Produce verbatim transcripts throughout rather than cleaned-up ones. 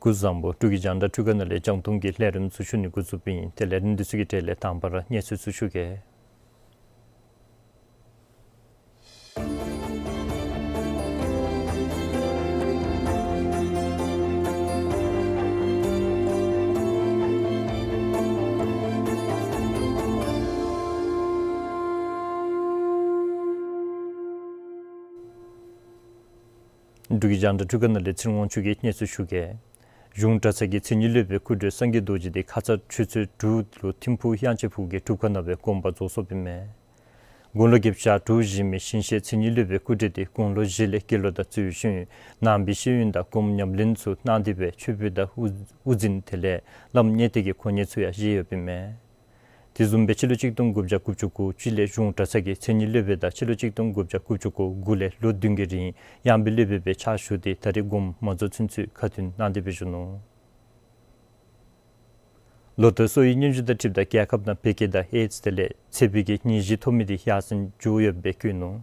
སྐུ་གཟུགས་བཟང་པོ། འབྲུག་གི་རྒྱང་བསྒྲགས་འཕྲུལ་ཁང་ནང་ལས་རྒྱང་མཐོང་གི་ལས་རིམ་ཚུ་ཞུ་ནི་འགོ་བཙུགསཔ་ཨིན། ཏེ་ལས་རིམ་འདི་ཚུ་གི་གྲས་ལས་དང་པ་ར་གནས་ཚུལ་ཚུ་ཞུ་གེ། འབྲུག་གི་རྒྱང་བསྒྲགས་འཕྲུལ་ཁང་ནང་ལས་ཚེ་རིང་དབང་ཕྱུག་གིས་གནས་ཚུལ་ཞུ་གེ། གཞུང་གྲྭ་ཚང་གི་མཚན་ཉིད་སློབ་དཔོན་སྐུ་བགྲེས་སངས་རྒྱས་རྡོ་རྗེ་དེ་ཁ་ཙ་ཆུ་ཚོད་དྲུག་ལུ་ཐིམ་ཕུག་དབྱངས་ཅན་ཕུག་གི་སྒྲུབ་ཁང་ནང་སྦེ་དགོངས་པ་རྫོགས་སོཔ་ཨིན་མས། དགུང་ལོ་བརྒྱད་ཅུ་གྱ་དྲུག་བཞེས་མི་ཞིང་གཤེགས་མཚན་ཉིད་སློབ་དཔོན་སྐུ་བགྲེས་དེ་དགུང་ལོ་བཞི་ལས་དགེ་སློང་དང་རྩོད་ཤུལ་ནང་པའི་ཤེས་ཡོན་དང་སྒོམ་ཉམས་ལེན་ཚུ་གནང་སྟེ་སྦེ་ཆོས་པ་དང་དབུ་དབུ་འཛིན་དེ་ལས་བླམ་གཉེར་གཏད་ཀྱི་གོ་གནས་ཚུ་ཡང་བཞེས་ཡོདཔ་ཨིན་མས། དེ་བཟུམ་སྦེ་སྤྱི་ལོ་གཅིག་སྟོང་དགུ་བརྒྱ་དགུ་བཅུ་གོ་གཅིག་ལས་གཞུང་གྲྭ་ཚང་གི་མཚན་ཉིད་སློབ་དཔོན་དང་སྤྱི་ལོ་གཅིག་སྟོང་དགུ་བརྒྱ་དགུ་བཅུ་གོ་དགུ་ལས་ལོ་བདུན་གྱི་རིང་ཡང་པའི་སློབ་དཔོན་སྦེ་ཕྱག་ཞུ་སྟེ་ད་རེས་དགོངས་མ་རྫོགས་ཚུན་ཚོད་ཁ་ཏོན་གནང་སྟེ་སྦེ་བཞུགས་ནུག། ལོ་ལྟར་གསོ་བའི་སྙན་ཞུ་དང་འཁྲིལཝ་ད་རྒྱལ་ཁབ་ནང་བད་ཀན་དང་ཨེཌསི་དེ་ལས་ཚད་པའི་གི་ནད་གཞི་ཐོབ་མི་དེ་ཡར་སེང་འགྱོ་ཡོདཔ་སྦེ་བཀོད་ནུག།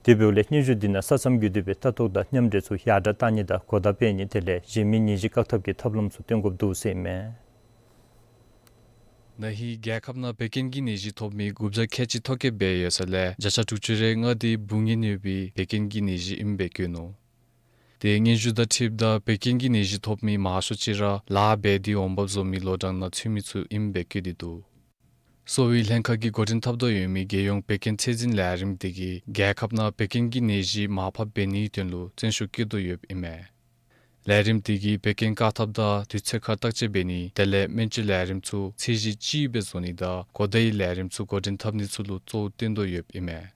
དེ་འབདཝ་ལས་སྙན་ཞུ་འདི་ནང་ས་མཚམས་བརྒྱུད་དེ་སྦེ་ལྟ་རྟོག་དང་མཉམ་འབྲེལ་ཚུ་ཡར་དྲག་གཏང་ནི་དང་གོ་བརྡ་སྤེལ་ནི་དེ་ལས་གཞན་མི་ནད་གཞི་བཀག་ཐབས་ཀྱི་ཐབས་ལམ་ཚུ་སྟོན་དགོཔ་འདུག་ཟེར་ཨིན་མས། ན་ཧིང་རྒྱལ་ཁབ་ནང་བད་ཀན་གྱི་ནད་གཞི་ཐོབ་མི་དགུ་བརྒྱ་ཁལ་གཅིག་ཐོ་བཀོད་འབད་ཡོད་ས་ལས་བརྒྱ་ཆ་དྲུག་ཅུ་རེ་ལྔ་དེ་འབུ་ངན་ཡོད་པའི་བད་ཀན་གྱི་ནད་གཞི་ཨིནམ་སྦེ་བཀོད་ནུག། དེ་སྙན་ཞུ་དང་འཁྲིལཝ་ད་བད་ཀན་གྱི་ནད་གཞི་ཐོབ་མི་མང་ཤོས་ཅིག་ར་ལཱ་འབད་དེ་འོང་འབབ་བཟོ་མི་ལོ་གྲངས་ནང་ཚུད་མི་ཚུ་ཨིནམ་སྦེ་བཀོད་དེ་འདུག། གསོ་བའི་ལྷན་ཁག་གིས་འགོ་འདྲེན་འཐབ་དོ་ཡོད་མི་རྒྱལ་ཡོངས་བད་ཀན་ཚད་འཛིན་ལས་རིམ་དེ་གིས་རྒྱལ་ཁབ་ནང་བད་ཀན་གྱི་ནད་གཞི་མར་ཕབ་འབད་ནིའི་དོན་ལུ་བརྩོན་ཤུགས་བསྐྱེད་དོ་ཡོདཔ་ཨིན་མས། ལས་རིམ་དེ་གིས་བད་ཀན་བཀག་ཐབས་དང་དུས་ཚོད་ཁར་བརྟག་དཔྱད་འབད་ནི་དེ་ལས་སྨན་བཅོས་ལས་རིམ་ཚུ་ཚད་གཞི་ལྕི་སྦེ་བཟོ་ནི་དང་གོ་བརྡའི་ལས་རིམ་ཚུ་འགོ་འདྲེན་འཐབ་ནི་ཚུ་ལུ་གཙོ་བོ་བཏོན་དོ་ཡོདཔ་ཨིན་མས།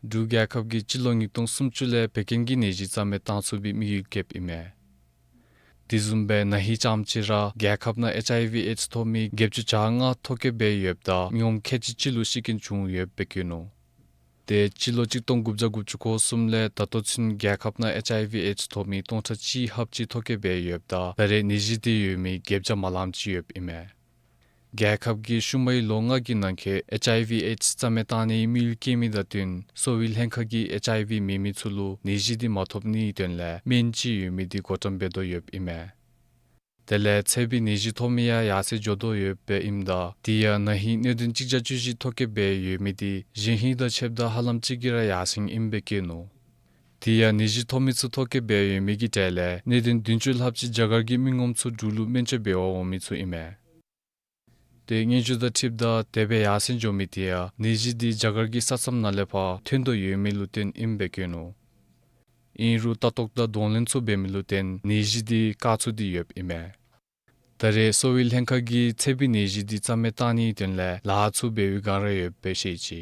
འབྲུག་རྒྱལ་ཁབ་ཀྱིས་སྤྱི་ལོ་ཉིས་སྟོང་སུམ་ཅུ་ལས་བད་ཀན་གྱི་ནད་གཞི་རྩ་མེད་བཏང་ཚུགས་པའི་དམིགས་ཡུལ་བསྐྱེདཔ་ཨིན་མས། དེ་བཟུམ་སྦེ་ན་ཧིང་ཙམ་ཅིག་ར་རྒྱལ་ཁབ་ནང་ཨེཆ་ཨའི་ཝི་ཨེཌསི་ཐོབ་མི་བརྒྱད་ཅུ་གྱ་ལྔ་ཐོ་བཀོད་འབད་ཡོདཔ་ད་མི་ངོམ་ཁལ་གཅིག་གཅིག་ལུ་ཤི་རྐྱེན་བྱུང་ཡོདཔ་སྦེ་བཀོད་ནུག། དེ་སྤྱི་ལོ་གཅིག་སྟོང་དགུ་བརྒྱ་དགུ་བཅུ་གོ་གསུམ་ལས་ད་ལྟོ་ཚུན་རྒྱལ་ཁབ་ནང་ཨེཆ་ཨའི་ཝི་ཨེཌསི་ཐོབ་མི་སྟོང་ཕྲག་གཅིག་ལྷགཔ་ཅིག་ཐོ་བཀོད་འབད་ཡོདཔ་ད་ད་རེས་ནད་གཞི་དེ་ཡོད་མི་བརྒྱད་བརྒྱ་མ་ལངམ་ཅིག་ཡོདཔ་ཨིན་མས། རྒྱལ་ཁབ་ཀྱིས་ཤུལ་མའི་ལོ་ལྔ་གི་ནང་འཁོད་ཨེཆ་ཨའི་ཝི་ཨེཌསི་རྩ་མེད་བཏང་ནིའི་དམིགས་ཡུལ་བསྐྱེད་མི་དང་བསྟུན་གསོ་བའི་ལྷན་ཁག་གིས་ཨེཆ་ཨའི་ཝི་མེད་མི་ཚུ་ལུ་ནད་གཞི་དེ་མ་ཐོབ་ནིའི་དོན་ལས་སྨན་ཅིག་ཡོད་མི་དེ་བགོ་བཀྲམ་འབད་དོ་ཡོདཔ་ཨིན་མས། དེ་ལས་ཚད་པའི་ནད་གཞི་ཐོབ་མི་ཡང་ཡར་སེང་འགྱོ་དོ་ཡོདཔ་ཨིནམ་ད་དེ་ཡང་ན་ཧིང་སྣོད་ལྡན་གཅིག་བརྒྱ་བཅུ་བཞི་ཐོ་བཀོད་འབད་ཡོད་མི་དེ་གཞན་ཧིང་དང་ཕྱདཔ་ད་ཧ་ལམ་གཅིག་གིས་ར་ཡར་སེང་ཨིནམ་སྦེ་བཀོད་ནུག། དེ་ཡང་ནད་གཞི་ཐོབ་མི་ཚུ་ཐོ་བཀོད་འབད་ཡོད་མི་གི་གྲས་ལས་སྣོད་ལྡན་བདུན་ཅུ་ལྷགཔ་ཅིག་རྒྱ་གར་གྱི་མི་ངོམ་ཚུ་འབྲུག་ལུ་སྨན་བཅོས་འབད་བར་འོང་མི་ཚུ་ཨིན་མས། དེ་སྙན་ཞུ་དང་འཁྲིལཝ་ད་དེ་སྦེ་ཡར་སེང་འགྱོ་མི་དེ་ཡང་ནད་གཞི་དེ་རྒྱ་གར་གྱི་ས་མཚམས་ནང་ལས་ཕར་ཐོན་དོ་ཡོད་མི་ལུ་བརྟེན་ཨིནམ་སྦེ་བཀོད་ནུག། ཨིན་རུང་ལྟ་རྟོག་དང་གདོང་ལེན་ཚུ་འབད་མི་ལུ་བརྟེན་ནད་གཞི་དེ་བཀག་ཚུགས་ཏེ་ཡོདཔ་ཨིན་མས། ད་རེས་གསོ་བའི་ལྷན་ཁག་གིས་ཚད་པའི་ནད་གཞི་དེ་རྩ་མེད་བཏང་ནིའི་དོན་ལས་ལཱ་ཚུ་འབད་བའི་བསྒང་ར་ཡོདཔ་སྦེ་བཤད་ཅི།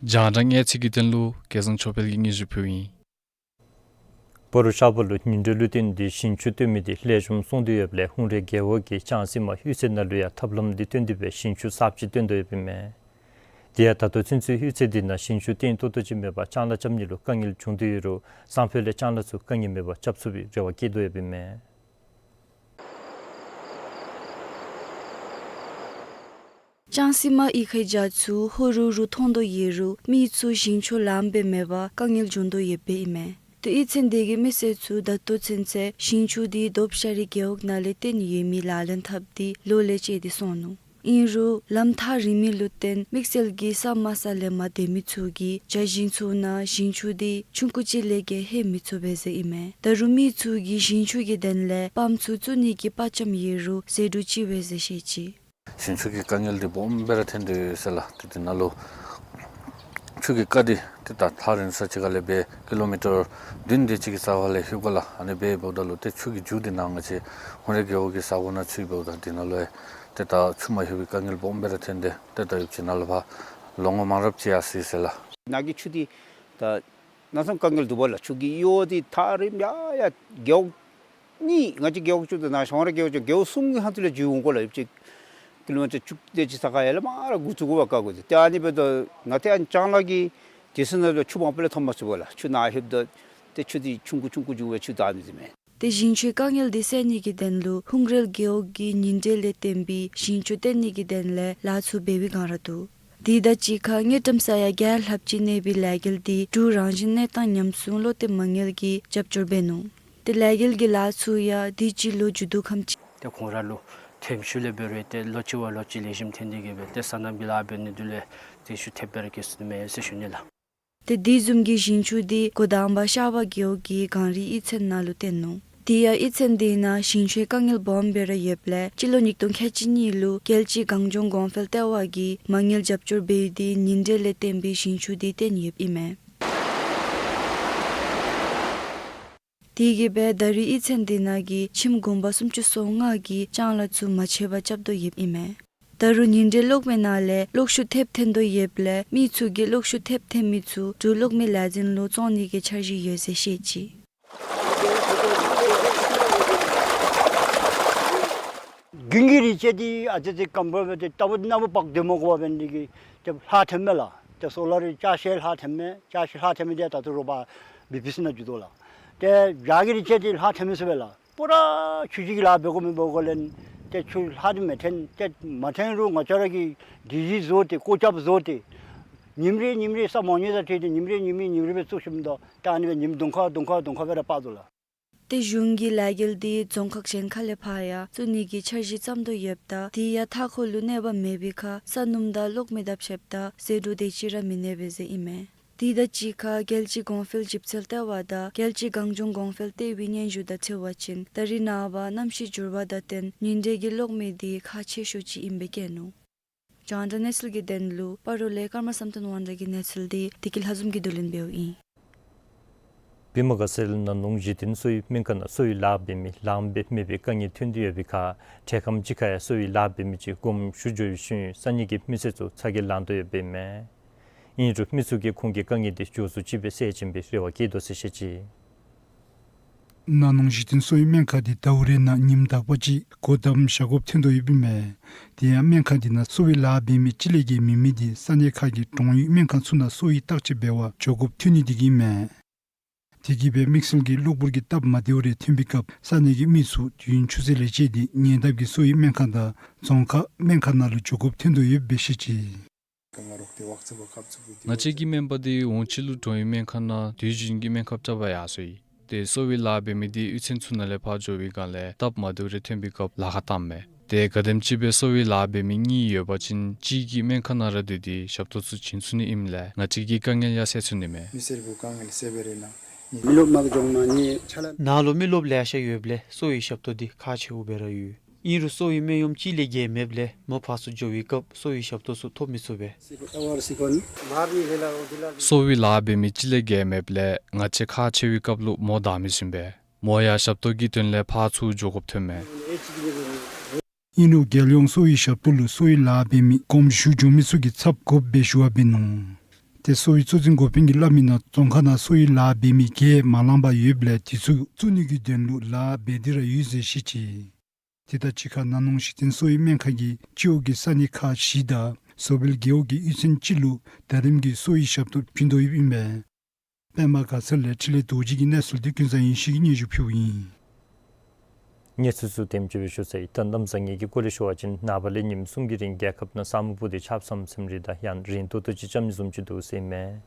རྒྱང་བསྒྲགས་གནས་ཚུལ་གྱི་དོན་ལུ་སྐལ་བཟང་ཆོས་འཕེལ་གྱིས་སྙན་ཞུ་ཕུལཝ་ཨིན། སྤ་རོ་ཤར་པ་ལུ་ཉིན་དྲོད་ལུ་བརྟེན་ཏེ་ཞིང་ཆུ་བཏོན་མི་དེ་ལེགས་ཤོམ་སོང་སྟེ་ཡོདཔ་ལས་ཧཱུྃ་རལ་རྒེད་འོག་གི་ལྕང་སྲིང་མ་གཡུས་ཚན་ནང་ལུ་ཡང་ཐབས་ལམ་དེ་བཏོན་ཏེ་སྦེ་ཞིང་ཆུ་གསརཔ་ཅིག་བཏོན་དོ་ཡོདཔ་ཨིན་མས། དེ་ཡང་ད་ལྟོ་ཚུན་ཚོད་གཡུས་ཚན་འདི་ནང་ཞིང་ཆུ་བཏོན་ཏོག་ཏོ་ཅིག་མེད་པར་ལྕང་ལཱ་རྐྱབ་ནི་ལུ་དཀའ་ངལ་བྱུང་སྟེ་ཡོད་རུང་སང་ཕོད་ལས་ལྕང་ལཱ་ཚུ་དཀའ་ངལ་མེད་པར་རྐྱབ་ཚུགས་པའི་རེ་བ་བསྐྱེད་དོ་ཡོདཔ་ཨིན་མས། ལྕང་སི་མ་གཡུས་ཁའི་རྒྱ་ཚུ་ཧོ་རུ་རུ་མཐོང་དོ་ཡོད་རུང་མི་ཚུ་ཞིང་ཆུ་ལངམ་སྦེ་མེད་པར་དཀའ་ངལ་བྱུང་དོ་ཡོདཔ་ཨིན་མས། ཏེ་གཡུས་ཚན་འདི་གི་མི་སེར་ཚུ་ད་ལྟོ་ཚུན་ཚོད་ཞིང་ཆུ་འདི་རྡོབ་ཤ་རི་རྒེད་འོག་ནང་ལས་བཏོན་ཡོད་མི་ལག་ལེན་འཐབ་སྟེ་ལོ་ལས་བཅད་དེ་སོང་ནུག། ཨིན་རུང་ལམ་ཐག་རིང་མི་ལུ་བརྟེན་དམིགས་བསལ་གྱིས་ས་དམའ་ས་ལས་མར་སྡོད་མི་ཚུ་གིས་རྒྱ་ཞིང་ཚུ་ནང་ཞིང་ཆུ་འདི་ཆུང་ཀུ་ཅིག་ལས་བརྒལ་ལྷོད་མི་ཚུགས་པས་ཟེར་ཨིན་མས། ད་རུང་མི་ཚུ་གིས་ཞིང་ཆུ་གི་དོན་ལས་པམཔ་ཚུ་བཙུགས་ནི་གི་དཔའ་བཅམ་ཡོད་རུང་ཟད་འགྲོ་ཅི་བས་ཟེར་བཤད་ཅི། ཞིང་ཆུ་གི་དཀའ་ངལ་འདི་སྦོམ་སྦེ་ར་ཐོན་ཏེ་ཡོད་ཟེར་ལགས། ཏེ་འདི་ནང་ལུ་ཆུ་གི་རྐ་འདི་ཏེ་ད་ཐག་རིང་ས་ཅིག་ཁ་ལས་སྦེ་ཀི་ལོ་མི་ཊར་བདུན་དེ་ཅིག་གི་རྩ་བ་ལས་ལྷོད་དགོ་ལགས། ཨ་ནི་སྦེ་འབདཝ་ད་ལུ་ཏེ་ཆུ་གི་རྒྱུག་འདི་ནང་ང་བཅས་ཧུང་རལ་རྒེད་འོག་གི་ས་གོ་ནང་ཚུད་འབདཝ་ད་འདི་ནང་ལུ་ཡང་ཏེ་ད་ཆུ་མ་ལྷོད་པའི་དཀའ་ངལ་སྦོམ་སྦེ་ར་ཐོན་ཏེ་ཏེ་ད་ཡུདཔ་ཅིག་ནཱ་ལས་ཕར་ལོ་ངོ་མང་རབས་ཅིག་ཡར་སོ་ཡི་ཟེར་ལགས། ནཱ་གི་ཆུ་འདི་ད་གནམ་མེད་ས་མེད་དཀའ་ངལ་འདུག་པ་ལགས། ཆུ་གི་གཡུར་འདི་ཐག་རིངམོ་ཡར་ཡར་རྒེད་འོག་གཉིས་ང་བཅས་རྒེད་འོག་གཅིག་དང་ནཱ་ཧུང་རལ་རྒེད་འོག་གཅིག་རྒེད་འོག་གསུམ་གྱི་ཧོངས་ལས་རྒྱུག་འོང་དགོ་ལགས། ཡུདཔ་ཅིག་ཀི་ལོ་མི་ཊར་བཅུ་དེ་ཅིག་ས་ཁར་ཡར་ལས་མར་ར་འགོ་བཙུགས་དགོ་པར་དཀའ་དགོ་ཟེར། ཏེ་ཨ་ནི་འབདཝ་ད་ང་ཏེ་ཨ་ནི་ལྕང་ལཱ་གི་དུས་ཚོད་ནང་ལུ་ཆུ་མང་པོ་ལས་ཐོབ་མ་ཚུགས་པས་ལགས། ཆུ་ནཱ་ལྷོདཔ་ད་ཏེ་ཆུ་འདི་ཆུང་ཀུ་ཆུང་ཀུ་འགྱོ་བའི་ཆུ་དར་ནི་ཟེར་མས། ཏེ་ཞིང་ཆུའི་དཀའ་ངལ་འདི་སེལ་ནི་གི་དོན་ལུ་ཧུང་རལ་རྒེད་འོག་གིས་ཉིན་དྲོད་ལས་བརྟེན་པའི་ཞིང་ཆུ་བཏོན་ནི་གི་དོན་ལས་ལཱ་ཚུ་འབད་བའི་བསྒང་ར་འདུག། དེ་དང་གཅིག་ཁར་དངུལ་ཀྲམ་ས་ཡ་བརྒྱ་ལྷགཔ་ཅིག་གནས་པའི་ལས་འགུལ་འདི་འབྲུག་རང་བཞིན་གནས་སྟངས་ཉམས་སྲུང་བློ་གཏད་མ་དངུལ་གྱིས་རྒྱབ་སྐྱོར་འབད་ནུག། ཏེ་ལས་འགུལ་གྱི་ལཱ་ཚུ་ཡང་དུས་ཅི་ལོ་མཇུག་བསྡུ་ཁམས་ཅིག། ཏེ་ཁོང་ར་ལུ་ཐོནམ་ཤུལ་ལས་འབད་རུང་ཏེ་ལོ་གཅིག་བ་ལོ་གཅིག་ལེགས་ཤོམ་ཐོན་ཏེ་གིས་སྦེ་ཏེ་སོ་ནམ་གྱི་ལཱ་འབད་ནི་འདི་ལུ་ཏེ་ཤུགས་ཐེབས་སྦེ་ར་བཀལ་ཚུགས་ནི་མས་ཟེར་ཞུ་ནི་ལགས། ཏེ་དེ་བཟུམ་གྱི་ཞིང་ཆུ་འདི་འགོ་དང་པ་ཤར་བ་རྒེད་འོག་གི་གངས་རི་གཡུས་ཚན་ནང་ལུ་བཏོན་ནུག། དེ་ཡང་གཡུས་ཚན་དེ་ནང་ཞིང་ཆུའི་དཀའ་ངལ་སྦོམ་སྦེ་ར་ཡོདཔ་ལས་སྤྱི་ལོ་ཉིས་སྟོང་ཁལ་གཅིག་གཉིས་ལུ་རྒྱལ་སྤྱི་གངས་ལྗོངས་གོང་འཕེལ་ལྟེ་བ་གིས་མ་དངུལ་རྒྱབ་སྐྱོར་འབད་དེ་ཉིན་དྲོད་ལས་བརྟེན་པའི་ཞིང་ཆུ་འདི་བཏོན་ཡོདཔ་ཨིན་མས། དེ་གིས་སྦེ་ད་རེས་གཡུས་ཚན་དེ་ནང་གི་ཁྱིམ་གུང་པ་སུམ་ཅུ་སོ་ལྔ་གིས་ལྕང་ལཱ་ཚུ་མ་ཆད་པར་རྐྱབ་དོ་ཡོདཔ་ཨིན་མས། ད་རུང་ཉིན་དྲོད་གློག་མེ་ནང་ལས་གློག་ཤུགས་ཐེབས་ཐོན་དོ་ཡོདཔ་ལས་མི་ཚུ་གིས་གློག་ཤུགས་ཐེབས་ཐོན་མི་ཚུ་འབྲུག་གློག་མེ་ལས་འཛིན་ལུ་བཙོང་ནི་གི་འཆར་གཞི་ཡོད་ཟེར་བཤད་ཅི། དགུན་གྱི་རི་ཅན་འདི་ཨ་ཙི་ཅིག་སྐམ་པོ་སྦེ་ཏེ་ལྟ་བུ་གནམ་བག་སྡོད་མ་དགོ་པར་འབད་ནི་དེ་གིས་ཏེ་ལྷག་ཐོནམ་མས་ལགས། ཏེ་སོ་ལ་རི་ཅ་ཆས་ལྷག་ཐོནམ་མས། ཅ་ཆས་ལྷག་ཐོན་མི་འདི་ད་ལྟོ་རོགས་པ་བི་པི་སི་ནང་འགྱོ་དོ་ལགས། ཏེ་བྱཱར་གྱི་རི་ཅན་འདི་ལྷག་ཐོན་མི་ཚུགས་པས་ལགས། པུ་ར་ཆུ་ཅིག་གི་ལཱ་འབད་དགོ་མི་འབད་དགོ་ལས་ཏེ་ཆུ་ལྷག་འདི་མི་ཐོན། ཏེ་མ་ཐོན་རུང་ང་བཅས་ར་གིས་སྒྲིག་གཞི་བཟོ་སྟེ་བཀོད་ཁྱབ་བཟོ་སྟེ་ཉིནམ་རེ་ཉིནམ་རེ་ས་མང་ཉུང་དང་འཁྲིལ་ཏེ་ཉིནམ་རེ་ཉིནམ་རེ་ཉིནམ་རེ་སྦེ་བཙུགས་ཞིནམ་ད་ཏེ་ཨ་ནི་སྦེ་ཉིནམ་བདུན་ཁ་བདུན་ཁ་བདུན་ཁ་སྦེ་ར་འཕར་དོ་ལགས། ཏེ་གཞུང་གིས་ལས་འགུལ་འདི་རྫོང་ཁག་གཞན་ཁ་ལས་ཕར་ཡང་བཙུགས་ནི་གི་འཆར་གཞི་བརྩམ་དོ་ཡོདཔ་ད་དེ་ཡང་མཐའ་འཁོར་ལུ་གནོད་པ་མེད་པའི་ཁར་ས་སྣུམ་དང་གློག་མེ་དང་ཕྱདཔ་ད་ཟད་འགྲོ་དེ་ཅིག་ར་མི་གནས་པས་ཟེར་ཨིན་མས། དེ་དང་གཅིག་ཁར་རྒྱལ་སྤྱི་གོང་འཕེལ་ཞིབ་འཚོལ་ལྟེ་བ་དང་རྒྱལ་སྤྱི་གངས་ལྗོངས་གོང་འཕེལ་ལྟེ་བའི་སྙན་ཞུ་དང་འཁྲིལ་བ་ཅིན་ད་རེས་ནངས་པ་གནམ་གཤིས་འགྱུར་བ་དང་བསྟུན་ཉིན་དྲོད་ཀྱི་གློག་མེ་འདི་ཁག་ཆེ་ཤོས་ཅིག་ཨིནམ་སྦེ་བཀོད་ནུག། རྒྱང་བསྒྲགས་གནས་ཚུལ་གྱི་དོན་ལུ་སྤ་རོ་ལས་ཀརྨ་བསམ་གཏན་དབང་གྲགས་ཀྱི་གནས་ཚུལ་འདི་བདེ་སྐྱིད་ལྷ་འཛོམས་ཀྱིས་བསྡུ་ལེན་འབདཝ་ཨིན། བི་མ་དགའ་སེར་ན་ནིང་གཞི་རྟེན་གསོ་བའི་སྨན་ཁང་ནང་གསོ་བའི་ལཱ་འབད་མི་ལངམ་སྦེ་མེད་པའི་དཀའ་ངལ་ཐོན་དོ་ཡོད་པའི་ཁར་འཕྲལ་ཁམས་ཅིག་ཁར་ཡང་གསོ་བའི་ལཱ་འབད་མི་ཅིག་དགོངསམ་ཞུ་འགྱོ་བའི་ཤུལ་ས་གནས་ཀྱི་མི་སེར་ཚུ་ཚ་གྱང་ལང་དོ་ཡོདཔ་ཨིན་མས། ཨིན་རུང་མི་ཚུ་གིས་ཁོང་གི་དཀའ་ངལ་འདི་མགྱོགས་སུ་ཅིག་སྦེ་སེལ་བྱིན་པའི་རེ་བ་བསྐྱེད་དོ་ཟེར་བཤད་ཅི། ན་ནིང་གཞི་རྟེན་གསོ་བའི་སྨན་ཁང་འདི་ཟླཝ་རེ་ནང་ཉིནམ་དག་པ་ཅིག་སྒོ་བསྡམ་བཞག་དགོཔ་ཐོན་དོ་ཡོདཔ་ཨིན་མས། དེ་ཡང་སྨན་ཁང་འདི་ནང་གསོ་བའི་ལཱ་འབད་མི་གཅིག་ལས་བརྒལ་མེད་མི་འདི་ས་གནས་ཁག་གི་གྲོང་ཡུལ་སྨན་ཁང་ཚུ་ནང་གསོ་བའི་བརྟག་དཔྱད་འབད་བར་འགྱོ་དགོཔ་ཐོན་ནི་འདི་གིས་ཨིན་མས། དེ་གིས་སྦེ་དམིགས་བསལ་གྱིས་གློ་བུར་གྱི་སྟབས་མ་བདེཝ་རེ་ཐོན་པའི་སྐབས་ས་གནས་ཀྱི་མི་ཚུ་དུས་ཡུན་ཆུ་ཚོད་ལས་བཅད་དེ་ཉེ་འདབས་ཀྱི་གསོ་བའི་སྨན་ཁང་དང་རྫོང་ཁག་སྨན་ཁང་ནང་ལུ་འགྱོ་དགོཔ་ཐོན་དོ་ཡོདཔ་སྦེ་བཤད་ཅི། ང་བཅས་ཀྱི་སྨན་པ་འདི་འོང་ཕྱི་ལུ་གྲོང་ཡུལ་སྨན་ཁང་ནང་དུས་རྒྱུན་གྱི་སྨན་ཁབ་རྐྱབ་པར་ཡར་སོ་ཡི། ཏེ་གསོ་བའི་ལཱ་འབད་མི་འདི་གཡུས་ཚན་ཚུ་ནང་ལས་ཕར་འགྱོ་བའི་སྒང་ལས་སྟབས་མ་བདེཝ་རེ་ཐོན་པའི་སྐབས་ལཱ་ཁག་བཏངམ་མས། ཏེ་ག་དེམ་ཅིག་སྦེ་གསོ་བའི་ལཱ་འབད་མི་གཉིས་ཡོད་པ་ཅིན་གཅིག་གིས་སྨན་ཁང་ནང་ར་སྡོད་དེ་ཞབས་ཏོག་ཚུ་བྱིན་ཚུགས་ནི་ཨིནམ་ལས་ང་བཅས་ཀྱི་དཀའ་ངལ་ཡང་སེལ་ཚུགས་ནི་མས། མི་སེར་གྱི་དཀའ་ངལ་སེལ་བའི་རེ་ན་མི་རློབས་མ་འགྱོ་མ་ནི་ཆ་ལ། ནཱ་ལུ་མི་རློབས་ལེ་ཤ་ཡོདཔ་ལས་གསོ་བའི་ཞབས་ཏོག་འདི་ཁག་ཆེཝ་སྦེ་ར་ཡོད། ཨིན་རུང་གསོ་བའི་སྨན་གཡོགམ་གཅིག་ལས་བརྒལ་མེདཔ་ལས་མོ་ཕར་ཚུར་འགྱོ་བའི་སྐབས་གསོ་བའི་ཞབས་ཏོག་ཚུ་ཐོབ་མི་ཚུགས་པས། གསོ་བའི་ལཱ་འབད་མི་གཅིག་ལས་བརྒལ་མེདཔ་ལས་ང་བཅས་ཁག་ཆེ་བའི་སྐབས་ལུ་མོ་བདའ་མི་ཚུགས་པས། མོ་ཡང་ཞབས་ཏོག་གི་དོན་ལས་ཕར་ཚུར་འགྱོ་དགོཔ་ཐོནམ་མས། ཨིན་རུང་རྒྱལ་ཡོངས་གསོ་བའི་ཞབས་ཏོག་ལུ་གསོ་བའི་ལཱ་འབད་མི་དགོངསམ་ཞུ་འགྱོ་མི་ཚུ་གི་ཚབ་དགོཔ་སྦེ་ཞུ་བ་འབད་ནུག། ཏེ་གསོ་བའི་གཙོ་འཛིན་འགོ་དཔོན་གྱིས་སླབ་མིའི་ནང་རྫོང་ཁག་ནང་གསོ་བའི་ལཱ་འབད་མི་བརྒྱད་མ་ལང་པར་ཡོདཔ་ལས་དེ་ཚུ་བཙུགས་ནི་གི་དོན་ལུ་ལཱ་འབད་དེ་ར་ཡོད་ཟེར་བཤད་ཅི། དེ་དང་གཅིག་ཁར་ན་ནིང་གཞི་རྟེན་གསོ་བའི་སྨན་ཁང་གིས་སྤྱི་འོག་གི་ས་གནས་ཁག་བཞི་དང་ བཟོ་སྤེལ་རྒེད་འོག་གི་གཡུས་ཚན་གཅིག་ལུ་ད་རིམ་གྱི་གསོ་བའི་ཞབས་ཏོག་བྱིན་དོ་ཡོདཔ་ཨིན་མས། པདྨ་དགའ་ཚལ་ལས་འཕྲིན་ལས་རྡོ་རྗེ་གི་གནས་ཚུལ་འདི་ཀུན་བཟང་ཡེ་ཤེས་ཀྱིས་སྙན་ཞུ་ཕུལཝ་ཨིན། གནས་ཚུལ་ཚུ་དེམ་ཅིག་སྦེ་ཞུ་ཚར་ཡི། ད་གནམ་བཟང་ངན་གྱི་སྐོར་ལས་ཞུ་བ་ཅིན་ནངས་པ་ལས་ཉིནམ་གསུམ་གྱི་རིང་རྒྱལ་ཁབ་ནང་ས་སྨུག་སྤུབས་ཏེ་ཆརཔ་ཟམ་ཟིམ་རེ་དང་ཡང་རན་ཏོག་ཏོ་ཅིག་རྐྱབ་ནི་བཟུམ་ཅིག་འདུག་ཟེར་ཨིན་མས།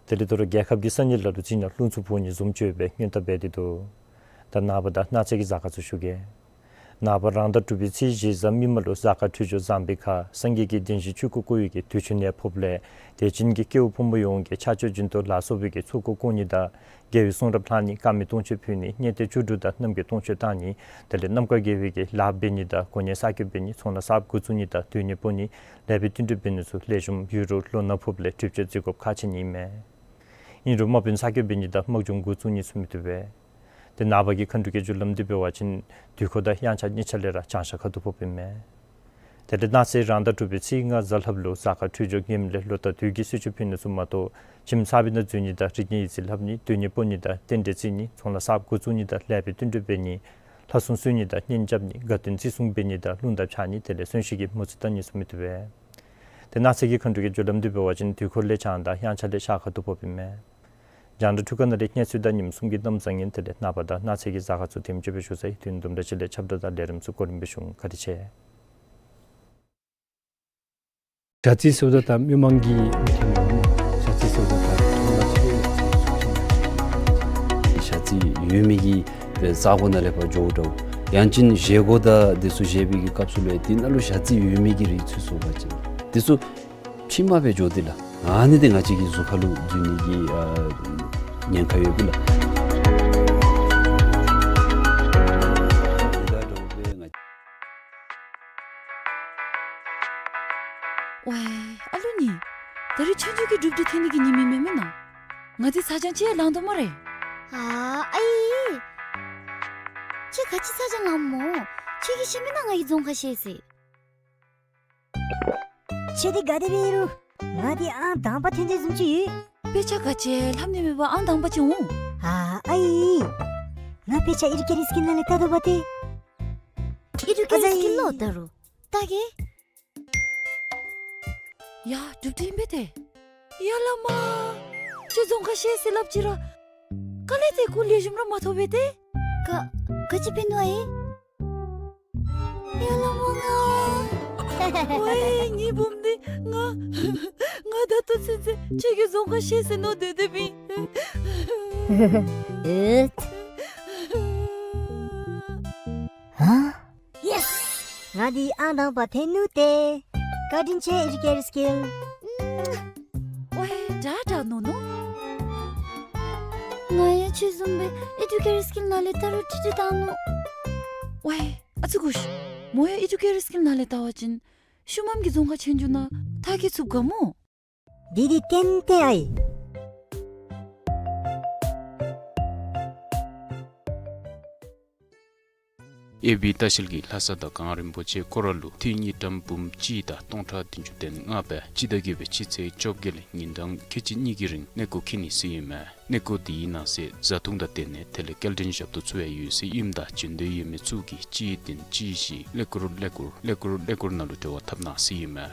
དེ་ལས་ད་རུང་རྒྱལ་ཁབ་ཀྱི་ས་གནས་ལ་ལུ་ཅིག་ནང་རླུང་འཚུབ་འོང་ནི་བཟུམ་ཅིག་ཡོད་པའི་སྔོན་བརྡ་འབད་དེ་འདུག། ད་ནངས་པ་དང་གནངས་ཚེ་གི་གཟའ་སྐར་ཚུ་ཞུ་གེ། ནངས་པ་རང་ཟླ་དྲུག་པའི་ཚེས་བཞི་གཟའ་མིག་དམར་ལུ་གཟའ་སྐར་འཕྲོད་སྦྱོར་བཟང་པའི་ཁར་སངས་རྒྱས་ཀྱི་བདེན་བཞིའི་ཆོས་སྐུ་བསྐོར་བའི་གི་དུས་ཆེན་ཡང་ཕོགཔ་ལས་དད་ཅན་གྱི་སྐྱེ་བོ་ཕོ་མོ་ཡོངས་ཀྱིས་ཕྱག་མཆོད་སྦྱིན་གཏོར་ལ་སོགས་པའི་གི་ཚོགས་འཁོར་བསྐོར་ནི་དང་དགེ་བའི་གསུང་རབ་ལྷག་ནི་དཀར་མེ་སྟོང་མཆོད་ཕུལ་ནི་བསྙེན་གཏེར་བཅུ་དྲུག་དང་རྣམ་རྒྱལ་སྟོང་མཆོད་བཏང་ནི་དེ་ལས་རྣམ་དཀར་དགེ་བའི་གི་ལཱ་འབད་ནི་དང་གོ་གནས་གསར་བསྐོ་འབད་ནི་ཚོང་ལཱ་གསརཔ་འགོ་བཙུགས་ནི་དང་སྡོད་གནས་སྤོ་ནི་ལེགས་པའི་བསྟུན་གྲོས་འབད་ནི་ཚུ་ལེགས་ཤོམ་ཡོད་རུང་ལོ་ན་ཕོགཔ་ལས་གྲུབ་ཆ་བརྩི་དགོཔ་ཁག་ཆེ་ནི་ཨིན་མས། ཨིན་རུང་དམག་དཔོན་གསར་བསྐོ་འབད་ནི་དང་དམག་སྦྱོང་འགོ་བཙུགས་ནི་ཚུ་མི་བཏུབ་པས། དེ་ནངས་པ་གི་མཁའ་འགྲོ་གི་རྒྱུ་ལམ་འདི་འབད་བ་ཅིན་དུས་འཁོར་དང་དབྱངས་འཆར་གཉིས་ཆ་ལས་ར་བྱང་ཤར་ཁ་ཐུག་ཕོགཔ་ཨིན་མས། དེ་ལས་གནངས་ཚེ་རང་ཟླ་དྲུག་པའི་ཚེས་ལྔ་གཟའ་ལྷགཔ་ལུ་གཟའ་སྐར་འཕྲོད་སྦྱོར་ངནམ་ལས་ལོ་ཟླ་དུས་ཀྱི་གསོལ་མཆོད་ཕུལ་ནི་ཚུ་མ་གཏོགས་ཁྱིམ་གསར་པའི་ནང་འཛུལ་ནི་དང་རིག་གནས་ཡིག་རྩིས་ལྷབ་ནི་སྡོད་གནས་སྤོ་ནི་དང་རྟེན་འབྲེལ་བརྩི་ནི་ཚོང་ལཱ་གསརཔ་འགོ་བཙུགས་ནི་དང་ལེགས་པའི་བསྟུན་གྲོས་འབད་ནི་ལྷ་སྲུང་གསོལ་ནི་དང་གཉེན་རྐྱབ་ནི་དགའ་སྟོན་བརྩི་སྲུང་འབད་ནི་དང་རླུང་རྟ་འཕྱར་ནི་དེ་ལས་གསོན་གཤིན་གྱི་མོ་རྩིས་བལྟ་ནི་ཚུ་མི་བཏུབ་པས། དེ་གནངས་ཚེ་གི་མཁའ་འགྲོ་གི་རྒྱུ་ལམ་འདི་འབད་བ་ཅིན་དུས་འཁོར་ལས་བྱང་དང་དབྱངས་འཆར་ལས་ཤར་ཁ་ཐུག་ཕོགཔ་ཨིན་མས། རྒྱང་བསྒྲགས་འཕྲུལ་ཁང་ནང་ལས་གནས་ཚུལ་དང་ཉིནམ་གསུམ་གྱི་གནམ་བཟང་ངན་དེ་ལས་ནངས་པ་དང་གནངས་ཚེ་གི་གཟའ་སྐར་ཚུ་དེམ་ཅིག་སྦེ་ཞུ་ཚར་ཡི། དུས་ཡུན་དུམ་གྲ་ཅིག་ལས་ཁྱབ་བསྒྲགས་དང་ལས་རིམ་ཚུ་གོ་རིམ་སྦེ་ཞུ་འོང་། བཀའ་དྲིན་ཆེ། ཞ་རྩི་ཟེརཝ་ད་ད་མི་མང་གིས་མི་མཁྱེན་པས་སྨོ། ཞ་རྩི་ཟེརཝ་ད་ད་མཐོང་ལ་ཅིག་ཞ་རྩི་ཡོད་མི་གི་ས་གོ་ནང་ལས་ཕར་འགྱོཝ་འདྲཝ། ཡང་ཅིན་བཞེས་སྒོ་དང་དེ་ཚུ་བཞེས་པའི་གི་སྐབས་སུ་ལུ་ཡང་དེ་ནང་ལུ་ཞ་རྩི་ཡོད་མི་གི་རིགས་ཚུད་སོང་པ་ཅིན་དེ་ཚུ་ཕྱི་མ་སྦེ་འགྱོ་དེས་ལགས། ཨ་ནི་འདི་ང་བཅས་ཀྱི་གཟུགས་ཁར་ལུ་འཛུལ་ནི་གི་ཨ་ཉེན་ཁ་ཡོད་པས་ལགས། ཝའི་ཨ་ལུ་ནི། ད་རིས་ཆོས་རྒྱུགས་ཀྱི་གྲུབ་འབྲས་ཐོན་ནི་གི་ཉིནམ་ཨིན་མས་མེན་ན། ང་འདི་ཚ་གྱང་ཅིག་ཡང་ལང་དོ་སྨ་རེ། ཨ་ཨའི། ཁྱོད་ག་ཅི་ཚ་གྱང་ལངམ་སྨོ། ཁྱོད་ཀྱིས་ཤེས་མེན་ན་ང་གིས་རྫོང་ཁ་ཤེས་ཟེར། ཁྱོད་འདི་ག་དེ་སྦེ་ཨིན་རུང་ང་འདི་ཨང་དང་པ་ཐོན་དོ་བཟུམ་ཅིག་ཡོད། དཔེ་ཆ་ག་ཅི་ལྷབ་ནི་མེད་པར་ཨང་དང་པ་ཅིག་འོང་། ཨ་ཨའི། ང་དཔེ་ཆ་ཨེ་ཌུ་ཀེཊ་སི་ཀིལ་ནང་ལས་བལྟ་དོ་བ་ཏེ། ཨེ་ཌུ་ཀེཊ་སི་ཀིལ་ལུ་བལྟ་རུང་བལྟ་གེ། ཡ་གྲུབ་འབྲས་ཨིན་པས་ཏེ། ཡ་བླ་མ། ཁྱོད་རྫོང་ཁ་ཤེས་ཟེར་སླབ་ཅི་ར། དཀའ་ལས་དེ་གུ་ལེགས་ཤོམ་ར་མ་ཐོབ་པས་ཏེ། ག་ག་ཅི་འབད་ནུག་ཨའི། ཡ་བླ་མ་ང་། ཝའི་ངེའི་བུམོ་འདི་ང་། ང་ད་ལྟོ་ཚུན་ཚོད་ཁྱོད་ཀྱིས་རྫོང་ཁ་ཤེས་ཟེར་མནོ་སྡོད་སྡོདཔ་ཨིན། ཨེ། ཧ། ཡེས། ང་འདི་ཨང་དང་པ་ཐོན་ནུག་ཏེ། བཀའ་དྲིན་ཆེ་ཨེ་ཌུ་ཀེཊ་སི་ཀིལ། ཝའི་དྲག་དྲག་མནོ་མནོ། ང་ཡང་ཁྱོད་བཟུམ་སྦེ་ཨེ་ཌུ་ཀེཊ་སི་ཀིལ་ནང་ལས་བལྟ་རུང་ཁྲིག་ཁྲི་བཏང་ནུག། ཝའི་ཨ་ཙི་གུ་ཤ། མོ་ཡང་ཨེ་ཌུ་ཀེཊ་སི་ཀིལ་ནང་ལས་བལྟ་བ་ཅིན་ཤུལ་མམ་གྱི་རྫོང་ཁ་ཆོས་རྒྱུགས་ནང་མཐར་འཁྱོལ་ཚུགས་ག་སྨོ། འདི་འདི་ཏན་ཏན་ཨའི། ཨེ་བི་ལྟ་བཤལ་གྱིས་ལྷ་ས་དང་གངས་རིན་པོ་ཆེ་སྐོར་ར་ལུ་ཐིག་དངུལ་ཀྲམ་འབུམ་གཅིག་དང་སྟོང་ཕྲག་བདུན་ཅུ་དོན་ལྔ་སྦེ་སྤྱི་ཟླ་བརྒྱད་པའི་སྤྱི་ཚེས་བཅོ་བརྒྱད་ལས་ཉིན་གྲངས་ཁལ་གཅིག་གཉིས་ཀྱི་རིང་གནས་སྐོར་འཁྱིད་ནི་ཟེར་ཨིན་མས། གནས་སྐོར་འདི་ནང་གསེས་བཟའ་འཐུང་དང་སྡོད་གནས་དེ་ལས་སྐྱེལ་འདྲེན་ཞབས་ཏོག་ཚུ་ཡང་ཡོད་ཟེར་ཨིནམ་ད་བྱོན་འདོད་ཡོད་མི་ཚུ་གིས་གཅིག་བདུན་གཅིག་བཞི་ཀླད་ཀོར་ཀླད་ཀོར་ཀླད་ཀོར་ཀླད་ཀོར་ནང་ལུ་འབྲེལ་བ་འཐབ་གནང་ཟེར་ཨིན་མས།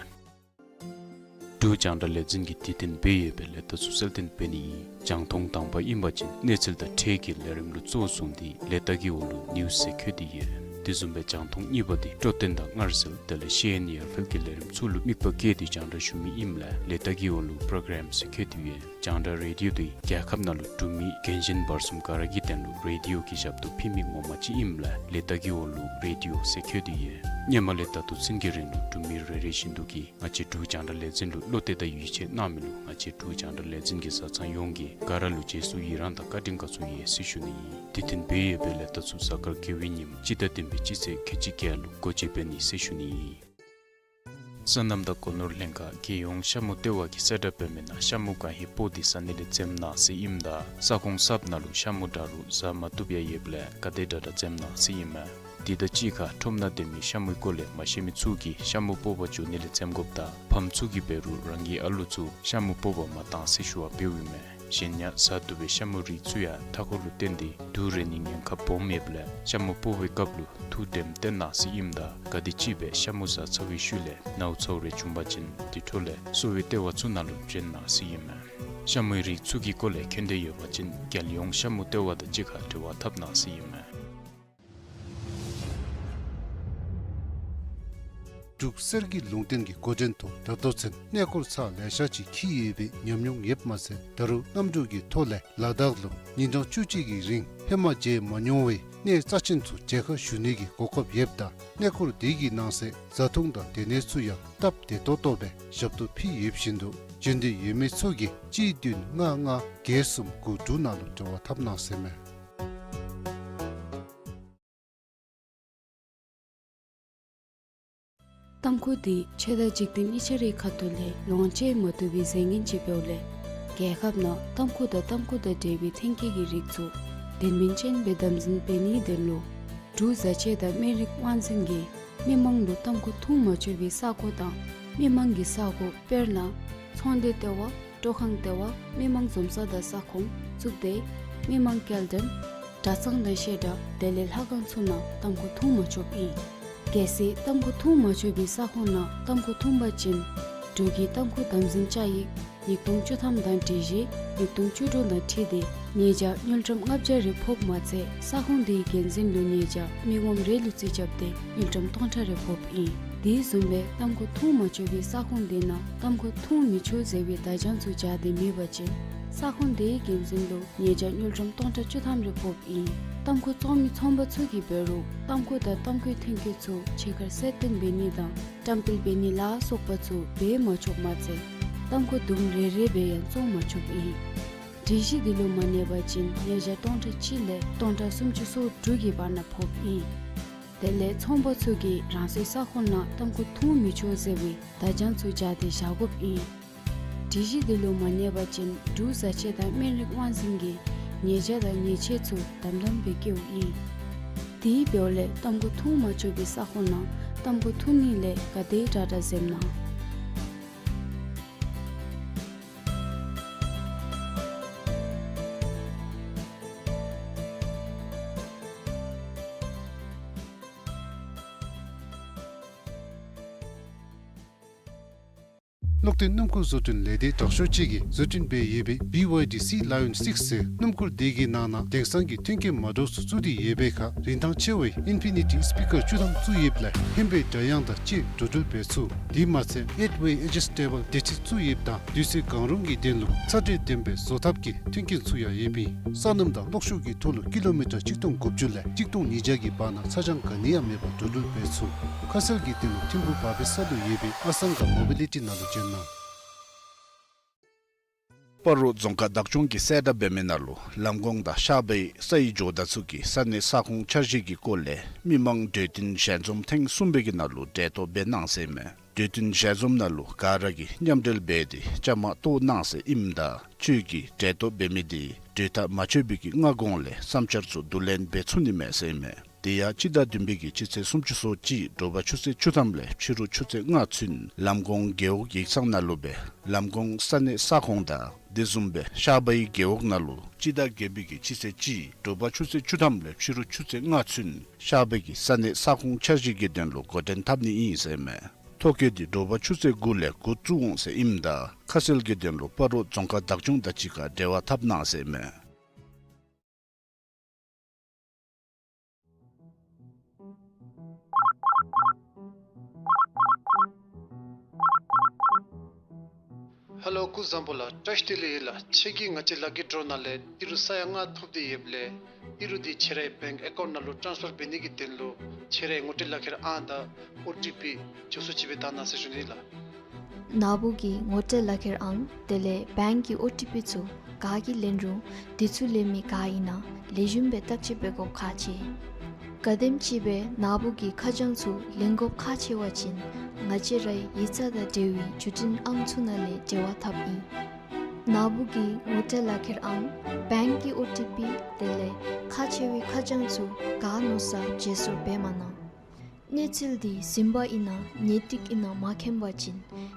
འབྲུག་རྒྱང་བསྒྲགས་ལས་འཛིན་གྱིས་དུས་མཐུན་འབད་ཡོད་པའི་ལས་རྟགས་ཚུ་གསལ་སྟོན་འབད་ནི་ཨིན། རྒྱང་མཐོང་དང་པ་ཨིན་པ་ཅིན་གནས་ཚུལ་དང་འཕྲལ་གྱི་ལས་རིམ་ལུ་གཙོ་བཟུང་སྟེ་ལས་རྟགས་ཀྱི་འོག་ལུ་ནིའུསི་ཟེར་བཀོད་དེ་ཡོད། དེ་བཟུམ་སྦེ་རྒྱང་མཐོང་གཉིས་པ་འདི་སྤྲོ་སྟོན་དང་སྔར་སྲོལ་དེ་ལས་ཤེས་ཡོན་ཡར་འཕེལ་གྱི་ལས་རིམ་ཚུ་ལུ་དམིགས་པ་བསྐྱེད་དེ་རྒྱང་བསྒྲགས་ཞུ་མི་ཨིནམ་ལས་ལས་རྟགས་ཀྱི་འོག་ལུ་པོརོ་གྲམ་ཟེར་བཀོད་དེ་ཡོད། རྒྱང་བསྒྲགས་རེ་ཌིའོ་འདི་རྒྱལ་ཁབ་ནང་ལུ་འབྲུག་མི་རྒན་གཞོན་བར་གསུམ་ག་ར་གི་དོན་ལུ་རེ་ཌིའོ་གི་ཞབས་ཏོག་ཕུལ་མི་ངོ་མ་ཅིག་ཨིནམ་ལས་ལས་རྟགས་ཀྱི་འོག་ལུ་རེ་ཌིའོ་ཟེར་བཀོད་དེ་ཡོད། སྔོན་མ་ལས་ད་ལྟོ་ཚུན་གྱི་རིང་ལུ་འབྲུག་མི་རེ་རེ་བཞིན་དུ་གིས་ང་བཅས་འབྲུག་རྒྱང་བསྒྲགས་ལས་འཛིན་ལུ་བློ་གཏད་དང་ཡིད་ཆེས་གནང་མི་ལུ་ང་བཅས་འབྲུག་རྒྱང་བསྒྲགས་ལས་འཛིན་གྱི་བཟའ་ཚང་ཡོངས་ཀྱིས་ག་ར་ལུ་རྗེས་སུ་ཡི་རང་དང་བཀའ་དྲིན་དགའ་ཚོར་ཡོད་ཟེར་ཞུ་ནི་ཨིན། དུས་མཐུན་འབད་ཡོད་པའི་ལས་རྟགས་ཚུ་གཟའ་སྐར་དགེ་བའི་ཉིནམ་སྤྱི་ཟླ་བདུན་པའི་སྤྱི་ཚེས་ཁལ་གཅིག་བརྒྱད་ལུ་སྒོ་འབྱེད་འབད་ནི་ཟེར་ཞུ་ནི་ཨིན། སོ་ནམ་དང་སྒོ་ནོར་ལྷན་ཁག་རྒྱལ་ཡོངས་ཤ་མུ་ལྟེ་བ་གིས་གསལ་བསྒྲགས་འབད་མི་ནང་ཤ་མུ་གང་ཧེ་སྤོ་སྟེ་ཟ་ནི་ལས་འཛེམ་གནང་ཟེར་ཨིནམ་ད་ས་ཁོངས་གསརཔ་ནང་ལུ་ཤ་མུ་དྲག་རུང་ཟ་མ་བཏུབ་ཡང་ཡོདཔ་ལས་ག་དེ་དྲག་དྲག་འཛེམ་གནང་ཟེར་ཨིན་མས། འདི་དང་གཅིག་ཁར་ཁྲོམ་ནང་སྡོད་མི་ཤ་མུའི་སྐོར་ལས་མ་ཤེས་མི་ཚུ་གིས་ཤ་མུ་སྤོ་བར་འགྱོ་ནི་ལས་འཛེམ་དགོཔ་དང་ཕམ་ཚུ་གིས་འབད་རུང་རང་གི་ཨ་ལུ་ཚུ་ཤ་མུ་སྤོ་བར་མ་གཏང་ཟེར་ཞུ་བ་འབདཝ་ཨིན་མས། གཞན་ཡང་བཟའ་བཏུབ་པའི་ཤ་མུ་རིགས་ཚུ་ཡང་མཐའ་འཁོར་ལུ་བརྟེན་ཏེ་དུག་རེག་ནིའི་ཉེན་ཁ་སྦོམ་ཡོདཔ་ལས་ཤ་མུ་སྤོ་བའི་སྐབས་ལུ་ཐུགས་དྲནམ་བཏོན་གནང་ཟེར་ཨིནམ་ད་ག་དེམ་ཅིག་སྦེ་ཤ་མུ་བཟའ་ཚར་བའི་ཤུལ་ལས་ནཝ་ཚཝ་རེ་བྱུང་པ་ཅིན་དེ་འཕྲོ་ལས་གསོ་བའི་ལྟེ་བ་ཚུ་ནང་ལུ་བྱོན་གནང་ཟེར་ཨིན་མས། ཤ་མུའི་རིགས་ཚུ་གི་སྐོར་ལས་མཁྱེན་འདོད་ཡོད་པ་ཅིན་རྒྱལ་ཡོངས་ཤ་མུ་ལྟེ་བ་དང་གཅིག་ཁར་འབྲེལ་བ་འཐབ་གནང་ཟེར་ཨིན་མས། འབྲུག་གསེར་གྱི་ལུང་བསྟན་གྱི་འགོ་འདྲེན་ཐོག་ད་ལྟོ་ཚུན་གནས་སྐོར་ཚར་ལེ་ཤ་ཅིག་འཁྱིད་ཡོད་པའི་ཉམས་མྱོང་ཡོདཔ་མ་ཚད་ད་རུང་གནམ་གྲུ་གི་ཐོག་ལས་ལ་དྭགས་ལུ་ཉིན་གྲངས་བཅུ་གཅིག་གི་རིང་ཧེ་མ་མཇལ་མ་མྱོང་བའི་གནས་རྩ་ཆེན་ཚུ་མཇལ་ཁ་ཞུ་ནི་གི་གོ་སྐབས་ཡོདཔ་ད་གནས་སྐོར་དེ་གི་ནང་གསེས་བཟའ་འཐུང་དང་སྡོད་གནས་ཚུ་ཡང་སྟབས་བདེ་ཏོག་ཏོ་སྦེ་ཞབས་ཏོག་ཕུལ་ཡོད་བཞིན་དུ་བྱོན་འདོད་ཡོད་མི་ཚུ་གིས་གཅིག་བདུན་ལྔ་ལྔ་བརྒྱད་གསུམ་དགུ་དྲུག་ནང་ལུ་འབྲེལ་བ་འཐབ་གནང་ཟེར་མས། ཏམ་ཁུ་འདི་ཆོས་དང་འཇིག་རྟེན་གཉིས་ཆ་རའི་ཁ་ཐུག་ལས་ལོངས་སྤྱོད་མ་བཏུབ་པའི་རྫས་ངན་ཅིག་འབདཝ་ལས་རྒྱལ་ཁབ་ནང་ཏམ་ཁུ་དང་ཏམ་ཁུ་དང་འབྲེལ་བའི་ཐོན་སྐྱེད་ཀྱི་རིགས་ཚུ་དོན་སྨིན་ཅན་སྦེ་དམ་འཛིན་འབད་ནིའི་དོན་ལུ་འབྲུག་བཟའ་ཆས་དང་སྨན་རིགས་དབང་འཛིན་གྱིས་མི་མང་ལུ་ཏམ་ཁུ་འཐུང་མ་ཆོག་པའི་ས་གོ་དང་མི་མང་གི་ས་གོ་དཔེར་ན་ཚོང་སྡེ་ལྟེ་བ། སྤྲོ་ཁང་ལྟེ་བ། མི་མང་འཛོམས་ས་དང་ས་ཁོངས། གཙུག་སྡེ། མི་མང་སྐྱེལ་འདྲེན། གྲྭ་ཚང་དང་བཤད་གྲྭ། དེ་ལས་ལྷ་ཁང་ཚུ་ནང་ཏམ་ཁུ་འཐུང་མ་ཆོགཔ་ཨིན། གལ་སྲིད་ཏམ་ཁུ་འཐུང་མ་ཆོག་པའི་ས་ཁོངས་ནང་ཏམ་ཁུ་འཐུང་པ་ཅིན་འབྲུག་གི་ཏམ་ཁུ་དམ་འཛིན་བཅའ་ཡིག་ཉིས་སྟོང་བཅུ་ཐམ་དང་སྒྲིག་གཞི་ཉིས་སྟོང་བཅུ་དྲུག་དང་འཁྲིལ་ཏེ་ཉེས་བྱ་དངུལ་ཀྲམ་ལྔ་བརྒྱ་རེ་ཕོགཔ་མ་ཚད་ས་ཁོངས་དེའི་འགན་འཛིན་ལུ་ཉེས་བྱ་མི་ངོམ་རེ་ལུ་རྩིས་རྐྱབ་སྟེ་དངུལ་ཀྲམ་སྟོང་ཕྲག་རེ་ཕོགཔ་ཨིན། དེ་བཟུམ་སྦེ་ཏམ་ཁུ་འཐུང་མ་ཆོག་པའི་ས་ཁོངས་དེ་ནང་ཏམ་ཁུ་འཐུང་མི་ཆོག་ཟེར་བའི་བརྡ་བྱང་ཚུ་སྦྱར་ཏེ་མེད་པ་ཅིན་ས་ཁོངས་དེའི་འགན་འཛིན་ལུ་ཉེས་བྱ་དངུལ་ཀྲམ་སྟོང་ཕྲག་བཅུ་ཐམ་རེ་ཕོགཔ་ཨིན། ཏམ་ཁུ་བཙོང་མི་ཚོང་པ་ཚུ་གིས་འབད་རུང་ཏམ་ཁུ་དང་ཏམ་ཁུའི་ཐོན་སྐྱེད་ཚུ་ཕྱི་ཁར་གསལ་སྟོན་འབད་ནི་དང་བཀྲམ་སྤེལ་འབད་ནི་ལ་སོགས་པ་ཚུ་འབད་མ་ཆོགཔ་མ་ཚད་ཏམ་ཁུ་དུམ་རེ་རེ་སྦེ་ཡང་བཙོང་མ་ཆོགཔ་ཨིན། སྒྲིག་གཞི་འདི་ལུ་མ་གནས་པ་ཅིན་ཉེས་བྱ་སྟོང་ཕྲག་གཅིག་ལས་སྟོང་ཕྲག་སུམ་ཅུ་སོ་དྲུག་གི་བར་ན་ཕོགཔ་ཨིན། དེ་ལས་ཚོང་པ་ཚུ་གིས་རང་སོའི་ས་ཁོངས་ནང་ཏམ་ཁུ་འཐུང་མི་ཆོག་ཟེར་བའི་བརྡ་བྱང་ཚུ་སྦྱར་ཏེ་བཞག་དགོཔ་ཨིན། སྒྲིག་གཞི་འདི་ལུ་མ་གནས་པ་ཅིན་འབྲུག་བཟའ་ཆས་དང་སྨན་རིགས་དབང་འཛིན་གྱིས་ཉེས་བྱ་དང་ཉེས་ཆད་ཚུ་དམ་དམ་སྦེ་བཀལཝ་ཨིན། དེ་འབདཝ་ལས་ཏམ་ཁུ་འཐུང་མ་ཆོག་པའི་ས་ཁོངས་ནང་ཏམ་ཁུ་འཐུང་ནི་ལས་ག་དེ་དྲག་དྲག་འཛེམ་གནང་། ལུང་བསྟན་སྣུམ་འཁོར་བཟོ་སྐྲུན་ལས་སྡེ་དྲག་ཤོས་ཅིག་གིས་བཟོ་སྐྲུན་འབད་ཡོད་པའི་བི་ཝའི་ཌི་སི་ལ་ཡོན་སིགསི་ཟེར་སྣུམ་འཁོར་དེ་གི་ནང་ན་དེང་སང་གི་མཐུན་རྐྱེན་མ་འདྲཝ་ཚུ་བཙུགས་ཏེ་ཡོད་པའི་ཁར་རིན་ཐང་ཆེ་བའི་ཨིན་ཕི་ནི་ཊི་སི་པི་ཀར་བཅུ་ཐམ་བཙུགས་ཡོདཔ་ལས་ཧན་པའི་སྒྲ་དབྱངས་དང་བཅས་འགྲོ་འགྲུལ་འབད་ཚུགས། དེ་མ་ཚད་ཨེཊ་ཝེ་ཨེ་ཇི་སི་ཊེ་བཱལ་བདེ་ཁྲིད་བཙུགས་ཡོདཔ་ད་དུས་ཚོད་གང་རུང་གི་དོན་ལུ་ཚ་དྲོད་ལྡན་པའི་བཟོ་ཐབས་ཀྱི་མཐུན་རྐྱེན་ཚུ་ཡང་ཡོདཔ་ཨིན། ས་སྣུམ་དང་གློག་ཤུགས་ཀྱི་ཐོག་ལུ་ཀི་ལོ་མི་ཊར་གཅིག་སྟོང་དགུ་བཅུ་ལས་གཅིག་སྟོང་ཉིས་བརྒྱ་གི་བར་ན་ཚ་གྱང་ག་ནི་ཡང་མེད་པར་འགྲོ་འགྲུལ་འབད་ཚུགས། ཁ་གསལ་གྱི་དོན་ལུ་ཐིམ་ཕུག་བར་པའི་ས་ལུ་ཡོད་པའི་ཨ་སང་ག་མོ་བི་ལི་ཊི་ནང་ལུ་བྱོན་གནང་། སྤ་རོ་རྫོང་ཁག་བདག་སྐྱོང་གིས་གསལ་བསྒྲགས་འབད་མི་ནང་ལུ་ལམ་གོང་དང་ཤར་པའི་སའི་ཇོ་བདག་ཚུ་གི་ས་གནས་ས་ཁོངས་འཆར་གཞི་གི་སྐོར་ལས་མི་མང་གྲོས་བསྟུན་ཞལ་འཛོམས་ཐེངས་གསུམ་པའི་གི་ནང་ལུ་གྲལ་གཏོགས་འབད་གནང་ཟེར་མས། གྲོས་བསྟུན་ཞལ་འཛོམས་ནང་ལུ་ག་ར་གིས་མཉམ་འབྲེལ་འབད་དེ་བཅའ་མར་གཏོགས་གནང་ཟེར་ཨིནམ་ད་ཁྱོད་ཀྱིས་གྲལ་གཏོགས་འབད་མི་དེ་གྲོས་ཐག་མ་ཆོད་པའི་གི་སྔ་གོང་ལས་བསམ་འཆར་ཚུ་བསྡུ་ལེན་འབད་ཚུགས་ནི་མས་ཟེར་མས། དེ་ཡང་སྤྱི་ཟླ་བདུན་པའི་གི་སྤྱི་ཚེས་སུམ་ཅུ་སོ་གཅིག་དྲོ་པ་ཆུ་ཚོད་བཅུ་ཐམ་ལས་ཕྱི་རུ་ཆུ་ཚོད་ལྔ་ཚུན་ལམ་གོང་རྒེད་འོག་ཡིག་ཚང་ནང་ལུ་སྦེ་ལམ་གོང་ས་གནས་ས་ཁོངས་དང་དེ་བཟུམ་སྦེ་ཤར་པའི་རྒེད་འོག་ནང་ལུ་སྤྱི་ཟླ་བརྒྱད་པའི་གི་སྤྱི་ཚེས་གཅིག་དྲོ་པ་ཆུ་ཚོད་བཅུ་ཐམ་ལས་ཕྱི་རུ་ཆུ་ཚོད་ལྔ་ཚུན་ཤར་པའི་གི་ས་གནས་ས་ཁོངས་འཆར་གཞི་གི་དོན་ལུ་འགོ་འདྲེན་འཐབ་ནི་ཨིན་ཟེར་མས། ཐོ་བཀོད་དེ་དྲོ་པ་ཆུ་ཚོད་དགུ་ལས་འགོ་བཙུགས་འོང་ཟེར་ཨིནམ་ད་ཁ་གསལ་གྱི་དོན་ལུ་སྤ་རོ་རྫོང་ཁག་བདག་སྐྱོང་དང་གཅིག་ཁར་འབྲེལ་བ་འཐབ་གནང་ཟེར་མས། ཧེ་ལོ་སྐུ་གཟུགས་བཟང་པོ་ལགས། བཀྲ་ཤིས་བདེ་ལེགས་ཨིན་ལགས། ཁྱོད་ཀྱིས་ང་བཅས་ལ་ཀི་ཌོ་ནང་ལས་ཨི་རུ་ས་ཡ་ལྔ་ཐོབ་སྟེ་ཡོདཔ་ལས་ཨི་རུ་དེ་ཁྱོད་རའི་བེངཀ་ཨེ་ཀའུནཊ་ནང་ལུ་ཊཱནསི་ཕར་འབད་ནི་གི་དོན་ལུ་ཁྱོད་རའི་ངོ་སྤྲོད་ལག་ཁྱེར་ཨང་དང་ཨོ་ཊི་པི་མགྱོགས་སུ་ཅིག་སྦེ་བཏང་གནང་ཟེར་ཞུ་ནི་ལགས། ནཱ་བུ་གི་ངོ་སྤྲོད་ལག་ཁྱེར་ཨང་དེ་ལས་བེངཀ་གི་ཨོ་ཊི་པི་ཚུ་ག་གིས་ལེན་རུང་དེ་ཚུ་ལེན་མི་ག་ཨིན་ན་ལེགས་ཤོམ་སྦེ་བརྟག་དཔྱད་འབད་དགོཔ་ཁག་ཆེ། ག་དེམ་ཅིག་སྦེ་ནཱ་བུ་གི་ཁ་བྱང་ཚུ་ལེན་དགོཔ་ཁག་ཆེ་བ་ཅིན་ང་བཅས་རའི་ཡིག་ཚང་དང་འབྲེལ་བའི་བརྒྱུད་འཕྲིན་ཨང་ཚུ་ནང་ལས་འབྲེལ་བ་འཐབ་ཨིན། ནཱ་བུ་གི་ངོ་སྤྲོད་ལག་ཁྱེར་ཨང་བེངཀ་གི་ཨོ་ཊི་པི་དེ་ལས་ཁག་ཆེ་བའི་ཁ་བྱང་ཚུ་ག་མནོ་ས་བརྗེ་སོར་འབད་མ་གནང་། གནས་ཚུལ་འདི་ཟིན་པ་ཨིན་ན་ངེས་ཏིག་ཨིན་ན་མ་མཁྱེན་པ་ཅིན་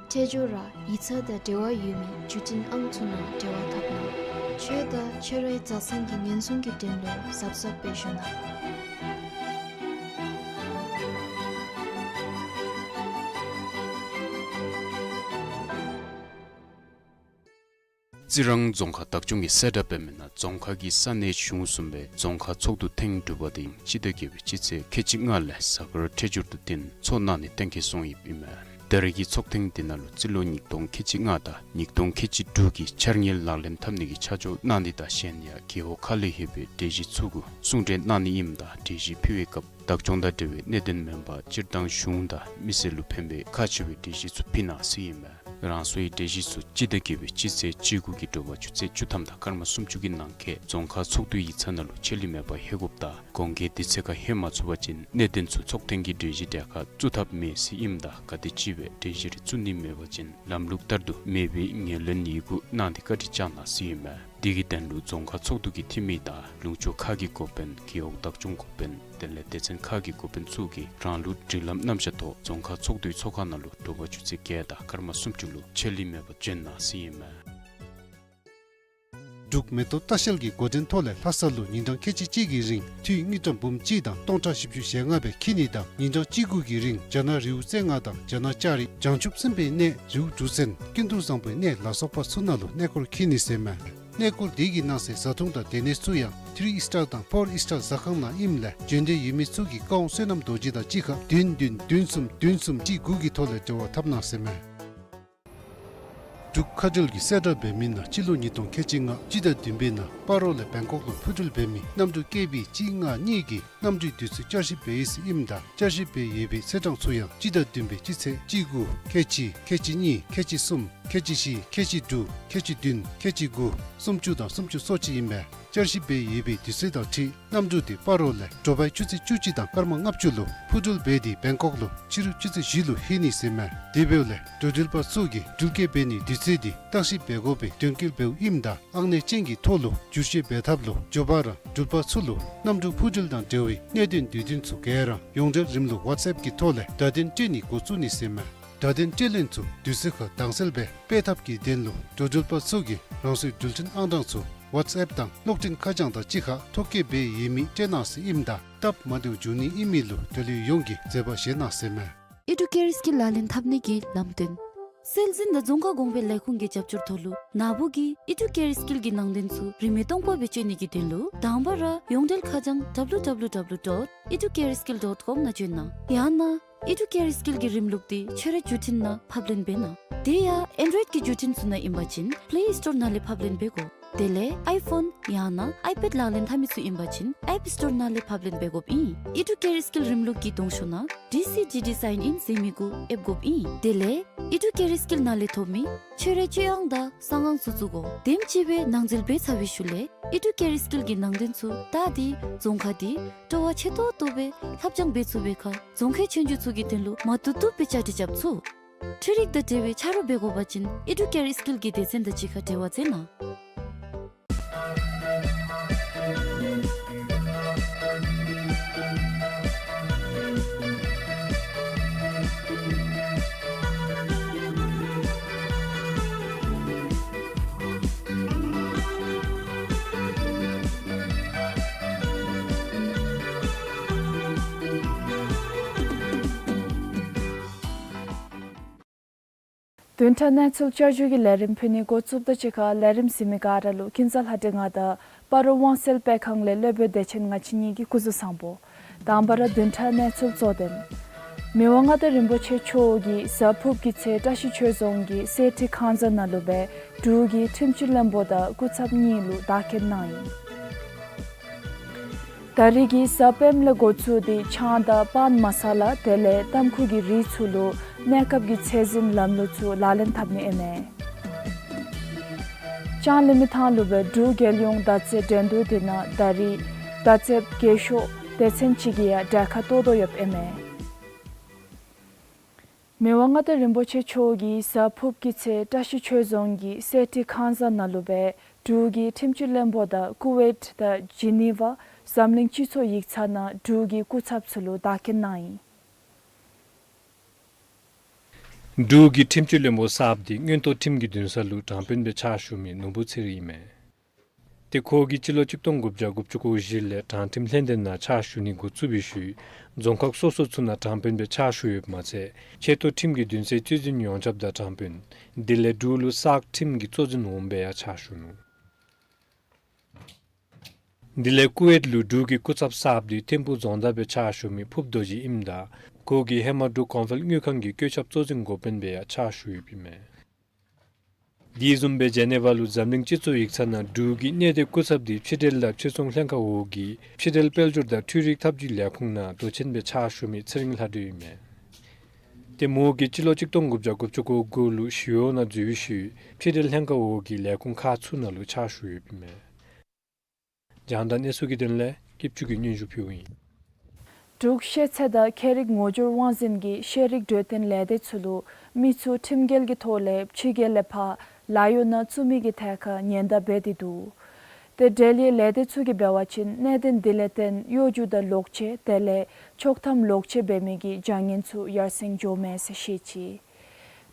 འཕྲལ་མགྱོགས་ར་ཡིག་ཚང་དང་འབྲེལ་བ་ཡོད་མི་བརྒྱུད་འཕྲིན་ཨང་ཚུ་ནང་འབྲེལ་བ་འཐབ་གནང་། ཆོས་དང་ཆོས་རའི་མཛའ་བརྩེ་གི་ཉེན་སྲུང་གི་དོན་ལུ་གཟབ་གཟབ་སྦེ་བཞུགས་གནང་། རྩི་རང་རྫོང་ཁག་བདག་སྐྱོང་གིས་གསལ་བསྒྲགས་འབད་མི་ནང་རྫོང་ཁག་གི་ས་གནས་གཞུང་གསུམ་པའི་རྫོང་ཁག་ཚོགས་འདུ་ཐེངས་དྲུག་པ་དེ་སྤྱི་ཟླ་བརྒྱད་པའི་སྤྱི་ཚེས་ཁལ་གཅིག་ལྔ་ལས་གཟའ་སྐར་འཕྲོད་སྦྱོར་དང་བསྟུན་ཚོགས་གནང་ནི་གཏན་འཁེལ་སོང་ཡོདཔ་ཨིན་མས། ད་རེས་ཀྱི་ཚོགས་ཐེངས་དེ་ནང་ལུ་རྩིས་ལོ་ཉིས་སྟོང་ཁལ་གཅིག་ལྔ་དང་ཉིས་སྟོང་ཁལ་གཅིག་དྲུག་གི་འཆར་དངུལ་ལག་ལེན་འཐབ་ནི་གི་ཆ་འཇོག་གནང་ནི་དང་གཞན་ཡང་རྒེད་འོག་ཁག་ལས་ཡོད་པའི་གྲོས་གཞི་ཚུ་གུ་གསུང་གྲོས་གནང་ནི་ཨིནམ་ད་གྲོས་གཞི་ཕུལ་བའི་སྐབས་བདག་སྐྱོང་དང་འབྲེལ་བའི་གནད་དོན་མེན་པར་སྤྱིར་བཏང་གཞུང་དང་མི་སེར་ལུ་ཕན་པའི་ཁག་ཆེ་བའི་གྲོས་གཞི་ཚུ་ཕུལ་གནང་ཟེར་ཨིན་མས། རང་སོའི་གྲོས་གཞི་ཚུ་སྤྱི་ཟླ་བརྒྱད་པའི་སྤྱི་ཚེས་བཅུ་དགུ་གི་དྲོ་པ་ཆུ་ཚོད་བཅུ་ཐམ་དང་སྐར་མ་སུམ་ཅུ་གི་ནང་འཁོད་རྫོང་ཁག་ཚོགས་འདུའི་ཡིག་ཚང་ནང་ལུ་ཆད་ལུས་མེད་པར་ལྷོད་དགོཔ་དང་གོང་འཁོད་དུས་ཚོད་ཁར་ལྷོད་མ་ཚུགས་པ་ཅིན་གནད་དོན་ཚུ་ཚོགས་ཐེངས་ཀྱི་གྲོས་གཞི་གྲལ་ཁར་བཙུགས་ཐབས་མེད་ཟེར་ཨིནམ་ད་ག་དེམ་ཅིག་སྦེ་གྲོས་གཞི་རེ་བཙུགས་ནི་མེད་པ་ཅིན་ལམ་ལུགས་ལྟར་དུ་མེད་པའི་ངོས་ལེན་ཡི་གུ་གནང་སྟེ་བཀའ་དྲིན་བསྐྱང་གནང་ཟེར་ཨིན་མས། དེ་གི་དོན་ལུ་རྫོང་ཁག་ཚོགས་འདུ་གི་འཐུས་མི་དང་ལུང་ཕྱོགས་ཁག་གི་འགོ་དཔོན་རྒེད་འོག་བདག་སྐྱོང་འགོ་དཔོན་དེ་ལས་སྡེ་ཚན་ཁག་གི་འགོ་དཔོན་ཚུ་གིས་རང་ལུགས་སྒྲིག་ལམ་རྣམ་གཞག་ཐོག་རྫོང་ཁག་ཚོགས་འདུའི་ཚོགས་ཁང་ནང་ལུ་དྲོ་པ་ཆུ་ཚོད་བརྒྱད་དང་སྐར་མ་སུམ་ཅུ་ལུ་ཆད་ལུས་མེད་པར་འབྱོན་གནང་ཟེར་ཨིན་མས། འབྲུག་མེ་ཏོག་ལྟ་བཤལ་གྱི་འགོ་འདྲེན་ཐོག་ལས་ལྷ་ས་ལུ་ཉིན་གྲངས་ཁལ་གཅིག་གཅིག་གི་རིང་འཐུས་དངུལ་ཀྲམ་འབུམ་གཅིག་དང་སྟོང་ཕྲག་བཞི་བཅུ་ཞེ་ལྔ་སྦེ་འཁྱིད་ནི་དང་ཉིན་གྲངས་གཅིག་དགུ་གི་རིང་རྒྱ་ནག་རི་བོ་རྩེ་ལྔ་དང་རྒྱ་ནག་ལྕགས་རི་བྱང་ཆུབ་སེམས་དཔའི་གནས་རི་བོ་འབྲུག་བཙན་ཀུན་ཏུ་བཟང་པོའི་གནས་ལ་སོགས་པ་ཚུ་ནང་ལུ་གནས་སྐོར་འཁྱིད་ནི་ཟེར་མས། གནས་སྐོར་དེ་གི་གནང་སའི་བཟའ་འཐུང་དང་སྡོད་གནས་ཚུ་ཡང་ཐི་རི་ཨིས་ཊར་དང་ཕོར་ཨིས་ཊར་ཟ་ཁང་ནང་ཨིནམ་ལས་འབྱོན་འདོད་ཡོད་མི་ཚུ་གིས་ཀ་ཝང་བསོད་ནམས་རྡོ་རྗེ་དང་གཅིག་ཁར་བདུན་བདུན་བདུན་གསུམ་བདུན་གསུམ་གཅིག་དགུ་གི་ཐོག་ལས་འབྲེལ་བ་འཐབ་གནང་ཟེར་མས། འབྲུག་མཁའ་འགྲུལ་གྱིས་གསལ་བསྒྲགས་འབད་མི་ནང་སྤྱི་ལོ་ཉིས་སྟོང་ཁལ་གཅིག་ལྔ་སྤྱི་ཟླ་བདུན་པའི་ནང་སྤ་རོ་ལས་བེང་ཀོག་ལུ་འཕུར་འགྲུལ་འབད་མི་གནམ་གྲུ་ཀེ་བི་གཅིག་ལྔ་གཉིས་ཀྱི་གནམ་གྲུའི་དུས་ཚོད་བསྐྱར་ཞིབ་འབད་ཡི་ཟེར་ཨིནམ་ད་བསྐྱར་ཞིབ་འབད་ཡོད་པའི་ཚེས་གྲངས་ཚུ་ཡང་སྤྱི་ཟླ་བདུན་པའི་སྤྱི་ཚེས་གཅིག་དགུ་ཁལ་གཅིག་ཁལ་གཅིག་གཉིས་ཁལ་གཅིག་གསུམ་ཁལ་གཅིག་བཞི་ཁལ་གཅིག་དྲུག་ཁལ་གཅིག་བདུན་ཁལ་གཅིག་དགུ་སུམ་ཅུ་དང་སུམ་ཅུ་སོ་གཅིག་ཨིན་མས། བསྐྱར་ཞིབ་འབད་ཡོད་པའི་དུས་ཚོད་དང་འཁྲིལ་གནམ་གྲུ་དེ་སྤ་རོ་ལས་དྲོ་པའི་ཆུ་ཚོད་བཅུ་གཅིག་དང་སྐར་མ་ལྔ་བཅུ་ལུ་འཕུར་འགྲུལ་འབད་དེ་བེང་ཀོག་ལུ་ཕྱི་རུ་ཆུ་ཚོད་བཞི་ལུ་ལྷོད་ནི་ཟེར་མས། དེ་འབདཝ་ལས་འགྲོ་འགྲུལ་པ་ཚུ་གིས་འགྲུལ་སྐྱེལ་འབད་ནིའི་དུས་ཚོད་དེ་བརྟག་ཞིབ་འབད་དགོ་པའི་དོན་འཁྱོལ་འབདཝ་ཨིནམ་ད་ཨང་གནས་ཅན་གྱི་ཐོག་ལུ་བསྒྱུར་བཅོས་འབད་ཐབས་ལུ་མགྱོགས་པ་ར་འགྲུལ་པ་ཚུ་ལུ་གནམ་གྲུ་འཕུར་འགྲུལ་དང་འབྲེལ་བའི་གནད་དོན་དུས་སྟོན་ཚུ་ག་ར་ཡོངས་འབྲེལ་རིམ་ལུགས་ཝཊས་ཨེཔ་གི་ཐོག་ལས་བརྡ་དོན་སྤྲོད་ནི་འགོ་བཙུགས་ནི་ཟེར་མས། བརྡ་དོན་སྤྲོད་ལེན་ཚུ་དུས་ཚོད་ཁར་དྭངས་གསལ་སྦེ་སྤེལ་ཐབས་ཀྱི་དོན་ལུ་འགྲོ་འགྲུལ་པ་ཚུ་གིས་རང་སོའི་འགྲུལ་འཕྲིན་ཨང་གྲངས་ཚུ་ཝཊས་ཨེཔ་དང་གློག་འཕྲིན་ཁ་བྱང་དང་གཅིག་ཁར་ཐོ་བཀོད་འབད་ཡོད་མི་སྤྲོད་གནང་ཟེར་ཨིནམ་ད་སྟབས་མ་བདེཝ་འབྱུང་ནི་ཨིན་མི་ལུ་འབྲེལ་ཡོད་ཡོངས་ཀྱིས་བཟོད་པ་བཞེས་གནང་ཟེར་མས། ཨི་ཌུ་ཀེར་སི་ཀིལ་ལག་ལེན་འཐབ་ནི་གི་ལམ་སྟོན། སྲོལ་འཛིན་དང་རྫོང་ཁ་གོང་འཕེལ་ལས་ཁུངས་ཀྱི་རྒྱབ་སྐྱོར་ཐོག་ལུ་ནཱ་བུ་གིས་ཨི་ཌུ་ཀེར་སི་ཀིལ་གྱི་ནང་དོན་ཚུ་རིན་མེད་སྟོང་པ་སྦེ་སྤྱོད་ནི་གི་དོན་ལུ་དང་པ་ར་ཡོངས་འབྲེལ་ཁ་བྱང་ཌབ་ལུ་ཌབ་ལུ་ཌབ་ལུ་ཌོཊ་ཨི་ཌུ་ཀེར་སི་ཀིལ་ཌོཊ་ཀོམ་ནང་བྱོན་གནང་། ཡང་ན་ཨི་ཌུ་ཀེར་སི་ཀིལ་གྱི་རིམ་ལུགས་དེ་ཁྱོད་རའི་འགྲུལ་འཕྲིན་ནང་ཕབ་ལེན་འབད་གནང་། དེ་ཡང་ཨེན་ཌོའིཌ་ཀྱི་འགྲུལ་འཕྲིན་ཚུ་ནང་ཨིན་པ་ཅིན་པླེ་སི་ཊོར་ནང་ལས་ཕབ་ལེན་འབད་དགོ། དེ་ལས་ཨའི་ཕོན་ཡང་ན་ཨའི་པེཌ་ལག་ལེན་འཐབ་མི་ཚུ་ཨིན་པ་ཅིན་ཨེཔ་སི་ཊོར་ནང་ལས་ཕབ་ལེན་འབད་དགོཔ་ཨིན། ཨི་ཌུ་ཀེར་སི་ཀིལ་རིམ་ལུགས་ཀྱི་གདོང་ཤོག་ནང་ཌི་སི་ཌི་ཌི་སའིན་ཨིན་ཟེར་མི་གུ་ཨེབ་དགོཔ་ཨིན། དེ་ལས་ཨི་ཌུ་ཀེར་སི་ཀིལ་ནང་ལས་ཐོབ་མི་ཁྱོད་རའི་སྤྱོད་ཨང་དང་གསང་ཨང་ཚུ་བཙུགས་དགོ། དེམ་ཅིག་སྦེ་ནང་འཛུལ་འབད་ཚར་བའི་ཤུལ་ལས་ཨི་ཌུ་ཀེར་སི་ཀིལ་གྱི་ནང་དོན་ཚུ་བལྟ་སྟེ་རྫོང་ཁག་དེ་སྤྲོ་བ་ཆེ་ཏོག་ཏོ་སྦེ་ལྷབ་སྦྱང་འབད་ཚུགས་པའི་ཁར་རྫོང་ཁའི་ཆོས་རྒྱུགས་ཚུ་གི་དོན་ལུ་མ་བཏུབ་བཏུབ་སྦེ་བཅའ་སྒྲིག་རྐྱབ་ཚུགས། འཕྲུལ་རིག་དང་འབྲེལ་བའི་ཆ་རོགས་འབད་དགོ་པ་ཅིན་ཨི་ཌུ་ཀེར་སི་ཀིལ་གྱི་སྡེ་ཚན་དང་གཅིག་ཁར་འབྲེལ་བ་མཛད་གནང་། བདུན་ཕྲག་གནས་ཚུལ་བསྐྱར་ཞུ་གི་ལས་རིམ་ཕུལ་ནི་འགོ་བཙུགསཔ་དང་གཅིག་ཁར་ལས་རིམ་གཟིགས་མི་ག་ར་ལུ་ཀུན་བཟང་ལྷ་འདྲེ་ང་དང་སྤ་རོ་དབང་གསལ་སྤེལ་ཁང་ལས་སློབ་དཔོན་བདེ་ཆེན་ང་བཅས་གཉིས་ཀྱིས་སྐུ་གཟུགས་བཟང་པོ། དང་པ་ར་བདུན་ཕྲག་གནས་ཚུལ་གཙོ་དོན། མི་དབང་མངའ་བདག་རིན་པོ་ཆེ་མཆོག་གིས་གཟའ་ཕུརཔ་གི་ཚེ་བཀྲ་ཤིས་ཆོས་རྫོང་གི་གསེར་ཁྲི་ཁང་བཟང་ནང་ལུ་སྦེ་འབྲུག་གི་ཁྲིམས་སྤྱི་བློན་པོ་དང་སྐུ་ཚབ་གཉིས་ལུ་བདག་རྐྱེན་གནང་ཡི། ད་རིས་ཀྱི་གཟའ་སྤེནམ་ལས་འགོ་བཙུགས་ཏེ་ཆང་དང་པཱན་མ་ས་ལ་དེ་ལས་ཏམ་ཁུ་གི་རིགས་ཚུ་ལུ་གནས་སྐབས་ཀྱི་ཚད་འཛིན་ལམ་ལུགས་ཚུ་ལག་ལེན་འཐབ་ནི་ཨིན་མས། ལྕང་གླིང་མི་ཐང་ལུ་སྦེ་འབྲུག་རྒྱལ་ཡོངས་མདའ་རྩེད་འགྲན་བསྡུར་དེ་ནང་ད་རིས་མདའ་རྩེདཔ་རྒས་ཤོས་སྡེ་ཚན་ཅིག་གིས་ཡང་གྲལ་ཁར་གཏོགས་དོ་ཡོདཔ་ཨིན་མས། མི་དབང་མངའ་བདག་རིན་པོ་ཆེ་མཆོག་གིས་གཟའ་ཕུརཔ་གི་ཚེ་བཀྲ་ཤིས་ཆོས་རྫོང་གི་གསེར་ཁྲི་ཁང་བཟང་ནང་ལུ་སྦེ་འབྲུག་གི་ཁྲིམས་སྤྱི་བློན་པོ་དང་ཀུ་ཝེཊ་དང་ཇི་ནི་ཝ་འཛམ་གླིང་སྤྱི་ཚོགས་ཡིག་ཚང་ནང་འབྲུག་གི་སྐུ་ཚབ་ཚུ་ལུ་བདག་རྐྱེན་གནང་ཡི། འབྲུག་གི་ཁྲིམས་སྤྱི་བློན་པོ་གསརཔ་དེ་མངོན་རྟོགས་ཁྲིམས་ཀྱི་འདུན་ས་ལུ་དྲང་དཔོན་སྦེ་ཕྱག་ཞུ་མི་ནོར་བུ་ཚེ་རིང་ཨིན་མས། ཏེ་ཁོ་གིས་སྤྱི་ལོ་གཅིག་སྟོང་དགུ་བརྒྱ་དགུ་བཅུ་གོ་བཞི་ལས་དྲང་ཁྲིམས་ལྷན་སྡེ་ནང་ཕྱག་ཞུ་ནི་འགོ་བཙུགས་པའི་ཤུལ་རྫོང་ཁག་སོ་སོ་ཚུ་ནང་དྲང་དཔོན་སྦེ་ཕྱག་ཞུ་ཡོདཔ་མ་ཚད་ཆེ་མཐོ་ཁྲིམས་ཀྱི་འདུན་སའི་གཙོ་འཛིན་ཡོངས་ཁྱབ་དང་དྲང་དཔོན། དེ་ལས་འབྲུག་ལུ་གསར་ཁྲིམས་ཀྱི་གཙོ་འཛིན་འོགམ་སྦེ་ཡང་ཕྱག་ཞུ་ནུག། དེ་ལས་ཀུ་ཝེཊ་ལུ་འབྲུག་གི་སྐུ་ཚབ་གསརཔ་འདི་ཐིམ་ཕུག་རྫོང་བདག་སྦེ་ཕྱག་ཞུ་མི་ཕུབ་རྡོ་རྗེ་ཨིནམ་ད་ཁོ་གིས་ཧེ་མ་འབྲུག་གོང་འཕེལ་དངུལ་ཁང་གི་བཀོད་ཁྱབ་གཙོ་འཛིན་འགོ་དཔོན་སྦེ་ཡང་ཕྱག་ཞུ་ཡོདཔ་ཨིན་མས། དེ་བཟུམ་སྦེ་ཇེ་ནེ་ཝ་ལུ་འཛམ་གླིང་སྤྱི་ཚོགས་ཡིག་ཚང་ནང་འབྲུག་གི་གནས་སྡོད་སྐུ་ཚབ་འདི་ཕྱི་འབྲེལ་དང་ཕྱིར་ཚོང་ལྷན་ཁག་འོག་གི་ཕྱི་འབྲེལ་དཔལ་འབྱོར་དང་འཕྲུལ་རིག་འཐབ་ཇུས་ལས་ཁུངས་ནང་མདོ་ཆེན་སྦེ་ཕྱག་ཞུ་མི་ཚེ་རིང་ལྷ་སྒྲོན་ཨིན་མས། ཏེ་མོ་གིས་སྤྱི་ལོ་གཅིག་སྟོང་དགུ་བརྒྱ་དགུ་བཅུ་གོ་དགུ་ལུ་ཞི་གཡོག་ནང་འཛུལ་བའི་ཤུལ་ཕྱི་འབྲེལ་ལྷན་ཁག་འོག་གི་ལས་ཁུངས་ཁག་ཚུ་ནང་ལུ་ཕྱག་ཞུ་ཡོདཔ་ཨིན་མས། རྒྱང་བསྒྲགས་གནས་ཚུལ་གྱི་དོན་ལས་སྐྱིད་ཆུ་གིས་སྙན་ཞུ་ཕུལཝ་ཨིན། འབྲུག་ཤེས་ཚད་དང་ཁྱད་རིག་ངོ་སྦྱོར་དབང་འཛིན་གྱིས་ཤེས་རིག་གྲོས་སྟོན་ལས་སྡེ་ཚུ་ལུ་མི་ཚུ་ཁྲིམས་འགལ་གྱི་ཐོག་ལས་ཕྱི་རྒྱལ་ལས་ཕར་ལཱ་གཡོག་ནང་བཙུགས་མི་གི་ཐད་ཁར་ཉེན་བརྡ་འབད་དེ་འདུག། དེ་འབྲེལ་ཡོད་ལས་སྡེ་ཚུ་གིས་འབད་བ་ཅིན་གནད་དོན་འདི་ལས་བརྟེན་གཡོ་སྒྱུ་དང་ལོག་སྤྱོད་དེ་ལས་ཆོག་ཐམ་ལོག་སྤྱོད་འབད་མི་གི་བྱ་ངན་ཚུ་ཡར་སེང་འགྱོཝ་མས་ཟེར་བཤད་ཅི།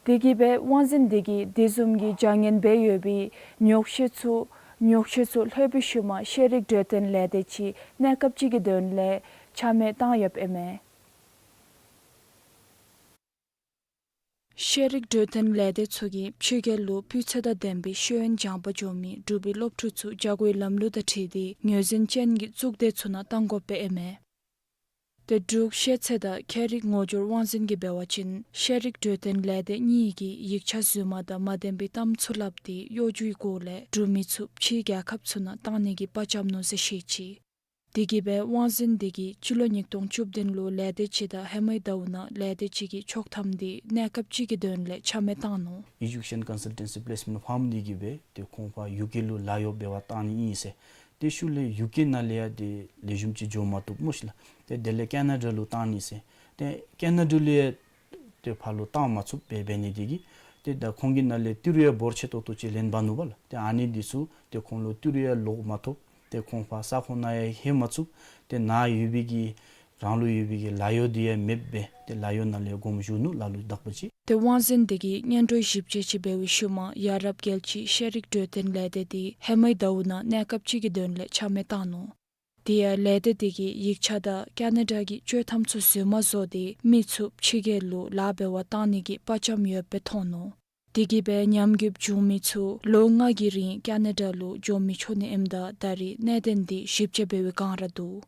དེ་གིས་སྦེ་དབང་འཛིན་འདི་གིས་དེ་བཟུམ་གྱི་བྱ་ངན་འབད་ཡོད་པའི་ཉོག་བཤད་ཚུ་ཉོག་བཤད་ཚུ་ལྷོད་པའི་ཤུལ་མ་ཤེས་རིག་གྲོས་སྟོན་ལས་སྡེ་ཅིག་གནས་སྐབས་ཅིག་གི་དོན་ལས་ཆ་མེད་བཏང་ཡོདཔ་ཨིན་མས། ཤེས་རིག་གྲོས་སྟོན་ལས་སྡེ་ཚུ་གིས་ཕྱི་རྒྱལ་ལུ་སྤུས་ཚད་དང་ལྡན་པའི་ཤེས་ཡོན་སྦྱང་པར་འགྱོ་མི་འབྲུག་པའི་སློབ་ཕྲུག་ཚུ་བྱ་དགོ་པའི་ལམ་ལུགས་དང་འཁྲིལ་ཏེ་ངོས་འཛིན་ཅན་གྱི་གཙུག་སྡེ་ཚུ་ནང་གཏང་དགོཔ་སྦེ་ཨིན་མས། ཏེ་འབྲུག་ཤེས་ཚད་དང་ཁྱད་རིག་ངོ་སྦྱོར་དབང་འཛིན་གྱིས་འབད་བ་ཅིན་ཤེས་རིག་གྲོས་སྟོན་ལས་སྡེ་གཉིས་ཀྱིས་ཡིག་ཆ་རྫུན་མ་དང་མ་བདེན་པའི་གཏམ་ཚུ་སླབ་སྟེ་གཡོ་སྒྱུའི་སྒོ་ལས་འབྲུག་མི་ཚུ་ཕྱིའི་རྒྱལ་ཁབ་ཚུ་ནང་གཏང་ནི་གི་དཔའ་བཅམ་ནུག་ཟེར་བཤད་ཅི། དེ་གིས་སྦེ་དབང་འཛིན་འདི་གིས་སྤྱི་ལོ་ཉིས་སྟོང་བཅུ་བདུན་ལུ་ལས་སྡེ་ཅིག་དང་ཧེ་མའི་ཟླཝ་ནང་ལས་སྡེ་ཅིག་གིས་ཆོག་ཐམ་འདི་གནས་སྐབས་ཅིག་གི་དོན་ལས་ཆ་མེད་བཏང་ནུག། Education Consultancy Placement Firm འདི་གིས་སྦེ་ཏེ་ཁོང་ཕར་ཡུ་ཀེ་ལུ་ལཱ་གཡོག་འབད་བར་གཏང་ནི་ཨིན་ཟེར། ཏེ་ཤུལ་ལས་ཡུ་ཀེ་ནང་ལས་ཡང་ཏེ་ལེགས་ཤོམ་ཅིག་འགྱོ་མ་བཏུབ་སྨོ་ཤིག་ལགས། ཏེ་དེ་ལས་ཀེ་ན་ཌ་ལུ་གཏང་ནི་ཟེར། ཏེ་ཀེ་ན་ཌ་ལུ་ཡང་ཏེ་ཕར་ལུ་གཏང་མ་ཚུགསཔ་སྦེ་འབད་ནི་དེ་གིས་ཏེ་ད་ཁོང་གི་ནང་ལས་ཏི་རུ་ཡང་འབོར་ཆེ་ཏོག་ཏོ་ཅིག་ལེན་འབག་ནུག་པ་ལགས། ཏེ་ཨ་ནི་འདི་ཚུ་ཏེ་ཁོང་ལུ་ཏི་རུ་ཡང་ལོག་མ་ཐོབ། ཏེ་ཁོང་ཕར་ས་ཁོངས་ནང་ཡང་ལྷོད་མ་ཚུགས། ཏེ་ནཱ་ཡོད་པའི་གི་རང་ལུ་ཡོད་པའི་གི་ལཱ་གཡོག་འདི་ཡང་མེདཔ་སྦེ་ཏེ་ལཱ་གཡོག་ནང་ལས་དགོངསམ་ཞུ་ནུག་ལ་ལུ་དག་པ་ཅིག། ཏེ་དབང་འཛིན་འདི་གིས་སྔོན་འགྲོའི་ཞིབ་དཔྱད་ཅིག་འབད་བའི་ཤུལ་མ་ཡ་རབས་རྒྱལ་སྤྱིའི་ཤེས་རིག་གྲོས་སྟོན་ལས་སྡེ་འདི་ཧེ་མའི་ཟླཝ་ནང་གནས་སྐབས་ཅིག་གི་དོན་ལས་ཆ་མེད་བཏང་ནུག། དེ་ཡང་ལས་སྡེ་དེ་གིས་ཡིག་ཆ་དང་ཀེ་ན་ཌ་གི་ཆོག་ཐམ་ཚུ་རྫུན་མ་བཟོ་སྟེ་མི་ཚུ་ཕྱི་རྒྱལ་ལུ་ལཱ་འབད་བར་གཏང་ནི་གི་དཔའ་བཅམ་ཡོདཔ་སྦེ་མཐོང་ནུག། དེ་གིས་སྦེ་ཉམས་རྒུདཔ་བྱུང་མི་ཚུ་ལོ་ལྔ་གི་རིང་ཀེ་ན་ཌ་ལུ་འགྱོ་མི་ཆོག་ནི་ཨིནམ་ད་ད་རེས་གནད་དོན་འདི་ཞིབ་དཔྱད་འབད་བའི་བསྒང་ར་འདུག།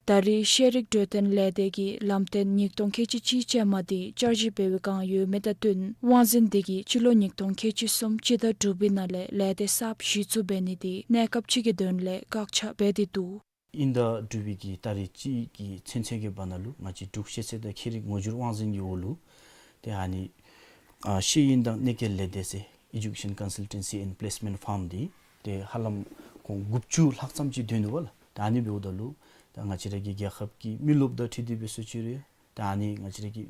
ད་རེས་ཤེས་རིག་གྲོས་སྟོན་ལས་སྡེ་གི་ལམ་སྟོན་ཉིས་སྟོང་ཁལ་གཅིག་གཅིག་ཅན་མ་འདི་བསྐྱར་ཞིབ་འབད་བའི་བསྒང་ཡོད་མི་དང་བསྟུན་དབང་འཛིན་འདི་གིས་སྤྱི་ལོ་ཉིས་སྟོང་ཁལ་གཅིག་གསུམ་སྤྱི་ཟླ་དྲུག་པའི་ནང་ལས་ལས་སྡེ་གསརཔ་གཞི་བཙུགས་འབད་ནི་འདི་གནས་སྐབས་ཅིག་གི་དོན་ལས་བཀག་ཆ་འབད་དེ་འདུག། དབྱིན་ཟླ་དྲུག་པའི་གི་ཏ་རིག་གཅིག་གི་ཚུན་ཚོད་ཀྱི་བར་ན་ལུ་ང་བཅས་འབྲུག་ཤེས་ཚད་དང་ཁྱད་རིག་ངོ་སྦྱོར་དབང་འཛིན་གྱི་འོག་ལུ་ཏེ་ཨ་ནི་ཨ་ཤེས་ཡོན་དང་གནད་འཁེལ་ལས་སྡེ་ཟེར་Education Consultancy and Placement Firm འདི་ཏེ་ཧ་ལམ་ཁོང་དགུ་བཅུ་ལྷག་ཙམ་ཅིག་འདུས་ནུག་པ་ལགས། ད་ཨ་ནི་འབདཝ་ད་ལུ་ད་ང་བཅས་ར་གི་རྒྱལ་ཁབ་ཀྱི་མི་རློབས་དང་འཁྲིལ་ཏེ་འབད་སོང་ཅི་རུང་ད་ཨ་ནི་ང་བཅས་ར་གི་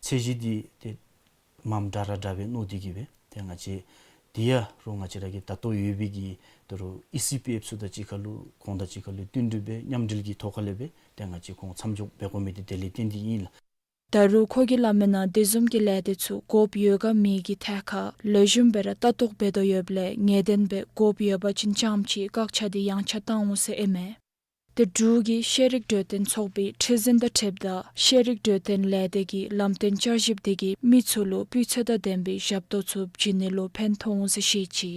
ཚད་གཞི་འདི་ཏེ་མངམ་འདྲ་ར་འདྲ་སྦེ་མནོ་སྟེ་གིས་སྦེ་ཏེ་ང་བཅས་དེ་ཡང་རོགས་ང་བཅས་ར་གི་ད་ལྟོ་ཡོད་པའི་གི་ད་རུང་ཨི་སི་པི་ཨེཕ་ཚུ་དང་གཅིག་ཁར་ལུ་ཁོང་དང་གཅིག་ཁར་ལུ་བསྟུན་གྲོས་སྦེ་མཉམ་འབྲེལ་གྱི་ཐོག་ཁ་ལས་སྦེ་ཏེ་ང་བཅས་ཁོང་མཚམས་འཇོག་འབད་དགོ་མི་འདི་དེ་ལས་བརྟེན་ཏེ་ཨིན་ལགས། ད་རུང་ཁོ་གིས་སླབ་མིའི་ནང་དེ་བཟུམ་གྱི་ལས་སྡེ་ཚུ་དགོཔ་ཡོད་ག་མེད་ཀྱི་ཐད་ཁར་ལེགས་ཤོམ་སྦེ་ར་ལྟ་རྟོག་འབད་དོ་ཡོདཔ་ལས་ངེས་བདེན་སྦེ་དགོཔ་ཡོད་པ་ཅིན་རྐྱངམ་ཅིག་བཀག་ཆ་འདི་ཡངས་ཆག་བཏང་འོང་ཟེར་ཨིན་མས། ཏེ་འབྲུག་གི་ཤེས་རིག་གྲོས་སྟོན་ཚོགས་པའི་ཁྲི་འཛིན་དང་འཁྲིལཝ་ད་ཤེས་རིག་གྲོས་སྟོན་ལས་སྡེ་གི་ལམ་སྟོན་བསྐྱར་ཞིབ་དེ་གིས་མི་ཚུ་ལུ་སྤུས་ཚད་དང་ལྡན་པའི་ཞབས་ཏོག་ཚུ་བྱིན་ནི་ལུ་ཕན་ཐོགས་འོང་ཟེར་བཤད་ཅི།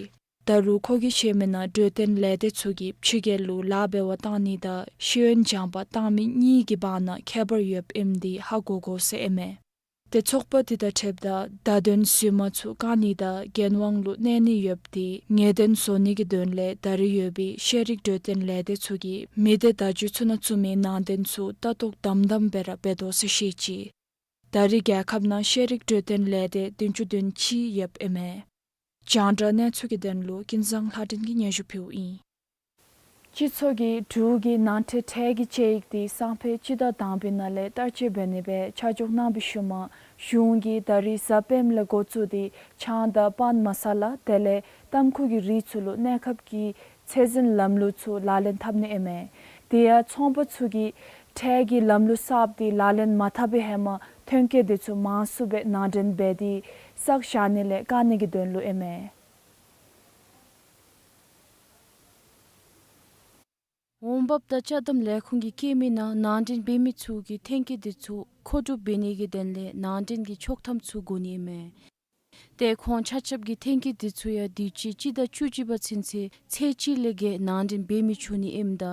ད་རུང་ཁོ་གིས་བཤད་མིའི་ནང་གྲོས་སྟོན་ལས་སྡེ་ཚུ་གིས་ཕྱི་རྒྱལ་ལུ་ལཱ་འབད་བར་གཏང་ནི་དང་ཤེས་ཡོན་སྦྱང་པར་གཏང་མི་གཉིས་ཀྱི་བར་ན་ཁྱད་པར་ཡོདཔ་ཨིནམ་འདི་ཧ་གོ་དགོ་ཟེར་ཨིན་མས། ཏེ་ཚོགས་པ་འདི་དང་འཁྲིལཝ་ད་བརྡ་དོན་རྫུན་མ་ཚུ་བཀག་ནི་དང་འགན་དབང་ལུ་གནས་ནི་ཡོདཔ་འདི་ངེས་བདེན་བཟོ་ནི་གི་དོན་ལས་ད་རེས་ཡོད་པའི་ཤེས་རིག་གྲོས་སྟོན་ལས་སྡེ་ཚུ་གིས་མི་སྡེ་བརྡ་བརྒྱུད་ཚུ་ནང་བཙུགས་མིའི་ནང་དོན་ཚུ་ལྟ་རྟོག་དམ་དམ་སྦེ་ར་འབད་དོ་ཟེར་བཤད་ཅི། ད་རེས་རྒྱལ་ཁབ་ནང་ཤེས་རིག་གྲོས་སྟོན་ལས་སྡེ་བདུན་ཅུ་དོན་གཅིག་ཡོདཔ་ཨིན་མས། རྒྱང་བསྒྲགས་གནས་ཚུལ་གྱི་དོན་ལུ་ཀུན་བཟང་ལྷ་སྒྲོན་གྱིས་སྙན་ཞུ་ཕུལཝ་ཨིན། སྤྱི་ཚོགས་ཀྱིས་འབྲུག་གི་ནང་འཁྲུག་ཁྲལ་གྱི་དཔྱད་ཡིག་དེ་སང་ཕོད་སྤྱི་ཟླ་དང་པའི་ནང་ལས་བསྟར་སྤྱོད་འབད་ནི་སྦེ་ཆ་འཇོག་གནང་བའི་ཤུལ་མ་གཞུང་གིས་ད་རེས་གཟའ་སྤེནམ་ལས་འགོ་བཙུགས་ཏེ་ཆང་དང་པཱན་མ་ས་ལ་དེ་ལས་ཏམ་ཁུ་གི་རིགས་ཚུ་ལུ་གནས་སྐབས་ཀྱི་ཚད་འཛིན་ལམ་ལུགས་ཚུ་ལག་ལེན་འཐབ་ནི་ཨིན་མས། དེ་ཡང་ཚོང་པ་ཚུ་གིས་ཁྲལ་གྱི་ལམ་ལུགས་གསརཔ་དེ་ལག་ལེན་མ་འཐབ་པའི་ཧེ་མ་ཐོན་སྐྱེད་དེ་ཚུ་མང་སུ་སྦེ་ནང་འདྲེན་འབད་དེ་བསགས་བཞག་ནི་ལས་བཀག་ནི་གི་དོན་ལུ་ཨིན་མས། འབབ་དང་ཅ་དམ་ལས་ཁུངས་ཀྱི་སྐྱེལ་མའི་ནང་ནང་འདྲེན་འབད་མི་ཚུ་གིས་ཐོན་སྐྱེད་དེ་ཚུ་མཁོ་སྒྲུབ་འབད་ནི་གི་དོན་ལས་ནང་འདྲེན་གྱི་ཆོག་ཐམ་ཚུ་དགོ་ནི་ཨིན་མས། ཏེ་ཁོང་ཆ་ཁྱབ་ཀྱིས་ཐོན་སྐྱེད་དེ་ཚུ་ཡང་དུས་ཅི་སྤྱི་ཟླ་བཅུ་གཅིག་པ་ཚུན་ཚོད་ཚེས་གཅིག་ལས་བརྒལ་ནང་འདྲེན་འབད་མི་ཆོག་ནི་ཨིནམ་ད་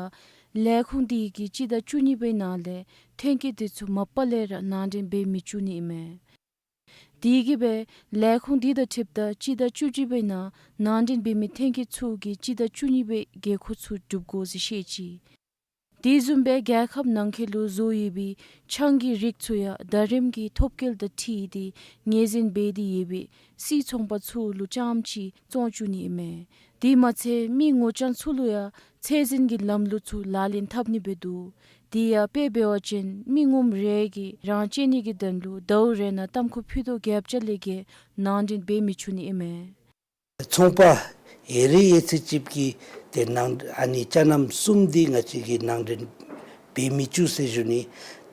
ལས་ཁུངས་དེ་གིས་སྤྱི་ཟླ་བཅུ་གཉིས་པའི་ནང་ལས་ཐོན་སྐྱེད་དེ་ཚུ་མ་པ་ལས་ར་ནང་འདྲེན་འབད་མི་བཅུག་ནི་ཨིན་མས། དེ་གིས་སྦེ་ལས་ཁུངས་དེ་དང་འཁྲིལཝ་ད་སྤྱི་ཟླ་བཅུ་གཅིག་པའི་ནང་ནང་འདྲེན་འབད་མི་ཐོན་སྐྱེད་ཚུ་གིས་སྤྱི་ཟླ་བཅུ་གཉིས་པའི་དགོས་མཁོ་ཚུ་སྒྲུབ་དགོ་ཟེར་བཤད་ཅི། དེ་བཟུམ་སྦེ་རྒྱལ་ཁབ་ནང་འཁོད་ལུ་བཟོ་ཡོད་པའི་ཆང་གི་རིགས་ཚུ་ཡང་ཟླ་རིམ་གྱི་ཐོབ་སྐལ་དང་འཁྲིལ་ཏེ་ངོས་འཛིན་འབད་དེ་ཡོད་པའི་སའི་ཚོང་པ་ཚུ་ལུ་རྐྱངམ་ཅིག་བཙོང་བཅུག་ནི་ཨིན་མས། དེ་མ་ཚད་མི་ངོ་རྐྱང་ཚུ་ལུ་ཡང་ཚད་འཛིན་གྱི་ལམ་ལུགས་ཚུ་ལག་ལེན་འཐབ་ནི་སྦེ་འདུག། དེ་ཡང་དཔེ་འབད་བ་ཅིན་མི་ངོམ་རེ་གིས་རང་གཅེས་ནི་གི་དོན་ལུ་ཟླཝ་རེ་ནང་ཏམ་ཁུ་ཕུད་རྡོག་བརྒྱད་ཅུ་ལས་བརྒལ་ནང་འདྲེན་འབད་མི་ཆོག་ནི་ཨིན་མས། ཚོང་པ་ཡོད་རིགས་ཡོད་ཚད་ཅིག་གིས་ཏེ་ནང་ཨ་ནི་ཅ་རྣམ་གསུམ་འདི་ང་བཅས་ཀྱིས་ནང་འདྲེན་འབད་མི་བཅུག་ཟེར་ཞུ་ནི།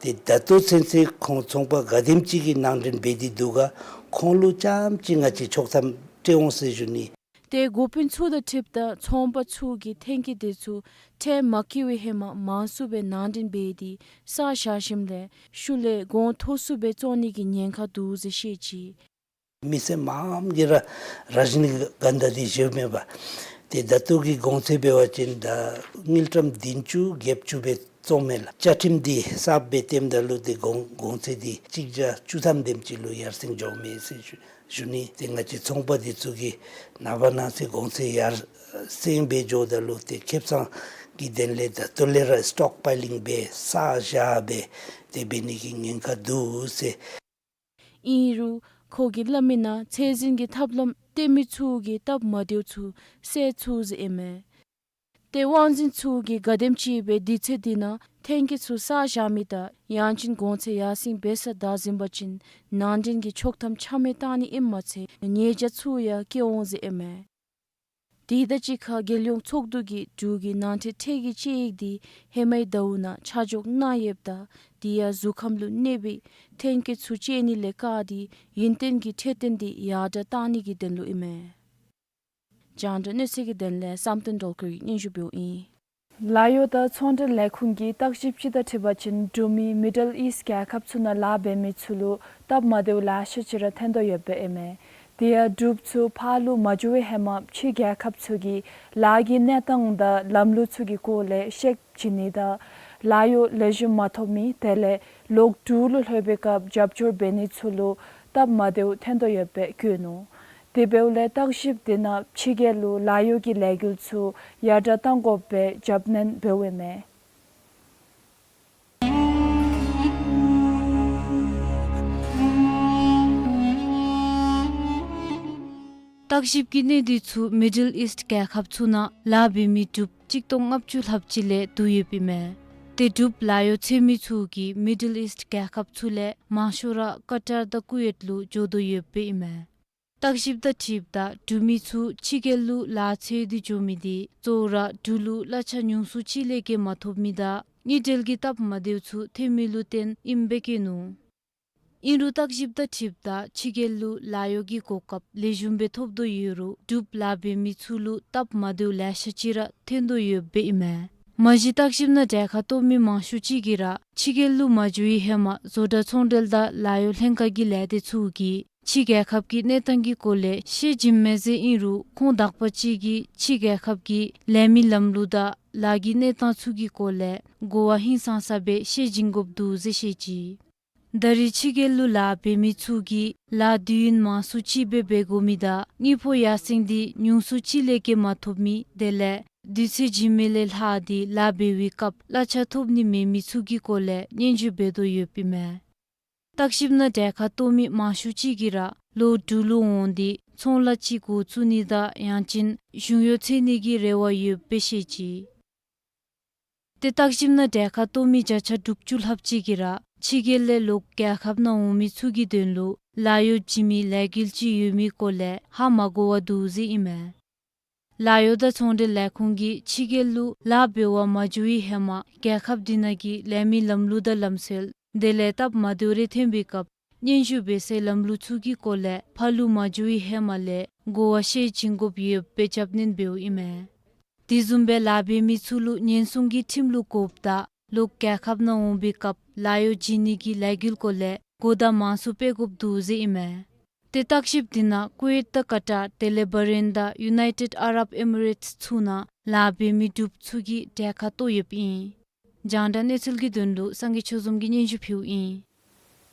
ཏེ་ད་ལྟོ་ཚུན་ཚོད་ཁོང་ཚོང་པ་ག་དེམ་ཅིག་གིས་ནང་འདྲེན་འབད་དེ་འདུག་ག། ཁོང་ལུ་རྐྱངམ་ཅིག་ང་བཅས་ཆོག་ཐམ་སྤྲོད་འོང་ཟེར་ཞུ་ནི། ཏེ་འགོ་དཔོན་ཚུ་དང་འཁྲིལཝ་ད་ཚོང་པ་ཚུ་གིས་ཐོན་སྐྱེད་དེ་ཚུ་ཁྲལ་མ་བཀལ་བའི་ཧེ་མ་མང་སུ་སྦེ་ནང་འདྲེན་འབད་དེ་བསགས་བཞག་ཞིནམ་ལས་ཤུལ་ལས་གོང་མཐོ་སུ་སྦེ་བཙོང་ནི་གི་ཉེན་ཁ་འདུག་ཟེར་བཤད་ཅི། མི་སེར་མངམ་གིས་ར་རཱ་ཇི་ནི་གནྡྷ་འདི་བཞེསཔ་མས་པ། ཏེ་ད་ལྟོ་གི་གོང་ཚད་འབད་བ་ཅིན་ད་དངུལ་ཀྲམ་བདུན་ཅུ་བརྒྱད་ཅུ་སྦེ་བཙོངམ་མས་ལགས། བཅའ་ཁྲིམས་འདི་གསརཔ་སྦེ་བཏོནམ་ད་ལུ་ཏེ་གོང་གོང་ཚད་འདི་གཅིག་བརྒྱ་བཅུ་ཐམ་དེམ་ཅིག་ལུ་ཡར་སེང་འགྱོཝ་མས་ཟེར་ཞུ་ཞུ་ནི། ཏེ་ང་བཅས་ཚོང་པ་འདི་ཚུ་གིས་ནངས་པ་གནངས་ཚེ་གོང་ཚད་ཡར་སེང་སྦེ་འགྱོཝ་ད་ལུ་ཏེ་ཁེ་སང་གི་དོན་ལས་ད་ལྟོ་ལས་ར་སི་ཊོག་པའི་ལིང་འབད་བསགས་བཞག་འབད་དེ་འབད་ནི་གི་ཉེན་ཁ་འདུག་ཟེར། ཨིན་རུང་ཁོ་གིས་སླབ་མིའི་ནང་ཚད་འཛིན་གྱི་ཐབས་ལམ་སྟོན་མི་ཚུ་གིས་སྟབས་མ་བདེཝ་ཚུ་སེལ་ཚུགས་ཟེར་ཨིན་མས། ཏེ་དབང་འཛིན་ཚུ་གིས་ག་དེམ་ཅིག་སྦེ་དུས་ཚོད་འདི་ནང་ཐོན་སྐྱེད་ཚུ་བསགས་བཞག་མི་དང་ཡང་ཅིན་གོང་ཚད་ཡར་སེང་འབད་ས་བདའ་ཟུན་པ་ཅིན་ནང་འདྲེན་གྱི་ཆོག་ཐམ་ཆ་མེད་བཏང་ནི་ཨིནམ་མ་ཚད་ཉེས་བྱ་ཚུ་ཡང་བཀལ་འོང་ཟེར་ཨིན་མས། དེ་དང་གཅིག་ཁར་རྒྱལ་ཡོངས་ཚོགས་འདུ་གིས་འབྲུག་གི་ནང་འཁྲུག་ཐད་ཀྱི་དཔྱད་ཡིག་འདི་ཧེ་མའི་ཟླཝ་ནང་ཆ་འཇོག་གནང་ཡོདཔ་ད་དེ་ཡང་གཟུགས་ཁམས་ལུ་གནོད་པའི་ཐོན་སྐྱེད་ཚུ་སྤྱོད་ནི་ལས་བཀག་སྟེ་ཡུན་བརྟན་གྱི་འཕྲོད་བསྟེན་འདི་ཡར་དྲག་བཏང་ནི་གི་དོན་ལུ་ཨིན་མས། རྒྱང་བསྒྲགས་གནས་ཚུལ་གྱི་དོན་ལས་བསམ་གཏན་སྒྲོལ་དཀར་གྱིས་སྙན་ཞུ་འབདཝ་ཨིན། ལཱ་གཡོག་དང་ཚོང་འབྲེལ་ལས་ཁུངས་ཀྱི་བརྟག་ཞིབ་ཅིག་དང་འཁྲིལ་བ་ཅིན་འབྲུག་མི་མི་ཌལ་ཨིསཊ་རྒྱལ་ཁབ་ཚུ་ནང་ལཱ་འབད་མི་ཚུ་ལུ་སྟབས་མ་བདེཝ་ལེ་ཤ་ཅིག་ར་ཐོན་དོ་ཡོདཔ་ཨིན་མས། དེ་ཡང་འབྲུགཔ་ཚུ་ཕར་ལུ་མ་འགྱོ་བའི་ཧེ་མ་ཕྱི་རྒྱལ་ཁབ་ཚུ་གི་ལཱ་གི་གནས་སྟངས་དང་ལམ་ལུགས་ཚུ་གི་སྐོར་ལས་ཤེས་བྱིན་ནི་དང་ལཱ་གཡོག་ལེགས་ཤོམ་མ་ཐོབ་མི་དེ་ལས་ལོག་འབྲུག་ལུ་ལྷོད་པའི་སྐབས་རྒྱབ་སྐྱོར་འབད་ནི་ཚུ་ལུ་སྟབས་མ་བདེཝ་ཐོན་དོ་ཡོདཔ་སྦེ་བཀོད་ནུག། དེ་འབདཝ་ལས་བརྟག་ཞིབ་དེ་ནང་ཕྱི་རྒྱལ་ལུ་ལཱ་གཡོག་གི་ལས་འགུལ་ཚུ་ཡར་དྲག་གཏང་དགོཔ་སྦེ་རྒྱབ་སྣོན་འབདཝ་ཨིན་མས། བརྟག་ཞིབ་ཀྱི་གནས་སྡུད་ཚུ་མི་ཌལ་ཨིསཊ་རྒྱལ་ཁབ་ཚུ་ནང་ལཱ་འབད་མི་འབྲུགཔ་གཅིག་སྟོང་ལྔ་བཅུ་ལྷགཔ་ཅིག་ལས་བསྡུ་ཡོདཔ་ཨིན་མས། ཏེ་འབྲུགཔ་ལཱ་གཡོག་འཚོལ་མི་ཚུ་གིས་མི་ཌལ་ཨིསཊ་རྒྱལ་ཁབ་ཚུ་ལས་མང་ཤོས་ར་ཀ་ཊར་དང་ཀུ་ཝེཊ་ལུ་འགྱོ་དོ་ཡོདཔ་ཨིན་མས། བརྟག་ཞིབ་དང་འཁྲིལཝ་ད་འབྲུག་མི་ཚུ་ཕྱི་རྒྱལ་ལུ་ལཱ་འཚོལ་ཏེ་འགྱོ་མི་འདི་གཙོ་བོ་ར་འབྲུག་ལུ་གླ་ཆ་ཉུང་སུ་ཅིག་ལས་བརྒལ་མ་ཐོབ་མི་དང་དངུལ་འབྲེལ་གྱི་སྟབས་མ་བདེཝ་ཚུ་ཐོན་མི་ལུ་བརྟེན་ཨིནམ་སྦེ་བཀོད་ནུག། ཨིན་རུང་བརྟག་ཞིབ་དང་འཁྲིལཝ་ད་ཕྱི་རྒྱལ་ལུ་ལཱ་གཡོག་གི་གོ་སྐབས་ལེགས་ཤོམ་སྦེ་ཐོབ་དོ་ཡོད་རུང་འབྲུགཔ་ལཱ་འབད་མི་ཚུ་ལུ་སྟབས་མ་བདེཝ་ལེ་ཤ་ཅིག་ར་ཐོན་དོ་ཡོདཔ་ཨིན་མས། མ་གཞི་བརྟག་ཞིབ་ནང་གྲལ་ཁར་གཏོགས་མི་མང་ཤོས་ཅིག་གིས་ར་ཕྱི་རྒྱལ་ལུ་མ་འགྱོ་བའི་ཧེ་མ་བཟོ་གྲྭ་ཚོང་འབྲེལ་དང་ལཱ་གཡོག་ལྷན་ཁག་གི་ལས་སྡེ་ཚུ་གིས་ཕྱི་རྒྱལ་ཁབ་ཀྱི་གནས་སྟངས་ཀྱི་སྐོར་ལས་ཤེས་བྱིནམ་མས་ཟེར་ཨིན་རུང་ཁོང་དག་པ་ཅིག་གིས་ཕྱི་རྒྱལ་ཁབ་ཀྱི་ལས་མི་ལམ་ལུགས་དང་ལཱ་གི་གནས་སྟངས་ཚུ་གི་སྐོར་ལས་གོ་བ་ཧིང་སངས་ས་སྦེ་ཤེས་བྱིན་དགོཔ་འདུག་ཟེར་བཤད་ཅི། ད་རེས་ཕྱི་རྒྱལ་ལུ་ལཱ་འབད་མི་ཚུ་གིས་ལཱ་དུས་ཡུན་མང་སུ་ཅིག་སྦེ་འབད་དགོ་མི་དང་དངུལ་ཕོགས་ཡར་སེང་འདི་ཉུང་སུ་ཅིག་ལས་བརྒལ་མ་ཐོབ་མི་དེ་ལས་དུས་ཚོད་བྱིན་མི་ལས་ལྷག་སྟེ་ལཱ་འབད་བའི་སྐབས་གླ་ཆ་ཐོབ་ནི་མེད་མི་ཚུ་གི་སྐོར་ལས་སྙན་ཞུ་འབད་དོ་ཡོདཔ་ཨིན་མས། བརྟག་ཞིབ་ནང་གྲལ་ཁར་གཏོགས་མི་མང་ཤོས་ཅིག་གིས་ར་ལོག་འབྲུག་ལུ་འོང་སྟེ་ཚོང་ལཱ་ཅིག་འགོ་བཙུགས་ནི་དང་ཡང་ཅིན་གཞུང་གཡོག་འཚོལ་ནི་གི་རེ་བ་ཡོདཔ་སྦེ་བཤད་ཅི། ཏེ་བརྟག་ཞིབ་ནང་གྲལ་ཁར་གཏོགས་མི་བརྒྱ་ཆ་དྲུག་ཅུ་ལྷགཔ་ཅིག་གིས་ར་ཕྱི་རྒྱལ་ལས་ལོག་རྒྱལ་ཁབ་ནང་འོང་མི་ཚུ་གི་དོན་ལུ་ལཱ་གཡོག་བྱིན་མི་ལས་འགུལ་ཅིག་ཡོད་མི་སྐོར་ལས་ཧ་མ་གོ་བ་འདུག་ཟེར་ཨིན་མས། ལཱ་གཡོག་དང་ཚོང་འབྲེལ་ལས་ཁུངས་ཀྱིས་ཕྱི་རྒྱལ་ལུ་ལཱ་འབད་བར་མ་འགྱོ་བའི་ཧེ་མ་རྒྱལ་ཁབ་འདི་ནང་གི་ལས་མི་ལམ་ལུགས་དང་ལམ་སྲོལ་དེ་ལས་སྟབས་མ་བདེཝ་རེ་ཐོན་པའི་སྐབས་སྙན་ཞུ་འབད་སའི་ལམ་ལུགས་ཚུ་གི་སྐོར་ལས་ཕར་ལུ་མ་འགྱོ་བའི་ཧེ་མ་ལས་གོ་བ་ཤེས་བྱིན་དགོཔ་ཡོདཔ་སྦེ་རྒྱབ་སྣོན་འབདཝ་ཨིན་མས། དེ་བཟུམ་སྦེ་ལཱ་འབད་མི་ཚུ་ལུ་ཉེན་སྲུང་གི་ཁྲིམས་ལུ་གོཝ་ད་ལོག་རྒྱལ་ཁབ་ནང་འོང་པའི་སྐབས་ལཱ་གཡོག་བྱིན་ནི་གི་ལས་འགུལ་སྐོར་ལས་གོ་བརྡ་མང་སུ་སྤེལ་དགོཔ་འདུག་ཟེར་ཨིན་མས། ཏེ་བརྟག་ཞིབ་འདི་ནང་ཀུ་ཝེཊ་དང་ཀ་ཊར་དེ་ལས་བྷ་རེན་དང་ཡུ་ནའི་ཊེཌ་ཨ་རབ་ཨེ་མི་རེཊསི་ཚུ་ནང་ལཱ་འབད་མི་འབྲུགཔ་ཚུ་གི་གྲལ་ཁར་གཏོགས་ཡོདཔ་ཨིན། རྒྱང་བསྒྲགས་གནས་ཚུལ་གྱི་དོན་ལུ་སངས་རྒྱས་ཆོས་འཛོམས་ཀྱིས་སྙན་ཞུ་ཕུལཝ་ཨིན།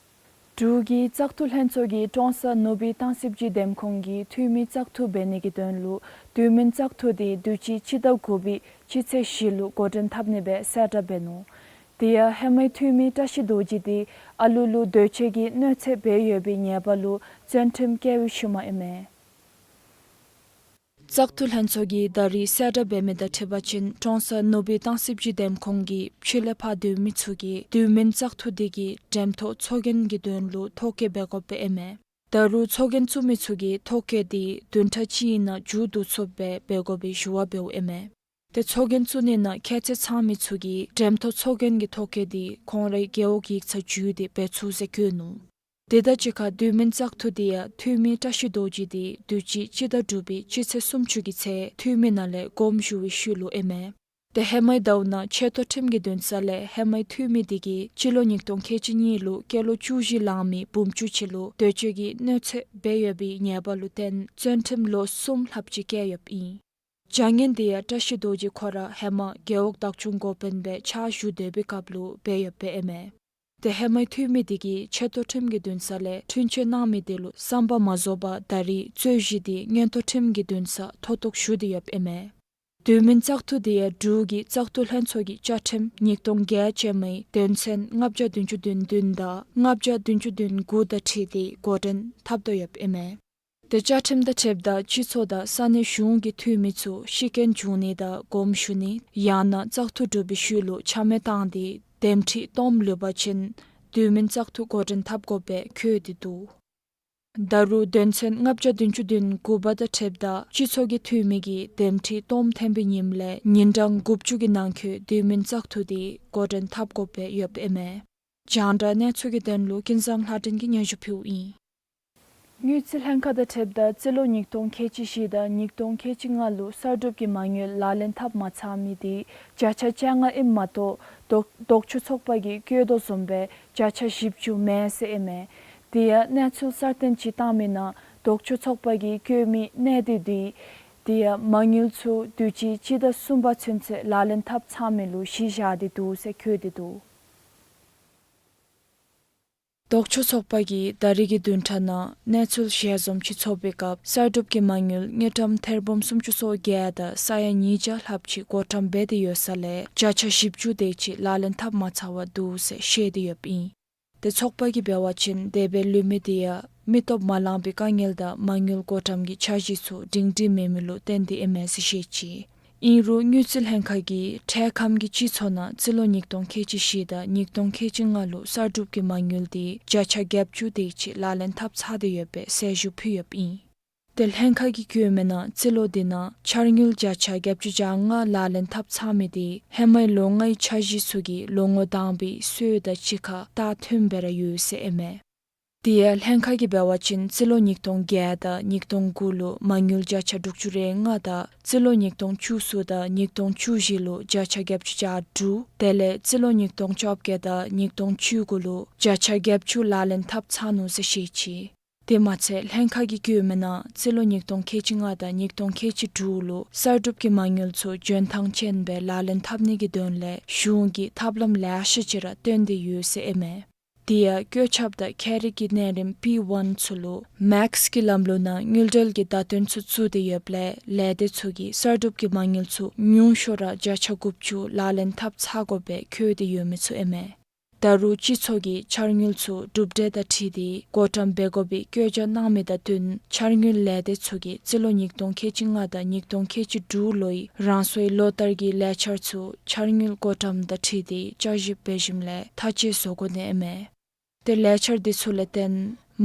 འབྲུག་གི་བཙག་འཐུ་ལྷན་ཚོགས་ཀྱིས་ཀྲོང་གསར་ནུབ་སྦིས་ཏང་སྲིད་ཀྱི་འདེམས་ཁོངས་ཀྱི་འཐུས་མི་བཙག་འཐུ་འབད་ནི་གི་དོན་ལུ་དུས་མིན་བཙག་འཐུ་དེ་དུས་ཅི་སྤྱི་ཟླ་དགུ་པའི་སྤྱི་ཚེས་བཞི་ལུ་འགོ་འདྲེན་འཐབ་ནི་སྦེ་གསལ་བསྒྲགས་འབད་ནུག། དེ་ཡང་ཧེ་མའི་འཐུས་མི་བཀྲ་ཤིས་རྡོ་རྗེ་དེ་ཨ་ལུ་ལུ་འདོད་སྤྱོད་ཀྱི་གནོད་འཚེ་འབད་ཡོད་པའི་ཉེས་པ་ལུ་བཙོན་ཁྲིམས་བཀལ་བའི་ཤུལ་མ་ཨིན་མས། བཙག་འཐུ་ལྷན་ཚོགས་ཀྱིས་ད་རིས་གསལ་བསྒྲགས་འབད་མི་དང་འཁྲིལ་བ་ཅིན་ཀྲོང་གསར་ནུབ་སྦིས་ཏང་སྲིད་ཀྱི་འདེམས་ཁོངས་ཀྱི་ཕྱི་ལས་ཕར་སྡོད་མི་ཚུ་གིས་དུས་མིན་བཙག་འཐུ་དེ་གི་འགྲེམས་ཐོག་ཚོགས་རྒྱན་གྱི་དོན་ལུ་ཐོ་བཀོད་འབད་དགོཔ་སྦེ་ཨིན་མས། ད་རུང་ཚོགས་རྒྱན་བཙུགས་མི་ཚུ་གིས་ཐོ་བཀོད་དེ་བདུན་ཕྲག་གཅིག་ནང་མཇུག་བསྡུ་ཚུགསཔ་སྦེ་འབད་དགོ་པའི་ཞུ་བ་འབདཝ་ཨིན་མས། ཏེ་ཚོགས་རྒྱན་བཙུགས་ནི་ནང་ཁྱད་ཚད་ཚང་མི་ཚུ་གིས་འགྲེམས་ཐོག་ཚོགས་རྒྱན་གྱི་ཐོ་བཀོད་དེ་ཁོང་རའི་རྒེད་འོག་ཡིག་ཚང་བརྒྱུད་དེ་འབད་ཚུགས་ཟེར་བཀོད་ནུག། དེ་དང་གཅིག་ཁར་དུས་མིན་བཙག་འཐུ་དེ་ཡང་འཐུས་མི་བཀྲ་ཤིས་རྡོ་རྗེ་དེ་དུས་ཅི་སྤྱི་ཟླ་དྲུག་པའི་སྤྱི་ཚེས་སུམ་ཅུ་གི་ཚེ་འཐུས་མི་ནང་ལས་དགོངསམ་ཞུ་བའི་ཤུལ་ལུ་ཨིན་མས། ཏེ་ཧེ་མའི་ཟླཝ་ནང་ཆེ་མཐོ་ཁྲིམས་ཀྱི་འདུན་ས་ལས་ཧེ་མའི་འཐུས་མི་དེ་གིས་སྤྱི་ལོ་ཉིས་སྟོང་ཁལ་གཅིག་གཉིས་ལུ་སྐྱེས་ལོ་བཅུ་བཞི་ལང་མི་བུམོ་ཅུང་ཅིག་ལུ་འདོད་སྤྱོད་ཀྱི་གནོད་འཚེ་འབད་ཡོད་པའི་ཉེས་པ་ལུ་བརྟེན་བཙོན་ཁྲིམས་ལོ་གསུམ་ལྷགཔ་ཅིག་བཀལ་ཡོདཔ་ཨིན། བྱ་ངན་དེ་ཡང་བཀྲ་ཤིས་རྡོ་རྗེ་ཁོ་ར་ཧེ་མ་རྒེད་འོག་བདག་སྐྱོང་འགོ་དཔོན་སྦེ་ཕྱག་ཞུ་སྡོད་པའི་སྐབས་ལུ་འབད་ཡོདཔ་སྦེ་ཨིན་མས། ཏེ་ཧེ་མའི་འཐུས་མི་དེ་གིས་ཆེ་མཐོ་ཁྲིམས་ཀྱི་འདུན་ས་ལས་འཁྲུན་ཆོད་གནང་མི་དེ་ལུ་བསམ་པ་མ་རྫོགས་པར་ད་རིས་རྩོད་གཞི་དེ་མངོན་མཐོ་ཁྲིམས་ཀྱི་འདུན་སར་མཐོ་གཏོགས་ཞུ་སྟེ་ཡོདཔ་ཨིན་མས། དུས་མིན་བཙག་འཐུ་དེ་ཡང་འབྲུག་གི་བཙག་འཐུ་ལྷན་ཚོགས་ཀྱི་བཅའ་ཁྲིམས་ཉིས་སྟོང་བརྒྱད་ཅན་མའི་དོན་ཚན་ལྔ་བརྒྱ་བདུན་ཅུ་དོན་བདུན་དང་ལྔ་བརྒྱ་བདུན་ཅུ་དོན་དགུ་དང་འཁྲིལ་ཏེ་འགོ་འདྲེན་འཐབ་དོ་ཡོདཔ་ཨིན་མས། ཏེ་བཅའ་ཁྲིམས་དང་འཁྲིལཝ་ད་སྤྱི་ཚོགས་དང་ས་གནས་གཞུང་གི་འཐུས་མི་ཚུ་ཤི་རྐྱེན་བྱུང་ནི་དང་དགོངསམ་ཞུ་ནི་ཡང་ན་བཙག་འཐུ་གྲུབ་པའི་ཤུལ་ལུ་ཆ་མེད་བཏང་སྟེ་འདེམས་ཁྲི་སྟོངམ་ལུས་པ་ཅིན་དུས་མིན་བཙག་འཐུ་འགོ་འདྲེན་འཐབ་དགོཔ་སྦེ་འཁོད་དེ་འདུག། ད་རུང་དོན་ཚན་ལྔ་བརྒྱ་བདུན་ཅུ་དོན་དགུ་པ་དང་འཁྲིལཝ་ད་སྤྱི་ཚོགས་ཀྱི་འཐུས་མི་གིས་འདེམས་ཁྲི་སྟོངམ་ཐོན་པའི་ཉིནམ་ལས་ཉིན་གྲངས་དགུ་བཅུ་གི་ནང་འཁོད་དུས་མིན་བཙག་འཐུ་དེ་འགོ་འདྲེན་འཐབ་དགོཔ་སྦེ་ཡོདཔ་ཨིན་མས། རྒྱང་བསྒྲགས་གནས་ཚུལ་གྱི་དོན་ལུ་ཀུན་བཟང་ལྷ་སྒྲོན་གྱིས་སྙན་ཞུ་ཕུལཝ་ཨིན། དངུལ་རྩིས་ལྷན་ཁག་དང་འཁྲིལཝ་ད་རྩིས་ལོ་ཉིས་སྟོང་ཁལ་གཅིག་བཞི་དང་ཉིས་སྟོང་ཁལ་གཅིག་ལྔ་ལུ་གསར་སྒྲུབ་ཀྱི་མ་དངུལ་ལག་ལེན་འཐབ་མ་ཚར་མི་དེ་བརྒྱ་ཆ་བཅོ་ལྔ་ཨིནམ་མ་གཏོགས་ལྡོག་ལྡོག་ཕྱོགས་ཚོགས་པ་གིས་བཀོད་དོ་བཟུམ་སྦེ་བརྒྱ་ཆ་བཞི་བཅུ་མེད་ཟེར་ཨིན་མས། དེ་ཡང་གནས་ཚུལ་གསར་བཏོན་ཅིག་བཏང་མི་ནང་ལྡོག་ཕྱོགས་ཚོགས་པ་གིས་བཀོད་མི་གནས་སྡུད་དེ་དེ་ཡང་མ་དངུལ་ཚུ་དུས་ཅི་སྤྱི་ཟླ་གསུམ་པ་ཚུན་ཚོད་ལག་ལེན་འཐབ་ཚར་མི་ལུ་གཞི་བཞག་སྟེ་འདུག་ཟེར་འཁོད་དེ་འདུག། ལྡོག་ཕྱོགས་ཚོགས་པ་གིས་ད་རིས་ཀྱི་བདུན་ཕྲག་ནང་གནས་ཚུལ་ཞལ་འཛོམས་ཅིག་ཚོགས་པའི་སྐབས་གསར་སྒྲུབ་ཀྱི་མ་དངུལ་དངུལ་ཀྲམ་ཐེར་འབུམ་སུམ་ཅུ་སོ་བརྒྱད་དང་ས་ཡ་ཉིས་བརྒྱ་ལྷགཔ་ཅིག་བགོ་བཀྲམ་འབད་དེ་ཡོད་ས་ལས་བརྒྱ་ཆ་བཞི་བཅུ་དེ་ཅིག་ལག་ལེན་འཐབ་མ་ཚར་བར་འདུག་ཟེར་བཤད་དེ་ཡོདཔ་ཨིན། ཏེ་ཚོགས་པ་གིས་འབད་བ་ཅིན་དེ་སྦེ་ལུས་མི་དེ་ཡང་མི་སྟོབས་མ་ལང་པའི་དཀའ་ངལ་དང་མ་དངུལ་བགོ་བཀྲམ་གྱི་འཆར་གཞི་ཚུ་སྒྲིང་སྒྲིང་མེད་མི་ལུ་བརྟེན་ཏེ་ཨིན་མས་ཟེར་བཤད་ཅི། ཨིན་རུང་དངུལ་རྩིས་ལྷན་ཁག་གིས་འཕྲལ་ཁམས་ཀྱི་སྤྱི་ཚོགས་ནང་རྩིས་ལོ་ཉིས་སྟོང་ཁལ་གཅིག་བཞི་དང་ཉིས་སྟོང་ཁལ་གཅིག་ལྔ་ལུ་གསར་སྒྲུབ་ཀྱི་མ་དངུལ་དེ་བརྒྱ་ཆ་བརྒྱད་ཅུ་དེ་ཅིག་ལག་ལེན་འཐབ་ཚར་ཏེ་ཡོད་པའི་གསལ་ཞུ་ཕུལ་ཡོདཔ་ཨིན། ཏེ་ལྷན་ཁག་གིས་བཀོད་མི་ནང་རྩིས་ལོ་དེ་ནང་འཆར་དངུལ་བརྒྱ་ཆ་བརྒྱད་ཅུ་གྱ་ལྔ་ལག་ལེན་འཐབ་ཚར་མི་དེ་ཧེ་མའི་ལོ་ལྔའི་འཆར་གཞི་ཚུ་གིས་ལོ་ངོ་དང་པའི་སྲོལ་དང་གཅིག་ཁར་ད་མཐུནམ་སྦེ་ར་ཡོད་ཟེར་ཨིན་མས། དེ་ཡང་ལྷན་ཁག་གིས་འབད་བ་ཅིན་རྩིས་ལོ་ཉིས་སྟོང་བརྒྱད་དང་ཉིས་སྟོང་དགུ་ལུ་མ་དངུལ་བརྒྱ་ཆ་དྲུག་ཅུ་རེ་ལྔ་དང་རྩིས་ལོ་ཉིས་སྟོང་བཅུ་གསུམ་དང་ཉིས་སྟོང་བཅུ་བཞི་ལུ་བརྒྱ་ཆ་བརྒྱད་ཅུ་གྱ་དྲུག་དེ་ལས་རྩིས་ལོ་ཉིས་སྟོང་བཅོ་བརྒྱད་དང་ཉིས་སྟོང་བཅུ་དགུ་ལུ་བརྒྱ་ཆ་བརྒྱད་ཅུ་ལག་ལེན་འཐབ་ཚར་ནུག་ཟེར་བཤད་ཅི། དེ་མ་ཚད་ལྷན་ཁག་གིས་བཀོད་མི་ནང་རྩིས་ལོ་ཉིས་སྟོང་ཁལ་གཅིག་ལྔ་དང་ཉིས་སྟོང་ཁལ་གཅིག་དྲུག་ལུ་གསར་སྒྲུབ་ཀྱི་མ་དངུལ་ཚུ་འཇོན་ཐང་ཅན་སྦེ་ལག་ལེན་འཐབ་ནི་གི་དོན་ལས་གཞུང་གིས་ཐབས་ལམ་ལེ་ཤ་ཅིག་ར་བཏོན་ཏེ་ཡོད་ཟེར་ཨིན་མས། དེ་ཡང་བཀོད་ཁྱབ་དང་ཁྱད་རིག་གི་གནས་རིམ་པི་ཝན་ཚུ་ལུ་མེགསི་གི་ལམ་ལུགས་ནང་དངུལ་འབྲེལ་གྱི་བརྡ་དོན་ཚུ་བཙུགས་ཏེ་ཡོདཔ་ལས་ལས་སྡེ་ཚུ་གིས་གསར་སྒྲུབ་ཀྱི་མ་དངུལ་ཚུ་ཉུང་ཤོས་ར་བརྒྱ་ཆ་དགུ་བཅུ་ལག་ལེན་འཐབ་ཚར་དགོ་པའི་འཁོད་དེ་ཡོད་མི་ཚུ་ཨིན་མས། ད་རུང་སྤྱི་ཚོགས་ཀྱི་འཆར་དངུལ་ཚུ་གྲུབ་འབྲས་དང་འཁྲིལ་ཏེ་བགོ་བཀྲམ་འབད་དགོ་པའི་བཀོད་རྒྱ་གནང་མི་དང་བསྟུན་འཆར་དངུལ་ལས་སྡེ་ཚུ་གིས་རྩིས་ལོ་ཉིས་སྟོང་ཁལ་གཅིག་ལྔ་དང་ཉིས་སྟོང་ཁལ་གཅིག་དྲུག་ལོའི་རང་སོའི་ལོ་ལྟར་གྱི་ལས་འཆར་ཚུ་འཆར་དངུལ་བགོ་བཀྲམ་དང་འཁྲིལ་ཏེ་བསྐྱར་ཞིབ་འབད་ཞིནམ་ལས་ཐག་བཅད་བཟོ་དགོ་ནི་ཨིན་མས། ཏེ་ལས་འཆར་འདི་ཚུ་ལས་བརྟེན་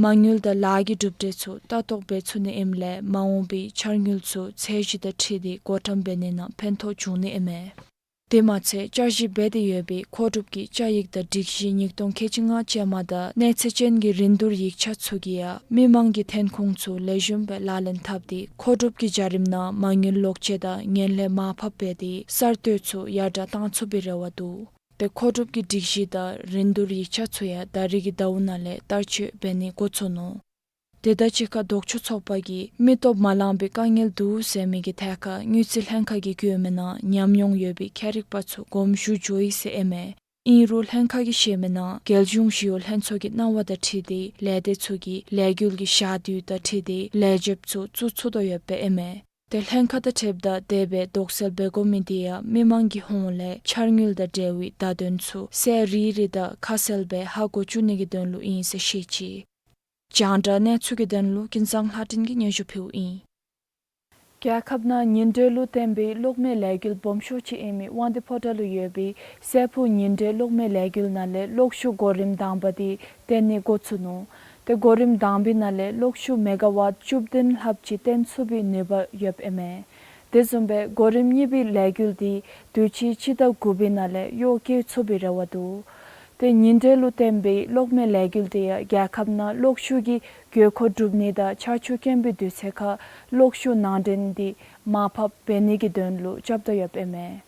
མ་དངུལ་དང་ལཱ་གི་གྲུབ་འབྲས་ཚུ་ལྟ་རྟོག་འབད་ཚུགས་ནི་ཨིནམ་ལས་མ་འོངས་པའི་འཆར་དངུལ་ཚུ་ཚད་གཞི་དང་འཁྲིལ་ཏེ་བགོ་བཀྲམ་འབད་ནི་ནང་ཕན་ཐོགས་འབྱུང་ནི་ཨིན་མས། དེ་མ་ཚད་བསྐྱར་ཞིབ་འབད་དེ་ཡོད་པའི་མཁོ་སྒྲུབ་ཀྱི་བཅའ་ཡིག་དང་སྒྲིག་གཞི་ཉིས་སྟོང་ཁལ་གཅིག་ལྔ་ཅན་མ་དང་གནས་ཚད་ཅན་གྱི་རིན་བསྡུར་ཡིག་ཆ་ཚུ་གིས་ཡང་མི་མང་གི་ཐོན་ཁུངས་ཚུ་ལེགས་ཤོམ་སྦེ་ལག་ལེན་འཐབ་སྟེ་མཁོ་སྒྲུབ་ཀྱི་བྱ་རིམ་ནང་མ་དངུལ་ལོག་སྤྱོད་དང་ངན་ལྷད་མར་ཕབ་འབད་དེ་གསར་གཏོད་ཚུ་ཡར་དྲགས་གཏང་ཚུགས་པའི་རེ་བ་འདུག། ཏེ་མཁོ་སྒྲུབ་ཀྱི་སྒྲིག་གཞི་དང་རིན་བསྡུར་ཡིག་ཆ་ཚུ་ཡང་ད་རེས་ཀྱི་ཟླཝ་ནང་ལས་བསྟར་སྤྱོད་འབད་ནི་འགོ་བཙུགས་ནུག། དེ་དང་གཅིག་ཁར་ལྡོག་ཕྱོགས་ཚོགས་པ་གིས་མི་སྟོབས་མ་ལངམ་པའི་དཀའ་ངལ་འདུག་ཟེར་མི་གི་ཐད་ཁར་དངུལ་རྩིས་ལྷན་ཁག་གིས་བཀོད་མི་ནང་ཉམས་མྱོང་ཡོད་པའི་ཁྱད་རིག་པ་ཚུ་དགོངསམ་ཞུ་འགྱོ་ཡི་ཟེར་ཨིན་མས། ཨིན་རུང་ལྷན་ཁག་གིས་བཤད་མི་ནང་རྒྱལ་གཞུང་ཞི་གཡོག་ལྷན་ཚོགས་ཀྱི་གནང་བ་དང་འཁྲིལ་ཏེ་ལས་སྡེ་ཚུ་གིས་ལས་འགུལ་གྱི་ཞག་དུས་དང་འཁྲིལ་ཏེ་ལས་བྱེདཔ་ཚུ་བཙུགས་ཚུགས་དོ་ཡོདཔ་ཨིན་མས། ཏེ་ལྷན་ཁག་དང་འཁྲིལཝ་ད་དེ་སྦེ་དོགས་སེལ་འབད་དགོ་མི་དེ་ཡང་མི་མང་གི་ཧོངས་ལས་འཆར་དངུལ་དང་འབྲེལ་བའི་བརྡ་དོན་ཚུ་གསལ་རི་རི་དང་ཁ་གསལ་སྦེ་ཧ་གོ་བཅུག་ནི་གི་དོན་ལུ་ཨིན་ཟེར་བཤད་ཅི། རྒྱང་བསྒྲགས་གནས་ཚུལ་གྱི་དོན་ལུ་ཀུན་བཟང་ལྷ་སྒྲོན་གྱིས་སྙན་ཞུ་ཕུལཝ་ཨིན། རྒྱལ་ཁབ་ནང་ཉིན་དྲོད་ལུ་བརྟེན་པའི་གློག་མེ་ལས་འགུལ་སྦོམ་ཤོས་ཅིག་ཨིན་མི་དབང་འདུས་ཕོ་བྲང་ལུ་ཡོད་པའི་སྲས་ཕུག་ཉིན་དྲོད་གློག་མེ་ལས་འགུལ་ནང་ལས་གློག་ཤུགས་གོ་རིམ་དང་པ་དེ་བཏོན་ནི་འགོ་བཙུགས་ནུག། ཏེ་གོ་རིམ་དང་པའི་ནང་ལས་གློག་ཤུགས་མེ་ག་ཝཊ་བཅུ་བདུན་ལྷགཔ་ཅིག་བཏོན་ཚུགས་པའི་ནུས་པ་ཡོདཔ་ཨིན་མས། དེ་བཟུམ་སྦེ་གོ་རིམ་གཉིས་པའི་ལས་འགུལ་དེ་དུས་ཅི་སྤྱི་ཟླ་དགུ་པའི་ནང་ལས་གཡོག་བཀོལ་ཚུགས་པའི་རེ་བ་འདུག། ཏེ་ཉིན་དྲོད་ལུ་བརྟེན་པའི་གློག་མེ་ལས་འགུལ་དེ་ཡང་རྒྱལ་ཁབ་ནང་གློག་ཤུགས་ཀྱི་དགོས་མཁོ་སྒྲུབ་ནི་དང་ཆར་ཆུ་དཀོན་པའི་དུས་ཚོད་ཁར་གློག་ཤུགས་ནང་འདྲེན་དེ་མར་ཕབ་འབད་ནི་གི་དོན་ལུ་རྐྱབ་དོ་ཡོདཔ་ཨིན་མས།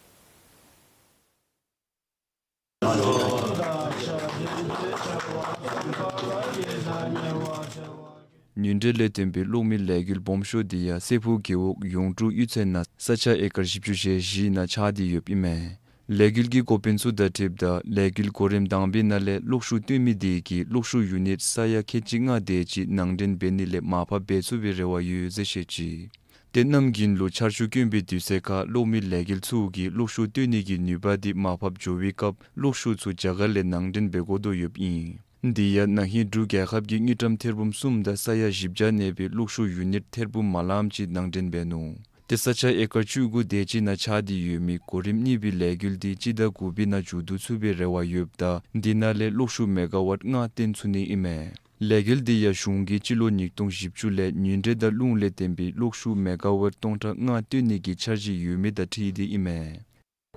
ཉིན་དྲོད་ལས་བརྟེན་པའི་གློག་མེ་ལས་འགུལ་སྦོམ་ཤོས་དེ་ཡང་སྲས་ཕུག་རྒེད་འོག་ཡོངས་གྲུབ་གཡུས་ཚན་ནང་ས་ཆ་ཨེ་ཀར་བཞི་བཅུ་ཞེ་བཞི་ནང་ཆགས་ཏེ་ཡོདཔ་ཨིན་མས། ལས་འགུལ་གྱི་འགོ་དཔོན་ཚུ་དང་འཁྲིལཝ་ད་ལས་འགུལ་གོ་རིམ་དང་པའི་ནང་ལས་གློག་ཤུགས་བཏོན་མི་དེ་གིས་གློག་ཤུགས་ཡུ་ནིཊ་ས་ཡ་ཁལ་གཅིག་ལྔ་དེ་ཅིག་ནང་འདྲེན་འབད་ནི་ལས་མར་ཕབ་འབད་ཚུགས་པའི་རེ་བ་ཡོད་ཟེར་བཤད་ཅི། ཏེ་གནམ་དགུན་ལུ་ཆར་ཆུ་དཀོན་པའི་དུས་ཚོད་ཁར་གློག་མེ་ལས་འགུལ་ཚུ་གིས་གློག་ཤུགས་བཏོན་ནི་གི་ནུས་པ་དེ་མར་ཕབ་འགྱོ་བའི་སྐབས་གློག་ཤུགས་ཚུ་རྒྱ་གར་ལས་ནང་འདྲེན་འབད་དགོ་དོ་ཡོདཔ་ཨིན། དེ་ཡང་ན་ཧིང་འབྲུག་རྒྱལ་ཁབ་ཀྱི་དངུལ་ཀྲམ་ཐེར་འབུམ་གསུམ་དང་ས་ཡ་བཞི་བརྒྱ་གནས་པའི་གློག་ཤུགས་ཡུ་ནིཊ་ཐེར་འབུམ་མ་ལངམ་ཅིག་ནང་འདྲེན་འབད་ནུག། ཏེ་ས་ཆ་ཨེ་ཀར་བཅུ་དགུ་དེ་ཅིག་ནང་ཆགས་ཏེ་ཡོད་མི་གོ་རིམ་གཉིས་པའི་ལས་འགུལ་དེ་སྤྱི་ཟླ་དགུ་པའི་ནང་མཇུག་བསྡུ་ཚུགས་པའི་རེ་བ་ཡོདཔ་ད་དེ་ནང་ལས་གློག་ཤུགས་མེ་ག་ཝཊ་ལྔ་བཏོན་ཚུགས་ནི་ཨིན་མས། ལས་འགུལ་དེ་ཡང་གཞུང་གིས་སྤྱི་ལོ་ཉིས་སྟོང་བཞི་བཅུ་ལས་ཉིན་དྲོད་དང་རླུང་ལས་བརྟེན་པའི་གློག་ཤུགས་མེ་ག་ཝཊ་སྟོང་ཕྲག་ལྔ་བཏོན་ནི་གི་འཆར་གཞི་ཡོད་མི་དང་འཁྲིལ་ཏེ་ཨིན་མས།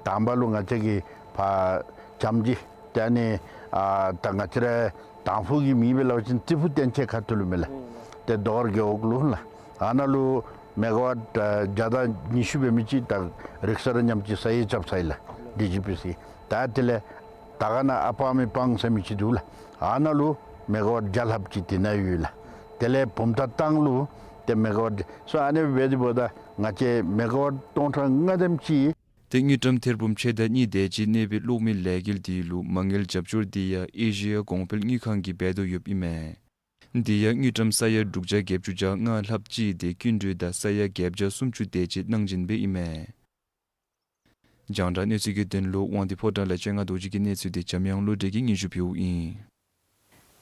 དང་པ་ལུ་ང་བཅས་ཀྱི་ཕར་བྱམས་ཀྱི་ཏེ་ཨ་ནི་ཨ་ད་ང་བཅས་ར་དང་ཕུ་གི་མི་སྦེ་སླབ་པ་ཅིན་རྩི་ཕུ་བསྟན་ཆེད་ཁ་ཐུག་ལུ་མས་ལགས། ཏེ་རྡོ་སྒར་རྒེད་འོག་ལུ་ལགས། ཨ་ནཱ་ལུ་མེ་ག་ཝཊ་ཨ་བརྒྱ་དང་ཉི་ཤུ་འབད་མི་ཅིག་ད་རིག་གསར་མཉམ་གཅིག་ས་ཡིག་རྐྱབ་ཚར་ཡི་ལགས། ཌི་ཇི་པི་སི། ད་དེ་ལས་ད་ག་ནང་ཨ་པ་མི་པང་ཟེར་མི་ཅིག་འདུག་ལགས། ཨ་ནཱ་ལུ་མེ་ག་ཝཊ་བརྒྱ་ལྷགཔ་ཅིག་དེ་ནང་ཡོད་ལགས། དེ་ལས་བུམ་ཐང་ལུ་ཏེ་མེ་ག་ཝཊ་སོ་ཨ་ནི་སྦེ་འབད་དེ་འབདཝ་ད་ང་བཅས་མེ་ག་ཝཊ་སྟོང་ཕྲག་ལྔ་དེམ་ཅིག། ཏེ་དངུལ་ཀྲམ་ཐེར་འབུམ་ཕྱེད་དང་གཉིས་དེ་ཅིག་གནས་པའི་གློག་མེ་ལས་འགུལ་དེ་ལུ་མ་དངུལ་རྒྱབ་སྐྱོར་དེ་ཡང་ཨེ་ཤི་ཡ་གོང་འཕེལ་དངུལ་ཁང་གིས་འབད་དོ་ཡོདཔ་ཨིན་མས། དེ་ཡང་དངུལ་ཀྲམ་ས་ཡ་དྲུག་བརྒྱ་བརྒྱད་ཅུ་གྱ་ལྔ་ལྷགཔ་ཅིག་དེ་སྐྱིན་འགྲུལ་དང་ས་ཡ་བརྒྱད་བརྒྱ་སུམ་ཅུ་དེ་ཅིག་གནང་བྱིན་པའི་ཨིན་མས། རྒྱང་བསྒྲགས་གནས་ཚུལ་གྱི་དོན་ལུ་དབང་འདུས་ཕོ་བྲང་ལས་ལྕང་རྡོ་རྗེ་གི་གནས་ཚུལ་དེ་འཇམ་དབྱངས་བློ་གྲོས་ཀྱིས་སྙན་ཞུ་ཕུལཝ་ཨིན།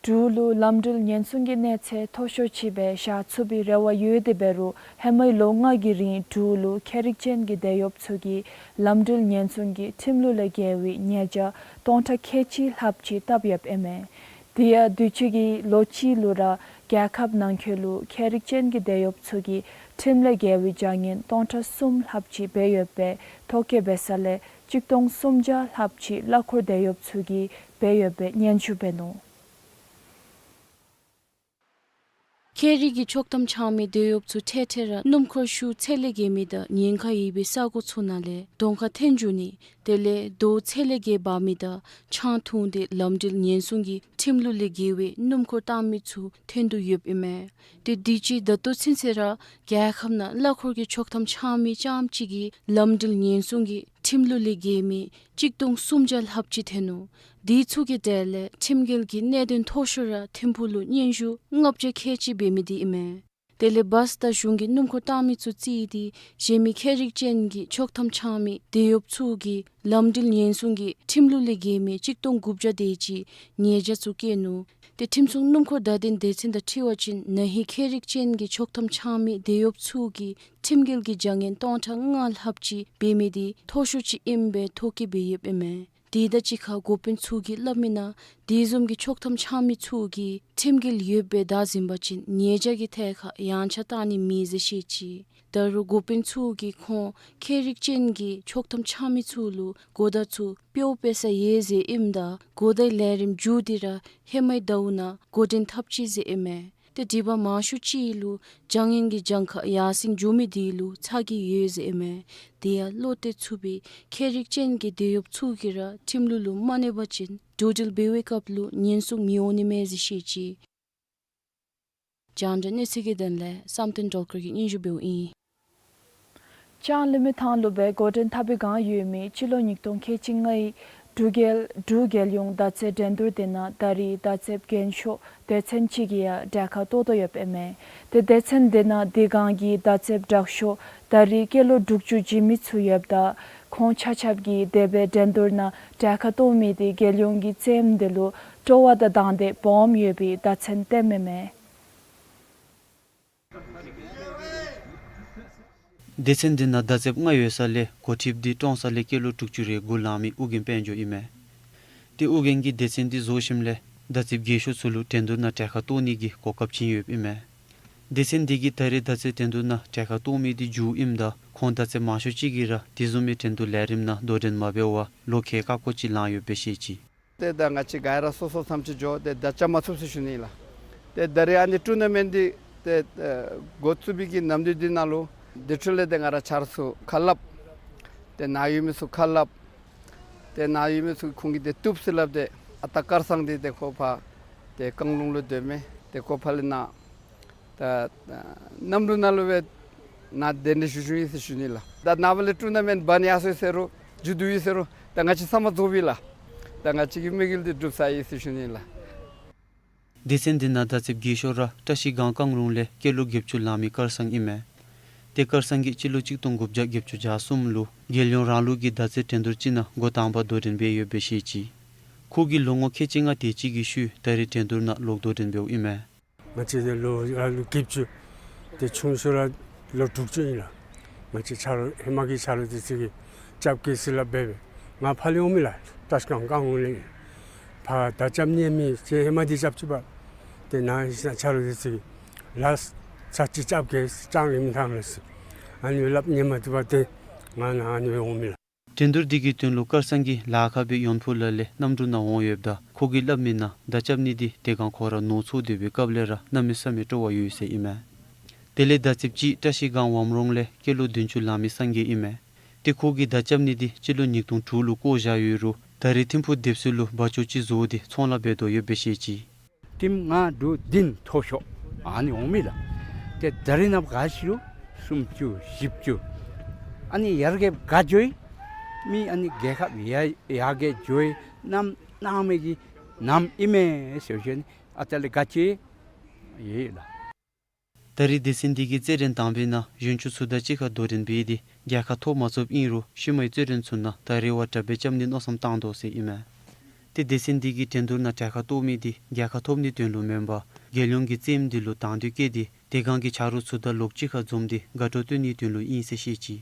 འབྲུག་ལུ་ལམ་འགྲུལ་ཉེན་སྲུང་གི་གནས་ཚད་མཐོ་ཤོས་ཅིག་སྦེ་བཞག་ཚུགས་པའི་རེ་བ་ཡོད་དེ་འབད་རུང་ཧེ་མའི་ལོ་ལྔ་གི་རིང་འབྲུག་ལུ་ཁྱད་རིག་ཅན་གྱི་དེད་གཡོགཔ་ཚུ་གིས་ལམ་འགྲུལ་ཉེན་སྲུང་གི་ཁྲིམས་ལུགས་ལས་འགལ་བའི་ཉེས་བྱ་སྟོང་ཕྲག་ཁལ་གཅིག་ལྷགཔ་ཅིག་བཏབ་ཡོདཔ་ཨིན་མས། དེ་ཡང་དུས་ཅི་གི་ལོ་གཅིག་ལུ་ར་རྒྱལ་ཁབ་ནང་འཁོད་ལུ་ཁྱད་རིག་ཅན་གྱི་དེད་གཡོགཔ་ཚུ་གིས་ཁྲིམས་ལས་འགལ་བའི་བྱ་ངན་སྟོང་ཕྲག་གསུམ་ལྷགཔ་ཅིག་འབད་ཡོད་པའི་ཐོ་བཀོད་འབད་ས་ལས་གཅིག་སྟོང་སུམ་བརྒྱ་ལྷགཔ་ཅིག་གླ་འཁོར་དེད་གཡོགཔ་ཚུ་གིས་འབད་ཡོད་པའི་སྙན་ཞུ་འབད་ནུག། ཁྱད་རིག་གི་ཆོག་ཐམ་འཆང་མི་དེད་གཡོགཔ་ཚུ་འཕྲལ་འཕྲལ་ར་སྣུམ་འཁོར་ཤུགས་ཚད་ལས་བརྒལ་མི་དང་ཉེན་ཁ་ཡོད་པའི་ས་གོ་ཚུ་ནང་ལས་གདོང་ཁར་འཐོན་འགྱོ་ནི་དེ་ལས་རྡོ་ཚད་ལས་བརྒལ་འབག་མི་དང་ཆང་འཐུང་སྟེ་ལམ་འགྲུལ་ཉེན་སྲུང་གི་ཁྲིམས་ལུགས་ལས་འགལ་བའི་སྣུམ་འཁོར་བཏང་མི་ཚུ་ཐོན་དོ་ཡོདཔ་ཨིན་མས། ཏེ་དུས་ཅི་ད་ལྟོ་ཚུན་ཚོད་ར་རྒྱལ་ཁབ་ནང་གླ་འཁོར་གྱི་ཆོག་ཐམ་འཆང་མི་རྐྱངམ་གཅིག་གིས་ལམ་འགྲུལ་ཉེན་སྲུང་གི་ཁྲིམས་ལུགས་ལས་འགལ་མི་གཅིག་སྟོང་སུམ་བརྒྱ་ལྷགཔ་ཅིག་ཐོན་ནུག། དེ་ཚུ་གི་གྲས་ལས་ཁྲིམས་འགལ་གྱི་གནད་དོན་མཐོ་ཤོས་ར་ཐིམ་ཕུག་ལུ་སྙན་ཞུ་ལྔ་བརྒྱ་ཁལ་གཅིག་འབད་མི་དེ་ཨིན་མས། དེ་ལས་བཱསི་དང་གཞུང་གི་སྣུམ་འཁོར་བཏང་མི་ཚུ་བརྩིས་ཏེ་གཞན་མི་ཁྱད་རིག་ཅན་གྱི་ཆོག་ཐམ་འཆང་མི་དེད་གཡོགཔ་ཚུ་གིས་ལམ་འགྲུལ་ཉེན་སྲུང་གི་ཁྲིམས་ལུགས་ལས་འགལ་མི་གཅིག་སྟོང་དགུ་བརྒྱ་དེ་ཅིག་ཉེས་བྱ་ཚུ་བཀལ་ནུག། ཏེ་ཁྲིམས་སྲུང་སྣུམ་འཁོར་བརྡ་དོན་སྡེ་ཚན་དང་འཁྲིལ་བ་ཅིན་ན་ཧིང་ཁྱད་རིག་ཅན་གྱི་ཆོག་ཐམ་འཆང་མི་དེད་གཡོགཔ་ཚུ་གིས་ཁྲིམས་འགལ་གྱི་བྱ་ངན་སྟོང་ཕྲག་ལྔ་ལྷགཔ་ཅིག་འབད་མི་དེ་མཐོ་ཤོས་ཅིག་ཨིནམ་སྦེ་ཐོ་བཀོད་འབད་ཡོདཔ་ཨིན་མས། དེ་དང་གཅིག་ཁར་འགོ་དཔོན་ཚུ་གིས་སླབ་མི་ནང་དེ་བཟུམ་གྱི་ཆོག་ཐམ་འཆང་མི་ཚུ་གིས་ཁྲིམས་འགལ་ཡོདཔ་སྦེ་བདའ་ཟུན་པ་ཅིན་ཉེས་བྱ་གི་ཐད་ཁར་ཡངས་ཆག་བཏང་ནི་མེད་ཟེར་བཤད་ཅི། ད་རུང་འགོ་དཔོན་ཚུ་གིས་ཁོང་ཁྱད་རིག་ཅན་གྱི་ཆོག་ཐམ་འཆང་མི་ཚུ་ལུ་གོ་བརྡ་ཚུ་འཕྲོ་སྤེལ་ས་ཡོད་ཟེར་ཨིནམ་ད་གོ་བརྡའི་ལས་རིམ་མཇུག་འདི་ར་ཧེ་མའི་ཟླཝ་ནང་འགོ་འདྲེན་འཐབ་ཅི་ཟེར་ཨིན་མས། ཏེ་སྒྲིག་པ་མང་ཤོས་ཅིག་ལུ་བྱང་ཡན་གྱི་གྱངས་ཁ་ཡར་སེང་འགྱོ་མི་འདི་ལུ་ཚ་གྱང་ཡོད་ཟེར་ཨིན་མས། དེ་ཡང་བློ་གཏད་ཚུགས་པའི་ཁྱད་རིག་ཅན་གྱི་དེད་གཡོགཔ་ཚུ་གིས་ར་ཁྲིམས་ལུགས་ལུ་མ་གནས་པ་ཅིན་འགྲོ་འགྲུལ་འབད་བའི་སྐབས་ལུ་ཉེན་སྲུང་མི་འོང་ནི་མས་ཟེར་བཤད་ཅི། རྒྱང་བསྒྲགས་གནས་ཚུལ་གྱི་དོན་ལས་བསམ་གཏན་སྒྲོལ་དཀར་གྱིས་སྙན་ཞུ་འབདཝ་ཨིན། ལྕང་གླིང་མི་ཐང་ལུ་སྦེ་འགོ་འདྲེན་འཐབ་པའི་བསྒང་ཡོད་མི་སྤྱི་ལོ་ཉིས་སྟོང་ཁལ་གཅིག་ལྔའི་འབྲུག་རྒྱལ་འབྲུག་རྒྱལ་ཡོངས་མདའ་རྩེད་འགྲན་བསྡུར་དེ་ནང་ད་རེས་མདའ་རྩེདཔ་རྒན་ཤོས་སྡེ་ཚན་ཅིག་གིས་ཡང་གྲལ་ཁར་གཏོགས་དོ་ཡོདཔ་ཨིན་མས། ཏེ་སྡེ་ཚན་དེ་ནང་དེ་བསྒང་གི་མདའ་རྩེདཔ་དྲག་ཤོས་ད་རེས་སྐྱེས་ལོ་དྲུག་ཅུ་བྱིན་མི་ཚུ་ཡོདཔ་ད་ཁོང་ཆ་ཁྱབ་ཀྱིས་དེ་སྦེ་འགྲན་བསྡུར་ནང་གྲལ་ཁར་གཏོགས་མི་དེ་རྒྱལ་ཡོངས་ཀྱི་རྩེདམོ་དེ་ལུ་སྤྲོ་བ་དང་དང་འདོད་སྦོམ་ཡོད་པའི་བརྡ་མཚོན་བསྟནམ་ཨིན་མས། སྡེ་ཚན་འདི་ནང་མདའ་རྩེདཔ་ལྔ་ཡོད་ས་ལས་འགོ་ཁྲིདཔ་འདི་ཀྲོང་གསར་ལས་སྐྱེས་ལོ་དྲུག་ཅུ་རེ་དགུ་ལང་མི་ཨོ་རྒྱན་དཔལ་འབྱོར་ཨིན་མས། ཏེ་ཨོ་རྒྱན་གྱིས་སྡེ་ཚན་འདི་བཟོ་ཞིནམ་ལས་མདའ་རྩེདཔ་རྒས་ཤོས་ཚུ་ལུ་འགྲན་བསྡུར་ནང་གྲལ་ཁར་གཏོགས་ནི་གི་གོ་སྐབས་བྱིན་ཡོདཔ་ཨིན་མས། སྡེ་ཚན་འདི་གིས་ད་རེས་མདའ་རྩེད་འགྲན་བསྡུར་ནང་གྲལ་ཁར་གཏོགས་མི་འདི་མཇུག་ཨིནམ་ད་ཁོང་མདའ་རྩེདཔ་མང་ཤོས་ཅིག་གིས་ར་དེ་བཟུམ་མའི་འགྲན་བསྡུར་ལས་རིམ་ནང་དོ་འགྲན་མ་འབད་བར་ལོ་ཁལ་ཀ་ཀོ་ཅིག་ལང་ཡོདཔ་སྦེ་བཤད་ཅི། ཏེ་ད་ང་བཅས་ག་ར་སོ་སོ་མཚམས་ཅིག་འགྱོ་སྟེ་མདའ་རྩེད་མ་ཚུགས་ཟེར་ཞུ་ནི་ལགས། ཏེ་ད་རེས་ཨ་ནི་ཊུར་ན་མེནཊ་འདི་ཏེ་ཨ་འགོ་བཙུགས་པའི་གི་ནམ་དུས་འདི་ནང་ལུ་དེ་འཕྲོ་ལས་ཏེ་ང་ར་ཆ་རོགས་ཚུ་ཁ་སླབ། ཏེ་ནཱ་ཡོད་མི་ཚུ་ཁ་སླབ། ཏེ་ནཱ་ཡོད་མི་ཚུ་ཁོང་གིས་ཏེ་བཏུབ་ཟེར་སླབ་སྟེ་ཨ་རྟག་སྐལ་བཟང་འདི་ཏེ་ཁོ་ཕར་ཏེ་བཀང་ལུང་ལུ་སྡོད་མི་ཏེ་ཁོ་ཕར་ལས་ནཱ་ད་ཨ་གནམ་གྲུ་ནང་ལུ་སྦེ་ནཱ་གདན་འདྲེན་ཞུ་ཞུཝ་ཨིན་ཟེར་ཞུ་ནི་ལགས། ད་ནངས་པ་ལས་ཊུར་ན་མེནཊ་འབད་ནི་ཡར་སོང་ཡི་ཟེར་རུང་མཇུག་བསྡུ་ཡི་ཟེར་རུང་ད་ང་བཅས་ཚབ་མ་རྫོགས་པས་ལགས། ད་ང་བཅས་ཀྱི་དམིགས་ཡུལ་འདི་འགྲུབ་ཚར་ཡི་ཟེར་ཞུ་ནི་ལགས། སྡེ་ཚན་འདི་ནང་མདའ་རྩེདཔ་རྒས་ཤོས་ར་བཀྲ་ཤིས་སྒང་བཀང་ལུང་ལས་སྐྱེས་ལོ་བརྒྱད་ཅུ་ལང་མི་སྐལ་བཟང་ཨིན་མས། ཏེ་སྐལ་བཟང་གིས་སྤྱི་ལོ་གཅིག་སྟོང་དགུ་བརྒྱ་བརྒྱད་ཅུ་གྱ་གསུམ་ལུ་རྒྱལ་ཡོངས་རང་ལུགས་ཀྱི་མདའ་རྩེད་འགྲན་བསྡུར་ཅིག་ནང་འགོ་དང་པ་དོ་འགྲན་འབད་ཡོདཔ་སྦེ་བཤད་ཅི། ཁོ་གིས་ལོ་ངོ་ཁལ་གཅིག་ལྔ་དེ་ཅིག་གི་ཤུལ་ད་རེས་འགྲན་བསྡུར་ནང་ལོག་དོ་འགྲན་འབདཝ་ཨིན་མས། ང་བཅས་ལོ་ལོ་བརྒྱད་ཅུ་ཏེ་ཆུང་ཤོས་ར་ལོ་དྲུག་ཅུ་ཨིན་ལགས། ང་བཅས་ཆ་རོགས་ཧེ་མ་གི་ཆ་རོགས་དེ་ཚུ་གིས་རྐྱབ་གེ་ཟེར་སླབ་སྦེ་སྦེ་ང་ཕར་ལས་འོང་མི་ལགས། བཀྲ་ཤིས་སྒང་བཀང་ལུང་ལས་ཕར་མདའ་རྐྱབ་ནི་མེད་ཟེར་ཧེ་མ་འདི་རྐྱབ་ཅི་པ། ཏེ་ནཱ་ཆ་རོགས་དེ་ཚུ་གིས་ལགས་ཚར་གཅིག་རྐྱབ་གེ་ལྕང་གླིང་མི་ཐང་ལགས་ཟེར་ཨ་ནི་སྦེ་སླབ་ཉན་མ་བཏུབ་པར་ཏེ་ང་ནཱ་ཨ་ནི་སྦེ་འོང་མི་ལགས། འགྲན་བསྡུར་འདི་གི་དོན་ལུ་སྐལ་བཟང་གིས་ལཱ་ཁག་སྦེ་ཡོན་ཕུ་ལ་ལས་གནམ་གྲུ་ནང་འོང་ཡོདཔ་ད་ཁོ་གིས་སླབ་མི་ནང་མདའ་རྐྱབ་ནི་འདི་དེ་སྒང་ཁོ་ར་ནོར་འཚོ་སྡོད་པའི་སྐབས་ལས་ར་གནམ་མེད་ས་མེད་སྤྲོ་བ་ཡོད་ཟེར་ཨིན་མས། དེ་ལས་མདའ་རྩེདཔ་ཅིག་བཀྲ་ཤིས་སྒང་ཝམ་རོང་ལས་སྐྱེས་ལོ་བདུན་ཅུ་ལང་མི་སངས་རྒྱས་ཨིན་མས། ཏེ་ཁོ་གིས་མདའ་རྐྱབ་ནི་འདི་སྤྱི་ལོ་ཉིས་སྟོང་དྲུག་ལུ་བསྐོ་བཞག་ཡོད་རུང་ད་རེས་ཐིམ་ཕུག་སྡེབ་སྲིད་ལུ་བ་ཅོ་ཅིག་བཟོ་སྟེ་ཚོང་ལཱ་འབད་དོ་ཡོདཔ་སྦེ་བཤད་ཅི། ཐིམ་ལྔ་དྲུག་བདུན་མཐོ་ཤོས་ཨ་ནི་འོང་མི་ལགས། ཏེ་ད་རེས་ནངས་པ་ག་ཅི་རུང་སུམ་ཅུ་བཞི་བཅུ་ཨ་ནི་ཡར་རྒྱས་ག་འགྱོ་ཡི། མི་ཨ་ནི་རྒྱལ་ཁབ་ཡར་ཡར་རྒྱས་འགྱོ་བའི་གནམ་གནང་མི་གི་གནམ་ཨིན་མས་ཟེར་ཞུ་ནི། ཨ་ཙི་ལས་ག་ཅི་ཡོད་ལགས། ད་རེས་སྡེ་ཚན་འདི་གིས་རྩེད་འགྲན་དང་པའི་ནང་གཞོན་ཆུང་ཚུ་དང་གཅིག་ཁར་དོ་འགྲན་འབད་དེ་རྒྱལ་ཁ་ཐོབ་མ་ཚུགསཔ་ཨིན་རུང་ཤུལ་མའི་རྩེད་འགྲན་ཚུ་ནང་ད་རེས་བ་དྲག་སྦེ་རྐྱབ་ནི་མནོ་བསམ་བཏང་དོ་ཟེར་ཨིན་མས། ཏེ་སྡེ་ཚན་འདི་གིས་འགྲན་བསྡུར་ནང་གྲལ་ཁར་གཏོགས་མི་འདི་རྒྱལ་ཁ་ཐོབ་ནིའི་དོན་ལུ་མེན་པར་རྒྱལ་ཡོངས་ཀྱི་རྩེདམོ་འདི་ལུ་དང་འདོད་བསྐྱེད་དེ་དེ་སྒང་གི་ཆ་རོགས་ཚུ་དང་ལོགས་གཅིག་ཁར་འཛོམས་ཏེ་དགའ་སྤྲོ་སྟོན་ནིའི་དོན་ལུ་ཨིན་ཟེར་བཤད་ཅི།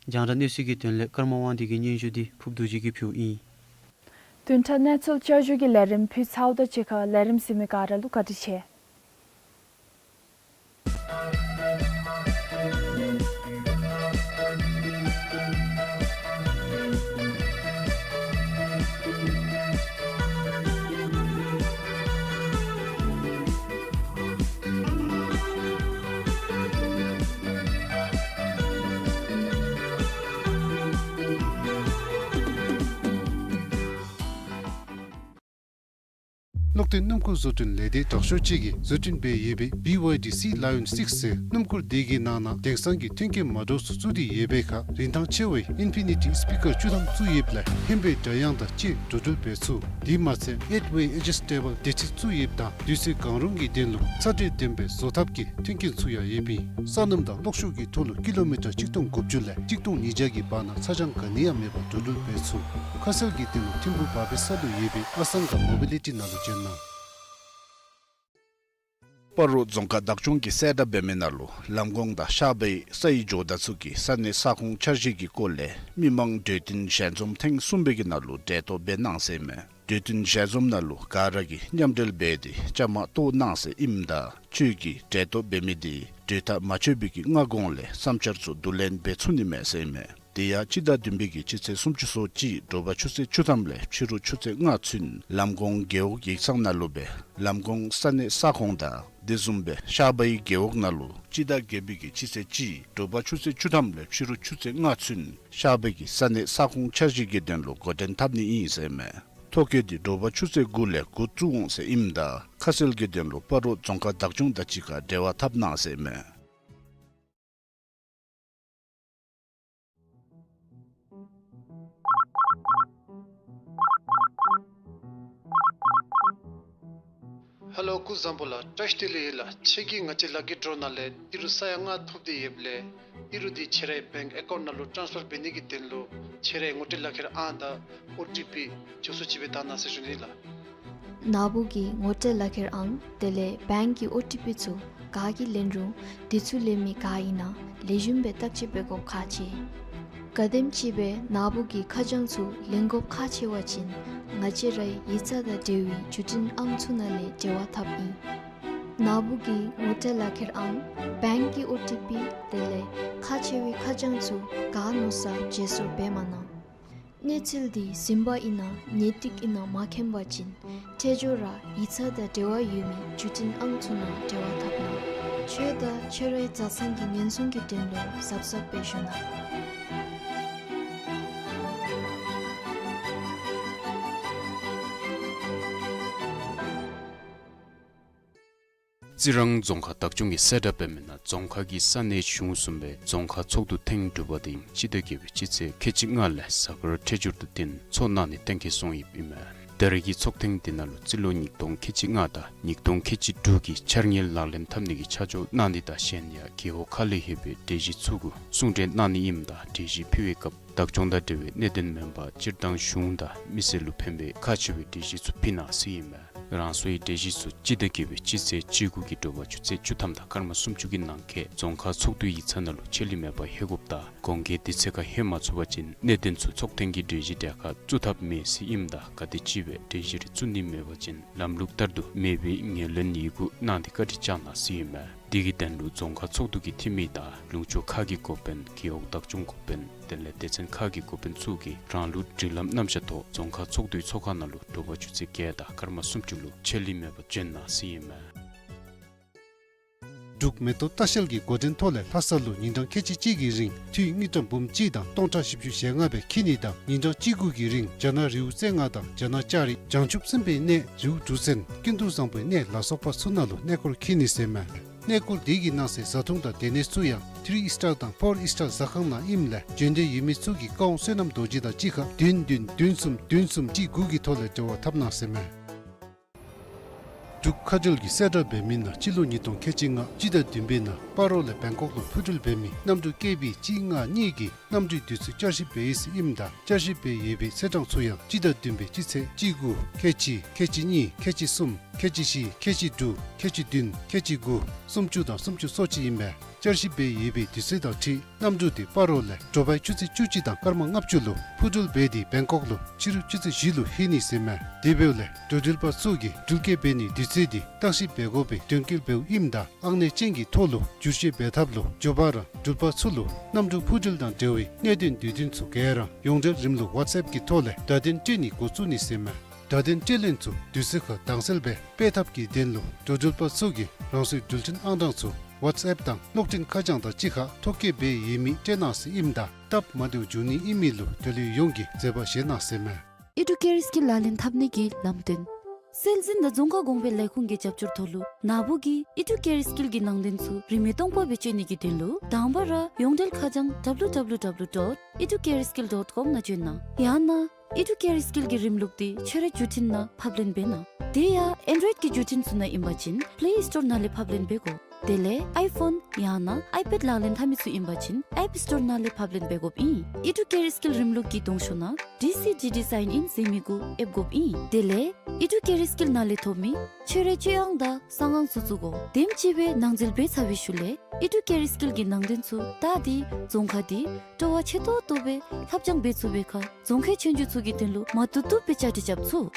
རྒྱང་བསྒྲགས་གནས་ཚུལ་གྱི་དོན་ལས་ཀརྨ་དབང་འདུས་ཀྱི་སྙན་ཞུ་འདི་ཕུརཔ་རྡོ་རྗེ་གིས་ཕུལཝ་ཨིན། བདུན་ཕྲག་གནས་ཚུལ་བསྐྱར་ཞུ་གི་ལས་རིམ་ཕུལ་ཚརཝ་དང་གཅིག་ཁར་ལས་རིམ་གཟིགས་མི་ག་ར་ལུ་བཀའ་དྲིན་ཆེ། གློག་འཕྲིན་སྣུམ་འཁོར་བཟོ་སྐྲུན་ལས་སྡེ་དྲག་ཤོས་ཅིག་གིས་བཟོ་སྐྲུན་འབད་ཡོད་པའི་བི་ཝའི་ཌི་སི་ལ་ཡོན་སིགསི་ཟེར་སྣུམ་འཁོར་དེ་གི་ནང་ན་དེང་སང་གི་མཐུན་རྐྱེན་མ་འདྲཝ་ཚུ་བཙུགས་ཏེ་ཡོད་པའི་ཁར་རིན་ཐང་ཆེ་བའི་ཨིན་ཕི་ནི་ཊི་སི་པི་ཀར་བཅུ་ཐམ་བཙུགས་ཡོདཔ་ལས་ཧན་པའི་སྒྲ་དབྱངས་དང་བཅས་འགྲོ་འགྲུལ་འབད་ཚུགས། དེ་མ་ཚད་ཨེཊ་ཝེ་ཨེ་ཇི་སི་ཊེ་བཱལ་བདེ་ཁྲིད་བཙུགས་ཡོདཔ་དང་དུས་ཚོད་གང་རུང་གི་དོན་ལུ་ཚ་དྲོད་ལྡན་པའི་བཟོ་ཐབས་ཀྱི་མཐུན་རྐྱེན་ཚུ་ཡང་ཡོདཔ་ཨིན། སོ་ནམ་དང་གློག་ཤུགས་ཀྱི་ཐོག་ལུ་ཀི་ལོ་མི་ཊར་གཅིག་སྟོང་དགུ་བཅུ་ལས་གཅིག་སྟོང་ཉིས་བརྒྱ་གི་བར་ན་ཚ་གྱང་ག་ནི་ཡང་མེད་པར་འགྲོ་འགྲུལ་འབད་ཚུགས། ཁ་གསལ་གྱི་དོན་ལུ་ཐིམ་ཕུག་བར་པའི་ས་ལུ་ཡོད་པའི་ཨ་སངྒ་མོ་བི་ལི་ཊི་ནང་ལུ་བྱོན་གནང་། སྤ་རོ་རྫོང་ཁག་བདག་སྐྱོང་གིས་གསལ་བསྒྲགས་འབད་མི་ནང་ལུ་ལམ་གོང་དང་ཤར་པའི་སའི་ཇོ་བདག་ཚུ་གི་ས་གནས་ས་ཁོངས་འཆར་གཞི་གི་སྐོར་ལས་མི་མང་གྲོས་བསྟུན་ཞལ་འཛོམས་ཐེངས་གསུམ་པའི་གི་ནང་ལུ་གྲལ་གཏོགས་འབད་གནང་ཟེར་ཨིན་མས། གྲོས་བསྟུན་ཞལ་འཛོམས་ནང་ལུ་ག་ར་གིས་མཉམ་འབྲེལ་འབད་དེ་བཅའ་མར་གཏོགས་གནང་ཟེར་ཨིནམ་ད་ཁྱོད་ཀྱིས་གྲལ་གཏོགས་འབད་མི་དེ་གྲོས་ཐག་མ་ཆོད་པའི་གི་སྔ་གོང་ལས་བསམ་འཆར་ཚུ་བསྡུ་ལེན་འབད་ཚུགས་ནི་མས་ཟེར་ཨིན་མས། དེ་ཡང་སྤྱི་ཟླ་བདུན་པའི་གི་སྤྱི་ཚེས་སུམ་ཅུ་སོ་གཅིག་དྲོ་པ་ཆུ་ཚོད་བཅུ་ཐམ་ལས་ཕྱི་རུ་ཆུ་ཚོད་ལྔ་ཚུན་ལམ་གོང་རྒེད་འོག་ཡིག་ཚང་ནང་ལུ་སྦེ་ལམ་གོང་ས་གནས་ས་ཁོངས་དང་དེ་བཟུམ་སྦེ་ཤར་པའི་རྒེད་འོག་ནང་ལུ་སྤྱི་ཟླ་བརྒྱད་པའི་གི་སྤྱི་ཚེས་གཅིག་དྲོ་པ་ཆུ་ཚོད་བཅུ་ཐམ་ལས་ཕྱི་རུ་ཆུ་ཚོད་ལྔ་ཚུན་ཤར་པའི་གི་ས་གནས་ས་ཁོངས་འཆར་གཞི་གི་དོན་ལུ་འགོ་འདྲེན་འཐབ་ནི་ཨིན་ཟེར་ཨིན་མས། ཐོ་བཀོད་དེ་དྲོ་པ་ཆུ་ཚོད་དགུ་ལས་འགོ་བཙུགས་འོང་ཟེར་ཨིནམ་ད་ཁ་གསལ་གྱི་དོན་ལུ་སྤ་རོ་རྫོང་ཁག་བདག་སྐྱོང་དང་གཅིག་ཁར་འབྲེལ་བ་འཐབ་གནང་ཟེར་ཨིན་མས། ཧེ་ལོ་སྐུ་གཟུགས་བཟང་པོ་ལགས། བཀྲ་ཤིས་བདེ་ལེགས་ཡོད་ལགས། ཁྱོད་ཀྱིས་ང་བཅས་ལཱ་ཀི་ཌོ་ནང་ལས་ཨི་རུ་ས་ཡ་ལྔ་ཐོབ་སྟེ་ཡོདཔ་ལས་ཨི་རུ་འདི་ཁྱོད་རའི་བེངཀ་ཨེ་ཀའུནཊ་ནང་ལུ་ཊཱནསི་ཕར་འབད་ནི་གི་དོན་ལུ་ཁྱོད་རའི་ངོ་སྤྲོད་ལག་ཁྱེར་ཨང་དང་ཨོ་ཊི་པི་མགྱོགས་སུ་ཅིག་སྦེ་བཏང་གནང་ཟེར་ཞུ་ནི་ལགས། ནཱ་བུ་གི་ངོ་སྤྲོད་ལག་ཁྱེར་ཨང་དེ་ལས་བེངཀ་གི་ཨོ་ཊི་པི་ཚུ་ག་གིས་ལེན་རུང་དེ་ཚུ་ལེན་མི་ག་ཨིན་ན་ལེགས་ཤོམ་སྦེ་བརྟག་དཔྱད་འབད་དགོཔ་ཁག་ཆེ། གལ་སྲིད་ཅིག་སྦེ་ནཱ་བུ་གི་ཁ་བྱང་ཚུ་ལེན་དགོཔ་ཁག་ཆེ་བ་ཅིན་ང་བཅས་རའི་ཡིག་ཚང་དང་འབྲེལ་བའི་བརྒྱུད་འཕྲིན་ཨང་ཚུ་ནང་ལས་འབྲེལ་བ་འཐབ་ཨིན། ནཱ་བུ་གི་ངོ་སྤྲོད་ལག་ཁྱེར་ཨང་བེངཀ་གི་ཨོ་ཊི་པི་དེ་ལས་ཁག་ཆེ་བའི་ཁ་བྱང་ཚུ་ག་མནོ་ས་བརྗེ་སོར་འབད་མ་གནང་། གནས་ཚུལ་འདི་ཟིན་པ་ཨིན་ན་ངེས་ཏིག་ཨིན་ན་མ་མཁྱེན་པ་ཅིན་འཕྲལ་མགྱོགས་ར་ཡིག་ཚང་དང་འབྲེལ་བ་ཡོད་མི་བརྒྱུད་འཕྲིན་ཨང་ཚུ་ནང་འབྲེལ་བ་འཐབ་གནང་། ཁྱོད་དང་ཁྱོད་རའི་བཟའ་ཚང་གི་ཉེན་སྲུང་གི་དོན་ལུ་གཟབ་གཟབ་སྦེ་བཞུགས་གནང་། རྩི་རང་རྫོང་ཁག་བདག་སྐྱོང་གིས་གསལ་བསྒྲགས་འབད་མི་ནང་རྫོང་ཁག་གི་ས་གནས་གཞུང་གསུམ་པའི་རྫོང་ཁག་ཚོགས་འདུ་ཐེངས་དྲུག་པ་དེ་སྤྱི་ཟླ་བརྒྱད་པའི་སྤྱི་ཚེས་ཁལ་གཅིག་ལྔ་ལས་གཟའ་སྐར་འཕྲོད་སྦྱོར་དང་བསྟུན་ཚོགས་གནང་ནི་གཏན་འཁེལ་སོང་ཡོདཔ་ཨིན་མས། ད་རེས་ཀྱི་ཚོགས་ཐེངས་དེ་ནང་ལུ་རྩིས་ལོ་ཉིས་སྟོང་ཁལ་གཅིག་ལྔ་དང་ཉིས་སྟོང་ཁལ་གཅིག་དྲུག་གི་འཆར་དངུལ་ལག་ལེན་འཐབ་ནི་གི་ཆ་འཇོག་གནང་ནི་དང་གཞན་ཡང་རྒེད་འོག་ཁག་ལས་ཡོད་པའི་གྲོས་གཞི་ཚུ་གུ་གསུང་གྲོས་གནང་ནི་ཨིནམ་ད་གྲོས་གཞི་ཕུལ་བའི་སྐབས་བདག་སྐྱོང་དང་འབྲེལ་བའི་གནད་དོན་མེན་པར་སྤྱིར་བཏང་གཞུང་དང་མི་སེར་ལུ་ཕན་པའི་ཁག་ཆེ་བའི་གྲོས་གཞི་ཚུ་ཕུལ་གནང་ཟེར་ཨིན་མས། རང་སོའི་གྲོས་གཞི་ཚུ་སྤྱི་ཟླ་བརྒྱད་པའི་སྤྱི་ཚེས་བཅུ་དགུ་གི་དྲོ་པ་ཆུ་ཚོད་བཅུ་ཐམ་དང་སྐར་མ་སུམ་ཅུ་གི་ནང་འཁོད་རྫོང་ཁག་ཚོགས་འདུའི་ཡིག་ཚང་ནང་ལུ་ཆད་ལུས་མེད་པར་ལྷོད་དགོཔ་དང་གོང་འཁོད་དུས་ཚོད་ཁར་ལྷོད་མ་ཚུགས་པ་ཅིན་གནད་དོན་ཚུ་ཚོགས་ཐེངས་ཀྱི་གྲོས་གཞི་གྲལ་ཁར་བཙུགས་ཐབས་མེད་ཟེར་ཨིནམ་ད་གལ་སྲིད་ཅིག་སྦེ་གྲོས་གཞི་རེ་བཙུགས་ནི་མེད་པ་ཅིན་ལམ་ལུགས་ལྟར་དུ་མེད་པའི་ངོས་ལེན་ཡི་གུ་གནང་སྟེ་བཀའ་དྲིན་བསྐྱང་གནང་ཟེར་ཨིན་མས། དེ་གི་དོན་ལུ་རྫོང་ཁག་ཚོགས་འདུ་གི་འཐུས་མི་དང་ལུང་ཕྱོགས་ཁག་གི་འགོ་དཔོན་རྒེད་འོག་བདག་སྐྱོང་འགོ་དཔོན་དེ་ལས་སྡེ་ཚན་ཁག་གི་འགོ་དཔོན་ཚུ་གིས་རང་ལུགས་སྒྲིག་ལམ་རྣམ་གཞག་ཐོག་རྫོང་ཁག་ཚོགས་འདུའི་ཚོགས་ཁང་ནང་ལུ་དྲོ་པ་ཆུ་ཚོད་བརྒྱད་དང་སྐར་མ་སུམ་ཅུ་ལུ་ཆད་ལུས་མེད་པར་འབྱོན་གནང་ཟེར་ཨིན་མས། འབྲུག་མེ་ཏོག་ལྟ་བཤལ་གྱི་འགོ་འདྲེན་ཐོག་ལས་ལྷ་ས་ལུ་ཉིན་གྲངས་ཁལ་གཅིག་གཅིག་གི་རིང་འཐུས་དངུལ་ཀྲམ་འབུམ་གཅིག་དང་སྟོང་ཕྲག་བཞི་བཅུ་ཞེ་ལྔ་སྦེ་འཁྱིད་ནི་དང་ཉིན་གྲངས་གཅིག་དགུ་གི་རིང་རྒྱ་ནག་རི་བོ་རྩེ་ལྔ་དང་རྒྱ་ནག་ལྕགས་རི་བྱང་ཆུབ་སེམས་དཔའི་གནས་རི་བོ་འབྲུག་བཙན་ཀུན་ཏུ་བཟང་པོའི་གནས་ལ་སོགས་པ་ཚུ་ནང་ལུ་གནས་སྐོར་འཁྱིད་ནི་ཟེར་ཨིན་མས། གནས་སྐོར་དེ་གི་གནང་སའི་བཟའ་འཐུང་དང་སྡོད་གནས་ཚུ་ཡང་ཐི་རི་ཨིས་ཊར་དང་ཕོར་ཨིས་ཊར་ཟ་ཁང་ནང་ཨིནམ་ལས་འབྱོན་འདོད་ཡོད་མི་ཚུ་གིས་ཀ་ཝང་བསོད་ནམས་རྡོ་རྗེ་དང་གཅིག་ཁར་བདུན་བདུན་བདུན་གསུམ་བདུན་གསུམ་གཅིག་དགུ་གི་ཐོག་ལས་འབྲེལ་བ་འཐབ་གནང་ཟེར་ཨིན་མས། འབྲུག་ཁ་བྲལ་གྱིས་གསལ་བསྒྲགས་འབད་མི་ནང་སྤྱི་ལོ་ཉིས་སྟོང་ཁལ་གཅིག་ལྔ་སྤྱི་ཟླ་བདུན་པའི་ནང་སྤ་རོ་ལས་བེང་ཀོག་ལུ་འཕུར་འགྲུལ་འབད་མི་གནམ་གྲུ་ཀེ་བི་གཅིག་ལྔ་གཉིས་ཀྱི་གནམ་གྲུའི་དུས་ཚོད་བསྐྱར་ཞིབ་འབད་ཡི་ཟེར་ཨིནམ་ད་བསྐྱར་ཞིབ་འབད་ཡོད་པའི་ཚེས་གྲངས་ཚུ་ཡང་སྤྱི་ཟླ་བདུན་པའི་སྤྱི་ཚེས་གཅིག་དགུ་ཁལ་གཅིག་ཁལ་གཅིག་གཉིས་ཁལ་གཅིག་གསུམ་ཁལ་གཅིག་བཞི་ཁལ་གཅིག་དྲུག་ཁལ་གཅིག་བདུན་ཁལ་གཅིག་དགུ་སུམ་ཅུ་དང་སུམ་ཅུ་སོ་གཅིག་ཨིན་པས། བསྐྱར་ཞིབ་འབད་ཡོད་པའི་དུས་ཚོད་དང་འཁྲིལ་གནམ་གྲུ་དེ་སྤ་རོ་ལས་དྲོ་པའི་ཆུ་ཚོད་བཅུ་གཅིག་དང་སྐར་མ་ལྔ་བཅུ་ལུ་འཕུར་འགྲུལ་འབད་དེ་བེང་ཀོག་ལུ་ཕྱི་རུ་ཆུ་ཚོད་བཞི་ལུ་ལྷོད་ནི་ཟེར་ཨིན་མས། དེ་འབདཝ་ལས་འགྲོ་འགྲུལ་པ་ཚུ་གིས་འགྲུལ་སྐྱེལ་འབད་ནིའི་དུས་ཚོད་དེ་བརྟག་ཞིབ་འབད་དགོ་པའི་དོན་འཁྱོལ་འབདཝ་ཨིནམ་ད་ཨང་གནས་ཅན་གྱི་ཐོག་ལུ་བསྒྱུར་བཅོས་འབད་ཐབས་ལུ་འགྱོ་བ་ར་འགྲུལ་པ་ཚུ་ལུ་གནམ་གྲུ་འཕུར་འགྲུལ་དང་འབྲེལ་བའི་གནད་དོན་དུས་སྟོན་ཚུ་ག་ར་ཡོངས་འབྲེལ་རིམ་ལུགས་ཝཊས་ཨེཔ་གི་ཐོག་ལས་བརྡ་དོན་སྤྲོད་ནི་འགོ་བཙུགས་ནི་ཟེར་ཨིན་མས། བརྡ་དོན་སྤྲོད་ལེན་ཚུ་དུས་ཚོད་ཁར་དྭངས་གསལ་སྦེ་སྤེལ་ཐབས་ཀྱི་དོན་ལུ་འགྲོ་འགྲུལ་པ་ཚུ་གིས་རང་སོའི་འགྲུལ་འཕྲིན་ཨང་གྲངས་ཚུ་ཝཊས་ཨེཔ་དང་གློག་འཕྲིན་ཁ་བྱང་དང་གཅིག་ཁར་ཐོ་བཀོད་འབད་ཡོད་མི་སྤྲོད་གནང་ཟེར་ཨིནམ་ད་སྟབས་མ་བདེཝ་འབྱུང་ནི་ཨིན་མི་ལུ་དོ་ལུ་ཡོངས་ཀྱིས་བཟོད་པ་བཞེས་གནང་ཟེར་ཨིན་མས། ཨི་ཌུ་ཀེར་སི་ཀིལ་ལག་ལེན་འཐབ་ནི་གི་ལམ་སྟོན། སྲོལ་འཛིན་དང་རྫོང་ཁ་གོང་འཕེལ་ལས་ཁུངས་ཀྱི་རྒྱབ་སྐྱོར་ཐོག་ལུ་ནཱ་བུ་གིས་ཨི་ཌུ་ཀེར་སི་ཀིལ་གྱི་ནང་དོན་ཚུ་རིན་མེད་སྟོང་པ་སྦེ་སྤྱོད་ནི་གི་དོན་ལུ་དང་པ་ར་ཡོངས་འབྲེལ་ཁ་བྱང་W W W dot educareskill dot com ནང་བྱོན་གནང་། ཡང་ན་ཨི་ཌུ་ཀེར་སི་ཀིལ་གྱི་རིམ་ལུགས་དེ་ཁྱོད་རའི་བརྒྱུད་འཕྲིན་ནང་ཕབ་ལེན་འབད་གནང་། དེ་ཡང་ཨེན་ཌོ་རོའིཌ་ཀྱི་བརྒྱུད་འཕྲིན་ཚུ་ནང་ཨིན་པ་ཅིན་པླེ་སི་ཊོར་ནང་ལས་ཕབ་ལེན་འབད་དགོ། དེ་ལས་ཨའི་ཕོན་ཡང་ན་ཨའི་པེཌ་ལག་ལེན་འཐབ་མི་ཚུ་ཨིན་པ་ཅིན་ཨེཔ་སི་ཊོར་ནང་ལས་ཕབ་ལེན་འབད་དགོཔ་ཨིན། ཨི་ཌུ་ཀེར་སི་ཀིལ་རིམ་ལུགས་ཀྱི་གདོང་ཤོག་ནང་ཌི་སི་ཌི་ཌི་སའིན་ཨིན་ཟེར་མི་གུ་ཨེབ་དགོཔ་ཨིན། དེ་ལས་ ཨི་ཌུ་ཀེར་སི་ཀིལ་ནང་ལས་ཐོབ་མི་ཁྱོད་རའི་སྤྱོད་དབང་དང་གསང་ཨང་ཚུ་བཙུགས་དགོ། དེམ་ཅིག་སྦེ་ནང་འཛུལ་འབད་ཚར་བའི་ཤུལ་ལས་ཨི་ཌུ་ཀེར་སི་ཀིལ་གྱི་ནང་དོན་ཚུ་བལྟ་སྟེ་རྫོང་ཁ་འདི་སྤྲོ་བ་ཆེ་ཏོག་ཏོ་སྦེ་ལྷབ་སྦྱང་འབད་ཚུགས་པའི་ཁར་རྫོང་ཁའི་ཆོས་རྒྱུགས་ཚུ་གི་དོན་ལུ་མ་བཏུབ་བཏུབ་སྦེ་བཅའ་སྒྲིག་རྐྱབ་ཚུགས།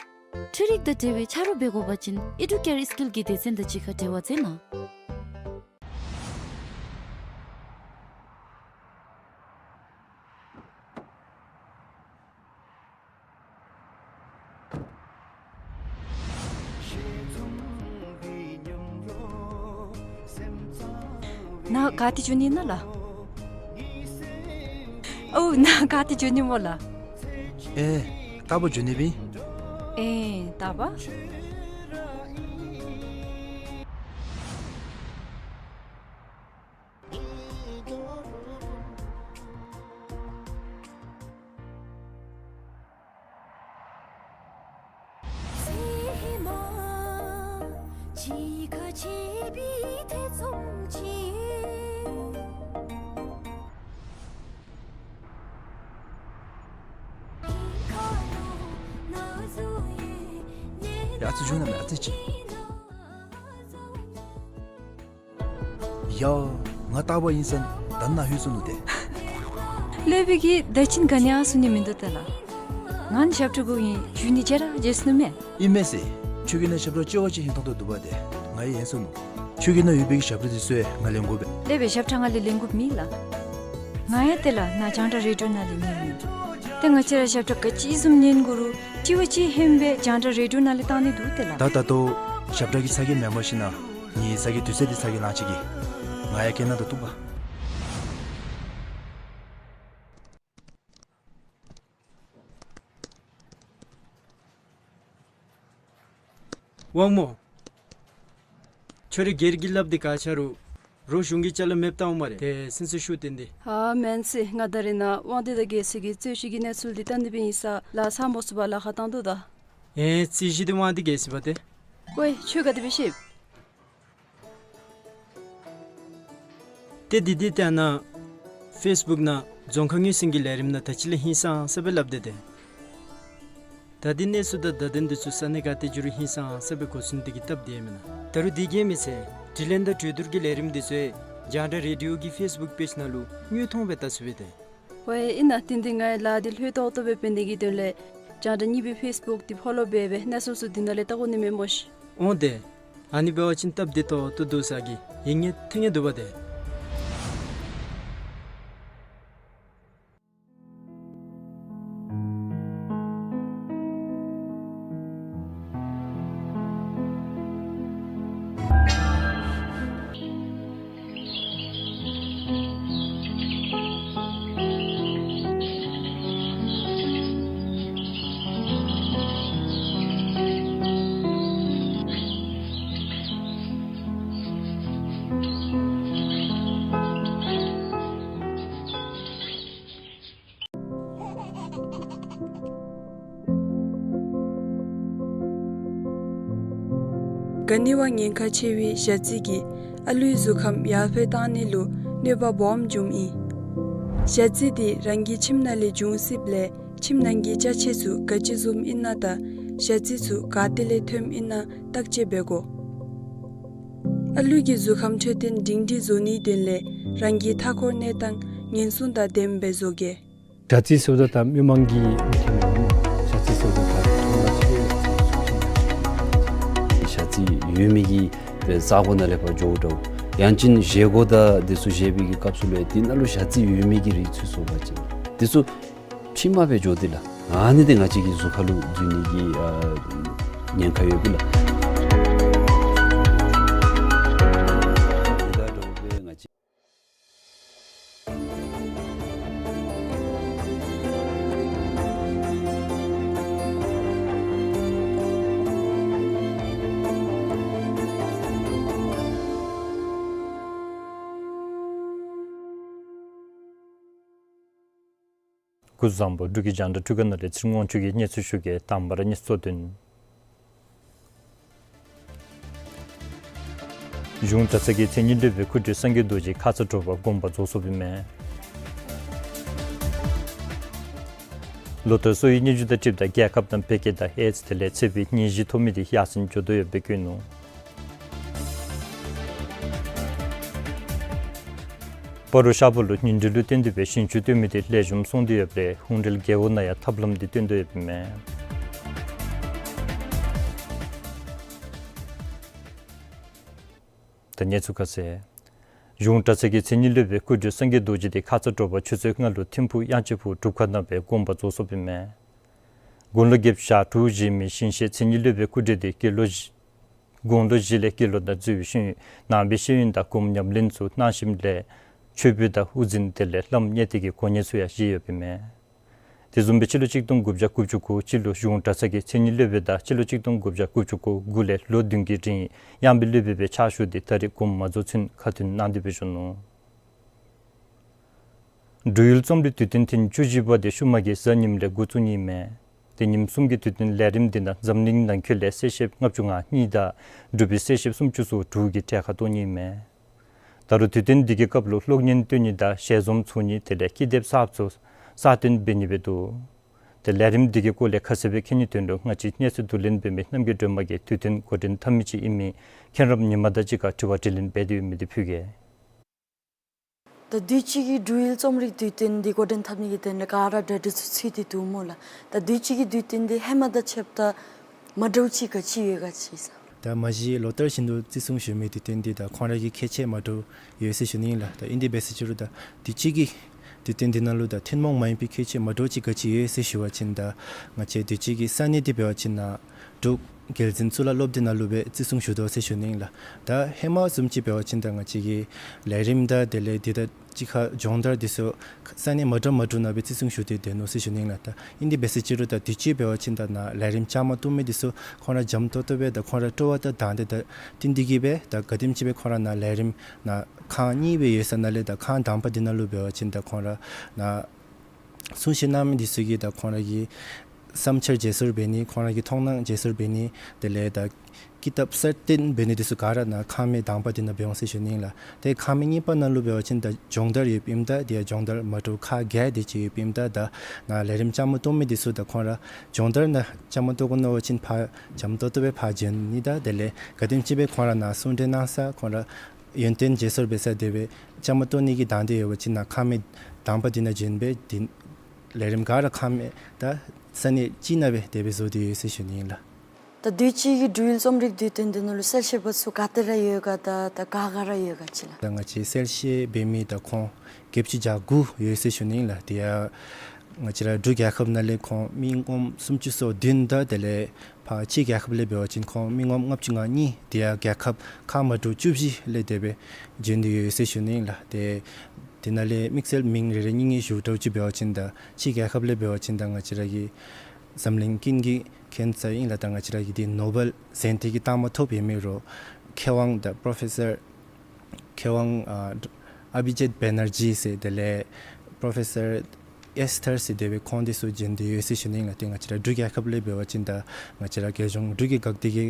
འཕྲུལ་རིག་དང་འབྲེལ་བའི་ཆ་རོགས་འབད་དགོ་པ་ཅིན་ཨི་ཌུ་ཀེར་སི་ཀིལ་གྱི་སྡེ་ཚན་དང་གཅིག་ཁར་འབྲེལ་བ་མཛད་གནང་། ནཱ་ག་ཏེ་འགྱོ་ནི་ཨིན་ན་ལགས། ཨོ་ནཱ་ག་ཏེ་འགྱོ་ནི་སྨོ་ལགས། ཨེ་རྟག་པར་འགྱོ་ནི་སྦེ་ཨིན། ཨེ་རྟག་པར། ཡ་ཙི་འགྱོ་ན་མེད་ཨ་ཙི་ཅིག། ཡ་ང་རྟག་པར་ཨིན་ས་ད་ནཱ་ལྷོད་སོ་ནུག་ཏེ། ལྷོད་པའི་གི་ད་ཅི་ག་ནི་ཡང་གསུང་ནི་མིན་འདུག་ཏེ་ལགས། ང་ནི་ཞབས་ཁྲ་གུ་ཨིན། འགྱོ་ནི་བརྗེད་ར་བརྗེད་སོ་ནུག་མས། ཨིན་མས་ཟེར། ཁྱོད་ཀྱིས་ནཱ་ཞབས་ཁྲ་ཅོག་ཅིག་ལྷོད་ཏོག་ཏོ་འདུག་པ་ཏེ་ང་ཡང་ཡེངས་སོ་ནུག། ཁྱོད་ཀྱིས་ནཱ་ཡོད་པའི་གི་ཞབས་ཁྲ་འདི་ཚུ་ཡང་ང་ལེན་དགོ་པས། ལེགས་པའི་ཞབས་ཁྲ་ང་ལས་ལེན་དགོཔ་མེད་ལགས། ང་ཡང་ཏེ་ལགས་ནཱ་རྒྱང་བསྒྲགས་རེ་ཌི་ཡོ་ནང་ལས་ཉན་ནི། ཏེ་ང་བཅས་ར་ཞབས་ཁྲ་ག་ཅི་བཟུམ་ཉན་དགོ་རུང་དྲི་བ་ཅིག་ཧན་སྦེ་རྒྱང་བསྒྲགས་རེ་ཌི་ཡོ་ནང་ལས་བཏང་ནི་འདུག་ཏེ་ལགས། ད་ད་ལྟོ་ཞབས་ཁྲ་གི་ཚ་གྱང་མེན་པར་ཞིན་ན་ངེའི་ཚ་གྱང་དུས་ཚོད་འདི་ཚ་གྱང་ལང་ཅི་གི། ང་ཡང་སྐད་ནང་དུ་གཏུགས་པ། དབང་མོ། ཁྱོད་རའི་སྒེར་གྱི་ལཱ་འདི་ག་ཅི་རུང་རོགས་གཞུང་གི་ཅ་ལ་མེདཔ་བཏང་འོང་སྨ་རེ། ཏེ་སེམས་གསོ་ཞུ་བཏོན་ཏེ། ཨ་མེན་ཟེར། ང་ད་རེས་ནཱ་དབང་འདུས་དང་རྒྱལ་སྲས་ཀྱི་རྩོད་གཞི་གི་གནས་ཚུལ་འདི་བལྟ་ནི་སྦེ་ཨིན་ས་ལཱ་ཚང་པོ་ཚུ་ཕར་ལཱ་ཁག་བཏང་དོ་ད། ཨེ་རྩོད་གཞི་འདི་དབང་འདུས་རྒྱལ་སྲས་པ་ཏེ། ཀོ་ཁྱོད་ག་དེ་སྦེ་ཤེས། ཏེ་འདི་འདི་ཏེ་ཨ་ནཱ་ཕེསི་བུཀ་ནང་རྫོང་ཁ་ངོས་ཟིན་གྱི་ལས་རིམ་ནང་ད་ཅི་ལས་ཧིང་སངས་ས་སྦེ་སླབ་སྟེ་ཏེ། ད་འདི་གནས་ཚུལ་དང་བརྡ་དོན་འདི་ཚུ་ས་གནས་ག་ཏེ་འགྱོ་རུང་ཧིང་སངས་ས་སྦེ་གོ་ཚུགས་ནི་དེ་གིས་སྟབས་བདེ་མེན་ན། ད་རུང་དེ་གིས་མི་ཚད་དྲི་ལན་དང་གྲོས་བསྡུར་གྱི་ལས་རིམ་འདི་ཚུ་ཡང་རྒྱང་བསྒྲགས་རེ་ཌི་ཡོ་གི་ཕེསི་བུཀ་པེཇ་ནང་ལུ་དངོས་མཐོང་སྦེ་བལྟ་ཚུགས་པས་ཏེ། ཝའེ་ཨིན་ན། དེ་འདི་ངེའི་ལཱ་འདི་ལྷོད་ཏོག་ཏོ་སྦེ་འབད་ནི་གི་དོན་ལས་རྒྱང་བསྒྲགས་གཉིས་པའི་ཕེསི་བུཀ་འདི་ཕོ་ལོ་འབད་སྦེ་གནས་ཚུལ་ཚུ་འདི་ནང་ལས་བལྟ་དགོ་ནི་མས་སྨོ་ཤིག། འོང་ཏེ། ཨ་ནི་འབད་བ་ཅིན་སྟབས་བདེ་ཏོག་ཏོ་འདུག་ཟེར་གི་ཡིད་ངེས་ཐིང་ངེས་འདུག་པ་ཏེ། ག་ནི་བ་ཉེན་ཁ་ཆེ་བའི་ཞ་རྩི་གིས་ཨ་ལུའི་གཟུགས་ཁམས་ཡར་འཕེལ་བཏང་ནི་ལུ་གནོད་པ་སྦོམ་འབྱུངམ་ཨིན། ཞ་རྩི་འདི་རང་གི་ཁྱིམ་ནང་ལས་འབྱུང་སྲིདཔ་ལས་ཁྱིམ་ནང་གི་ཅ་ཆས་ཚུ་ག་ཅི་བཟུམ་ཨིན་ན་དང་ཞ་རྩི་ཚུ་ག་ཏེ་ལས་ཐོནམ་ཨིན་ན་བརྟག་དཔྱད་འབད་དགོ། ཨ་ལུ་གི་གཟུགས་ཁམས་འཕྲོད་བསྟེན་སྒྲིང་སྒྲིང་བཟོ་ནིའི་དོན་ལས་རང་གི་མཐའ་འཁོར་གནས་སྟངས་ཉེན་སྲུང་དང་ལྡནམ་སྦེ་བཟོ་གེ། ཞ་རྩི་ཟེརཝ་ད་ད་མི་མང་གིས་མི་མཁྱེན་ནི་སྨོ། ཞ་རྩི་ཟེརཝ་ད་ད་མཐོང་ལ་ཅིག་ཞ་རྩི་ཡོད་མི་གི་ས་གོ་ནང་ལས་ཕར་འགྱོཝ་འདྲཝ། ཡང་ཅིན་བཞེས་སྒོ་དང་དེ་ཚུ་བཞེས་པའི་གི་སྐབས་སུ་ལས་དེ་ནང་ལུ་ཞ་རྩི་ཡོད་མི་གི་རིགས་ཚུད་སོང་པ་ཅིན་དེ་ཚུ་ཕྱི་མ་སྦེ་འགྱོ་སྟེ་ལགས། ཨ་ནི་འདི་ང་བཅས་ཀྱི་གཟུགས་ཁར་ལུ་འཛུལ་ནི་གི་ཨ་ཉེན་ཁ་ཡོདཔ་ལགས། དེ་དང་འདྲཝ་སྦེ་ང་བཅས། སྐུ་གཟུགས་བཟང་པོ། འབྲུག་གི་རྒྱང་བསྒྲགས་འཕྲུལ་ཁང་ནང་ལས་ཚེ་རིང་དབང་ཕྱུག་གིས་གནས་ཚུལ་ཞུ་གེ། དང་པ་ར་གནས་ཚུལ་གཙོ་དོན། གཞུང་གྲྭ་ཚང་གི་མཚན་ཉིད་སློབ་དཔོན་སྐུ་བགྲེས་སངས་རྒྱས་རྡོ་རྗེ་ཁ་ཙ་དྲོ་པ་དགོངས་པ་རྫོགས་སོཔ་ཨིན་མས། ལོ་ལྟར་སོ་ཡི་སྙན་ཞུ་དང་འཁྲིལཝ་ད་རྒྱལ་ཁབ་ནང་བད་ཀན་དང་ཨེཌསི་དེ་ལས་ཚ་བའི་ནད་གཞི་ཐོབ་མི་དེ་ཡར་སེང་འགྱོ་དོ་ཡོདཔ་སྦེ་བཀོད་ནུག། སྤ་རོ་ཤར་པ་ལུ་ཉིན་དྲོད་ལུ་བརྟེན་ཏེ་སྦེ་ཞིང་ཆུ་བཏོན་མི་དེ་ལེགས་ཤོམ་སོང་སྟེ་ཡོདཔ་ལས་ཧུང་སྒྲིལ་རྒེད་འོག་ནང་ཡང་ཐབས་ལམ་དེ་བཏོན་དོ་ཡོདཔ་ཨིན་མས། ད་གནས་ཚུལ་ཁ་གསལ། གཞུང་གྲྭ་ཚང་གི་མཚན་ཉིད་སློབ་དཔོན་སྐུ་བགྲེས་སངས་རྒྱས་རྡོ་རྗེ་དེ་ཁ་ཙ་དྲོ་པ་ཆུ་ཚོད་ལྔ་ལུ་ཐིམ་ཕུག་གཡང་ཆེན་ཕུག་སྒྲུབ་ཁང་ནང་སྦེ་དགོངས་པ་རྫོགས་སོཔ་ཨིན་མས། དགུང་ལོ་བརྒྱད་ཅུ་ཞེ་དྲུག་བཞེས་མི་ཞིང་གཤེགས་མཚན་ཉིད་སློབ་དཔོན་སྐུ་བགྲེས་དེ་དགེ་སློང་བཞི་དགུང་ལོ་བཞི་ལས་དགེ་སློང་ནང་འཛུལ་བའི་ཤེས་ཡོན་ནང་པའི་ཤེས་ཡོན་དང་སྒོམ་ཉམས་ལེན་ཚུ་གནང་ཞིནམ་ལས་མཆོད་དཔོན་དང་དབུ་འཛིན་དེ་ལས་བླམ་གཉེར་ཏེ་གི་གོ་གནས་ཚུ་ཡང་བཞེས་ཡོདཔ་ཨིན་མས། དེ་བཟུམ་སྦེ་སྤྱི་ལོ་གཅིག་སྟོང་དགུ་བརྒྱ་དགུ་བཅུ་གོ་གཅིག་ལུ་གཞུང་གྲྭ་ཚང་གི་མཚན་ཉིད་སློབ་དཔོན་དང་སྤྱི་ལོ་གཅིག་སྟོང་དགུ་བརྒྱ་དགུ་བཅུ་གོ་དགུ་ལས་ལོ་བདུན་གྱི་རིང་ཡངས་པའི་སློབ་དཔོན་སྦེ་ཕྱག་ཞུ་སྟེ་ད་རེས་དགོངསམ་མ་རྫོགས་ཚུན་ཁ་ཏོན་གནང་སྟེ་སྦེ་བཞུགས་ནུག། འབྲུག་ཡུལ་རྩོམ་རིག་དུས་སྟོན་ཐེངས་བཅུ་བཞི་པ་དེ་ཤུལ་མ་གི་གཟའ་ཉིམ་ལས་འགོ་བཙུགས་ནི་ཨིན་མས། དེ་ཉིནམ་གསུམ་གྱི་དུས་སྟོན་ལས་རིམ་དེ་ནང་འཛམ་གླིང་ནང་འཁོད་ལས་གསལ་བཤད་ལྔ་བཅུ་ང་གཉིས་དང་འབྲུག་པའི་གསལ་བཤད་སུམ་ཅུ་སོ་དྲུག་གི་གྲལ་ཁར་གཏོགས་ནི་ཨིན་མས། ད་རུང་དུས་སྟོན་འདི་གི་སྐབས་ལུ་གློག་བརྙན་སྟོན་ནི་དང་ཞལ་འཛོམས་ཚོགས་ནི་དེ་ལས་ཀི་དེབ་གསརཔ་ཚུ་གསར་བཏོན་འབད་ནི་སྦེ་འདུག། དེ་ལས་རིམ་འདི་གི་སྐོར་ལས་ཁ་གསལ་སྦེ་མཁྱེན་ནིའི་དོན་ལུ་ང་བཅས་གནས་ཚུལ་བསྡུ་ལེན་འབད་མི་རྣམ་རྒྱལ་སྒྲོལ་མ་གིས་དུས་སྟོན་འགོ་འདྲེན་འཐབ་མི་ཅིག་ཨིན་མི་མཁྱེན་རབ་ཉི་མ་དང་གཅིག་ཁར་དྲི་བ་དྲིས་ལན་འབད་དེ་ཡོད་མི་དེ་ཕུལ་གེ། ད་དུས་ཅི་གི་འབྲུག་ཡུལ་རྩོམ་རིག་དུས་སྟོན་འདི་འགོ་འདྲེན་འཐབ་ནི་གི་དོན་ལུ་ག་ར་གྲ་སྒྲིག་ཚུ་ཚུད་དེ་འདུག་སྨོ་ལགས། ད་དུས་ཅི་གི་དུས་སྟོན་འདི་ཧེ་མ་དང་ཕྱདཔ་ད་མ་འདྲཝ་ཅིག་ག་ཅི་ཡོད་ག་ཅི་ཟེར། ད་མ་གཞི་ལོ་ལྟར་བཞིན་དུ་བརྩི་སྲུང་ཞུ་མི་དུས་སྟོན་འདི་ད་ཁོང་ར་གི་ཁྱད་ཆོས་མ་འདྲཝ་ཡོད་ཟེར་ཞུ་ནི་ཨིན་ལགས། ད་ཨིན་དེ་འབད་ཟེར་ཅི་རུང་ད་དུས་ཅི་གི་དུས་སྟོན་འདི་ནང་ལུ་ད་ཐུན་མོང་མ་ཡིན་པའི་ཁྱད་ཆོས་མ་འདྲཝ་ཅིག་ག་ཅི་ཡོད་ཟེར་ཞུ་བ་ཅིན་ད་ང་བཅས་དུས་ཅི་གི་ས་གནས་འདི་འབད་བ་ཅིན་ནཱ་འབྲུག་རྒྱལ་འཛིན་གཙུག་ལག་སློབ་སྡེ་ནང་ལུ་སྦེ་བརྩི་སྲུང་ཞུ་དོ་ཟེར་ཞུ་ནི་ཨིན་ལགས། ད་ཧེ་མ་བཟུམ་ཅིག་འབད་བ་ཅིན་ད་ང་བཅས་ཀྱི་ལས་རིམ་དང་དེ་ལས་འདི་དང་གཅིག་ཁར་སྦྱོང་བརྡར་འདི་ཚུ་ས་གནས་མ་འདྲཝ་མ་འདྲཝ་ནང་སྦེ་བརྩི་སྲུང་ཞུ་སྟེ་སྡོད་ནུག་ཟེར་ཞུ་ནི་ཨིན་ལགས། ད་ཨིན་དེ་འབད་ཟེར་ཅི་རུང་ད་དུས་ཅི་འབད་བ་ཅིན་ད་ནཱ་ལས་རིམ་བཅའ་མར་གཏོགས་མི་འདི་ཚུ་ཁོང་ར་འཇམ་ཏོག་ཏོ་སྦེ་ད་ཁོང་ར་སྤྲོ་བ་དང་དང་འདོད་དང་བསྟུན་ཏེ་གིས་སྦེ་ད་ག་དེམ་ཅིག་སྦེ་ཁོང་ར་ནཱ་ལས་རིམ་ནཱ་ཁང་གཉིས་སྦེ་ཡོད་ས་ནང་ལས་ད་ཁང་དང་པ་འདི་ནང་ལུ་འབད་བ་ཅིན་ད་ཁོང་ར་ནཱ་གསུང་བཤད་གནང་མི་འདི་ཚུ་གིས་ད་ཁོང་ར་གི་བསམ་འཆར་བརྗེ་སོར་འབད་ནི་ཁོང་ར་གི་མཐོང་སྣང་བརྗེ་སོར་འབད་ནི་དེ་ལས་ད་ཀི་དེབ་གསར་བཏོན་འབད་ནི་འདི་ཚུ་ག་ར་ནཱ་ཁང་མིག་དང་པ་འདི་ནང་འབད་འོང་ཟེར་ཞུ་ནི་ཨིན་ལགས། ཏེ་ཁང་མིག་གཉིས་པ་ནང་ལུ་འབད་བ་ཅིན་ད་སྦྱོང་བརྡར་ཡོདཔ་ཨིནམ་ད་དེ་ཡང་སྦྱོང་བརྡར་མ་འདྲཝ་ཁག་བརྒྱད་དེ་ཅིག་ཡོདཔ་ཨིནམ་ད་ད་ནཱ་ལས་རིམ་བཅའ་མར་གཏོགས་མི་འདི་ཚུ་ད་ཁོང་ར་སྦྱོང་བརྡར་ནང་བཅའ་མར་གཏོགས་དགོ་མནོ་བ་ཅིན་ཕར་འཇམ་ཏོག་ཏོ་སྦེ་ཕར་འབྱོན་ནི་དང་དེ་ལས་ག་དེམ་ཅིག་སྦེ་ཁོང་ར་ནཱ་གསུང་གྲོས་གནང་ས་ཁོང་ར་ཡོན་ཏན་བརྗེ་སོར་འབད་ས་དེ་སྦེ་བཅའ་མར་གཏོགས་ནི་གི་དང་འདོད་ཡོད་པ་ཅིན་ནཱ་ཁང་མིག་དང་པ་འདི་ནང་འབྱོན་སྦེ་འདི་ལས་རིམ་ག་ར་ཁང་མིག་ད་ས་གནས་གཅིག་ནང་སྦེ་དེ་སྦེ་བཟོ་སྟེ་ཡོད་ཟེར་ཞུ་ནི་ཨིན་ལགས། ད་དུས་ཅི་གི་འབྲུག་ཡུལ་རྩོམ་རིག་དུས་སྟོན་འདི་ནང་ལུ་གསལ་བཤད་པ་ཚུ་ག་ཏེ་ར་ཡོད་ག་ད་ད་ག་ག་ར་ཡོད་ག་ཅི་ལགས། ད་ང་བཅས་གསལ་བཤད་འབད་མི་ད་ཁོང་བརྒྱད་ཅུ་གྱ་དགུ་ཡོད་ཟེར་ཞུ་ནི་ཨིན་ལགས། དེ་ཡང་ང་བཅས་ར་འབྲུག་རྒྱལ་ཁབ་ནང་ལས་ཁོང་མི་ངོམ་སུམ་ཅུ་སོ་བདུན་དང་དེ་ལས་ཕར་ཕྱི་རྒྱལ་ཁབ་ལས་འབད་བ་ཅིན་ཁོང་མི་ངོམ་ལྔ་བཅུ་ང་གཉིས་དེ་ཡང་རྒྱལ་ཁབ་ཁག་མ་འདྲཝ་བཅུ་བཞི་ལས་དེ་སྦེ་བྱོན་ཏེ་ཡོད་ཟེར་ཞུ་ནི་ཨིན་ལགས། ཏེ་དེ་ནང་ལས་དམིགས་བསལ་མིང་རེ་རེ་གཉིས་གཉིས་ཞུ་དགོཔ་ཅིག་འབད་བ་ཅིན་ད་ཕྱི་རྒྱལ་ཁབ་ལས་འབད་བ་ཅིན་ད་ང་བཅས་ར་གི་འཛམ་གླིང་ཀུན་གྱིས་མཁྱེན་གསལ་ཨིན་ལགས། ད་ང་བཅས་ར་གི་འདི་ནོ་བེལ་གཟེངས་རྟགས་ཀྱི་རྟགས་མ་ཐོབ་ཡོད་མི་རུང་མཁས་དབང་ད་པྲོ་ཕེ་སར་མཁས་དབང་ཨ་ཨ་བི་ཇིད་བེ་ནར་ཇི་ཟེར་དེ་ལས་པྲོ་ཕེ་སར་ཨེས་ཐར་ཟེར་དེ་སྦེ་ཁོང་འདི་ཚུ་བྱོན་ཏེ་ཡོད་ཟེར་ཞུ་ནི་ཨིན་ལགས། ཏེ་ང་བཅས་ར་འབྲུག་རྒྱལ་ཁབ་ལས་འབད་བ་ཅིན་ད་ང་བཅས་ར་རྒྱལ་གཞུང་འབྲུག་གི་འགག་སྡེ་གི་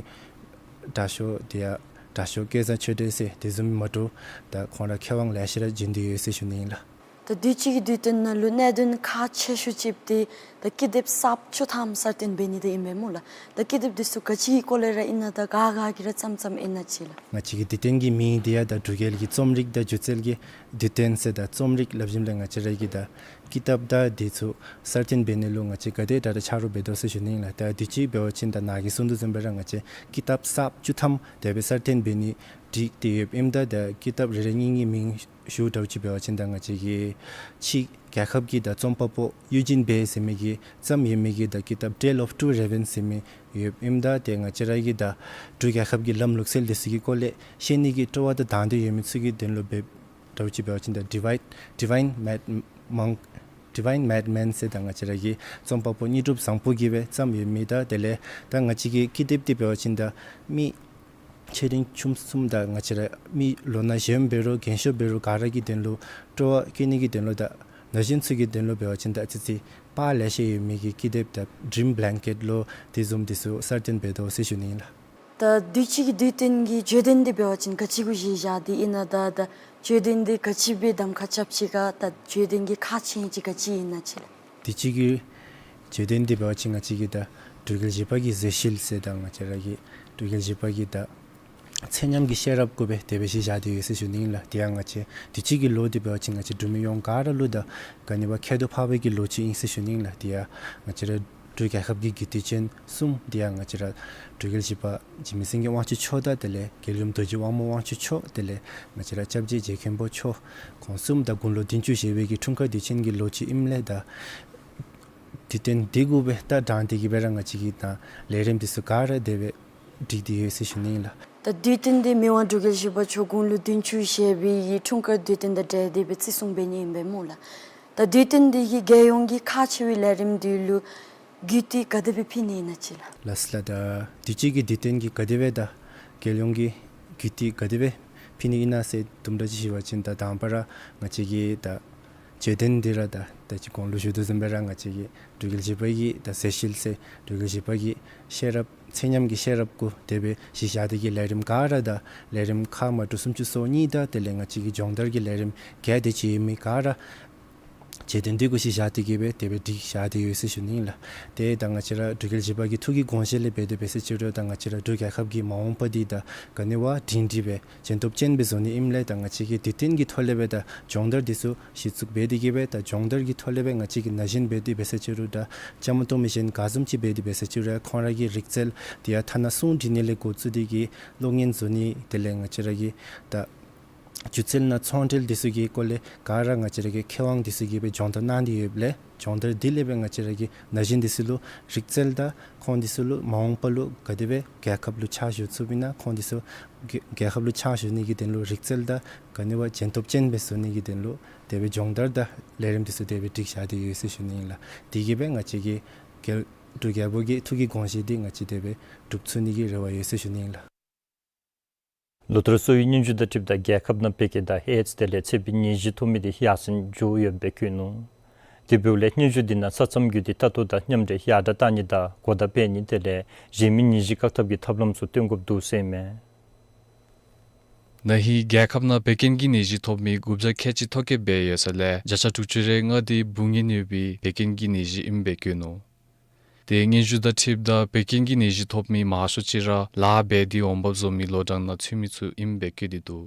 དྲག་ཤོས་དེ་ཡང་དྲག་ཤོས་སྐལ་བཟང་ཆོས་སྒྲོན་ཟེར་དེ་བཟུམ་མ་འདྲཝ་ད་ཁོང་ར་མཁས་དབང་ལེ་ཤ་ར་བྱོན་ཏེ་ཡོད་ཟེར་ཞུ་ནི་ཨིན་ལགས། ད་དུས་ཅི་གི་དུས་སྟོན་ནང་ལུ་གནད་དོན་ཁག་ཆེ་ཤོས་ཅིག་འདི་ད་ཀི་དེབ་གསརཔ་བཅུ་ཐམ་གསར་བཏོན་འབད་ནི་དེ་ཨིན་པས་སྨོ་ལགས། ད་ཀི་དེབ་འདི་ཚུ་ག་ཅི་གི་སྐོར་ལས་ར་ཨིན་ན་ད་ག་ག་གི་ར་ཙམ་ཙམ་ཨིན་ན་ཅིག་ལགས། ང་བཅས་ཀྱི་དུས་སྟོན་གྱི་མིང་འདི་ཡང་ད་འབྲུག་རྒྱལ་གྱི་རྩོམ་རིག་དང་སྒྱུ་རྩལ་གྱི་དུས་སྟོན་ཟེར་ད་རྩོམ་རིག་སླབ་ཞིནམ་ལས་ང་བཅས་ར་གི་ད་ཀི་དེབ་དང་འདི་ཚུ་གསར་བཏོན་འབད་ནི་ལུ་ང་བཅས་ག་དེ་དྲག་དྲག་ཆ་རོགས་འབད་དོ་ཟེར་ཞུ་ནི་ཨིན་ལགས། ད་དུས་ཅི་འབད་བ་ཅིན་ད་ནཱ་གིས་གསུང་དོ་བཟུམ་སྦེ་ར་ང་བཅས་ཀི་དེབ་གསརཔ་བཅུ་ཐམ་དེ་སྦེ་གསར་བཏོན་འབད་ནི་སྒྲིག་སྟེ་ཡོདཔ་ཨིནམ་ད་ད་ཀི་དེབ་རེ་རེ་གཉིས་གཉིས་མིང་ཞུ་དགོཔ་ཅིག་འབད་བ་ཅིན་ད་ང་བཅས་ཀྱི་ཕྱི་རྒྱལ་ཁབ་ཀྱི་ད་རྩོམ་པ་པོ་ཡུ་ཇིན་བེ་ཟེར་མི་གིས་བརྩམས་ཡོད་མི་གི་ད་ཀི་དེབ་Tale of Two Ravens ཟེར་མི་ཡོདཔ་ཨིནམ་ད་ཏེ་ང་བཅས་ར་གི་ད་འབྲུག་རྒྱལ་ཁབ་ཀྱི་ལམ་ལུགས་སྲོལ་འདི་ཚུ་གི་སྐོར་ལས་ཤེས་ནི་གི་སྤྲོ་བ་དང་དང་འདོད་ཡོད་མི་ཚུ་གི་དོན་ལུ་འབད་དགོཔ་ཅིག་འབད་བ་ཅིན་ད་Divine Divine Mad Monk Divine Madman ཟེར་ད་ང་བཅས་ར་གི་རྩོམ་པ་པོ་དངོས་གྲུབ་བཟང་པོ་གིས་སྦེ་བརྩམས་ཡོད་མི་ད་དེ་ལས་ད་ང་བཅས་ཀྱི་ཀི་དེབ་འདི་འབད་བ་ཅིན་ད་མི་ཆེ་འབྲིང་ཆུང་གསུམ་ད་ང་བཅས་ར་མི་ལོ་ན་གཞོནམ་འབད་རུང་རྒན་ཤོས་འབད་རུང་ག་ར་གི་དོན་ལུ་སྤྲོ་བ་བསྐྱེད་ནི་གི་དོན་ལུ་ད་ན་གཞོན་ཚུ་གི་དོན་ལུ་འབད་བ་ཅིན་ད་ཨ་ཙི་ཅིག་པར་ལེ་ཤ་ཡོད་མི་གི་ཀི་དེབ་ད་Dream Blanket ལོ་དེ་བཟུམ་འདི་ཚུ་གསར་བཏོན་འབད་དོ་ཟེར་ཞུ་ནི་ཨིན་ལགས། ད་དུས་ཅི་གི་དུས་སྟོན་གྱི་བརྗོད་དོན་འདི་འབད་བ་ཅིན་ག་ཅི་གུ་གཞི་བཞག་སྟེ་ཨིན་ན་ད་ད་བརྗོད་དོན་འདི་ག་ཅི་སྦེ་གདམ་ཁ་རྐྱབ་ཅི་ག་ད་བརྗོད་དོན་གྱི་ཁག་ཆེ་ཅིག་ག་ཅི་ཨིན་ན་ཅིག་ལགས། དུས་ཅི་གི་ བརྗོད་དོན་འདི་འབད་བ་ཅིན་ང་བཅས་ཀྱི་ད་འབྲུག་རྒྱལ་བཞི་པ་གི་ཟས་བཤད་ཟེར་ད་ང་བཅས་ར་གི་འབྲུག་རྒྱལ་བཞི་པ་གི་ད་ཚེ་ཉམས་ཀྱི་ཤེས་རབ་གུ་སྦེ་དེ་སྦེ་གཞི་བཞག་སྟེ་ཡོད་ཟེར་ཞུ་ནི་ཨིན་ལགས། དེ་ཡང་ང་བཅས་དུས་ཅི་གི་ལོ་འདི་འབད་བ་ཅིན་ང་བཅས་འབྲུག་མི་ཡོངས་ག་ར་ལུ་ད་ག་ནི་བ་ཁྱད་དུ་འཕགས་པའི་གི་ལོ་ཅིག་ཨིན་ཟེར་ཞུ་ནི་ཨིན་ལགས། དེ་ཡང་ང་བཅས་ར་འབྲུག་རྒྱལ་ཁབ་ཀྱི་རྒུད་འཐུས་ཅན་གསུམ་དེ་ཡང་ང་བཅས་ར་འབྲུག་རྒྱལ་བཞི་པ་འཇིགས་མེད་སེང་གེ་དབང་ཕྱུག་མཆོག་དང་དེ་ལས་རྒྱལ་ཡུམ་རྡོ་རྗེ་དབང་མོ་དབང་ཕྱུག་མཆོག་དེ་ལས་ང་བཅས་ར་སྐྱབས་རྗེ་རྗེ་མཁན་པོ་མཆོག་ཁོང་གསུམ་དང་དགུང་ལོ་བདུན་ཅུ་བཞེས་པའི་གི་འཁྲུངས་སྐར་དུས་ཆེན་གྱི་ལོ་ཅིག་ཨིནམ་ལས་ད་དུས་སྟོན་འདི་གུ་སྦེ་ད་དྲངས་ཏེ་གི་སྦེ་ར་ང་བཅས་ཀྱི་ད་ལས་རིམ་འདི་ཚུ་ག་ར་དེ་སྦེ་སྒྲིག་སྟེ་ཡོད་ཟེར་ཞུ་ནི་ཨིན་ལགས། ད་དུས་སྟོན་འདི་མི་དབང་འབྲུག་རྒྱལ་བཞི་པ་མཆོག་དགུང་ལོ་བདུན་ཅུ་བཞེས་པའི་གི་འཁྲུངས་སྐར་དུས་སྟོན་དང་འབྲེལ་ཏེ་སྦེ་བརྩི་སྲུང་འབད་ནི་ཨིན་པས་སྨོ་ལགས། ད་དུས་སྟོན་འདི་གིས་རྒྱལ་ཡོངས་ཀྱི་ཁག་ཆེ་བའི་ལས་རིམ་འདི་ལུ་གུས་བཏུད་ག་དེ་སྦེ་ཕུལ་ནི་ཨིན་ན་ཅིག་ལགས། ལགས་སོ་ལགས། ད་དུས་ཅི་གི་དུས་སྟོན་གྱིས་ག་དེ་སྦེ་ད་རྒྱལ་ཡོངས་ཀྱི་གུས་བཏུད་ག་དེ་སྦེ་ཕུལ་ནི་ཨིན་ན་ཟེར་དུམ་གྲ་ཅིག་ཞུ་བ་ཅིན་ད་དང་པ་ར་ང་བཅས་ཀྱི་ད་བརྗོད་དོན་འདི་ར་ད་ད་ཅི་གོང་ལུ་ཞུ་དོ་བཟུམ་སྦེ་ར་ང་བཅས་ཀྱི་འབྲུག་རྒྱལ་བཞི་པ་གི་ད་ཟས་བཤད་ཟེར་འབྲུག་རྒྱལ་བཞི་པ་གི་ཤེས་རབ་ཚེ་ཉམས་ཀྱི་ཤེས་རབ་གུ་དེ་སྦེ་གཞི་བཞག་སྟེ་གི་ལས་རིམ་ག་ར་ད་ལས་རིམ་ཁག་མ་འདྲཝ་སུམ་ཅུ་སོ་གཉིས་དང་དེ་ལས་ང་བཅས་ཀྱི་སྦྱོང་བརྡར་གྱི་ལས་རིམ་བརྒྱད་དེ་ཅིག་ཡོད་མི་ག་ར་བརྗོད་དོན་འདི་གུ་གཞི་བཞག་སྟེ་གི་སྦེ་དེ་སྦེ་སྒྲིག་བཞག་སྟེ་ཡོད་ཟེར་ཞུ་ནི་ཨིན་ལགས། ཏེ་ད་ང་བཅས་ར་འབྲུག་རྒྱལ་བཞི་པ་གི་ཐུགས་ཀྱི་དགོངས་བཞེད་ལས་འབད་དེ་འབད་ཟེར་ཅི་རུང་ད་ང་བཅས་ར་འབྲུག་རྒྱལ་ཁབ་ཀྱི་མ་འོངས་པ་འདི་ད་ག་ནི་བ་སྒྲིང་སྒྲི་སྦེ་བྱིན་ཐོབ་ཅན་སྦེ་བཟོ་ནི་ཨིནམ་ལས་ད་ང་བཅས་ཀྱིས་དུས་སྟོན་གྱི་ཐོག་ལས་སྦེ་ད་སྦྱོང་བརྡར་འདི་ཚུ་གཞི་བཙུགས་འབད་དེ་གི་སྦེ་ད་སྦྱོང་བརྡར་གྱི་ཐོག་ལས་སྦེ་ང་བཅས་ཀྱིས་ན་གཞོན་འབད་དེ་འབད་ཟེར་ཅི་རུང་ད་བཅའ་མར་གཏོགས་མི་གཞན་ག་བཟུམ་ཅིག་འབད་དེ་འབད་ཟེར་ཅི་རུང་ཁོང་ར་གི་རིག་རྩལ་དེ་ཡང་ཐ་ན་ཟུང་འབྲེལ་ནི་ལས་འགོ་བཙུགས་ཏེ་གི་གློག་བརྙན་བཟོ་ནི་དེ་ལས་ང་བཅས་ར་གི་ད་སྒྱུ་རྩལ་ནང་ཚོང་འབྲེལ་འདི་ཚུ་གི་སྐོར་ལས་ག་ར་ང་བཅས་ར་གི་མཁས་དབང་འདི་ཚུ་གིས་སྦེ་སྦྱོང་བརྡར་གནང་སྟེ་ཡོདཔ་ལས་སྦྱོང་བརྡར་འདི་ལས་སྦེ་ང་བཅས་ར་གི་ན་གཞོན་འདི་ཚུ་ལུ་རིག་རྩལ་དང་ཁོང་འདི་ཚུ་ལུ་མ་འོངས་པ་ལུ་ག་དེ་སྦེ་རྒྱལ་ཁབ་ལུ་ཕྱག་ཞུ་ཚུགསཔ་ཨིན་ན་ཁོང་འདི་ཚུ་རྒྱལ་རྒྱལ་ཁབ་ལུ་ཕྱག་ཞུ་ནི་གི་དོན་ལུ་རིག་རྩལ་དང་ག་ནི་བ་བྱིན་ཐོབ་ཅན་སྦེ་བཟོ་ནི་གི་དོན་ལུ་དེ་སྦེ་སྦྱོང་བརྡར་དང་ལས་རིམ་འདི་ཚུ་དེ་སྦེ་སྒྲིག་བཞག་སྟེ་ཡོད་ཟེར་ཞུ་ནི་ཨིན་ལགས། དེ་གིས་སྦེ་ང་བཅས་ཀྱི་རྒྱལ་འབྲུག་རྒྱལ་པོ་གི་ཐུགས་ཀྱི་དགོངས་བཞེད་འདི་ང་བཅས་དེ་སྦེ་འགྲུབ་ཚུགས་ནི་གི་རེ་བ་ཡོད་ཟེར་ཞུ་ནི་ཨིན་ལགས། ལོ་ལྟར་གསོ་བའི་སྙན་ཞུ་དང་འཁྲིལཝ་ད་རྒྱལ་ཁབ་ནང་བད་ཀན་དང་ཨེཌསི་དེ་ལས་ཚད་པའི་ནད་གཞི་ཐོབ་མི་དེ་ཡར་སེང་འགྱོ་ཡོདཔ་སྦེ་བཀོད་ནུག། དེ་འབདཝ་ལས་སྙན་ཞུ་འདི་ནང་ས་མཚམས་བརྒྱུད་དེ་ལྟ་རྟོག་དང་མཉམ་འབྲེལ་ཡར་དྲག་གཏང་ནི་དང་གོ་བརྡ་སྤེལ་ནི་དེ་ལས་གཞན་མི་ནད་གཞི་བཀག་ཐབས་ཀྱི་ཐབས་ལམ་ཚུ་སྟོན་དགོཔ་འདུག་ཟེར་ཨིན་མས། ན་ཧིང་རྒྱལ་ཁབ་ནང་བད་ཀན་གྱི་ནད་གཞི་ཐོབ་མི་དགུ་བརྒྱ་ཁལ་གཅིག་ཐོ་བཀོད་འབད་ཡོད་ས་ལས་བརྒྱ་ཆ་དྲུག་ཅུ་རེ་ལྔ་དེ་འབུ་ངན་ཡོད་པའི་བད་ཀན་གྱི་ནད་གཞི་ཨིནམ་སྦེ་བཀོད་ནུག། དེ་སྙན་ཞུ་དང་འཁྲིལཝ་ད་བད་ཀན་གྱི་ནད་གཞི་ཐོབ་མི་མང་ཤོས་ཅིག་ར་ལཱ་འབད་དེ་འོང་འབབ་བཟོ་མི་ལོ་གྲངས་ནང་ཚུད་མི་ཚུ་ཨིནམ་སྦེ་བཀོད་དེ་འདུག།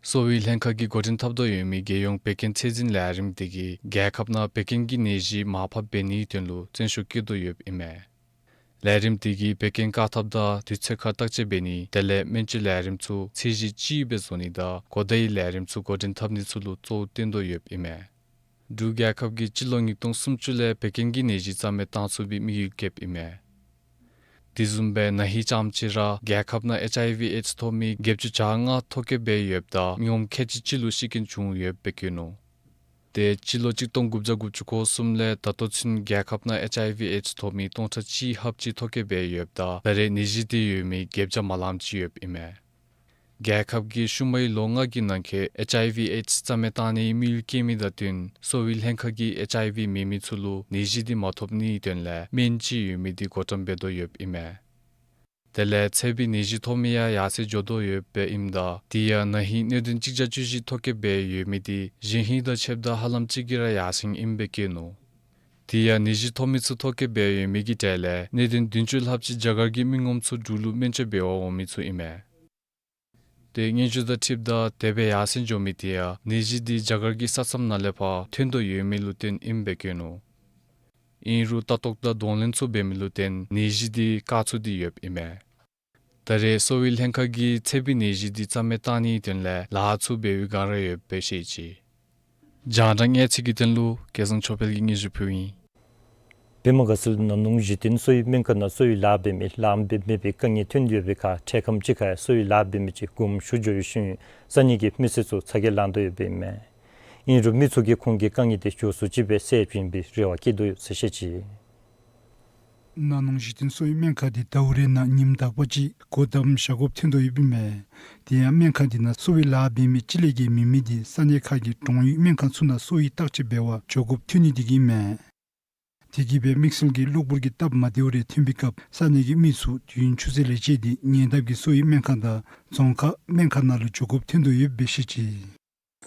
གསོ་བའི་ལྷན་ཁག་གིས་འགོ་འདྲེན་འཐབ་དོ་ཡོད་མི་རྒྱལ་ཡོངས་བད་ཀན་ཚད་འཛིན་ལས་རིམ་དེ་གིས་རྒྱལ་ཁབ་ནང་བད་ཀན་གྱི་ནད་གཞི་མར་ཕབ་འབད་ནིའི་དོན་ལུ་བརྩོན་ཤུགས་བསྐྱེད་དོ་ཡོདཔ་ཨིན་མས། ལས་རིམ་དེ་གིས་བད་ཀན་བཀག་ཐབས་དང་དུས་ཚོད་ཁར་བརྟག་དཔྱད་འབད་ནི་དེ་ལས་སྨན་བཅོས་ལས་རིམ་ཚུ་ཚད་གཞི་ཅིག་སྦེ་བཟོ་ནི་དང་གོ་བརྡའི་ལས་རིམ་ཚུ་འགོ་འདྲེན་འཐབ་ནི་ཚུ་ལུ་གཙོ་བོ་བཏོན་དོ་ཡོདཔ་ཨིན་མས། འབྲུག་རྒྱལ་ཁབ་ཀྱིས་སྤྱི་ལོ་ཉིས་སྟོང་སུམ་ཅུ་ལས་བད་ཀན་གྱི་ནད་གཞི་རྩ་མེད་བཏང་ཚུགས་པའི་དམིགས་ཡུལ་བསྐྱེདཔ་ཨིན་མས། དེ་བཟུམ་སྦེ་ན་ཧིང་ཙམ་ཅིག་ར་རྒྱལ་ཁབ་ནང་ཨེཆ་ཨའི་ཝི་ཨེཌསི་ཐོབ་མི་བརྒྱད་ཅུ་གྱ་ལྔ་ཐོ་བཀོད་འབད་ཡོདཔ་ད་མི་ངོམ་ཁལ་གཅིག་གཅིག་ལུ་ཤི་རྐྱེན་བྱུང་ཡོདཔ་སྦེ་བཀོད་ནུག། དེ་སྤྱི་ལོ་གཅིག་སྟོང་དགུ་བརྒྱ་དགུ་བཅུ་གོ་གསུམ་ལས་ད་ལྟོ་ཚུན་རྒྱལ་ཁབ་ནང་ཨེཆ་ཨའི་ཝི་ཨེཌསི་ཐོབ་མི་སྟོང་ཕྲག་གཅིག་ལྷགཔ་ཅིག་ཐོ་བཀོད་འབད་ཡོདཔ་ད་ད་རེས་ནད་གཞི་དེ་ཡོད་མི་བརྒྱད་བརྒྱ་མ་ལངམ་ཅིག་ཡོདཔ་ཨིན་མས། རྒྱལ་ཁབ་ཀྱིས་ཤུལ་མའི་ལོ་ལྔ་གི་ནང་འཁོད་ཨེཆ་ཨའི་ཝི་ཨེཌསི་རྩ་མེད་བཏང་ནིའི་དམིགས་ཡུལ་བསྐྱེད་མི་དང་བསྟུན་གསོ་བའི་ལྷན་ཁག་གིས་ཨེཆ་ཨའི་ཝི་མེད་མི་ཚུ་ལུ་ནད་གཞི་དེ་མ་ཐོབ་ནིའི་དོན་ལས་སྨན་ཅིག་ཡོད་མི་དེ་བགོ་བཀྲམ་འབད་དོ་ཡོདཔ་ཨིན་མས། དེ་ལས་ཚད་པའི་ནད་གཞི་ཐོབ་མི་ཡང་ཡར་སེང་འགྱོ་དོ་ཡོདཔ་ཨིནམ་ད་དེ་ཡང་ན་ཧིང་སྣོད་ལྡན་གཅིག་བརྒྱ་བཅུ་བཞི་ཐོ་བཀོད་འབད་ཡོད་མི་དེ་གཞན་ཧིང་དང་ཕྱདཔ་ད་ཧ་ལམ་གཅིག་གིས་ར་ཡར་སེང་ཨིནམ་སྦེ་བཀོད་ནུག། དེ་ཡང་ནད་གཞི་ཐོབ་མི་ཚུ་ཐོ་བཀོད་འབད་ཡོད་མི་གི་གྲས་ལས་སྣོད་ལྡན་བདུན་ཅུ་ལྷགཔ་ཅིག་རྒྱ་གར་གྱི་མི་ངོམ་ཚུ་འབྲུག་ལུ་སྨན་བཅོས་འབད་བར་འོང་མི་ཚུ་ཨིན་མས། དེ་སྙན་ཞུ་དང་འཁྲིལཝ་ད་དེ་སྦེ་ཡར་སེང་འགྱོ་མི་དེ་ཡང་ནད་གཞི་དེ་རྒྱ་གར་གྱི་ས་མཚམས་ནང་ལས་ཕར་ཐོན་དོ་ཡོད་མི་ལུ་བརྟེན་ཨིནམ་སྦེ་བཀོད་ནུག། ཨིན་རུང་ལྟ་རྟོག་དང་གདོང་ལེན་ཚུ་འབད་མི་ལུ་བརྟེན་ནད་གཞི་དེ་བཀག་ཚུགས་ཏེ་ཡོདཔ་ཨིན་མས། ད་རེས་གསོ་བའི་ལྷན་ཁག་གིས་ཚད་པའི་ནད་གཞི་དེ་རྩ་མེད་བཏང་ནིའི་དོན་ལས་ལཱ་ཚུ་འབད་བའི་བསྒང་ར་ཡོདཔ་སྦེ་བཤད་ཅི། རྒྱང་བསྒྲགས་གནས་ཚུལ་གྱི་དོན་ལུ་སྐལ་བཟང་ཆོས་འཕེལ་གྱིས་སྙན་ཞུ་ཕུལཝ་ཨིན། བི་མ་དགའ་ཚལ་ན་ནིང་གཞི་རྟེན་གསོ་བའི་སྨན་ཁང་ནང་གསོ་བའི་ལཱ་འབད་མི་ལཱ་འབད་མི་མེད་པའི་དཀའ་ངལ་ཐོན་ཡོད་པའི་ཁར་འཕྲལ་ཁམས་ཅིག་ཁར་གསོ་བའི་ལཱ་འབད་མི་ཅིག་དགོངསམ་ཞུ་འགྱོ་བའི་ཤུལ་ས་གནས་ཀྱི་མི་སེར་ཚུ་ཚ་གྱང་ལང་དོ་ཡོདཔ་ཨིན་མས། ཨིན་རུང་མི་ཚུ་གིས་ཁོང་གི་དཀའ་ངལ་དེ་མགྱོགས་སུ་ཅིག་སྦེ་སེལ་བྱིན་པའི་རེ་བ་བསྐྱེད་དོ་ཡོད་ཟེར་བཤད་ཅི། ན་ནིང་གཞི་རྟེན་གསོ་བའི་སྨན་ཁང་དེ་ཟླཝ་རེ་ནང་ཉིནམ་དག་པ་ཅིག་སྒོ་བསྡམ་བཞག་དགོཔ་ཐོན་དོ་ཡོདཔ་ཨིན་མས། དེ་ཡང་སྨན་ཁང་དེ་ནང་གསོ་བའི་ལཱ་འབད་མི་གཅིག་ལས་བརྒལ་མེད་མི་དེ་ས་གནས་ཁག་གི་གྲོང་ཡུལ་སྨན་ཁང་ཚུ་ནང་གསོ་བའི་བརྟག་དཔྱད་འབད་བར་འགྱོ་དགོཔ་ཐོན་ནི་དེ་གིས་ཨིན་མས། དེ་གིས་སྦེ་དམིགས་བསལ་གྱི་གློ་བུར་གྱི་སྟབས་མ་བདེཝ་རེ་ཐོན་པའི་སྐབས་ས་གནས་ཀྱི་མི་ཚུ་དུས་ཡུན་ཆུ་ཚོད་ལས་བཅད་དེ་ཉེ་འདབས་ཀྱི་གསོ་བའི་སྨན་ཁང་དང་རྫོང་ཁག་སྨན་ཁང་ནང་ལུ་འགྱོ་དགོཔ་ཐོན་དོ་ཡོདཔ་སྦེ་བཤད་ཅི།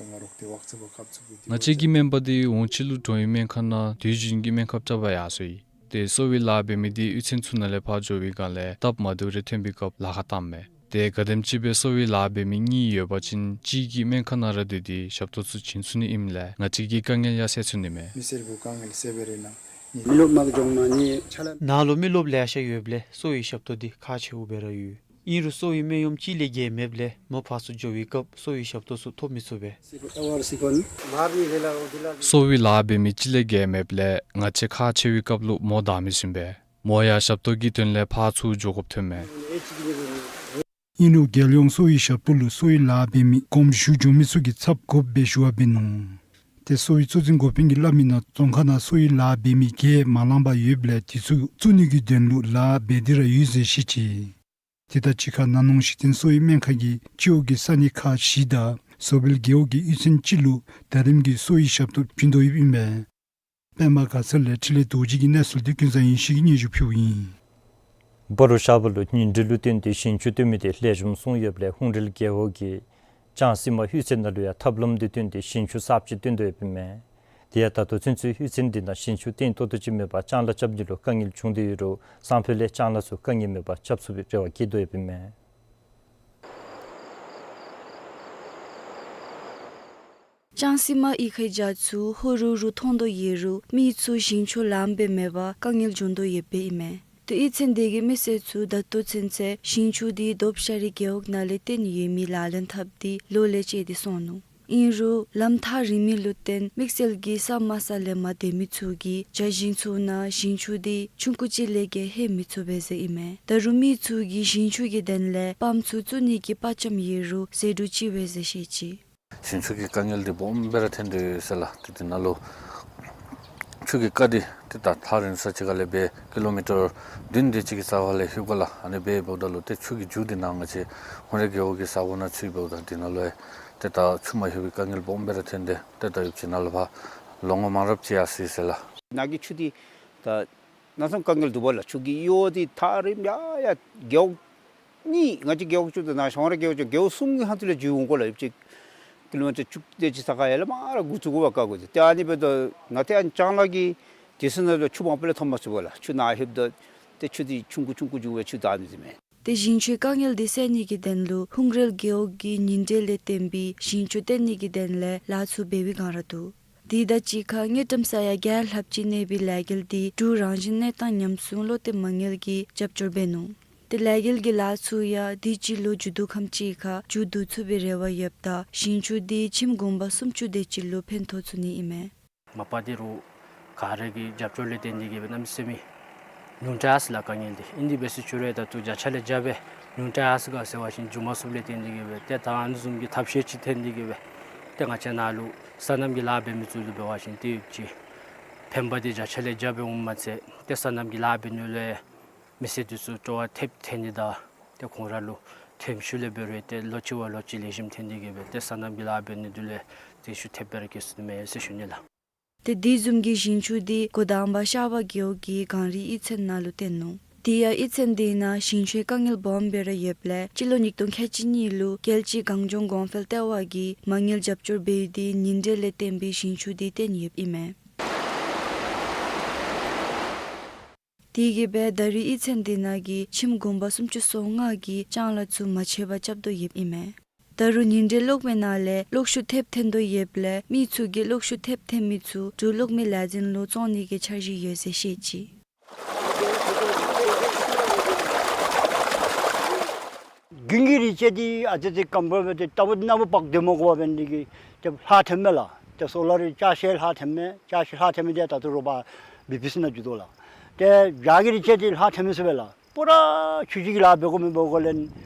ང་བཅས་ཀྱི་སྨན་པ་དེ་འོང་ཕྱི་ལུ་གྲོང་ཡུལ་སྨན་ཁང་ནང་དུས་རྒྱུན་གྱི་སྨན་ཁབ་རྐྱབ་པར་ཡར་སོང་ཡི། ཏེ་གསོ་བའི་ལཱ་འབད་མི་འདི་གཡུས་ཚན་ཚུ་ནང་ལས་ཕར་འགྱོ་བའི་སྒང་ལས་སྟབས་མ་བདེཝ་རེ་ཐོན་པའི་སྐབས་ལཱ་ཁག་བཏངམ་མས། ཏེ་ག་དེམ་ཅིག་སྦེ་གསོ་བའི་ལཱ་འབད་མི་གཉིས་ཡོད་པ་ཅིན་གཅིག་གིས་སྨན་ཁང་ནང་ར་སྡོད་དེ་ཞབས་ཏོག་ཚུ་བྱིན་ཚུགས་ནི་ཨིནམ་ལས་ང་བཅས་ཀྱིས་དཀའ་ངལ་ཡང་སེལ་ཚུགས་ནི་མས། མི་སེར་བུ་དཀའ་ངལ་སེལ་བའི་རེ་ན་མི་རློབས་མ་གི་ཇོང་མ་ནི་ཆ་ལ། ནཱ་ལུ་མི་རློབས་ལེ་ཤ་ཡོདཔ་ལས་གསོ་བའི་ཞབས་ཏོག་འདི་ཁག་ཆེཝ་སྦེ་ར་ཡོད། ཨིན་རུང་གསོ་བའི་སྨན་གཡོགམ་གཅིག་ལས་བརྒལ་མེདཔ་ལས་མོ་ཕར་ཚུར་འགྱོ་བའི་སྐབས་གསོ་བའི་ཞབས་ཏོག་ཚུ་ཐོབ་མི་ཚུགས་པས། གསོ་བའི་ལཱ་འབད་མི་གཅིག་ལས་བརྒལ་མེདཔ་ལས་ང་བཅས་ཁག་ཆེ་བའི་སྐབས་ལུ་མོ་བདའ་མི་ཚུགས་པས། མོ་ཡང་ཞབས་ཏོག་གི་དོན་ལས་ཕར་ཚུར་འགྱོ་དགོཔ་ཐོནམ་མས། ཨིན་རུང་རྒྱལ་ཡོངས་གསོ་བའི་ཞབས་ཏོག་ལུ་གསོ་བའི་ལཱ་འབད་མི་གོངམ་ཞུ་འགྱོ་མི་ཚུ་གི་ཚབ་དགོཔ་སྦེ་ཞུ་བ་འབད་ནུག། ཏེ་གསོ་བའི་གཙོ་འཛིན་འགོ་དཔོན་གྱིས་སླབ་མི་ནང་རྫོང་ཁག་ནང་གསོ་བའི་ལཱ་འབད་མི་བརྒལ་མ་ལངམ་ཡོདཔ་ལས་དེ་ཚུ་བཙུགས་ནི་གི་དོན་ལུ་ལཱ་འབད་དེ་ར་ཡོད་ཟེར་བཤད་ཅི། དེ་དང་གཅིག་ཁར་ན་ནིང་གཞི་རྟེན་གསོ་བའི་སྨན་ཁང་གིས་སྤྱི་འོག་གི་ས་གནས་ཁག་བཞི་དང་བཟོ་སྦེལ་རྒེད་འོག་གི་གཡུས་ཚན་གཅིག་ལུ་ད་རིམ་གྱི་གསོ་བའི་ཞབས་ཏོག་བྱིན་དོ་ཡོདཔ་ཨིན་པས། པདྨ་དགའ་ཚལ་ལས་འཕྲིན་ལས་རྡོ་རྗེ་གི་གནས་ཚུལ་འདི་ཀུན་བཟང་ཡེ་ཤེས་ཀྱིས་སྙན་ཞུ་ཕུལཝ་ཨིན། སྦ་རུ་ཤར་པ་ལུ་ཉིན་དྲོད་ལུ་བརྟེན་ཏེ་ཞིང་ཆུ་བཏོན་མི་དེ་ལེགས་ཤོམ་སོང་ཡོདཔ་ལས་ཧུང་རལ་རྒེད་འོག་གི་ལྕང་སི་མ་གཡུས་ཚན་ནང་ལུ་ཡང་ཐབས་ལམ་འདི་བཏོན་ཏེ་ཞིང་ཆུ་གསརཔ་ཅིག་བཏོན་དོ་ཡོདཔ་ཨིན་མས། དེ་ཡང་ད་ལྟོ་ཚུན་ཚོད་གཡུས་ཚན་འདི་ནང་ཞིང་ཆུ་བཏོན་ཏོག་ཏོ་ཅིག་མེད་པར་ལྕང་ལཱ་རྐྱབ་ནི་ལུ་དཀའ་ངལ་བྱུང་སྟེ་ཡོད་རུང་སང་ཕོད་ལས་ལྕང་ལཱ་ཚུ་དཀའ་ངལ་མེད་པར་རྐྱབ་ཚུགས་པའི་རེ་བ་བསྐྱེད་དོ་ཡོདཔ་ཨིན་མས། ལྕང་སི་མ་གཡུས་ཁའི་རྒྱ་མཚོ་ཧོ་རུ་རུ་མཐོང་དོ་ཡོད་རུང་མི་ཚུ་ཞིང་ཆུ་ལངམ་སྦེ་མེད་པར་དཀའ་ངལ་བྱུང་དོ་ཡོདཔ་ཨིན་མས། ཏེ་གཡུས་ཚན་དེ་གི་མི་སེར་ཚུ་ད་ལྟོ་ཚུན་ཚོད་ཞིང་ཆུ་འདི་རྡོབ་ཤ་རི་རྒེད་འོག་ནང་ལས་བཏོན་ཡོད་མི་ལག་ལེན་འཐབ་སྟེ་ལོ་ལས་བཅད་དེ་སོང་ནུག། ཨིན་རུང་ལམ་ཐག་རིང་མི་ལུ་བརྟེན་དམིགས་བསལ་གྱིས་ས་དམའ་ས་ལས་མར་སྡོད་མི་ཚུ་གིས་རྒྱ་ཞིང་ཚུ་ནང་ཞིང་ཆུ་འདི་ཆུང་ཀུ་ཅིག་ལས་བརྒལ་ལྷོད་མི་ཚུགས་པས་ཟེར་ཨིན་མས། ད་རུང་མི་ཚུ་གིས་ཞིང་ཆུ་གི་དོན་ལས་པམཔ་ཚུ་བཙུགས་ནི་གི་དཔའ་བཅམ་ཡོད་རུང་ཟད་འགྲོ་ཅིག་པས་ཟེར་བཤད་ཅི། ཞིང་ཆུ་གི་དཀའ་ངལ་འདི་སྦོམ་སྦེ་ར་ཐོན་ཏེ་ཡོད་ཟེར་ལགས། ཏེ་དེ་ནང་ལུ་ཆུ་གི་རྐ་འདི་ཏེ་ད་ཐག་རིང་ས་ཅིག་ཁ་ལས་འབད་ཀི་ལོ་མི་ཊར་བདུན་དེ་ཅིག་གི་རྩ་བ་ལས་ལྷོདཔ་ག་ལགས། ཨ་ནི་འབདཝ་ད་ལུ་ཏེ་ཆུ་གི་མཇུག་འདི་ནཱ་ང་བཅས་ཧུང་རལ་རྒེད་འོག་གི་ས་གོ་ནང་ཚུདཔ་ད་དེ་ནང་ལུ་ཡང་ཏེ་ད་ཆུ་མ་ལྷོད་པའི་དཀའ་ངལ་སྦོམ་སྦེ་ར་ཐོན་ཏེ་ཏེ་ད་ཡུདཔ་ཅིག་ནང་ལུ་ཕར་ལོ་ངོ་མང་རབས་ཅིག་ཡར་སོ་ཡི་ཟེར་ལགས། ནཱ་གི་ཆུ་འདི་ད་གནམ་མེད་ས་མེད་དཀའ་ངལ་འདུག་པ་ལགས། ཆུ་གི་གཡོ་འདི་ཐག་རིངམོ་ཡར་ཡར་རྒེད་འོག་གཉིས་ང་བཅས་རྒེད་འོག་བཅུ་དང་ནཱ་ཞོང་ར་རྒེད་འོག་བཅུ་རྒེད་འོག་གསུམ་གྱི་ཧོངས་ལས་འཛུལ་འོང་དགོ་ལགས། ཡུདཔ་ཅིག་ཀི་ལོ་མི་ཊར་བཅུ་དེ་ཅིག་ས་ཁར་ཡར་ལས་མར་ར་འགོ་བཙུགས་དགོཔ་དཀའ་དགོ་ཟེར། ཏེ་ཨ་ནི་འབདཝ་ད་ནཱ་ཏེ་ཨ་ནི་ལྕང་ལཱ་གི་དུས་ཚོད་ནང་ལུ་ཆུ་མང་པོ་ལས་ཐོབ་མ་ཚུགས་པས་ལགས། ཆུ་ནཱ་ལྷོདཔ་ད་ཏེ་ཆུ་འདི་ཆུང་ཀུ་ཆུང་ཀུ་འགྱོ་བས་ཆུ་བདའ་མི་ཚུགས་མས། ཏེ་ཞིང་ཆུའི་དཀའ་ངལ་འདི་སེལ་ནི་གི་དོན་ལུ་ཧུང་རལ་རྒེད་འོག་གིས་ཉིན་དྲོད་ལས་བརྟེན་པའི་ཞིང་ཆུ་བཏོན་ནི་གི་དོན་ལས་ལཱ་ཚུ་འབད་བའི་བསྒང་ར་འདུག། དེ་དང་གཅིག་ཁར་དངུལ་ཀྲམ་ས་ཡ་བརྒྱད་ལྷགཔ་ཅིག་གནས་པའི་ལས་འགུལ་འདི་འབྲུག་རང་བཞིན་གནས་སྟངས་ཉམས་སྲུང་བློ་གཏད་མ་དངུལ་གྱིས་རྒྱབ་སྐྱོར་འབད་ནུག། ཏེ་ལས་འགུལ་གྱི་ལཱ་ཚུ་ཡང་དུས་ཅི་ལོ་མཇུག་བསྡུ་ཁམས་ཅིག་ཁར་མཇུག་བསྡུ་ཚུགས་པའི་རེ་བ་ཡོདཔ་ད་ཞིང་ཆུ་འདི་ཁྱིམ་གུང་པ་སུམ་ཅུ་དེ་ཅིག་ལུ་ཕན་ཐོགས་ཚུགས་ནི་ཨིན་མས། མ་པ་འདི་རུང་ག་ར་གི་རྒྱབ་སྐྱོར་ལས་བརྟེན་ཏེ་གིས་སྦེ་གནམ་མེད་ས་མེད་ཉུང་དྲགས་ཡར་སོ་ཡི་ལགས་དཀའ་ངལ་འདི། ཨིན་དེ་འབད་ཟེར་ཞུ་རུང་ད་ལྟོ་བརྒྱ་ཆ་ལས་བརྒྱ་སྦེ་ཉུང་དྲགས་ཡར་སོ་ཡི་ག་ཟེར་བ་ཅིན་མཇུག་མ་བསུབས་ལས་བརྟེན་ཏེ་གིས་སྦེ་ཏེ་ད་ཨ་ནི་བཟུམ་གྱི་ཐབས་ཤེས་ཅིག་འཐེན་ཏེ་གིས་སྦེ་ཏེ་ང་བཅས་ནཱ་ལུ་སོ་ནམ་གྱི་ལཱ་འབད་མི་ཚུ་ལུ་འབད་བ་ཅིན་ཏེ་ཡུདཔ་ཅིག་ཕན་པ་འདི་བརྒྱ་ཆ་ལས་བརྒྱ་སྦེ་འོངམ་མ་ཚད་ཏེ་སོ་ནམ་གྱི་ལཱ་འབད་ནི་ལུ་མི་སེར་འདི་ཚུ་སྤྲོ་བ་ཐེབས་ཐོན་ནི་དང་ཏེ་ཁོང་ར་ལུ་ཐོན་ཤུགས་ལས་འབད་རུང་ཏེ་ལོ་གཅིག་བ་ལོ་གཅིག་ལེགས་ཤོམ་ཐོན་ཏེ་གིས་སྦེ་ཏེ་སོ་ནམ་གྱི་ལཱ་འབད་ནི་འདི་ལུ་ཏེ་ཤུགས་ཐེབས་སྦེ་ར་སྐྱེ་ཚུགས་ནི་མས་ཟེར་ཞུ་ནི་ལགས། ཏེ་དེ་བཟུམ་གྱི་ཞིང་ཆུ་འདི་སྒོ་དང་པ་ཤར་པ་རྒེད་འོག་གི་གངས་རི་གཡུས་ཚན་ནང་ལུ་བཏོན་ནུག། དེ་ཡང་གཡུས་ཚན་དེ་ནང་ཞིང་ཆུའི་དཀའ་ངལ་སྦོམ་སྦེ་ར་ཡོདཔ་ལས་སྤྱི་ལོ་ཉིས་སྟོང་ཁལ་གཅིག་གཉིས་ལུ་རྒྱལ་སྤྱི་གངས་ལྗོངས་གོང་འཕེལ་ལྟེ་བ་གིས་མ་དངུལ་རྒྱབ་སྐྱོར་འབད་དེ་ཉིན་དྲོད་ལས་བརྟེན་པའི་ཞིང་ཆུ་འདི་བཏོན་ཡོདཔ་ཨིན་མས། དེ་གིས་སྦེ་ད་རེས་གཡུས་ཚན་དེ་ནང་གི་ཁྱིམ་གུང་པ་སུམ་ཅུ་སོ་ལྔ་གིས་ལྕང་ལཱ་ཚུ་མ་ཆད་པར་རྐྱབ་དོ་ཡོདཔ་ཨིན་མས། ད་རུང་ཉིན་དྲོད་གློག་མེ་ནང་ལས་གློག་ཤུགས་ཐེབས་ཐོན་དོ་ཡོདཔ་ལས་མི་ཚུ་གིས་གློག་ཤུགས་ཐེབས་ཐོན་མི་ཚུ་འབྲུག་གློག་མེ་ལས་འཛིན་ལུ་བཙོང་ནི་གི་འཆར་གཞི་ཡོད་ཟེར་བཤད་ཅི། དགུན་གྱི་རིགས་ཅིག་འདི་ཨ་ཙི་ཅིག་སྐམ་པོ་སྦེ་ཏེ་ལྟ་བུ་གནམ་བག་སྡོད་མ་དགོ་པར་འབད་ནི་དེ་གིས་ཏེ་ལྷག་ཐོནམ་མས་ལགས། ཏེ་སོ་ལ་རི་ཅ་ཆས་ལྷག་ཐོནམ་མས། ཅ་ཆས་ལྷག་ཐོན་མི་འདི་ད་ལྟོ་རོགས་པ་བི་པི་སི་ནང་འགྱོ་དོ་ལགས། ཏེ་བྱཱ་གི་རིགས་ཅིག་འདི་ལྷག་ཐོན་མི་ཚུགས་པས་ལགས། པུ་ར་ཆུ་ཅིག་གི་ལཱ་འབད་དགོ་མི་འབད་དགོ་ལས་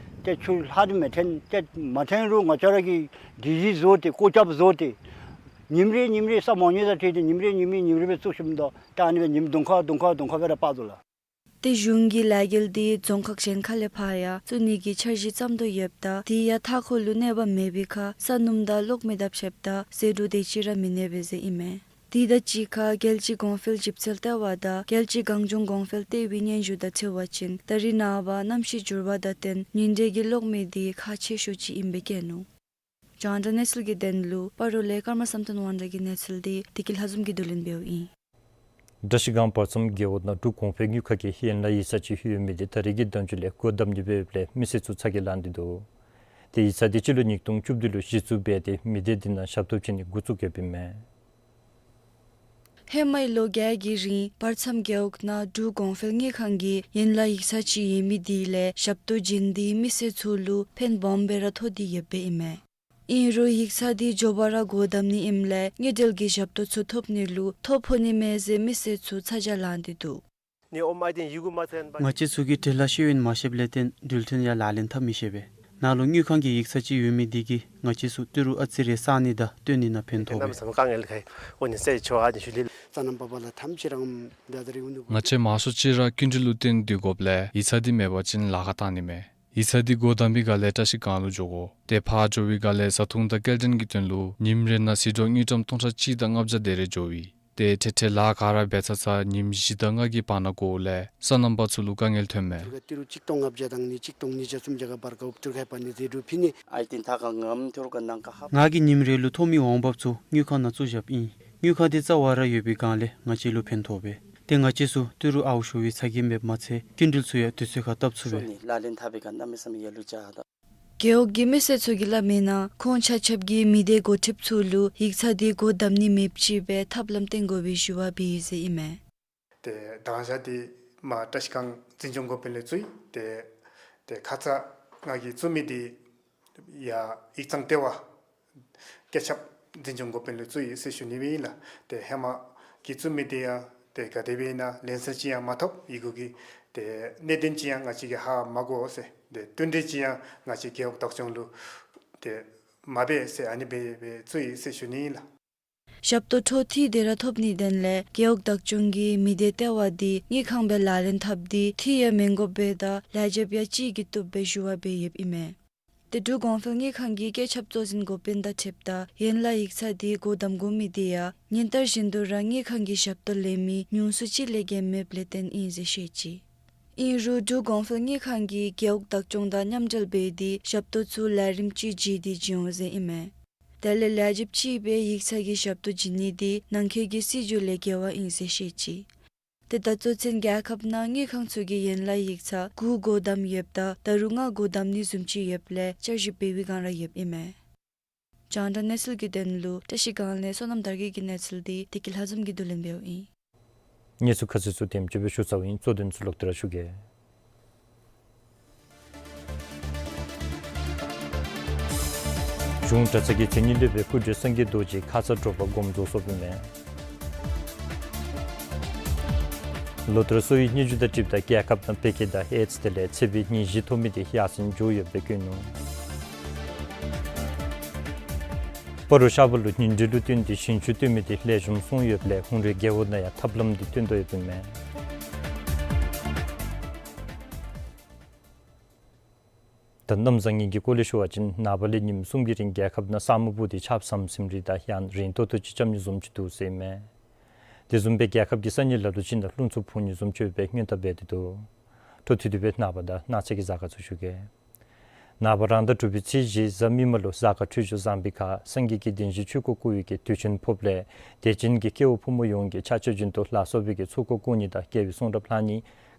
ཏེ་ཆུ་ལྷག་འདི་མི་ཐོན། ཏེ་མ་ཐོན་རུང་ང་བཅས་ར་གིས་སྒྲིག་གཞི་བཟོ་སྟེ་བཀོད་ཁྱབ་བཟོ་སྟེ་ཉིནམ་རེ་ཉིནམ་རེ་ས་མང་ཉུང་དང་འཁྲིལ་ཏེ་ཉིནམ་རེ་ཉིནམ་རེ་ཉིནམ་རེ་སྦེ་བཙུགས་ཞིནམ་ད་ད་ཨ་ནི་སྦེ་ཉིནམ་བདུན་ཁ་བདུན་ཁ་བདུན་ཁ་སྦེ་ར་འབག་དོ་ལགས། ཏེ་གཞུང་གིས་ལས་འགུལ་འདི་རྫོང་ཁག་གཞན་ཁ་ལས་ཕར་ཡང་བཙུགས་ནི་གི་འཆར་གཞི་བརྩམ་དོ་ཡོདཔ་ད་དེ་ཡང་མཐའ་འཁོར་ལུ་གནོད་པ་མེད་པའི་ཁར་ས་སྣུམ་དང་གློག་མེ་དང་ཕྱདཔ་ད་ཟད་འགྲོ་དེ་ཅིག་ར་མི་གནས་པས་ཟེར་ཨིན་མས། དེ་དང་གཅིག་ཁར་རྒྱལ་སྤྱི་གོང་འཕེལ་ཞིབ་འཚོལ་ལྟེ་བ་དང་རྒྱལ་སྤྱི་གངས་ལྗོངས་གོང་འཕེལ་ལྟེ་བའི་སྙན་ཞུ་དང་འཁྲིལ་བ་ཅིན་ད་རེས་ནངས་པ་གནམ་གཤིས་འགྱུར་བ་དང་བསྟུན་ཉིན་དྲོད་ཀྱི་གློག་མེ་འདི་ཁག་ཆེ་ཤོས་ཅིག་ཨིནམ་སྦེ་བཀོད་ནུག། རྒྱང་བསྒྲགས་གནས་ཚུལ་གྱི་དོན་ལུ་སྤ་རོ་ལས་ཀརྨ་བསམ་གཏན་དབང་གྲགས་ཀྱི་གནས་ཚུལ་འདི་བདེ་སྐྱིད་ལྷ་འཛོམས་ཀྱིས་བསྡུ་ལེན་འབདཝ་ཨིན། བཀྲ་ཤིས་སྒང་བར་མཚམས་རྒེད་འོག་ནང་འབྲུག་གོང་འཕེལ་དངུལ་ཁང་གི་ཡན་ལག་ཡིག་ཚང་ཅིག་ཡོད་མི་འདི་ད་རེས་ཀྱི་ཟླཝ་བཅུ་ལས་སྒོ་བསྡམ་ནི་འབདཝ་ལས་མི་སེར་ཚུ་ཚ་གྱང་ལང་སྟེ་འདུག། ཏེ་ཡིག་ཚང་འདི་སྤྱི་ལོ་ཉིས་སྟོང་བཅུ་བདུན་ལུ་གཞི་བཙུགས་འབད་དེ་མི་སྡེ་འདི་ནང་ཞབས་ཏོག་བྱིན་ནི་འགོ་བཙུགས་ཡོདཔ་ཨིན་མས། ཧེ་མའི་ལོ་བརྒྱད་ཀྱི་རིང་བར་མཚམས་རྒེད་འོག་ནང་འབྲུག་གོང་འཕེལ་དངུལ་ཁང་གི་ཡན་ལག་ཡིག་ཚང་ཅིག་ཡོད་མི་འདི་ལས་ཞབས་ཏོག་བྱིན་ཏེ་མི་སེར་ཚུ་ལུ་ཕན་སྦོམ་སྦེ་ར་ཐོགས་ཏེ་ཡོདཔ་ཨིན་མས། ཨིན་རུང་ཡིག་ཚང་འདི་མགྱོགས་པ་ར་སྒོ་བསྡམ་ནི་ཨིནམ་ལས་དངུལ་འབྲེལ་གྱི་ཞབས་ཏོག་ཚུ་ཐོབ་ནི་ལུ་ཐོ་ཕོག་ནི་མས་ཟེར་མི་སེར་ཚུ་ཚ་གྱང་ལང་སྟེ་འདུག། ང་བཅས་ཚུ་གིས་འབྲེལ་ཡོད་ཤེས་ཡོན་མ་ཤེསཔ་ལས་བརྟེན་འགྲུལ་འཕྲིན་ཡང་ལག་ལེན་འཐབ་མི་ཤེས་པས། ནཱ་ལུ་དངུལ་ཁང་གི་ཡིག་ཚང་ཅིག་ཡོད་མི་འདི་གིས་ང་བཅས་ཚུ་ཏི་རུ་ཨ་ཙི་རེ་བསག་ནི་དང་སྟོན་ནི་ནང་ཕན་ཐོགས་པས། ང་བཅས་མང་ཤོས་ཅིག་ར་སྐྱིན་འགྲུལ་ལུ་བརྟེན་སྡོད་དགོཔ་ལས་ཡིག་ཚང་འདི་མེད་པ་ཅིན་ལཱ་ཁག་བཏང་ནི་མས། ཡིག་ཚང་འདི་སྒོ་བསྡམ་པའི་སྒང་ལས་བཀྲ་ཤིས་སྒང་ལུ་འགྱོ་དགོ། ཏེ་ཕར་འགྱོ་བའི་སྒང་ལས་བཟའ་འཐུང་དང་སྐྱེལ་འདྲེན་གྱི་དོན་ལུ་ཉིནམ་རེ་ནང་སྲིད་གྲོགས་དངུལ་ཀྲམ་སྟོང་ཕྲག་གཅིག་དང་ལྔ་བརྒྱ་དེ་རེ་འགྱོཝ་ཨིན། ཏེ་ཐེངས་ཐེངས་ལཱ་ག་ར་འབད་ཚར་ཚར་ཉིནམ་བཞི་དང་ལྔ་གི་བར་ན་འགོརཝ་ལས་སོ་ནམ་པ་ཚུ་ལུ་དཀའ་ངལ་ཐོནམ་མས། ང་གིས་ཉིནམ་རེ་ལུ་ཐོབ་མི་འོང་འབབ་ཚུ་དངུལ་ཁང་ནང་བཙུགས་བཞགཔ་ཨིན། དངུལ་ཁང་འདི་རྩ་བ་ར་ཡོད་པའི་སྒང་ལས་ང་བཅས་ལུ་ཕན་ཐོགས་པས། ཏེ་ང་བཅས་ཚུ་ཏི་རུ་ཨརཝ་ཤོར་བའི་ཚ་གྱང་མེདཔ་མ་ཚད་སྐྱིན་འགྲུལ་ཚུ་ཡང་དུས་ཚོད་ཁར་བཏབ་ཚུགས་པས། རྒེད་འོག་གི་མི་སེར་ཚུ་གིས་སླབ་མིའི་ནང་ཁོང་ཆ་ཁྱབ་ཀྱིས་མི་སྡེ་འགོ་ཁྲིདཔ་ཚུ་ལུ་ཡིག་ཚང་འདི་སྒོ་བསྡམ་ནི་མེདཔ་ཅིག་སྦེ་ཐབས་ལམ་བཏོན་དགོ་པའི་ཞུ་བ་འབད་ཡི་ཟེར་ཨིན་མས། ཏེ་དང་ཞག་འདི་མ་བཀྲ་ཤིས་སྒང་འཛིན་སྐྱོང་འགོ་དཔོན་ལས་བཙུགས་ཡི། ཏེ་ཏེ་ཁ་ཙ་ང་གིས་བཙུགས་མི་འདི་ཡང་ཡིག་ཚང་ལྟེ་བ་སྐྱེད་ཁྱབ་འཛིན་སྐྱོང་འགོ་དཔོན་ལས་བཙུགས་ཡི་ཟེར་ཞུ་ནི་ཨིན་ལགས། ཏེ་ཧེ་མ་གི་བཙུགས་མི་འདི་ཡང་ཏེ་ག་དེ་སྦེ་ཨིན་ན་ལན་གསལ་ཅིག་ཡང་མ་ཐོབ། ཡི་གུ་གི་ཏེ་གནད་དོན་ཅིག་ཡང་ང་བཅས་ཀྱིས་ཧ་མ་གོ་ཟེར། ཏེ་བསྟུན་གྲོས་ཅིག་ཡང་ང་བཅས་རྒེད་འོག་བདག་སྐྱོང་ལུ་ཏེ་མ་འབད་ཟེར་ཨ་ནི་སྦེ་སྦེ་བཙུགས་ཡི་ཟེར་ཞུ་ནི་ཨིན་ལགས། ཞབས་ཏོག་འཕྲོ་མཐུད་དེ་ར་ཐོབ་ནིའི་དོན་ལས་རྒེད་འོག་བདག་སྐྱོང་གིས་མི་སྡེ་ལྟེ་བ་འདི་དངུལ་ཁང་སྦེ་ལག་ལེན་འཐབ་སྟེ་འཐུས་ཡང་མི་དགོ་པས་དང་ལེགས་ཆ་ཡང་ཅིག་གིས་བཏུབ་པའི་ཞུ་བ་འབད་ཡོདཔ་ཨིན་མས། ཏེ་འབྲུག་གོང་འཕེལ་དངུལ་ཁང་གི་སྐྱེད་ཁྱབ་གཙོ་འཛིན་འགོ་དཔོན་དང་འཁྲིལཝ་ད་ཡན་ལག་ཡིག་ཚང་འདི་སྒོ་བསྡམ་དགོ་མི་འདི་ཡང་ཉིན་ལྟར་བཞིན་དུ་ར་དངུལ་ཁང་གི་ཞབས་ཏོག་ལེན་མི་ཉུང་སུ་ཅིག་ལས་བརྒལ་མེདཔ་ལས་བརྟེན་ཨིན་ཟེར་བཤད་ཅི། ཨིན་རུང་འབྲུག་གོང་འཕེལ་དངུལ་ཁང་གིས་རྒེད་འོག་བདག་སྐྱོང་དང་མཉམ་འབྲེལ་འབད་དེ་ཞབས་ཏོག་ཚུ་ལས་རིམ་ཅིག་བརྒྱུད་དེ་བྱིན་འོང་ཟེར་ཨིན་མས། དེ་ལས་ལེགས་ཆ་ཡང་ཅིག་སྦེ་ཡིག་ཚང་གི་ཞབས་ཏོག་བྱིན་ནི་འདི་ནང་འཁོད་ཀྱི་སྲིད་བྱུས་ལས་འགལ་བ་ཨིན་ཟེར་བཤད་ཅི། ཏེ་ད་ལྟོ་ཚུན་རྒྱལ་ཁབ་ནང་དངུལ་ཁང་ཚུ་གི་ཡན་ལག་ཡིག་ཚང་དགུ་སྒོ་བསྡམས་ཡོདཔ་ད་ད་རུང་ལྔ་སྒོ་བསྡམ་ནི་བཟུམ་ཅིག་ཡོདཔ་ལས་བསྐྱར་ཞིབ་འབད་བའི་བསྒང་ར་ཡོདཔ་ཨིན་མས། རྒྱང་བསྒྲགས་གནས་ཚུལ་གྱི་དོན་ལུ་བཀྲ་ཤིས་སྒང་ལས་བསོད་ནམས་དར་རྒྱས་ཀྱི་གནས་ཚུལ་འདི་བདེ་སྐྱིད་ལྷ་འཛོམས་ཀྱིས་བསྡུ་ལེན་འབདཝ་ཨིན། གནས་ཚུལ་ཁ་གསལ་ཚུ་དེམ་ཅིག་སྦེ་ཞུ་ཚརཝ་ཨིན། གཙོ་དོན་ཚུ་ལོག་སྟེ་ར་ཞུ་གེ། གཞུང་གྲྭ་ཚང་གི་མཚན་ཉིད་ལུ་སྦེ་སྐུ་བགྲེས་སངས་རྒྱས་རྡོ་རྗེ་ཁ་ཙ་དྲོ་པ་དགོངས་རྫོགས་སོཔ་ཨིན་མས། ལོ་ལྟར་སོ་ཡི་སྙན་ཞུ་དང་འཁྲིལཝ་ད་རྒྱལ་ཁབ་ནང་བེ་ཀེ་དང་ཨེཌསི་དེ་ལས་ཚད་པའི་ནད་གཞི་ཐོབ་མི་དེ་ཡར་སེང་འགྱོ་ཡོདཔ་སྦེ་བཀོད་ནུག། སྤ་རོ་ཤར་པ་ལུ་ཉིན་དྲོད་ལུ་བརྟེན་ཏེ་ཞིང་ཆུ་བཏོན་མི་དེ་ལེགས་ཤོམ་སོང་ཡོདཔ་ལས་ཧཱུྃ་རལ་རྒེད་འོག་ནང་ཡང་ཐབས་ལམ་དེ་བཏོན་དོ་ཡོདཔ་ཨིན་མས། ད་གནམ་བཟང་ངན་གྱི་སྐོར་ལས་ཞུ་བ་ཅིན་ནངས་པ་ལས་ཉིནམ་གསུམ་གྱི་རིང་རྒྱལ་ཁབ་ནང་ས་སྨུག་སྦུབས་ཏེ་ཆརཔ་ཟམ་ཟིམ་རེ་དང་ཡང་རན་ཏོག་ཏོ་ཅིག་རྐྱབ་ནི་བཟུམ་ཅིག་འདུག་ཟེར་ཨིན་མས། དེ་བཟུམ་སྦེ་རྒྱལ་ཁབ་ཀྱི་ས་གནས་ལ་ལུ་ཅིག་ནང་རླུང་འཚུབ་འཕུ་ནི་བཟུམ་ཅིག་ཡོད་པའི་སྔོན་བརྡ་འབད་དེ་འདུག། འཕྲོ་མཐུད་དེ་སྦེ་ནངས་པ་དང་གནངས་ཚེ་གི་གཟའ་སྐར་ཚུ་ཞུ་གེ། ནངས་པ་རང་ཟླ་དྲུག་པའི་ཚེས་བཞི་གཟའ་མིག་དམར་ལུ་གཟའ་སྐར་འཕྲོད་སྦྱོར་བཟང་པའི་ཁར་སངས་རྒྱས་ཀྱི་བདེན་བཞིའི་ཆོས་འཁོར་བསྐོར་བའི་གི་དུས་ཆེན་ཕོགཔ་ལས་དད་ཅན་གྱི་སྐྱེ་བོ་ཕོ་མོ་ཡོངས་ཀྱིས་ཆ་ཁྱབ་བཞིན་དུ་ལ་སོགས་པའི་གི་ཚོགས་འཁོར་བསྐོར་ནི་དང་དགེ་བའི་གསུང་རབ་ལྷག་ནི།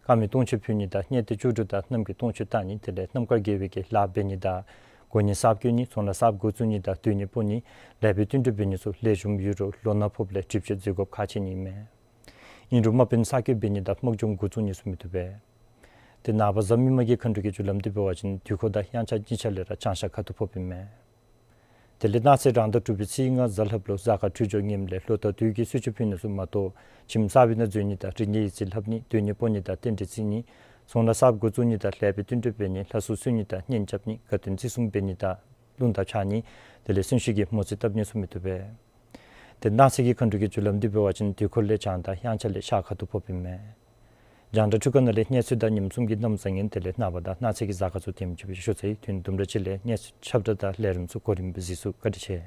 དཀར་མེ་སྟོང་མཆོད་ཕུལ་ནི་དང་གཉེར་གཏད་བཅུ་དྲུག་དང་གནམ་གྱི་སྟོང་མཆོད་བཏང་ནི། དེ་ལས་རྣམ་དཀར་དགེ་བའི་གི་ལཱ་འབད་ནི་དང་གོ་གནས་གསརཔ་བསྐོ་ནི། ཚོང་ལཱ་གསརཔ་འགོ་བཙུགས་ནི་དང་སྡོད་གནས་སྤོ་ནི། ལེགས་པའི་བསྟུན་གྲོས་འབད་ནི་ཚུ་ལེགས་ཤོམ་ཡོད་རུང་ལོ་ན་ཕོགཔ་ལས་གྲིབ་བཅོས་མཛད་དགོཔ་ཁག་ཆེ་ནི་ཨིན་མས། ཨིན་རུང་དམག་དཔོན་གསར་བསྐོ་འབད་ནི་དང་དམག་སྦྱོང་འགོ་བཙུགས་ནི་ཚུ་མི་བཏུབ་པས། ཏེ་ནངས་པ་གཟའ་མིག་དམར་གྱི་མཁའ་འགྲོ་གི་རྒྱུ་ལམ་འདི་འབད་བ་ཅིན་དུས་འཁོར་དང་དབྱངས་འཆར་གཉིས་ཆ་ལས་ར་བྱང་ཤར་ཁ་ཐུག་ཕོགཔ་ཨིན་མས། དེ་ལས་གནངས་ཚེ་རང་ཟླ་དྲུག་པའི་ཚེས་ལྔ་གཟའ་ལྷགཔ་ལུ་གཟའ་སྐར་འཕྲོད་སྦྱོར་ངནམ་ལས་ལོ་དང་དུས་ཀྱི་གསོལ་མཆོད་ཕུལ་ནི་ཚུ་མ་གཏོགས་ཁྱིམ་གསར་པའི་ནང་འཛུལ་ནི་དང་རིག་གནས་ཡིག་རྩིས་ལྷབ་ནི། སྡོད་གནས་སྤོ་ནི་དང་རྟེན་འབྲེལ་བརྩི་ནི། ཚོང་ལཱ་གསརཔ་འགོ་བཙུགས་ནི་དང་ལེགས་པའི་བསྟུན་གྲོས་འབད་ནི། ལྷ་སྲུང་གསོལ་ནི་དང་གཉེན་རྐྱབ་ནི། དགའ་སྟོན་བརྩི་སྲུང་འབད་ནི་དང་རླུང་རྟ་འཕྱར་ནི། དེ་ལས་གསོན་གཤིན་གྱི་མོ་རྩིས་བཏབ་ནི་ཚུ་མི་བཏུབ་པས། ཏེ་གནངས་ཚེ་གི་མཁའ་འགྲོ་གི་རྒྱུ་ལམ་འདི་འབད་བ་ཅིན་དུས་འཁོར་ལས་བྱང་དང་དབྱངས་འཆར་ལས་ཤར་ཁ་ཐུག་ཕོགཔ་ཨིན་མས། རྒྱང་བསྒྲགས་འཕྲུལ་ཁང་ནང་ལས་གནས་ཚུལ་དང་ཉིནམ་གསུམ་གྱི་གནམ་བཟང་ངན་དེ་ལས་ནངས་པ་དང་གནངས་ཚེ་གི་གཟའ་སྐར་ཚུ་དེམ་ཅིག་སྦེ་ཞུ་ཚར་ཡི། དུས་ནི་དུམ་གྲ་ཅིག་ལས་གནས་ཚུལ་ཁྱབ་བསྒྲགས་དང་ལས་རིམ་ཚུ་གོ་རིམ་སྦེ་གཟིགས་ཚུགས། བཀའ་དྲིན་ཆེ།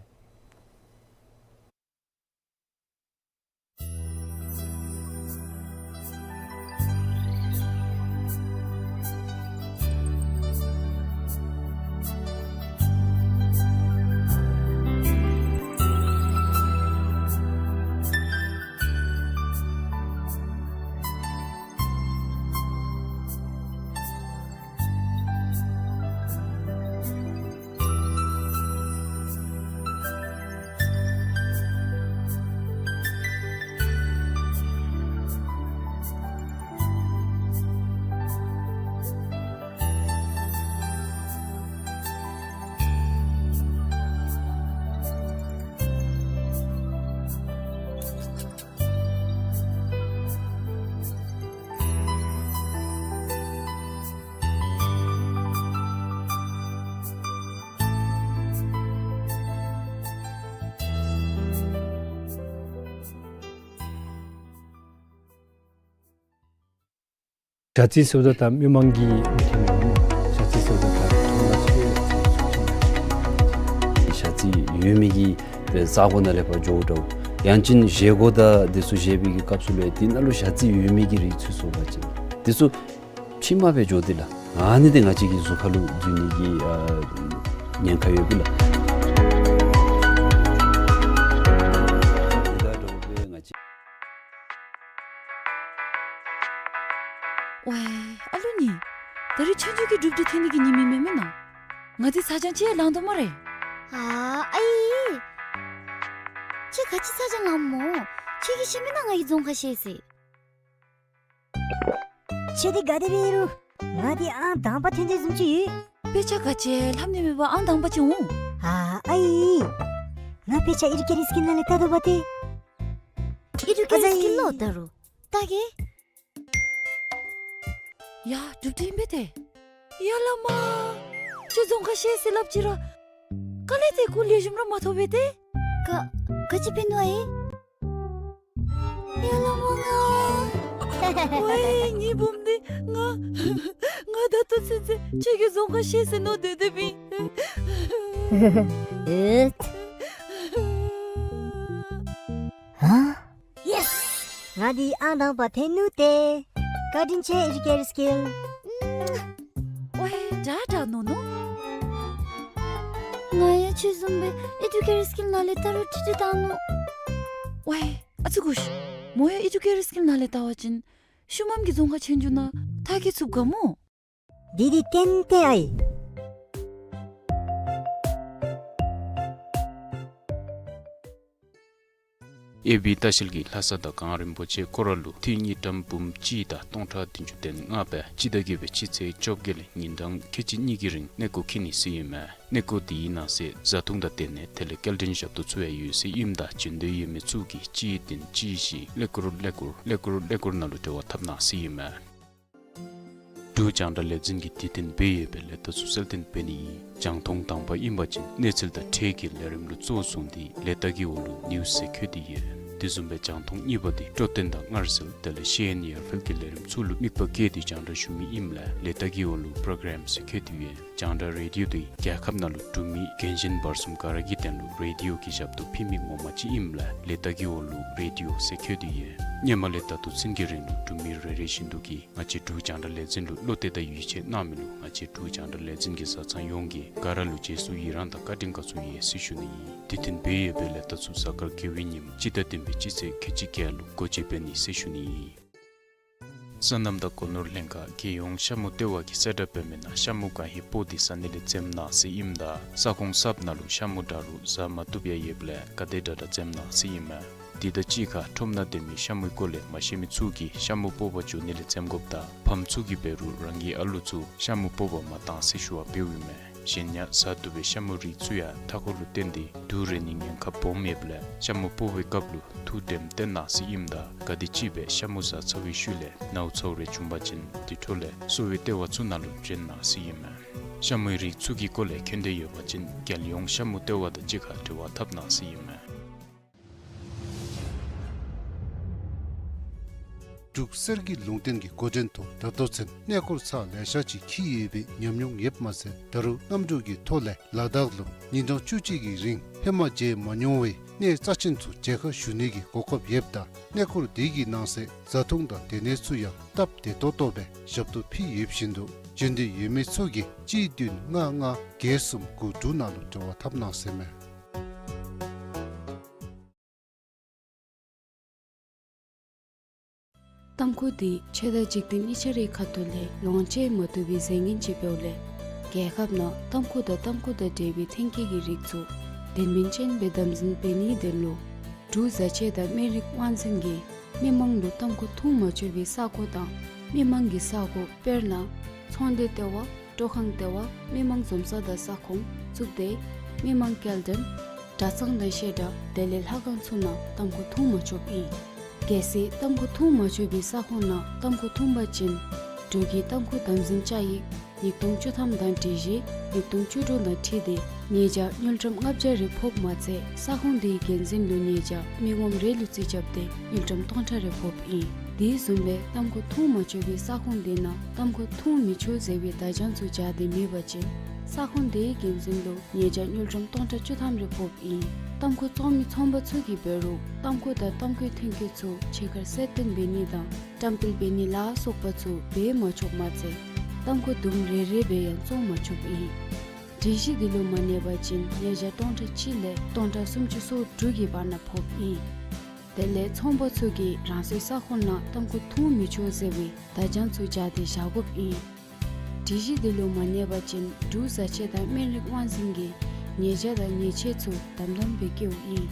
ཞ་རྩི་ཟེརཝ་ད་ད་མི་མང་གི་མི་ཐེན་མས་སྨོ། ཞ་རྩི་ཟེརཝ་ད་ད་ཐོག་མ་ཅིག་ཞ་རྩི་ཡོད་མི་གི་ས་གོ་ནང་ལས་ཕར་འགྱོཝ་འདྲཝ། ཡང་ཅིན་བཞེས་སྒོ་དང་དེ་ཚུ་བཞེས་པའི་གི་སྐབས་སུ་ལུ་ཡང་དེ་ནང་ལུ་ཞ་རྩི་ཡོད་མི་གི་རིགས་ཚུ་སོང་པ་ཅིན་དེ་ཚུ་ཕྱི་མ་སྦེ་འགྱོ་སྟེ་ལགས། ཨ་ནི་འདི་ང་བཅས་ཀྱི་གཟུགས་ཁར་ལུ་འཛུལ་ནི་གི་ཨ་ཉེན་ཁ་ཡོདཔ་ཨིན་ལགས། དེ་དང་འདྲཝ་སྦེ་ང་བཅས། ཝའི་ཨ་ལུ་ནི། ད་རིས་ཆོས་རྒྱལ་གྱི་སྒྲུབ་སྡེ་ཐོན་ནི་གི་ཉིནམ་ཨིན་མས་མེན་ན། ང་འདི་ཚ་གྱང་ཅིག་ཡང་ལང་དོ་སྨ་རེ། ཨ་ཨའི། ཁྱོད་ག་ཅི་ཚ་གྱང་ལངམ་སྨོ། ཁྱོད་ཀྱིས་ཤེས་མེན་ན་ང་གིས་རྫོང་ཁར་བཤལ་ཟེར། ཁྱོད་འདི་ག་དེ་སྦེ་ཨིན་རུང་ང་འདི་ཨང་དང་པ་ཐོན་དོ་བཟུམ་ཅིག་ཡོད། དཔེ་ཆ་ག་ཅི་ལྷབ་ནི་མེད་པར་ཨང་དང་པ་ཅིག་འོང་། ཨ་ཨའི། ང་དཔེ་ཆ་ཨེ་ཌུ་ཀེཊ་སི་ཀིལ་ནང་ལས་བལྟ་དོ་པ་ཏེ། ཨེ་ཌུ་ཀེཊ་སི་ཀིལ་ལོ་ད་རུང་བལྟ་གེ། ཡ་སྒྲུབ་སྡེ་ཨིན་པས་ཏེ། ཡ་བླ་མ། ཁྱོད་རྫོང་ཁར་བཤལ་ཟེར་སླབ་ཅི་ར། དཀའ་ལས་དེ་གུ་ལེགས་ཤོམ་ར་མ་ཐོབ་པས་ཏེ། ག་ག་ཅི་འབད་ནུག་ཨའི། ཡ་བླ་མ་ང་། ཝའི་ངེའི་བུམོ་འདི་ང་། ང་ད་ལྟོ་ཚུན་ཚོད་ཁྱོད་ཀྱིས་རྫོང་ཁར་བཤལ་ཟེར་མནོ་སྡོད་སྡོདཔ་ཨིན། ཨེ། ཧ། ཡེས། ང་འདི་ཨང་དང་པ་ཐོན་ནུག་ཏེ། བཀའ་དྲིན་ཆེ་ཨེ་ཌུ་ཀེཊ་སི་ཀིལ། ཝའི་དྲག་དྲག་མནོ་མནོ། ང་ཡང་ཁྱོད་བཟུམ་སྦེ་ཨེ་ཌུ་ཀེཊ་སི་ཀིལ་ནང་ལས་ད་རུང་ཁྲིད་ཁྲིད་བཏང་ནུག། ཝའི་ཨ་ཙི་གུ་ཤ། མོ་ཡང་ཨེ་ཌུ་ཀེཊ་སི་ཀིལ་ནང་ལས་བལྟ་བ་ཅིན་ཤུལ་མམ་གྱི་རྫོང་ཁར་ཆོས་རྒྱལ་ནང་མཐར་འཁྱོལ་ཚུགས་ག་སྨོ། འདི་འདི་ཏན་ཏན་ཨའི། ཨེ་བི་ལྟ་བཤལ་གྱིས་ལྷ་ས་དང་གངས་རིན་པོ་ཆེ་སྐོར་ར་ལུ་འཐུས་དངུལ་ཀྲམ་འབུམ་གཅིག་དང་སྟོང་ཕྲག་བདུན་ཅུ་དོན་ལྔ་སྦེ་སྤྱི་ཟླ་བརྒྱད་པའི་སྤྱི་ཚེས་བཅོ་བརྒྱད་ལས་ཉིན་གྲངས་ཁལ་གཅིག་གཉིས་ཀྱི་རིང་གནས་སྐོར་འཁྱིད་ནི་ཟེར་ཨིན་མས། གནས་སྐོར་འདི་གི་ནང་གསེས་བཟའ་འཐུང་དང་སྡོད་གནས་དེ་ལས་སྐྱེལ་འདྲེན་ཞབས་ཏོག་ཚུ་ཡང་ཡོད་ཟེར་ཨིནམ་ད་བྱོན་འདོད་ཡོད་མི་ཚུ་གིས་གཅིག་བདུན་གཅིག་བཞི་ཀླད་ཀོར་ཀླད་ཀོར་ཀླད་ཀོར་ཀླད་ཀོར་ནང་ལུ་འབྲེལ་བ་འཐབ་གནང་ཟེར་ཨིན་མས། འབྲུག་རྒྱང་བསྒྲགས་ལས་འཛིན་གྱིས་དུས་མཐུན་སྦེ་ཡོད་པའི་ལས་རྟགས་ཚུ་གསལ་སྟོན་འབད་ནི་ཨིན། རྒྱང་མཐོང་དང་པ་ཨིན་པ་ཅིན་གནས་ཚུལ་དང་འཕྲལ་གྱི་ལས་རིམ་ལུ་གཙོ་བཟུང་སྟེ་ལས་རྟགས་ཀྱི་འོག་ལུ་ནིའུ་སི་ཟེར་བཀོད་དེ་ཡོད། དེ་བཟུམ་སྦེ་རྒྱང་མཐོང་གཉིས་པ་འདི་སྤྲོ་སྟོན་དང་སྔར་སྲོལ་དེ་ལས་ཤེས་ཡོན་ཡར་འཕེལ་གྱི་ལས་རིམ་ཚུ་ལུ་དམིགས་པ་བསྐྱེད་དེ་རྒྱང་བསྒྲགས་ཞུ་མི་ཨིནམ་ལས་ལས་རྟགས་ཀྱི་འོག་ལུ་པྲོ་གྲམ་ཟེར་བཀོད་དེ་ཡོད། རྒྱང་བསྒྲགས་རེ་ཌིའོ་འདི་རྒྱལ་ཁབ་ནང་ལུ་འབྲུག་མི་རྒན་གཞོན་བར་གསུམ་ག་ར་གི་དོན་ལུ་རེ་ཌིའོ་གི་ཞབས་ཏོག་ཕུལ་མི་ངོ་མ་ཅིག་ཨིནམ་ལས་ལས་རྟགས་ཀྱི་འོག་ལུ་རེ་ཌིའོ་ཟེར་བཀོད་དེ་ཡོད། སྔོན་མ་ལས་ད་ལྟོ་ཚུན་གྱི་རིང་ལུ་འབྲུག་མི་རེ་རེ་བཞིན་དུ་གིས་ང་བཅས་འབྲུག་རྒྱང་བསྒྲགས་ལས་འཛིན་ལུ་བློ་གཏད་དང་ཡིད་ཆེས་གནང་མི་ལུ་ང་བཅས་འབྲུག་རྒྱང་བསྒྲགས་ལས་འཛིན་གྱི་བཟའ་ཚང་ཡོངས་ཀྱིས་ག་ར་ལུ་རྗེས་སུ་ཡི་རང་དང་བཀའ་དྲིན་དགའ་ཚོར་ཡོད་ཟེར་ཞུ་ནི་ཨིན། དུས་མཐུན་སྦེ་ཡོད་པའི་ལས་རྟགས་ཚུ་གཟའ་སྐར་དགེ་བའི་ཉིནམ་སྤྱི་ཟླ་བདུན་པའི་སྤྱི་ཚེས་ཁལ་གཅིག་བརྒྱད་ལུ་སྒོ་འབྱེད་འབད་ནི་ཟེར་ཞུ་ནི་ཨིན། སོ་ནམ་དང་སྒོ་ནོར་ལྷན་ཁག་རྒྱལ་ཡོངས་ཤ་མུ་ལྟེ་བ་གིས་གསལ་བསྒྲགས་འབད་མི་ནང་ཤ་མུ་གང་ཧེ་སྤོག་སྟེ་ཟ་ནི་ལས་འཛེམ་གནང་ཟེར་ཨིནམ་ད་ས་ཁོངས་གསརཔ་ནང་ལུ་ཤ་མུ་འདྲ་རུང་ཟ་མ་བཏུབ་ཡང་ཡོདཔ་ལས་ག་དེ་དྲག་དྲག་འཛེམ་གནང་ཟེར་ཨིན་མས། དེ་དང་གཅིག་ཁར་ཁྲོམ་ནང་སྡོད་མི་ཤ་མུའི་སྐོར་ལས་མ་ཤེས་མི་ཚུ་གིས་ཤ་མུ་སྤོག་པར་འགྱོ་ནི་ལས་འཛེམ་དགོཔ་དང་ཕམ་ཚུ་གིས་འབད་རུང་རང་གི་ཨ་ལུ་ཚུ་ཤ་མུ་སྤོག་པར་མ་གཏང་ཟེར་ཞུ་བ་འབདཝ་ཨིན་མས། གཞན་ཡང་ཟ་བཏུབ་པའི་ཤ་མུའི་རིགས་ཚུ་ཡང་མཐའ་འཁོར་ལུ་བརྟེན་ཏེ་དུག་རེག་ནིའི་ཉེན་ཁ་སྦོམ་ཡོདཔ་ལས་ཤ་མུ་སྤོག་པའི་སྐབས་ལུ་ཐུགས་དྲནམ་བཏོན་གནང་ཟེར་ཨིནམ་ད་ག་དེམ་ཅིག་སྦེ་ཤ་མུ་ཟ་ཚར་བའི་ཤུལ་ལས་ནཝ་ཚཝ་རེ་བྱུང་པ་ཅིན་དེ་འཕྲོ་ལས་གསོ་བའི་ལྟེ་བ་ཚུ་ནང་ལུ་བྱོན་གནང་ཟེར་ཨིན་མས། ཤ་མུའི་རིགས་ཚུ་གི་སྐོར་ལས་མཁྱེན་འདོད་ཡོད་པ་ཅིན་རྒྱལ་ཡོངས་ཤ་མུ་ལྟེ་བ་དང་གཅིག་ཁར་འབྲེལ་བ་འཐབ་གནང་ཟེར་ཨིན་མས། འབྲུག་གསེར་གྱི་ལུང་བསྟན་གྱི་འགོ་འདྲེན་ཐོག་ད་ལྟོ་ཚུན་གནས་སྐོར་ཚར་ལེ་ཤ་ཅིག་འཁྱིད་ཡོད་པའི་ཉམས་མྱོང་ཡོདཔ་མ་ཚད་ད་རུང་གནམ་གྲུ་གི་ཐོག་ལས་ལ་དྭགས་ལུ་ཉིན་གྲངས་བཅུ་གཅིག་གི་རིང་ཧེ་མ་མཇལ་མ་མྱོང་བའི་གནས་རྩ་ཆེན་ཚུ་མཇལ་ཁ་ཞུ་ནི་གི་གོ་སྐབས་ཡོདཔ་ད་གནས་སྐོར་འདི་གི་ནང་གསེས་བཟའ་འཐུང་དང་སྡོད་གནས་ཚུ་ཡང་སྟབས་བདེ་ཏོག་ཏོ་སྦེ་ཞབས་ཏོག་ཕུལ་ཡོད་བཞིན་དུ་བྱོན་འདོད་ཡོད་མི་ཚུ་གིས་གཅིག་བདུན་ལྔ་ལྔ་བརྒྱད་གསུམ་དགུ་དྲུག་ནང་ལུ་འབྲེལ་བ་འཐབ་གནང་ཟེར་མས། ཏམ་ཁུ་འདི་ཆོས་དང་འཇིག་རྟེན་གཉིས་ཆ་རའི་ཁ་ཐུག་ལས་ལོངས་སྤྱོད་མ་བཏུབ་པའི་རྫས་ངན་ཅིག་འབདཝ་ལས་རྒྱལ་ཁབ་ནང་ཏམ་ཁུ་དང་ཏམ་ཁུ་དང་འབྲེལ་བའི་ཐོན་སྐྱེད་ཀྱི་རིགས་ཚུ་དོན་སྨིན་ཅན་སྦེ་དམ་འཛིན་འབད་ནིའི་དོན་ལུ་འབྲུག་བཟའ་ཆས་དང་སྨན་རིགས་དབང་འཛིན་གྱིས་མི་མང་ལུ་ཏམ་ཁུ་འཐུང་མ་ཆོག་པའི་ས་གོ་དང་མི་མང་གི་ས་གོ་དཔེར་ན་ཚོང་སྡེ་ལྟེ་བ། སྤྲོ་ཁང་ལྟེ་བ། མི་མང་འཛོམས་ས་དང་ས་ཁོངས་བཙུགས་ཏེ་མི་མང་སྐྱེལ་འདྲེན་གྲྭ་ཚང་དང་བཤད་གྲྭ་དེ་ལས་ལྷ་ཁང་ཚུ་ནང་ཏམ་ཁུ་འཐུང་མ་ཆོགཔ་ཨིན། གལ་སྲིད་ཏམ་ཁུ་འཐུང་མ་ཆོག་པའི་ས་ཁོངས་ནང་ཏམ་ཁུ་འཐུང་པ་ཅིན་འབྲུག་གི་ཏམ་ཁུ་དམ་འཛིན་བཅའ་ཡིག་ཉིས་སྟོང་བཅུ་ཐམ་དང་སྒྲིག་གཞི་ཉིས་སྟོང་བཅུ་དྲུག་དང་འཁྲིལ་ཏེ་ཉེས་བྱ་དངུལ་ཀྲམ་ལྔ་བརྒྱ་རེ་ཕོགཔ་མ་ཚད་ས་ཁོངས་དེའི་འགན་འཛིན་ལུ་ཉེས་བྱ་མི་ངོམ་རེ་ལུ་རྩིས་རྐྱབ་སྟེ་དངུལ་ཀྲམ་སྟོང་ཕྲག་རེ་ཕོགཔ་ཨིན། དེ་བཟུམ་སྦེ་ཏམ་ཁུ་འཐུང་མ་ཆོག་པའི་ས་ཁོངས་དེ་ནང་ཏམ་ཁུ་འཐུང་མི་ཆོག་ཟེར་བའི་བརྡ་བྱང་ཚུ་སྦྱར་ཏེ་མེད་པ་ཅིན་ས་ཁོངས་དེའི་འགན་འཛིན་ལུ་ཉེས་བྱ་དངུལ་ཀྲམ་སྟོང་ཕྲག་བཅུ་ཐམ་རེ་ཕོགཔ་ཨིན། ཏམ་ཁུ་བཙོང་མི་ཚོང་པ་ཚུ་གིས་འབད་རུང་ཏམ་ཁུ་དང་ཏམ་ཁུའི་ཐོན་སྐྱེད་ཚུ་ཕྱི་ཁར་གསལ་སྟོན་འབད་ནི་དང་བཀྲམ་སྤེལ་འབད་ནི་ལ་སོགས་པ་ཚུ་འབད་མ་ཆོགཔ་མ་ཚད་ཏམ་ཁུ་དུམ་རེ་རེ་སྦེ་ཡང་བཙོང་མ་ཆོགཔ་ཨིན། སྒྲིག་གཞི་དེ་ལུ་མ་གནས་པ་ཅིན་ཉེས་བྱ་སྟོང་ཕྲག་གཅིག་ལས་སྟོང་ཕྲག་སུམ་ཅུ་སོ་དྲུག་གི་བར་ན་ཕོགཔ་ཨིན། དེ་ལས་ཚོང་པ་ཚུ་གིས་རང་སོའི་ས་ཁོངས་ནང་ཏམ་ཁུ་འཐུང་མི་ཆོག་ཟེར་བའི་བརྡ་བྱང་ཚུ་སྦྱར་ཏེ་བཞག་དགོཔ་ཨིན། སྒྲིག་གཞི་དེ་ལུ་མ་གནས་པ་ཅིན་འབྲུག་བཟའ་ཆས་དང་སྨན་རིགས་དབང་འཛིན་གྱིས་ཉེས་བྱ་དང་ཉེས་ཆད་ཚུ་དམ་དམ་སྦེ་བཀལཝ་ཨིན།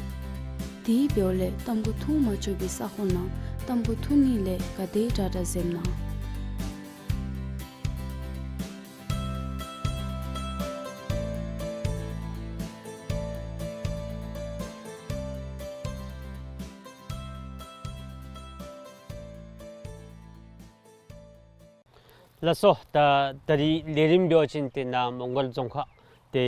དེ་འབདཝ་ལས་ཏམ་ཁུ་འཐུང་མ་ཆོག་པའི་ས་ཁོངས་ནང་ཏམ་ཁུ་འཐུང་ནི་ལས་ག་དེ་དྲག་དྲག་འཛེམ་གནང་། ལགས་སོ། ད་ད་རིས་ལས་རིམ་འབད་བ་ཅིན་ཏེ་ནཱ་མོང་སྒར་རྫོང་ཁག་ཏེ་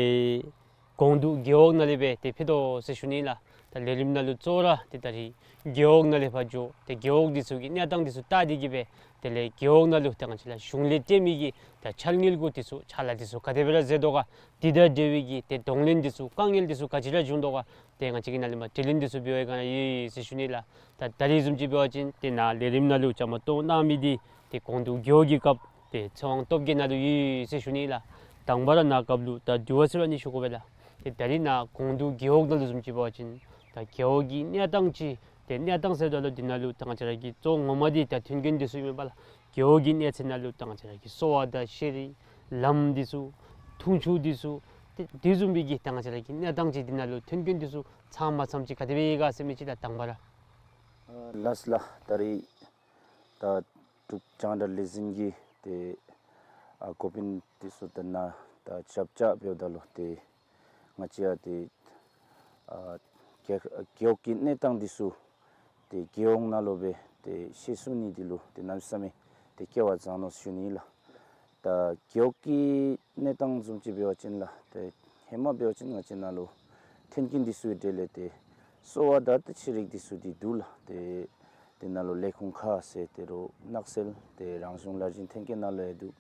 གོང་དུ་རྒེད་འོག་ནང་ལས་སྦེ་ཏེ་ཕུལ་དོ་ཟེར་ཞུ་ནི་ལགས། ད་ལས་རིམ་ནང་ལུ་གཙོ་བོ་ར་ཏེ་ད་རིས་རྒེད་འོག་ནང་ལས་ཕར་འགྱོ་ཏེ་རྒེད་འོག་འདི་ཚུ་གི་གནས་སྟངས་འདི་ཚུ་བལྟ་སྟེ་གི་སྦེ་དེ་ལས་རྒེད་འོག་ནང་ལུ་ཏེ་ང་བཅས་ར་གཞུང་ལས་སྤྲོད་མི་གི་ད་འཆར་དངུལ་གུ་འདི་ཚུ་ཕྱག་ལཱ་འདི་ཚུ་ག་དེ་སྦེ་ར་མཛད་དོ་ག། དེ་དང་འབྲེལ་བའི་གི་ཏེ་གདོང་ལེན་འདི་ཚུ་དཀའ་ངལ་འདི་ཚུ་ག་ཅི་ར་བྱུང་དོ་ག། ཏེ་ང་བཅས་ཀྱིས་ནཱ་ལས་མར་དྲི་ལན་འདི་ཚུ་འབད་བའི་སྒང་ཡོད་ཟེར་ཞུ་ནི་ལགས། ད་ད་རིས་བཟུམ་ཅིག་འབད་བ་ཅིན་ཏེ་ནཱ་ལས་རིམ་ནང་ལུ་བཅའ་མར་གཏོགས་གནང་མི་འདི་ཏེ་གོང་དུ་རྒེད་འོག་གི་སྐབས་ཏེ་ཚེ་དབང་སྟོབས་རྒྱས་ནཱ་ལུ་ཡོད་ཟེར་ཞུ་ནི་ལགས། དང་པ་ར་ནཱ་སྐབས་ལུ་ད་དུས་ཚོད་ར་ནི་ཞུ་དགོ་པས་ལགས། ཏེ་ད་རིས་ནཱ་གོང་དུ་རྒེད་འོག་ནང་ལུ་བཟུམ་ཅིག་འབད་བ་ཅིན་ད་རྒེད་འོག་གི་གནས་སྟངས་ཅིག་ཏེ་གནས་སྟངས་ཟེརཝ་ད་ལུ་འདི་ནང་ལུ་ད་ང་བཅས་ར་གི་གཙོ་བོ་ངོ་མ་འདི་ད་མཐུན་རྐྱེན་འདི་ཚུ་ཨིན་མས་པ་ལགས། རྒེད་འོག་གི་གནས་ཚད་ནང་ལུ་ད་ང་བཅས་ར་གི་གསོ་བ་དང་ཤེས་རིག་ལམ་འདི་ཚུ་འཐུང་ཆུ་འདི་ཚུ་ཏེ་དེ་བཟུམ་མའི་གི་ད་ང་བཅས་ར་གི་གནས་སྟངས་ཅིག་འདི་ནང་ལུ་མཐུན་རྐྱེན་འདི་ཚུ་ཚང་མ་ཚངམ་ཅིག་ག་དེ་སྦེ་ཡོད་ག་ཟེར་མི་ཅིག་ད་དང་པ་ར། ཨ་ལགས་ལགས། ད་རིས་ད་འབྲུག་རྒྱང་བསྒྲགས་ལས་འཛིན་གྱི་ཏེ་ཨ་འགོ་དཔོན་འདི་ཚུ་ད་ནཱ་ད་ཞབས་བཅགས་འབདཝ་ད་ལུ་ཏེ་ང་བཅས་ཡང་ཏེ་ཨ་རྒེད་རྒེད་འོག་གི་གནས་སྟངས་འདི་ཚུ་ཏེ་རྒེད་འོག་ནང་ལུ་སྦེ་ཏེ་ཤེས་ཚུགས་ནི་འདི་ལུ་ཏེ་གནམ་མེད་ས་མེད་ཏེ་སྐལ་བ་བཟང་ནུག་ཟེར་ཞུ་ནི་ལགས། ད་རྒེད་འོག་གི་གནས་སྟངས་བཟུམ་ཅིག་འབད་བ་ཅིན་ལགས་ཏེ་ཧེ་མ་འབད་བ་ཅིན་ང་བཅས་ནཱ་ལུ་མཐུན་རྐྱེན་འདི་ཚུ་གི་གྲས་ལས་ཏེ་གསོ་བ་དང་ཏེ་ཤེས་རིག་འདི་ཚུ་འདི་འདུག་ལགས། ཏེ་ཏེ་ནཱ་ལུ་ལས་ཁུངས་ཁག་ཟེར་ཏེ་རོགས་ནགས་ཚལ་ཏེ་རང་གཞུང་ལཱ་འཛིན་ཐོན་སྐྱེད་ནང་ལུ་ཡང་འདུག།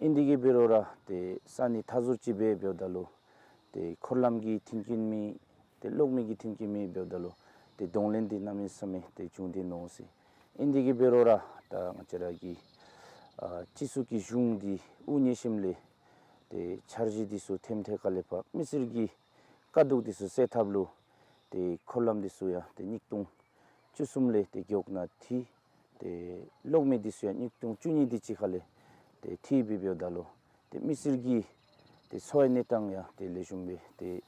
ཨིན་དེ་གིས་འབད་རུང་ར་ཏེ་ས་གནས་མཐའ་ཟུར་ཅིག་སྦེ་འབདཝ་ད་ལུ་ཏེ་འཁོར་ལམ་གྱི་མཐུན་རྐྱེན་མེད། ཏེ་གློག་མེ་གི་མཐུན་རྐྱེན་མེད་འབདཝ་ད་ལུ་ཏེ་གདོང་ལེན་འདི་གནམ་མེད་ས་མེད་ཏེ་བྱུང་སྟེ་ནུག་ཟེར། ཨིན་དེ་གིས་འབད་རུང་ར་ད་ང་བཅས་ར་གི་ཨ་སྤྱི་ཚོགས་ཀྱི་གཞུང་འདི་དབུ་བརྙེས་ཞིནམ་ལས་ཏེ་འཆར་གཞི་འདི་ཚུ་ཐེམ་ཐེ་ཁ་ལས་ཕར་མི་སེར་གྱི་དཀའ་སྡུག་འདི་ཚུ་སེལ་ཐབས་ལུ་ཏེ་འཁོར་ལམ་འདི་ཚུ་ཡང་ཏེ་ཉིས་སྟོང་བཅུ་གསུམ་ལས་ཏེ་རྒེད་འོག་ནང་འཐུས། ཏེ་གློག་མེ་འདི་ཚུ་ཡང་ཉིས་སྟོང་བཅུ་གཉིས་དེ་ཅིག་ཁ་ལས་ཏེ་འཐུས་སྦེ་འབདཝ་ད་ལུ་ཏེ་མི་སེར་གྱི་ཏེ་འཚོ་བའི་གནས་སྟངས་ཡང་ཏེ་ལེགས་ཤོམ་སྦེ་ཏེ་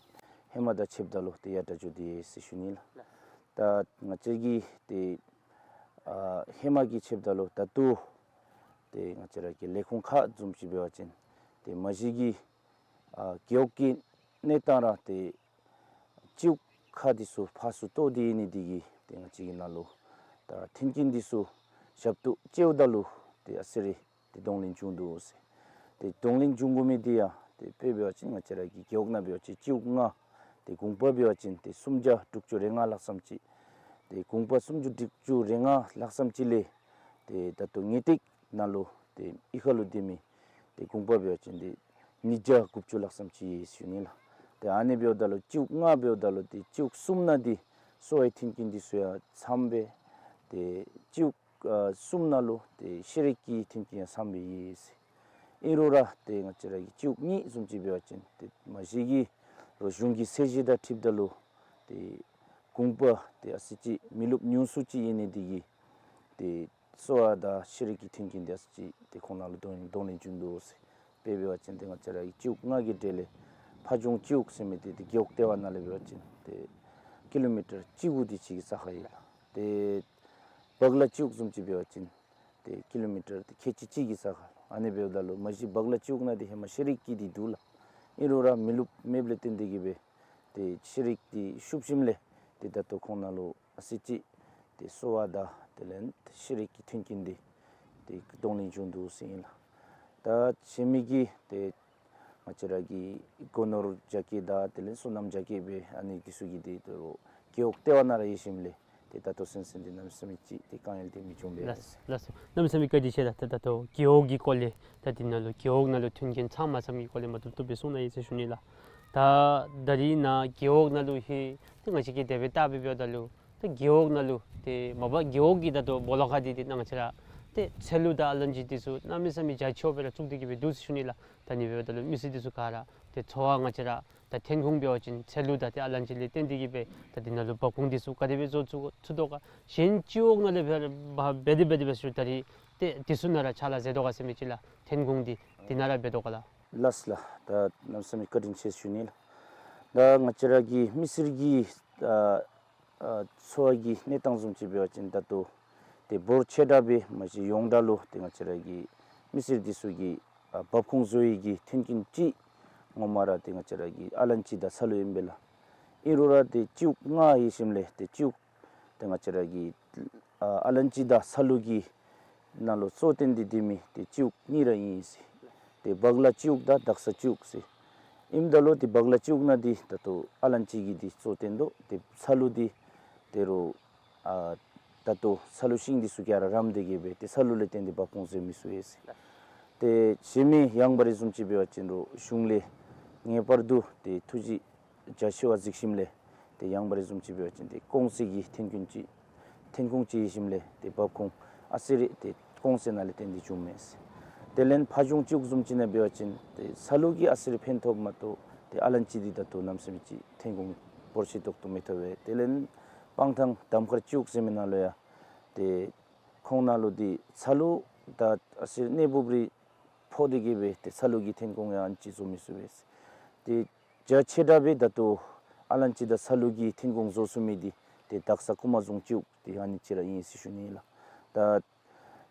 ཧེ་མ་དང་ཕྱདཔ་ད་ལུ་ཏེ་ཡར་དྲག་འགྱོ་དེས་ཟེར་ཞུ་ནི་ལགས། ད་ང་བཅས་ཀྱི་ཏེ་ཨ་ཧེ་མ་གི་ཕྱདཔ་ད་ལུ་ད་ལྟོ་ཏེ་ང་བཅས་ར་གི་ལས་ཁུངས་ཁག་བཟུམ་ཅིག་འབད་བ་ཅིན་ཏེ་མ་གཞི་གི་ཨ་རྒེད་འོག་གི་གནས་སྟངས་ར་ཏེ་སྤྱི་འོག་ཁག་འདི་ཚུ་ཕར་ཚུར་གཏོགས་ཏེ་ཨིན་ནི་དེ་གིས་ཏེ་ང་བཅས་ཀྱི་ནཱ་ལུ་ད་མཐུན་རྐྱེན་འདི་ཚུ་ཞབས་ཏོག་སྤྱདཔ་ད་ལུ་ཏེ་ཨ་ཙི་རེ་ཏེ་གདོང་ལེན་བྱུང་དོ་ཟེར། ཏེ་གདོང་ལེན་བྱུང་དགོ་མི་འདི་ཡང་ཏེ་དཔེ་འབད་བ་ཅིན་ང་བཅས་ར་གི་རྒེད་འོག་ནང་འབད་བ་ཅིན་སྤྱི་འོག་ལྔ། ཏེ་གུང་པ་འབད་བ་ཅིན་ཏེ་སུམ་བརྒྱ་དྲུག་ཅུ་རེ་ལྔ་ལྷག་ཙམ་ཅིག། ཏེ་གུང་པ་སུམ་བརྒྱ་དྲུག་ཅུ་རེ་ལྔ་ལྷག་ཙམ་ཅིག་ལས་ཏེ་ད་ལྟོ་ངེས་ཏིག་ནང་ལུ་ཏེ་གཡུས་ཁ་ལུ་སྡོད་མི་ཏེ་གུང་པ་འབད་བ་ཅིན་ཏེ་ཉིས་བརྒྱ་དགུ་བཅུ་ལྷག་ཙམ་ཅིག་ཡོད་ཟེར་ཞུ་ནི་ལགས། ཏེ་ཨ་ནི་འབདཝ་ད་ལུ་སྤྱི་འོག་ལྔ་འབདཝ་ད་ལུ་ཏེ་སྤྱི་འོག་གསུམ་ནང་འདི་གསོ་བའི་མཐུན་རྐྱེན་འདི་ཚུ་ཡང་ཚངམ་སྦེ་ཏེ་སྤྱི་འོག་ཨ་གསུམ་ནང་ལུ་ཏེ་ཤེས་རིག་གི་མཐུན་རྐྱེན་ཡང་ཚངམ་སྦེ་ཡོད་ཟེར། ཨིན་རུང་ར་ཏེ་ང་བཅས་ར་གི་སྤྱི་འོག་གཉིས་བཟུམ་ཅིག་འབད་བ་ཅིན་ཏེ་མ་གཞི་གི་རོགས་གཞུང་གི་ཚད་གཞི་དང་འཁྲིལཝ་ད་ལུ་ཏེ་གུང་པ་ཏེ་ཨ་ཙི་ཅིག་མི་རློབས་ཉུང་སུ་ཅིག་ཡོད་ནི་དེ་གིས་ཏེ་གསོ་བ་དང་ཤེས་རིག་གི་མཐུན་རྐྱེན་འདི་ཨ་ཙི་ཅིག་ཏེ་ཁོང་ནང་ལུ་གདོང་གདོང་ལེན་བྱུང་དོ་ཟེར། དཔེ་འབད་བ་ཅིན་ཏེ་ང་བཅས་ར་གི་སྤྱི་འོག་ལྔ་གི་གྲས་ལས་ཕ་ལྗོངས་སྤྱི་འོག་ཟེར་མི་འདི་ཏེ་རྒེད་འོག་ལྟེ་བ་ནང་ལས་འབད་བ་ཅིན་ཏེ་ཀི་ལོ་མི་ཊར་བཅུ་དགུ་དེ་ཅིག་གི་ས་ཁར་ཡོད་ལགས། ཏེ་བག་ལ་སྤྱི་འོག་བཟུམ་ཅིག་འབད་བ་ཅིན་ཏེ་ཀི་ལོ་མི་ཊར་ཏེ་ཁལ་གཅིག་གཅིག་གི་ས་ཁར། ཨ་ནི་འབདཝ་ད་ལུ་མ་གཞི་བག་ལ་སྤྱི་འོག་ནང་འདི་ཧེ་མ་ཤེས་རིག་གི་འདི་འདུག་ལགས། ཨིན་རུང་ར་མི་རློབས་མེདཔ་ལས་བརྟེན་ཏེ་གིས་སྦེ་ཏེ་ཤེས་རིག་འདི་ཤུགས་ཞིནམ་ལས་ཏེ་ད་ལྟོ་ཁོང་ནང་ལུ་ཨ་ཙི་ཅིག་ཏེ་གསོ་བ་དང་དེ་ལས་ཤེས་རིག་གི་མཐུན་རྐྱེན་འདི་ཏེ་གདོང་ལེན་བྱུང་དོ་ཟེར་ཨིན་ལགས། ད་གཞན་མི་གི་ཏེ་ང་བཅས་ར་གི་སྒོ་ནོར་རྒྱ་སྐྱེད་དང་དེ་ལས་སོ་ནམ་རྒྱ་སྐྱེད་སྦེ་ཨ་ནི་འདི་ཚུ་གི་འདི་ཏེ་རོགས་རྒེད་འོག་ལྟེ་བ་ནང་ར་ཡོད་ཞིནམ་ལས་ ཏེ་ད་ལྟོ་ཚུན་ཚོད་འདི་གནམ་མེད་ས་མེད་ཅིག་ཏེ་དཀའ་ངལ་འདི་མི་འབྱུང་པས། ལགས་སོ། ལགས་སོ། གནམ་མེད་ས་མེད་བཀའ་དྲིན་ཆེ་ལགས། ད་ད་ལྟོ་རྒེད་འོག་གི་སྐོར་ལས་ད་འདི་ནང་ལུ་རྒེད་འོག་ནང་ལུ་མཐུན་རྐྱེན་ཚང་མ་ཚངམ་གི་སྐོར་ལས་མ་བཏུབ་བཏུབ་སྦེ་གསུངས་གནང་ཡི་ཟེར་ཞུ་ནི་ལགས། ད་ད་རིས་ནཱ་རྒེད་འོག་ནང་ལུ་ཧེ་ཏེ་ང་བཅས་ཀྱིས་དེ་སྦེ་བལྟ་སྦེ་འབདཝ་ད་ལུ་ད་རྒེད་འོག་ནང་ལུ་ཏེ་མ་པ་རྒེད་འོག་གི་ད་ལྟོ་སྦོ་ལོགས་ཁ་འདི་ཏེ་ང་བཅས་ར་ཏེ་ཚལ་ལུ་དང་ཨ་ལན་ཅི་འདི་ཚུ་གནམ་མེད་ས་མེད་རྒྱ་ཆེཝ་སྦེ་ར་བཙུགས་ཏེ་གི་སྦེ་འདུག་ཟེར་ཞུ་ནི་ལགས། ད་ཨ་ནི་འབདཝ་ད་ལུ་མི་སེར་འདི་ཚུ་ག་ར་ཏེ་འཚོ་བ་ང་བཅས་ར་ད་ཐོན་ཁུངས་འབད་བ་ཅིན་ཚལ་ལུ་དང་ཏེ་ཨ་ལན་ཅི་ལས་བརྟེན་ཏེ་གི་སྦེ་ད་འདི་ནང་ལུ་འབབ་ཁུངས་འདི་ཚུ་ག་དེ་སྦེ་བཟོ་ཚུགས་ཚུགས་དོ་ག། གཞན་སྤྱི་འོག་ནང་ལས་འབད་འབད་དེ་འབད་དེ་འབད་ཞུ་ད་རིས་ཏེ་འདི་ཚུ་ནང་ར་ཕྱག་ལཱ་མཛད་དོ་ག་ཟེར་མི་ཅིག་ལགས། ཐོན་ཁུངས་འདི་འདི་ནང་ར་འབད་དོ་ག་ལགས། ལགས་ལགས། ད་གནམ་མེད་ས་མེད་བཀའ་དྲིན་ཆེ་ཞུ་ནི་ལགས། ད་ང་བཅས་ར་གི་མི་སེར་གྱི་ཨ་ཨ་འཚོ་བ་གི་གནས་སྟངས་བཟུམ་ཅིག་འབད་བ་ཅིན་ད་ལྟོ་ཏེ་འབོར་ཆེ་དྲགས་སྦེ་མ་གཞི་ཡོངས་གྲགས་ལུ་ཏེ་ང་བཅས་ར་གི་མི་སེར་འདི་ཚུ་གི་ཨ་འབབ་ཁུངས་བཟོ་ནི་གི་མཐུན་རྐྱེན་ཅིག་ངོ་མ་ར་ཏེ་ང་བཅས་ར་གི་ཨ་ལན་ཅི་དང་ཚལ་ལུ་ཨིན་པས་ལགས། ཨིན་རུང་ར་ཏེ་སྤྱི་འོག་ལྔ་ཡོད་ཞིནམ་ལས་ཏེ་སྤྱི་འོག་ཏེ་ང་བཅས་ར་གི་ཨ་ཨ་ལན་ཅི་དང་ཚལ་ལུ་གི་ནང་ལུ་གཙོ་བཏོན་ཏེ་སྡོད་མི་ཏེ་སྤྱི་འོག་གཉིས་ར་ཨིན་ཟེར། ཏེ་བག་ལ་སྤྱི་འོག་དང་དག་ས་སྤྱི་འོག་ཟེར། ཨིནམ་ད་ལུ་ཏེ་བག་ལ་སྤྱི་འོག་ནང་འདི་ད་ལྟོ་ཨ་ལན་ཅི་གི་འདི་གཙོ་བཏོན་དོ། ཏེ་ཚལ་ལུ་འདི་ད་རུང་ཨ་ད་ལྟོ་ཚལ་ལུ་ཤིང་འདི་ཚུ་ག་ར་རམ་སྟེ་གི་སྦེ་ཏེ་ཚལ་ལུ་ལས་བརྟེན་ཏེ་འབབ་ཁུངས་བཟོ་མི་ཚུ་ཡོད་ཟེར། ཏེ་གཞན་མི་ཡང་འབད་རུང་བཟུམ་ཅིག་འབད་བ་ཅིན་རུང་གཞུང་ལས་ངེས་པར་དུ་ཏེ་ཐུགས་རྗེ་རྒྱ་ཆེ་བ་གཟིགས་ཞིནམ་ལས་ཏེ་ཡང་འབད་རུང་བཟུམ་ཅིག་འབད་བ་ཅིན་ཏེ་གོང་ཚད་ཀྱི་ཐོན་ཁུངས་ཅིག་ཐོན་ཁུངས་ཅིག་ཡོད་ཞིནམ་ལས་ཏེ་འབབ་ཁུངས་ཨ་ཙི་རེ་ཏེ་གོང་ཚད་ནང་ལས་བརྟེན་ཏེ་བྱུངམ་མས་ཟེར། དེ་ལས་ཕ་གཞུང་སྤྱི་འོག་བཟུམ་ཅིག་ནང་འབད་བ་ཅིན་ཏེ་ཚལ་ལུ་གིས་ཨ་ཙི་རེ་ཕན་ཐོགས་མ་གཏོགས་ཏེ་ཨ་ལན་ཅི་འདི་ད་ལྟོ་གནམ་མེད་ས་མེད་ཅིག་ཐོན་ཁུངས་འབོར་ཆེ་ཏོག་ཏོ་མི་ཐོབ་པས། དེ་ལས་སྤང་ཐང་གདམ་དཀར་སྤྱི་འོག་ཟེར་མི་ནང་ལུ་ཡང་ཏེ་ཁོང་ནང་ལུ་འདི་ཚལ་ལུ་ད་ཨ་ཙི་རེ་གནས་སྦོམ་རེ་ཕོག་སྟེ་གི་སྦེ་ཏེ་ཚལ་ལུ་གི་ཐོན་ཁུངས་ཡང་ཨ་ནི་ཅིག་བཟོ་མི་ཚུགས་པས་ཟེར། ཏེ་རྒྱ་ཆེ་དྲགས་སྦེ་ད་ལྟོ་ཨ་ལན་ཅི་དང་ཚལ་ལུ་གི་ཐོན་ཁུངས་བཟོ་ཚུགས་མི་འདི་ཏེ་དག་ས་ཀུ་མ་རྫོང་སྤྱི་འོག་ཏེ་ཨ་ནི་ཅིག་ར་ཨིན་ཟེར་ཞུ་ནི་ལགས།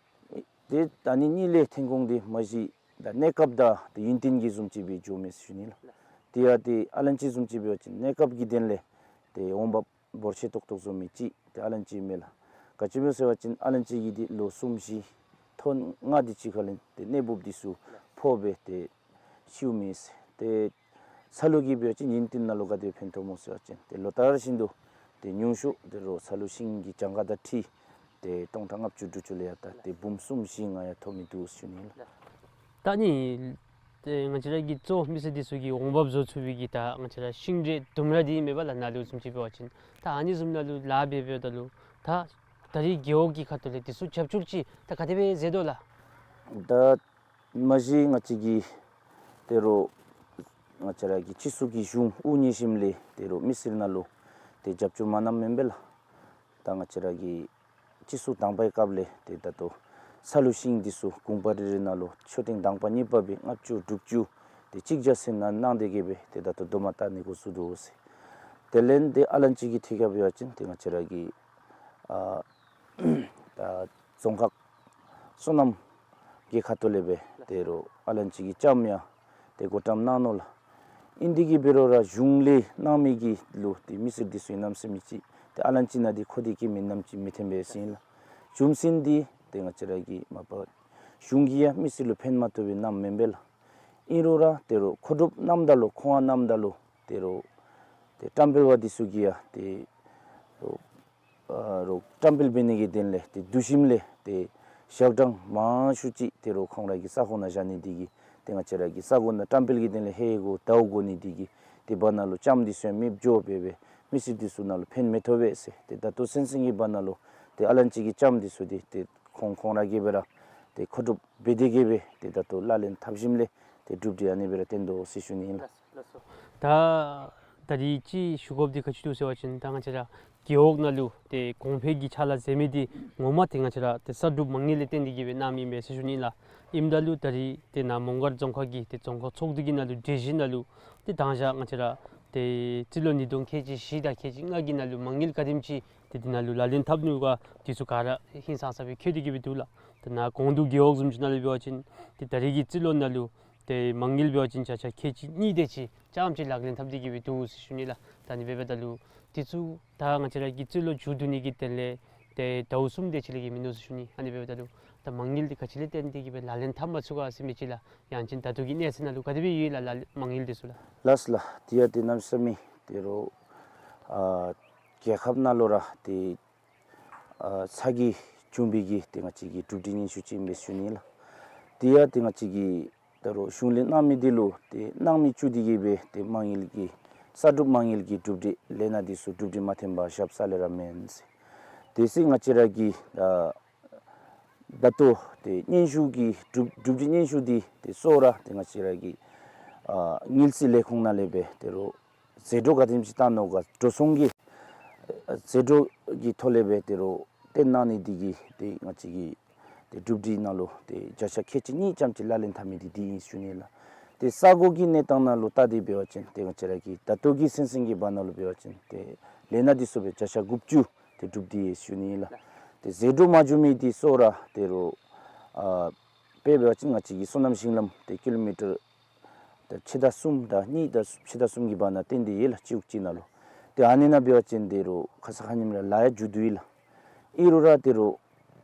ད་ཏེ་ཨ་ནི་གཉིས་ལས་ཐོན་ཁུངས་འདི་མ་གཞི་ད་གནས་སྐབས་དང་ཏེ་ཡུན་བརྟན་གྱི་བཟུམ་ཅིག་སྦེ་འགྱོཝ་མས་ཟེར་ཞུ་ནི་ལགས། ཏེ་ཡང་ཏེ་ཨ་ལན་ཅི་བཟུམ་ཅིག་འབད་བ་ཅིན་གནས་སྐབས་ཀྱི་དོན་ལས་ཏེ་འོང་འབབ་འབོར་ཆེ་ཏོག་ཏོ་བཟོ་མི་ཅིག་ཏེ་ཨ་ལན་ཅི་མས་ལགས། ག་ཅི་སྨོ་ཟེར་བ་ཅིན་ཨ་ལན་ཅི་གི་འདི་ལོ་གསུམ་བཞི་ཐོག་ལྔ་དེ་ཅིག་ཁ་ལས་ཏེ་གནས་སྦོམ་འདི་ཚུ་ཕོག་སྦེ་ཏེ་ཤིཝ་མས་ཟེར། ཏེ་ཚལ་ལུ་གི་འབད་བ་ཅིན་ཡུན་བརྟན་ནང་ལུ་ག་དེ་ཕན་ཐོགས་སྨོ་ཟེར་བ་ཅིན་ཏེ་ལོ་ལྟར་བཞིན་དུ་ཏེ་ཉུང་ཤོས་ད་རུང་ཚལ་ལུ་ཤིང་གི་གྱངས་ཁ་དང་འཁྲིལ་ཏེ་སྟོང་ཕྲག་ལྔ་བཅུ་དྲུག་ཅུ་ལས་ཡར་ད་ཏེ་འབུམ་གསུམ་བཞི་ལྔ་ཡང་ཐོབ་མི་འདུག་ཟེར་ཞུ་ནི་ལགས། ད་ཨ་ནི་ཏེ་ང་བཅས་ར་གི་གཙོ་མི་སེར་འདི་ཚུ་གི་འོང་འབབ་བཟོ་ཚུགས་པའི་གི་ད་ང་བཅས་ར་ཤིང་འབྲས་ལྡུམ་ར་འདི་མེན་པ་ལགས། ནཱ་ལུ་བཟུམ་ཅིག་འབད་བ་ཅིན་ད་ཨ་ནི་བཟུམ་ནང་ལུ་ལཱ་འབད་འབདཝ་ད་ལུ་ད་ད་རིས་རྒེད་འོག་གི་ཁ་ཐུག་ལས་འདི་ཚུ་རྒྱབ་སྐྱོར་ཅིག་ད་ག་དེ་སྦེ་མཛད་དོ་ལགས། ད་མ་གཞི་ང་བཅས་ཀྱི་ད་རུང་ང་བཅས་ར་གི་སྤྱི་ཚོགས་ཀྱི་གཞུང་དབུ་བརྙེས་ཞིནམ་ལས་ད་རུང་མི་སེར་ནང་ལུ་ཏེ་རྒྱབ་སྐྱོར་མ་གནངམ་མེན་པས་ལགས། ད་ང་བཅས་ར་གི་སྤྱི་ཚོགས་དང་པའི་སྐབས་ལས་ཏེ་ད་ལྟོ་ཚལ་ལུ་ཤིང་འདི་ཚུ་གུང་པ་རེ་རེ་ནང་ལུ་མཆོད་རྟེན་དང་པ་གཉིས་པ་སྦེ་ལྔ་བཅུ་དྲུག་ཅུ་ཏེ་གཅིག་བརྒྱ་ཟེར་ནང་གནང་སྟེ་གི་སྦེ་ཏེ་ད་ལྟོ་དོ་མ་བཏགས་ནི་འགོ་བཙུགས་དོ་ཟེར། དེ་ལས་ཏེ་ཨ་ལན་ཅི་གི་ཐད་ཁར་འབད་བ་ཅིན་ཏེ་ང་བཅས་ར་གི་ཨ་ད་རྫོང་ཁག་སོ་ནམ་གྱི་ཁ་ཐུག་ལས་སྦེ་ད་རུང་ཨ་ལན་ཅི་གི་ལྕངམ་ཡང་ཏེ་བགོ་བཀྲམ་གནང་ནུག་ལགས། ཨིན་དེ་གིས་འབད་རུང་ར་གཞུང་ལས་གནང་མི་གི་ལུ་ཏེ་མི་སེར་འདི་ཚུ་གནམ་མེད་ས་མེད་ཅིག་ཏེ་ཨ་ལན་ཅི་ནང་འདི་མཁོ་སྟེ་གི་མེད་མནོཝ་ཅིག་མི་ཐོན་པས་ཟེར་ཨིན་ལགས། རྒྱུ་མཚན་འདི་ཏེ་ང་བཅས་ར་གི་མ་པ་གཞུང་གིས་ཡང་མི་སེར་ལུ་ཕན་མ་ཐོགས་པའི་གནངམ་མེན་པས་ལགས། ཨིན་རུང་ར་ད་རུང་མཁོ་སྒྲུབ་གནངམ་ད་ལུ་ཁོང་གནངམ་ད་ལུ་ད་རུང་ཏེ་བཀྲམ་སྤེལ་བ་འདི་ཚུ་གིས་ཡང་ཏེ་རོགས་ཨ་རོགས་བཀྲམ་སྤེལ་འབད་ནི་གི་དོན་ལས་ཏེ་བསྡུ་ཞིནམ་ལས་ཏེ་ཞག་གྲངས་མང་ཤོས་ཅིག་ད་རུང་ཁོང་ར་གི་ས་གོ་ནང་བཞག་ནི་དེ་གིས་ཏེ་ང་བཅས་ར་གི་ས་གོ་ནང་བཀྲམ་སྤེལ་གྱི་དོན་ལས་ཧེ་གོ་ད་གོ་ནི་དེ་གིས་ཏེ་བར་ན་ལུ་ལྕངམ་འདི་ཚུ་ཡང་མེདཔ་འགྱོ་སྦེ་སྦེ་མི་སེར་འདི་ཚུ་ནང་ལུ་ཕན་མི་ཐོགས་པས་ཟེར། ཏེ་ད་ལྟོ་ཚུན་ཚོད་ཀྱི་བར་ན་ལུ་ཏེ་ཨ་ལན་ཅི་གི་ལྕངམ་འདི་ཚུ་འདི་ཏེ་ཁོང་ཁོང་ར་གིས་སྦེ་ར་ཏེ་མཁོ་སྒྲུབ་འབད་དེ་གི་སྦེ་ཏེ་ད་ལྟོ་ལག་ལེན་འཐབ་ཞིནམ་ལས་ཏེ་གྲུབ་འབྲས་ཨ་ནི་སྦེ་ར་བཏོན་དོ་ཟེར་ཞུ་ནི་ཨིན་ལགས། ལགས་སོ། ད་ད་རིས་ཅིག་ཞུ་དགོཔ་འདི་ག་ཅི་འདུག་ཟེར་བ་ཅིན་ད་ང་བཅས་ར་རྒེད་འོག་ནང་ལུ་ཏེ་གོང་འཕེལ་གྱི་ཕྱག་ལཱ་མཛད་མི་འདི་ངོ་མ་ཏེ་ང་བཅས་ར་ཏེ་གསར་སྒྲུབ་མ་དངུལ་ལས་བརྟེན་ཏེ་གི་སྦེ་གནང་མི་ཨིན་པས་ཟེར་ཞུ་ནི་ཨིན་ལགས། ཨིནམ་ད་ལུ་ད་རིས་ཏེ་ནཱ་མོང་སྒར་རྫོང་ཁག་གི་ཏེ་རྫོང་ཁག་ཚོགས་འདུ་གི་ནང་ལུ་གྲོས་གཞི་ནང་ལུ་ཏེ་དང་ཞག་ང་བཅས་ར་ཏེ་རྩིས་ལོ་ཉིས་སྟོང་ཁལ་གཅིག་བཞི་དང་ཁལ་གཅིག་ལྔ་གི་ནང་ལུ་མ་དངུལ་ག་དེམ་ཅིག་ཏེ་འདི་ནང་ལུ་ལག་ལེན་འཐབ་ནུག་ག་འདི་ཚུ་ག་ར་ཧིང་སངས་ས་སྦེ་བཀོད་དེ་གི་སྦེ་འདུག་ལགས། ཏེ་ནཱ་གོང་དུ་རྒེད་འོག་བཟུམ་ཅིག་ནང་ལུ་འབད་བ་ཅིན་ཏེ་ད་རིས་ཀྱི་རྩིས་ལོ་ནང་ལུ་ཏེ་མ་དངུལ་འབད་བ་ཅིན་ཆ་ཆ་ཁལ་གཅིག་གཉིས་དེ་ཅིག་རྐྱངམ་ཅིག་ལག་ལེན་འཐབ་སྟེ་གི་སྦེ་འདུག་ཟེར་ཞུ་ནི་ལགས། ད་ཨ་ནི་འབདཝ་ད་ལུ་འདི་ཚུ་ད་ང་བཅས་ར་གི་རྩིས་ལོ་མཇུག་བསྡུ་ནི་གི་དོན་ལས་ཏེ་ཟླཝ་གསུམ་དེ་ཅིག་ལས་བརྒལ་མིན་ནུག་ཟེར་ཞུ་ནི། ཨ་ནི་འབདཝ་ད་ལུ་ད་མ་དངུལ་འདི་ག་ཅི་ལས་བརྟེན་ཏེ་གི་སྦེ་ལག་ལེན་འཐབ་མ་ཚུགས་ག་ཟེར་མི་ཅིག་ལགས། ཡང་ཅིན་ད་ལྟོ་གི་གནས་ཚད་ནང་ལུ་ག་དེ་སྦེ་ཡོད་ལགས་ལག་མ་དངུལ་འདི་ཚུ་ལགས། ལགས་ལགས། དེ་ཡང་ཏེ་གནམ་མེད་ས་མེད་ད་རུང་ཨ་རྒྱལ་ཁབ་ནང་ལུ་ར་ཏེ་ ཨ་ཚ་གྱང་བྱུང་བའི་གི་ཏེ་ང་བཅས་ཀྱི་གྲུབ་འབྲས་སྙན་ཞུ་ཅིག་ཨིན་པས་ཞུ་ནི་ལགས། དེ་ཡང་ཏེ་ང་བཅས་ཀྱིས་ད་རུང་གཞུང་ལས་གནང་མི་འདི་ལུ་ཏེ་སྣང་མེད་བཅུག་སྟེ་གི་སྦེ་ཏེ་མ་དངུལ་གྱི་གསར་སྒྲུབ་མ་དངུལ་གྱི་གྲུབ་འབྲས་ལས་སྣ་འདི་ཚུ་གྲུབ་འབྲས་མ་ཐོན་པར་བཞག་ས་ལས་ར་མེན་ཟེར། དེ་ཚེ་ང་བཅས་ར་གིས་ད་ད་ལྟོ་ཏེ་སྙན་ཞུ་གི་གྲུབ་གྲུབ་འབྲས་སྙན་ཞུ་འདི་ཏེ་གཙོ་བོ་ར་ཏེ་ང་བཅས་ར་གི་ཨ་དངུལ་རྩིས་ལས་ཁུངས་ནང་ལས་སྦེ་ད་རུང་ཟད་འགྲོ་ག་དེམ་ཅིག་བཏང་ནུག་ག་འགྲོ་སོང་གི་ཨ་ཟད་འགྲོ་གི་ཐོག་ལས་སྦེ་ད་རུང་བཏོན་གནང་ནི་འདི་གིས་ཏེ་ང་བཅས་ཀྱི་ཏེ་གྲུབ་འབྲས་ནང་ལུ་ཏེ་བརྒྱ་ཆ་ཁལ་གཅིག་གཉིས་ཙམ་ཅིག་ལག་ལེན་འཐབ་མི་འདི་འདི་ཨིན་ཞུ་ནི་ལགས། ཏེ་ས་གོ་གི་གནས་སྟངས་ནང་ལུ་བལྟ་སྟེ་འབད་བ་ཅིན་ཏེ་ང་བཅས་ར་གི་ད་ལྟོ་གི་ཚུན་ཚོད་ཀྱི་བར་ན་ལུ་འབད་བ་ཅིན་ཏེ་ལས་སྣ་འདི་ཚུ་སྦེ་བརྒྱ་ཆ་དགུ་བཅུ་ཏེ་གྲུབ་སྟེ་ཡོད་ཞུ་ནི་ལགས། ཏེ་ཟད་འགྲོ་མ་འགྱོ་མི་འདི་ཚུ་ར་ད་རུང་ཨ་དཔེ་འབད་བ་ཅིན་ང་བཅས་ཀྱི་སོ་ནམ་ཞིང་ལམ་ཏེ་ཀི་ལོ་མི་ཊར་ད་ཕྱེད་དང་གསུམ་དང་གཉིས་དང་ཕྱེད་དང་གསུམ་གྱི་བར་ན་བཏོན་ཏེ་ཡོད་ལགས་སྤྱི་འོག་ཅིག་ནང་ལུ། ཏེ་ཨ་ནི་ནང་འབད་བ་ཅིན་ད་རུང་ཁ་ཙ་ཁ་ཉིནམ་ར་ལཱ་ཡང་མཇུག་བསྡུ་ཡི་ལགས། ཨིན་རུང་ར་ད་རུང་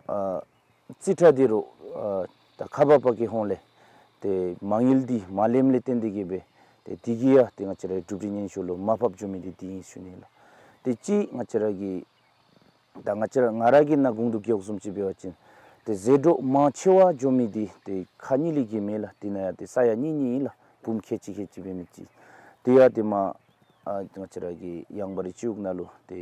ཨ་རྩིས་ཁྲ་ད་རུང་ཨ་ད་ཁག་འབག་པ་གི་ཧོངས་ལས་ཏེ་མ་དངུལ་འདི་མ་ལེནམ་ལས་བརྟེན་ཏེ་གི་སྦེ་ཏེ་འདི་གིས་ཡང་ཏེ་ང་བཅས་རའི་གྲུབ་འབྲས་སྙན་ཞུ་ལུ་མར་ཕབ་འགྱོ་མི་འདི་འདི་ཨིན་ཞུ་ནི་ལགས། ཏེ་གཅིག་ང་བཅས་ར་གི་ད་ང་བཅས་ར་ང་ར་གི་ནང་དགོངས་འདུ་གི་འོག་བཟུམ་ཅིག་འབད་བ་ཅིན་ཏེ་ཟད་འགྲོ་མང་ཆེ་བ་འགྱོ་མི་འདི་ཏེ་ཁག་གཉིས་ལས་བརྒལ་མེད་ལགས། དེ་ནང་ཡང་ཏེ་ས་ཡ་གཉིས་གཉིས་ཨིན་ལགས། བུམོ་ཁལ་གཅིག་ཁལ་གཅིག་འབད་མི་ཅིག། དེ་ཡང་ཏེ་མར་ཨ་ང་བཅས་ར་གི་ཡངས་པ་རི་སྤྱི་འོག་ནང་ལུ་ཏེ་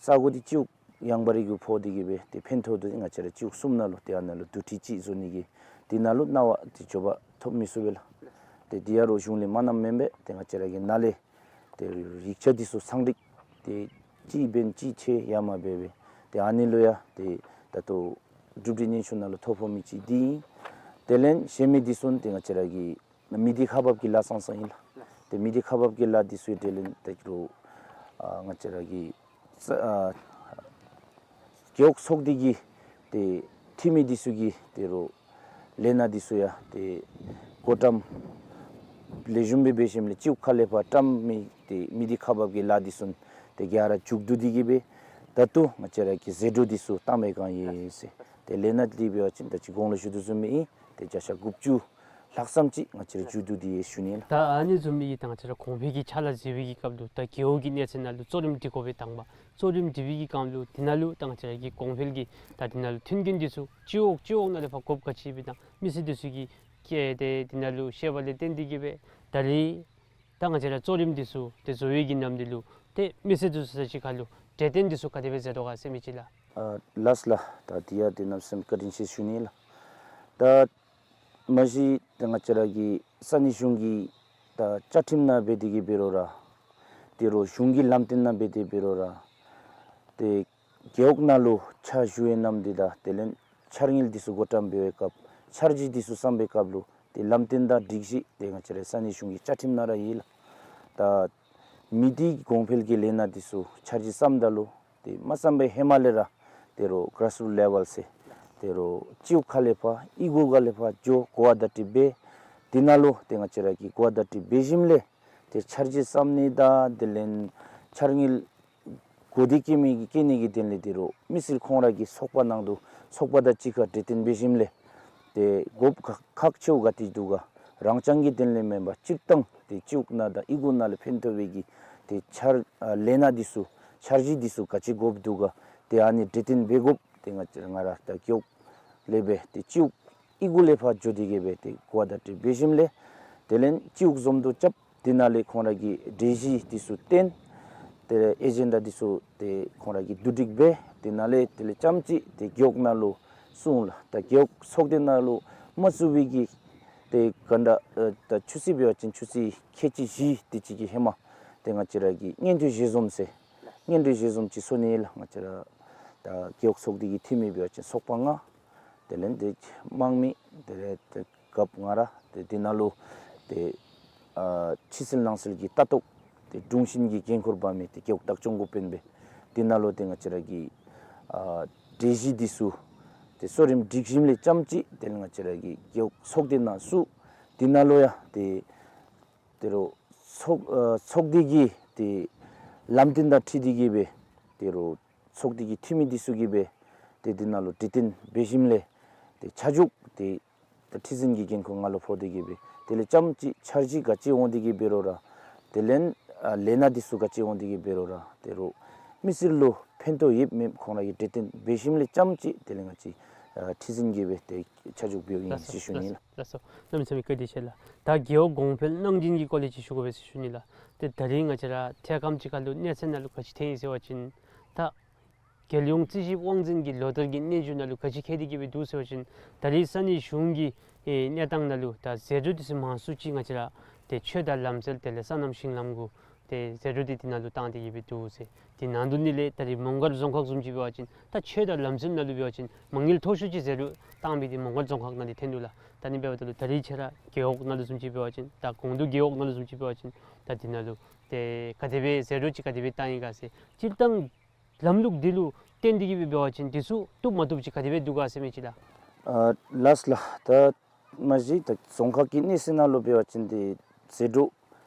ས་གོ་འདི་སྤྱི་འོག་ཡངས་པ་རི་གུ་ཕོག་སྟེ་གི་སྦེ་ཏེ་ཕན་ཐོགས་འདི་ང་བཅས་ར་སྤྱི་འོག་གསུམ་ནང་ལུ་ཏེ་ཨ་ནཱ་ལུ་དུར་ཁྲོད་ཅིག་བཟོ་ནི་གི་དེ་ནང་ལུ་གནང་བ་ཏེ་འབྱོར་པ་ཐོབ་མི་ཚུགས་པས་ལགས། ཏེ་དེ་ཡང་རོགས་གཞུང་ལས་མ་གནངམ་མེན་པས། ཏེ་ང་བཅས་ར་གི་ནཱ་ལས་ཏེ་ཡིག་ཆ་འདི་ཚུ་ཚང་སྒྲིག་ཏེ་གཅིག་འབད་ན་གཅིག་ཆད་ཡ་མ་འབད་སྦེ་ཏེ་ཨ་ནི་ལུ་ཡང་ཏེ་ད་ལྟོ་གྲུབ་འབྲས་སྙན་ཞུ་ནང་ལུ་ཐོ་ཕོག་མི་ཅིག་འདི་ཨིན། དེ་ལས་གཞན་མི་འདི་ཚུ་ཏེ་ང་བཅས་ར་གི་མི་སྡེ་ཁག་འབག་གི་ལཱ་ཙང་ཙང་ཨིན་ལགས། ཏེ་མི་སྡེ་ཁག་འབག་གི་ལཱ་འདི་ཚུ་དེ་ལས་ད་རུང་ཨ་ང་བཅས་ར་གི་ས་ཨ་རྒེད་འོག་ཚོགས་སྡེ་གི་ཏེ་འཐུས་མི་འདི་ཚུ་གིས་ད་རུང་ལས་སྣ་འདི་ཚུ་ཡང་ཏེ་བགོ་བཀྲམ་ལེགས་ཤོམ་སྦེ་འབད་ཞིནམ་ལས་སྤྱི་འོག་ཁ་ལས་ཕར་བཀྲམ་མི་ཏེ་མི་སྡེ་ཁག་འབག་གི་ལཱ་འདི་ཚུ་ཏེ་ག་ར་མཇུག་བསྡུ་སྟེ་གི་སྦེ་ད་ལྟོ་ང་བཅས་ར་གི་ཟད་འགྲོ་འདི་ཚུ་བཏང་བའི་སྒང་ཨིན་ཟེར། ཏེ་ལས་སྣ་འདི་འབད་བ་ཅིན་ད་ཅི་གོང་ལུ་ཞུ་དོ་བཟུམ་སྦེ་ཨིན། ཏེ་བརྒྱ་ཆ་དགུ་བཅུ་ལྷག་ཙམ་ཅིག་ང་བཅས་ར་མཇུག་བསྡུ་སྟེ་ཡོད་ཞུ་ནི་ལགས། ད་ཨ་ནི་བཟུམ་སྦེ་ད་ང་བཅས་ར་གོང་འཕེལ་གྱི་ཕྱག་ལཱ་མཛད་པའི་གི་སྐབས་ལུ་ད་རྒེད་འོག་གི་གནས་ཚད་ནང་ལུ་གཙོ་རིམ་སྒྲིག་དགོ་པས། དང་པ་གཙོ་རིམ་སྒྲིག་པའི་གི་སྐབས་ལུ་དེ་ནང་ལུ་ད་ང་བཅས་ར་གི་གོང་འཕེལ་གྱི་ད་དེ་ནང་ལུ་མཐུན་རྐྱེན་འདི་ཚུ་སྤྱི་འོག་སྤྱི་འོག་ནང་ལས་ཕར་དགོཔ་ག་ཅི་སྦེ་དང་མི་སེར་འདི་ཚུ་གིས་ཏེ་དེ་ནང་ལུ་ཤེས་པ་ལས་བརྟེན་ཏེ་གི་སྦེ་ད་རེས་ད་ང་བཅས་ར་གཙོ་རིམ་འདི་ཚུ་ཏེ་བཟོ་བའི་གི་ནམ་དུས་ལུ་ཏེ་མི་སེར་འདི་ཚུ་ས་ཅིག་ཁར་ལུ་གྲོས་བསྟུན་འདི་ཚུ་ག་དེ་སྦེ་མཛད་དོ་ག་ཟེར་མི་ཅིག་ལགས། ཨ་ལགས་ལགས། ད་དེ་ཡང་ཏེ་གནམ་མེད་ས་མེད་བཀའ་དྲིན་ཆེ་ཞུ་ནི་ལགས། ད་མ་གཞི་ཏེ་ང་བཅས་ར་གི་ས་གནས་གཞུང་གི་ད་བཅའ་ཁྲིམས་ནང་འབད་དེ་གི་འབད་རུང་ར་ད་རུང་གཞུང་གི་ལམ་སྟོན་ནང་འབད་དེ་འབད་རུང་ར་ཏེ་རྒེད་འོག་ནང་ལུ་ཕྱག་ཞུ་བའི་ནམ་དུས་དང་དེ་ལས་འཆར་དངུལ་འདི་ཚུ་བགོ་བཀྲམ་འབད་བའི་སྐབས་འཆར་གཞི་འདི་ཚུ་བརྩམ་པའི་སྐབས་ལུ་ཏེ་ལམ་སྟོན་དང་སྒྲིག་གཞི་ཏེ་ང་བཅས་ར་ས་གནས་གཞུང་གི་བཅའ་ཁྲིམས་ནང་ར་ཡོད་ལགས། ད་མི་སྡེ་གོང་འཕེལ་གྱི་ལས་སྣ་འདི་ཚུ་འཆར་གཞི་བརྩམ་ད་ལུ་ཏེ་མ་བརྩམ་པའི་ཧེ་མ་ལས་ར་ད་རུང་གཱརཱས་རུཊ་ལེ་ཝེལ་ཟེར་ད་རུང་སྤྱི་འོག་ཁ་ལས་ཕར་གཡུས་སྒོ་ཁ་ལས་ཕར་འགྱོ་གོ་བ་བརྡ་སྤྲོད་འབད། དེ་ནང་ལུ་ཏེ་ང་བཅས་ར་གིས་གོ་བ་བརྡ་སྤྲོད་འབད་ཞིནམ་ལས་ཏེ་འཆར་གཞི་བརྩམ་ནི་དང་དེ་ལས་འཆར་དངུལ་གོ་བདེ་བཀོད་མི་གི་བཀོད་ནི་གི་དོན་ལས་ད་རུང་མི་སེར་ཁོང་ར་གི་ཚོགས་པ་ནང་དུ་ཚོགས་པ་དང་གཅིག་ཁར་གྲོས་བསྟུན་འབད་ཞིནམ་ལས་ཏེ་དགོཔ་ཁག་ཁག་ཆེཝ་ག་ཏེ་འདུག་ག་རང་རྐྱང་གི་དོན་ལས་མེན་པར་སྤྱིར་བཏང་ཏེ་སྤྱི་འོག་ནང་དང་གཡུས་སྒོ་ནང་ལུ་ཕན་ཐོགས་པའི་གི་ཏེ་འཆར་ཨ་ལས་སྣ་འདི་ཚུ་འཆར་གཞི་འདི་ཚུ་ག་ཅི་དགོཔ་འདུག་ག་ཏེ་ཨ་ནི་གྲོས་བསྟུན་འབད་དགོཔ་ཏེ་ང་བཅས་ང་ར་ད་རྒེད་འོག་ལས་སྦེ་ཏེ་སྤྱི་འོག་གཡུས་སྒོ་ལས་ཕར་འགྱོ་སྟེ་གི་སྦེ་ཏེ་གོ་བ་བརྡ་སྤྲོད་འབད་ཞིནམ་ལས་དེ་ལས་སྤྱི་འོག་འཛོམས་འདུ་རྐྱབ། དེ་ནང་ལས་ཁོང་ར་གི་གྲོས་གཞི་འདི་ཚུ་བཏོན། ཏེ་ཨེ་ཇེན་ཌ་འདི་ཚུ་ཏེ་ཁོང་ར་གིས་བསྡུ་སྒྲིག་འབད། དེ་ནང་ལས་དེ་ལས་ཙམ་ཅིག་ཏེ་རྒེད་འོག་ནང་ལུ་སོང་ལགས། ད་རྒེད་འོག་ཚོགས་སྡེ་ནང་ལུ་མ་བཙུགས་པའི་གི་ཏེ་ག་ད་ཨ་ད་ཆུ་ཚོད་འབད་བ་ཅིན་ཆུ་ཚོད་ཁལ་གཅིག་བཞི་དེ་ཅིག་གི་ཧེ་མ་ཏེ་ང་བཅས་ར་གིས་སྙན་ཐོ་ཞལ་འཛོམས་ཟེར་སྙན་ཐོ་ཞལ་འཛོམས་ཅིག་སོང་ནི་ལགས། ང་བཅས་ར་ད་རྒེད་འོག་ཚོགས་སྡེ་གི་འཐུས་མི་འབད་བ་ཅིན་ཚོགས་པ་ལྔ། དེ་ལས་ཏེ་དམངས་མི་དེ་ལས་ཏེ་རྒཔོ་ང་ར་ཏེ་དེ་ནང་ལུ་ཏེ་ཨ་ཕྱི་སེལ་ནང་སེལ་གྱི་ལྟ་རྟོག་ཏེ་དྲུང་ཆེན་གྱི་འགན་ཁུར་འབག་མི་ཏེ་རྒེད་འོག་བདག་སྐྱོང་འགོ་དཔོན་སྦེ་དེ་ནང་ལུ་ཏེ་ང་བཅས་ར་གི་ཨ་གྲོས་གཞི་འདི་ཚུ་ཏེ་གཙོ་རིམ་སྒྲིག་ཞིནམ་ལས་ཙམ་ཅིག་དེ་ལས་ང་བཅས་ར་གི་རྒེད་འོག་ཚོགས་སྡེ་ནང་བཙུགས། དེ་ནང་ལུ་ཡང་ཏེ་ད་རུང་ཚོགས་ཨ་ཚོགས་སྡེ་གི་ཏེ་ལམ་སྟོན་དང་འཁྲིལ་ཏེ་གི་སྦེ་ད་རུང་ཚོགས་སྡེ་གི་འཐུས་མི་འདི་ཚུ་གིས་སྦེ་ཏེ་དེ་ནང་ལུ་གྲོས་བསྟུན་འབད་ཞིནམ་ལས་ཏེ་ཆ་འཇོག་ཏེ་ད་ཁྲི་འཛིན་གྱི་འགན་ཁུར་ང་ལུ་ཕོག་སྟེ་གི་སྦེ་དེ་ལས་ཙམ་ཅིག་འཆར་གཞི་ག་ཅི་འོང་སྟེ་གི་འབད་རུང་ར་དེ་ལས་ཨ་ལས་སྣ་འདི་ཚུ་ག་ཅི་འོང་སྟེ་གི་འབད་རུང་ར་ད་རུང་ མི་སེར་ལུ་ཕན་ཐོགས་ཡོདཔ་མེདཔ་ཁོང་ར་གིས་གྲོས་བསྟུན་འབད་ཞིནམ་ལས་རྐྱངམ་ཅིག་དེ་ལས་ང་བཅས་ཨ་ཁྲི་འཛིན་གྱིས་སྦེ་ཏེ་ཆ་འཇོག་འབདཝ་ཨིན་ཟེར་ཞུ་ནི་ལགས། ལགས་སོ། གནམ་མེད་ས་མེད་བཀའ་དྲིན་ཆེ་ལགས། ད་རྒེད་འོག་གོང་འཕེལ་གནང་སྦྱིན་གྱི་སྐོར་ལས་ཅིག་ཞུ་དགོ་པས་ཟེར་ཞུ་ནི་ལགས། ཏེ་ད་རིས་ང་བཅས་ར་ཐད་སྐམ་ཅིག་ཁར་ལུ་གནས་ཚད་ནང་ལུ་ག་ཅི་ཐོན་ཡི་ཟེར་བ་ཅིན་ད་རྒྱལ་ཡོངས་རྩིས་ཞིབ་དབང་འཛིན་གྱི་ལོ་བསྟར་གྱི་སྙན་ཞུ་ནང་ལུ་ག་ཅི་བཀོད་དེ་གི་སྦེ་འདུག་ཟེར་བ་ཅིན་ད་རིས་ས་གནས་གཞུང་གི་ཨེ་གནས་སྟངས་ནང་ལུ་ད་ཟད་འགྲོ་དེ་ཚུ་མང་སུ་ཅིག་ང་བཅས་ར་ཏེ་ཆོས་དང་ལམ་སྲོལ་དེ་ལས་སོ་ནམ་ཞིང་ལམ་གུ་ཏེ་ཟད་འགྲོ་དེ་དེ་ནང་ལུ་བཏང་སྟེ་གི་སྦེ་འདུག་ཟེར། དེ་ནང་དོན་དེ་ལས་ད་རིས་མོང་སྒར་རྫོང་ཁག་བཟུམ་ཅིག་འབད་བ་ཅིན་ད་ཆོས་དང་ལམ་སྲོལ་ནང་ལུ་འབད་བ་ཅིན་མ་དངུལ་མཐོ་ཤོས་ཅིག་ཟད་འགྲོ་བཏང་སྦེ་དེ་མོང་སྒར་རྫོང་ཁག་ནང་དེ་ཐོན་འདུག་ལགས། ད་ཨ་ནི་འབདཝ་ད་ལུ་ད་རིས་ཁྱེད་ར་རྒེད་འོག་ནང་ལུ་བཟུམ་ཅིག་འབད་བ་ཅིན་ད་གོང་དུ་རྒེད་འོག་ནང་ལུ་བཟུམ་ཅིག་འབད་བ་ཅིན་ད་དེ་ནང་ལུ་ཏེ་ག་དེ་སྦེ་ཟད་འགྲོ་ཅིག་ག་དེ་སྦེ་བཏང་ཡི་ག་ཟེར་སྤྱིར་བཏང་ལམ་ལུགས་འདི་ལུ་བརྟེན་ཏེ་གི་སྦེ་འབད་བ་ཅིན་དེ་ཚུ་བཏུབ་མ་བཏུབ་ཅིག་ག་དེ་སྦེ་འདུག་ག་ཟེར་མི་ཅིག་ལགས། ཨ་ལགས་ལགས། ད་མ་གཞི་ད་རྫོང་ཁག་གི་གནས་ཚད་ནང་ལུ་འབད་བ་ཅིན་ཏེ་ཟད་འགྲོ་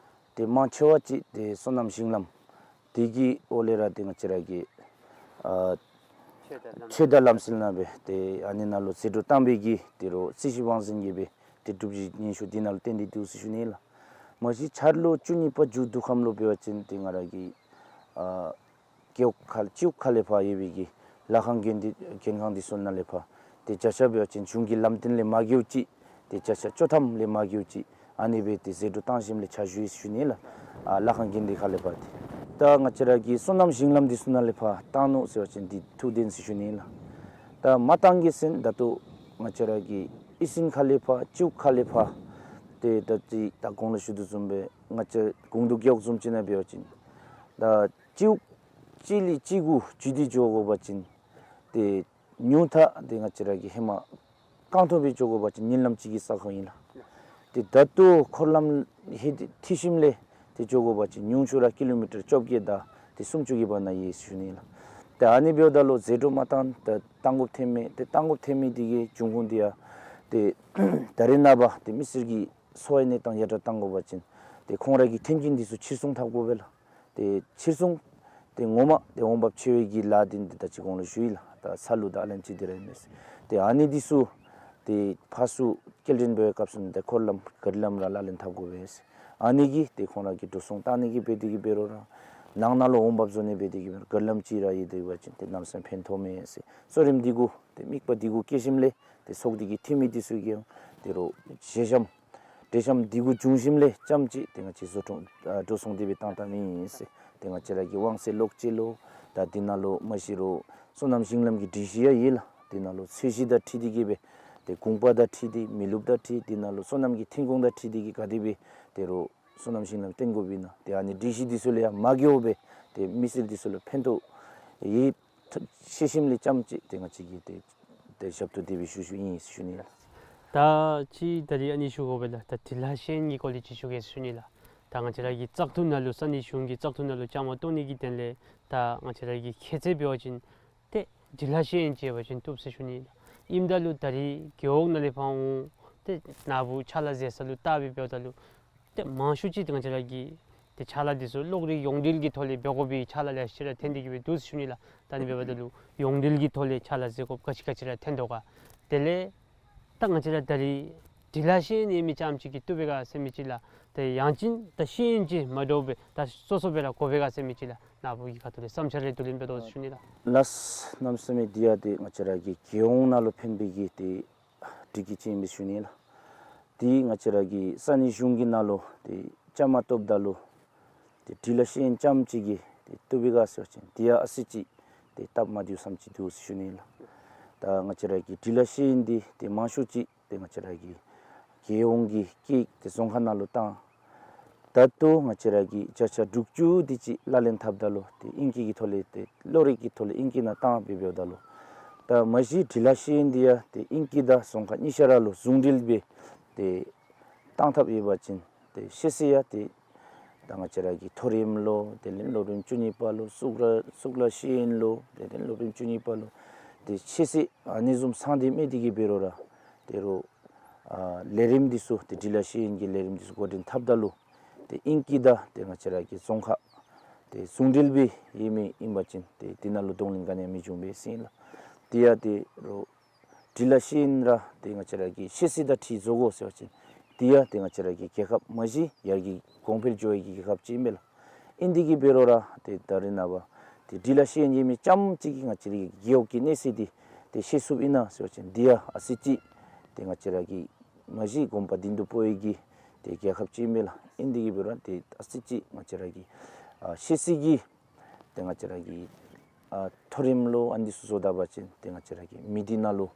ཏེ་མང་ཆེ་བ་ཅིག་ཏེ་སོ་ནམ་ཞིང་ལམ་དེ་གི་འོག་ལས་ར་ཏེ་ང་བཅས་ར་གི་ཨ་ཆོས་དང་ལམ་སྲོལ་ནང་སྦེ་ཏེ་ཨ་ནི་ནང་ལུ་ཟད་འགྲོ་བཏང་པའི་གི་ཏེ་རོགས་རྩིས་ཞིབ་དབང་འཛིན་གྱིས་སྦེ་ཏེ་སྒྲུབ་གཞི་སྙན་ཞུ་དེ་ནང་ལུ་བཏོན་ཏེ་འདུག་ཟེར་ཞུ་ནི་ལགས། མ་གཞི་འཆར་ལོ་བཅུ་གཉིས་པ་མཇུག་བསྡུ་ཁམས་ལུ་འབད་བ་ཅིན་ཏེ་ང་ར་གི་ཨ་རྒེད་འོག་ཁ་སྤྱི་འོག་ཁ་ལས་ཕར་ཡོད་པའི་གི་ལཱ་ཁང་འགན་འདི་འགན་ཁང་འདི་ཚུ་ནང་ལས་ཕར་ཏེ་བརྒྱ་ཆ་འབད་བ་ཅིན་གཞུང་གི་ལམ་སྟོན་ལས་མ་འགལཝ་ཅིག་ཏེ་བརྒྱ་ཆ་བཅུ་ཐམ་ལས་མ་འགལཝ་ཅིག་ཨ་ནི་སྦེ་ཏེ་ཟད་འགྲོ་བཏང་ཞིནམ་ལས་ཆ་བཞག་ཡི་ཟེར་ཞུ་ནི་ལགས། ཨ་ལཱ་ཁང་འགན་འདི་ཁ་ལས་ཕར་ཏེ་ད་ང་བཅས་ར་གི་སོ་ནམ་ཞིང་ལམ་འདི་ཚུ་ནང་ལས་ཕར་བཏང་ནུག་ཟེར་བ་ཅིན་འདི་ཐུགས་བདེན་ཟེར་ཞུ་ནི་ལགས། ད་མ་བཏང་གི་ཟེར་ད་ལྟོ་ང་བཅས་ར་གི་ཨི་ཟིན་ཁ་ལས་ཕར་སྤྱི་འོག་ཁ་ལས་ཕར་ཏེ་ད་ཅི་ད་གོང་ལུ་ཞུ་དོ་བཟུམ་སྦེ་ང་བཅས་གུང་དུ་རྒེད་འོག་བཟུམ་ཅིག་ནང་འབད་བ་ཅིན་ད་སྤྱི་འོག་གཅིག་ལས་གཅིག་གུ་བརྒྱུད་དེ་འགྱོ་དགོ་པ་ཅིན་ཏེ་ཉུང་མཐའ་ཏེ་ང་བཅས་ར་གི་ཧེ་མ་རྐང་ཐང་སྦེ་འགྱོ་དགོ་པ་ཅིན་ཉིན་ལམ་གཅིག་གི་ས་ཁོངས་ཨིན་ལགས། ཏེ་ད་ལྟོ་འཁོར་ལམ་ཧེ་འདི་འཐུས་ཞིནམ་ལས་ཏེ་འགྱོ་དགོ་པ་ཅིན་ཉུང་ཤོས་ར་ཀི་ལོ་མི་ཊར་བཅོ་བརྒྱད་དང་ཏེ་སུམ་ཅུ་གི་བར་ན་ཡོད་ཟེར་ཞུ་ནི་ལགས། ཏེ་ཨ་ནི་འབདཝ་ད་ལུ་ཟད་འགྲོ་མ་བཏང་ད་བཏང་དགོཔ་ཐོན་མི་ཏེ་བཏང་དགོཔ་ཐོན་མི་འདི་གི་འབྱུང་ཁུངས་འདི་ཡང་ཏེ་ད་རེས་ནངས་པ་ཏེ་མི་སེར་གྱི་འཚོ་བའི་གནས་སྟངས་ཡར་དྲག་བཏང་དགོ་པ་ཅིན་ཏེ་ཁོང་ར་གི་མཐུན་རྐྱེན་འདི་ཚུ་ཕྱིར་ཚོང་འཐབ་དགོ་པས་ལགས། ཏེ་ཕྱིར་ཚོང་ཏེ་ངོ་མ་ཏེ་འོང་འབབ་ཆེ་བའི་གི་ལཱ་འདི་ད་ཅི་གོང་ལུ་ཞུ་ཡི་ལགས། ད་ས་ལུད་དང་ཨ་ལན་ཅི་འདི་ར་ཨིན་མས། ཏེ་ཨ་ནི་འདི་ཚུ་ཏེ་ཕར་ཚུར་སྐྱེལ་འདྲེན་འབད་བའི་སྐབས་སུ་ནི་ཏེ་འཁོར་ལམ་ག་རི་ལམ་ར་ལག་ལེན་འཐབ་དགོ་པས། ཨ་ནི་གིས་ཏེ་ཁོང་ར་གི་འགྲོ་སོང་བཏང་ནི་གི་འབད་དེ་གི་འབད་རུང་ར་ནང་ན་ལུ་འོང་འབབ་བཟོ་ནི་འབད་དེ་གི་འབད་རུང་ག་རི་ལམ་ཅིག་ར་ཡོད་དེ་འབད་བ་ཅིན་ཏེ་གནམ་མེད་ས་མེད་ཕན་ཐོགས་མས་ཟེར་གསོ་རིམ་འདི་གུ་ཏེ་དམིགས་པ་འདི་གུ་བསྐྱེད་ཞིནམ་ལས་ཏེ་ཚོགས་སྡེ་གི་འཐུས་མི་འདི་ཚུ་གིས་ཡང་ཏེ་རོགས་ཞལ་འཆམ་འབྲེལ་འཆམ་འདི་གུ་བྱུང་ཞིནམ་ལས་རྐྱངམ་ཅིག་ཏེ་ང་བཅས་བཟོ་སྐྲུན་ཨ་འགྲོ་སོང་འདི་སྦེ་བཏང་བཏངམ་ཨིན་ཟེར། ཏེ་ང་བཅས་ར་གི་དབང་ཚད་ལོག་སྤྱོད་ལུ་ད་འདི་ནང་ལུ་མ་གཞི་རོགས་སོ་ནམ་ཞིང་ལམ་གྱི་སྒྲིག་གཞི་ཡང་ཡོད་ལགས། འདི་ནང་ལུ་ཚད་གཞི་དང་འཁྲིལ་ཏེ་གི་སྦེ་ཏེ་གུང་པ་དང་འཁྲིལ་ཏེ་མི་ལུཔ་དང་འཁྲིལ་འདི་ནང་ལུ་སོ་ནམ་གྱི་ཐོན་ཁུངས་དང་འཁྲིལ་ཏེ་གི་ག་དེ་སྦེ་ཏེ་རོགས་སོ་ནམ་ཞིང་ལམ་བཏོན་དགོཔ་ཨིན་ན་ཏེ་ཨ་ནི་སྒྲིག་གཞི་འདི་ཚུ་ལས་ཡང་མ་འགལཝ་སྦེ་ཏེ་མི་སེར་འདི་ཚུ་ལུ་ཕན་ཐོགས་ཡོད་ཤེས་ཞིནམ་ལས་རྐྱངམ་ཅིག་ཏེ་ང་བཅས་ཀྱིས་ཏེ་ཏེ་ཞབས་ཏོག་འདི་སྦེ་ཞུ་ཞུཝ་ཨིན་ཞུ་ནི་ལགས། ད་ཅི་ད་རིས་ཨ་ནི་ཞུ་དགོ་པས་ལགས། ད་འབྲི་ལྷག་ཤེས་ཡོན་གྱི་སྐོར་ལས་ཅིག་ཞུ་གེ་ཞུ་ནི་ལགས། ད་ང་བཅས་ར་གི་བཙག་འཐུ་ནང་ལུ་ས་གནས་གཞུང་གི་བཙག་འཐུ་ནང་ལུ་བཅའ་མར་གཏོགས་ནི་གི་དོན་ལས་ད་ང་བཅས་ར་གི་ཁྱད་ཚད་འབད་བ་ཅིན་ཏེ་འབྲི་ལྷག་ཤེས་ཡོན་ཅིག་ཡོད་པ་ཅིན་བཏུབ་ཟེར་ཞུ་ནི་ལགས། ཨིནམ་ད་ལུ་ད་རིས་རྒེད་འོག་ནང་ལས་ཕར་འོང་ཏེ་ནཱ་བུ་ཕྱག་ལཱ་མཛད་ས་ལུ་བལྟ་སྦེ་འབདཝ་ད་ལུ་ཏེ་མང་ཤོས་ཅིག་ཏེ་ང་བཅས་ར་གི་ཏེ་ཕྱག་ལཱ་འདི་ཚུ་གློག་རིག་ཡོངས་འབྲེལ་གྱི་ཐོག་ལས་འབད་དགོ་པའི་ཕྱག་ལཱ་ལེ་ཤ་ར་ཐོན་ཏེ་གི་སྦེ་འདུག་ཟེར་ཞུ་ནི་ལགས། ད་ཨ་ནི་འབདཝ་ད་ལུ་ཡོངས་འབྲེལ་གྱི་ཐོག་ལས་ཕྱག་ལཱ་མཛད་དགོཔ་ག་ཅི་ག་ཅི་ར་ཐོན་དོ་ག། དེ་ལས་ད་ང་བཅས་ར་ད་རིས་འབྲི་ལྷག་ཤེས་ཡོན་ཡོད་མི་རྐྱངམ་ཅིག་གིས་བཏུབ་པས་ག་ཟེར་མི་ཅིག་ལགས། ཏེ་ཡང་ཅིན་ད་ཤེས་ཡོན་ཅིག་མ་འདྲཝ་སྦེ་ད་སོ་སོ་སྦེ་ར་དགོ་པས་ག་ཟེར་མི་ཅིག་ལགས། ནཱ་བུ་གི་ཁ་ཐུག་ལས་བསམ་འཆར་རེ་བསྡུ་ལེན་འབད་དོ་ཟེར་ཞུ་ནི་ལགས། ལགས། གནམ་མེད་ས་མེད་འདི་ཡང་ཏེ་ང་བཅས་ར་གི་རྒྱལ་ཡོངས་ནང་ལུ་ཕན་པའི་གི་ཏེ་སྒྲིག་གཞི་ཅིག་ཨིན་པས་ཞུ་ནི་ལགས། ཏེ་ང་བཅས་ར་གི་ས་གནས་གཞུང་གི་ནང་ལུ་ཏེ་བཅའ་མར་གཏོགསཔ་ད་ལུ་ཏེ་འབྲི་ལྷག་ཤེས་ཡོན་རྐྱངམ་ཅིག་གིས་ཏེ་བཏུབ་པས་ག་ཟེར་བ་ཅིན་ཏེ་ཡང་ཨ་ཙི་ཅིག་ཏེ་སྟབས་མ་བདེཝ་བཟུམ་ཅིག་འདུག་ཟེར་ཞུ་ནི་ལགས། ད་ང་བཅས་ར་གི་འབྲི་ལྷག་ཤེས་ཡོན་འདི་ཏེ་མང་ཤོས་ཅིག་ཏེ་ང་བཅས་ར་གི་རྒྱལ་ཡོངས་ཀྱི་སྐད་ཏེ་རྫོང་ཁག་ནང་ལུ་བཏང་། ད་ལྟོ་ང་བཅས་ར་གིས་བརྒྱ་ཆ་དྲུག་ཅུ་དེ་ཅིག་ལག་ལེན་འཐབ་ད་ལུ་ཏེ་ཨིང་སྐད་ཀྱི་ཐོག་ལས་ཏེ་གློག་རིག་གི་ཐོག་ལས་ཨིང་སྐད་ནང་བཏང་སྦེ་འབདཝ་ད་ལུ་ད་མ་གཞི་འབྲི་ལྷག་ཤེས་ཡོན་འདི་ཡང་ཏེ་ཨིང་སྐད་དང་རྫོང་ཁ་གཉིས་ཆ་ར་ལུ་ཟུང་འབྲེལ་སྦེ་ཏེ་བཏང་ཐབས་ཡོད་པ་ཅིན་ཏེ་ཤེས་ཚད་ཡང་ཏེ་ད་ང་བཅས་ར་གི་མཐོ་རིམ་ལོ་དེ་ལས་སློབ་རིམ་བཅུ་གཉིས་པ་ལོ་གཙུག་ལག་གཙུག་ལག་ཤེས་ཡོན་ལོ་དེ་ལས་སློབ་རིམ་བཅུ་གཉིས་པ་ལོ་ཏེ་ཤེས་ཚད་ཨ་ནི་བཟུམ་ཚང་སྟེ་མེད་དེ་གི་འབད་རུང་ར་ཏེ་རོགས་ཨ་ལས་རིམ་འདི་ཚུ་ཏེ་འབྲི་ལྷག་ཤེས་ཡོན་གྱི་ལས་རིམ་འདི་ཚུ་འགོ་འདྲེན་འཐབ་ད་ལུ་ཏེ་ཨིང་སྐད་དང་ཏེ་ང་བཅས་ར་གི་རྫོང་ཁ་ཏེ་ཟུང་འབྲེལ་སྦེ་ཡོད་མི་ཨིན་པ་ཅིན་ཏེ་དེ་ནང་ལུ་གདོང་ལེན་ག་ནི་ཡང་མི་འབྱུང་པས་ཟེར་ཨིན་ལགས། དེ་ཡང་ཏེ་རོགས་འབྲི་ལྷག་ཤེས་ཡོན་ར་ཏེ་ང་བཅས་ར་གི་ཤེས་ཚད་དང་འཁྲིལ་བཟོ་དགོ་ཟེར་བ་ཅིན་དེ་ཡང་ཏེ་ང་བཅས་ར་གི་རྒྱལ་ཁབ་མ་གཞི་ཡར་རྒྱས་གོང་འཕེལ་འགྱོ་བའི་གི་རྒྱལ་ཁབ་ཅིག་ཨིན་པས་ལགས། ཨིན་དེ་གི་འབད་རུང་ར་ཏེ་ད་རེས་ནངས་པ་ ཏེ་འདི་ལས་ཤེས་ནི་མི་ཙམ་ཅིག་གིས་ང་བཅས་ར་གི་རྒེད་འོག་གི་གནས་ཚུལ་འདི་ཏེ་ཤེས་ཚུགསཔ་ཨིན་ན་ཟེར་བ་ཅིན་འདི་ཡང་ཨ་ཙི་ཅིག་ཏེ་ང་བཅས་ར་གི་མ་གཞི་གོང་པ་དིང་རྡུག་བོད་ཡིག་གི་ཏེ་རྒྱལ་ཁབ་ཅིག་ཨིན་མས་ལགས། ཨིན་དེ་གི་འབད་རུང་ཏེ་ཨ་ཙི་ཅིག་ང་བཅས་ར་གི་ཨ་ཤེས་ཚད་ཀྱི་ཏེ་ང་བཅས་ར་གི་ཨ་མཐོ་རིམ་ལུ་ཨ་ནི་ཚུ་བཟོ་ད་པ་ཅིན་ཏེ་ང་བཅས་ར་གི་མི་སྡེ་ནང་ལུ་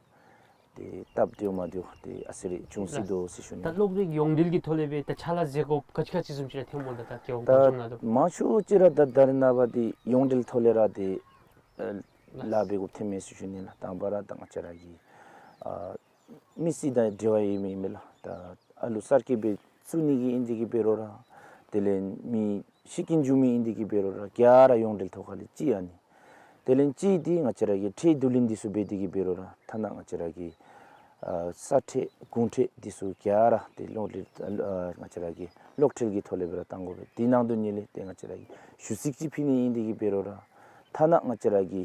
ཏེ་སྟབས་བདེཝ་མ་བདེཝ་ཏེ་ཨ་ཙི་རེ་འབྱུང་སྲིད་དོ་ཟེར་ཞུ་ནི། ད་གློག་རིག་ཡོངས་འབྲེལ་གྱི་ཐོག་ལས་སྦེ་ད་ཕྱག་ལཱ་མཛད་དགོཔ་ག་ཅི་ག་ཅི་བཟུམ་ཅིག་ར་ཐོནམ་སྨོ་ལགས། ད་རྒེད་འོག་ད་ནང་ལུ་མང་ཤོས་ཅིག་ར་ད་ད་རེས་ནངས་པ་འདི་ཡོངས་འབྲེལ་ཐོག་ལས་ར་ཏེ་ཨ་ལཱ་འབད་དགོཔ་ཐོན་མས་ཟེར་ཞུ་ནི་ལགས། དང་པ་ར་ད་ང་བཅས་ར་གི་ཨ་མི་སེར་དང་འབྲེལ་བ་ཡོད་མི་ཨིན་མས་ལགས། ད་ཨ་ལུ་གསར་སྐྱེས་སྦེ་བཙུགས་ནི་གི་ཨིན་དེ་གི་འབད་རུང་ར་དེ་ལས་མི་ཤི་རྐྱེན་བྱུང་མི་ཨིན་དེ་གི་འབད་རུང་ར་ག་ར་ཡོངས་འབྲེལ་ཐོག་ཁ་ལས་ཅིག་ཨ་ནི། དེ་ལས་ཅིག་འདི་ང་བཅས་ར་གི་ཁྲལ་བསྡུ་ལེན་འདི་ཚུ་འབད་དེ་གི་འབད་རུང་ར་ཐ་ན་ང་བཅས་ར་གི་ཨ་ས་ཁྲལ་གུང་ཁྲལ་འདི་ཚུ་ག་ར་ཏེ་གློག་ལས་ཨ་ང་བཅས་ར་གི་གློག་ཁྲལ་གྱི་ཐོག་ལས་སྦེ་ར་གཏང་དགོ་པས། དེ་ནང་དོན་ཉིད་ལས་ཏེ་ང་བཅས་ར་གི་ཞུ་ཚིག་ཅིག་ཕུལ་ནི་ཨིན་དེ་གི་འབད་རུང་ར་ཐ་ན་ང་བཅས་ར་གི་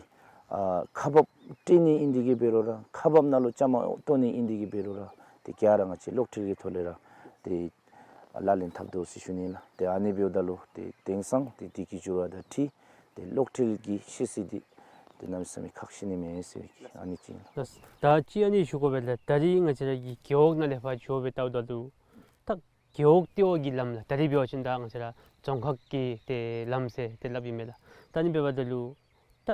ཨ་ཁག་འབག་སྤྲོད་ནི་ཨིན་དེ་གི་འབད་རུང་ར་ཁག་འབག་ནང་ལུ་བཅའ་མར་གཏོགས་ནི་ཨིན་དེ་གི་འབད་རུང་ར་ཏེ་ག་ར་ང་བཅས་གློག་ཁྲལ་གྱི་ཐོག་ལས་ར་ཏེ་ལག་ལེན་འཐབ་དོ་ཟེར་ཞུ་ནི་ལགས། ཏེ་ཨ་ནི་འབདཝ་ད་ལུ་ཏེ་དེང་སང་ཏེ་དུས་ཀྱི་འགྱུར་བ་དང་འཁྲིལ་ཏེ་གློག་ཁྲལ་གྱི་ཤེས་ཚད་འདི་ཏེ་གནམ་མེད་ས་མེད་ཁག་ཆེ་ནི་མས་ཟེར་ཨ་ནི་ཅིག་ཨིན་ལགས། ད་ཅིག་ཨ་ནི་ཞུ་དགོ་པས་ལགས། ད་རིས་ང་བཅས་ར་གི་རྒེད་འོག་ནང་ལས་ཕར་འགྱོ་སྦེ་བལྟཝ་ད་ལུ་ད་རྒེད་འོག་ལྟེ་བ་གི་ལམ་ལགས། ད་རིས་འབད་བ་ཅིན་ད་ང་བཅས་ར་རྫོང་ཁག་གི་ཏེ་ལམ་ཟེར་ཏེ་སླབ་ཨིན་མས་ལགས། ད་ཨ་ནི་འབདཝ་ད་ལུ་ད་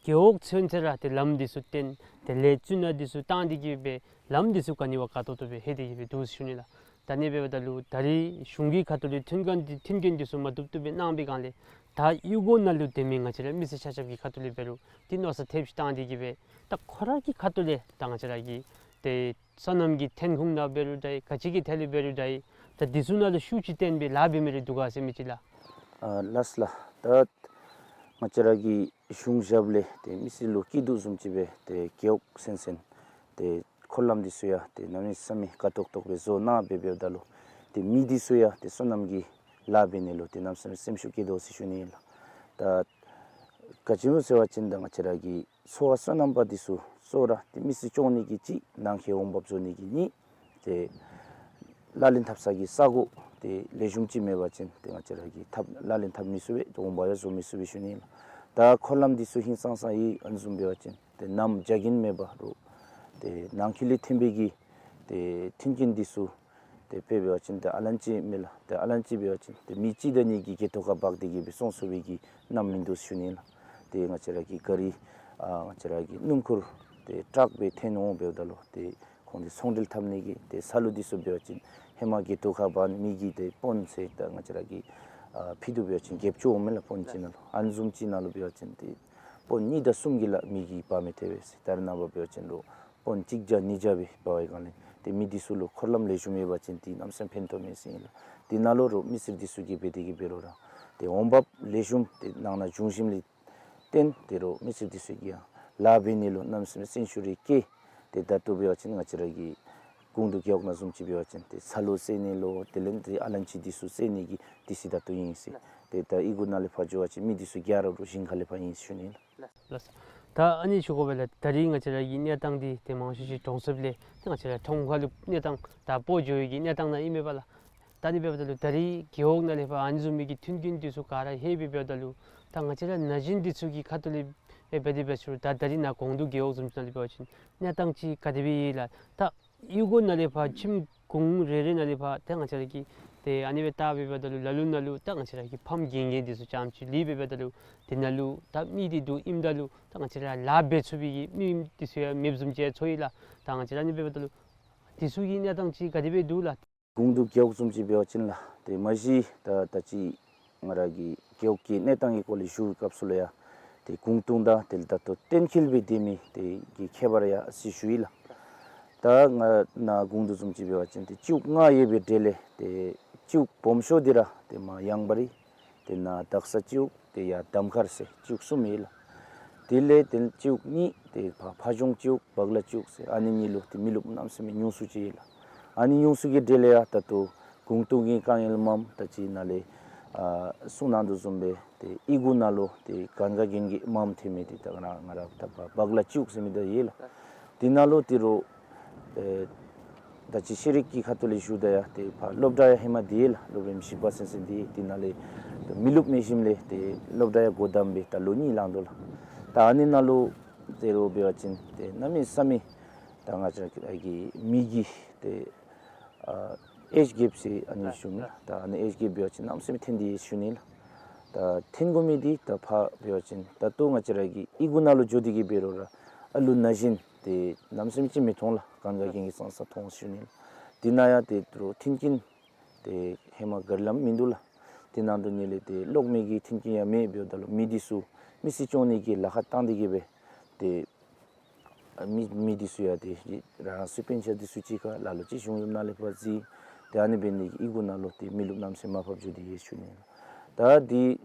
རྒེད་འོག་ཚུན་ཚོད་ར་ཏེ་ལམ་འདི་ཚུ་བཏོན་ཏེ་ལས་རྩི་ནག་འདི་ཚུ་བཏང་སྟེ་གི་སྦེ་ལམ་འདི་ཚུ་ག་ནི་བ་ག་ཏོག་ཏོ་སྦེ་ལྷོད་དེ་གི་སྦེ་འདུག་ཟེར་ཞུ་ནི་ལགས། ད་ཨ་ནི་འབདཝ་ད་ལུ་ད་རིས་གཞུང་གི་ཁ་ཐུག་ལས་མཐུན་རྐྱེན་འདི་མཐུན་རྐྱེན་འདི་ཚུ་མ་བཏུབ་བཏུབ་སྦེ་གནང་བའི་སྒང་ལས་ད་གཡུས་སྒོ་ནང་ལུ་སྡོད་མི་ང་བཅས་ར་མི་སེར་ཆ་ཁྱབ་ཀྱི་ཁ་ཐུག་ལས་འབད་རུང་ཏེ་མནོ་བསམ་ཐེབས་ཅིག་བཏང་སྟེ་གི་སྦེ་ད་ཁོ་ར་གི་ཁ་ཐུག་ལས་ད་ང་བཅས་ར་གི་ཏེ་སོ་ནམ་གྱི་ཐོན་ཁུངས་ནང་འབད་རུང་འདྲ་ག་ཅི་གི་ཐད་ལས་འབད་རུང་འདྲ་ད་འདི་ཚུ་ནང་ལུ་ཤུགས་ཅིག་བཏོན་སྦེ་ལཱ་འབད་མི་རེ་འདུག་ག་ཟེར་མི་ཅིག་ལགས། ཨ་ལགས་ལགས། ད་ང་བཅས་ར་གི་གཞུང་ཞབས་ལས་ཏེ་མི་སེར་ལུ་སྐྱིད་སྡུག་བཟུམ་ཅིག་སྦེ་ཏེ་རྒེད་འོག་ཚུན་ཚོད་ཏེ་འཁོར་ལམ་འདི་ཚུ་ཡང་ཏེ་གནམ་མེད་ས་མེད་ག་ཏོག་ཏོ་སྦེ་བཟོ་གནང་སྦེ་འབདཝ་ད་ལུ་ཏེ་མི་འདི་ཚུ་ཡང་ཏེ་སོ་ནམ་གྱི་ལཱ་འབད་ནི་ལུ་ཏེ་གནམ་མེད་ས་མེད་སེམས་ཤུགས་བསྐྱེད་དོ་ཟེར་ཞུ་ནི་ཨིན་ལགས། ད་ག་ཅི་སྨོ་ཟེར་བ་ཅིན་ད་ང་བཅས་ར་གི་ཚོ་བ་སོ་ནམ་པ་འདི་ཚུ་གཙོ་བོ་ར་ཏེ་མི་སེར་སྐྱོང་ནི་གི་གཅིག་ནང་འཁོད་འོང་འབབ་བཟོ་ནི་གི་གཉིས་ཏེ་ལག་ལེན་འཐབ་ས་གི་ས་གོ་ཏེ་ལེགས་ཤོམ་ཅིག་མེད་པ་ཅིན་ཏེ་ང་བཅས་ར་གིས་འཐབ་ལག་ལེན་འཐབ་མི་ཚུགས་པས། ཏེ་འོང་འབབ་ཡང་བཟོ་མི་ཚུགས་པས་ཞུ་ནི་ཨིན་ལགས། ད་འཁོར་ལམ་འདི་ཚུ་ཧིང་སངས་ས་ཡི་ཨ་ནི་བཟུམ་འབད་བ་ཅིན་ཏེ་གནམ་རྒྱ་གིན་མེད་པ་རུང་ཏེ་ནང་འཁོད་ལས་ཐོན་པའི་གི་ཏེ་མཐུན་རྐྱེན་འདི་ཚུ་ཏེ་དཔེ་འབད་བ་ཅིན་ཏེ་ཨ་ལན་ཅི་མས་ལགས། ཏེ་ཨ་ལན་ཅི་འབད་བ་ཅིན་ཏེ་མི་གཅིག་དང་གཉིས་ཀྱིས་གྱལ་ཏོ་ཁར་འབག་སྟེ་གི་སྦེ་སོང་ཚུགས་པའི་གི་གནམ་མིན་འདུག་ཞུ་ནི་ཨིན་ལགས། ཏེ་ང་བཅས་ར་གི་ག་རི་ཨ་ང་བཅས་ར་གི་སྣུམ་འཁོར་ཏེ་ཊཱག་སྦེ་འཐོན་འོང་འབདཝ་ད་ལུ་ཏེ་ཁོང་འདི་ཚོང་འབྲེལ་འཐབ་ནི་གི་ཏེ་ས་ལུགས་འདི་ཚུ་འབད་བ་ཅིན་ཧེ་མ་གྱལ་ཏོ་ཁར་འབག་མི་གིས་ཏེ་དཔོན་ཟེར་ད་ང་བཅས་ར་གི་ཨ་ཕྱི་དུ་འབད་བ་ཅིན་རྒྱབ་སྐྱོར་འོང་མས་ལགས། དཔོན་ཅིག་ནང་ལུ་ཨ་ནི་བཟུམ་ཅིག་ནང་ལུ་འབད་བ་ཅིན་ཏེ་དཔོན་གཉིས་དང་གསུམ་གྱིས་ལགས་མི་གིས་འབག་མི་ཐེག་པས་ཟེར། ད་རེས་ནངས་པ་འབད་བ་ཅིན་ལུ་དཔོན་གཅིག་བརྒྱ་གཉིས་བརྒྱ་སྦེ་འབག་པའི་སྒང་ལས་ཏེ་མི་འདི་ཚུ་ལུ་འཁོར་ལམ་ལེགས་ཤོམ་ཡོད་པ་ཅིན་ཏེ་གནམ་མེད་ས་མེད་ཕན་ཐོགས་མས་ཟེར་ཨིན་ལགས། དེ་ནང་ལུ་རོགས་མི་སེར་འདི་ཚུ་གིས་འབད་དེ་གི་འབད་རུང་ར་ཏེ་འོང་འབབ་ལེགས་ཤོམ་ཏེ་ནང་ན་བྱུང་ཞིནམ་ལས་བརྟེན་ཏེ་རོགས་མི་སེར་འདི་ཚུ་གིས་ཡང་ལཱ་འབད་ནི་ལུ་གནམ་མེད་ས་མེད་སེམས་ཤུགས་རེ་བསྐྱེད། ཏེ་ད་ལྟོ་འབད་བ་ཅིན་ང་བཅས་ར་གི་གུང་དུ་རྒེད་འོག་ནང་བཟུམ་ཅིག་འབད་བ་ཅིན་ཏེ་ཚ་ལུ་བསལ་ནི་ལུ་དེ་ལས་ཏེ་ཨ་ལན་ཅི་འདི་ཚུ་བསལ་ནི་གི་དུས་ཚོད་ད་ལྟོ་ཨིན་ཟེར། ཏེ་ད་གཡུས་སྒོ་ནང་ལས་ཕར་འགྱོ་བ་ཅིན་མི་འདི་ཚུ་ག་ར་རོགས་ཞིང་ཁ་ལས་ཕར་ཨིན་ཟེར་ཞུ་ནི་ཨིན་ལགས། ལགས། ད་ཨ་ནི་ཞུ་དགོ་པས་ལགས། ད་རིས་ང་བཅས་ར་གི་གནས་སྟངས་འདི་ཏེ་མང་ཤོས་ཅིག་གྲོང་གསེབ་ལས་ཏེ་ང་བཅས་ར་ཁྲོམ་ཁ་ལུ་གནས་སྟངས་ད་སྤོ་འགྱོ་བའི་གི་གནས་སྟངས་ནང་ཨིན་མས་པ་ལགས། ད་ཨ་ནི་འབདཝ་ད་ལུ་ད་རིས་རྒེད་འོག་ནང་ལས་ཕར་ཨ་ནི་བཟུམ་མའི་གི་མཐུན་རྐྱེན་འདི་ཚུ་ག་ར་ལྷོད་སྦེ་འབདཝ་ད་ལུ་ད་ང་བཅས་ར་ན་གཞོན་འདི་ཚུ་གི་ཁ་ཐུག་ལས་ཨེ་འབད་དེ་འབད་ཞུ་རུང་ད་ད་རིས་ནཱ་གུང་དུ་རྒེད་འོག་བཟུམ་ཅིག་ནང་ལས་འབད་བ་ཅིན་གནས་སྟངས་ཅིག་ག་དེ་སྦེ་ཡོད་ལགས། ད་གཡུས་སྒོ་ནང་ལས་ཕར་ཁྱིམ་གུང་རེ་རེ་ནང་ལས་ཕར་ཏེ་ང་བཅས་ར་གིས་ཏེ་ཨ་ནི་སྦེ་བལྟ་སྦེ་འབདཝ་ད་ལུ་ལ་ལུ་ནང་ལུ་ད་ང་བཅས་ར་གི་ཕམ་རྒན་རྒས་འདི་ཚུ་རྐྱངམ་ཅིག་ལུས་སྦེ་འབདཝ་ད་ལུ་དེ་ནང་ལུ་ད་མི་འདི་འདུག་ཨིནམ་ད་ལུ་ད་ང་བཅས་ར་ལཱ་འབད་ཚུགས་པའི་གི་མི་འདི་ཚུ་ཡང་མེདཔ་བཟུམ་ཅིག་ཚོར་ཡི་ལགས། ད་ང་བཅས་ར་ཨ་ནི་སྦེ་འབདཝ་ད་ལུ་འདི་ཚུ་གི་གནས་སྟངས་ཅིག་ག་དེ་སྦེ་འདུག་ལགས། གུང་དུ་རྒེད་འོག་བཟུམ་ཅིག་འབད་བ་ཅིན་ལགས། ཏེ་མ་གཞི་ད་ད་ཅི་ང་ར་གིས་རྒེད་འོག་གི་གནས་སྟངས་ཀྱི་སྐོར་ལས་ཞུ་བའི་སྐབས་སུ་ལུ་ཡང་ཏེ་གུང་ཐུང་དང་དེ་ལས་ད་ལྟོ་གཏན་འཁེལ་སྦེ་སྡོད་མི་དེ་གི་ཁྱད་པར་ཡང་ཨ་ཙི་ཞུ་ཡི་ལགས། ད་ང་ནཱ་གུང་དུ་བཟུམ་ཅིག་འབད་བ་ཅིན་ཏེ་ཅིག་ལྔ་ཡོད་པའི་གྲས་ལས་ཏེ་ཅིག་སྦོམ་ཤོས་འདི་ར་ཏེ་མར་གཡང་འབའ་རི་ཏེ་ནཱ་དག་ས་ཅིག་ཏེ་ཡར་གདམ་ཁ་ཟེར་ཅིག་གསུམ་ཡོད་ལགས། དེ་ལས་ཏེ་ཅིག་གཉིས་ཏེ་ཕ་ཕ་གཞུང་ཅིག་བག་ལ་ཅིག་ཟེར་ཨ་ནི་གཉིས་ལུ་ཏེ་མི་རློབས་གནམ་མེད་ས་མེད་ཉུང་སུ་ཅིག་ཡོད་ལགས། ཨ་ནི་ཉུང་སུ་གི་གྲས་ལས་ཡང་ད་ལྟོ་གུང་ཐུང་གི་དཀའ་ངལ་མངམ་ད་ཅི་ནཱ་ལས་ཨ་གསུང་གནང་དོ་བཟུམ་སྦེ་ཏེ་གཡུས་སྒོ་ནང་ལུ་ཏེ་གན་རྒྱ་གན་རྒྱ་མངམ་ཐོན་མི་འདི་ད་ང་ར་ང་ར་ད་ཕར་བག་ལ་ཅིག་ཟེར་མི་འདི་ཡོད་ལགས། དེ་ནང་ལུ་ཏེ་རོགས་ཨེ་ད་ཅི་ཤེས་རིག་གི་ཁ་ཐུག་ལས་ཞུཝ་ད་ཡང་ཏེ་ཕར་སློབ་གྲྭ་ཡང་ཧེ་མ་འདི་ལགས་སློབ་རིམ་བཞི་པ་ཚུན་ཚོད་འདི་དེ་ནང་ལས་ མི་རློབས་མི་ཞིནམ་ལས་ཏེ་སློབ་གྲྭ་ཡང་འགོ་དང་པས་ད་ལོ་གཉིས་ལང་དོ་ལགས། ད་ཨ་ནི་ནང་ལུ་ཏེ་རོགས་འབད་བ་ཅིན་ཏེ་གནམ་མེད་ས་མེད་ད་ང་བཅས་ར་གི་མི་གི་ཏེ་ཨ་ཨེཇ་གེབ་ཟེར་ཨ་ནི་ཞུ་མི་ལགས། ད་ཨ་ནི་ཨེཇ་གེབ་འབད་བ་ཅིན་གནམ་མེད་ས་མེད་ཐོན་ཏེ་ཡོད་ཞུ་ནི་ལགས། ད་ཐོན་དགོ་མི་འདི་ད་ཕར་འབད་བ་ཅིན་ད་ལྟོ་ང་བཅས་ར་གི་ཨི་གུ་ནང་ལུ་འགྱོ་སྟེ་གི་འབད་རུང་ར་ཨ་ལུ་ན་གཞོན་ཏེ་གནམ་མེད་ས་མེད་ཅིག་མི་མཐོང་ལགས། གང་ག་གིས་གིས་ཙང་ཙང་མཐོང་ཞུ་ནི་ལགས། དེ་ནང་ཡང་ཏེ་རོགས་མཐུན་རྐྱེན་ཏེ་ཧེ་མ་ག་ར་ལམ་མིན་འདུག་ལགས། དེ་ནང་དུ་ནི་ལས་ཏེ་གློག་མེ་གི་མཐུན་རྐྱེན་ཡང་མེད། འབདཝ་ད་ལུ་མི་འདི་ཚུ་མི་སེར་སྐྱོང་ནི་གི་ལཱ་ཁག་བཏང་སྟེ་གི་སྦེ་ཏེ་ཨ་མི་མི་འདི་ཚུ་ཡང་ཏེ་རང་རང་སོའི་པེན་ཤན་འདི་ཚུ་ཅིག་ཁར་ལ་ལུ་ཅིག་གཞུང་གཡོག་ནང་ལས་ཕར་བརྩི། ཏེ་ཨ་ནི་འབད་ནི་གིས་ཨི་གུ་ནང་ལུ་ཏེ་མི་རློབས་གནམ་མེད་ས་མེད་མར་ཕབ་འགྱོ་སྟེ་ཡོད་ཞུ་ནི་ལགས། ད་འདི་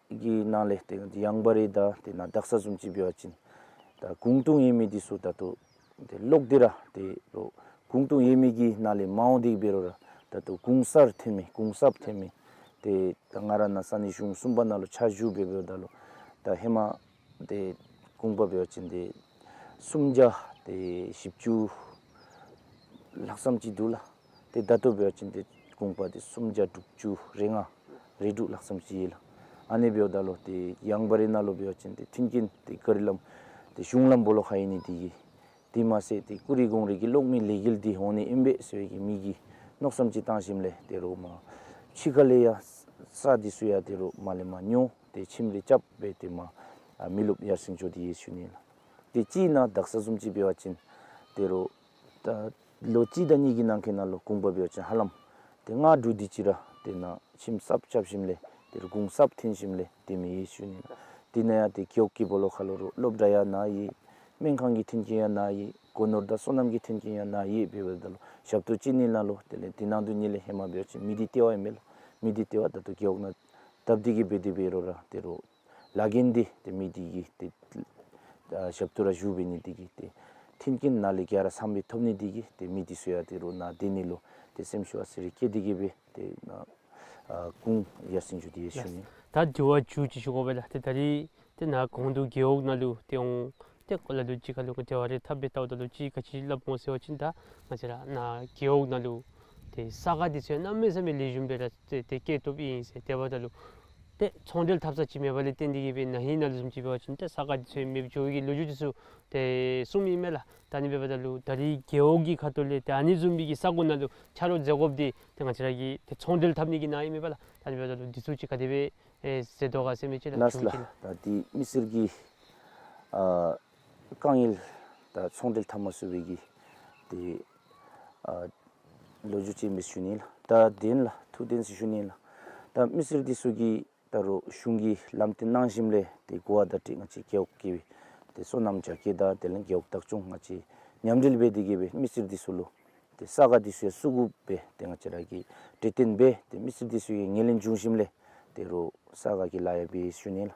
གི་ནང་ལས་ཏེ་ཡང་བ་རེ་དང་ཏེ་ནཱ་དག་ས་བཟུམ་ཅིག་འབད་བ་ཅིན་ད་གུང་སྟོང་ཡོད་མི་འདི་ཚུ་ད་ལྟོ་ཏེ་ལོག་སྟེ་ར་ཏེ་རོགས་གུང་སྟོང་ཡོད་མི་གི་ནང་ལས་མ་འོང་སྟེ་འབད་རུང་ར་ད་ལྟོ་གུང་གསར་ཐོན་མི་གུང་གསརཔ་ཐོན་མི་ཏེ་ད་ང་ར་ནཱ་ས་གནས་གཞུང་གསུམ་པ་ནང་ལུ་ཕྱག་ཞུ་སྦེ་འབདཝ་ད་ལུ་ད་ཧེ་མ་ཏེ་གུང་པ་འབད་བ་ཅིན་ཏེ་སུམ་བརྒྱ་ཏེ་བཞི་བཅུ་ལྷག་ཙམ་ཅིག་འདུག་ལགས། ཏེ་ད་ལྟོ་འབད་བ་ཅིན་ཏེ་གུང་པ་ཏེ་སུམ་བརྒྱ་དྲུག་ཅུ་རེ་ལྔ་རེ་དྲུག་ལྷག་ཙམ་ཅིག་ཡོད་ལགས། ཨ་ནི་འབདཝ་ད་ལུ་ཏེ་ཡང་བ་རེ་ནང་ལུ་འབད་བ་ཅིན་ཏེ་མཐུན་རྐྱེན་ཏེ་ག་ར་ལམ་ཏེ་གཞུང་ལམ་སྦོ་ལོགས་ཁར་ཡོད་ནི་འདི་གིས་དེ་མ་ཚད་ཏེ་ཀུ་རེ་གུང་རེ་གི་གློག་མེ་ལས་འགུལ་འདི་འོང་ནི་ཨིན་པས་ཟེར་བའི་གི་མི་གིས་མནོ་བསམ་ཅིག་བཏང་ཞིནམ་ལས་ཏེ་རོགས་མར་ཕྱི་ཁ་ལས་ཡང་ས་འདི་ཚུ་ཡང་ཏེ་རོགས་མར་ལས་མར་ཉོ་སྟེ་ཁྱིམ་རེ་རྐྱབ་སྦེ་ཏེ་མར་ཨ་མི་རློབས་ཡར་སེང་འགྱོ་སྟེ་ཡོད་ཞུ་ནི་ལགས། ཏེ་གཅིག་ནཱ་དག་ས་བཟུམ་ཅིག་འབད་བ་ཅིན་ཏེ་རོགས་ད་ལོ་གཅིག་དང་གཉིས་ཀྱི་ནང་འཁོད་ནང་ལུ་གུང་པ་འབད་བ་ཅིན་ཧ་ལམ་ཏེ་ལྔ་དྲུག་དེ་ཅིག་ར་ཏེ་ནཱ་ཁྱིམ་གསརཔ་རྐྱབ་ཞིནམ་ལས་ཏེ་རོགས་གུང་གསརཔ་ཐོན་ཞིནམ་ལས་ཏེ་མེད་ཡོད་ཞུ་ནི་ལགས། དེ་ནང་ཡང་ཏེ་རྒེད་འོག་གི་སྦོ་ལོགས་ཁར་ལུ་རོགས་སློབ་གྲྭ་ཡང་ནཱ་ཡོད། སྨན་ཁང་གི་མཐུན་རྐྱེན་ཡང་ནཱ་ཡོད། སྒོ་ནོར་དང་སོ་ནམ་གྱི་མཐུན་རྐྱེན་ཡང་ནཱ་ཡོད། འབདཝ་ད་ལུ་ཞབས་ཏོག་ཅིག་ནི་ནང་ལུ་དེ་ལས་དེ་ནང་དུ་ནི་ལས་ཧེ་མ་འབད་བ་ཅིན་མི་སྡེ་ལྟེ་བ་ཨིན་མས་ལགས། མི་སྡེ་ལྟེ་བ་ད་ལྟོ་རྒེད་འོག་ནང་བཏབ་སྟེ་གི་འབད་དེ་འབད་རུང་ར་ཏེ་རོགས་ལཱ་འགན་འདི་ཏེ་མི་སྡེ་གིས་ཏེ་ཨ་ཞབས་ཏོག་ར་ཞུ་འབད་ནི་འདི་གིས་ཏེ་མཐུན་རྐྱེན་ནཱ་ལས་ག་ར་ཚངམ་སྦེ་ཐོབ་ནི་འདི་གིས་ཏེ་མི་འདི་ཚུ་ཡང་ཏེ་རོགས་ནཱ་སྡོད་ནི་ལུ་ཏེ་སེམས་ཤུགས་ཨ་ཙི་རེ་བསྐྱེད་དེ་གི་སྦེ་ཏེ་ནཱ་ཨ་གུང་ཡར་སེང་འགྱོ་སྟེ་ཡོད་ཞུ་ནི། ད་དྲི་བ་མཇུག་ཅིག་ཞུ་དགོ་པས་ལགས། ཏེ་ད་རིས་ཏེ་ནཱ་གུང་དུ་རྒེད་འོག་ནང་ལུ་ཏེ་འོང་ཏེ་ཁོང་ལ་ལུ་ཅིག་ཁ་ལུ་འབྲེལ་བ་རེ་འཐབ་སྦེ་བལྟཝ་ད་ལུ་ཅིག་ག་ཅི་སླབ་འོང་ཟེར་བ་ཅིན་ད་ང་བཅས་ར་ནཱ་རྒེད་འོག་ནང་ལུ་ཏེ་ས་ག་འདི་ཚུ་ཡང་གནམ་མེད་ས་མེད་ལེགས་ཤོམ་སྦེ་ར་ཏེ་ཏེ་སྐྱེ་སྟོབས་ཨིན་ཟེར། དེ་འབདཝ་ད་ལུ་ཏེ་ཚོང་འབྲེལ་འཐབ་ས་ཅིག་མེདཔ་ལས་བརྟེན་ཏེ་གི་སྦེ་ན་ཧིང་ནང་ལུ་བཟུམ་ཅིག་འབད་བ་ཅིན་ཏེ་ས་ག་འདི་ཚུ་ཡང་མེདཔ་འགྱོ་བའི་གི་ལོ་རྒྱུས་འདི་ཚུ་ཏེ་གསུངམ་ཨིན་མས་ལགས། ད་ཨ་ནི་འབདཝ་ད་ལུ་ད་རིས་རྒེད་འོག་གི་ཁ་ཐུག་ལས་ཏེ་ཨ་ནི་བཟུམ་མའི་གི་ས་གོ་ནང་ལུ་ཆ་རོགས་མཛད་དགོཔ་འདི་ཏེ་ང་བཅས་ར་གིས་ཏེ་ཚོང་འབྲེལ་འཐབ་ནི་གི་ནང་ཨིན་མས་པ་ལགས། ད་ཨ་ནི་འབདཝ་ད་ལུ་འདི་ཚུ་ཅིག་ག་དེ་སྦེ་ཨེ་མཛད་དོ་ག་ཟེར་མི་ཅིག་ལགས། ལགས་སོ་ལགས། ད་འདི་མི་སེར་གྱི་ཨ་དཀའ་ངལ་ད་ཚོང་འབྲེལ་འཐབ་མ་ཚུགས་པའི་གི་ཏེ་ཨ་ལོ་རྒྱུས་ཅིག་ཨིན་པས་ཞུ་ནི་ལགས། ད་བདེན་ལགས། ཐུགས་བདེན་ཟེར་ཞུ་ནི་ལགས། ད་མི་སེར་འདི་ཚུ་གིས་ད་རུང་གཞུང་གིས་ལམ་སྟོན་གནང་ཞིནམ་ལས་ཏེ་གོ་བ་བརྡ་སྤྲོད་ང་བཅས་རྒེད་འོག་གི་ཏེ་སོ་ནམ་རྒྱ་སྐྱེད་དང་དེ་ལས་རྒེད་འོག་བདག་སྐྱོང་ང་བཅས་མཉམ་འབྲེལ་འབད་དེ་གི་སྦེ་མི་སེར་འདི་ཚུ་ལུ་ཏེ་ས་ག་འདི་ཚུ་ཡང་བཙུགས་དགོ་པའི་ཏེ་ང་བཅས་ར་གིས་གྲོས་བསྟུན་འབད་དེ་མི་སེར་འདི་ཚུ་གིས་ངོས་ལེན་བྱུང་ཞིནམ་ལས་ཏེ་རོགས་ས་ག་གི་ལཱ་ཡང་འབད་ཞུ་ནི་ལགས།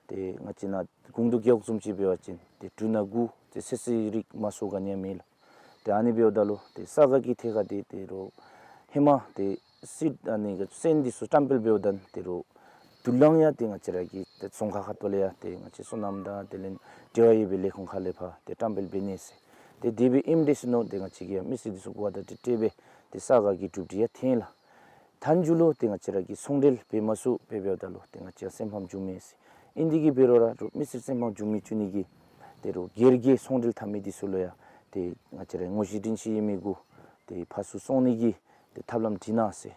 ཏེ་ང་བཅས་ནཱ་གུང་དུ་རྒེད་འོག་བཟུམ་ཅིག་འབད་བ་ཅིན་ཏེ་འབྲུ་སྣ་དགུ་ཏེ་ཚོད་བསྲེ་རིགས་མ་ཚུགས་ག་ནི་ཡང་མེད་ལགས། ཏེ་ཨ་ནི་འབདཝ་ད་ལུ་ཏེ་ས་ག་གི་ཐད་ཁར་ཏེ་ཏེ་རོགས་ཧེ་མ་ཏེ་སི་ཨ་ནི་གི་སོན་འདི་ཚུ་བཀྲམ་སྤེལ་འབདཝ་ད་ཏེ་རོགས་དུས་ལང་ཡང་ཏེ་ང་བཅས་ར་གི་ཏེ་རྫོང་ཁག་ཁ་ཐུག་ལས་ཡང་ཏེ་ང་བཅས་སོ་ནམ་དང་དེ་ལས་འབྲེལ་བ་ཡོད་པའི་ལས་ཁུངས་ཁ་ལས་ཕར་ཏེ་བཀྲམ་སྤེལ་འབད་ནི་ཟེར། ཏེ་དེ་སྦེ་ཨིནམ་འདྲས་ཟེར་མནོ་སྟེ་ང་བཅས་ཀྱིས་ཡང་མི་སེར་འདི་ཚུ་གོ་བ་བརྡ་སྤྲོད་འབད་ཏེ་ས་ག་གི་གྲུབ་འབྲས་ཡང་ཐོན་ལགས། མཐའ་མཇུག་ལུ་ཏེ་ང་བཅས་ར་གིས་ཚོང་འབྲེལ་འབད་མ་ཚུགས་པར་འབདཝ་ད་ལུ་ཏེ་ང་བཅས་སེམས་ཕམ་བྱུང་མས་ཟེར། ཨིན་དེ་གིས་འབད་རུང་ར་རོགས་མི་སེར་སེམས་ཕམ་བྱུང་མི་བཅུག་ནི་གི་ཏེ་རོགས་སྒེར་གྱི་ཚོང་འབྲེལ་འཐབ་མི་འདི་ཚུ་ལུ་ཡང་ཏེ་ང་བཅས་ར་དངོས་གཞི་དྲིན་ཆེ་ཡོད་མི་གུ་ཏེ་ཕར་ཚུར་བཙོང་ནི་གི་ཏེ་ཐབས་ལམ་བྲིས་གནང་ཟེར།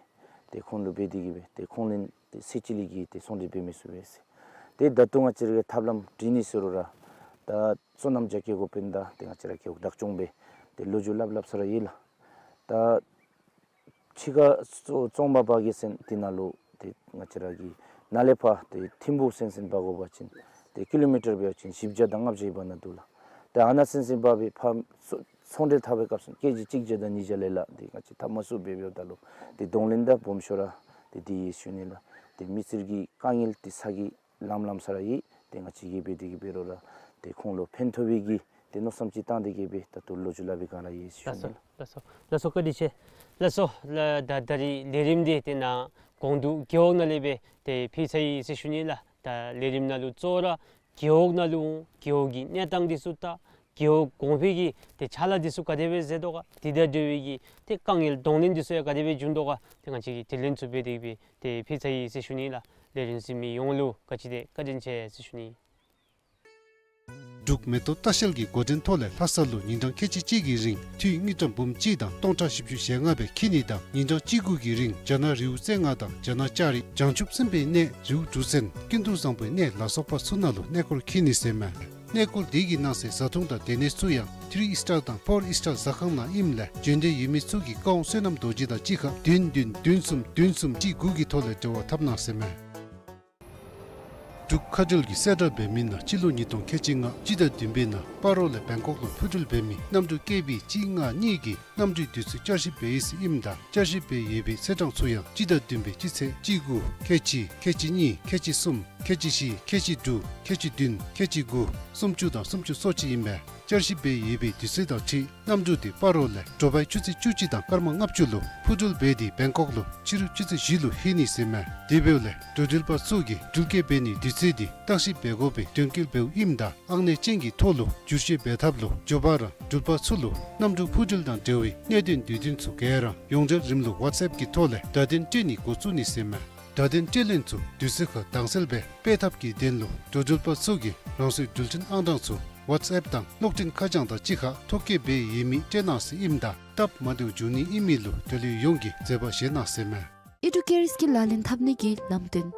ཏེ་ཁོང་ལུ་འབད་དེ་གིས་སྦེ་ཏེ་ཁོང་ལན་ཏེ་ཚེ་གཅིག་ལས་ཀྱི་ཏེ་ཚོང་འབྲེལ་འབད་མི་ཚུགས་པས་ཟེར། ཏེ་ད་ལྟོ་ང་བཅས་ར་གིས་ཐབས་ལམ་བྲིས་ནི་ཟེར་རུང་ར་ད་སོ་ནམ་རྒྱ་སྐྱེད་འགོ་དཔོན་དང་ཏེ་ང་བཅས་ར་རྒེད་འོག་བདག་སྐྱོང་སྦེ་ཏེ་ལོ་རྒྱུས་སླབ་སླབ་ས་ར་ཡོད་ལགས། ད་ཕྱི་ཁར་རྫོང་རྫོང་མར་འབག་གེ་ཟེར་ན་དེ་ནང་ལུ་ཏེ་ང་བཅས་ར་གི་ནཱ་ལས་ཕར་ཏེ་ཐིམ་ཕུག་ཟེར་ཟེར་འབག་དགོ་པ་ཅིན་ཏེ་ཀི་ལོ་མི་ཊར་འབད་བ་ཅིན་བཞི་བརྒྱ་དང་ལྔ་བརྒྱ་ཡོད་པ་ནང་འདུག་ལགས། ཏེ་ཨ་ནཱ་ཟེར་ཟེར་འབག་སྦེ་ཕར་ཚོང་འབྲེལ་འཐབ་པའི་སྐབས་སུ་ཀེ་ཇི་གཅིག་བརྒྱ་དང་ཉིས་བརྒྱ་ལས་ལྷག་ཏེ་ང་བཅས་འཐབ་མ་ཚུགས་པར་འབདཝ་ད་ལུ་ཏེ་གདོང་ལེན་དང་སྦོམ་ཤོས་ར་ཏེ་འདི་ཡོད་ཞུ་ནི་ལགས། ཏེ་མི་སེར་གྱི་དཀའ་ངལ་འདི་ཚ་གྱང་ལངམ་ལངམ་ས་ར་ཡོད། ཏེ་ང་བཅས་ཀྱིས་འབད་དེ་གིས་འབད་རུང་ར་ཏེ་ཁོང་ལུ་ཕན་ཐོགས་པའི་གི་ཏེ་མནོ་བསམ་ཅིག་བཏང་སྟེ་གིས་སྦེ་ད་ལྟོ་ལོ་རྒྱུས་སླབ་པའི་སྒང་ར་ཡོད་ཞུ་ནི་ལགས། ལགས་སོ། ལགས་སོ། བཀའ་དྲིན་ཆེ། ལགས་སོ། ལགས། ད་ད་རིས་ལས་རིམ་འདི་ཏེ་ནཱ་གུང་དུ་རྒེད་འོག་ནང་ལས་སྦེ་ཏེ་ཕུལ་ཚར་ཡི་ཟེར་ཞུ་ནི་ལགས། ད་ལས་རིམ་ནང་ལུ་གཙོ་བོ་ར་རྒེད་འོག་ནང་ལུ་རྒེད་འོག་གི་གནས་སྟངས་འདི་ཚུ་དང་ རྒེད་འོག་གོང་འཕེལ་གྱི་ཏེ་ཕྱག་ལཱ་འདི་ཚུ་ག་དེ་སྦེ་མཛད་དོ་ག། དེ་དང་འབྲེལ་བའི་གི་ཏེ་དཀའ་ངལ་གདོང་ལེན་འདི་ཚུ་ཡང་ག་དེ་སྦེ་བྱུང་དོ་ག། ཏེ་ང་བཅས་ཀྱིས་དྲི་ལན་ཚུ་འབད་དེ་སྦེ་ཏེ་ཕུལ་ཚར་ཡི་ཟེར་ཞུ་ནི་ལགས། ལས་རིམ་གཟིགས་མི་ཡོངས་ལུ་ག་ཅི་དེ་བཀའ་དྲིན་ཆེ་ཟེར་ཞུ་ནི། འབྲུག་མེ་ཏོག་ལྟ་བཤལ་གྱི་འགོ་འདྲེན་ཐོག་ལས་ལྷ་ས་ལུ་ཉིན་གྲངས་ཁལ་གཅིག་གཅིག་གི་རིང་འཐུས་དངུལ་ཀྲམ་འབུམ་གཅིག་དང་སྟོང་ཕྲག་བཞི་བཅུ་ཞེ་ལྔ་སྦེ་འཁྱིད་ནི་དང་ཉིན་གྲངས་གཅིག་དགུ་གི་རིང་རྒྱ་ནག་རི་བོ་རྩེ་ལྔ་དང་རྒྱ་ནག་ལྕགས་རི་བྱང་ཆུབ་སེམས་དཔའི་གནས་རི་བོ་གྲུ་གསེབ་ཀུན་ཏུ་བཟང་པོའི་གནས་ལ་སོགས་པ་ཚུ་ནང་ལུ་གནས་སྐོར་འཁྱིད་ནི་ཟེར་མས། གནས་སྐོར་འདི་གི་ནང་གསེས་བཟའ་འཐུང་དང་སྡོད་གནས་ཚུ་ཡང་ཐི་རི་ཨིས་ཊར་དང་ཕོར་ཨིས་ཊར་ཟ་ཁང་ནང་ཨིནམ་ལས་བྱོན་འདོད་ཡོད་མི་ཚུ་གིས་བཀའ་དབང་བསོད་ནམས་རྡོ་རྗེ་དང་གཅིག་ཁར་བདུན་བདུན་བདུན་གསུམ་བདུན་གསུམ་གཅིག་དགུ་གི་ཐོག་ལས་འབྲེལ་བ་འཐབ་གནང་ཟེར་མས། འབྲུག་ཁ་བྲལ་གྱི་གསལ་བསྒྲགས་འབད་མི་ནང་སྤྱི་ལོ་ཉིས་སྟོང་ཁལ་གཅིག་ལྔ་སྤྱི་ཟླ་བདུན་པའི་ནང་སྤ་རོ་ལས་བེང་ཀོག་ལུ་འཕུར་འགྲུལ་འབད་མི་གནམ་གྲུ་ཀེ་བི་གཅིག་ལྔ་གཉིས་ཀྱི་གནམ་གྲུའི་དུས་ཚོད་བསྐྱར་ཞིབ་འབད་ཡི་ཟེར་ཨིནམ་ད་བསྐྱར་ཞིབ་འབད་ཡོད་པའི་ཚེས་གྲངས་ཚུ་ཡང་སྤྱི་ཟླ་བདུན་པའི་སྤྱི་ཚེས་གཅིག་དགུ་ཁལ་གཅིག་ཁལ་གཅིག་གཉིས་ཁལ་གཅིག་གསུམ་ཁལ་གཅིག་བཞི་ཁལ་གཅིག་དྲུག་ཁལ་གཅིག་བདུན་ཁལ་གཅིག་དགུ་སུམ་ཅུ་དང་སུམ་ཅུ་སོ་གཅིག་ཨིན་པས། བསྐྱར་ཞིབ་འབད་ཡོད་པའི་དུས་ཚོད་དང་འཁྲིལ་གནམ་གྲུ་དེ་སྤ་རོ་ལས་དྲོ་པའི་ཆུ་ཚོད་བཅུ་གཅིག་དང་སྐར་མ་ལྔ་བཅུ་ལུ་འཕུར་འགྲུལ་འབད་དེ་བེང་ཀོག་ལུ་ཕྱི་རུ་ཆུ་ཚོད་བཞི་ལུ་ལྷོད་ནི་ཟེར་མས། དེ་འབདཝ་ལས་འགྲོ་འགྲུལ་པ་ཚུ་གིས་འགྲུལ་སྐྱེལ་འབད་ནིའི་དུས་ཚོད་དེ་བརྟག་ཞིབ་འབད་དགོ་པའི་དོན་འཁྱོལ་འབདཝ་ཨིནམ་ད་ཨང་གནས་ཅན་གྱི་ཐོག་ལུ་བསྒྱུར་བཅོས་འབད་ཐབས་ལུ་མགྱོགས་པ་ར་འགྲུལ་པ་ཚུ་ལུ་གནམ་གྲུ་འཕུར་འགྲུལ་དང་འབྲེལ་བའི་གནད་དོན་དུས་སྟོན་ཚུ་ག་ར་ཡོངས་འབྲེལ་རིམ་ལུགས་ཝཊས་ཨེཔ་གི་ཐོག་ལས་བརྡ་དོན་སྤྲོད་ནི་འགོ་བཙུགས་ནི་ཟེར་མས། བརྡ་དོན་སྤྲོད་ལེན་ཚུ་དུས་ཚོད་ཁར་དྭངས་གསལ་སྦེ་སྤེལ་ཐབས་ཀྱི་དོན་ལུ་འགྲོ་འགྲུལ་པ་ཚུ་གིས་རང་སོའི་འགྲུལ་འཕྲིན་ཨང་གྲངས་ཚུ་ཝཊས་ཨེཔ་དང་གློག་འཕྲིན་ཁ་བྱང་དང་གཅིག་ཁར་ཐོ་བཀོད་འབད་ཡོད་མི་སྤྲོད་གནང་ཟེར་ཨིནམ་ད་སྟབས་མ་བདེཝ་འབྱུང་ནི་ཨིན་མི་ལུ་འབྲེལ་ཡོད་ཡོངས་ཀྱིས་བཟོད་པ་བཞེས་གནང་ཟེར་མས། ཨི་ཌུ་ཀེར་སྐིལ་ལག་ལེན་འཐབ་ནི་གི་ལམ་སྟོན།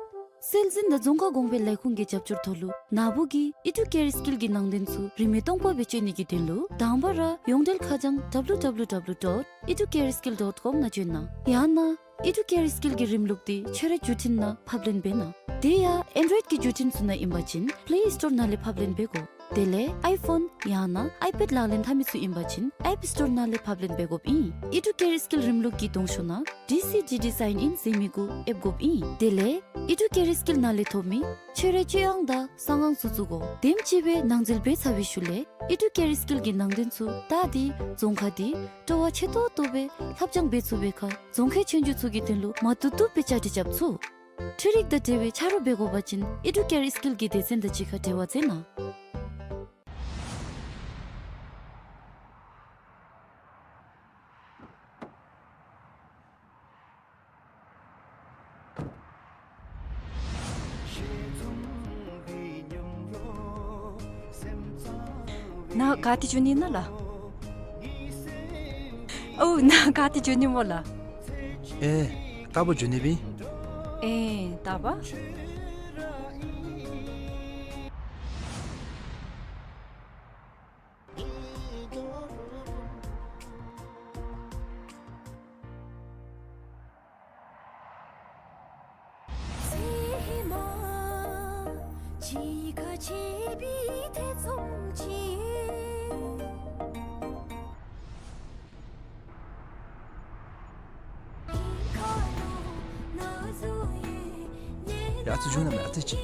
སྲོལ་འཛིན་དང་རྫོང་ཁ་གོང་འཕེལ་ལས་ཁུངས་ཀྱི་རྒྱབ་སྐྱོར་ཐོག་ལུ་ནཱ་བུ་གིས་ཨི་ཌུ་ཀེར་སྐིལ་གྱི་ནང་དོན་ཚུ་རིན་མེད་སྟོང་པ་སྦེ་སྤྱོད་ནི་གི་དོན་ལུ་དང་པ་ར་ཡོངས་འབྲེལ་ཁ་བྱང་ཌབ་ལུ་ཌབ་ལུ་ཌབ་ལུ་ཌོཊ་ཨི་ཌུ་ཀེར་སྐིལ་ཌོཊ་ཀོམ་ནང་བྱོན་གནང་། ཡང་ན་ཨི་ཌུ་ཀེར་སྐིལ་གྱི་རིམ་ལུགས་འདི་ཁྱོད་རའི་བརྒྱུད་འཕྲིན་ནང་ཕབ་ལེན་འབད་གནང་། དེ་ཡང་ཨེན་ཌོའིཌ་ཀྱི་བརྒྱུད་འཕྲིན་ཚུ་ནང་ཨིན་པ་ཅིན་པླེ་སི་ཊོར་ནང་ལས་ཕབ་ལེན་འབད་དགོ། དེ་ལས་ཨའི་ཕོན་ཡང་ན་ཨའི་པེཌ་ལག་ལེན་འཐབ་མི་ཚུ་ཨིན་པ་ཅིན་ཨེཔ་སི་ཊོར་ནང་ལས་ཕབ་ལེན་འབད་དགོཔ་ཨིན། ཨི་ཌུ་ཀེར་སྐིལ་རིམ་ལུགས་ཀྱི་གདོང་ཤོག་ནང་ཌི་སི་ཌི་ཌི་སའིན་ཨིན་ཟེར་མི་གུ་ཨེབ་དགོཔ་ཨིན། དེ་ལས་ཨི་ཌུ་ཀེར་སྐིལ་ནང་ལས་ཐོབ་མི་ཁྱོད་རའི་སྤྱོད་ཨང་དང་གསང་ཨང་ཚུ་བཙུགས་དགོ། དེམ་ཅིག་སྦེ་ནང་འཛུལ་འབད་ཚར་བའི་ཤུལ་ལས་ཨི་ཌུ་ཀེར་སྐིལ་གྱི་ནང་དོན་ཚུ་ད་འདི་རྫོང་ཁ་འདི་སྤྲོ་བ་ཆེ་ཏོག་ཏོ་སྦེ་ལྷབ་སྦྱང་འབད་ཚུགས་པའི་ཁར་རྫོང་ཁའི་ཆོས་རྒྱུགས་ཚུ་གི་དོན་ལུ་མ་བཏུབ་བཏུབ་སྦེ་བཅའ་སྒྲིག་རྐྱབ་ཚུགས། འཕྲུལ་རིག་དང་འབྲེལ་བའི་ཆ་རོགས་འབད་དགོ་པ་ཅིན་ཨི་ཌུ་ཀེར་སྐིལ་གྱི་སྡེ་ཚན་དང་གཅིག་ཁར་འབྲེལ་བ་མཛད་གནང་། ནཱ་ག་ཏེ་འགྱོ་ནི་ཨིན་ན་ལགས། ཨོ་ནཱ་ག་ཏེ་འགྱོ་ནི་སྨོ་ལགས། ཨེ་རྟ་པ་འགྱོ་ནི་སྦེ། ཨེ་རྟ་པ། ཡ་ཙི་བྱུང་ན་མེད་ཨ་ཙི་ཅིག།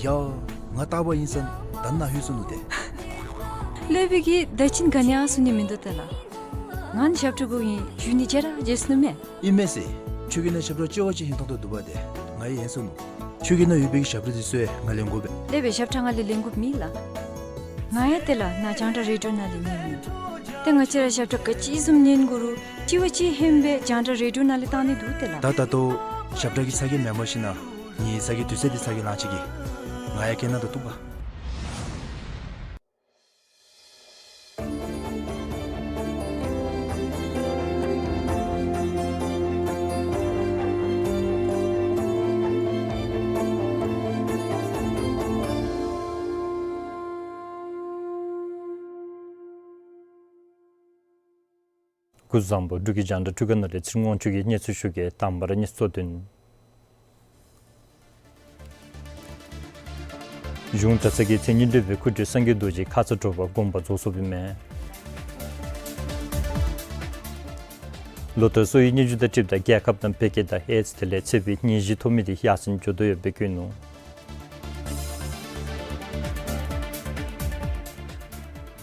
ཡ། ང་རྟ་པ་ཨིན་ས་ད་ནཱ་ལྷོད་སོ་ནུག་ཏེ། ལྷོད་པའི་གི་ད་ཅིན་ག་ནི་ཡང་གསུང་ནི་མིན་འདུག་ཏེ་ལགས། ང་ནི་ཞབས་ཁྲ་དགོ་ཨིན་ཞུ་ནི་བརྗེད་ར་བརྗེད་སོ་ནུག་མས། ཨིན་མས་ཟེར། ཁྱོད་ཀྱི་ནང་ཞབས་ཁྲ་ཅོག་ཅིག་ཧིང་ཐོང་ཐོང་འདུག་པ་ཏེ་ང་ཡང་ཡེངས་སོ་ནུག། ཁྱོད་ཀྱི་ནང་ཡོད་པའི་གི་ཞབས་ཁྲ་འདི་ཚུ་ཡང་ང་ལེན་དགོ་པས། ལེགས་པའི་ཞབས་ཁྲ་ང་ལས་ལེན་དགོཔ་མེད་ལགས། ང་ཡང་ཏེ་ལགས་ནཱ་རྒྱང་བསྒྲགས་རེ་ཌི་ཡོ་ནང་ལས་ཉན་མི་འདུག། ཏེ་ང་བཅས་ར་ཞབས་ཁྲ་ག་ཅི་བཟུམ་ཉན་དགོ་རུང་དྲི་བ་ཅིག་ཧན་སྦེ་རྒྱང་བསྒྲགས་རེ་ཌི་ཡོ་ནང་ལས་བཏང་ནི་འདུག་ཏེ་ལགས། ད་ད་ལྟོ་ཞབས་ཁྲ་གི་ཚ་གྱང་མེན་པར་ཞིན་ན་ངེའི་ཚ་གྱང་དུས་ཚོད་འདི་ཚ་གྱང་ལང་ཅི་གི། ང་ཡང་སྐད་ནང་དུ་གཏུགས་པ། སྐུ་གཟུགས་བཟང་པོ། འབྲུག་གི་རྒྱང་བསྒྲགས་འཕྲུལ་ཁང་ནང་ལས་ཚེ་རིང་དབང་ཕྱུག་གིས་གནས་ཚུལ་ཞུ་གེ། དང་པ་ར་གནས་ཚུལ་གཙོ་དོན། གཞུང་གྲྭ་ཚང་གི་མཚན་ཉིད་ལུས་པའི་སྐུ་བགྲེས་སངས་རྒྱས་རྡོ་རྗེ་ཁ་ཙ་དྲོ་པ་དགོངས་པ་རྫོགས་སོཔ་ཨིན་མས། ལོ་ལྟར་སོ་ཡི་སྙན་ཞུ་དང་འཁྲིལཝ་ད་རྒྱལ་ཁབ་ནང་བད་ཀན་དང་ཨེཌསི་དེ་ལས་ཚད་པའི་ནད་གཞི་ཐོབ་མི་དེ་ཡར་སེང་འགྱོ་དོ་ཡོདཔ་སྦེ་བཀོད་ནུག།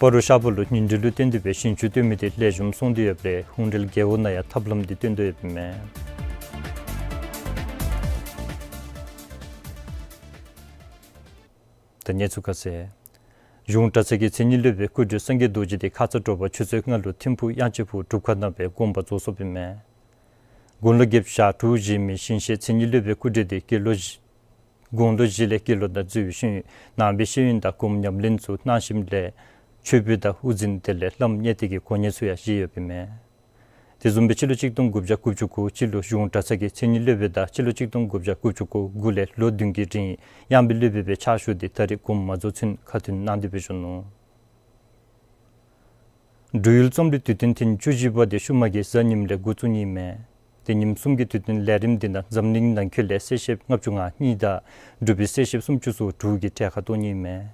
སྤ་རོ་ཤར་པ་ལུ་ཉིན་དྲོད་ལུ་བརྟེན་ཏེ་སྦེ་ཞིང་ཆུ་བཏོན་མི་དེ་ལེགས་ཤོམ་སོང་སྟེ་ཡོདཔ་ལས་ཧུང་སྒྲིལ་རྒེད་འོག་ནང་ཡང་ཐབས་ལམ་དེ་བཏོན་དོ་ཡོདཔ་ཨིན་མས། གནས་ཚུལ་ཁ་གསལ། གཞུང་གྲྭ་ཚང་གི་མཚན་ཉིད་སློབ་དཔོན་སྐུ་བགྲེས་སངས་རྒྱས་རྡོ་རྗེ་དེ་ཁ་ཙ་དྲོ་པ་ཆུ་ཚོད་ལྔ་ལུ་ཐིམ་ཕུག་དབྱངས་ཅན་ཕུག་སྒྲུབ་ཁང་ནང་སྦེ་དགོངས་པ་རྫོགས་སོཔ་ཨིན་མས། དགུང་ལོ་བརྒྱད་ཅུ་ཞེ་དྲུག་བཞེས་མི་ཞིང་གཤེགས་མཚན་ཉིད་སློབ་དཔོན་སྐུ་བགྲེས་དེ་དགེ་ལོ་བཞི་དགུང་ལོ་བཞི་ལས་དགེ་སློང་དང་རྩ་བའི་ཤེས་ཡོན་ནང་པའི་ཤེས་ཡོན་དང་སྒོམ་ཉམས་ལེན་ཚུ་གནང་ཞིནམ་ལས་མཆོད་འབུལ་དང་དབུ་འཛིན་དེ་ལས་བླམ་གཉེར་སྟེགས་ཀྱི་གོ་གནས་ཚུ་ཡང་བཞེས་ཡོདཔ་ཨིན་མས། དེ་བཟུམ་སྦེ་སྤྱི་ལོ་གཅིག་སྟོང་དགུ་བརྒྱ་དགུ་བཅུ་གོ་གཅིག་ལུ་གཞུང་གྲྭ་ཚང་གི་མཚན་ཉིད་སློབ་དཔོན་དང་སྤྱི་ལོ་གཅིག་སྟོང་དགུ་བརྒྱ་དགུ་བཅུ་གོ་དགུ་ལས་ལོ་བདུན་གྱི་རིང་ཡང་སྦེ་སློབ་དཔོན་སྦེ་ཕྱག་ཞུ་སྟེ་ད་རེས་དགོངས་མ་རྫོགས་ཚུན་ཁ་ཐུན་གནང་སྟེ་སྦེ་བཞུགས་ནུག། འབྲུག་ཡུལ་རྩོམ་རིག་དུས་སྟོན་ཐེངས་བཅུ་བཞི་པ་དེ་ཤུལ་མ་གི་གཟའ་ཉིམ་ལས་འགོ་བཙུགས་ནི་ཨིན་མས། དེ་ཉིནམ་གསུམ་གྱི་དུས་སྟོན་ལས་རིམ་འདི་ནང་འཛམ་གླིང་ནང་འཁོད་ལས་གསལ་བཤད་ལྔ་བཅུ་ང་གཉིས་དང་འབྲུག་པའི་གསལ་བཤད་སུམ་ཅུ་སོ་དྲུག་གི་གྲལ་ཁར་གཏོགས་ནི་ཨིན་མས།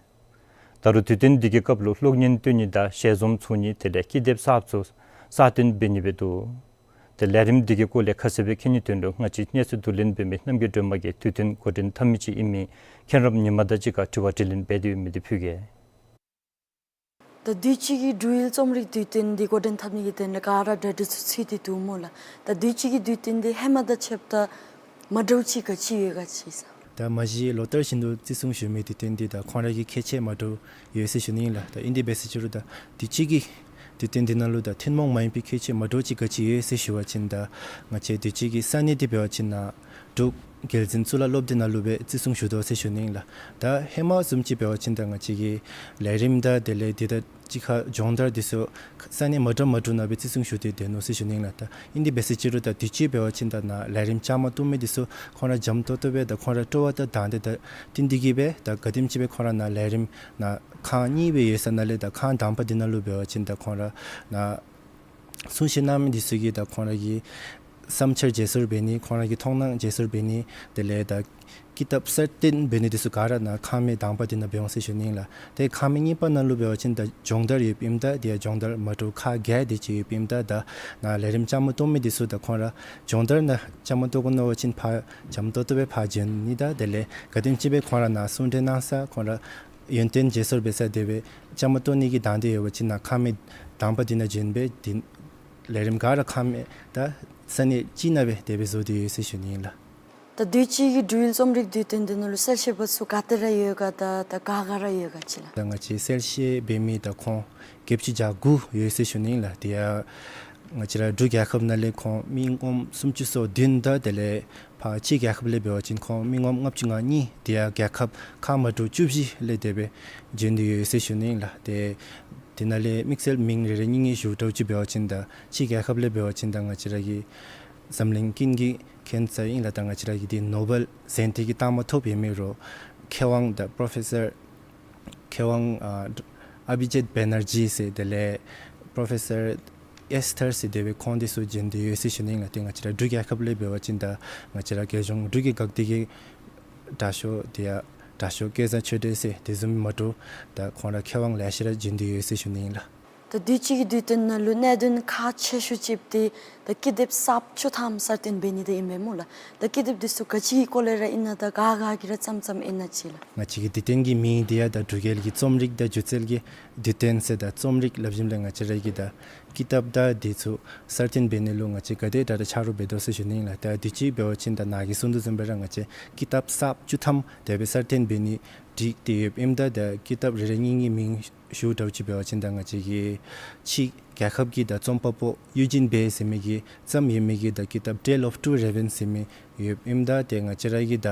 ད་རུང་དུས་སྟོན་འདི་གི་སྐབས་ལུ་གློག་བརྙན་སྟོན་ནི་དང་ཞལ་འཛོམས་ཚོགས་ནི་དེ་ལས་ཀི་དེབ་གསརཔ་ཚུ་གསར་བཏོན་འབད་ནི་སྦེ་འདུག། དེ་ལས་རིམ་འདི་གི་སྐོར་ལས་ཁ་གསལ་སྦེ་མཁྱེན་ནི་དོན་ལུ་ང་བཅས་གནས་ཚུལ་བསྡུ་ལེན་འབད་མི་རྣམ་རྒྱལ་སྒྲོལ་མ་གིས་དུས་སྟོན་འགོ་འདྲེན་འཐབ་མི་ཅིག་ཨིན་མི་མཁྱེན་རབ་ཉི་མ་དང་གཅིག་ཁར་དྲི་བ་དྲིས་ལན་འབད་དེ་ཡོད་མི་དེ་ཕུལ་གེ། ད་དུས་ཅི་གི་འབྲུག་ཡུལ་རྩོམ་རིག་དུས་སྟོན་འདི་འགོ་འདྲེན་འཐབ་ནི་གི་དོན་ལུ་ག་ར་གྲ་སྒྲིག་ཚུ་ཚུད་དེ་འདུག་སྨོ་ལགས། ད་དུས་ཅི་གི་དུས་སྟོན་འདི་ཧེ་མ་དང་ཕྱདཔ་ད་མ་འདྲཝ་ཅིག་ག་ཅི་ཡོད་ག་ཅི་ཟེར། ད་མ་གཞི་ལོ་ལྟར་བཞིན་དུ་བརྩི་སྲུང་ཞུ་མི་དུས་སྟོན་འདི་ད་ཁོང་ར་གི་ཁྱད་ཆོས་མ་འདྲཝ་ཡོད་ཟེར་ཞུ་ནི་ཨིན་ལགས། ད་ཨིན་དེ་འབད་ཟེར་ཅི་རུང་ད་དུས་ཅི་གི་དུས་སྟོན་འདི་ནང་ལུ་ད་ཐུན་མོང་མ་ཡིན་པའི་ཁྱད་ཆོས་མ་འདྲཝ་ཅིག་ག་ཅི་ཡོད་ཟེར་ཞུ་བ་ཅིན་ད་ང་བཅས་དུས་ཅི་གི་ས་གནས་འདི་འབད་བ་ཅིན་ནཱ་འབྲུག་རྒྱལ་འཛིན་གཙུག་ལག་སློབ་སྡེ་ནང་ལུ་སྦེ་བརྩི་སྲུང་ཞུ་དོ་ཟེར་ཞུ་ནི་ཨིན་ལགས། ད་ཧེ་མ་བཟུམ་ཅིག་འབད་བ་ཅིན་ད་ང་བཅས་ཀྱི་ལས་རིམ་དང་དེ་ལས་འདི་དང་གཅིག་ཁར་སྦྱོང་བརྡར་འདི་ཚུ་ས་གནས་མ་འདྲཝ་མ་འདྲཝ་ནང་སྦེ་བརྩི་སྲུང་ཞུ་སྟེ་སྡོད་ནུག་ཟེར་ཞུ་ནི་ཨིན་ལགས། ད་ཨིན་དེ་འབད་ཟེར་ཅི་རུང་ད་དུས་ཅི་འབད་བ་ཅིན་ད་ནཱ་ལས་རིམ་བཅའ་མར་གཏོགས་མི་འདི་ཚུ་ཁོང་ར་འཇམ་ཏོག་ཏོ་སྦེ་ད་ཁོང་ར་སྤྲོ་བ་དང་དང་འདོད་དང་བསྟུན་ཏེ་གིས་སྦེ་ད་ག་དེམ་ཅིག་སྦེ་ཁོང་ར་ནཱ་ལས་རིམ་ནཱ་ཁང་གཉིས་སྦེ་ཡོད་ས་ནང་ལས་ད་ཁང་དང་པ་འདི་ནང་ལུ་འབད་བ་ཅིན་ད་ཁོང་ར་ནཱ་གསུང་བཤད་གནང་མི་འདི་ཚུ་གིས་ད་ཁོང་ར་གི་བསམ་འཆར་བརྗེ་སོར་འབད་ནི་ཁོང་ར་གི་མཐོང་སྣང་བརྗེ་སོར་འབད་ནི་དེ་ལས་ད་ཀི་དེབ་གསར་བཏོན་འབད་ནི་འདི་ཚུ་ག་ར་ནཱ་ཁང་མིག་དང་པ་འདི་ནང་འབད་འོང་ཟེར་ཞུ་ནི་ཨིན་ལགས། ཏེ་ཁང་མིག་གཉིས་པ་ནང་ལུ་འབད་བ་ཅིན་ད་སྦྱོང་བརྡར་ཡོདཔ་ཨིནམ་ད་དེ་ཡང་སྦྱོང་བརྡར་མ་འདྲཝ་ཁག་བརྒྱད་དེ་ཅིག་ཡོདཔ་ཨིནམ་ད་ད་ནཱ་ལས་རིམ་བཅའ་མར་གཏོགས་མི་འདི་ཚུ་ད་ཁོང་ར་སྦྱོང་བརྡར་ནང་བཅའ་མར་གཏོགས་དགོ་མནོ་བ་ཅིན་ཕར་འཇམ་ཏོག་ཏོ་སྦེ་ཕར་བྱོན་ནི་དང་དེ་ལས་ག་དེམ་ཅིག་སྦེ་ཁོང་ར་ནཱ་གསུང་གྲོས་གནང་ས་ཁོང་ར་ཡོན་ཏན་བརྗེ་སོར་འབད་ས་དེ་སྦེ་བཅའ་མར་གཏོགས་ནི་གི་དང་འདོད་ཡོད་པ་ཅིན་ནཱ་ཁང་མིག་དང་པ་འདི་ནང་བྱོན་སྦེ་འདི་ལས་རིམ་ག་ར་ཁང་མིག་ད་ས་གནས་གཅིག་ནང་སྦེ་དེ་སྦེ་བཟོ་སྟེ་ཡོད་ཟེར་ཞུ་ནི་ཨིན་ལགས། ད་དུས་ཅི་གི་འབྲུག་ཡུལ་རྩོམ་རིག་དུས་སྟོན་འདི་ནང་ལུ་གསལ་བཤད་པ་ཚུ་ག་ཏེ་ར་ཡོད་ག་ད་ད་ག་ག་ར་ཡོད་ག་ཅི་ལགས། ད་ང་བཅས་གསལ་བཤད་འབད་མི་ད་ཁོང་བརྒྱད་ཅུ་གྱ་དགུ་ཡོད་ཟེར་ཞུ་ནི་ཨིན་ལགས། དེ་ཡང་ང་བཅས་ར་འབྲུག་རྒྱལ་ཁབ་ནང་ལས་ཁོང་མི་ངོམ་སུམ་ཅུ་སོ་བདུན་དང་དེ་ལས་ཕར་ཕྱི་རྒྱལ་ཁབ་ལས་འབད་བ་ཅིན་ཁོང་མི་ངོམ་ལྔ་བཅུ་ང་གཉིས་དེ་ཡང་རྒྱལ་ཁབ་ཁག་མ་འདྲཝ་བཅུ་བཞི་ལས་དེ་སྦེ་བྱོན་ཏེ་ཡོད་ཟེར་ཞུ་ནི་ཨིན་ལགས། ཏེ་དེ་ནང་ལས་དམིགས་བསལ་མིང་རེ་རེ་གཉིས་གཉིས་ཞུ་དོ་ཅིག་འབད་བ་ཅིན་ད་ཕྱི་རྒྱལ་ཁབ་ལས་འབད་བ་ཅིན་ད་ང་བཅས་ར་གི་འཛམ་གླིང་ཀུན་གྱིས་མཁྱེན་ས་ཨིན་ལགས། ད་ང་བཅས་ར་གི་འདི་ནོ་བེལ་གཟེངས་རྟགས་ཀྱི་རྟགས་མ་ཐོབ་ཡོད་མི་རོགས་མཁས་དབང་ད་པྲོ་ཕེ་སར་མཁས་དབང་ཨ་ཨ་བི་ཇིད་བེ་ནར་ཇི་ཟེར་དེ་ལས་པྲོ་ཕེ་སར་ཨེས་ཐར་ཟེར་དེ་སྦེ་ཁོང་འདི་ཚུ་བྱོན་ཏེ་ཡོད་ཟེར་ཞུ་ནི་ཨིན་ལགས། ཏེ་ང་བཅས་ར་འབྲུག་རྒྱལ་ཁབ་ལས་འབད་བ་ཅིན་ད་ང་བཅས་ར་རྒྱལ་གཞུང་འབྲུག་གི་འགག་སྡེ་གི་དྲག་ཤོས་དེ་ཡང་དྲག་ཤོས་སྐལ་བཟང་ཆོས་སྒྲོན་ཟེར་དེ་བཟུམ་མ་འདྲཝ་ད་ཁོང་ར་མཁས་དབང་ལེ་ཤ་ར་བྱོན་ཏེ་ཡོད་ཟེར་ཞུ་ནི་ཨིན་ལགས། ད་དུས་ཅི་གི་དུས་སྟོན་ནང་ལུ་གནད་དོན་ཁག་ཆེ་ཤོས་ཅིག་འདི་ད་ཀི་དེབ་གསརཔ་བཅུ་ཐམ་གསར་བཏོན་འབད་ནི་དེ་ཨིན་པས་སྨོ་ལགས། ད་ཀི་དེབ་འདི་ཚུ་ག་ཅི་གི་སྐོར་ལས་ར་ཨིན་ན་ད་ག་ག་གིས་ར་བརྩམས་བརྩམསཔ་ཨིན་ན་ཅིག་ལགས། ང་བཅས་ཀྱི་དུས་སྟོན་གྱི་མིང་འདི་ཡང་ད་འབྲུག་རྒྱལ་གྱི་རྩོམ་རིག་དང་སྒྱུ་རྩལ་གྱི་དུས་སྟོན་ཟེར་ད་རྩོམ་རིག་སླབ་ཞིནམ་ལས་ང་བཅས་ར་གིས་ད་ཀི་དེབ་དང་འདི་ཚུ་གསར་བཏོན་འབད་ནི་ལུ་ང་བཅས་ག་དེ་དྲག་དྲག་ཆ་རོགས་འབད་དོ་ཟེར་ཞུ་ནི་ཨིན་ལགས། ད་དུས་ཅི་འབད་བ་ཅིན་ད་ནཱ་གིས་གསུང་དོ་བཟུམ་སྦེ་ར་ང་བཅས་ཀི་དེབ་གསརཔ་བཅུ་ཐམ་དེ་སྦེ་གསར་བཏོན་འབད་ནི་སྒྲིག་སྟེ་ཡོདཔ་ཨིནམ་ད་ད་ཀི་དེབ་རེ་རེ་གཉིས་གཉིས་མིང་ཞུ་དོ་ཅིག་འབད་བ་ཅིན་ད་ང་བཅས་ཀྱི་ཕྱི་རྒྱལ་ཁབ་ཀྱི་ད་རྩོམ་པ་པོ་ཡུ་ཇིན་བེ་ཟེར་མི་གིས་བརྩམས་ཡོད་མི་གི་ད་ཀི་དེབ་ཊེལ་ཨོཕ་ཊུ་རེ་ཝེནས་ཟེར་མི་ཡོདཔ་ཨིནམ་ད་ཏེ་ང་བཅས་ར་གི་ད་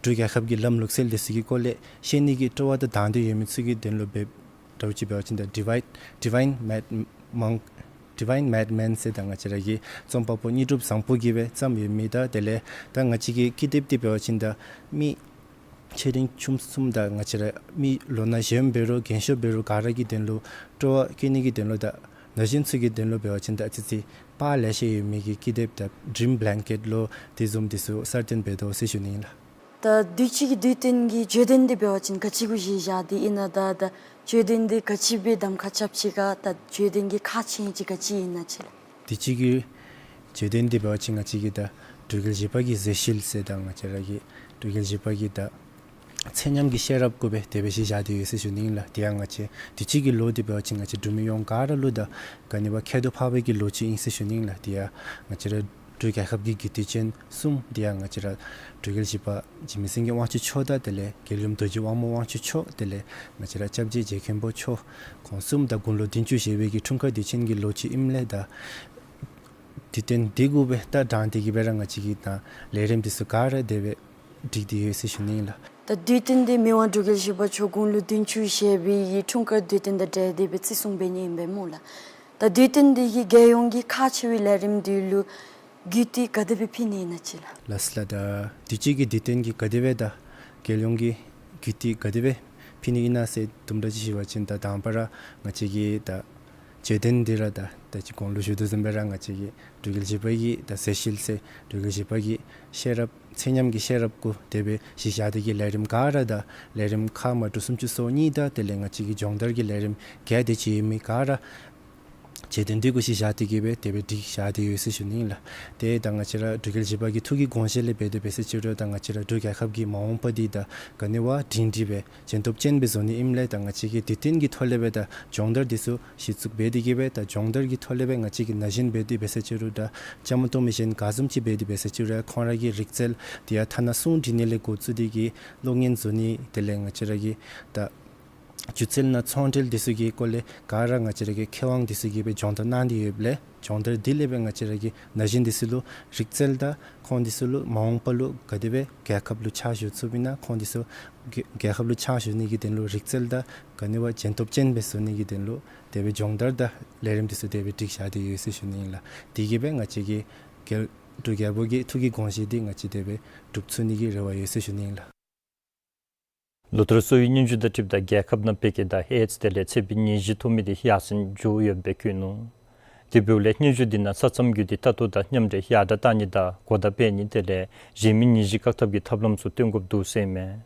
འབྲུག་རྒྱལ་ཁབ་ཀྱི་ལམ་ལུགས་སྲོལ་འདི་ཚུ་གི་སྐོར་ལས་ཤེས་ནི་གི་སྤྲོ་བ་དང་དང་འདོད་ཡོད་མི་ཚུ་གི་དོན་ལུ་འབད་དོ་ཅིག་འབད་བ་ཅིན་ད་ཌི་བའིན་ཌི་བའིན་མེཌ་མཱོང་ཌི་བའིན་མེཌ་མེན་ཟེར་ད་ང་བཅས་ར་གི་རྩོམ་པ་པོ་དངོས་གྲུབ་བཟང་པོ་གིས་སྦེ་བརྩམས་ཡོད་མི་ད་དེ་ལས་ད་ང་བཅས་ཀྱི་ཀི་དེབ་འདི་འབད་བ་ཅིན་ད་མི་ཆེ་འབྲིང་ཆུང་གསུམ་ད་ང་བཅས་ར་མི་ལོ་ན་གཞོནམ་འབད་རུང་རྒན་ཤོས་འབད་རུང་ག་ར་གི་དོན་ལུ་སྤྲོ་བ་བསྐྱེད་ནི་གི་དོན་ལུ་ད་ན་གཞོན་ཚུ་གི་དོན་ལུ་འབད་བ་ཅིན་ད་ཨ་ཙི་ཙི་པར་ལེ་ཤ་ཡོད་མི་གི་ཀི་དེབ་ད་ཌིམ་བི་ལེང་ཀེཊ་ལོ་དེ་བཟུམ་འདི་ཚུ་གསར་བཏོན་འབད་དོ་ཟེར་ཞུ་ནི་ཨིན་ལགས། ད་དུས་ཅི་གི་དུས་སྟོན་གྱི་བརྗོད་དོན་འདི་འབད་བ་ཅིན་ག་ཅི་གུ་གཞི་བཞག་སྟེ་ཨིན་ན་ད་ད་བརྗོད་དོན་འདི་ག་ཅི་སྦེ་གདམ་ཁ་རྐྱབ་ཅི་ག་ད་བརྗོད་དོན་གྱི་ཁག་ཆེ་ཅིག་ག་ཅི་ཨིན་ན་ཅིག་ལགས། དུས་ཅི་གི་བརྗོད་དོན་འདི་འབད་བ་ཅིན་ང་བཅས་ཀྱི་ད་འབྲུག་རྒྱལ་བཞི་པ་གི་མཛད་ཤུལ་ཟེར་ད་ང་བཅས་ར་གི་འབྲུག་རྒྱལ་བཞི་པ་གི་ད་ཚེ་ཉམས་ཀྱི་ཤེས་རབ་སྐོར་སྦེ་དེ་སྦེ་གཞི་བཞག་སྟེ་ཡོད་ཟེར་ཞུ་ནི་ཨིན་ལགས། དེ་ཡང་ང་བཅས་དུས་ཅི་གི་ལོ་འདི་འབད་བ་ཅིན་ང་བཅས་འབྲུག་མི་ཡོངས་ག་ར་ལུ་ད་ག་ནི་བ་ཁྱད་དུ་འཕགས་པའི་གི་ལོ་ཅིག་ཨིན་ཟེར་ཞུ་ནི་ཨིན་ལགས། དེ་ཡང་ང་བཅས་ར་ འབྲུག་རྒྱལ་ཁབ་ཀྱི་རྒྱུད་སྡེ་ཅན་གསུམ་འདི་ཡང་ང་བཅས་ར་འབྲུག་རྒྱལ་བཞི་པ་འཇིགས་མེད་སེང་གེ་དབང་ཕྱུག་མཆོག་དང་དེ་ལས་རྒྱལ་ཡུམ་རྡོ་རྗེ་དབང་མོ་དབང་ཕྱུག་མཆོག་དེ་ལས་ང་བཅས་ར་སྐྱབས་རྗེ་རྗེ་མཁན་པོ་མཆོག་ཁོང་གསུམ་ད་དགུང་ལོ་བདུན་ཅུ་བཞེས་པའི་གི་འཁྲུངས་སྐར་དུས་ཆེན་གྱི་ལོ་ཅིག་ཨིནམ་ལས་ད་དུས་སྟོན་འདི་གུ་སྦེ་ད་དྲངས་ཏེ་གི་སྦེ་ར་ང་བཅས་ཀྱི་ད་ལས་རིམ་འདི་ཚུ་ག་ར་དེ་སྦེ་སྒྲིག་སྟེ་ཡོད་ཟེར་ཞུ་ནི་ཨིན་ལགས། ད་དུས་སྟོན་འདི་མི་དབང་འབྲུག་རྒྱལ་བཞི་པ་མཆོག་དགུང་ལོ་བདུན་ཅུ་བཞེས་པའི་གི་འཁྲུངས་སྐར་དུས་སྟོན་དང་འབྲེལ་ཏེ་སྦེ་བརྩི་སྲུང་འབད་ནི་ཨིན་པས་སྨོ་ལགས། ད་དུས་སྟོན་འདི་གི་རྒྱལ་ཡོངས་ཀྱི་ཁག་ཆེ་བའི་ལས་རིམ་འདི་ལུ་རྒྱུད་སྟོན་ག་དེ་སྦེ་ཕུལ་ནི་ཨིན་ན་ཅིག་ལགས། ལགས་ལགས། ད་དུས་ཅི་གི་དུས་སྟོན་གྱི་ག་དེ་སྦེ་ད་རྒྱལ་ཡོངས་ཀྱི་རྒྱུད་སྟོན་ག་དེ་སྦེ་ཕུལ་ནི་ཨིན་ན་ཟེར་དུམ་གྲ་ཅིག་ཞུ་བ་ཅིན་ད་དང་པ་ར་ང་བཅས་ཀྱི་ད་བརྗོད་དོན་འདི་ར་ད་ད་ཅི་གོང་ལུ་ཞུ་དོ་བཟུམ་སྦེ་ར་ང་བཅས་ཀྱི་འབྲུག་རྒྱལ་བཞི་པ་གི་ད་ཟེར་ཤེས་ཟེར་འབྲུག་རྒྱལ་བཞི་པ་གི་ཤེས་རབ་ཚེ་ཉམས་ཀྱི་ཤེས་རབ་གུ་དེ་སྦེ་གཞི་བཞག་སྟེ་གི་ལས་རིམ་ག་ར་ད་ལས་རིམ་ཁག་མ་འདྲཝ་སུམ་ཅུ་སོ་གཉིས་དང་དེ་ལས་ང་བཅས་ཀྱི་སྦྱོང་བརྡར་གྱི་ལས་རིམ་བརྒྱད་དེ་ཅིག་ཡོད་མི་ག་ར་བརྗོད་དོན་འདི་གུ་གཞི་བཞག་སྟེ་གི་སྦེ་དེ་སྦེ་སྒྲིག་བཞག་སྟེ་ཡོད་ཟེར་ཞུ་ནི་ཨིན་ལགས། ཏེ་ད་ང་བཅས་ར་འབྲུག་རྒྱལ་བཞི་པ་གི་ཐུགས་ཀྱི་དགོངས་བཞེད་ལས་འབད་དེ་འབད་ཟེར་ཅི་རུང་ད་ང་བཅས་ར་འབྲུག་རྒྱལ་ཁབ་ཀྱི་མ་འོངས་པ་འདི་ད་ག་ནི་བ་སྒྲིང་སྒྲི་སྦེ་བརྟན་ཏོག་ཅན་སྦེ་བཟོ་ནི་ཨིནམ་ལས་ད་ང་བཅས་ཀྱིས་དུས་སྟོན་གྱི་ཐོག་ལས་སྦེ་ད་སྦྱོང་བརྡར་འདི་ཚུ་གཞི་བཙུགས་འབད་དེ་གི་སྦེ་ད་སྦྱོང་བརྡར་གྱི་ཐོག་ལས་སྦེ་ང་བཅས་ཀྱིས་ན་གཞོན་འབད་དེ་འབད་ཟེར་ཅི་རུང་ད་བཅའ་མར་གཏོགས་མི་གཞན་ག་བཟུམ་ཅིག་འབད་དེ་འབད་ཟེར་ཅི་རུང་ཁོང་ར་གི་རིག་རྩལ་འདི་ཡང་ཐ་ན་སྲུང་སྒྲིག་ནི་ལས་འགོ་བཙུགས་ཏེ་གི་གློག་བརྙན་བཟོ་ནི་དེ་ལས་ང་བཅས་ར་གི་ད་སྒྱུ་རྩལ་ནང་ཚོང་འབྲེལ་འདི་ཚུ་གི་སྐོར་ལས་ག་ར་ང་བཅས་ར་གི་མཁས་དབང་འདི་ཚུ་གིས་སྦེ་སྦྱོང་བརྡར་གནང་སྟེ་ཡོདཔ་ལས་སྦྱོང་བརྡར་འདི་ལས་སྦེ་ང་བཅས་ར་གི་ན་གཞོན་འདི་ཚུ་ལུ་རིག་རྩལ་དང་ཁོང་འདི་ཚུ་ལུ་མ་འོངས་པ་ལུ་ག་དེ་སྦེ་རྒྱལ་ཁབ་ལུ་ཕྱག་ཞུ་ཚུགསཔ་ཨིན་ན་ཁོང་འདི་ཚུ་རྒྱལ་རྒྱལ་ཁབ་ལུ་ཕྱག་ཞུ་ནི་གི་དོན་ལུ་རིག་རྩལ་དང་ག་ནི་བ་བརྟན་ཏོག་ཅན་སྦེ་བཟོ་ནི་གི་དོན་ལུ་དེ་སྦེ་སྦྱོང་བརྡར་དང་ལས་རིམ་འདི་ཚུ་དེ་སྦེ་སྒྲིག་བཞག་སྟེ་ཡོད་ཟེར་ཞུ་ནི་ཨིན་ལགས། དེ་གིས་སྦེ་ང་བཅས་ཀྱི་རྒྱལ་འབྲུག་རྒྱལ་པོ་གི་ཐུགས་ཀྱི་དགོངས་བཞེད་འདི་ང་བཅས་དེ་སྦེ་འགྲུབ་ཚུགས་ནི་གི་རེ་བ་ཡོད་ཟེར་ཞུ་ནི་ཨིན་ལགས། ལོ་ལྟར་གསོ་བའི་སྙན་ཞུ་དང་འཁྲིལཝ་ད་རྒྱལ་ཁབ་ནང་བད་ཀན་དང་ཨེཌསི་དེ་ལས་ཚད་པའི་ནད་གཞི་ཐོབ་མི་དེ་ཡར་སེང་འགྱོ་ཡོདཔ་སྦེ་བཀོད་ནུག། དེ་འབདཝ་ལས་སྙན་ཞུ་འདི་ནང་ས་མཚམས་བརྒྱུད་དེ་ལྟ་རྟོག་དང་མཉམ་འབྲེལ་ཡར་དྲག་གཏང་ནི་དང་གོ་བརྡ་སྤེལ་ནི་དེ་ལས་གཞན་མི་ནད་གཞི་བཀག་ཐབས་ཀྱི་ཐབས་ལམ་ཚུ་སྟོན་དགོཔ་འདུག་ཟེར་ཨིན་མས།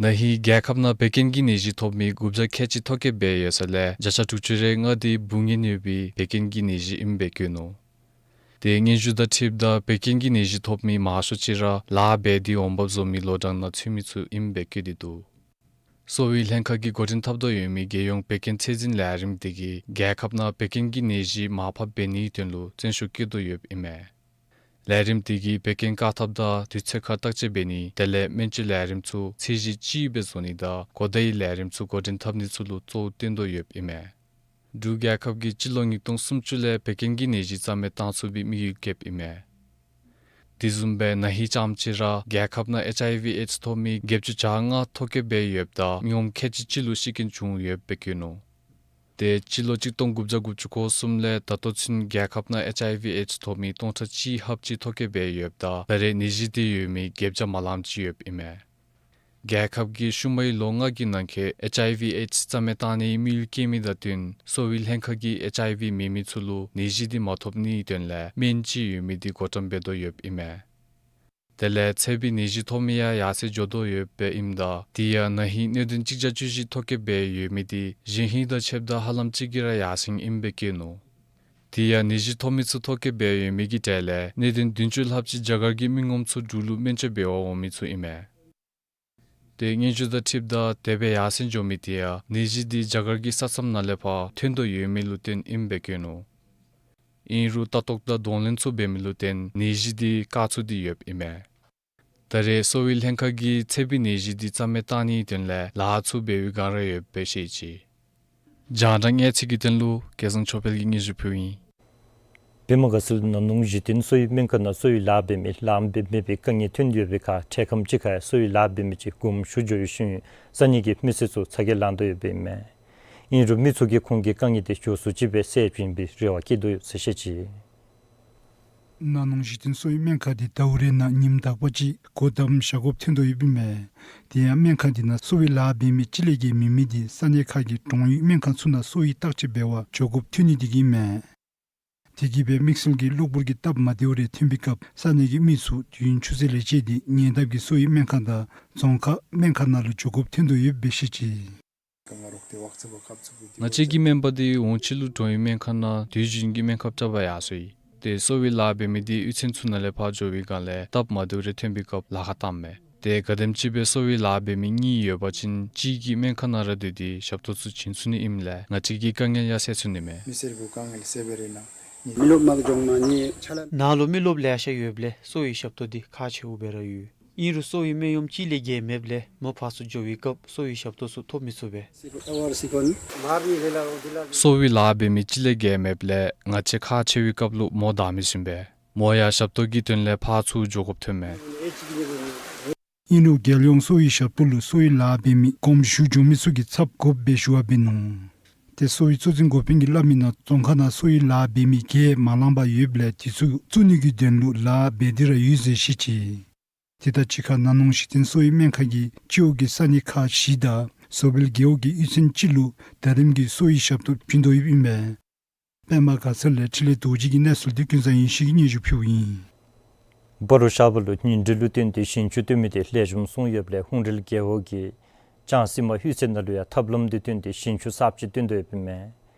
ན་ཧིང་རྒྱལ་ཁབ་ནང་བད་ཀན་གྱི་ནད་གཞི་ཐོབ་མི་དགུ་བརྒྱ་ཁལ་གཅིག་ཐོ་བཀོད་འབད་ཡོད་ས་ལས་བརྒྱ་ཆ་དྲུག་ཅུ་རེ་ལྔ་དེ་འབུ་ངན་ཡོད་པའི་བད་ཀན་གྱི་ནད་གཞི་ཨིནམ་སྦེ་བཀོད་ནུག། དེ་སྙན་ཞུ་དང་འཁྲིལཝ་ད་བད་ཀན་གྱི་ནད་གཞི་ཐོབ་མི་མང་ཤོས་ཅིག་ར་ལཱ་འབད་དེ་འོང་འབབ་བཟོ་མི་ལོ་གྲངས་ནང་ཚུད་མི་ཚུ་ཨིནམ་སྦེ་བཀོད་དེ་འདུག། གསོ་བའི་ལྷན་ཁག་གིས་འགོ་འདྲེན་འཐབ་དོ་ཡོད་མི་རྒྱལ་ཡོངས་བད་ཀན་ཚད་འཛིན་ལས་རིམ་དེ་གིས་རྒྱལ་ཁབ་ནང་བད་ཀན་གྱི་ནད་གཞི་མར་ཕབ་འབད་ནིའི་དོན་ལུ་བརྩོན་ཤུགས་བསྐྱེད་དོ་ཡོདཔ་ཨིན་མས། ལས་རིམ་དེ་གིས་བད་ཀན་བཀག་ཐབས་དང་དུས་ཚོད་ཁར་བརྟག་དཔྱད་འབད་ནི་དེ་ལས་སྨན་བཅོས་ལས་རིམ་ཚུ་ཚད་གཞི་ཅིག་སྦེ་བཟོ་ནི་དང་གོ་བརྡའི་ལས་རིམ་ཚུ་འགོ་འདྲེན་འཐབ་ནི་ཚུ་ལུ་གཙོ་བོ་བཏོན་དོ་ཡོདཔ་ཨིན་མས། འབྲུག་རྒྱལ་ཁབ་ཀྱིས་སྤྱི་ལོ་ཉིས་སྟོང་སུམ་ཅུ་ལས་བད་ཀན་གྱི་ནད་གཞི་རྩ་མེད་བཏང་ཚུགས་པའི་དམིགས་ཡུལ་བསྐྱེདཔ་ཨིན་མས། དེ་བཟུམ་སྦེ་ན་ཧིང་རྐྱངམ་ཅིག་ར་རྒྱལ་ཁབ་ནང་ཨེཆ་ཨའི་ཝི་ཨེཌསི་ཐོབ་མི་བརྒྱད་ཅུ་གྱ་ལྔ་ཐོ་བཀོད་འབད་ཡོདཔ་ད་མི་ངོམ་ཁལ་གཅིག་གཅིག་ལུ་ཤི་རྐྱེན་བྱུང་ཡོདཔ་སྦེ་བཀོད་ནུག། དེ་སྤྱི་ལོ་གཅིག་སྟོང་དགུ་བརྒྱ་དགུ་བཅུ་གོ་གསུམ་ལས་ད་ལྟོ་ཚུན་རྒྱལ་ཁབ་ནང་ཨེཆ་ཨའི་ཝི་ཨེཌསི་ཐོབ་མི་སྟོང་ཕྲག་གཅིག་ལྷགཔ་ཅིག་ཐོ་བཀོད་འབད་ཡོདཔ་ད་ད་རེས་ནད་གཞི་དེ་ཡོད་མི་བརྒྱད་བརྒྱ་མ་ལངམ་ཅིག་ཡོདཔ་ཨིན་མས། རྒྱལ་ཁབ་ཀྱིས་ཤུལ་མའི་ལོ་ལྔ་གི་ནང་འཁོད་ཨེཆ་ཨའི་ཝི་ཨེཌསི་རྩ་མེད་བཏང་ནིའི་དམིགས་ཡུལ་བསྐྱེད་མི་དང་བསྟུན་གསོ་བའི་ལྷན་ཁག་གིས་ཨེཆ་ཨའི་ཝི་མེད་མི་ཚུ་ལུ་ནད་གཞི་དེ་མ་ཐོབ་ནིའི་དོན་ལས་སྨན་ཅིག་ཡོད་མི་དེ་བགོ་བཀྲམ་འབད་དོ་ཡོདཔ་ཨིན་མས། དེ་ལས་ཚད་པའི་ནད་གཞི་ཐོབ་མི་ཡང་ཡར་སེང་འགྱོ་དོ་ཡོདཔ་ཨིནམ་ད་དེ་ཡང་ན་ཧིང་གནད་དོན་གཅིག་བརྒྱ་བཅུ་བཞི་ཐོ་བཀོད་འབད་ཡོད་མི་དེ་གཞེས་ཧིང་དང་ཕྱདཔ་ད་ཧ་ལམ་གཅིག་གིས་ར་ཡར་སེང་ཨིནམ་སྦེ་བཀོད་ནུག། དེ་ཡང་ནད་གཞི་ཐོབ་མི་ཚུ་ཐོ་བཀོད་འབད་ཡོད་མི་གི་གྲས་ལས་གནད་དོན་བདུན་ཅུ་ལྷགཔ་ཅིག་རྒྱ་གར་གྱི་མི་ངོམ་ཚུ་འབྲུག་ལུ་སྨན་བཅོས་འབད་བར་འོང་མི་ཚུ་ཨིན་མས། དེ་སྙན་ཞུ་དང་འཁྲིལཝ་ད་དེ་སྦེ་ཡར་སེང་འགྱོ་མི་དེ་ཡང་ནད་གཞི་དེ་རྒྱ་གར་གྱི་ས་མཚམས་ནང་ལས་ཕར་ཐོན་དོ་ཡོད་མི་ལུ་བརྟེན་ཨིནམ་སྦེ་བཀོད་ནུག། ཨིན་རུང་ལྟ་རྟོག་དང་གདོང་ལེན་ཚུ་འབད་མི་ལུ་བརྟེན་ནད་གཞི་དེ་བཀག་ཚུགས་ཏེ་ཡོདཔ་ཨིན་མས། ད་རེས་གསོ་བའི་ལྷན་ཁག་གིས་ཚད་པའི་ནད་གཞི་དེ་རྩ་མེད་བཏང་ནིའི་དོན་ལས་ལཱ་ཚུ་འབད་བའི་བསྒང་ར་ཡོདཔ་སྦེ་བཤད་ཅི། རྒྱང་བསྒྲགས་གནས་ཚུལ་གྱི་དོན་ལུ་སྐལ་བཟང་ཆོས་འཕེལ་གྱིས་སྙན་ཞུ་ཕུལཝ་ཨིན། བོད་མི་དགའ་ཚལ་ནང་ནུང་གཞི་རྟེན་གསོ་བའི་སྨན་ཁང་ནང་གསོ་བའི་ལཱ་འབད་མི་ལངམ་སྦེ་མེད་པའི་དཀའ་ངལ་ཐོན་ཡོད་པའི་ཁར་འཕྲལ་ཁམས་ཅིག་ཁར་གསོ་བའི་ལཱ་འབད་མི་ཅིག་གོངམ་ཞུ་འགྱོ་ཡོད་ཞིནམ་ས་གནས་ཀྱི་མི་སེར་ཚུ་ཚ་གྱང་ལང་དོ་ཡོདཔ་ཨིན་མས། ཨིན་རུང་མི་ཚུ་གིས་ཁོང་གི་དཀའ་ངལ་དེ་མགྱོགས་སུ་ཅིག་སྦེ་སེལ་བྱིན་པའི་རེ་བ་བསྐྱེད་དོ་ཡོད་ཟེར་བཤད་ཅི། ནང་ནུང་གཞི་རྟེན་གསོ་བའི་སྨན་ཁང་དེ་ཟླཝ་རེ་ནང་ཉིནམ་དག་པ་ཅིག་སྒོ་བསྡམ་བཞག་དགོཔ་ཐོན་དོ་ཡོདཔ་ཨིན་མས། དེ་ཡང་སྨན་ཁང་དེ་ནང་གསོ་བའི་ལཱ་འབད་མི་གཅིག་ལས་བརྒལ་མེད་མི་དེ་ས་གནས་ཁག་གི་གྲོང་ཡུལ་སྨན་ཁང་ཚུ་ནང་གསོ་བའི་བརྟག་དཔྱད་འབད་བར་འགྱོ་དགོཔ་ཐོན་ནི་དེ་གིས་ཨིན་མས། དེ་གིས་སྦེ་དམིགས་བསལ་གྱིས་གློ་བུར་གྱི་སྟབས་མ་བདེཝ་རེ་ཐོན་པའི་སྐབས་ས་གནས་ཀྱི་མི་ཚུ་དུས་ཡུན་ཆུ་ཚོད་ལས་བཅད་དེ་ཉེ་འདབས་ཀྱི་གསོ་བའི་སྨན་ཁང་དང་རྫོང་ཁག་སྨན་ཁང་ནང་ལུ་འགྱོ་དགོཔ་ཐོན་དོ་ཡོདཔ་སྦེ་བཤད་ཅི། ང་བཅས་ཀྱི་སྨན་པ་དེ་འོང་ཕྱི་ལུ་གྲོང་ཡུལ་སྨན་ཁང་ནང་དུས་རྒྱུན་གྱི་སྨན་ཁབ་རྐྱབ་པར་ཡར་སོང་ཡི། ཏེ་གསོ་བའི་ལཱ་འབད་མི་དེ་གཡུས་ཚན་ཚུ་ནང་ལས་ཕར་འགྱོ་བའི་བསྒང་ལས་སྟབས་མ་བདེཝ་རེ་ཐོན་པའི་སྐབས་ལཱ་ཁག་བཏངམ་མས། ཏེ་ག་དེམ་ཅིག་སྦེ་གསོ་བའི་ལཱ་འབད་མི་གཉིས་ཡོད་པ་ཅིན་གཅིག་གིས་སྨན་ཁང་ནང་ར་སྡོད་དེ་ཞབས་ཏོག་ཚུ་བྱིན་ཚུགས་ནི་ཨིནམ་ལས་ང་བཅས་ཀྱི་དཀའ་ངལ་ཡང་སེལ་ཚུགས་ནི་མས། མི་སེར་གྱི་དཀའ་ངལ་སེལ་བའི་རིང་ལུ་ མི་རློབས་མ་གི་ལྗོངས་མ་ནི་ཆ་ལ། ནཱ་ལུ་མི་རློབས་ལེ་ཤ་ཡོདཔ་ལས་གསོ་བའི་ཞབས་ཏོག་འདི་ཁག་ཆེཝ་སྦེ་ར་ཡོད། ཨིན་རུང་གསོ་བའི་སྨན་གཡོགམ་གཅིག་ལས་བརྒལ་མེདཔ་ལས་མོ་ཕར་ཚུར་འགྱོ་བའི་སྐབས་གསོ་བའི་ཞབས་ཏོག་ཚུ་ཐོབ་མི་ཚུགས་པས། གསོ་བའི་ལཱ་འབད་མི་གཅིག་ལས་བརྒལ་མེདཔ་ལས་ང་བཅས་ཁག་ཆེ་བའི་སྐབས་ལུ་མོ་བདའ་མི་ཚུགས་པས། མོ་ཡང་ཞབས་ཏོག་གི་དོན་ལས་ཕར་ཚུར་འགྱོ་དགོཔ་ཐོནམ་མས། ཨིན་རུང་རྒྱལ་ཡོངས་གསོ་བའི་ཞབས་ཏོག་ལུ་གསོ་བའི་ལཱ་འབད་མི་གོངམ་ཞུ་འགྱོ་མི་ཚུ་གིས་ཚབ་དགོཔ་སྦེ་ཞུ་བ་འབད་ནུག། ཏེ་གསོ་བའི་གཙོ་འཛིན་འགོ་དཔོན་གྱིས་སླབ་མིའི་ནང་རྫོང་ཁག་ནང་གསོ་བའི་ལཱ་འབད་མི་བརྒལ་མ་ལངམ་ཡོདཔ་ལས་དེ་ཚུ་བཙུགས་ནི་གི་དོན་ལུ་ལཱ་འབད་དེ་ར་ཡོད་ཟེར་བཤད་ཅི། དེ་དང་གཅིག་ཁར་ན་ནོང་གཞི་རྟེན་གསོ་བའི་སྨན་ཁང་གིས་སྤྱི་འོག་གི་ས་གནས་ཁག་བཞི་དང་བཟོ་སྦེལ་རྒེད་འོག་གི་གཡུས་ཚན་གཅིག་ལུ་ད་རིམ་གྱི་གསོ་བའི་ཞབས་ཏོག་བྱིན་དོ་ཡོདཔ་ཨིན་པས། པདྨ་དགའ་ཚལ་ལས་འཕྲིན་ལས་རྡོ་རྗེ་གི་གནས་ཚུལ་འདི་ཀུན་བཟང་ཡེ་ཤེས་ཀྱིས་སྙན་ཞུ་ཕུལཝ་ཨིན། སྤ་རོ་ཤར་པ་ལུ་ཉིན་དྲོད་ལུ་བརྟེན་ཏེ་ཞིང་ཆུ་བཏོན་མི་དེ་ལེགས་ཤོམ་སོང་ཡོདཔ་ལས་ཧུང་རལ་རྒེད་འོག་གི་ལྕང་སི་མ་གཡུས་ཚན་ནང་ལུ་ཡང་ཐབས་ལམ་འདི་བཏོན་ཏེ་ཞིང་ཆུ་གསརཔ་ཅིག་བཏོན་དོ་ཡོདཔ་ཨིན་མས།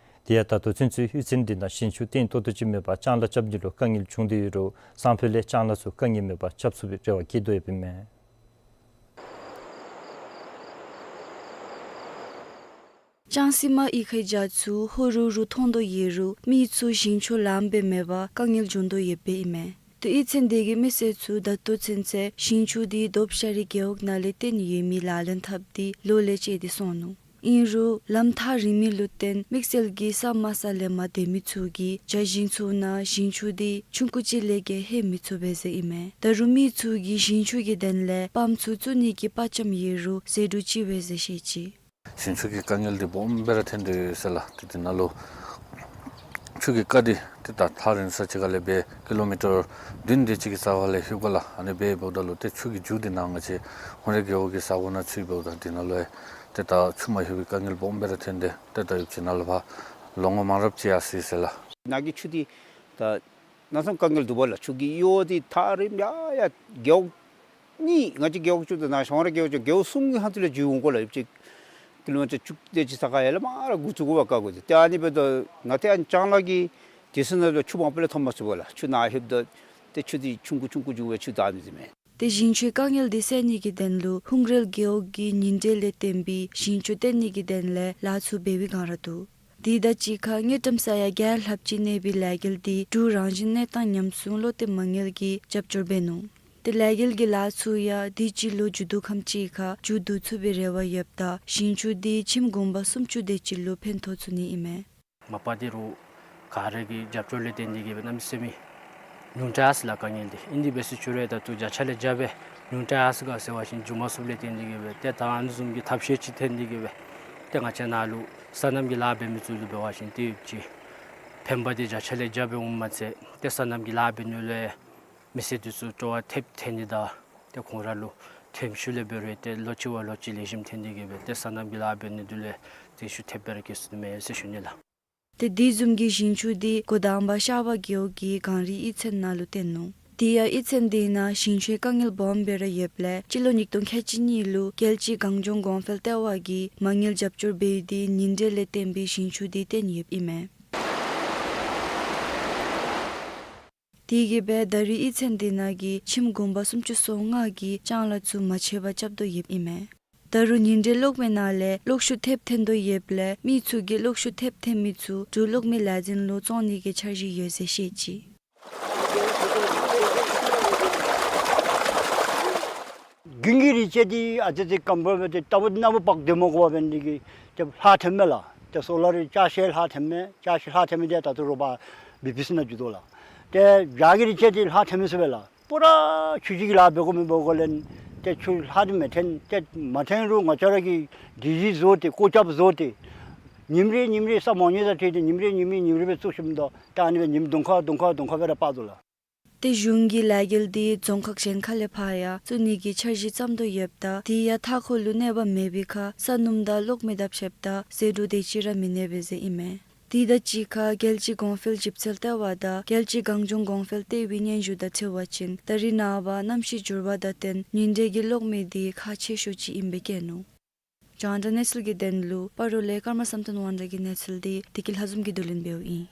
དེ་ཡང་ད་ལྟོ་ཚུན་ཚོད་གཡུས་ཚན་འདི་ནང་ཞིང་ཆུ་བཏོན་ཏོག་ཏོ་ཅིག་མེད་པར་ལྕང་ལཱ་རྐྱབ་ནི་ལུ་དཀའ་ངལ་བྱུང་སྟེ་ཡོད་རུང་སང་ཕོད་ལས་ལྕང་ལཱ་ཚུ་དཀའ་ངལ་མེད་པར་རྐྱབ་ཚུགས་པའི་རེ་བ་བསྐྱེད་དོ་ཡོདཔ་ཨིན་མས། ལྕང་སི་མ་གཡུས་ཁའི་རྒྱ་མཚོ་ཧོ་རུ་རུ་མཐོང་དོ་ཡོད་རུང་མི་ཚུ་ཞིང་ཆུ་ལངམ་སྦེ་མེད་པར་དཀའ་ངལ་བྱུང་དོ་ཡོདཔ་ཨིན་མས། ཏེ་གཡུས་ཚན་འདི་གི་མི་སེར་ཚུ་ད་ལྟོ་ཚུན་ཚོད་ཞིང་ཆུ་འདི་རྡོབ་ཤ་རི་རྒེད་འོག་ནང་ལས་བཏོན་ཡོད་མི་ལག་ལེན་འཐབ་སྟེ་ལོ་ལས་བཅད་དེ་སོང་ནུག། ཨིན་རུང་ལམ་ཐག་རིང་མི་ལུ་བརྟེན་དམིགས་བསལ་གྱི་ས་དམའ་ས་ལས་མར་སྡོད་མི་ཚུ་གིས་རྒྱ་ཞིང་ཚུ་ནང་ཞིང་ཆུ་འདི་ཆུང་ཀུ་ཅིག་ལས་བརྒལ་ལྷོད་མི་ཚུགས་པས་ཟེར་ཨིན་མས། ད་རུང་མི་ཚུ་གིས་ཞིང་ཆུ་གི་དོན་ལས་པམཔ་ཚུ་བཙུགས་ནི་གི་དཔའ་བཅམ་ཡོད་རུང་ཟད་འགྲོ་ཅིག་པས་ཟེར་བཤད་ཅི། ཞིང་ཆུ་གི་དཀའ་ངལ་འདི་སྦོམ་སྦེ་ར་ཐོན་དོ་ཡོད་ཟེར་ལགས། ཏེ་དེ་ནང་ལུ་ཆུ་གི་རྐ་འདི་ཏེ་ད་ཐག་རིང་ས་ཅིག་ཁ་ལས་འབད་ཀི་ལོ་མི་ཊར་བདུན་དེ་ཅིག་གི་རྩ་བ་ལས་ལྷོདཔ་ལགས། ཨ་ནི་འབད་འབདཝ་ད་ལུ་ཏེ་ཆུ་གི་མཇུག་འདི་ནཱ་ང་བཅས་ཧུང་རལ་རྒེད་འོག་གི་ས་གོ་ནང་ཚུད་འབདཝ་ད་དེ་ནང་ལུ་ཡང་ཏེ་ད་ཆུ་མ་ལྷོད་པའི་དཀའ་ངལ་སྦོམ་སྦེ་ར་ཐོན་ཏེ་ཏེ་ད་ཡུདཔ་ཅིག་ནཱ་ལས་ཕར་ལོ་ངོ་མང་རབས་ཅིག་ཡར་སོ་ཡི་ཟེར་ལགས། ནཱ་གི་ཆུ་འདི་ད་གནམ་མེད་ས་མེད་དཀའ་ངལ་འདུག་པ་ལགས། ཆུ་གི་གཡོ་འདི་ཐག་རིངམོ་ཡར་ཡར་རྒེད་འོག་གཉིས་ང་བཅས་རྒེད་འོག་བཅུ་དང་ནཱ་ཧུང་རལ་རྒེད་འོག་བཅུ་རྒེད་འོག་གསུམ་གྱི་ཧོངས་ལས་འགྱོ་འོང་དགོ་ལགས། ཡུདཔ་ཅིག་ཀི་ལོ་མི་ཊར་བཅུ་དེ་ཅིག་ས་ཁར་ཡར་ལས་མར་འགོ་བཙུགས་དགོ་པ་བཀག་དགོ་ཟེར། ཏེ་ཨ་ནི་འབདཝ་ད་ང་ཏེ་ཨ་ནི་ལྕང་ལཱ་གི་དུས་ཚོད་ནང་ལུ་ཆུ་མང་པོ་ལས་ཐོབ་མ་ཚུགས་པ་ལགས། ཆུ་ནཱ་ལྷོདཔ་ད་ཏེ་ཆུ་འདི་ཆུང་ཀུ་ཆུང་ཀུ་འགྱོ་བའི་ཆུ་བདའ་ནི་འདི་མས། ཏེ་ཞིང་ཆུའི་དཀའ་ངལ་འདི་སེལ་ནི་གི་དོན་ལུ་ཧུང་རལ་རྒེད་འོག་གིས་ཉིན་དྲོད་ལས་བརྟེན་པའི་ཞིང་ཆུ་བཏོན་ནི་གི་དོན་ལས་ལཱ་ཚུ་འབད་བའི་བསྒང་ར་འདུག། དེ་དང་གཅིག་ཁར་དངུལ་ཀྲམ་ས་ཡ་བརྒྱ་ལྷགཔ་ཅིག་གནས་པའི་ལས་འགུལ་འདི་འབྲུག་རང་བཞིན་གནས་སྟངས་ཉམས་སྲུང་བློ་གཏད་མ་དངུལ་གྱིས་རྒྱབ་སྐྱོར་འབད་ནུག། ཏེ་ལས་འགུལ་གྱི་ལཱ་ཚུ་ཡང་དུས་ཅི་ལོ་མཇུག་བསྡུ་ཁམས་ཅིག་ཁར་མཇུག་བསྡུ་ཚུགས་པའི་རེ་བ་ཡོདཔ་ད་ཞིང་ཆུ་འདི་ཁྱིམ་གུང་པ་སུམ་ཅུ་དེ་ཅིག་ལུ་ཕན་ཐོགས་ཚུགས་ནི་ཨིན་མས། མ་པ་འདི་རུ་ག་ར་གི་རྒྱབ་སྐྱོར་ལས་བརྟེན་ཏེ་གིས་སྦེ་གནམ་མེད་ས་མེད་ཉུང་དྲགས་ཡར་སོ་ཡི་ལགས་དཀའ་ངལ་འདི། ཨིན་དེ་འབད་ཟེར་ཞུ་རུང་ད་ལྟོ་བརྒྱ་ཆ་ལས་བརྒྱ་སྦེ་ཉུང་དྲགས་ཡར་སོ་ཡི་ག་ཟེར་བ་ཅིན་མཇུག་མ་བསུབ་ལས་བརྟེན་ཏེ་གིས་སྦེ་ཏེ་ད་ཨ་ནི་བཟུམ་གྱི་ཐབས་ཤེས་ཅིག་ཐོན་ཏེ་གིས་སྦེ་ཏེ་ང་བཅས་ནཱ་ལུ་སོ་ནམ་གྱི་ལཱ་འབད་མི་ཚུ་ལུ་འབད་བ་ཅིན་ཏེ་ཡུདཔ་ཅིག་ཕན་པ་འདི་བརྒྱ་ཆ་ལས་བརྒྱ་སྦེ་འོངམ་མ་ཚད་ཏེ་སོ་ནམ་གྱི་ལཱ་འབད་ནི་ལུ་ཡང་མི་སེར་འདི་ཚུ་སྤྲོ་བ་ཐེབས་ཐོན་ནི་དང་ཏེ་ཁོང་ར་ལུ་ཐོན་ཤུགས་ལས་འབད་རུང་ཏེ་ལོ་གཅིག་བ་ལོ་གཅིག་ལེགས་ཤོམ་ཐོན་ཏེ་གིས་སྦེ་ཏེ་སོ་ནམ་གྱི་ལཱ་འབད་ནི་འདི་ལུ་ཡང་ཏེ་ཤུགས་ཐེབས་སྦེ་ར་བཀལ་ཚུགས་ནི་མས་ཟེར་ཞུ་ནི་ལགས། ཏེ་དེ་བཟུམ་གྱི་ཞིང་ཆུ་འདི་གོ་དང་པ་ཤར་པ་རྒེད་འོག་གི་གངས་རི་གཡུས་ཚན་ནང་ལུ་བཏོན་ནུག། དེ་ཡང་གཡུས་ཚན་དེ་ནང་ཞིང་ཆུའི་དཀའ་ངལ་སྦོམ་སྦེ་ར་ཡོདཔ་ལས་སྤྱི་ལོ་ཉིས་སྟོང་ཁལ་གཅིག་གཉིས་ལུ་རྒྱལ་སྤྱི་གངས་ལྗོངས་གོང་འཕེལ་ལྟེ་བ་གིས་མ་དངུལ་རྒྱབ་སྐྱོར་འབད་དེ་ཉིན་དྲོད་ལས་བརྟེན་པའི་ཞིང་ཆུ་འདི་བཏོན་ཡོདཔ་ཨིན་མས། དེ་གིས་སྦེ་ད་རེས་གཡུས་ཚན་དེ་ནང་གི་ཁྱིམ་གུང་པ་སུམ་ཅུ་སོ་ལྔ་གིས་ལྕང་ལཱ་ཚུ་མ་ཆད་པར་རྐྱབ་དོ་ཡོདཔ་ཨིན་མས། ད་རུང་ཉིན་དྲོད་གློག་མེ་ནང་ལས་གློག་ཤུགས་ཐེབས་ཐོན་དོ་ཡོདཔ་ལས་མི་ཚུ་གིས་གློག་ཤུགས་ཐེབས་ཐོན་མི་ཚུ་འབྲུག་གློག་མེ་ལས་འཛིན་ལུ་བཙོང་ནི་གི་འཆར་གཞི་ཡོད་ཟེར་བཤད་ཅི། དགུན་གྱི་རིགས་ཅིག་འདི་ཨ་ཙི་ཙི་སྐམ་པོ་སྦེ་ཏེ་རྟ་ཕོ་གནམ་མེད་ས་མེད་འབག་སྡོད་མ་དགོ་པ་འབད་ནི་དེ་གིས་ཏེ་ལྷག་ཐོནམ་མས་ལགས། ཏེ་སོ་ལ་རི་ཅ་ཆས་ལྷག་ཐོནམ་མས། ཅ་ཆས་ལྷག་ཐོན་མི་འདི་ད་ལྟོ་རོགས་པ་བི་པི་སི་ནང་འགྱོ་དོ་ལགས། ཏེ་བྱཱ་གི་རིགས་ཅིག་འདི་ལྷག་ཐོན་མི་ཚུགས་པས་ལགས། པུ་ར་ཆུ་ཅིག་གི་ལཱ་འབད་དགོ་མི་འབད་དགོ་ལས་ཏེ་ཆུ་ལྷག་འདི་མི་ཐོན། ཏེ་མ་ཐོན་རུང་ང་བཅས་ར་གིས་སྒྲིག་གཞི་བཟོ་སྟེ་བཀོད་ཁྱབ་བཟོ་སྟེ་ཉིནམ་རེ་ཉིནམ་རེ་ས་མང་ཉུང་དང་འཁྲིལ་ཏེ་ཉིནམ་རེ་ཉིནམ་རེ་ཉིནམ་རེ་སྦེ་བཙུགས་ཞིནམ་ད་ད་ཨ་ནི་སྦེ་ཉིནམ་གདོང་ཁ་གདོང་ཁ་གདོང་ཁ་སྦེ་ར་འབག་དོ་ལགས། ཏེ་གཞུང་གིས་ལས་འགུལ་འདི་རྫོང་ཁག་གཞན་ཁ་ལས་ཕར་ཡང་བཙུགས་ནི་གི་འཆར་གཞི་བརྩམ་དོ་ཡོདཔ་ད་དེ་ཡང་མཐའ་འཁོར་ལུ་གནོད་པ་མེད་པའི་ཁར་ས་སྣུམ་དང་གློག་མེ་དང་ཕྱདཔ་ད་ཟད་འགྲོ་དེ་ཅིག་ར་མི་གནས་པས་ཟེར་ཨིན་མས། དེ་དང་གཅིག་ཁར་རྒྱལ་སྤྱི་གོང་འཕེལ་ཞིབ་འཚོལ་ལྟེ་བ་དང་རྒྱལ་སྤྱི་གངས་ལྗོངས་གོང་འཕེལ་ལྟེ་བའི་སྙན་ཞུ་དང་འཁྲིལ་བ་ཅིན་ད་རེས་ནངས་པ་གནམ་གཤིས་འགྱུར་བ་དང་བསྟུན་ཉིན་དྲོད་ཀྱི་གློག་མེ་འདི་ཁག་ཆེ་ཤོས་ཅིག་ཨིནམ་སྦེ་བཀོད་ནུག། རྒྱང་བསྒྲགས་གནས་ཚུལ་གྱི་དོན་ལུ་སྤ་རོ་ལས་ཀརྨ་བསམ་གཏན་དབང་གྲགས་ཀྱི་གནས་ཚུལ་འདི་བདེ་སྐྱིད་ལྷ་འཛོམས་ཀྱིས་བསྡུ་ལེན་འབདཝ་ཨིན།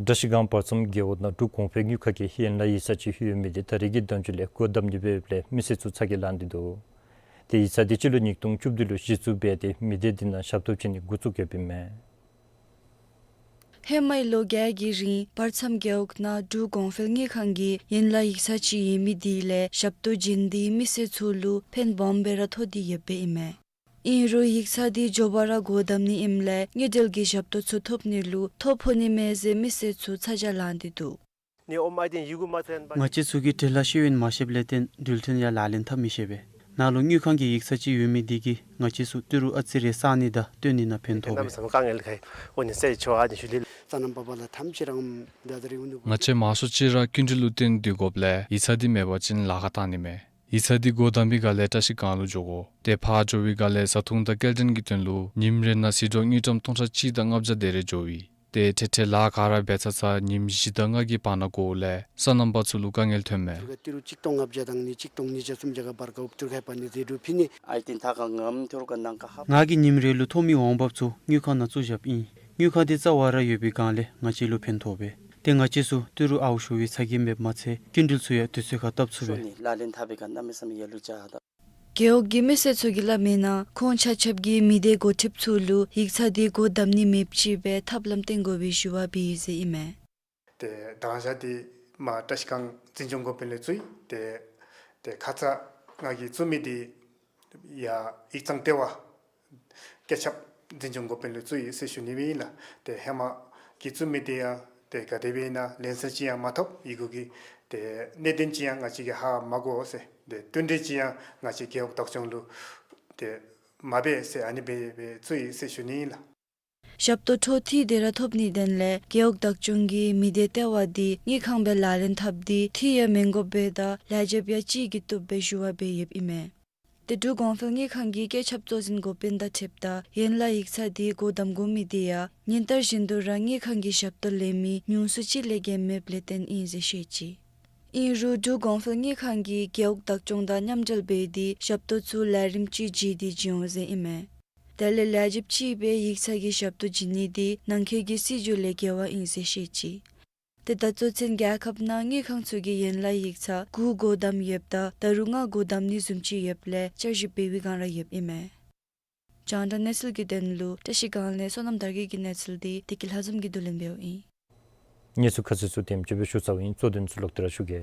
བཀྲ་ཤིས་སྒང་བར་མཚམས་རྒེད་འོག་ནང་འབྲུག་གོང་འཕེལ་དངུལ་ཁང་གི་ཡན་ལག་ཡིག་ཚང་ཅིག་ཡོད་མི་འདི་ད་རེས་ཀྱི་དུས་ཚོད་ལས་སྒོ་བསྡམ་ནི་འབདཝ་ལས་མི་སེར་ཚུ་ཚ་གྱང་ལང་སྟེ་འདུག། ཏེ་ཡིག་ཚང་འདི་སྤྱི་ལོ་ཉིས་སྟོང་བཅུ་བདུན་ལུ་གཞི་བཙུགས་འབད་དེ་མི་སྡེ་འདི་ནང་ཞབས་ཏོག་བྱིན་ནི་འགོ་བཙུགས་ཡོདཔ་ཨིན་མས། ཧེ་མའི་ལོ་བརྒྱད་ཀྱི་རིང་བར་མཚམས་རྒེད་འོག་ནང་འབྲུག་གོང་འཕེལ་དངུལ་ཁང་གི་ཡན་ལག་ཡིག་ཚང་ཅིག་ཡོད་མི་དེ་ལས་ཞབས་ཏོག་བྱིན་ཏེ་མི་སེར་ཚུ་ལུ་ཕན་སྦོམ་སྦེ་ར་ཐོགས་ཏེ་ཡོདཔ་ཨིན་མས། ཨིན་རུང་ཡིག་ཚང་དེ་མགྱོགས་པ་ར་སྒོ་བསྡམ་ནི་ཨིནམ་ལས་དངུལ་འབྲེལ་གྱི་ཞབས་ཏོག་ཚུ་ཐོབ་ནི་ལུ་ཐོ་ཕོག་ནི་མས་ཟེར་མི་སེར་ཚུ་ཚ་གྱང་ལང་སྟེ་འདུག། ང་བཅས་ཚུ་གིས་འབྲེལ་ཡོད་ཤེས་ཡོན་མ་ཤེསཔ་ལས་བརྟེན་འགྲུལ་འཕྲིན་ཡང་ལག་ལེན་འཐབ་མི་ཤེས་པས། ནཱ་ལུ་དངུལ་ཁང་གི་ཡིག་ཚང་ཅིག་ཡོད་མི་དེ་གིས་ང་བཅས་ཚུ་ཏི་རུ་ཨ་ཙི་རེ་བསག་ནི་དང་སྟོན་ནི་ནང་ཕན་ཐོགས་པས། ང་བཅས་མང་ཤོས་ཅིག་ར་སྐྱིན་འགྲུལ་ལུ་བརྟེན་སྡོད་དགོཔ་ལས་ཡིག་ཚང་དེ་མེད་པ་ཅིན་ལཱ་ཁག་བཏང་ནི་མས། ཡིག་ཚང་དེ་སྒོ་བསྡམ་པའི་སྒང་ལས་བཀྲ་ཤིས་སྒང་ལུ་འགྱོ་དགོ། ཏེ་ཕར་འགྱོ་བའི་སྒང་ལས་བཟའ་འཐུང་དང་སྐྱེལ་འདྲེན་གྱི་དོན་ལུ་ཉིནམ་རེ་ནང་སྲིད་གྲོགས་དངུལ་ཀྲམ་སྟོང་ཕྲག་གཅིག་དང་ལྔ་བརྒྱ་དེ་རེ་འགྱོཝ་ཨིན། ཏེ་ཐེངས་ཐེངས་ལཱ་ག་ར་འབད་ཚར་ཚར་ཉིནམ་བཞི་དང་ལྔ་གི་བར་ན་འགོརཝ་ལས་སོ་ནམ་པ་ཚུ་ལུ་དཀའ་ངལ་ཐོནམ་མས། ཏི་རུ་གཅིག་སྟོང་ལྔ་བརྒྱ་དང་ནི་གཅིག་སྟོང་ཉིས་བརྒྱ་སུམ་བརྒྱ་ག་བར་ག་ཨུབ་ཏུར་ཁའི་བར་ནི་རེ་འགྲུལ་ཕུལ་ནི། ང་གིས་ཉིནམ་རེ་ལུ་ཐོབ་མི་འོང་འབབ་ཚུ་དངུལ་ཁང་ནང་བཙུགས་བཞགཔ་ཨིན། དངུལ་ཁང་དེ་རྩ་བ་ར་ཡོད་པའི་སྒང་ལས་ང་བཅས་ལུ་ཕན་ཐོགས་པས། ཏེ་ང་བཅས་ཚུ་ཏི་རུ་ཨརཝ་ཞུ་བའི་ཚ་གྱང་མེདཔ་མ་ཚད་སྐྱིན་འགྲུལ་ཚུ་ཡང་དུས་ཚོད་ཁར་བཏབ་ཚུགས་པས། རྒེད་འོག་གི་མི་སེར་ཚུ་གིས་སླབ་མིའི་ནང་ཁོང་ཆ་ཁྱབ་ཀྱིས་མི་སྡེ་འགོ་ཁྲིདཔ་ཚུ་ལུ་ཡིག་ཚང་དེ་སྒོ་བསྡམ་ནི་མེདཔ་ཅིག་སྦེ་ཐབས་ལམ་བཏོན་དགོ་པའི་ཞུ་བ་འབད་ཡི་ཟེར་ཨིན་མས། ཏེ་ད་ང་བཅས་འདི་མ་བཀྲ་ཤིས་སྒང་འཛིན་སྐྱོང་འགོ་དཔོན་ལས་བཙུགས་ཡི། ཏེ་ཏེ་ཁ་ཙ་ང་གིས་བཙུགས་མི་དེ་ཡང་ཡིག་ཚང་ལྟེ་བ་བཀོད་ཁྱབ་འཛིན་སྐྱོང་འགོ་དཔོན་ལས་བཙུགས་ཡི་ཟེར་ཞུ་ནི་སྦེ་ཨིན་ལགས། ཏེ་ཧེ་མ་གིས་བཙུགས་མི་དེ་ཡང་ཏེ་ག་དེ་སྦེ་ཨིན་ན་ལན་གསལ་ཅིག་ཡང་མ་ཐོབ། ཡི་གུ་གི་ཏེ་གནད་དོན་ཅིག་ཡང་ང་བཅས་ཀྱིས་ཧ་མ་གོ་ཟེར། ཏེ་བསྟུན་གྲོས་ཅིག་ཡང་ང་བཅས་རྒེད་འོག་བདག་སྐྱོང་ལུ་ཏེ་མ་འབད་ཟེར་ཨ་ནི་སྦེ་སྦེ་བཙུགས་ཡི་ཟེར་ཞུ་ནི་ཨིན་ལགས། ཞབས་ཏོག་འཕྲོ་མཐུད་དེ་ར་ཐོབ་ནིའི་དོན་ལས་རྒེད་འོག་བདག་སྐྱོང་གིས་མི་སྡེ་ལྟེ་བ་དེ་དངུལ་ཁང་སྦེ་ལག་ལེན་འཐབ་སྟེ་འཐུས་ཡང་མི་དགོཔ་སྦེ་དང་ལས་བྱེདཔ་ཡང་གཅིག་གིས་བཏུབ་སྦེ་ཞུ་བ་འབད་ཡོདཔ་ཨིན་མས། ཏེ་འབྲུག་གོང་འཕེལ་དངུལ་ཁང་གི་བཀོད་ཁྱབ་གཙོ་འཛིན་འགོ་དཔོན་དང་འཁྲིལཝ་ད་ཡན་ལག་ཡིག་ཚང་དེ་སྒོ་བསྡམ་དགོ་མི་དེ་ཡང་ཉིན་ལྟར་བཞིན་དུ་ར་དངུལ་ཁང་གི་ཞབས་ཏོག་ལེན་མི་ཉུང་སུ་ཅིག་ལས་བརྒལ་མེདཔ་ལས་བརྟེན་ཨིན་ཟེར་བཤད་ཅི། ཨིན་རུང་འབྲུག་གོང་འཕེལ་དངུལ་ཁང་གིས་རྒེད་འོག་བདག་སྐྱོང་དང་མཉམ་འབྲེལ་འབད་དེ་ཞབས་ཏོག་ཚུ་ལས་རིམ་ཅིག་བརྒྱུད་དེ་བྱིན་འོང་ཟེར་ཨིན་མས། དེ་ལས་ལས་བྱེདཔ་ཅིག་སྦེ་ཡིག་ཚང་གི་ཞབས་ཏོག་བྱིན་ནི་དེ་ནང་འཁོད་ཀྱི་སྲིད་བྱུས་ལས་འགལ་བ་ཨིན་ཟེར་བཤད་ཅི། ཏེ་ད་ལྟོ་ཚུན་རྒྱལ་ཁབ་ནང་དངུལ་ཁང་ཚུ་གིས་ཡན་ལག་ཡིག་ཚང་དགུ་སྒོ་བསྡམས་ཡོདཔ་ད་ད་རུང་ལྔ་སྒོ་བསྡམ་ནི་བཟུམ་ཅིག་ཡོདཔ་ལས་བསྐྱར་ཞིབ་འབད་བའི་བསྒང་ར་ཡོདཔ་ཨིན་མས། རྒྱང་བསྒྲགས་གནས་ཚུལ་གྱི་དོན་ལུ་བཀྲ་ཤིས་སྒང་ལས་བསོད་ནམས་དར་རྒྱས་ཀྱི་གནས་ཚུལ་དེ་བདེ་སྐྱིད་ལྷ་འཛོམས་ཀྱིས་བསྡུ་ལེན་འབདཝ་ཨིན། གནས་ཚུལ་ཁ་གསལ་ཚུ་དེམ་ཅིག་སྦེ་ཞུ་ཚརཝ་ཨིན། གཙོ་དོན་ཚུ་ལོག་སྟེ་ར་ཞུ་གེ།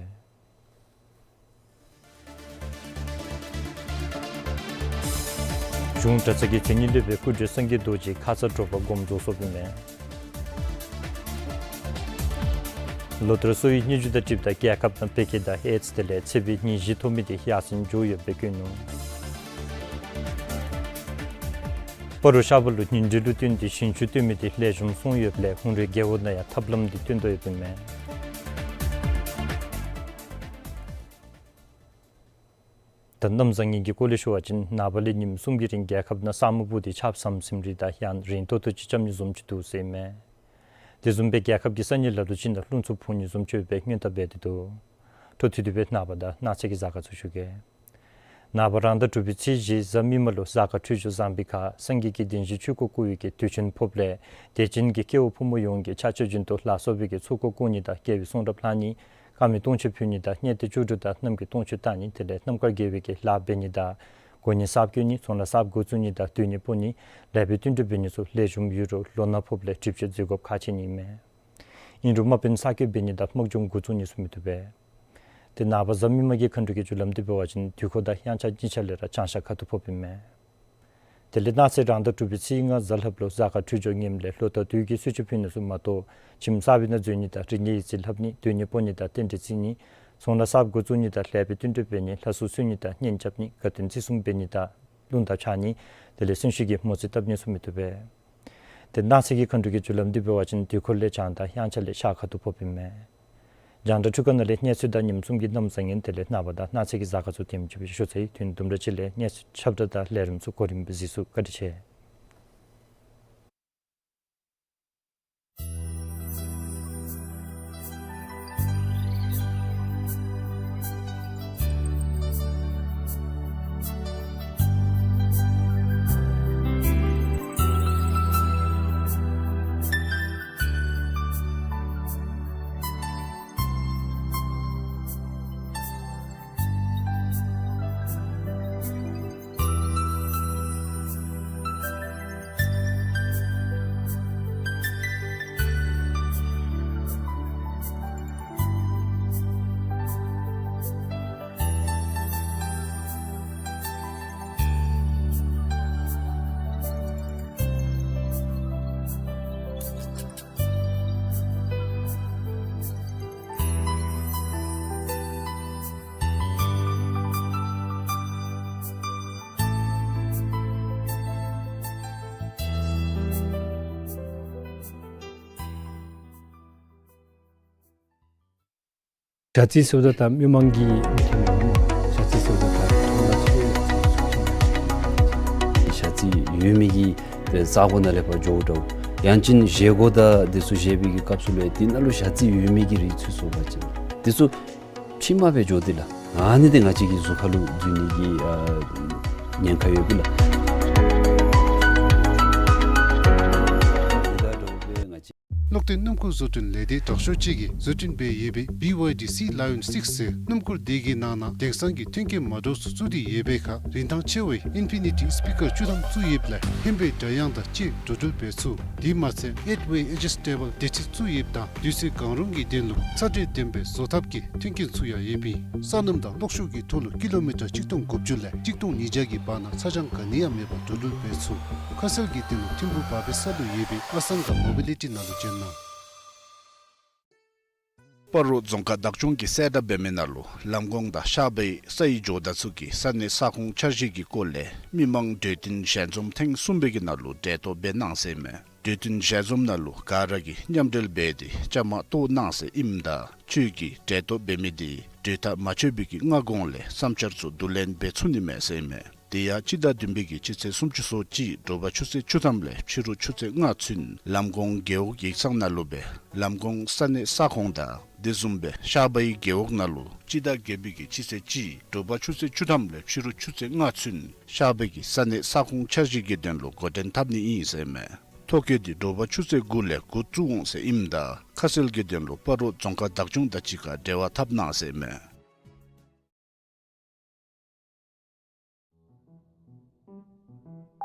གཞུང་གྲྭ་ཚང་གི་མཚན་ཉིད་ལུ་སྦེ་སྐུ་བགྲེས་སངས་རྒྱས་རྡོ་རྗེ་ཁ་ཙ་དྲོ་པ་དགོངས་རྫོགས་སོཔ་ཨིན་མས། ལོ་ལྟར་སོ་ཡི་སྙན་ཞུ་དང་འཁྲིལཝ་ད་རྒྱལ་ཁབ་ནང་བད་ཀན་དང་ཨེཌསི་དེ་ལས་ཚེ་འཕོས་ཉིན་བཞི་ཐོབ་མི་དེ་ཡར་སེང་འགྱོ་ཡོདཔ་སྦེ་བཀོད་ནུག། སྤ་རོ་ཤར་པ་ལུ་ཉིན་དྲོད་ལུ་བསྟུན་ཏེ་ཞིང་ཆུ་བཏོན་མི་དེ་ལེགས་ཤོམ་སོང་ཡོདཔ་ལས་ཧུང་རལ་རྒེད་འོག་ནང་ཡང་ཐབས་ལམ་དེ་བཏོན་དོ་ཡོདཔ་ཨིན་མས། ད་གནམ་བཟང་ངན་གྱི་སྐོར་ལས་ཞུ་བ་ཅིན་ནངས་པ་ལས་ཉིནམ་གསུམ་གྱི་རིང་རྒྱལ་ཁབ་ནང་ས་སྨུག་སྦུབས་ཏེ་ཆརཔ་ཟམ་ཟིམ་རེ་དང་ཡང་རན་ཏོག་ཏོ་ཅིག་རྐྱབ་ནི་བཟུམ་ཅིག་འདུག་ཟེར་ཨིན་མས། དེ་བཟུམ་སྦེ་རྒྱལ་ཁབ་ཀྱི་ས་གནས་ལ་ལུ་ཅིག་ནང་རླུང་འཚུབ་འཕུ་ནི་བཟུམ་ཅིག་ཡོད་པའི་སྔོན་བརྡ་འབད་དེ་འདུག། འཕྲོ་མཐུད་དེ་སྦེ་ནངས་པ་དང་གནངས་ཚེ་གི་གཟའ་སྐར་ཚུ་ཞུ་གེ། ནངས་པ་རང་ཟླ་དྲུག་པའི་ཚེས་བཞི་གཟའ་མིག་དམར་ལུ་གཟའ་སྐར་འཕྲོད་སྦྱོར་བཟང་པོའི་ཁར་སངས་རྒྱས་ཀྱི་བདེན་བཞིའི་ཆོས་འཁོར་བསྐོར་བའི་གི་དུས་ཆེན་ཕོགཔ་ལས་དད་ཅན་གྱི་སྐྱེ་བོ་ཕོ་མོ་ཡོངས་ཀྱིས་ཕྱག་མཆོད་སྦྱིན་གཏོར་ལ་སོགས་པའི་གི་ཚོགས་འཁོར་བསྐོར་ནི་དང་དགེ་བའི་གསུང་རབ་ལྷག་ནི། དཀར་མེ་སྟོང་མཆོད་ཕུལ་ནི་དང་གཉེར་གཏད་བཅུ་དྲུག་དང་རྣམ་རྒྱལ་སྟོང་མཆོད་བཏང་ནི། དེ་ལས་རྣམ་དཀར་དགེ་བའི་གི་ལཱ་འབད་ནི་དང་གོ་གནས་གསརཔ་བསྐོ་ནི། ཚོང་ལཱ་གསརཔ་འགོ་བཙུགས་ནི་དང་སྡོད་གནས་སྤོ་ནི། ལེགས་པའི་བསྟུན་གྲོས་འབད་ནི་ཚུ་ལེགས་ཤོམ་ཡོད་རུང་ལོ་ན་ཕོགཔ་ལས་གྲིབ་བཅོས་མཛད་དགོཔ་ཁག་ཆེ་ནི་ཨིན་མས། ཨིན་རུང་དམག་དཔོན་གསར་བསྐོ་འབད་ནི་དང་དམག་སྦྱོང་འགོ་བཙུགས་ནི་ཚུ་མི་བཏུབ་པས། ཏེ་ནངས་པ་གཟའ་མིག་དམར་གྱི་མཁའ་འགྲོ་གི་རྒྱུ་ལམ་འདི་འབད་བ་ཅིན་དུས་འཁོར་དང་དབྱངས་འཆར་གཉིས་ཆ་ལས་ར་བྱང་ཤར་ཁ་ཐུག་ཕོགཔ་ཨིན་མས། དེ་ལས་གནངས་ཚེ་རང་ཟླ་དྲུག་པའི་ཚེས་ལྔ་གཟའ་ལྷགཔ་ལུ་གཟའ་སྐར་འཕྲོད་སྦྱོར་ངནམ་ལས་ལོ་དང་དུས་ཀྱི་གསོལ་མཆོད་ཕུལ་ནི་ཚུ་མ་གཏོགས་ཁྱིམ་གསར་པའི་ནང་འཛུལ་ནི་དང་རིག་གནས་ཡིག་རྩིས་ལྷབ་ནི། སྡོད་གནས་སྤོ་ནི་དང་རྟེན་འབྲེལ་བརྩི་ནི། ཚོང་ལཱ་གསརཔ་འགོ་བཙུགས་ནི་དང་ལེགས་པའི་བསྟུན་གྲོས་འབད་ནི། ལྷ་སྲུང་གསོལ་ནི་དང་གཉེན་རྐྱབ་ནི། དགའ་སྟོན་བརྩི་སྲུང་འབད་ནི་དང་རླུང་རྟ་འཕྱར་ནི། དེ་ལས་གསོན་གཤིན་གྱི་མོ་རྩིས་བཏབ་ནི་ཚུ་མི་བཏུབ་པས། ཏེ་གནངས་ཚེ་གི་མཁའ་འགྲོ་གི་རྒྱུ་ལམ་འདི་འབད་བ་ཅིན་དུས་འཁོར་ལས་བྱང་དང་དབྱངས་འཆར་ལས་ཤར་ཁ་ཐུག་ཕོགཔ་ཨིན་མས། རྒྱང་བསྒྲགས་འཕྲུལ་ཁང་ནང་ལས་གནས་ཚུལ་དང་ཉིནམ་གསུམ་གྱི་གནམ་བཟང་ངན་དེ་ལས་ནངས་པ་དང་གནངས་ཚེ་གི་གཟའ་སྐར་ཚུ་དེམ་ཅིག་སྦེ་ཞུ་ཚར་ཡི། དུས་ཡུན་དུམ་གྲ་ཅིག་ལས་གནས་ཚུལ་ཁྱབ་བསྒྲགས་དང་ལས་རིམ་ཚུ་གོ་རིམ་སྦེ་གཟིགས་ཚུགས། བཀའ་དྲིན་ཆེ། ཞ་རྩི་ཟེརཝ་ད་ད་མི་མང་གིས་མི་མཁྱེན་པས་སྨོ། ཞ་རྩི་ཟེརཝ་ད་ད་ཁོང་ལ་ཚོར་བའི་ཚོར་བ་ཞ་རྩི་ཡོད་མི་གི་ཏེ་ས་གོ་ནང་ལས་ཕར་འགྱོཝ་འདྲཝ། ཡང་ཅིན་བཞེས་སྒོ་དང་དེ་ཚུ་བཞེས་པའི་གི་སྐབས་སུ་ལུ་ཡང་དེ་ནང་ལུ་ཞ་རྩི་ཡོད་མི་གི་རིགས་ཚུད་སོང་པ་ཅིན་དེ་ཚུ་ཕྱི་མ་སྦེ་འགྱོ་སྟེ་ལགས། ཨ་ནི་འདི་ང་བཅས་ཀྱི་གཟུགས་ཁར་ལུ་འཛུལ་ནི་གི་ཨ་ཉེན་ཁ་ཡོད་པས་ལགས། ལྷག་དོན་སྣུམ་འཁོར་བཟོ་སྐྲུན་ལས་སྡེ་དྲག་ཤོས་ཅིག་གིས་བཟོ་སྐྲུན་འབད་ཡོད་པའི་བི་ཝའི་ཌི་སི་ལ་ཡོན་སིགསི་ཟེར་སྣུམ་འཁོར་དེ་གི་ནང་ན་དེང་སང་གི་མཐུན་རྐྱེན་མ་འདྲཝ་ཚུ་བཙུགས་ཏེ་ཡོད་པའི་ཁར་རིན་ཐང་ཆེ་བའི་ཨིན་ཕི་ནི་ཊི་སི་པི་ཀར་བཅུ་ཐམ་བཙུགས་ཡོདཔ་ལས་ཧེང་བའི་སྒྲ་དབྱངས་དང་བཅས་འགྲོ་འགྲུལ་འབད་ཚུགས། དེ་མ་ཚད་ཨེཊ་ཝེ་ཨེ་ཇི་སི་ཊེ་བཱལ་བདེ་ཚིལ་བཙུགས་ཡོདཔ་ད་དུས་ཚོད་གང་རུང་གི་དོན་ལུ་ཚ་དྲོད་ལྡན་པའི་བཟོ་ཐབས་ཀྱི་མཐུན་རྐྱེན་ཚུ་ཡང་ཡོདཔ་ཨིན། ས་སྣུམ་དང་གློག་ཤུགས་ཀྱི་ཐོག་ལུ་ཀི་ལོ་མི་ཊར་ཆིག་སྟོང་དགུ་བཅུ་ལས་ཆིག་སྟོང་ཉིས་བརྒྱ་གི་བར་ན་ཚ་གྱང་ག་ནི་ཡང་མེད་པར་འགྲོ་འགྲུལ་འབད་ཚུགས། ཁ་གསལ་གྱི་དོན་ལུ་ཐིམ་ཕུག་བར་པའི་ས་ལུ་ཡོད་པའི་ཨ་སང་ག་མོ་བི་ལི་ཊི་ནང་ལུ་བྱོན་གནང་། སྤ་རོ་རྫོང་ཁག་བདག་སྐྱོང་གིས་གསལ་བསྒྲགས་འབད་མི་ནང་ལུ་ལམ་གོང་དང་ཤར་པའི་ས་ཡི་ཇོ་བདག་ཚུ་གི་ས་གནས་ས་ཁོངས་འཆར་གཞི་གི་སྐོར་ལས་མི་མང་གྲོས་བསྟུན་ཞལ་འཛོམས་ཐེངས་གསུམ་པའི་གི་ནང་ལུ་གྲལ་གཏོགས་འབད་གནང་ཟེར་མས། གྲོས་བསྟུན་ཞལ་འཛོམས་ནང་ལུ་ག་ར་གིས་མཉམ་འབྲེལ་འབད་དེ་བཅའ་མར་གཏོགས་གནང་ཟེར་ཨིནམ་ད་ཁྱོད་ཀྱིས་གྲལ་གཏོགས་འབད་མི་དེ་གྲོས་ཐག་མ་ཆོད་པའི་གི་སྔ་གོང་ལས་བསམ་འཆར་ཚུ་བསྡུ་ལེན་འབད་ཚུགས་ནི་མས་ཟེར་མས། དེ་ཡང་སྤྱི་ཟླ་བདུན་པའི་གི་སྤྱི་ཚེས་སུམ་ཅུ་སོ་གཅིག་དྲོ་པ་ཆུ་ཚོད་བཅུ་ཐམ་ལས་ཕྱི་རུ་ཆུ་ཚོད་ལྔ་ཚུན་ལམ་གོང་རྒེད་འོག་ཡིག་ཚང་ནང་ལུ་སྦེ་ལམ་གོང་ས་གནས་ས་ཁོངས་དང་དེ་བཟུམ་སྦེ་ཤར་པའི་རྒེད་འོག་ནང་ལུ་སྤྱི་ཟླ་བརྒྱད་པའི་གི་སྤྱི་ཚེས་གཅིག་དྲོ་པ་ཆུ་ཚོད་བཅུ་ཐམ་ལས་ཕྱི་རུ་ཆུ་ཚོད་ལྔ་ཚུན་ཤར་པའི་གི་ས་གནས་ས་ཁོངས་འཆར་གཞི་གི་དོན་ལུ་འགོ་འདྲེན་འཐབ་ནི་ཨིན་ཟེར་མས། ཐོ་བཀོད་འདི་དྲོ་པ་ཆུ་ཚོད་དགུ་ལས་འགོ་བཙུགས་འོང་ཟེར་ཨིནམ་ད་ཁ་གསལ་གྱི་དོན་ལུ་སྤ་རོ་རྫོང་ཁག་བདག་སྐྱོང་དང་གཅིག་ཁར་འབྲེལ་བ་འཐབ་གནང་ཟེར་མས།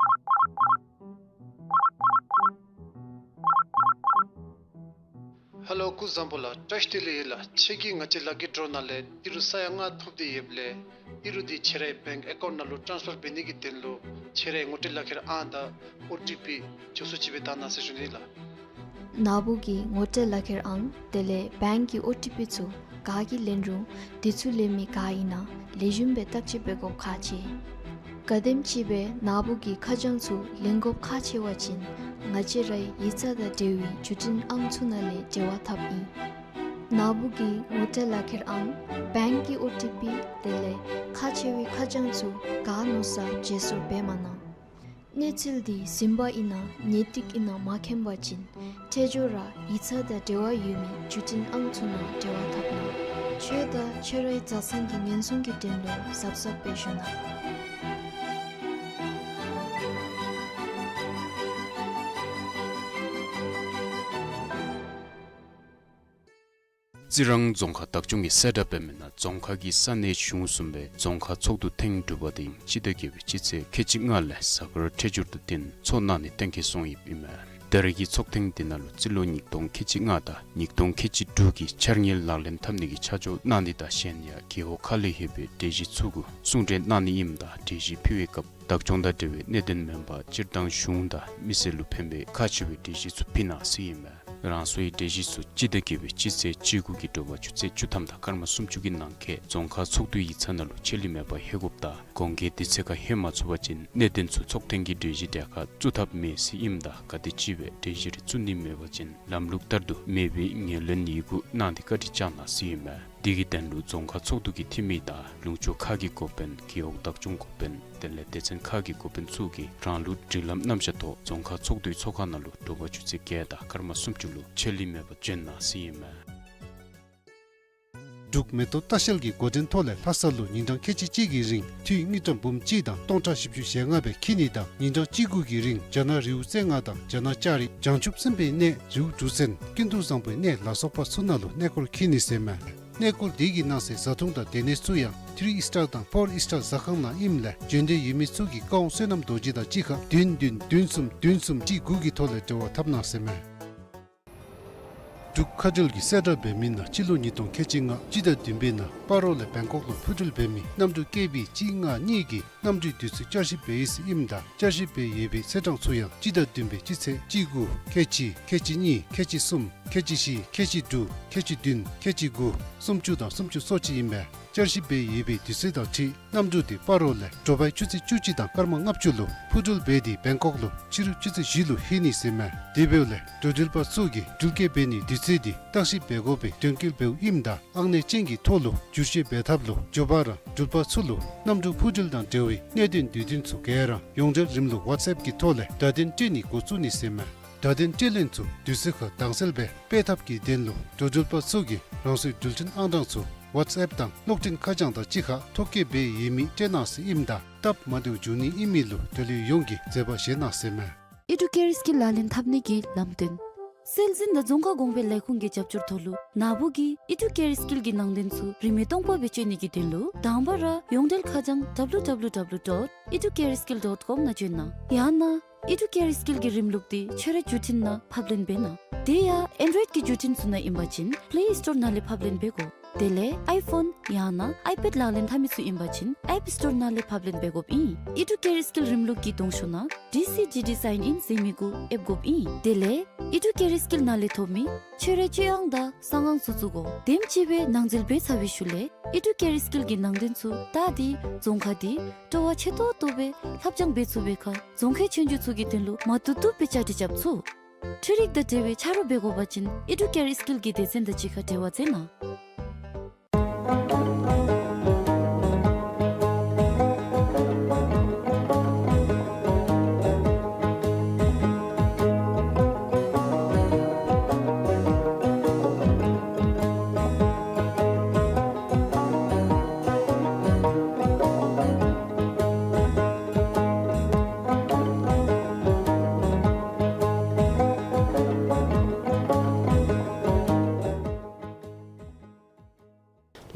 ཧེ་ལོ་སྐུ་གཟུགས་བཟང་པོ་ལགས། བཀྲ་ཤིས་བདེ་ལེགས་ཡོད་ལགས། ཁྱོད་ཀྱིས་ང་བཅས་ལཱ་ཀི་ཌོ་ནང་ལས་ཨི་རུ་ས་ཡ་ལྔ་ཐོབ་སྟེ་ཡོདཔ་ལས་ཨི་རུ་འདི་ཁྱོད་རའི་བེངཀ་ཨེ་ཀའུནཊ་ནང་ལུ་ཊཱནསི་ཕར་འབད་ནི་གི་དོན་ལུ་ཁྱོད་རའི་ངོ་སྤྲོད་ལག་ཁྱེར་ཨང་དང་ཨོ་ཊི་པི་མགྱོགས་སུ་ཅིག་སྦེ་བཏང་གནང་ཟེར་ཞུ་ནི་ལགས། ན་བུ་གི་ངོ་སྤྲོད་ལག་ཁྱེར་ཨང་དེ་ལས་བེངཀ་གི་ཨོ་ཊི་པི་ཚུ་ག་གིས་ལེན་རུང་དེ་ཚུ་ལེན་མི་ག་ཨིན་ན་ལེགས་ཤོམ་སྦེ་བརྟག་དཔྱད་འབད་དགོཔ་ཁག་ཆེ། ག་དེམ་ཅིག་སྦེ་ན་བུ་གི་ཁ་བྱང་ཚུ་ལེན་དགོཔ་ཁག་ཆེ་བ་ཅིན་ང་བཅས་རའི་ཡིག་ཚང་དང་འབྲེལ་བའི་བརྒྱུད་འཕྲིན་ཨང་ཚུ་ནང་ལས་འབྲེལ་བ་འཐབ་ཨིན། ན་བུ་གི་ངོ་སྤྲོད་ལག་ཁྱེར་ཨང་བེངཀ་གི་ཨོ་ཊི་པི་དེ་ལས་ཁག་ཆེ་བའི་ཁ་བྱང་ཚུ་ག་མནོ་ས་བརྗེ་སོར་འབད་མ་གནང་། གནས་ཚུལ་འདི་ཟིན་པ་ཨིན་ན་ངེས་ཏིག་ཨིན་ན་མ་མཁྱེན་པ་ཅིན་འཕྲལ་མགྱོགས་ར་ཡིག་ཚང་དང་འབྲེལ་བ་ཡོད་མི་བརྒྱུད་འཕྲིན་ཨང་ཚུ་ནང་འབྲེལ་བ་འཐབ་གནང་། ཁྱོད་དང་ཁྱོད་རའི་བཟའ་ཚང་གི་ཉེན་སྲུང་གི་དོན་ལུ་གཟབ་གཟབ་སྦེ་བཞུགས་གནང་། རྩི་རང་རྫོང་ཁག་བདག་སྐྱོང་གིས་གསལ་བསྒྲགས་འབད་མི་ནང་རྫོང་ཁག་གི་ས་གནས་གཞུང་གསུམ་པའི་རྫོང་ཁག་ཚོགས་འདུ་ཐེངས་དྲུག་པ་དེ་སྤྱི་ཟླ་བརྒྱད་པའི་སྤྱི་ཚེས་ཁལ་གཅིག་ལྔ་ལས་གཟའ་སྐར་འཕྲོད་སྦྱོར་དང་བསྟུན་ཚོགས་གནང་ནི་གཏན་འཁེལ་སོང་ཡོདཔ་ཨིན་མས། ད་རེས་ཀྱི་ཚོགས་ཐེངས་དེ་ནང་ལུ་རྩིས་ལོ་ཉིས་སྟོང་ཁལ་གཅིག་ལྔ་དང་ཉིས་སྟོང་ཁལ་གཅིག་དྲུག་གི་འཆར་དངུལ་ལག་ལེན་འཐབ་ནི་གི་ཆ་འཇོག་གནང་ནི་དང་གཞན་ཡང་རྒེད་འོག་ཁག་ལས་ཡོད་པའི་གྲོས་གཞི་ཚུ་གུ་གསུང་གྲོས་གནང་ནི་ཨིནམ་ད་གྲོས་གཞི་ཕུལ་བའི་སྐབས་བདག་སྐྱོང་དང་འབྲེལ་བའི་གནད་དོན་མེན་པར་སྤྱིར་བཏང་གཞུང་དང་མི་སེར་ལུ་ཕན་པའི་ཁག་ཆེ་བའི་གྲོས་གཞི་ཚུ་ཕུལ་གནང་ཟེར་ཨིན་མས། རང་སོའི་གྲོས་གཞི་ཚུ་སྤྱི་ཟླ་བརྒྱད་པའི་སྤྱི་ཚེས་བཅུ་དགུ་གི་དྲོ་པ་ཆུ་ཚོད་བཅུ་ཐམ་དང་སྐར་མ་སུམ་ཅུ་གི་ནང་འཁོད་རྫོང་ཁག་ཚོགས་འདུའི་ཡིག་ཚང་ནང་ལུ་ཆད་ལུས་མེད་པར་ལྷོད་དགོཔ་དང་གོང་འཁོད་དུས་ཚོད་ཁར་ལྷོད་མ་ཚུགས་པ་ཅིན་གནད་དོན་ཚུ་ཚོགས་ཐེངས་ཀྱི་གྲོས་གཞི་གྲལ་ཁར་བཙུགས་ཐབས་མེད་ཟེར་ཨིནམ་ད་ག་དེམ་ཅིག་སྦེ་གྲོས་གཞི་རེ་བཙུགས་ནི་མེད་པ་ཅིན་ལམ་ལུགས་ལྟར་དུ་མེད་པའི་ངོས་ལེན་ཡི་གུ་གནང་སྟེ་བཀའ་དྲིན་བསྐྱང་གནང་ཟེར་ཨིན་མས། དེ་གི་དོན་ལུ་རྫོང་ཁག་ཚོགས་འདུ་གི་འཐུས་མི་དང་ལུང་ཕྱོགས་ཁག་གི་འགོ་དཔོན་རྒེད་འོག་བདག་སྐྱོང་འགོ་དཔོན་དེ་ལས་སྡེ་ཚན་ཁག་གི་འགོ་དཔོན་ཚུ་གིས་རང་ལུགས་སྒྲིག་ལམ་རྣམ་གཞག་ཐོག་རྫོང་ཁག་ཚོགས་འདུའི་ཚོགས་ཁང་ནང་ལུ་དྲོ་པ་ཆུ་ཚོད་བརྒྱད་དང་སྐར་མ་སུམ་ཅུ་ལུ་ཆད་ལུས་མེད་པར་བྱོན་གནང་ཟེར་ཨིན་མས། འབྲུག་མེ་ཏོག་ལྟ་བཤལ་གྱི་འགོ་འདྲེན་ཐོག་ལས་ལྷ་ས་ལུ་ཉིན་གྲངས་ཁལ་གཅིག་གཅིག་གི་རིང་འཐུས་དངུལ་ཀྲམ་འབུམ་གཅིག་དང་སྟོང་ཕྲག་བཞི་བཅུ་ཞེ་ལྔ་སྦེ་འཁྱིད་ནི་དང་ཉིན་གྲངས་གཅིག་དགུ་གི་རིང་རྒྱ་ནག་རི་བོ་རྩེ་ལྔ་དང་རྒྱ་ནག་ལྕགས་རི་བྱང་ཆུབ་སེམས་དཔའི་གནས་རི་བོ་གྲུ་གཟིངས་ཀུན་ཏུ་བཟང་པོའི་གནས་ལ་སོགས་པ་ཚུ་ནང་ལུ་གནས་སྐོར་འཁྱིད་ནི་ཟེར་མས། གནས་སྐོར་དེ་གི་ནང་གསེས་བཟའ་འཐུང་དང་སྡོད་གནས་ཚུ་ཡང་ཐི་རི་ཨིས་ཊར་དང་ཕོར་ཨིས་ཊར་ཟ་ཁང་ནང་ཨིནམ་ལས་འབྱོན་འདོད་ཡོད་མི་ཚུ་གིས་ཀ་ཝང་བསོད་ནམས་རྡོ་རྗེ་དང་གཅིག་ཁར་བདུན་བདུན་བདུན་གསུམ་བདུན་གསུམ་གཅིག་དགུ་གི་ཐོག་ལས་འབྲེལ་བ་འཐབ་གནང་ཟེར་མས། འབྲུག་ཁ་བྲལ་གྱིས་གསལ་བསྒྲགས་འབད་མི་ནང་སྤྱི་ལོ་ཉིས་སྟོང་ཁལ་གཅིག་ལྔ་སྤྱི་ཟླ་བདུན་པའི་ནང་སྤ་རོ་ལས་བེང་ཀོག་ལུ་འཕུར་འགྲུལ་འབད་མི་གནམ་གྲུ་ཀེ་བི་གཅིག་ལྔ་གཉིས་ཀྱི་གནམ་གྲུའི་དུས་ཚོད་བསྐྱར་ཞིབ་འབད་ཡི་ཟེར་ཨིནམ་ད་བསྐྱར་ཞིབ་འབད་ཡོད་པའི་ཚེས་གྲངས་ཚུ་ཡང་སྤྱི་ཟླ་བདུན་པའི་སྤྱི་ཚེས་གཅིག་དགུ་ཁལ་གཅིག་ཁལ་གཅིག་གཉིས་ཁལ་གཅིག་གསུམ་ ཁལ་གཅིག་བཞི། ཁལ་གཅིག་དྲུག། ཁལ་གཅིག་བདུན། ཁལ་གཅིག་དགུ། སུམ་ཅུ་དང་སུམ་ཅུ་སོ་གཅིག་ཨིན་མས། བསྐྱར་ཞིབ་འབད་ཡོད་པའི་དུས་ཚོད་དང་འཁྲིལ་གནམ་གྲུ་དེ་སྤ་རོ་ལས་དྲོ་པའི་ཆུ་ཚོད་བཅུ་གཅིག་དང་སྐར་མ་ལྔ་བཅུ་ལུ་འཕུར་འགྲུལ་འབད་དེ་བེང་ཀོག་ལུ་ཕྱི་རུ་ཆུ་ཚོད་བཞི་ལུ་ལྷོད་ནི་ཟེར་མས། དེ་འབདཝ་ལས་འགྲོ་འགྲུལ་པ་ཚུ་གིས་འགྲུལ་སྐྱེལ་འབད་ནིའི་དུས་ཚོད་དེ་བརྟག་ཞིབ་འབད་དགོ་པའི་དོན་འཁྱོལ་འབདཝ་ཨིནམ་ད་ཨང་གནས་ཅན་གྱི་ཐོག་ལུ་བསྒྱུར་བཅོས་འབད་ཐབས་ལུ་འགྱོ་བ་ར་འགྲུལ་པ་ཚུ་ལུ་གནམ་གྲུ་འཕུར་འགྲུལ་དང་འབྲེལ་བའི་གནད་དོན་དུས་སྟོན་ཚུ་ག་ར་ཡོངས་འབྲེལ་རིམ་ལུགས་ཝཊས་ཨེཔ་གི་ཐོག་ལས་བརྡ་དོན་སྤྲོད་ནི་འགོ་བཙུགས་ནི་ཟེར་མས། བརྡ་དོན་སྤྲོད་ལེན་ཚུ་དུས་ཚོད་ཁར་དྭངས་གསལ་སྦེ་སྤེལ་ཐབས་ཀྱི་དོན་ལུ་འགྲོ་འགྲུལ་པ་ཚུ་གིས་རང་སོའི་འགྲུལ་འཕྲིན་ཨང་གྲངས་ཚུ་ཝཊས་ཨེཔ་དང་གློག་འཕྲིན་ཁ་བྱང་དང་གཅིག་ཁར་ཐོ་བཀོད་འབད་ཡོད་མི་སྤྲོད་གནང་ཟེར་ཨིནམ་ད་སྟབས་མ་བདེཝ་འབྱུང་ནི་ཨིན་མི་ལུ་འབྲེལ་ཡོད་ཡོངས་ཀྱིས་མཛད་པ་བཞེས་གནང་ཟེར་མས། ཨི་ཌུ་ཀེར་སྐིལ་ལག་ལེན་འཐབ་ནི་གི་ལམ་སྟོན། སྲོལ་འཛིན་དང་རྫོང་ཁ་གོང་འཕེལ་ལས་ཁུངས་ཀྱི་རྒྱབ་སྐྱོར་ཐོག་ལུ་ནཱ་བུ་གིས་ཨི་ཌུ་ཀེར་སྐིལ་གྱི་ནང་དོན་ཚུ་རིན་མེད་སྟོང་པ་སྦེ་སྤྱོད་ནི་གི་དོན་ལུ་དང་པ་ར་ཡོངས་འབྲེལ་ཁ་བྱང་W W W dot educareskill dot com ནང་བྱོན་གནང་། ཡང་ན་ཨི་ཌུ་ཀེར་སྐིལ་གྱི་རིམ་ལུགས་དེ་ཁྱོད་རའི་བརྒྱུད་འཕྲིན་ནང་ཕབ་ལེན་འབད་གནང་། དེ་ཡང་ཨེན་ཌོའིཌ་ཀྱི་བརྒྱུད་འཕྲིན་ཚུ་ནང་ཨིན་པ་ཅིན་པླེ་སི་ཊོར་ནང་ལས་ཕབ་ལེན་འབད་དགོ། དེ་ལས་ཨའི་ཕོན་ཡང་ན་ཨའི་པེཌ་ལག་ལེན་འཐབ་མི་ཚུ་ཨིན་པ་ཅིན་ཨེཔ་སི་ཊོར་ནང་ལས་ཕབ་ལེན་འབད་དགོཔ་ཨིན། ཨི་ཌུ་ཀེར་སྐིལ་རིམ་ལུགས་ཀྱི་གདོང་ཤོག་ནང་ཌི་སི་ཇི་ཌི་སའིན་ཨིན་ཟེར་མི་གུ་ཨེབ་དགོཔ་ཨིན། དེ་ལས་ཨི་ཌུ་ཀེར་སྐིལ་ནང་ལས་ཐོབ་མི་ཁྱོད་རའི་སྤྱོད་ཨང་དང་གསང་ཨང་ཚུ་བཙུགས་དགོ། དེམ་ཅིག་སྦེ་ནང་འཛུལ་འབད་ཚར་བའི་ཤུལ་ལས་ཨི་ཌུ་ཀེར་སྐིལ་གྱི་ནང་དོན་ཚུ་བལྟ་སྟེ་རྫོང་ཁ་དེ་སྤྲོ་བ་ཆེ་ཏོག་ཏོ་སྦེ་ལྷབ་སྦྱང་འབད་ཚུགས་པའི་ཁར་རྫོང་ཁའི་ཆོས་རྒྱུགས་ཚུ་གི་དོན་ལུ་མ་བཏུབ་བཏུབ་སྦེ་བཅའ་སྒྲིག་རྐྱབ་ཚུགས། འཕྲུལ་རིག་དང་འབྲེལ་བའི་ཆ་རོགས་འབད་དགོ་པ་ཅིན་ཨི་ཌུ་ཀེར་སྐིལ་གྱི་སྡེ་ཚན་དང་གཅིག་ཁར་འབྲེལ་བ་མཛད་གནང་།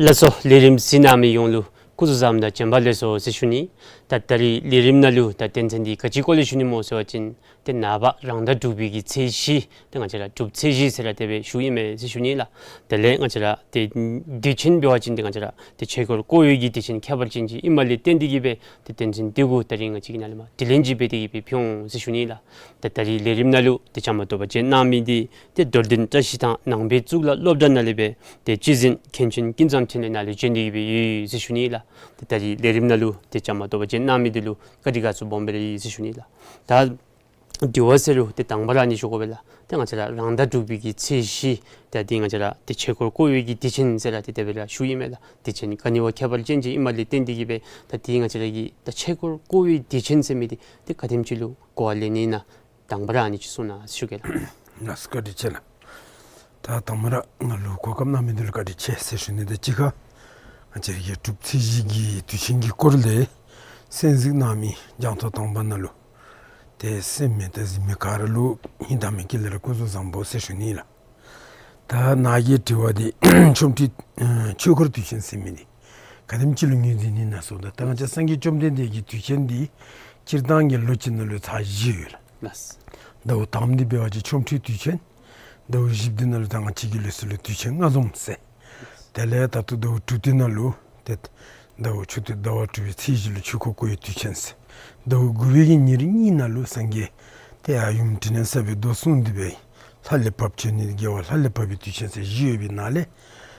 ལགས་སོ། ལས་རིམ་གཟིགས་གནང་མི་ཡོངས་ལུ་སྐུ་གཟུགས་བཟང་དང་བྱོན་པ་ལེགས་སོ་ཟེར་ཞུ་ནི། ད་ད་རིས་ལས་རིམ་ནང་ལུ་ད་དོན་ཚན་འདི་ག་ཅིའི་སྐོར་ལས་ཞུ་ནི་སྨོ་ཟེར་བ་ཅིན་ཏེ་ནངས་པ་རང་ཟླ་དྲུག་པའི་གི་ཚེས་བཞི་ཏེ་ང་བཅས་ར་གྲུབ་ཚེས་བཞི་ཟེར་ར་དེ་སྦེ་ཞུཝ་ཨིན་མས་ཟེར་ཞུ་ནི་ལགས། དེ་ལས་ང་བཅས་ར་ཏེ་དུས་ཆེན་འབད་བ་ཅིན་ཏེ་ང་བཅས་ར་ཏེ་ཆོས་འཁོར་བསྐོར་བའི་གི་དུས་ཆེན་ཁྱད་པར་ཅན་ཅིག་ཨིནམ་ལས་བརྟེན་ཏེ་གིས་སྦེ་ཏེ་དོན་ཚན་འདི་གུ་ད་རིས་ང་བཅས་ཀྱིས་ནཱ་ལས་མར་དྲི་ལན་ཅིག་འབད་དེ་གིས་སྦེ་ཕུལ་འོང་ཟེར་ཞུ་ནི་ལགས། ཏེ་ད་རིས་ལས་རིམ་ནང་ལུ་ཏེ་བཅའ་མར་གཏོགས་པ་བྱོན་གནང་མི་འདི་ཏེ་རྡོར་གདན་བཀྲ་ཤིས་ཐང་ནང་པའི་གཙུག་ལག་སློབ་གྲྭ་ནང་ལས་སྦེ་ཏེ་སྤྱི་འཛིན་མཁན་ཆེན་ཀུན་བཟང་འཕྲིན་ལས་ནཱ་ལུ་བྱོན་ཏེ་གིས་སྦེ་ཡོད་ཟེར་ཞུ་ནི་ལགས། ཏེ་ད་རིས་ལས་རིམ་ནང་ལུ་ཏེ་བཅའ་མར་གཏོགས་པ་བྱོན་གནང་མི་འདི་ལུ་བཀའ་དྲིན་དགའ་ཚོར་སྦོམ་སྦེ་ར་ཡོད་ཟེར་ཞུ་ནི་ལགས། ད་དྲི་བ་ཟེར་རུང་ཏེ་དང་པ་ར་ཨ་ནི་ཞུ་དགོ་པས་ལགས། ཏེ་ང་བཅས་ར་རང་ཟླ་དྲུག་པའི་གི་ཚེས་བཞི་ཏེ་འདི་ང་བཅས་ར་ཏེ་ཆོས་འཁོར་བསྐོར་བའི་གི་དུས་ཆེན་ཟེར་ར་ཏེ་དེ་སྦེ་ར་ཞུཝ་ཨིན་མས་ལགས། དུས་ཆེན་ག་ནི་བ་ཁྱད་པར་ཅན་ཅིག་ཨིནམ་ལས་བརྟེན་ཏེ་གིས་སྦེ་ད་འདི་ང་བཅས་ར་གི་ད་ཆོས་འཁོར་བསྐོར་བའི་དུས་ཆེན་ཟེར་མི་འདི་ཏེ་ག་དེམ་ཅིག་ལུ་གོ་བ་ལེན་ནི་ཨིན་ན་དང་པ་ར་ཨ་ནི་ཅིག་གསུང་གནང་ཞུ་གེ་ལགས། ལགས་སོ། བཀའ་དྲིན་ཆེ་ལགས། ད་དང་པ་ར་ང་ལུ་གོ་སྐབས་གནང་མི་འདི་ལུ་བཀའ་དྲིན་ཆེ་ཟེར་ཞུ་ནི། ད་གཅིག་ཁར་ང་བཅས་ར་གི་གྲུབ་ཚེས་བཞི་གི་དུས་ཆེན་གྱི་སྐོར་ལས་གསན་གཟིགས་གནང་མི་རྒྱང་མཐོང་དང་པ་ནང་ལུ་ཏེ་གསན་མི་དང་གཟིགས་མི་ག་ར་ལུ་སྙིང་ཐག་པའི་དཀྱིལ་ལས་ར་སྐུ་གཟུགས་བཟང་པོ་ཟེར་ཞུ་ནི་ལགས། ད་ནཱ་གི་དྲི་བ་འདི་ཆོ་འཕྲུལ་ཨེ་ཆོས་འཁོར་དུས་ཆེན་ཟེར་མི་འདི་ག་དེམ་ཅིག་ལུ་ངོས་འཛིན་ནི་ཨིན་ན་ཟེརཝ་ད་ད་ང་བཅས་སངས་རྒྱས་བཅོམ་ལྡན་འདས་ཀྱི་དུས་ཆེན་འདི་སྤྱིར་བཏང་གི་ལོ་གཅིག་ནང་ལུ་ཚར་བཞི་ཡོད་ལགས། ལགས། ཟླཝ་དང་པ་འདི་འབད་བ་ཅིན་ཆོ་འཕྲུལ་དུས་ཆེན། ཟླཝ་བཞི་པ་འདི་ནང་ལུ་ད་ང་བཅས་ཀྱི་ལུགས་སྲོལ་ལུ་དུས་ཆེན་ལྔ་འཛོམས་ཟེར། དེ་ལས་ད་ལྟོ་ཟླཝ་དྲུག་པ་འདི་ནང་ལུ་ཏེ་ཟླཝ་ཆུ་སྟོད་ཟླ་བ་དྲུག་པའི་ཚེས་བཞི་ལུ་ཆོས་འཁོར་བསྐོར་བའི་དུས་ཆེན་ཟེར། ཟླཝ་དགུ་པའི་གི་ཉེར་གཉིས་ནང་ལུ་སངས་རྒྱས་ཏེ་ཡབ་ཡུམ་འཕྲིན་ལས་གསར་པའི་མདོ་གསུངས་ཏེ་སྦེ་ལྷ་ལས་བབས་བྱོན་ནི་དགེ་བ་ལྷ་ལས་བབས་པའི་དུས་ཆེན་ཟེར་བཞི་ཡོད་པའི་ནང་ལས་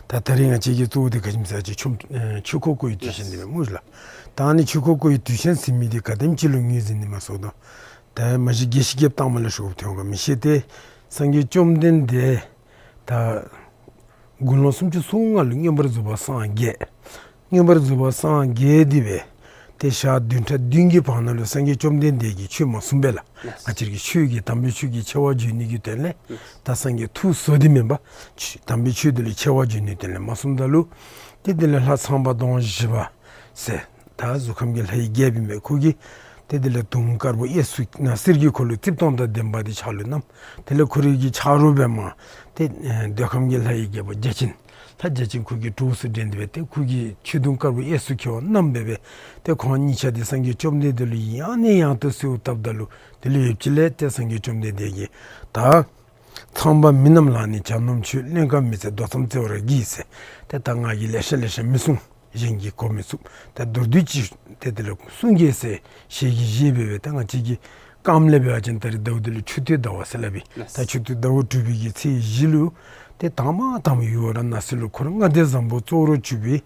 ད་ད་རིས་ང་བཅས་ཀྱི་གཙོ་བོ་འདི་ག་ཅི་སྨོ་ཟེར་བ་ཅིན་ཆོ་ཨེ་ཆོས་འཁོར་བསྐོར་བའི་དུས་ཆེན་འདི་སྦེ་སྨོ་ལགས། ད་ཨ་ནི་ཆོས་འཁོར་བསྐོར་བའི་དུས་ཆེན་ཟེར་མི་འདི་ག་དེམ་ཅིག་ལུ་ངོས་འཛིན་ནི་ཨིན་ན་ཟེརཝ་ད་ད་མ་གཞི་རྒྱས་བཤད་རྐྱབ་བཏངམ་ལས་ཞུ་དགོཔ་ཐོན་ག་མི་ཤེས། ཏེ་སངས་རྒྱས་བཅོམ་ལྡན་འདས་ད་དགུང་ལོ་སུམ་ཅུ་སོ་ལྔ་ལུ་མངོན་པར་རྫོགས་པར་སངས་རྒྱས། མངོན་པར་རྫོགས་པར་སངས་རྒྱས་ཏེ་སྦེ་ཏེ་ཞག་བདུན་ཕྲག་བདུན་གྱི་བར་ན་ལུ་སངས་རྒྱས་བཅོམ་ལྡན་འདས་ཀྱིས་ཆོས་མ་གསུངས་པས་ལགས། ལགས། ང་བཅས་ཀྱི་ཆོས་ཀྱི་དམ་པའི་ཆོས་ཀྱི་ཆེ་བ་བརྗོད་ནི་གི་དོན་ལས། ལགས། ད་སངས་རྒྱས་ཐུགས་བཟོ་སྟེ་མེན་པར་ཆོས་དམ་པའི་ཆོས་འདི་ལུ་ཆེ་བ་བརྗོད་ནི་དོན་ལས་མ་གསུངམ་ད་ལུ་ཏེ་དེ་ལས་ལྷ་ཚངས་པ་གདོང་བཞི་པ་ཟེར་ད་གཟུགས་ཁམས་ཀྱི་ལྷའི་རྒྱལཔོ་ཨིན་པས། ཁོ་གིས་ཏེ་དེ་ལས་དུང་དཀར་པོ་གཡས་སུ་ན་གསེར་གྱི་འཁོར་ལོ་རྩིབས་སྟོང་དང་ལྡན་པ་འདི་ཕྱག་ལུ་བསྣམས། དེ་ལས་ཁོ་རའི་གི་ཕྱག་རོགས་སྦེ་མར་ཏེ་ཨེ་འདོད་ཁམས་ཀྱི་ལྷའི་རྒྱལ་པོ་བརྒྱ་བྱིན་ལྷ་བརྒྱ་བྱིན་ཁོ་གི་གྲོགས་སུ་འདྲེན་ཏེ་སྦེ་ཏེ་ཁོ་གིས་ཆོས་དུང་དཀར་པོ་གཡས་སུ་འཁྱིལ་བ་བསྣམས་སྦེ་སྦེ་ཏེ་ཁོང་གཉིས་ཆ་འདི་སངས་རྒྱས་བཅོམ་ལྡན་འདས་ལུ་ཡང་ནས་ཡང་དུ་གསོལཝ་བཏབ་ད་ལུ་དེ་ལས་ཡུདཔ་ཅིག་ལས་ཏེ་སངས་རྒྱས་བཅོམ་ལྡན་འདས་ཀྱིས་ད་ཚངས་པ་མི་རྣམས་ལ་ནི་གྱ་ནོམ་མཆོད། གླེན་ག་མི་བརྩེ་མདོ་ཙམ་བརྩེ་བར་བགྱི་ཟེར། ཏེ་ད་ང་གིས་ལེ་ཤ་ལེ་ཤ་མི་གསུང་། གཞན་གྱིས་གོ་མི་ཚུགས། ད་མདོར་བསྡུས་ཅིག་ཏེ་དེ་ལས་གསུང་གེ་ཟེར་ཞལ་གྱིས་བཞེས་སྦེ་སྦེ་ད་ང་བཅས་ཀྱིས་ སྐབས་ལས་འབད་བ་ཅིན་ད་རིས་ཟླཝ་འདི་ལུ་ཆུ་སྟོད་ཟླཝ་ཟེར་སླབ་ཨིན། ལགས། ད་ཆུ་སྟོད་ཟླཝ་དྲུག་པའི་གི་ཚེས་བཞི་ལུ་ཏེ་དང་པ་དང་པ་ཡུལ་ཝ་ར་ཎ་སི་ལུ་འཁོར་ལྔ་སྡེ་བཟང་པོ་གཙོ་བོར་གྱུར་པའི་ལྷ་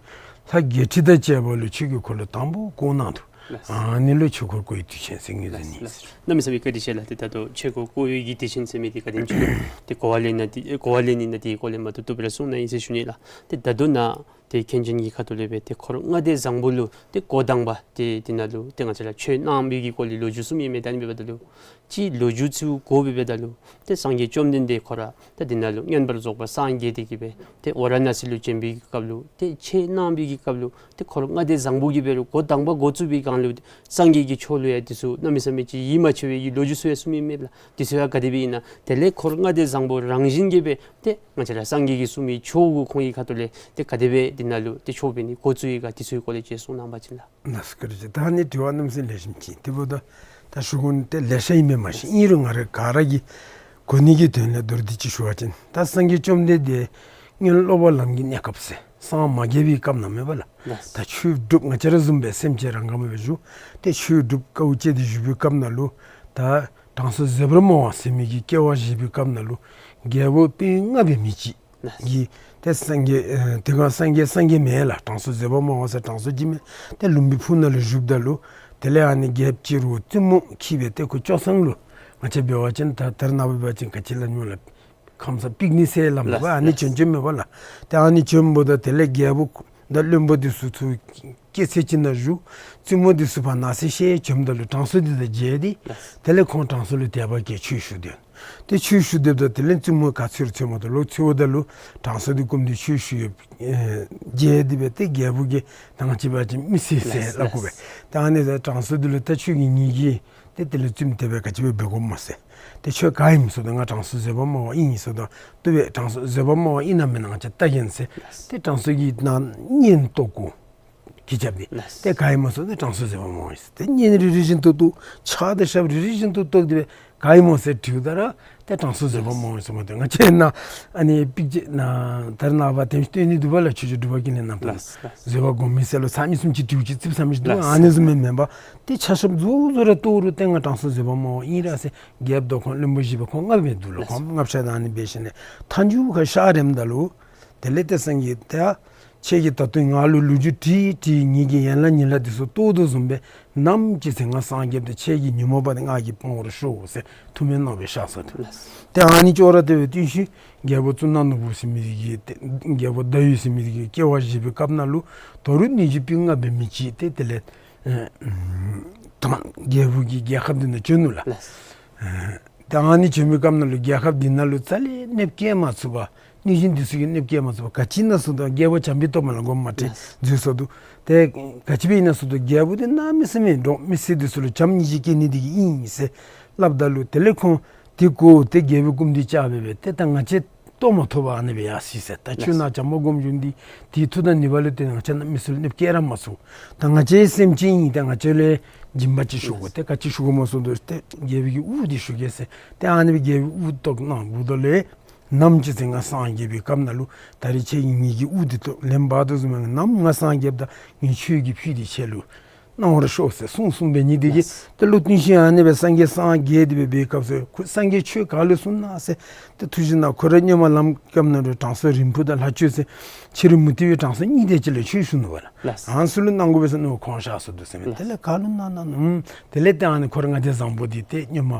བརྒྱད་ཁྲི་དང་བཅས་པ་ལུ་ཆོས་ཀྱི་འཁོར་ལོ་དང་པ་བསྐོར་གནང་འདུག། ལགས། ཨ་ནི་ལུ་ཆོས་འཁོར་བསྐོར་བའི་དུས་ཆེན་ཟེར་ངོས་འཛིན་ནི། ལགས། གནམ་མེད་ས་མེད་བཀའ་དྲིན་ཆེ་ལགས། ཏེ་ད་ལྟོ་ཆོས་འཁོར་བསྐོར་བའི་གི་དུས་ཆེན་ཟེར་མི་འདི་ག་དེམ་ཅིག་ཏེ་གོ་བ་ལེན་ན་འདི་གོ་བ་ལེན་ནི་ན་འདི་སྐོར་ལས་མ་བཏུབ་བཏུབ་སྦེ་ར་གསུང་གནང་ཡི་ཟེར་ཞུ་ནི་ལགས། ཏེ་ད་ལྟོ་ནཱ་ཏེ་མཁན་ཆེན་གྱི་ཁ་ཐུག་ལས་སྦེ་ཏེ་འཁོར་ལྔ་སྡེ་བཟང་པོ་ལུ་ཏེ་འགོ་དང་པ་ཏེ་འདི་ནང་ལུ་ཏེ་ང་བཅས་ར་ཆོས་གནང་བའི་གི་སྐོར་ལས་ལོ་རྒྱུས་གསུངམ་ཨིན་མས། ད་ཨ་ནི་འབདཝ་ད་ལུ་ཅིག་ལོ་རྒྱུས་ཚུ་གོ་བའི་འབདཝ་ད་ལུ་ཏེ་སངས་རྒྱས་བཅོམ་ལྡན་འདས་ཁོ་ར་ཏེ་འདི་ནང་ལུ་མངོན་པར་རྫོགས་པར་སངས་རྒྱས་ཏེ་གི་སྦེ་ཏེ་ཝ་ར་ཎ་སི་ལུ་བྱོན་པའི་གི་སྐབས་ལུ་ཏེ་ཆོས་གནང་བའི་གི་སྐབས་ལུ་ཏེ་འཁོར་ལྔ་སྡེ་བཟང་པོ་གིས་འབད་རུང་འགོ་དང་པ་འགོ་བཙུགས་པའི་སྒང་ལུ་སངས་རྒྱས་ཀྱི་ཕྱོགས་ལུ་ཡང་འདི་ཚུ་གནམ་མེད་ས་མེད་ཅིག་ཡིད་མ་ཆེས་པའི་གི་ལོ་རྒྱུས་ཚུ་ཡང་གསུངམ་ཨིན་མས་ལགས། འདི་ཚུ་ཡང་ག་དེ་སྦེ་ཨིན་ན། དེ་ལས་འཁོར་ལྔ་སྡེ་བཟང་པོ་རང་བཞིན་གྱིས་སྦེ་ཏེ་ང་བཅས་ར་སངས་རྒྱས་ཀྱིས་གསུངས་མི་ཆོས་གུ་ཁོང་གི་ཁ་ཐུག་ལས་ཏེ་ག་དེ་སྦེ་འདི་ནང་ལུ་ཏེ་ཆོས་འབད་ནི་འགོ་བཙུགས་ཡི་ག་འདི་ཚུ་གི་སྐོར་ལས་ཅིག་གསུང་གནང་པ་ཅིན་ལགས། ལགས་སོ། བཀའ་དྲིན་ཆེ། ད་ཨ་ནི་དྲི་བ་གནམ་མེད་ས་མེད་ལེགས་ཤོམ་ཅིག། དེ་འབདཝ་ད་ད་ཞུ་དགོ་ནི་ཏེ་ལེ་ཤ་ཨིན་མས། མ་གཞི་ཨིན་རུང་ང་ར་ག་ར་གིས་གོ་ནི་གི་དོན་ལས་མདོར་བསྡུས་ཅིག་ཞུ་བ་ཅིན་ད་སངས་རྒྱས་བཅོམ་ལྡན་འདས་སྔོན་སློབ་པ་ལམ་གྱི་གནས་སྐབས་ཟེར་སངས་མ་རྒྱས་པའི་སྐབས་ནང་མེན་པ་ལགས། ལགས། ད་ཆོས་སྒྲུབ་ང་བཅས་ར་བཟུམ་སྦེ་སེམས་ཅན་རང་ག་མ་སྦེ་བཞུགས་ཏེ་ཆོས་སྒྲུབ་དཀའཝ་སྤྱད་དེ་བཞུགས་པའི་སྐབས་ནང་ལུ་ད་དྲང་སྲོང་ཟོལ་པ་མོ་ཟེར་མི་གི་སྐྱེ་བ་བཞེས་པའི་སྐབས་ནང་ལུ་རྒྱལ་པོ་སྤུན་ལྔ་འབད་མི་ཅིག་གིས་ཏེ་སངས་རྒྱས་ཨེ་དེ་སྒང་སངས་རྒྱས་སངས་རྒྱས་མེན་ལགས། དྲང་སྲོང་ཟོལ་པ་མོ་ཟེར་དྲང་སྲོང་ཅིག་མས། ཏེ་ལུམ་བི་ཕུག་ནང་ལུ་བཞུགསཔ་ད་ལུ་དེ་ལས་ཨ་ནི་རྒྱལཔོ་ཅིག་རུང་བཙུན་མོ་འཁྱིད་སྦེ་ཏེ་ཁོ་སྐྱོ་སངས་ལུ་ང་བཅས་འབད་བ་ཅིན་ད་ད་རེས་ནངས་པ་འབད་བ་ཅིན་ག་ཅི་སླབ་ནི་སྨོ་ལགས། ཁམས་སངས་པིག་ནིག་ཟེར་སླབ་མས་པ། ལགས། ཨ་ནི་བྱོན་བྱོནམ་མས་པ་ལགས། ཏེ་ཨ་ནི་བྱོནམ་ད་དེ་ལས་རྒྱལ་པོ་དང་བློན་པོ་འདི་ཚུ་ཚུར་སྐྱེད་ཚལ་ཅིག་ནང་བཞུགས། བཙུན་མོ་འདི་ཚུ་ཕར་ནགས་ཚལ་བཤལ་བྱོནམ་ད་ལུ་དྲང་སྲོང་འདི་དང་མཇལ་ཏེ་ལགས། དེ་ལས་ཁོང་དྲང་སྲོང་ལུ་དད་པ་སྐྱེས་ཆོས་ཞུ་དོ། ཏེ་ཆོས་ཞུ་སྡོདཔ་ད་དེ་ལས་བཙུན་མོ་ག་ཚོད་རུང་ཚོད་མ་ཐུབ་ལོག་ཚུར་འོངམ་ད་ལུ་དྲང་སྲོང་འདི་བཀུམ་སྟེ་ཆོས་ཞུ་ཡོདཔ་ཨེ་མཇལ་ཏེ་སྦེ་ཏེ་རྒྱལ་པོ་གིས་ད་ང་བཅས་འབད་བ་ཅིན་མི་སེར་ཟེར་ལགས། སླབ་དགོ་པས། ལགས། ད་ཨ་ནི་དྲང་སྲོང་འདི་ལུ་ད་ཁྱོད་ཀྱིས་ངེ་གི་ཏེ་དེ་ལུ་བཙུནམོ་དེ་སྦེ་ག་ཅི་སྦེ་འབད་དགོཔ་སྨོ་ཟེར། ཏེ་ཁྱོད་ག་ཨིནམ་ཟེརཝ་ད་ང་དྲང་སྲོང་ཟོལ་པ་མོ་ཨིན་ཟེརཝ་ད། བཏུབ་པས། དྲང་སྲོང་ཟོལ་པ་མོ་ཨིན་ན་མེན་ན་ང་བཅས་བལྟ་གེ་ཟེར། ལགས། ཏེ་དྲང་སྲོང་གིས་ནཱ་གཉེན་རྟོག་གོ་གི་རྐྱབ་སྟེ། ལགས། ཏེ་ག་ཨིནམ་ཟེརཝ་ད་དྲང་སྲོང་ཟོལ་པ་མོ་ཨིན་ཟེར། ཏེ་གཉེན་རེ་རེ་བཞིན་དུ་རྟོག་ཕྱག་དང་ཞབས་རེ་རེ་བཞིན་དུ་རྟོགས་ཏེ་སྦེ་ག་ཨིནམ་ཟེར་དྲིཝ་ད་ར་ཏེ་དྲང་སྲོང་ཟོལ་པ་མོ་ཨིན་ཟེརཝ་མས། ཏེ་ང་བཅས་ནཱ་ཨ་ནི་པིག་ཅིག་ནཱ་ད་རེས་ནངས་པ་དེམ་ཅིག་སྟོན་ནི་འདུག་པ་ལགས། ཆོས་རྗེ་འབྲུག་པ་ཀུན་ལེགས་རྣམ་པ། ལགས། ལགས། ཟོལ་པ་སྒོམ་མི་ཟེར་ལོ་ཚར་གཉིས་གསུམ་ཅིག་དྲིཝ་ཅིག་ཙིགཔ་ཟ་མི་ཅིག་འདུག། ལགས། ཨ་ནི་བཟུམ་མེན་པར་ཏེ་ཕྱག་ཞབས་རྫོགས་རྫོགས་ར་རྟོགས་རུང་ཏེ་ང་དྲང་སྲོང་ཟོལ་པ་མོ་ཨིན་ར་ཟེར། རྒྱལཔོ་དང་ཁོང་བློན་པོ་བཞི་པོ་ཁོང་ལྔ་སྦེ་འདུག་ལགས། ལགས། ཁོང་ལྔ་ཆ་དང་ཨ་ནི་འབད་ཞིནམ་ལས་མཐའ་མཇུག་ཁར་གཤགས་རནམ་ད་ལུ་དེ་ལས་ཏེ་སངས་རྒྱས་ཏེ་ཁྱེད་ཀྱིས་ད་ལྟོ་ང་ལུ་ལོ་རྒྱུས་དྲིས་དྲིས་ངེ་གི་ཡན་ལག་ཉིང་ལག་འདི་ཚུ་རྟོགས་དོ་བཟུམ་སྦེ་ནམ་ཅིག་ཚེ་ང་སངས་རྒྱསཔ་ད་ཁྱེད་ཀྱི་ཉོན་མོངས་པ་འདི་ང་གིས་སྤང་བར་ཤོག་ཟེར་ཐུགས་སྨོན་གནང་སྦེ་གཤགས་སོ་ཏེ། ལགས། ཏེ་ཨ་ནི་ཅོག་ར་འཐདཔ་འབད་བའི་ཤུལ་རྒྱལ་པོ་གཙུག་ན་ནོར་བུ་ཟེར་མི་འདི་གིས་ཏེ་རྒྱལ་པོ་ཟླ་འོད་ཟེར་མི་འདི་གིས་སྐྱེ་བ་བཞེས་པའི་སྐབས་ནང་ལུ་དོ་རུང་གནས་ཆེན་སྤུན་ལྔ་འབད་མི་ཅིག་ཏེ་དེ་ལས་ཨེ་ཨམ་དང་རྒྱལ་པོ་གི་རྒྱལ་ཁབ་འདི་ནང་བྱོན་ནུག་ལགས། ལགས། ཨེ་ད་ཨ་ནི་བྱོན་པའི་སྐབས་ནང་ལུ་རྒྱལ་ཁབ་འདི་ནང་ལུ་རྩ་ལས་གནོདཔ་བཀལ་མ་ཚུགས་པར་གནོད་སྦྱིན་འདི་ཚུ་གིས་གནོདཔ་བཀལ་མ་ཚུགས་པར་ག་ཅི་ཨིན་ན་ཟེརཝ་ད་རྒྱལ་པོ་བྱམས་པའི་སྟོབས་མ་ལ་མགོ་མ་ཁྲིད། ལགས། འཛོལ་སོ་འདུག། ཏེ་ག་ཅི་འབད་ཨིན་ན་ཟེརཝ་ད་རྒྱལ་པོ་འདི་གནམ་མེད་ས་མེད་འདྲོག་མི་སེར་འདི་ཚུ་ལུ་བྱམས་སྙིང་རྗེ་བསྐྱེད་ནི་འདི་གིས་ཨིན་ཟེར་སླབ་ད་ལུ་དེ་ལས་ཁོང་འདི་གོ་ཏེ་རྒྱལ་པོའི་སྐུ་མདུན་བཅར་སྦེ་སྦེ་ཏེ་ད་ང་བཅས་ལྟོ་མ་ཐོབ་པར་ཨ་ནི་སྦེ་ཡར་སོ་ཡི་ཟེར། ད་ཁྱོད་ནཱ་བྱམས་པ་སྒོམ་བཞུགས་ནི་འདི་དེའི་མཐུ་དང་ནུས་པ་ལུ་བརྟེན་ང་བཅས་ནཱ་མི་ཚུ་ལུ་གནོདཔ་བཀལ་ར་མ་ཚུགས། ད་ང་བཅས་སེམས་ཅན་ཨིན། ད་ང་བཅས་ལུ་སྦྱིན་པ་ཅིག་ཞུ་དགོ། ཏེ་ག་ཅི་ཞུ་དགོཔ་སྨོ་ཟེརཝ་ད་ཏེ་རྒྱལ་པོའི་གི་དབུ་འདི་ཞུ་གེ་ཟེར། ཏེ་ཨ་ནི་སྦེ་རྒྱལ་པོའི་དབུ་བཏོག་གནང་བ་ད་ལུ་ནམ་ཅིག་ཚེ་ང་སངས་རྒྱས་པའི་སྐབས་ནང་ལུ་ད་རིས་ཁྱེད་ཀྱིས་ངེ་གི་དབུ་འདི་བཏོག་ལེན་འབག་དོ་བཟུམ་སྦེ་ནམ་ང་སངས་རྒྱསཔ་ད་ངེའི་ཆོས་ཀྱི་ཕུད་འདི་ཁྱེད་ལུ་གནང་བར་ཤོག་ཟེར་གསུངས་གསུངས་པའི་ཉིནམ་འདི་གིས། ལགས། ཏེ་ལོག་ཐུན་བཞིན་ཨ་ནི་སྦེ་སངས་རྒྱས་སངས་རྒྱས་ཏེ་སྦེ་འབད་བའི་སྐབས་སུ་ཁོ་སངས་རྒྱས་ཁྱོད་ག་ལུ་སོང་ན་ཟེར་ཏེ་ཐུགས་བཞེད་གནང་། ཁོ་ར་སྔོན་མ་ལམ་སྐབས་ནང་ལུ་དྲང་སྲོང་རིང་འཕུར་དང་ལྷ་ཆོས་ཟེར་ཕྱི་རོལ་མུ་སྟེགས་པའི་དྲང་སྲོང་གཉིས་དེ་ཅིག་ལུ་ཆོས་ཞུ་ནུག་པ་ལགས། ལགས། ཨ་ནི་ཚུ་ལུ་གནང་དགོ་པས་ཟེར་མནོ་ཁོང་གཤགས་སོ་འདུག་ཟེར་མས། ལགས། དེ་ལས་ག་ལུ་གནང་ན་ནུག། དེ་ལས་ཏེ་ཨ་ནི་འཁོར་ལྔ་སྡེ་བཟང་པོ་འདི་ཏེ་སྔོན་མ་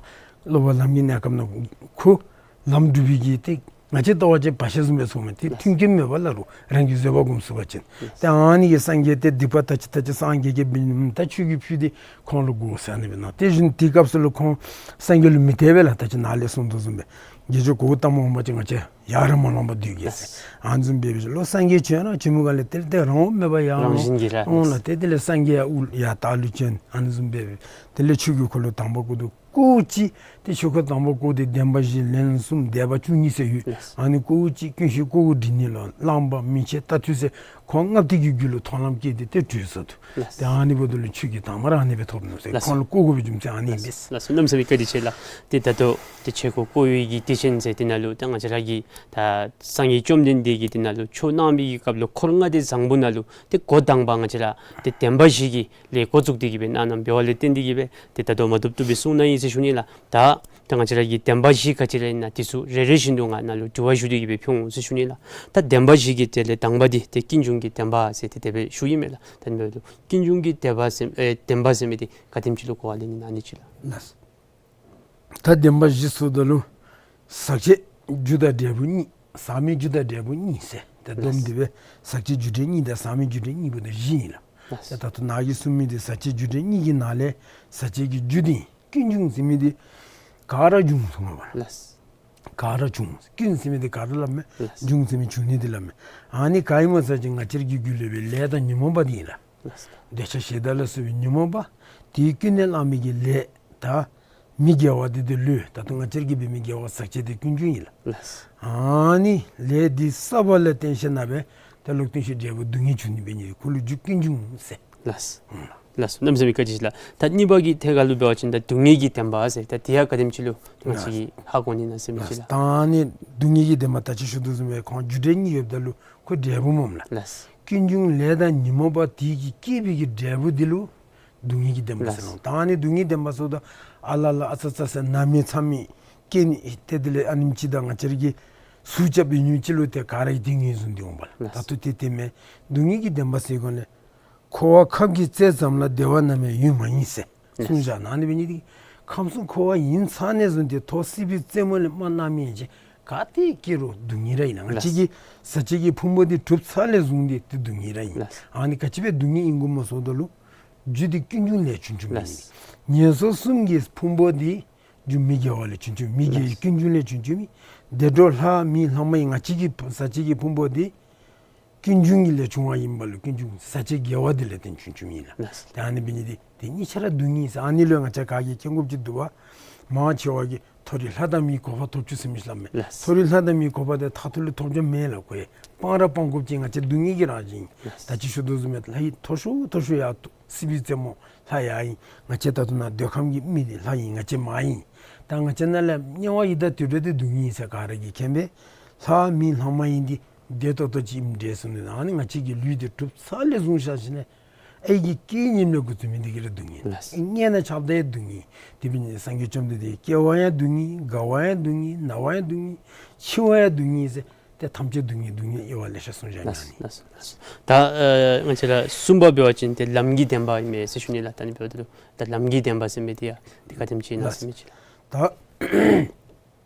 སློབ་པ་ལམ་གྱི་གནས་སྐབས་ནང་ཁོ་ལམ་སྒྲུབ་པའི་གི་ཏེ་ང་བཅས་ལྟ་བ་ཅིན་བར་ཆད་བཟུམ་སྦེ་སོང་མས། ཏེ་ལགས། མཐུན་རྐྱེན་མེད་པ་ལ་རུང་རང་གིས་བཟོད་པ་སྒོམ་ཚུགས་པ་ཅིན། ལགས། ཏེ་ཨ་ནི་གི་སངས་རྒྱས་ཏེ་སྡིག་པ་ད་ཅི་ད་ཅི་སངས་རྒྱས་རྒྱས་པའི་ད་ཆོས་ཀྱི་ཕུད་འདི་ཁོང་ལུ་དགོ་ཟེར་ཨ་ནི་སྦེ་གནང་། དེ་བཞིན་དེའི་སྐབས་སུ་ལུ་ཁོང་སངས་རྒྱས་ལུ་མི་དད་པས་ལགས། ད་ཅི་ནཱ་ལས་གསུངས་དོ་བཟུམ་སྦེ་དགེ་སྦྱོར་གོའུ་ཏ་མ་འོངས་པ་ཅིན་ང་བཅས་ཡ་ར་མ་ལོངས་པར་སྡོད་གེ་ཟེར། ལགས། ཨ་ནི་བཟུམ་སྦེ་སྦེ་ལོག་སངས་རྒྱས་བྱོན་ར་བྱོན་མི་ག་ལས་དེ་ལས་ཏེ་རང་དབང་མེད་པར་ཡར་རང་བཞིན་གྱིས་ར། འོང་ལགས། ཏེ་དེ་ལས་སངས་རྒྱས་ཡར་དབུ་ཡར་ལྟག་ལུ་བྱོན། ཨ་ནི་བཟུམ་སྦེ་སྦེ་དེ་ལས་ཆོས་ཀྱི་འཁོར་ལོ་དང་པ་བསྐོར་དོ། སྐོར་གཅིག་ཏེ་ཆོས་འཁོར་དང་པ་བསྐོར་ཏེ་བདེན་པ་བཞི་ལན་གསུམ་སྡེ་པ་བཅུ་གཉིས་ཟེར་ཡོད། ལགས། ཨ་ནི་སྐོར་གཅིག་ཀུན་ཤེས་སྐོར་དྲིལ་ནི་ལུ་གླང་པ་མིག་ཆེན་རྟ་ཐུལ་ཟེར་ ཁོང་ལྔ་སྡེ་གི་རྒྱུད་ལུ་མཐོང་ལམ་སྐྱེས་ཏེ་ཏེ་གྲོལ་སོ་ནུག། ལགས། ཏེ་ཨ་ནི་འབདཝ་ད་ལུ་ཆོས་ཀྱི་དྭངས་མ་ར་ཨ་ནི་སྦེ་ཐོབ་ནུག་ཟེར། ལགས། ཁོང་ལུ་བསྐོར་དགོ་པའི་རྒྱུ་མཚན་ཨ་ནི་ཨིན་པས། ལགས་སོ། གནམ་མེད་ས་མེད་བཀའ་དྲིན་ཆེ་ལགས། ཏེ་ད་ལྟོ་ཏེ་ཆོས་སྐུ་བསྐོར་བའི་གི་དུས་ཆེན་ཟེར་དེ་ནང་ལུ་ཏེ་ང་བཅས་ར་གི་ད་སངས་རྒྱས་བཅོམ་ལྡན་འདས་ཀྱིས་དེ་ནང་ལུ་ཆོས་གནང་བའི་གི་སྐབས་ལུ་འཁོར་ལྔ་སྡེ་བཟང་པོ་ནང་ལུ་ཏེ་འགོ་དང་པ་ང་བཅས་ར་ཏེ་བདེན་པ་བཞི་གི་ལས་འགོ་བཙུགས་ཏེ་གི་སྦེ་གནང་གནངམ་འབད་བ་ལས་བརྟེན་ཏེ་གི་སྦེ་ཏེ་ད་ལྟོ་མ་བཏུབ་བཏུབ་སྦེ་གསུངས་གནང་ཡི་ཟེར་ཞུ་ནི་ལགས། ད་ད་ང་བཅས་ར་གི་བདེན་པ་བཞི་ག་ཅི་ར་ཨིན་ན་དེ་ཚུ་རེ་རེ་བཞིན་དུ་ང་ནཱ་ལུ་དྲི་བ་ཞུ་སྟེ་གི་སྦེ་ཕུལ་འོང་ཟེར་ཞུ་ནི་ལགས། ད་བདེན་པ་བཞི་གི་གྲས་ལས་དང་པ་འདི་ཏེ་ཀུན་འབྱུང་གི་བདེན་པ་ཟེར་ཏེ་དེ་སྦེ་ཞུ་ཡི་མས་ལགས། ད་ཨ་ནི་འབདཝ་ད་ཀུན་འབྱུང་གི་བདེན་པ་ཟེར་ཨེ་བདེན་པ་ཟེར་མི་འདི་ག་དེམ་ཅིག་ལུ་གོ་བ་ལེན་ནི་ཨིན་ན་ཨ་ནི་ཅིག་ལགས། ལགས། ད་བདེན་པ་བཞི་ཟེརཝ་ད་ལུ་ཟག་བཅས་རྒྱུ་དང་འབྲས་བུ་གཉིས། ཟག་མེད་རྒྱུ་དང་འབྲས་བུ་གཉིས་ཟེར་ཏེ་བསྡོམས་ཏེ་སྦེ་ཟག་བཅས་རྒྱུ་འབྲས་གཉིས་དང་ཟག་མེད་རྒྱུ་འབྲས་གཉིས་འབདཝ་ད་བཞི་ཨིན་ལགས། ལགས། ཏེ་ད་ལྟོ་ནཱ་གིས་གསུངས་མི་འདི་ཟག་བཅས་རྒྱུ་འབྲས་གཉིས་ཀྱི་ནང་ལས་ཟག་བཅས་ཀྱི་རྒྱུ་འདི་ཀུན་འབྱུང་ཟེར་མི་འདི་ག་ར་འབྱུང་ཟེར་མས་པ་ལགས། ལགས། ག་ར་འབྱུང་། ཀུན་ཟེར་མི་འདི་ག་ར་སླབ་མས། ལགས། འབྱུང་ཟེར་མི་འབྱུང་ནི་འདི་སླབ་མས། ཨ་ནི་ག་ཨིན་མས་ཟེར་བ་ཅིན་ང་བཅས་ར་གི་རྒྱུད་ལུ་འབད་བའི་ལས་དང་ཉོན་མོངས་པ་འདི་ཨིན་ལགས། ལགས། འདོད་ཆགས་ཞེ་སྡང་ལ་སོགས་པའི་ཉོན་མོངས་པ་དེ་ཀུན་ནས་བསླངས་མི་གི་ལས་དང་མི་དགེ་བ་འདི་དེ་ལུ་ད་ལྟོ་ང་བཅས་ར་གིས་འབད་མི་དགེ་བ་ཟག་བཅས་འདི་ཀུན་འབྱུང་ཨིན་ལགས། ལགས། ཨ་ནི་ལས་འདི་བསགས་པ་ལ་བརྟེན་ཞིནམ་ལས་འབད་ད་ལོག་ལྟུང་བྱེད་འབྲས་བུ་སྡུག་བསྔལ་འབྱུང་ནི་འབད་ནི་འདི་ཁོ་ལུ་རྒྱུ་ཀུན་འབྱུང་ཟེར། ལགས། ཨུམ། ལགས་སོ། གནམ་མེད་ས་མེད་བཀའ་དྲིན་ཆེ་ལགས། ད་གཉིས་པ་གི་ཐད་ཁར་ལུ་འབད་བ་ཅིན་ད་སྡུག་བསྔལ་གྱི་བདེན་པ་ཟེར་ད་དེ་ཡང་ག་དེམ་ཅིག་ལུ་ང་བཅས་ཀྱིས་ཧ་གོ་ནི་ཨིན་ན་ཟེར་མི་ཅིག་ལགས། ད་ཨ་ནི་སྡུག་བསྔལ་གྱི་བདེན་པ་ད་ཅི་ཞུ་དོ་བཟུམ་སྦེ་ཁོང་རྒྱུ་འབྲས་གཉིས་ཡོདཔ་ད་ལུ་ཁོ་འབྲས་བུ་སྨོ་ལགས། ལགས། ཀུན་འབྱུང་ལས་དང་ཉོན་མོངས་པ་དེ་གིས་བསྐྱེད་པའི་གི་འབྲས་བུ་འདི་ལུ་སྡུག་བསྔལ་གྱི་བདེན་པ་ཟེར་ལགས། ལོ། ད་ཨ་ནི་སྡུག་བསྔལ་བདེན་པ་ཟེརཝ་ད་ཨ་ལ་ལ་ཨ་ཙ་ཙ་ཟེར་ན་མི་ཚ་མི་སྐྱེ་ནི་ཏེ་དེ་ལས་ཨ་ནེམ་ཅིག་དང་ང་བཅས་ར་གིས་ཟུག་རྐྱབ་པའི་ཉིནམ་ཅིག་ལུ་ཏེ་ག་ར་གིས་དེ་ངོས་བཟུང་སྟེ་འོང་པ་ལགས། ལགས། ད་ལྟོ་ཏེ་དེ་མེན། སྡུག་བསྔལ་གྱི་བདེན་པ་ཟེར་གོ་ནི། འཁོར་བ་ཁབ་ཀྱི་རྩེ་ཙམ་ལ། བདེ་བ་ནམ་ཡང་ཡོད་མ་ཡིན་ཟེར། ལགས། གསུངས་བཞག་ནི་འབད་ནི་འདི་ཁམས་གསུམ་འཁོར་བ་ཡིན་ཚར་ནས་བཟུང་སྟེ་ཐོག་སྲིད་པའི་རྩེ་མོ་ལས་མར་ནམ་ཡང་ཅིག་ག་ཏེ་སྐྱེ་རུང་སྡུག་བསྔལ་ར་ཨིན་ལགས། ང་བཅས་ཀྱི་ཟག་བཅས་ཀྱི་ཕུང་པོ་འདི་གྲུབ་ཚར་ལས་བཟུང་སྟེ་ཏེ་སྡུག་བསྔལ་ར་ཨིན། ལགས། ཨ་ནི་ག་ཅི་སྦེ་སྡུག་བསྔལ་ཨིན་དགོཔ་སྨོ་ཟེརཝ་ད་ལུ་རྒྱུ་འདི་ཀུན་འབྱུང་ལས་བྱུང་བྱུངམ་ཨིན། ལགས། ངན་སོང་གསུམ་གྱི་ཕུང་པོ་འདི་རྒྱུ་མི་དགེ་བ་ལས་བྱུང་བྱུངམ་ཨིན། མི་དགེ་བའི་ཀུན་འབྱུང་ལས་བྱུང་བྱུངམ་ཨིན། དེ་འགྲོ་ལྷ་མི་ལྷ་མ་ཡིན་ང་བཅས་ཀྱི་ཟག་བཅས་ཀྱི་ཕུང་པོ་འདི་ཀུན་འབྱུང་གི་ལས་བྱུང་བ་ཨིན་པ་ལུ་ཀུན་འབྱུང་ཟག་བཅས་དགེ་བ་འདི་ལས་བརྟེན་བྱུང་བྱུངམ་ཨིན་ལགས། ལགས། ཏེ་ཨ་ནི་འབད་ནི་འདི་ཏེ་གཉིས་ཆ་ར་སྡུག་བསྔལ་ཟེར་ཨ་ནི་ལུ་ང་བཅས་ག་གིས་མཁྱེན་དགོཔ་ཅིག་འདུག་པ། མང་ཆེ་བ་གིས་མཐོ་རིས་ལྷ་དང་མིའི་གོ་འཕང་ཐོབ་བཅུག་ཟེར་མི་ཅིག་སླབ་མས། ལགས། མཐོ་རིས་ལྷ་དང་མིའི་གོ་འཕང་འདི་མཐར་ཐུག་ལུ་ཐོབ་བྱ་མེན་ལགས། ཁོ་ཡང་སྤང་ར་སྤང་དགོཔ་ཅིག་ང་བཅས་སྡུག་བསྔལ་གྱི་རང་བཞིན་ཨིན། ལགས། ད་ཅི་ཞུ་དོ་བཟུམ་སྦེ་ལྷ་ཡི་མཐོ་ཤོས་མཐོ་ཤོས་ཡར་སྲིད་པའི་རྩེ་མོ་ལྷ་ཡར་ཨིན། ང་བཅས་ད་ལྟོ་ནཱ་འདོད་ཁམས་ཀྱི་མི་འདི་ལྷ་ཨིན། ང་བཅས་མ་ཨིན། ད་ང་བཅས་ནཱ་ལས་དམྱལ་བ་ཡི་དྭགས་དུད་འགྲོ་འདི་སྡུག་བསྔལ་ཟེར་ག་ར་གིས་མཁྱེན་པས། ལྷ་མི་ལྷ་མ་ཡིན་འདི་བདེ་ཏོག་ཏོ་ཅིག་ཨིནམ་འདྲས་གསུངས་ནུག། ཨ་ནི་ང་བཅས་ཀྱི་ལུས་འདི་གྲུབ་ཚར་ལས་བཟུང་བཞག་ཞིནམ་ལས་ཨའི་གི་སྐྱེ་ནི་ལས་འགོ་བཙུགས་མི་འདི་གིས་ར་སྡུག་བསྔལ། ལགས། མངལ་ནང་ཆགསཔ་ད་ཡང་སྡུག་བསྔལ། དེ་འབད་ནི་སངས་རྒྱས་བཅོམ་ལྡན་འདས་སྐྱེ་བ་ཡང་སྡུག་བསྔལ། རྒ་བ་ཡང་སྡུག་བསྔལ། ན་བ་ཡང་སྡུག་བསྔལ། འཆི་བ་ཡང་སྡུག་བསྔལ་ཟེར་ཏེ་ཐམས་ཅད་སྡུག་བསྔལ་སྡུག་བསྔལ་དབྱེ་བ་ལེ་ཤ་གསུངས་བཞག་ནི། ལགས། ལགས་སོ། ལགས་སོ། ད་ཨ་ང་བཅས་ར་གསུམ་པ་འབད་བ་ཅིན་ཏེ་ལམ་གྱི་བདེན་པ་ཨིན་མས་ཟེར་ཞུ་ནི་ལགས། ད་ཨ་ནི་འབདཝ་ད་ལུ་ད་ལམ་གྱི་བདེན་པ་ཟེར་མི་འདི་ཡང་ཏེ་ག་དེམ་ཅིག་ཨིན་ན་ཟེར་མི་ཅིག་ལགས། ད་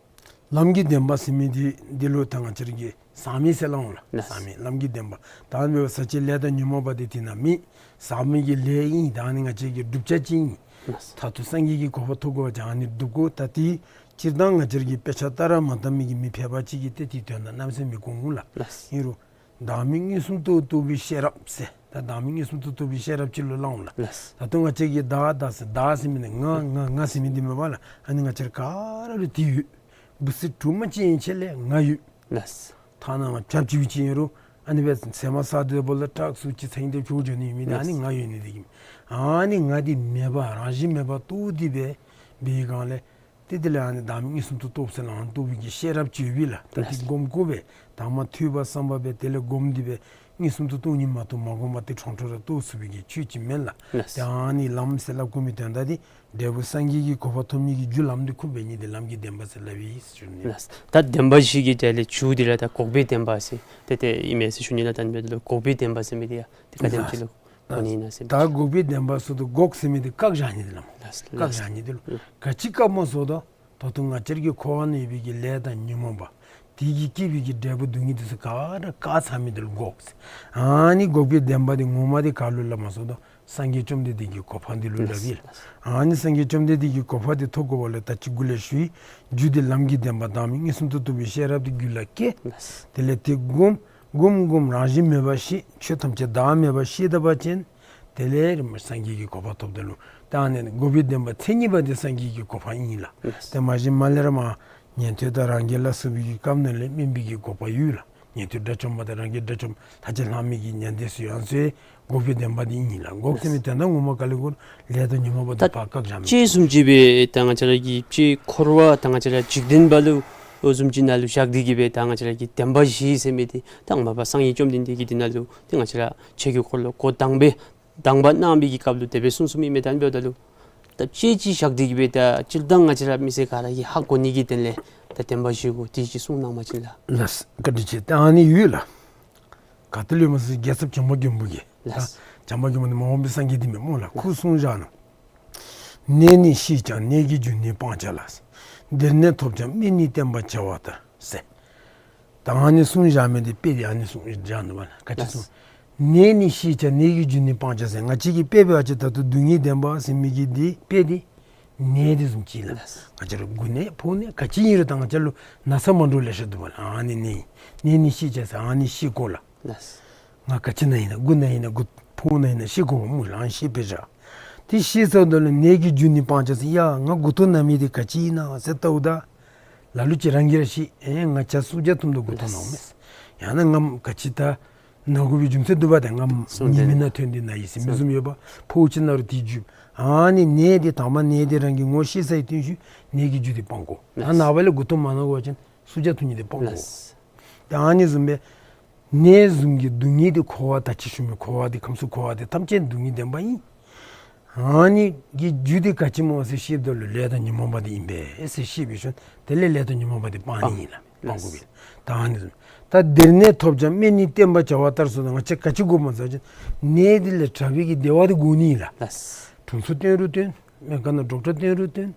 ལམ་གྱི་བདེན་པ་ཟེར་མི་འདི་འདི་ལུ་ད་ང་བཅས་ར་གིས་ཟག་མེད་ཟེར་སླབ་འོང་ལགས། ལགས། ཟག་མེད་ལམ་གྱི་བདེན་པ། ད་ཨ་ནི་འབདཝ་ཟག་བཅས་ལས་དང་ཉོན་མོངས་པ་འདི་དེ་ནང་མེད། ཟག་མེད་ཀྱི་ལས་ཨིན། ད་ཨ་ནི་ང་བཅས་ཀྱི་བསྒྲུབ་བྱ་ཅིག་ཨིན། ལགས། མཐར་ཐུག་སངས་རྒྱས་ཀྱི་གོ་འཕང་ཐོབ་དགོ་པ་ཅིན་ཨ་ནི་སྒྲུབ་དགོ། ད་དེ་སྤྱིར་བཏང་ང་བཅས་ར་གི་དཔེ་ཆ་ལྟར་མ་བལྟ་མི་གི་མི་ཕལ་པ་ཅིག་གིས་ཏེ་དེའི་དོན་དག་གནམ་མེད་ས་མེད་མི་གོ་འོང་ལགས། ལགས། ཨིན་རུང་བདག་མེད་མངོན་སུམ་དུ་རྟོགས་པའི་ཤེས་རབ་ཟེར། ད་བདག་མེད་མངོན་སུམ་དུ་རྟོགས་པའི་ཤེས་རབ་ཅིག་ལུ་སླབ་འོང་ལགས། ལགས། ད་ལྟོ་ང་བཅས་ཀྱིས་བདག་བདག་ཟེར་བདག་ཟེར་མི་འདི་ང་ང་ང་ཟེར་མི་འདི་མེན་པ་ལགས། ཨ་ནི་ང་བཅས་ར་ག་ར་ལུ་དེ་ཡོད། འབུ་སྲིན་དྲུག་མ་ཅིག་ཡན་ཆད་ལས་ང་ཡོད། ལགས། ཐ་ན་ང་རྒྱབ་ཅིག་ཅིག་ཨིན་རུང་ཨ་ནི་སྦེ་ཟེ་མ་ཟ་སྡོད་པ་ལུ་ཊཱག་སུ་ཅིག་ཚིག་འདི་བྱོག་འགྱོ་ནི་ཡོད་མི་འདི་ཨ་ནི་ང་ཡོད་ནི་འདི་གིས། ཨ་ནི་ང་འདི་མེད་པ་རང་བཞིན་མེད་པ་རྟོགས་ཏེ་སྦེ་འབད་བའི་སྒང་ལས་ཏེ་དེ་ལས་ཨ་ནི་བདག་མེད་མངོན་སུམ་དུ་རྟོགས་ཟེར་ལགས། རྟོགས་པའི་གི་ཤེས་རབ་ཅིག་ཡོད་པས་ལགས། ད་དེ་ལགས། སྒོམ་དགོ་པས། དང་པ་ཐོས་པ་བསམ་པ་སྦེ་དེ་ལས་སྒོམ་སྟེ་སྦེ་མངོན་སུམ་དུ་རྟོགས་ནི་མ་གཏོགས་མ་སྒོམ་པར་ཏེ་ཁྲོང་ཁྲོ་ར་རྟོགས་ཚུགས་པའི་གི་ཆོས་ཅིག་མེན་ལགས། ལགས། ཏེ་ཨ་ནི་ལམ་ཟེར་སླབ་དགོ་མི་དོན་དག་འདི་འབྲས་བུ་སངས་རྒྱས་ཀྱི་གོ་འཕང་ཐོབ་ནི་གི་རྒྱུ་ལམ་འདི་ཁུངས་འབད་ནི་འདི་ལམ་གྱི་བདེན་པ་ཟེར་སླབ་ཨིན་ཟེར་ཞུ་ནི། ལགས། ད་བདེན་པ་བཞི་གི་གྲས་ལས་མཇུག་འདི་ར་ད་འགོག་པའི་བདེན་པ་ཟེར་ཏེ་ཏེ་ཨིན་མས་ཟེར་ཞུ་ནི་ལགས། ད་ཨ་ནི་འབདཝ་ད་ལུ་འགོག་པའི་བདེན་པ་ཟེར་མི་འདི་ཡང་ཏེ་ག་དེམ་ཅིག་ལུ་གོ་ནི་ཨིན་ན་ཟེར་མི་ད་འགོག་པའི་བདེན་པ་ཟེརཝ་ད་འགོག་ཟེར་མི་འདི་བཀག་བཞག་ནི་འདི་ལགས། ལགས། བཀག་བཞག་ནི་འདི་ལུ་ལགས། ག་ཅི་བཀགཔ་སྨོ་ཟེརཝ་ད་ད་ལྟོ་ང་བཅས་ར་གི་འཁོར་བ་ནང་ཡོད་པའི་གི་ལས་དང་ཉོན་མོངས་པ་དེ་གིས་བསྐྱེད་པའི་གི་འབྲས་བུ་སྡུག་བསྔལ་འདི་ཚུ་ག་ར་བཀག་ཚར་མི་འདི་ལུ་འགོག་ཟེར། ཨ་ནི་འགོག་པའི་བདེན་པ་འདི་ངོ་མ་འདི་ག་ལུ་སླབ་སྨོ་ཟེརཝ་ད་སངས་རྒྱས་བཅོམ་ལྡན་འདས་ཀྱི་གོ་འཕང་འདི་ལུ་སླབ་ཨིན། ལགས། ཨ་ནི་སངས་རྒྱས་བཅོམ་ལྡན་འདས་ཀྱི་གོ་འཕང་འདི་ཐོབ་དགོ་པ་ལུ་ད་ཅི་གོང་ལས་ཞུ་ཡི། རྒྱུ་འདི་ལམ་གྱི་བདེན་པ་བདག་མེད་མངོན་སུམ་དུ་རྟོགས་པའི་ཤེས་རབ་འདི་རྒྱུད་ལ་སྐྱེ། ལགས། དེ་ལས་དེ་སྒོམ་སྒོམ་སྒོམ་རང་བཞིན་མེད་པར་ཤེས། ཆོས་ཐམས་ཅད་བདག་མེད་པར་ཤེས་ད་པ་ཅིན་དེ་ལས་རིམ་པར་སངས་རྒྱས་ཀྱི་གོ་འཕང་ཐོབ་ད་ལུ་ད་ཨ་ནི་འགོག་པའི་བདེན་པ་མཚན་ཉིད་པ་འདི་སངས་རྒྱས་ཀྱི་གོ་འཕང་ཨིན་ལགས། ལགས། ཏེ་མ་གཞི་མ་ལས་ར་མར་ཉན་ཐོས་དང་རང་རྒྱལ་ལ་སོགས་པའི་གི་སྐབས་ནང་ལས་དམན་པའི་གི་འགོག་པ་ཡོད་ལགས། ཉན་ཐོས་དགྲ་བཅོམ་པ་དང་རང་གི་དགྲ་བཅོམ་ལྷ་ཆེན་ལྷ་མི་གི་ཉན་ཐོས་སུ་ཡང་སོའི་འགོག་པའི་བདེན་པ་འདི་ཨིན་ལགས། འགོག་ཟེར་མི་དོན་དག་ངོ་མ་ག་ལས་གོ་ལས་དང་ཉོན་མོངས་པ་དང་བག་བཀག་བཞག་མི། ལྕེ་བཟུམ་ཅིག་སྦེ་ད་ང་བཅས་ར་གི་ལྕེ་འཁོར་བ་ད་ང་བཅས་ར་འཇིག་རྟེན་པ་ལུ་ཨོ་བཟུམ་ཅིག་ནང་ལུ་བཞག་སྟེ་གི་སྦེ་ད་ང་བཅས་ར་གི་བདེན་པ་བཞི་ཟེར་མི་འདི་ད་མ་པ་སངས་རྒྱས་བཅོམ་ལྡན་འདས་ཀྱིས་འདི་ནང་ལུ་ད་ང་བཅས་ར་ཆོས་ཀྱི་འཁོར་ལོ་འགོ་དང་པའི་དང་པ་གནང་བའི་གི་སྐབས་ལུ་དེ་སྦེ་གསུངས་གསུངསམ་ཨིན་མས། ད་འབདཝ་ད་ལུ་ད་ལྕེ་ཅིག་བཞག་སྟེ་གི་སྦེ་ད་སྤྱིར་བཏང་ང་བཅས་ར་མི་སེར་ག་ར་གིས་ཧ་གོ་ནི་གི་དོན་ལས་ད་བདེན་པ་བཞི་གོ་དེ་ཅིག་གསུངས་གནང་བ་ཅིན་ལགས། ལགས་བཀའ་དྲིན་ཆེ། ད་ཨ་ནི་ཡོད་ལགས། ག་ཏེ་ལུ་ཡོད་སྨོ་ཟེར་རྒྱལ་ཚབ་བྱམས་པ་མགོན་པོ་གིས། ལགས། ད་བྱམས་པ་མགོན་པོ་ནི་མ་འོངས་པའི་སངས་རྒྱས་འདི་མས་སྨོ་ལགས། ཁོ་གསུངས་བཞག་ནུག། ནད་ནི་ཤེས་ཀྱང་ནད་ཀྱི་རྒྱུ་ནི་སྤང་བྱ་ལ། བདེར་གནས་ཐོབ་ཀྱང་སྨན་ནི་བསྟེན་པར་བྱ་བ་ལྟར་ཟེར། ད་ཨ་ནི་གསུངས་བཞག་མི་འདི་དཔེ་འདི་ཨ་ནི་གསུངས་བཞག་ནུག་པ་ལགས། ག་ཅི་གསུངས། ནད་ནི་ཤེས་ཀྱང་ནད་ཀྱི་རྒྱུ་ནི་སྤང་བྱ་ཟེར། ང་བཅས་ཀྱིས་དཔེ་འབད་བ་ཅིན་ད་ལྟོ་སྡུག་བསྔལ་བདེན་པ་ཟེར་མི་གི་འདི་དཔེ་འདི་ནད་འདི་བཟུམ་ཅིག་ལགས། ལགས། ང་བཅས་ར་མགུ་ནད་ཕོཝ་ནད་ག་ཅི་ཨིན་རུང་ད་ང་བཅས་ལུ་ན་ཚ་མ་འདྲཝ་ལེ་ཤ་འདུག་པ་ལགས། ཨ་ནི་ནད་ནད་ནི་ཤེས་ཀྱང་ཟེར་ཨ་ནི་ཤེས་དགོ་ལགས། ལགས། ང་ག་ཅི་ན་ཨིན་ན་མགུ་ན་ཨིན་ན་མགུ་ཕོཝ་ན་ཨིན་ན་ཤེས་དགོ་པ་སྨོ་ལགས། ཨ་ནི་ཤེས་པའི་བཞག། དེ་ཤེས་ཚརཝ་ད་ལུ་ནད་ཀྱི་རྒྱུ་ནི་སྤང་བྱ་ཟེར། ཡ་ང་མགུ་ཏོ་ན་མི་འདི་ག་ཅི་ཨིན་ན་ཟེར་བལྟཝ་ད་ལ་ལུ་ཅིག་རང་གིས་ར་ཤེས། ཨེ་ང་ཇ་སུག་ཇ་འཐུངམ་ད་མགུ་ཏོ་ན་འོང་མས། ཡང་ན་ང་ག་ཅི་ད་ན་དགོ་པའི་རྒྱུ་མཚན་འདུག་པ། ད་ང་ཉི་མའི་ནང་ཐོན་ཏེ་ན་ཡི་ཟེར་མི་བཟུམ་ཡོད་པ། ཕོཝ་ཅིག་ན་རུང་དེ་འཇུ། ཨ་ནི་ནད་འདི་དང་པ་ནད་འདི་རང་གིས་ངོ་ཤེས་ཚར་བའི་རྟིང་ཤུལ་ནད་ཀྱི་རྒྱུ་འདི་སྤང་དགོ། ད་ནངས་པ་ལས་མགུ་ཏོ་མ་ན་དགོ་པ་ཅིན་སུག་ཇ་འཐུང་ནི་འདི་སྤང་དགོ། ལགས། ད་ཨ་ནི་བཟུམ་སྦེ་ནད་བཟུམ་གྱི་སྡུག་བསྔལ་འདི་འཁོར་བ་ད་ཅི་ཞུ་མི་འཁོར་བ་འདི་ཁམས་གསུམ་འཁོར་བ་འདི་ཐམས་ཅད་སྡུག་བསྔལ་བདེན་པ་ཨིན། ཨ་ནི་གི་རྒྱུ་འདི་ག་ཅི་སྨོ་ཟེར་ཤེསཔ་ད་ལུ་ལས་དང་ཉོན་མོངས་པ་འདི་ཨིན་པས་ཟེར་ཤེས་པའི་ཤུལ་དེ་ལས་ལས་དང་ཉོན་མོངས་པ་འདི་སྤང་ནི་ཨིན་ལགས། སྤང་དགོ་པས། ད་ཨ་ནི་བཟུམ་ད་བདེར་གནས་ཐོབ་ཀྱང་སྨན་ནི་བསྟེན་པར་བྱ་བ་ལྟར་ཟེར། ད་ང་བཅས་ག་ཅི་དགོཔ་སྨོ་ཟེར་བ་ཅིན་ནད་འདི་ལས་དྲག་པའི་གི་བདེ་བ་འདི་དགོ་ནི་ཨིན་ལགས། ལགས། དྲུང་འཚོ་བསྟེན་རུང་བསྟེན། སྨན་ཁང་ནང་ཌོག་ཊར་བསྟེན་རུང་བསྟེན།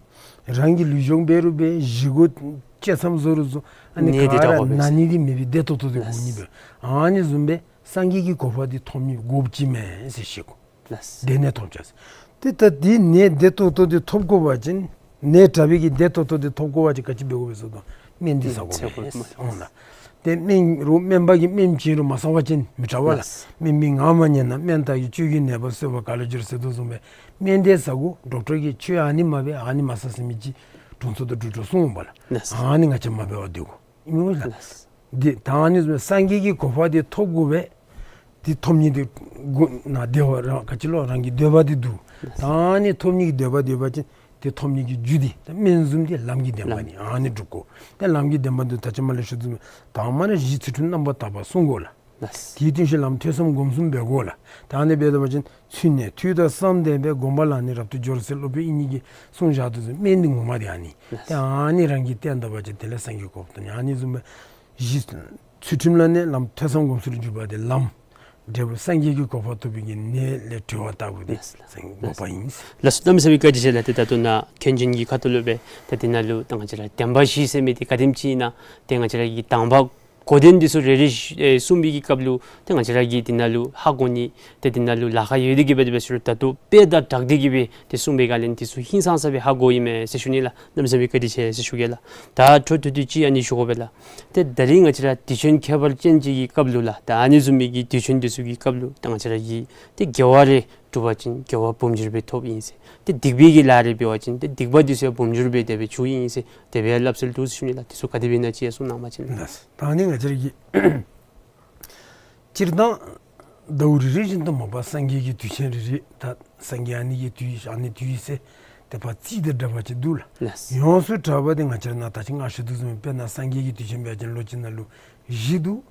རང་གིས་ལུས་སྦྱོང་འབད་རུང་འབད། བཞེས་སྒོ་བཅད་མཚམས་བཟོ་རུང་བཟོ། ཨ་ནི་ནད་འདི་ག་ར་དྲག་པ་མེད་ན་ནི་འདི་མེད་པའི་བདེ་ཏོག་ཏོ་འདི་དགོ་ནི་འབད། ཨ་ནི་བཟུམ་སྦེ་སངས་རྒྱས་ཀྱི་གོ་འཕང་འདི་ཐོབ་ནི་དགོཔ་ཅིག་མས་ཟེར་ཤེས་དགོ། ལགས། བདེར་གནས་ཐོབ་ཀྱང་ཟེར། ཏེ་ད་འདི་ནད་བདེ་ཏོག་ཏོ་འདི་ཐོབ་དགོ་པ་ཅིན་ནད་དྲག་པའི་གི་བདེ་ཏོག་ཏོ་འདི་ཐོབ་དགོ་པ་ཅིན་ག་ཅི་འབད་དགོ་པས་ཟེར་བ་ཅིན་སྨན་འདི་ཟ་དགོ་པས། ཨུམ་ཟ་དགོ་པས། འོང་ལགས། ཏེ་སྨན་རུང་སྨན་པ་གིས་སྨན་བྱིན་རུང་མ་ཟ་བ་ཅིན་མི་དྲག་པས་ལགས། ལགས། སྨན་མི་ངག་མ་ཉན་ན་སྨན་དག་གིས་བཅོས་ཀྱི་ནད་པ་གསོ་བར་ག་ལ་འགྱུར་ཟེར་དོ་བཟུམ་སྦེ་སྨན་འདི་ཟ་དགོ། ཌོག་ཊར་གྱིས་ཁྱོད་ཨ་ནི་མ་འབད་ཨ་ནི་མ་ཟ་ཟེར་མི་ཅིག་དྲུང་འཚོ་དང་ཌོག་ཊར་གསུངས་པས་ལགས། ལགས། ཨ་ནི་ང་བཅས་མ་འབད་བར་སྡོད་དགོ། ཨིན་མས་ལགས། ལགས། འདི་ད་ཨ་ནི་བཟུམ་སངས་རྒྱས་ཀྱི་གོ་འཕང་འདི་ཐོབ་དགོ་པས། འདི་ཐོབ་ནི་འདི་དགོ་ན་བདེ་བ་རང་ག་ཅི་ལོ་རང་གི་འདོད་པ་འདི་འདུག། ད་ཨ་ནི་ཐོབ་ནི་གི་འདོད་པ་འདོད་པ་ཅིན་འདི་ཐོབ་ནི་གི་རྒྱུ་འདི་ད་སྨན་བཟུམ་འདི་ལམ་གྱི་བདེན་པ་ནི་ཨ་ནི་སྒྲུབ་དགོ། ད་ལམ་གྱི་བདེན་པ་འདི་ད་ཅི་མ་ལས་ཞུ་བཟུམ་དང་པ་ར་གཞི་ཚུལ་ཁྲིམས་རྣམ་པར་དག་པ་བསྲུང་དགོ་ལགས། ལགས། དེའི་རྟིང་ཤུལ་ལམ་ཐོས་བསམ་སྒོམ་གསུམ་འབད་དགོ་ལགས། ད་ཨ་ནི་འབདཝ་ད་པ་ཅིན་ཚུལ་གནས་དུས་དང་བསམ་ལྡན་པས། སྒོམ་པ་ལ་ནི་རབ་ཏུ་སྦྱོར་ཟེར་སློབ་དཔོན་དབྱིག་གཉེན་གྱིས་གསུངས་བཞག་དོ་བཟུམ་སྨན་འདི་ངོ་མ་འདི་ཨ་ནི། ལགས། ད་ཨ་ནི་རང་གིས་བསྟེན་ད་པ་ཅིན་དེ་ལས་སངས་རྒྱས་གོ་འཕང་ཐོབ་ནི། ཨ་ནི་བཟུམ་སྦེ་གཞི་ཚུལ་ཁྲིམས་ལ་གནས་ལམ་ཐོས་བསམ་སྒོམ་གསུམ་གྱི་འཇུག་པ་འདི་ལམ། འབྲས་བུ་སངས་རྒྱས་ཀྱི་གོ་འཕང་ཐོབ་པའི་གི་ནད་ལས་གྲོལ་བ་ལྟ་བུ་འདི། ལགས། སངས་རྒྱས་གོ་འཕང་ཨིན། ལགས་སོ། གནམ་མེད་ས་མེད་བཀའ་དྲིན་ཆེ་ལགས། ཏེ་ད་ལྟོ་ནཱ་མཁན་ཆེན་གྱི་ཁ་ཐུག་ལུ་སྦེ་ཏེ་འདི་ནང་ལུ་ད་ང་བཅས་ར་བདེན་པ་བཞི་ཟེར་མི་འདི་ག་དེམ་ཅིག་ཨིན་ན་ཏེ་ང་བཅས་ར་གི་དང་པ་གོ་དོན་འདི་ཚུ་རེ་རེ་ཨེ་གསུངས་པའི་གི་སྐབས་ལུ་ཏེ་ང་བཅས་ར་གིས་འདི་ནང་ལུ་ཧ་གོ་ནི་ཏེ་འདི་ནང་ལུ་ལཱ་ཁག་ཡོད་དེ་གི་སྦེ་དེ་སྦེ་ཞུ་རུང་ད་ལྟོ་དཔེ་དང་སྦྲགས་ཏེ་གི་སྦེ་ཏེ་གསུངས་པའི་སྒང་ལས་འདི་ཚུ་ཧིང་སངས་ས་སྦེ་ཧ་གོ་ཡི་མས་ཟེར་ཞུ་ནི་ལགས། གནམ་མེད་ས་མེད་བཀའ་དྲིན་ཆེ་ཟེར་ཞུ་གེ་ལགས། ད་འཕྲོ་མཐུད་དེ་ཅིག་ཨ་ནི་ཞུ་དགོ་པས་ལགས། ཏེ་ད་རིས་ང་བཅས་ར་དུས་ཆེན་ཁྱད་པར་ཅན་ཅིག་གི་སྐབས་ལུ་ལགས། ད་ཨ་ནི་བཟུམ་མའི་གི་དུས་ཆེན་འདི་ཚུ་གི་སྐབས་ལུ་ད་ང་བཅས་ར་གིས་ཏེ་དགེ་བ་རེ་བསྒྲུབ་པ་ཅིན་དགེ་བ་འབུམ་འགྱུར་སྦེ་ཐོབ་ཨིན་ཟེར། ཏེ་སྡིག་པའི་གི་ལཱ་རེ་འབད་བ་ཅིན་ཏེ་སྡིག་པ་འདི་ཚུ་ཡང་འབུམ་འགྱུར་སྦེ་དེ་སྦེ་འགྱུར་ཨིན་ཟེར་དེ་སྦེ་སླབ་སྲོལ་འདུག་ཟེར་ཞུ་ནི་ལགས། འདི་ཚུ་ག་དེ་སྦེ་ཨིན་ན་ཅིག་ཡང་གསུང་གནང་བ་ཅིན། ལགས། ད་ཨ་ནི་ང་བཅས་ར་གིས་སྤྱིར་བཏང་ཟླཝ་རེ་རེ་བཞིན་དུ་མ་པ་སངས་རྒྱས་ཀྱི་དུས་ཆེན་རེ་རེ་ད་སངས་རྒྱས་ཨ་ནི་གི་དུས་ཨ་ནི་དུས་ཟེར་ཏེ་ཕར་རྩིས་དང་འདྲ་བ་ཅིག་འདུག་ལགས། ལགས། ཡོངས་སུ་གྲགས་པ་འདི་ང་བཅས་ར་ནཱ་ད་ཅི་ང་ཞུ་དོ་བཟུམ་དཔེར་ན་སངས་རྒྱས་ཀྱི་དུས་ཆེན་འབད་བ་ཅིན་ལོ་གཅིག་ནང་ལུ་བཞི་འདུག།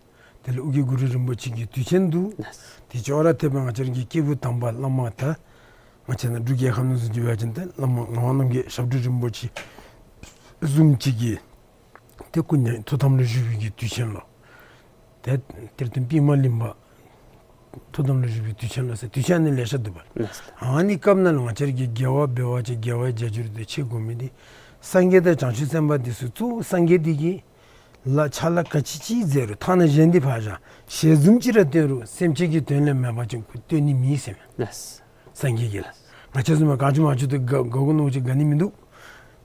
དེ་ལས་ཨོ་རྒྱན་གུ་རུ་རིན་པོ་ཆེ་གི་དུས་ཆེན་འདུག། ལགས། དེ་ཅོག་ར་འཐདཔ་ང་བཅས་ར་གི་སྐྱེས་བུ་དམ་པ་བླ་མ་ད་ང་བཅས་ནཱ་འབྲུག་རྒྱལ་ཁབ་ནང་བཟུམ་ཅིག་འབད་བ་ཅིན་ད་བླ་མ་ངག་དབང་རྣམ་རྒྱལ་ཞབས་དྲུང་རིན་པོ་ཆེ་བཟུམ་ཅིག་གི་ཏེ་སྐུ་མྱ་ངན་ཐུགས་དམ་ལུ་བཞུགས་པའི་གི་དུས་ཆེན་ལོ། ཏེ་གཏེར་སྟོན་པདྨ་གླིང་པ་ཐུགས་དམ་ལུ་བཞུགས་པའི་དུས་ཆེན་ལོ་ཟེར་དུས་ཆེན་ཨ་ནི་ལེ་ཤ་འདུག་པ། ལགས། ཨ་ནི་སྐབས་ནང་ལུ་ང་བཅས་ར་གིས་དགེ་བ་འབད་བ་ཅིན་དགེ་བའི་བྱ་སྤྱོད་དེ་ཆེ་དགོ་མི་འདི་སངས་རྒྱས་དང་བྱང་ཆུབ་སེམས་དཔའ་འདི་ཚུ་གཙོ་བོ་སངས་རྒྱས་འདི་གིས་ལཱ་ཕྱག་ལཱ་ག་ཅི་ཅིག་མཛད་རུང་ཐ་ན་གཞན་འདི་ཕར་བཞག་ཞལ་འཛུམ་ཅིག་ར་སྟོན་རུང་སེམས་ཅན་གྱི་དོན་ལས་མེད་པ་ཅིན་ཁོ་སྟོན་ནི་མེད་ཟེར་མས། ལགས། སངས་རྒྱས་ཀྱིས་ལགས། ང་བཅས་བཟུམ་མ་གང་བྱུང་མང་བྱུང་དེ་དགའ་དགའ་དགོ་མནོ་ཅིག་དགའ་ནི་མིན་འདུག།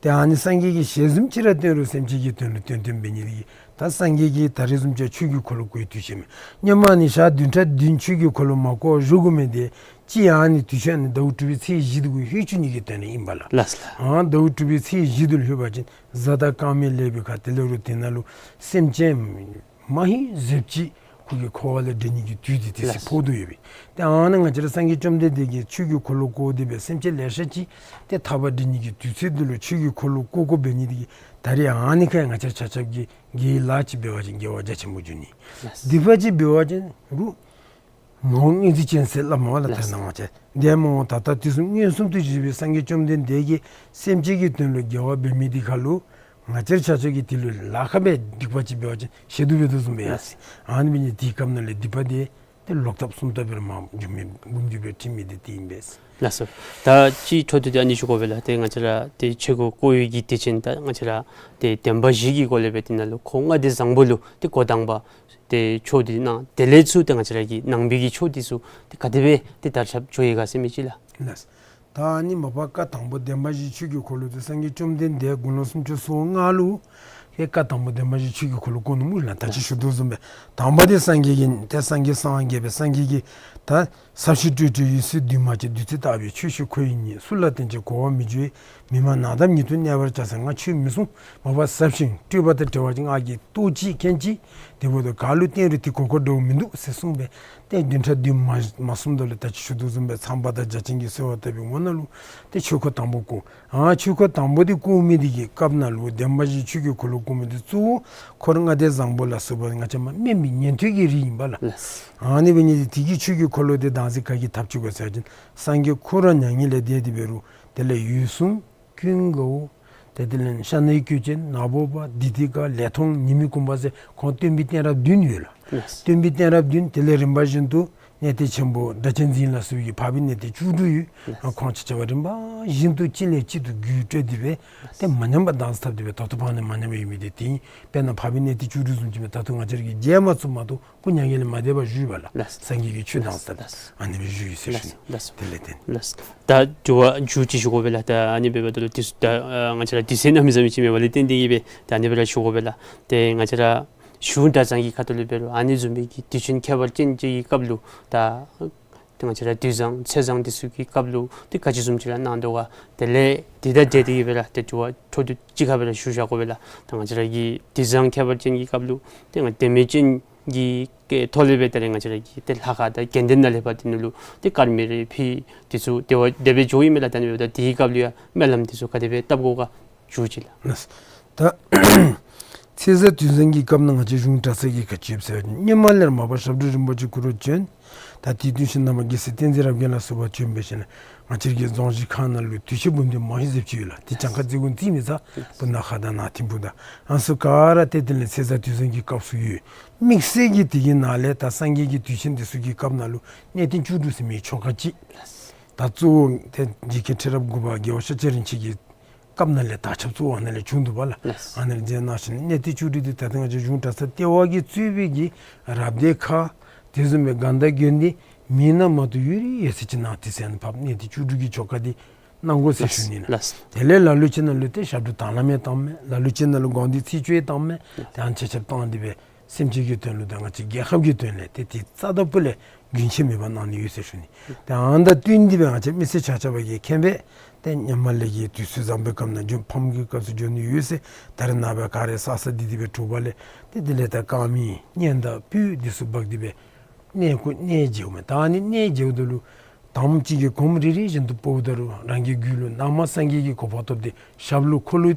ཏེ་ཨ་ནི་སངས་རྒྱས་ཀྱིས་ཞལ་འཛུམ་ཅིག་ར་སྟོན་རུང་སེམས་ཅན་གྱི་དོན་ལུ་སྟོན་སྟོན་འབད་ནི་འདི་གིས་ད་སངས་རྒྱས་ཀྱིས་ད་རིས་བཟུམ་ཅིག་ཆོས་ཀྱི་འཁོར་ལོ་བསྐོར་བའི་དུས་ཆེན་མས། སྔོན་མ་ནི་ཞག་བདུན་ཕྲག་བདུན་ཆོས་ཀྱི་འཁོར་ལོ་མ་བསྐོར་བཞུགས་དགོ་མི་འདི་ཅིག་ཨ་ནི་དུས་ཆེན་ཨ་ནི་ཟླཝ་དྲུག་པའི་ཚེས་བཞི་འདི་གུ་ལྷོད་བཅུག་ནི་གི་དོན་ལས་ཨིན་པས་ལགས། ལགས་ལགས། ཨ་ཟླཝ་དྲུག་པའི་ཚེས་བཞི་འདི་ལུ་ལྷོད་པ་ཅིན་གཟའ་དང་སྐར་མའི་ལེགས་པའི་ཁར་དེ་ལས་རུང་དེ་ནང་ལུ་སེམས་ཅན་ མ་ཧེ་ཟེབ་ཅིག་ཁོ་གི་འཁོར་བ་ལས་འདྲེན་ནི་གི་དུས་འདི་དེ་སྲིད་ཕོག་དོ་ཡོད་པས། ཏེ་ཨ་ནཱ་ང་བཅས་ར་སངས་རྒྱས་བཅོམ་ལྡན་འདས་ཀྱིས་ཆོས་ཀྱི་འཁོར་ལོ་བསྐོར་ཏེ་སྦེ་སེམས་ཅན་ལེ་ཤ་ཅིག་ཏེ་ཐར་པ་འདྲེན་ནི་གི་དུས་ཚོད་འདི་ལུ་ཆོས་ཀྱི་འཁོར་ལོ་བསྐོར་བསྐོར་འབད་ནི་འདི་གིས་ད་རེས་ཨ་ནི་ཁར་ང་བཅས་ར་ཆ་ཁྱབ་ཀྱིས་དགེ་བའི་ལཱ་ཅིག་འབད་བ་ཅིན་དགེ་བ་རྒྱ་ཆེན་པོ་འབྱུང་ནི། ལགས། སྡིག་པ་ཅིག་འབད་བ་ཅིན་རུང་མ་འོངས་མངོན་མཛོད་ཅན་ཟེར་སླབ་མས་པ་ལགས། ལགས། ད་ནང་ང་བཅས་འདས་མ་འོངས་ད་ལྟ་དུས་གསུམ་མངོན་སུམ་དུ་བཞུགས་པའི་སངས་རྒྱས་བཅོམ་ལྡན་འདས་ཀྱིས་སེམས་ཅན་གྱི་དོན་ལུ་དགེ་བ་འབད་མི་འདི་ཁར་ལུ་ང་བཅས་ར་ཆ་ཁྱབ་ཀྱིས་དེ་ལུ་ལཱ་ཁག་སྦེ་སྡིག་པ་ཅིག་འབད་བ་ཅིན་ཞེ་སྡུག་འབད་དོ་བཟུམ་སྦེ་ཡ། ལགས། ཨ་ནི་འབད་ནི་དེའི་སྐབས་ནང་ལས་སྡིག་པ་འདི་ཏེ་ལོག་ལྟབ་གསུམ་ལྟབ་སྦེ་ར་མར་འགྱོ་མི་འབུམ་འགྱུར་སྦེ་འཕྲི་མི་འདི་དེ་ཨིན་པས། ལགས་སོ། ད་ཅིག་འཕྲོ་མཐུད་དེ་ཨ་ནི་ཞུ་དགོ་པས་ལགས། ཏེ་ང་བཅས་ར་ཏེ་ཆོས་འཁོར་བསྐོར་བའི་གི་དུས་ཆེན་ད་ང་བཅས་ར་ཏེ་བདེན་པ་བཞི་གི་སྒོ་ལས་སྦེ་དེ་ནང་ལུ་ཁོ་ལྔ་སྡེ་བཟང་པོ་ལུ་ཏེ་འགོ་དང་པ་ཏེ་ཆོས་འདི་གནང་། དེ་ལས་ཚུར་ཏེ་ང་བཅས་ར་གི་ནང་པའི་གི་ཆོས་འདི་ཚུ་ཏེ་ག་དེ་སྦེ་ཏེ་དར་ཁྱབ་འགྱོ་ཡི་ག་ཟེར་མི་ཅིག་ལགས། ལགས། ད་ཨ་ནི་མ་པ་བཀའ་དང་པོ་བདེན་པ་བཞིའི་ཆོས་ཀྱི་འཁོར་ལོ་འདི་སངས་རྒྱས་བཅོམ་ལྡན་འདས་དགུང་ལོ་སུམ་ཅུ་སོ་ལྔ་ལུ་ཏེ་བཀའ་དང་པོ་བདེན་པ་བཞིའི་ཆོས་ཀྱི་འཁོར་ལོ་བསྐོར་ནུག་སྨོ་ལགས། ད་ཅི་ཞུ་དོ་བཟུམ་སྦེ་དང་པ་འདི་སངས་རྒྱས་ཀྱིས་ཏེ་སངས་རྒྱས་སངས་རྒྱས་པའི་སངས་རྒྱས་ཀྱིས་ད་ས་གཞི་སྤྲོས་བྲལ་འོད་གསལ་འདུས་མ་བྱས། བདུད་རྩི་ལྟ་བུའི་ཆོས་ཤིག་ཁོ་ཡི་ཉིད། སུ་ལ་བསྟན་ཀྱང་གོ་བར་མི་འགྱུར། མི་སྨྲ་ནགས་འདབས་ཉིད་དུ་གནས་པར་བྱ་ཟེར། ང་ཆོས་མི་གསུང་། མ་པ་ཟབ་ཞིང་སྤྲོས་པ་དང་བྲལ་བ་ཅིག་ང་གིས་རྟོགས་ཅི་མཁྱེན་ཅི། དེ་འབདཝ་ད་ག་ལུ་བསྟན་རུང་དེ་གོ་སྐབས་འདྲཝ་མིན་འདུག་ཟེར་གསུངས་པས། ཏེ་བདུན་ཕྲག་བདུན་མ་མ་སོངམ་ད་ལུ་ད་ཅི་ཞུ་དོ་བཟུམ་སྦེ་ཚངས་པ་དང་བརྒྱ་བྱིན་གྱིས་གསོལ་བ་བཏབ་པའི་ངོ་ནང་ལུ་ཏེ་ཆོས་འཁོར་དང་པོ་བསྐོར། ཨ་ཆོས་འཁོར་དང་པོ་འདི་བསྐོར་མི་འདི་གི་སྐབས་ནང་ལུ་བདེན་པ་བཞིའི་ཆོས་ཀྱི་འཁོར་ལོ་བསྐོར་མི་འདི་གཙོ་བོ་འཁོར་ལྔ་སྡེ་བཟང་པོ་ལ་སོགས་པ་ང་བཅས་མ་དམན་པའི་ཉན་ཐོས་ཀྱི་རིགས་ཨིན་པས་ལགས། ལགས། ཨ་ནི་འབད་ནི་འདི་དེ་གི་ཆོས་ཀྱི་འཁོར་ལོ་འདི་བདག་འཛིན་ག་གིས་འཐབ་བཅུག་ག་ཟེར་བ་ཅིན་སངས་རྒྱས་ཁོ་ར་མྱ་ངན་ལས་འདས་ཏེ་འབད་རུང་དེ་ལས་འོད་སྲུང་ཀུན་དགའ་བོ་ཏེ་དེ་ལས་ཤ་ནའི་སྐྱོགས་ཅན་ནག་པོ་པ་བདེ་ཏི་ཀ་ལེགས་མཐོང་ཉི་མའི་གུང་པ་ཟེར་ཁོང་སྟོན་པའི་གཏད་རབས་བདུན་ཡོད་ལགས། ལགས། སྟོན་པའི་གཏད་རབས་བདུན། དེ་ལས་རིམ་པ་བཞིན་དུ་གནས་བརྟན་ཆེན་པོ་སྒྲ་གཅན་འཛིན་ལ་སོགས་ཀྱི་འཕགས་པའི་གནས་བརྟན་བཅུ་དྲུག་ཡོད། ལགས། ཁོང་ཆ་ཁྱབ་རིམ་པ་བཞིན་དུ་གཅིག་ལས་གཅིག་ཏུ་བརྒྱུད་སྤྲོད་དེ་སྦེ་ཏེ་མ་ཉམས་པར་གདངས་སུ་བཏབ་སྟེ་སྦེ་ད་ལྟོ་ཕར་ནི་མ་ཉམས་པར་ཡོད་མི་འདི་དེ་ཨིན། དཔེར་ན་འཕགས་པའི་གནས་བརྟན་བཅུ་དྲུག་བཟུམ་ཅིག་སྦེ་ད་ལྟོ་ང་བཅས་ར་གིས་མཇལ་མ་ཚུགས་མ་གཏོགས་སྐུ་མྱ་ངན་ལས་མ་འདས་པར་བཞུགས་པས་ལགས། ལགས། སངས་རྒྱས་ཀྱི་ཆོས་གནང་སྟེ། ལགས། ཨ་ནི་སྦེ་བཞུགས་ཡོད་ཟེར་ཞུ་ནི། ལགས། དེ་ལས་བརྟེན། ལགས། ད་དྲི་བ་མཇུག་ཅིག་ཞུ་དགོ་པས་ལགས། ད་ཨ་ནི་འབདཝ་ད་ལུ་དུས་ཚོད་ད་ཨ་ང་བཅས་ར་དུས་ཚོད་གནམ་མེད་ས་མེད་ཅིག་མེད་པ་ལས་བརྟེན་ཏེ་གིས་སྦེ་ད་ཨ་ནི་སྦེ་ར་ཞུ་དགོ་པས་ལགས། ཏེ་ང་བཅས་ར་གཞུང་གྲྭ་ཚང་གི་ཁ་ཐུག་ལས་འབད་རུང་ཨ་ནི་བཟུམ་མའི་གི་དུས་ཆེན་ཁྱད་པར་ཅན་ཅིག་གི་སྐབས་ལུ་ད་ཏེ་ང་བཅས་ར་དུས་བཟང་ཚེས་བཟང་འདི་ཚུ་གི་སྐབས་ལུ་ཏེ་ག་ཅི་བཟུམ་ཅིག་ར་གནང་དོ་ག། དེ་ལས་དེ་དང་འབྲེལ་ཏེ་གིས་སྦེ་ར་ཏེ་དྲི་བ་འཕྲོ་མཐུད་གཅིག་ཁར་སྦེ་ར་ཞུ་བཞག་དགོ་པས་ལགས། ད་ང་བཅས་ར་གི་དུས་བཟང་ཁྱད་པར་ཅན་གྱི་སྐབས་ལུ་ཏེ་ང་བདེན་མེད་ཅན་གྱི་ཐོག་ལས་སྦེ་ད་རེས་ང་བཅས་ར་གི་ཏེ་ལྷ་ཁང་དང་དགོན་སྡེ་ནང་ལས་ཕར་འདི་ནང་ལུ་ཏེ་དཀར་མེ་རེ་ཕུལ་འདི་ཚུ་དེ་སྦེ་དེ་སྦེ་འགྱོཝ་ཨིན་མས་ལགས། ད་ཨ་ནི་འབདཝ་ད་དེའི་སྐབས་ལུ་ཡང་སྨོན་ལམ་འདི་ཚུ་ག་དེ་སྦེ་བཏབ་དགོ་ག་ཞུ་ཅི་ལགས། ལགས། ད་ཚེས་བཟང་དུས་བཟང་གི་སྐབས་ནང་ང་བཅས་གཞུང་གྲྭ་ཚང་གིས་ག་ཅི་ཡོདཔ་ཟེར་བ་ཅིན་སྔོན་མ་ལས་མ་པ་ཞབས་དྲུང་རིན་པོ་ཆེ་སྐུ་རུ་བྱོན། ད་དེ་དུས་ཤིང་ནང་པ་རྒྱལ་སྲས་བསྟན་འཛིན་རབ་རྒྱས་ལ་སོགས་པ་བྱོན་འབད་ཞིནམ་ལས་ང་བཅས་ཀྱི་རྫོང་གཞིས་ཁག་ནང་ལུ་དུས་ཆེན་འབུམ་སྡེ་མ་ཧེ་ཟེབ་ཅིག་ཡོད་ལགས། དེ་གྱངས་ཁ་བརྩི་གུ་བརྩི་མི་ཚར། སྤུ་ན་ཁ་དང་ནང་ཐིམ་ཕུག་དང་ཨ་ནི་ཚུ་ག་ར་ཏེ་དེ་ལས་ཚེས་བཟང་དུས་བཟང་གི་སྐབས་སུ་ཡོད། དམིགས་བསལ་གྱིས་དེ་གི་ནང་ལས་ད་སངས་རྒྱས་ཀྱི་དུས་ཆེན་འདི་ཚུ་གི་སྐབས་ནང་ལུ་གནས་བརྟན་བཅུ་དྲུག་ཟེར་མི་ཆོ་ག་ཅིག། ད་གཙོ་བོ་ཏེ་རྗེ་མཁན་ཁྲི་རབས་དགུ་པ་རྒྱལ་བ་ཤཱཀྱ་རིན་ཆེན་གྱི་སྐབས་ནང་ལས་དར་ཁྱབ་གཙོ་བོ་ཨ་ནཱ་ལས་བྱུང་འདུག་པ་ལགས། ལགས། ཨ་ནཱ་ལས་མཛད་གནང་ཞིནམ་ལས་གནས་བརྟན་བཅུ་དྲུག་འདི་ད་ལྟོ་ང་བཅས་གཞུང་གྲྭ་ཚང་ལྟེ་བ་གིས་གཙོས་པའི་གི་རབ་སྡེ་ཁག་དེ་བཟུམ་སྦེ་སྒང་དང་དགོན་སྡེ་མེད་ན་མ་གཏོགས་ཡོད་རིགས་ཡོད་ཚད་ཅིག་ནང་དེ་ཚུ་ཡང་ཕར་གནས་བརྟན་བཅུ་དྲུག་གི་ཆོ་ག་འདི་གནང་དགོ་ཟེར་ཞུ་ནི་ཨིན་ལགས། ལགས། དེ་ལས་ལ་ལུ་ཅིག་ནང་ལུ་ཏེ་ཞབས་དྲུང་དང་བླངས་མི་བཏངམ་མས། ལ་ལུ་ཅིག་ནང་ལུ་དགོངས་འདུས་ཚིག་བརྗོད་བཏངམ་མས། ཏེ་ཨ་ནི་ཆ་ཁྱབ་བཏང་སྟེ་སྦེ་སེམས་ཅན་གྱི་དོན་ལུ་དང་ང་བཅས་རྒྱལ་ཁབ་ཀྱི་དོན་ལས་ཏེ་དེ་རྩ་དང་སྤུ་ལས་རྒྱུན་ཆད་མེད་པར་གནང་ནི་ཡོད་ཟེར་ཞུ་ནི། ཏེ་ཨ་ནི་དང་བསྟུན་ཏེ་སྦེ་ང་བཅས་མི་སེར་ཆ་ཁྱབ་ཀྱིས་མཁྱེན་པས། ཏེ་སྔོན་མ་ལས་ཀྱི་དུས་ཚོད་བཟང་པོའི་སྐབས་ནང་འགྱོ་ཕམ་གྱི་སྐབས་སུ་འགྱོ་ནི་ཡོད་ཟེར། ད་རེས་ནངས་པ་ག་ར་བསགས་བསགས་ཏེ་དེ་སྦེ་གྲུབ་པ་ལས་ཏེ་དེ་ལས་ད་དཀར་མེ་གཉན་དང་སྤོས་འདི་ཚུ་འབག་སྟེ་སྦེ་གནས་སྐོར་གནས་མཇལཝ་མས། ད་ཨ་ནི་གནས་མཇལཝ་ད་ལུ་དང་པ་ཅིག་གི་གོམ་རེ་རེ་བཞིན་དུ་སྤོཝ་ད་ལུ་རང་གི་རྒྱུད་ལུ་ནང་མ་སངས་རྒྱས་ཀྱི་གོ་འཕང་ཐོབ་སྟེ་ཞབས་ལུ་འཁོར་ལོ་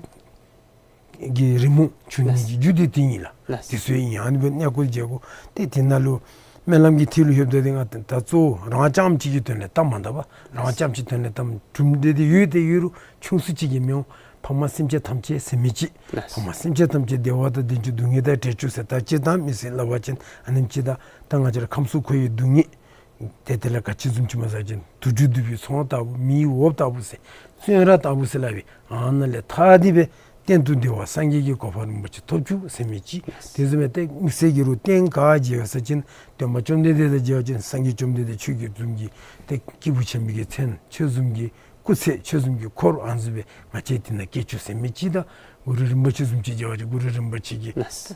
གི་རི་མོ་བྱུང་ནི་གི་རྒྱུ་འདི་དེ་ཨིན་ལགས། ལགས། དེ་ཚུ་ཨིན། ཨ་ནི་སྦེ་གནས་སྐོར་མཇལ་དགོ། ཏེ་དེ་ནང་ལུ་སྨོན་ལམ་གྱི་ཐད་ལུ་ལྷོདཔ་ད་ཏེ་ང་ད་གཙོ་བོ་རང་རྐྱངམ་གཅིག་གི་དོན་ལས་བཏབ་མ་ད་པ། རང་རྐྱངམ་གཅིག་དོན་ལས་བཏབ་གྲུབ་འབྲས་འདི་ཡོད་དེ་ཡོད་རུང་ཆུང་སུ་ཅིག་གིས་མི་འོང་། ཕ་མ་སེམས་ཅན་ཐམས་ཅད་ཟེར་མི་ཅིག། ལགས། ཕ་མ་སེམས་ཅན་ཐམས་ཅད་བདེ་བ་དང་ལྡན་ཅིང་སྡུག་བསྔལ་དང་བྲལ་བཅུག་ཟེར་ད་ཅི་ད་མི་ཟེར་སླབ་པ་ཅིན་ཨ་ནེམ་ཅིག་ད་ད་ང་བཅས་ར་ཁམས་གསུམ་འཁོར་བའི་སྡུག་བསྔལ་ཏེ་དེ་ལས་ག་ཅི་བཟུམ་ཅིག་སྨོ་ཟེར་བ་ཅིན་དུག་སྦྲུལ་གདུག་པའི་ཚོང་ལྟ་བུ་མེའི་འོབས་ལྟ་བུ་ཟེར་བཙོན་ར་ལྟ་བུ་ཟེར་སླབ་པས། ཨ་ནཱ་ལས་ཐར་ཏེ་སྦེ་གཏན་དུ་བདེ་བ་སངས་རྒྱས་ཀྱི་གོ་འཕང་རིན་པོ་ཆེ་ཐོབ་བཅུག་ཟེར་མི་ཅིག། དེ་བཟུམ་སྦེ་ཏེ་དམིགས་བསལ་གྱི་རུང་རྟེན་ག་མཇལ་བ་ཟེར་བ་ཅིན་སྟོན་པ་བཅོམ་ལྡན་འདས་དང་མཇལ་བ་ཅིན་སངས་རྒྱས་བཅོམ་ལྡན་འདས་ཆོས་ཀྱི་འཛུམ་གྱི་ཏེ་སྐྱེས་བུ་ཆེན་པོའི་གི་མཚན་ཆོས་འཛུམ་གྱི་སྐུ་ཚེ་ཆོས་འཛུམ་གྱི་འཁོར་ཨ་ནི་བཟུམ་སྦེ་ང་བཅས་དེ་ནང་སྐྱེ་བཅུག་ཟེར་མི་ཅིག་དང་གུ་རུ་རིན་པོ་ཆེ་བཟུམ་ཅིག་མཇལ་བ་ཅིན་གུ་རུ་རིན་པོ་ཆེ་གི་ལགས།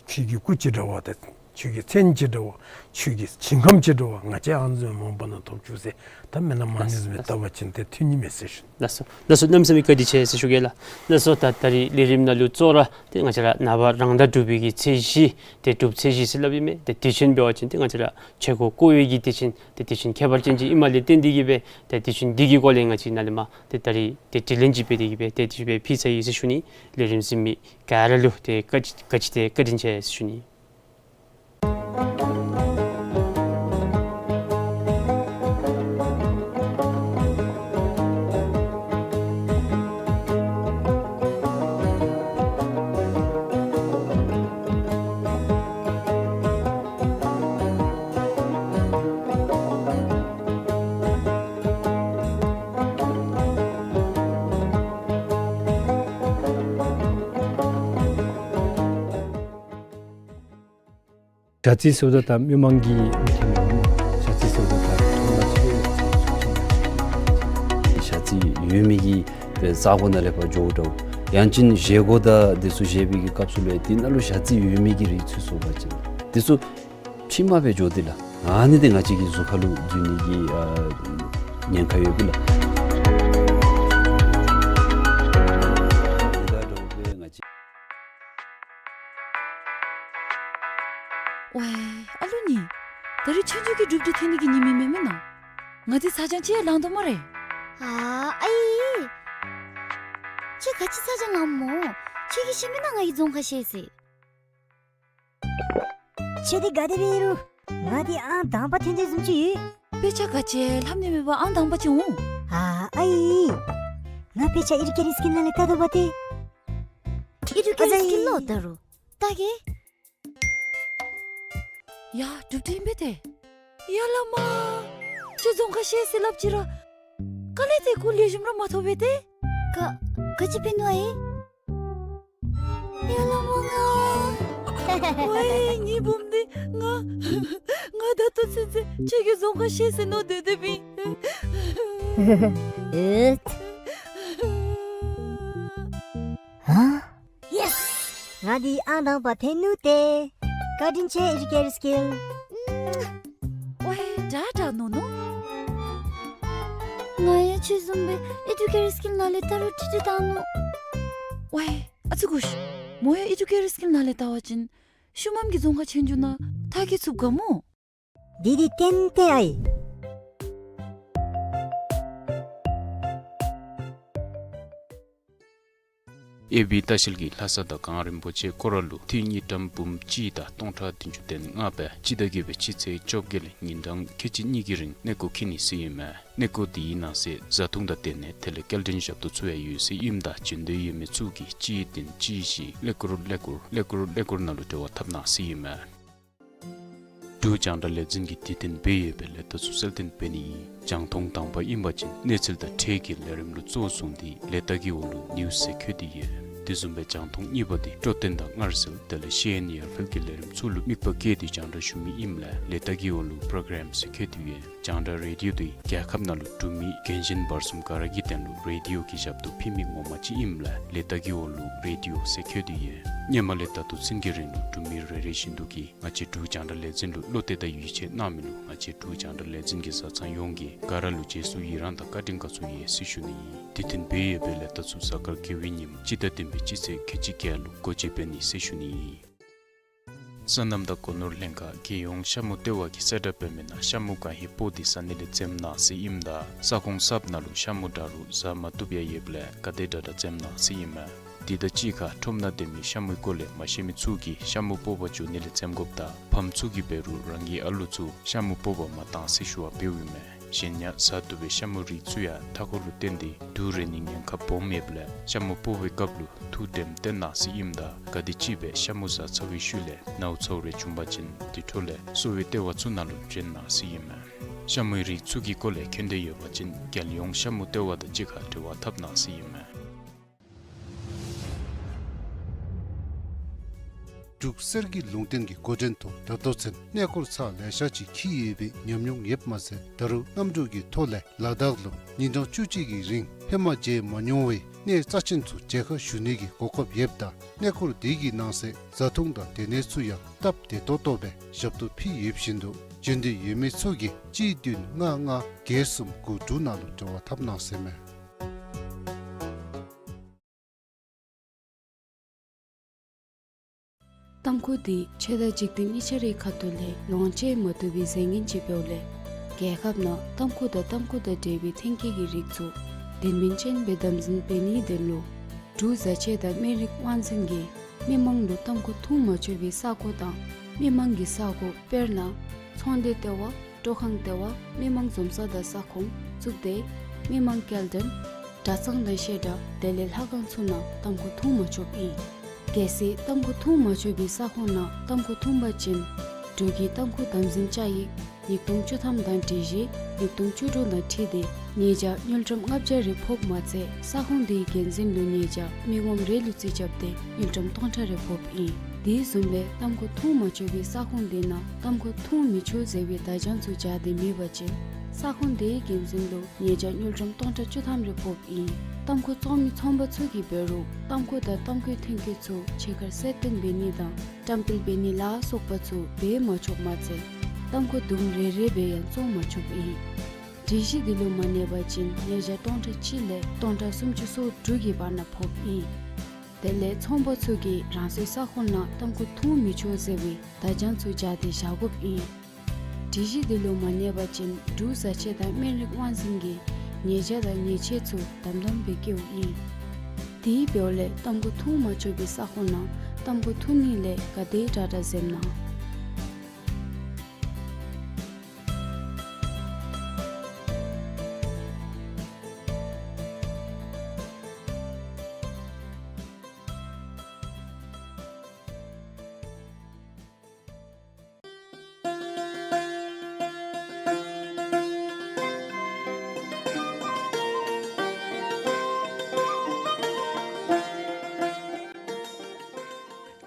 ཆོས་ཀྱི་སྐུ་ཅིག་འདྲ་བ་དང་ ཆོས་ཀྱི་མཚན་ཅིག་འདྲ་བོ་ཆོས་ཀྱི་ཞིང་ཁམས་ཅིག་འདྲ་བོ་ང་བཅས་ཨ་ནི་བཟུམ་མང་པོ་ནང་ཐོབ་བཅུག་ཟེར། ད་མེན་ན་མ་ཎི་བཟུམ་སྦེ་བཏབ་པ་ཅིན་ཏེ་ཐོན་ནི་མས་ཟེར་ཞུ། ལགས་སོ། ལགས་སོ། གནམ་མེད་ས་མེད་བཀའ་དྲིན་ཆེ་ཟེར་ཞུ་གེ་ལགས། ལགས་སོ། ད་ད་རིས་ལས་རིམ་ནང་ལུ་གཙོ་བོ་ར་ཏེ་ང་བཅས་ར་ནངས་པ་རང་ཟླ་དྲུག་པའི་གི་ཚེས་བཞི་ཏེ་དྲུག་ཚེས་བཞི་ཟེར་སླབ་ཨིན་མས། ཏེ་དུས་ཆེན་འབད་བ་ཅིན་ཏེ་ང་བཅས་ར་ཆོས་འཁོར་བསྐོར་བའི་གི་དུས་ཆེན་ཏེ་དུས་ཆེན་ཁྱད་པར་ཅན་ཅིག་ཨིནམ་ལས་བརྟེན་ཏེ་གིས་སྦེ་ཏེ་དུས་ཆེན་འདི་གི་སྐོར་ལས་ང་བཅས་ནཱ་ལས་མར་ཏེ་ད་རིས་ཏེ་དྲི་ལན་ཅིག་འབད་དེ་གིས་སྦེ་ཏེ་དེ་སྦེ་ཕུལ་ཚར་ཡི་ཟེར་ཞུ་ནི། ལས་རིམ་གཟིགས་མི་ག་ར་ལུ་ཏེ་བཀའ་དྲིན་བཀའ་དྲིན་ཆེ་ཟེར་ཞུ་ནི། ཞ་རྩི་ཟེརཝ་ད་ད་མི་མང་གིས་མི་མཁྱེན་པས་སྨོ། ཞ་རྩི་ཟེརཝ་ད་ད་མཐོང་ན་ཆེ་ཆེ་ཆེ། ཞ་རྩི་ཡོད་མི་གི་ཏེ་ས་གོ་ནང་ལས་ཕར་འགྱོཝ་འདྲཝ། ཡང་ཅིན་བཞེས་སྒོ་དང་དེ་ཚུ་བཞེས་པའི་གི་སྐབས་སུ་ལུ་ཡང་དེ་ནང་ལུ་ཞ་རྩི་ཡོད་མི་གི་རིགས་ཚུད་སོང་པ་ཅིན་དེ་ཚུ་ཕྱི་མ་སྦེ་འགྱོ་དེས་ལགས། ཨ་ནི་འདི་ང་བཅས་ཀྱི་གཟུགས་ཁར་ལུ་འཛུལ་ནི་གི་ཨ་ཉེན་ཁ་ཡོད་པས་ལགས། དེ་དང་འདྲཝ་སྦེ་ང་བཅས། ཝའི་ཨ་ལུ་ནི། ད་རིས་ཆོས་རྒྱུགས་ཀྱི་གྲུབ་འབྲས་ཐོན་ནི་གི་ཉིནམ་ཨིན་མས་མེན་ན། ང་འདི་ཚ་གྱང་ཅིག་ཡང་ལང་དོ་སྨ་རེ། ཨ་ཨའི། ཁྱོད་ག་ཅི་ཚ་གྱང་ལངམ་སྨོ། ཁྱོད་ཀྱིས་ཤེས་མེན་ན་ང་གིས་རྫོང་ཁ་ཤེས་ཟེར། ཁྱོད་འདི་ག་དེ་སྦེ་ཨིན་རུང་ང་འདི་ཨང་དང་པ་ཐོན་དོ་བཟུམ་ཅིག་ཡོད། དཔེ་ཆ་ག་ཅི་ལྷབ་ནི་མེད་པར་ཨང་དང་པ་ཅིག་འོང་། ཨ་ཨའི། ང་དཔེ་ཆ་ཨེ་ཌུ་ཀེཊ་སི་ཀིལ་ནང་ལས་བལྟ་དོ་བ་ཏེ། ཨེ་ཌུ་ཀེཊ་སི་ཀིལ་ལུ་བལྟ་རུང་བལྟ་གེ། ཡ་གྲུབ་འབྲས་ཨིན་པས་ཏེ། ཡ་བླ་མ། ཁྱོད་རྫོང་ཁ་ཤེས་ཟེར་སླབ་ཅི་ར། ག་ལས་ཏེ་ཁོ་ལེགས་ཤོམ་ར་མ་ཐོབ་པས་ཏེ། ག་ག་ཅི་འབད་ནུག་ཨའི། ཡ་བླ་མ་ང་། ཝའི་ངེའི་བུམོ་འདི་ང་ང་ད་ལྟོ་ཚུན་ཚོད་ཁྱོད་ཀྱིས་རྫོང་ཁ་ཤེས་ཟེར་མནོ་སྡོད་སྡོདཔ་ཨིན། ཨེ། ཧ། ཡེས། ང་འདི་ཨང་དང་པ་ཐོན་ནུག་ཏེ། བཀའ་དྲིན་ཆེ་ཨེ་ཌུ་ཀེཊ་སི་ཀིལ། ཝའི་དྲག་དྲག་མནོ་མནོ། ང་ཡང་ཁྱོད་བཟུམ་སྦེ་ཨེ་ཌུ་ཀེཊ་སི་ཀིལ་ནང་ལས་བལྟ་རུང་ཁྲིག་ཁྲི་བཏང་ནུག། ཝའི་ཨ་ཙི་གོ་ཤིག། མོ་ཡང་ཨེ་ཌུ་ཀེཊ་སི་ཀིལ་ནང་ལས་བལྟ་བ་ཅིན་ཤུལ་མམ་གྱི་རྫོང་ཁ་ཆོས་རྒྱུགས་ནང་མཐར་འཁྱོལ་ཚུགསཔ་ག་སྨོ། འདི་འདི་ཏན་ཏན་ཨའི། ཨེ་བི་ལྟ་བཤལ་གྱིས་ལྷ་ས་དང་གངས་རིན་པོ་ཆེ་སྐོར་ར་ལུ་འཐུས་དངུལ་ཀྲམ་འབུམ་གཅིག་དང་སྟོང་ཕྲག་བདུན་ཅུ་དོན་ལྔ་སྦེ་སྤྱི་ཟླ་བརྒྱད་པའི་སྤྱི་ཚེས་བཅོ་བརྒྱད་ལས་ཉིན་གྲངས་ཁལ་གཅིག་གཉིས་ཀྱི་རིང་གནས་སྐོར་འཁྱིད་ནི་ཟེར་ཨིན་མས། གནས་སྐོར་འདི་གི་ནང་གསེས་བཟའ་འཐུང་དང་དེ་ལས་དེ་ལས་སྐྱེལ་འདྲེན་ཞབས་ཏོག་ཚུ་ཡང་ཡོད་ཟེར་ཨིནམ་ད་བྱོན་འདོད་ཡོད་མི་ཚུ་གིས་གཅིག་བདུན་གཅིག་བཞི་ཀླད་ཀོར་ཀླད་ཀོར་ཀླད་ཀོར་ཀླད་ཀོར་ནང་ལུ་འབྲེལ་བ་འཐབ་གནང་ཟེར་ཨིན་མས། འབྲུག་རྒྱང་བསྒྲགས་ལས་འཛིན་གྱིས་དུས་མཐུན་འབད་ཡོད་པའི་ལས་རྟགས་ཚུ་གསལ་སྟོན་འབད་ནི་ཨིན། རྒྱང་མཐོང་དང་པ་ཨིན་པ་ཅིན་གནས་ཚུལ་དང་འཕྲལ་གྱི་ལས་རིམ་ལུ་གཙོ་བཟུང་སྟེ་ལས་རྟགས་ཀྱི་འོག་ལུ་ནིའུསི་ཟེར་བཀོད་དེ་ཡོད། དེ་བཟུམ་སྦེ་རྒྱང་མཐོང་གཉིས་པ་འདི་སྤྲོ་སྟོན་དང་སྔར་སྲོལ་དེ་ལས་ཤེས་ཡོན་ཡར་འཕེལ་གྱི་ལས་རིམ་ཚུ་ལུ་དམིགས་པ་བསྐྱེད་དེ་རྒྱང་བསྒྲགས་ཞུ་མི་ཨིནམ་ལས་ལས་རྟགས་ཀྱི་འོག་ལུ་པྲོ་གརམ་ཟེར་བཀོད་དེ་ཡོད། རྒྱང་བསྒྲགས་རེ་ཌིའོ་འདི་རྒྱལ་ཁབ་ནང་ལུ་འབྲུག་མི་རྒན་གཞོན་བར་གསུམ་ག་ར་གི་དོན་ལུ་རེ་ཌིའོ་གི་ཞབས་ཏོག་ཕུལ་མི་ངོ་མ་ཅིག་ཨིནམ་ལས་ལས་རྟགས་ཀྱི་འོག་ལུ་རེ་ཌིའོ་ཟེར་བཀོད་དེ་ཡོད། སྔོན་མ་ལས་ད་ལྟོ་ཚུན་གྱི་རིང་ལུ་འབྲུག་མི་རེ་རེ་བཞིན་དུ་གིས་ང་བཅས་འབྲུག་རྒྱང་བསྒྲགས་ལས་འཛིན་ལུ་བློ་གཏད་དང་ཡིད་ཆེས་གནང་མི་ལུ་ང་བཅས་འབྲུག་རྒྱང་བསྒྲགས་ལས་འཛིན་གྱི་བཟའ་ཚང་ཡོངས་ཀྱིས་ག་ར་ལུ་རྗེས་སུ་ཡི་རང་དང་བཀའ་དྲིན་དགའ་ཚོར་ཡོད་ཟེར་ཞུ་ནི་ཨིན། དུས་མཐུན་འབད་ཡོད་པའི་ལས་རྟགས་ཚུ་གཟའ་སྐར་དགེ་བའི་ཉིནམ་སྤྱི་ཟླ་བདུན་པའི་སྤྱི་ཚེས་ཁལ་གཅིག་བརྒྱད་ལུ་སྒོ་འབྱེད་འབད་ནི་ཟེར་ཞུ་ནི་ཨིན། སོ་ནམ་དང་སྒོ་ནོར་ལྷན་ཁག་རྒྱལ་ཡོངས་ཤ་མུ་ལྟེ་བ་གིས་གསལ་བསྒྲགས་འབད་མི་ནང་ཤ་མུ་ག་ཧེ་སྤོ་སྟེ་ཟ་ནི་ལས་འཛེམ་གནང་ཟེར་ཨིནམ་ད་ས་ཁོངས་གསརཔ་ནང་ལུ་ཤ་མུ་འདྲ་རུང་ཟ་མ་བཏུབ་ཡང་ཡོདཔ་ལས་ག་དེ་དྲག་དྲག་འཛེམ་གནང་ཟེར་ཨིན་མས། དེ་དང་གཅིག་ཁར་ཁྲོམ་ནང་སྡོད་མི་ཤ་མུའི་སྐོར་ལས་མ་ཤེས་མི་ཚུ་གིས་ཤ་མུ་སྤོ་བར་འགྱོ་ནི་ལས་འཛེམ་དགོཔ་དང་ཕམ་ཚུ་གིས་འབད་རུང་རང་གི་ཨ་ལུ་ཚུ་ཤ་མུ་སྤོ་བར་མ་གཏང་ཟེར་ཞུ་བ་འབདཝ་ཨིན་མས། གཞན་ཡང་ཟ་བཏུབ་པའི་ཤ་མུའི་རིགས་ཚུ་ཡང་མཐའ་འཁོར་ལུ་བརྟེན་ཏེ་དུག་རེག་ནིའི་ཉེན་ཁ་སྦོམ་ཡོདཔ་ལས་ཤ་མུ་སྤོ་བའི་སྐབས་ལུ་ཐུགས་དྲནམ་བཏོན་གནང་ཟེར་ཨིནམ་ད་ག་དེམ་ཅིག་སྦེ་ཤ་མུ་ཟ་ཚར་བའི་ཤུལ་ལས་ནཝ་ཚཝ་རེ་བྱུང་པ་ཅིན་དེ་འཕྲོ་ལས་གསོ་བའི་ལྟེ་བ་ཚུ་ནང་ལུ་བྱོན་གནང་ཟེར་ཨིན་མས། ཤ་མུའི་རིགས་ཚུ་གི་སྐོར་ལས་མཁྱེན་འདོད་ཡོད་པ་ཅིན་རྒྱལ་ཡོངས་ཤ་མུ་ལྟེ་བ་དང་གཅིག་ཁར་འབྲེལ་བ་འཐབ་གནང་ཟེར་ཨིན་མས། འབྲུག་གསེར་གྱི་ལུང་བསྟན་གྱི་འགོ་འདྲེན་ཐོག་ད་ལྟོ་ཚུན་གནས་སྐོར་ཚར་ལེ་ཤ་ཅིག་འཁྱིད་ཡོད་པའི་ཉམས་མྱོང་ཡོདཔ་མ་ཚད་ད་རུང་གནམ་གྲུ་གི་ཐོག་ལས་ལ་དྭགས་ལུ་ཉིན་གྲངས་བཅུ་གཅིག་གི་རིང་ཧེ་མ་མཇལ་མ་མྱོང་བའི་གནས་རྩ་ཆེན་ཚུ་མཇལ་ཁ་ཞུ་ནི་གི་གོ་སྐབས་ཡོདཔ་ད་གནས་སྐོར་དེ་གི་ནང་གསེས་བཟའ་འཐུང་དང་སྡོད་གནས་ཚུ་ཡང་སྟབས་བདེ་ཏོག་ཏོ་སྦེ་ཞབས་ཏོག་ཕུལ་ཡོདཔ་བཞིན་དུ་འབྱོན་འདོད་ཡོད་མི་ཚུ་གིས་གཅིག་བདུན་ལྔ་ལྔ་བརྒྱད་གསུམ་དགུ་དྲུག་ནང་ལུ་འབྲེལ་བ་འཐབ་གནང་ཟེར་མས། ཏམ་ཁུ་འདི་ཆོས་དང་འཇིག་རྟེན་གཉིས་ཆ་རའི་ཁ་ཐུག་ལས་ལོངས་སྤྱོད་མ་བཏུབ་པའི་རྫས་ངན་ཅིག་འབདཝ་ལས་རྒྱལ་ཁབ་ནང་ཏམ་ཁུ་དང་ཏམ་ཁུ་དང་འབྲེལ་བའི་ཐོན་སྐྱེད་ཀྱི་རིགས་ཚུ་དོན་སྨིན་ཅན་སྦེ་དམ་འཛིན་འབད་ནིའི་དོན་ལུ་འབྲུག་བཟའ་ཆས་དང་སྨན་རིགས་དབང་འཛིན་གྱིས་མི་མང་ལུ་ཏམ་ཁུ་འཐུང་མ་ཆོག་པའི་ས་གོ་དང་མི་མང་གི་ས་གོ་དཔེར་ན་ཚོང་སྡེ་ལྟེ་བ་སྤྲོ་ཁང་ལྟེ་བ་མི་མང་འཛོམས་ས་དང་ས་ཁོངས་གཙུག་སྡེ་མི་མང་སྐྱེལ་འདྲེན་གྲྭ་ཚང་དང་བཤད་གྲྭ་དེ་ལས་ལྷ་ཁང་ཚུ་ནང་ཏམ་ཁུ་འཐུང་མ་ཆོགཔ་ཨིན། གལ་སྲིད་ཏམ་ཁུ་འཐུང་མ་ཆོག་པའི་ས་ཁོངས་ནང་ཏམ་ཁུ་འཐུང་པ་ཅིན་འབྲུག་གི་ཏམ་ཁུ་དམ་འཛིན་བཅའ་ཡིག་ཉིས་སྟོང་བཅུ་ཐམ་དང་སྒྲིག་གཞི་ཉིས་སྟོང་བཅུ་དྲུག་དང་འཁྲིལ་ཏེ་ཉེས་བྱ་དངུལ་ཀྲམ་ལྔ་བརྒྱ་རེ་ཕོགཔ་མ་ཚད་ས་ཁོངས་དེའི་འགན་འཛིན་ལུ་ཉེས་བྱ་མི་ངོམ་རེ་ལུ་རྩིས་རྐྱབ་སྟེ་དངུལ་ཀྲམ་སྟོང་ཕྲག་རེ་ཕོགཔ་ཨིན། དེ་བཟུམ་སྦེ་ཏམ་ཁུ་འཐུང་མ་ཆོག་པའི་ས་ཁོངས་དེ་ནང་ཏམ་ཁུ་འཐུང་མི་ཆོག་ཟེར་བའི་བརྡ་བྱང་ཚུ་སྦྱར་ཏེ་མེད་པ་ཅིན་ས་ཁོངས་དེའི་འགན་འཛིན་ལུ་ཉེས་བྱ་དངུལ་ཀྲམ་སྟོང་ཕྲག་བཅུ་ཐམ་རེ་ཕོགཔ་ཨིན། ཏམ་ཁུ་བཙོང་མི་ཚོང་པ་ཚུ་གིས་འབད་རུང་ཏམ་ཁུ་དང་ཏམ་ཁུའི་ཐོན་སྐྱེད་ཚུ་ཕྱི་ཁར་གསལ་སྟོན་འབད་ནི་དང་བཀྲམ་སྤེལ་འབད་ནི་ལ་སོགས་པ་ཚུ་འབད་མ་ཆོགཔ་མ་ཚད་ཏམ་ཁུ་དུམ་རེ་རེ་སྦེ་ཡང་བཙོང་མ་ཆོགཔ་ཨིན། སྒྲིག་གཞི་འདི་ལུ་མ་གནས་པ་ཅིན་ཉེས་བྱ་སྟོང་ཕྲག་གཅིག་ལས་སྟོང་ཕྲག་སུམ་ཅུ་སོ་དྲུག་གི་བར་ན་ཕོགཔ་ཨིན། དེ་ལས་ཚོང་པ་ཚུ་གིས་རང་སོའི་ས་ཁོངས་ནང་ཏམ་ཁུ་འཐུང་མི་ཆོག་ཟེར་བའི་བརྡ་བྱང་ཚུ་སྦྱར་ཏེ་བཞག་དགོཔ་ཨིན། སྒྲིག་གཞི་འདི་ལུ་མ་གནས་པ་ཅིན་འབྲུག་བཟའ་ཆས་དང་སྨན་རིགས་དབང་འཛིན་གྱིས་ཉེས་བྱ་དང་ཉེས་ཆད་ཚུ་དམ་དམ་སྦེ་བཀལཝ་ཨིན། དེ་འབདཝ་ལས་ཏམ་ཁུ་འཐུང་མ་ཆོག་པའི་ས་ཁོངས་ནང་ཏམ་ཁུ་འཐུང་ནི་ལས་ག་དེ་དྲག་དྲག་འཛེམ་གནང་།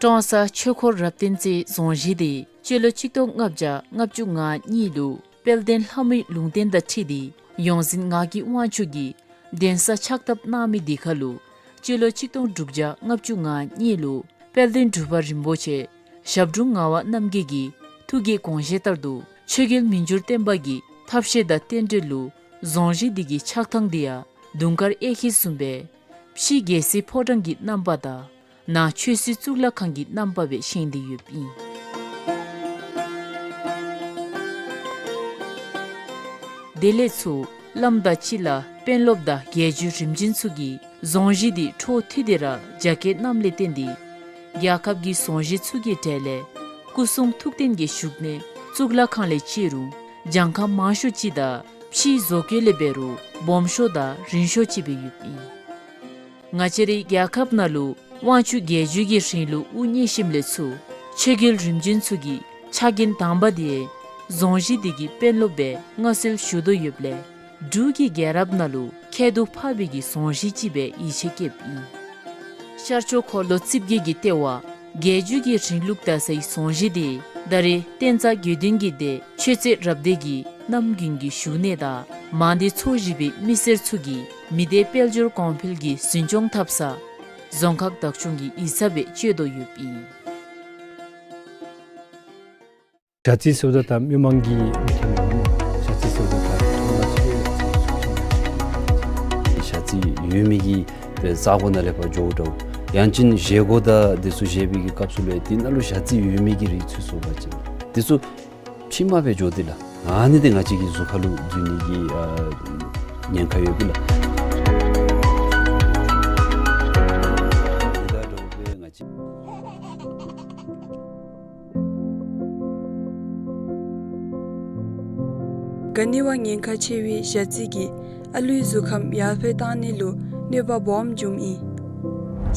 ཀྲོང་གསར་ཆོས་འཁོར་རབ་བརྟན་རྩེའི་རྫོང་གཞིས་དེ་སྤྱི་ལོ་ཆིག་སྟོང་ལྔ་བརྒྱ་ལྔ་བཅུ་ང་གཉིས་ལུ་དཔལ་ལྡན་ལྷ་མོའི་ལུང་བསྟན་དང་འཁྲིལ་ཏེ་ཡོངས་འཛིན་ངག་གི་དབང་ཕྱུག་གིས་གདན་ས་ཕྱག་བཏབ་གནང་མི་དེ་ཁར་ལུ་སྤྱི་ལོ་ཆིག་སྟོང་དྲུག་བརྒྱ་ལྔ་བཅུ་ང་གཉིས་ལུ་དཔལ་ལྡན་འབྲུག་པ་རིན་པོ་ཆེ་ཞབས་དྲུང་ངག་དབང་རྣམ་རྒྱལ་གྱི་ཐུགས་ཀྱི་དགོངས་བཞེད་ལྟར་དུ་ཆོས་རྒྱལ་མི་འགྱུར་བརྟན་པ་གི་ཐབས་ཤེས་དང་རྟེན་འབྲེལ་ལུ་རྫོང་གཞིས་འདི་གི་ཆགས་ཐངས་འདི་ཡང་དུང་དཀར་གཡས་འཁྱིལ་བཟུམ་སྦེ་ཕྱི་རྒྱལ་སྲིད་ཕོ་བྲང་གི་རྣམ་པ་དང་ནང་ཆོས་སྲིད་གཙུག་ལག་ཁང་གི་རྣམ་པ་སྦེ་བཞེངས་ཏེ་ཡོདཔ་ཨིན། དེ་ལས་ཚུར་བླམ་དང་སྤྱི་བླ་དཔོན་སློབ་དང་རྒྱལ་བརྒྱུད་རིམ་བྱོན་ཚུ་གིས་རྫོང་གཞིས་འདི་འཕྲོ་མཐུད་དེ་ར་རྒྱ་སྐྱེད་གནངམ་ལས་བརྟེན་ཏེ་རྒྱལ་ཁབ་ཀྱི་རྫོང་གཞིས་ཚུ་གི་གྲས་ལས་སྐུ་གསུང་ཐུགས་རྟེན་གྱི་བཞུགས་གནས་གཙུག་ལག་ཁང་ལས་བཅད་རུང་གྱངས་ཁ་མང་ཤོས་ཅིག་དང་ཕྱིའི་བཟོ་བཀོད་ལས་འབད་རུང་སྦོམ་ཤོས་དང་རིང་ཤོས་ཅིག་སྦེ་ཡོདཔ་ཨིན། ང་བཅས་རའི་རྒྱལ་ཁབ་ནང་ལུ་དབང་ཕྱུག་རྒྱལ་བརྒྱུད་ཀྱི་རིང་ལུགས་དབུ་བརྙེས་ཞིནམ་ལས་ཚུར་ཆོས་རྒྱལ་རིམ་བྱོན་ཚུ་གི་ཕྱག་འགན་དང་པ་དེ་རྫོང་གཞིས་འདི་གི་དཔོན་སློབ་སྦེ་མངའ་གསོལ་ཞུ་དོ་ཡོདཔ་ལས་འབྲུག་གི་རྒྱལ་རབས་ནང་ལུ་ཁྱད་དུ་འཕགས་པའི་གི་རྫོང་གཞིས་ཅིག་སྦེ་ཡིད་ཆེས་བསྐྱེདཔ་ཨིན། ཤར་ཕྱོགས་འཁོར་ལོ་རྩིབས་བརྒྱད་ཀྱི་ལྟེ་བ་རྒྱལ་བརྒྱུད་ཀྱི་རིང་ལུགས་དར་སའི་རྫོང་གཞིས་དེ་ད་རེས་བསྟན་རྩ་དགེ་འདུན་གྱི་སྡེ་ཆོས་རྩེ་རབ་སྡེ་གི་རྣམ་རྒྱུན་གྱི་བཞུགས་གནས་དང་མང་སྡེ་ཚོ་བཞི་པའི་མི་སེར་ཚུ་གིས་མི་སྡེ་དཔལ་འབྱོར་གོང་འཕེལ་གྱི་འཛིན་སྐྱོང་འཐབ་ས་རྫོང་ཁག་བདག་སྐྱོང་གི་ཡིག་ཚང་སྦེ་སྤྱོད་དོ་ཡོདཔ་ཨིན། ཞ་རྩི་ཟེརཝ་ད་ད་མི་མང་གིས་མི་མཁྱེན་ནི་མས། ཞ་རྩི་ཟེརཝ་ད་ད་ཐོག་མ་ཅིག་ཞ་རྩི་ཡོད་མི་གི་ས་གོ་ནང་ལས་ཕར་འགྱོཝ་འདྲཝ། ཡང་ཅིན་བཞེས་སྒོ་དང་དེ་ཚུ་བཞེས་པའི་གི་སྐབས་སུ་ལས་དེ་ནང་ལུ་ཞ་རྩི་ཡོད་མི་གི་རིགས་ཚུ་སོང་པ་ཅིན་དེ་ཚུ་ཕྱི་མ་སྦེ་འགྱོ་སྟེ་ལགས། ཨ་ནི་འདི་ང་བཅས་ཀྱི་གཟུགས་ཁར་ལུ་འཛུལ་ནི་གི་ཨ་ཉེན་ཁ་ཡོད་པས་ལགས། དེ་དང་འདྲཝ་སྦེ་ང་བཅས་ག་ནི་བ་ཉེན་ཁ་ཆེ་བའི་ཞ་རྩི་གིས་ཨ་ལུའི་གཟུགས་ཁམས་ཡར་འཕེལ་གཏང་ནི་ལུ་གནོད་པ་སྦོམ་འབྱུངམ་ཨིན།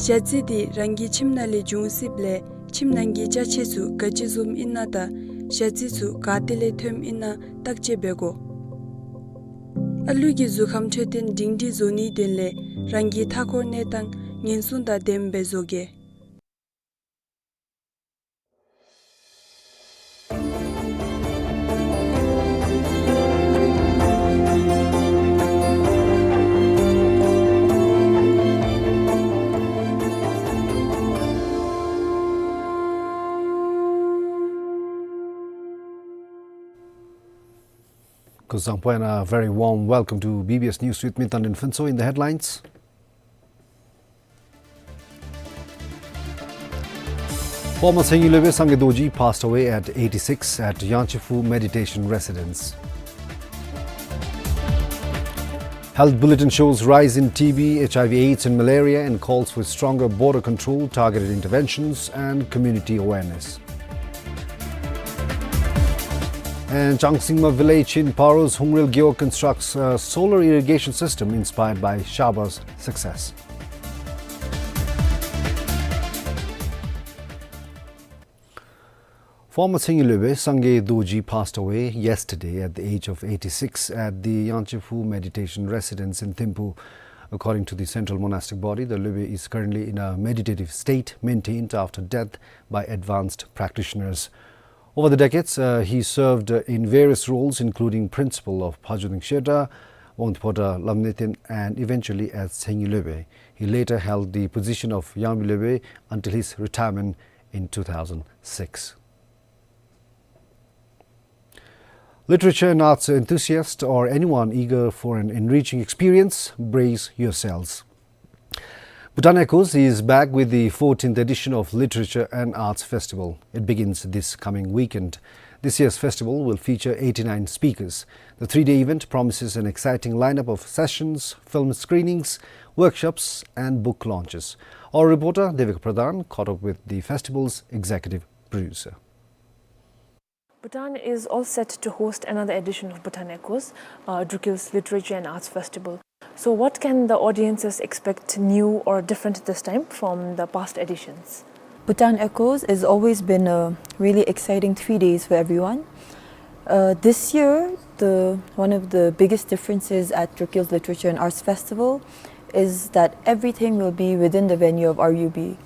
ཞ་རྩི་འདི་རང་གི་ཁྱིམ་ནང་ལས་འབྱུང་སྲིདཔ་ལས་ཁྱིམ་ནང་གི་ཅ་ཆས་ཚུ་ག་ཅི་བཟུམ་ཨིན་ན་དང་ཞ་རྩི་ཚུ་ག་ཏེ་ལས་ཐོནམ་ཨིན་ན་བརྟག་དཔྱད་འབད་དགོ། ཨ་ལུ་གི་གཟུགས་ཁམས་འཕྲོད་བསྟེན་སྒྲིང་སྒྲིང་བཟོ་ནིའི་དོན་ལས་རང་གི་མཐའ་འཁོར་གནས་སྟངས་ཉེན་སྲུང་དང་ལྡནམ་སྦེ་བཟོ་གེ། Kuzuzangpo and a very warm welcome to B B S News with me, Tandin Phuntsho. In the headlines, former Tshengye Lwebe Sangay Dorji passed away at eighty-six at Yangtsefu Meditation Residence. Health bulletin shows rise in T B, H I V, AIDS and malaria and calls for stronger border control, targeted interventions and community awareness. And Changsingma village in Paro's Hungrel Gewog constructs a solar irrigation system inspired by Shaba's success. Former Tshengye Lwebe Sangay Dorji passed away yesterday at the age of eighty-six at the Yangtsefu Meditation Residence in Thimphu. According to the Central Monastic Body, the Lwebe is currently in a meditative state maintained after death by advanced practitioners. Over the decades, uh, he served, uh, in various roles, including principal of Phadruding Shedra, Wangdue Phota Lamneten, and eventually as Tshengye Lwebe. He later held the position of Yangmi Lwebe until his retirement in two thousand six. Literature and arts enthusiast or anyone eager for an enriching experience, brace yourselves. Bhutan Echoes is back with the fourteenth edition of Literature and Arts Festival. It begins this coming weekend. This year's festival will feature eighty-nine speakers. The three-day event promises an exciting lineup of sessions, film screenings, workshops, and book launches. Our reporter Devika Pradhan caught up with the festival's executive producer. Bhutan is all set to host another edition of Bhutan Echoes, uh, Drukgyal's Literature and Arts Festival. So what can the audiences expect new or different this time from the past editions? Bhutan Echoes has always been a really exciting three days for everyone. Uh, this year, the, one of the biggest differences at Drukgyal's Literature and Arts Festival is that everything will be within the venue of R U B.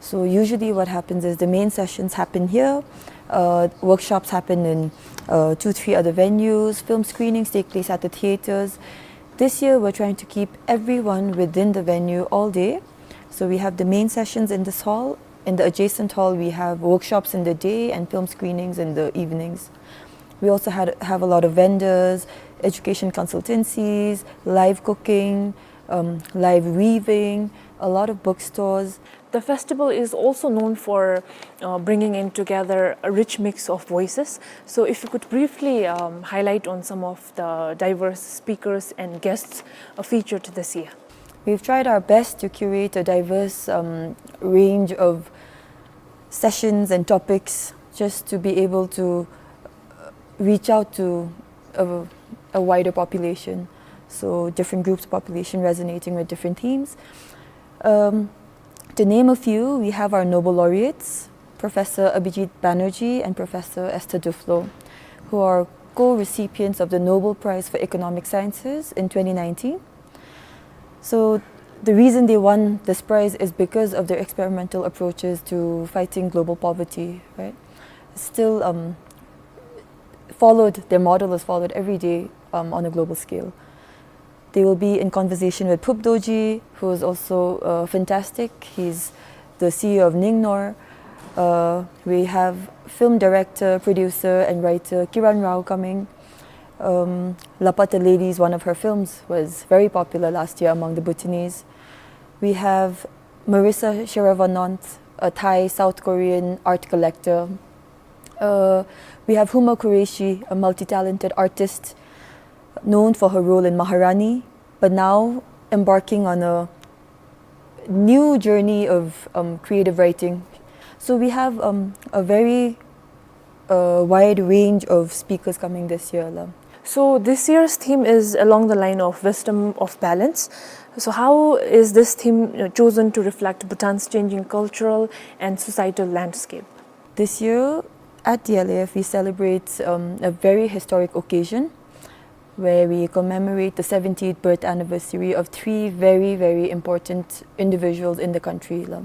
So usually what happens is the main sessions happen here, uh, workshops happen in, uh, two, three other venues, film screenings take place at the theaters. This year we're trying to keep everyone within the venue all day. So we have the main sessions in this hall. In the adjacent hall, we have workshops in the day and film screenings in the evenings. We also had, have a lot of vendors, education consultancies, live cooking, um, live weaving, a lot of bookstores. The festival is also known for, uh, bringing in together a rich mix of voices. So if you could briefly, um, highlight on some of the diverse speakers and guests, uh, featured this year. We've tried our best to curate a diverse, um, range of sessions and topics just to be able to, uh, reach out to a, a wider population. So different groups of population resonating with different themes. Um, to name a few, we have our Nobel laureates, Professor Abhijit Banerjee and Professor Esther Duflo, who are co-recipients of the Nobel Prize for Economic Sciences in twenty nineteen. So the reason they won this prize is because of their experimental approaches to fighting global poverty, right? Still, um, followed, their model is followed every day, um, on a global scale. They will be in conversation with Phup Dorji, who is also, uh, fantastic. He's the C E O of Ningnor. Uh, we have film director, producer, and writer Kiran Rao coming. Um, Lapata Ladies, one of her films, was very popular last year among the Bhutanese. We have Marisa Shiravanant, a Thai South Korean art collector. Uh, we have Huma Qureshi, a multi-talented artist known for her role in Maharani, but now embarking on a new journey of, um, creative writing. So we have, um, a very, uh, wide range of speakers coming this year la. So this year's theme is along the line of wisdom of balance. So how is this theme, uh, chosen to reflect Bhutan's changing cultural and societal landscape? This year at D L A F, we celebrate, um, a very historic occasion where we commemorate the seventieth birth anniversary of three very, very important individuals in the country la.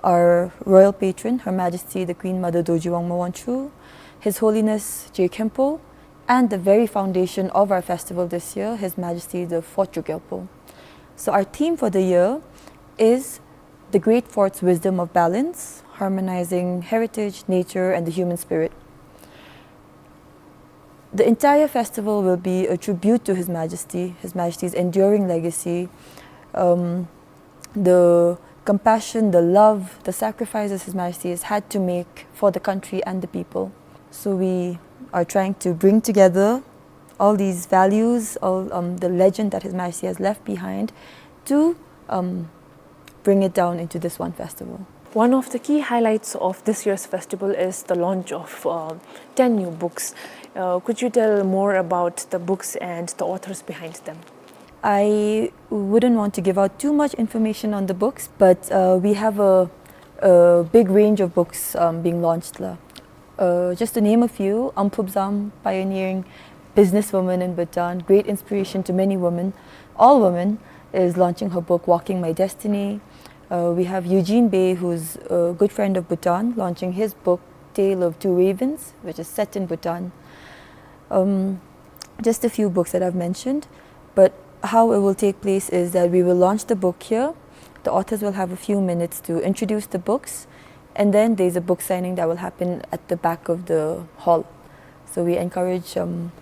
Our royal patron, Her Majesty the Queen Mother Dorji Wangmo Wangchuh, His Holiness Je Khenpo, and the very foundation of our festival this year, His Majesty the Fourth Druk Gyalpo. So our theme for the year is the Great Fourth's wisdom of balance, harmonizing heritage, nature, and the human spirit. The entire festival will be a tribute to His Majesty, His Majesty's enduring legacy, um, the compassion, the love, the sacrifices His Majesty has had to make for the country and the people. So we are trying to bring together all these values, all, um, the legend that His Majesty has left behind to, um, bring it down into this one festival. One of the key highlights of this year's festival is the launch of, uh, ten new books. Uh, could you tell more about the books and the authors behind them? I wouldn't want to give out too much information on the books, but, uh, we have a, a big range of books, um, being launched la. Uh, just to name a few, Aung Phubzam, pioneering businesswoman in Bhutan, great inspiration to many women, all women, is launching her book, Walking My Destiny. Uh, we have Eugene Bey, who's a good friend of Bhutan, launching his book, Tale of Two Ravens, which is set in Bhutan. Um, just a few books that I've mentioned, but how it will take place is that we will launch the book here. The authors will have a few minutes to introduce the books, and then there's a book signing that will happen at the back of the hall. So we encourage, um,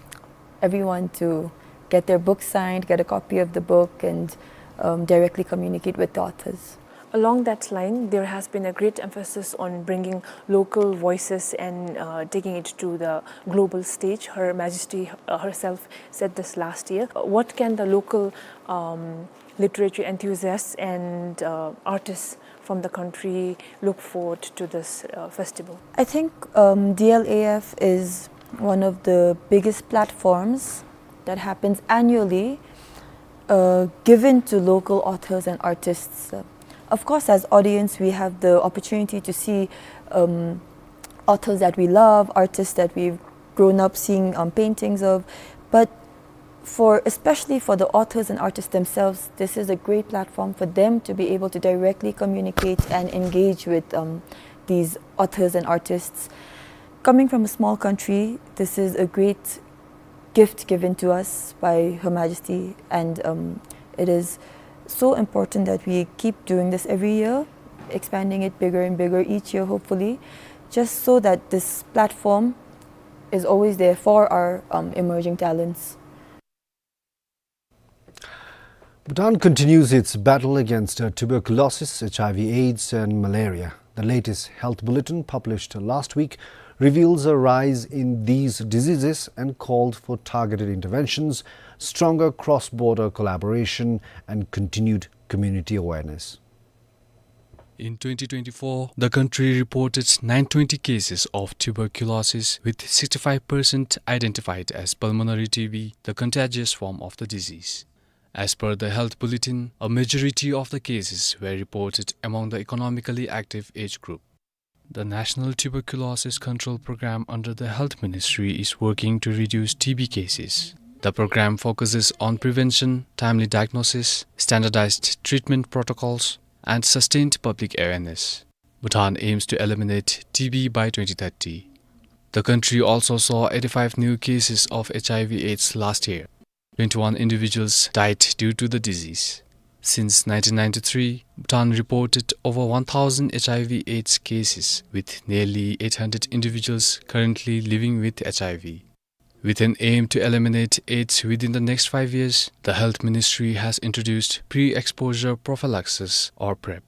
everyone to get their book signed, get a copy of the book, and, um, directly communicate with the authors. Along that line, there has been a great emphasis on bringing local voices and, uh, taking it to the global stage. Her Majesty, uh, herself said this last year. Uh, what can the local, um, literature enthusiasts and, uh, artists from the country look forward to this, uh, festival? I think, um, D L A F is one of the biggest platforms that happens annually, uh, given to local authors and artists. Of course, as audience, we have the opportunity to see, um, authors that we love, artists that we've grown up seeing, um, paintings of. But for, especially for the authors and artists themselves, this is a great platform for them to be able to directly communicate and engage with, um, these authors and artists. Coming from a small country, this is a great gift given to us by Her Majesty, and, um, it is so important that we keep doing this every year, expanding it bigger and bigger each year, hopefully, just so that this platform is always there for our, um, emerging talents. Bhutan continues its battle against, uh, tuberculosis, H I V AIDS, and malaria. The latest health bulletin, published last week, reveals a rise in these diseases and called for targeted interventions, stronger cross-border collaboration, and continued community awareness. In twenty twenty-four, the country reported nine twenty cases of tuberculosis, with sixty-five percent identified as pulmonary T B, the contagious form of the disease. As per the health bulletin, a majority of the cases were reported among the economically active age group. The National Tuberculosis Control Program under the Health Ministry is working to reduce T B cases. The program focuses on prevention, timely diagnosis, standardized treatment protocols, and sustained public awareness. Bhutan aims to eliminate T B by twenty thirty. The country also saw eighty-five new cases of H I V AIDS last year. Twenty-one individuals died due to the disease. Since nineteen ninety-three, Bhutan reported over one thousand H I V AIDS cases, with nearly eight hundred individuals currently living with H I V. With an aim to eliminate AIDS within the next five years, the Health Ministry has introduced pre-exposure prophylaxis, or PrEP.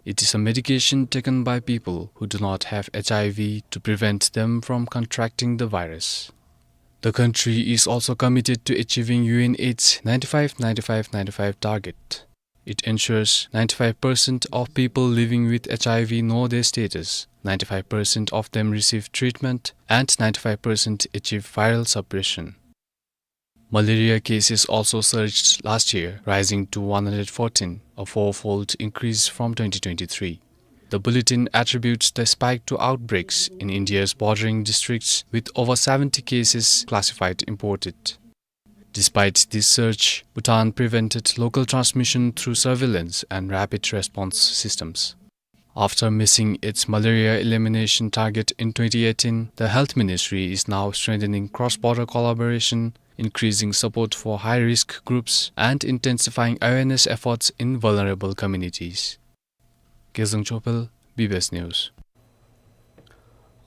It is a medication taken by people who do not have H I V to prevent them from contracting the virus. The country is also committed to achieving U N AIDS ninety-five ninety-five ninety-five target. It ensures ninety-five percent of people living with H I V know their status, ninety-five percent of them receive treatment, and ninety-five percent achieve viral suppression. Malaria cases also surged last year, rising to one hundred fourteen, a four-fold increase from twenty twenty-three. The bulletin attributes the spike to outbreaks in India's bordering districts, with over seventy cases classified imported. Despite this surge, Bhutan prevented local transmission through surveillance and rapid response systems. After missing its malaria elimination target in twenty eighteen, the Health Ministry is now strengthening cross-border collaboration, increasing support for high-risk groups, and intensifying awareness efforts in vulnerable communities. Gezang Chopel, B B S News.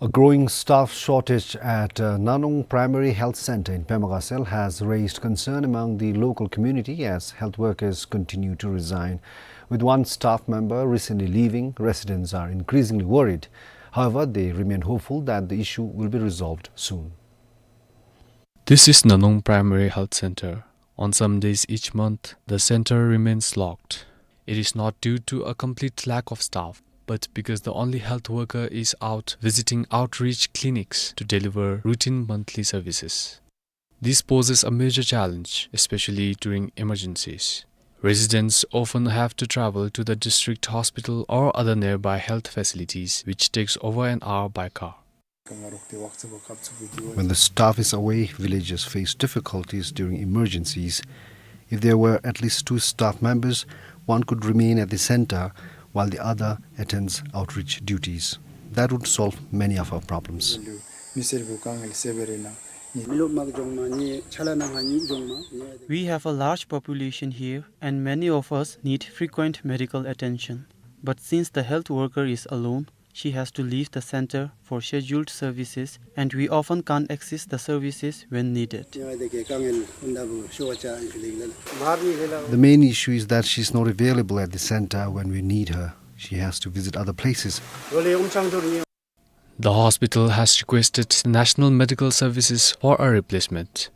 A growing staff shortage at, uh, Nanong Primary Health Center in Pemagasal has raised concern among the local community as health workers continue to resign. With one staff member recently leaving, residents are increasingly worried. However, they remain hopeful that the issue will be resolved soon. This is Nanong Primary Health Center. On some days each month, the center remains locked. It is not due to a complete lack of staff, but because the only health worker is out visiting outreach clinics to deliver routine monthly services. This poses a major challenge, especially during emergencies. Residents often have to travel to the district hospital or other nearby health facilities, which takes over an hour by car. When the staff is away, villagers face difficulties during emergencies. If there were at least two staff members, one could remain at the center while the other attends outreach duties. That would solve many of our problems. We have a large population here, and many of us need frequent medical attention. But since the health worker is alone, she has to leave the center for scheduled services, and we often can't access the services when needed. The main issue is that she's not available at the center when we need her. She has to visit other places. The hospital has requested National Medical Services for a replacement.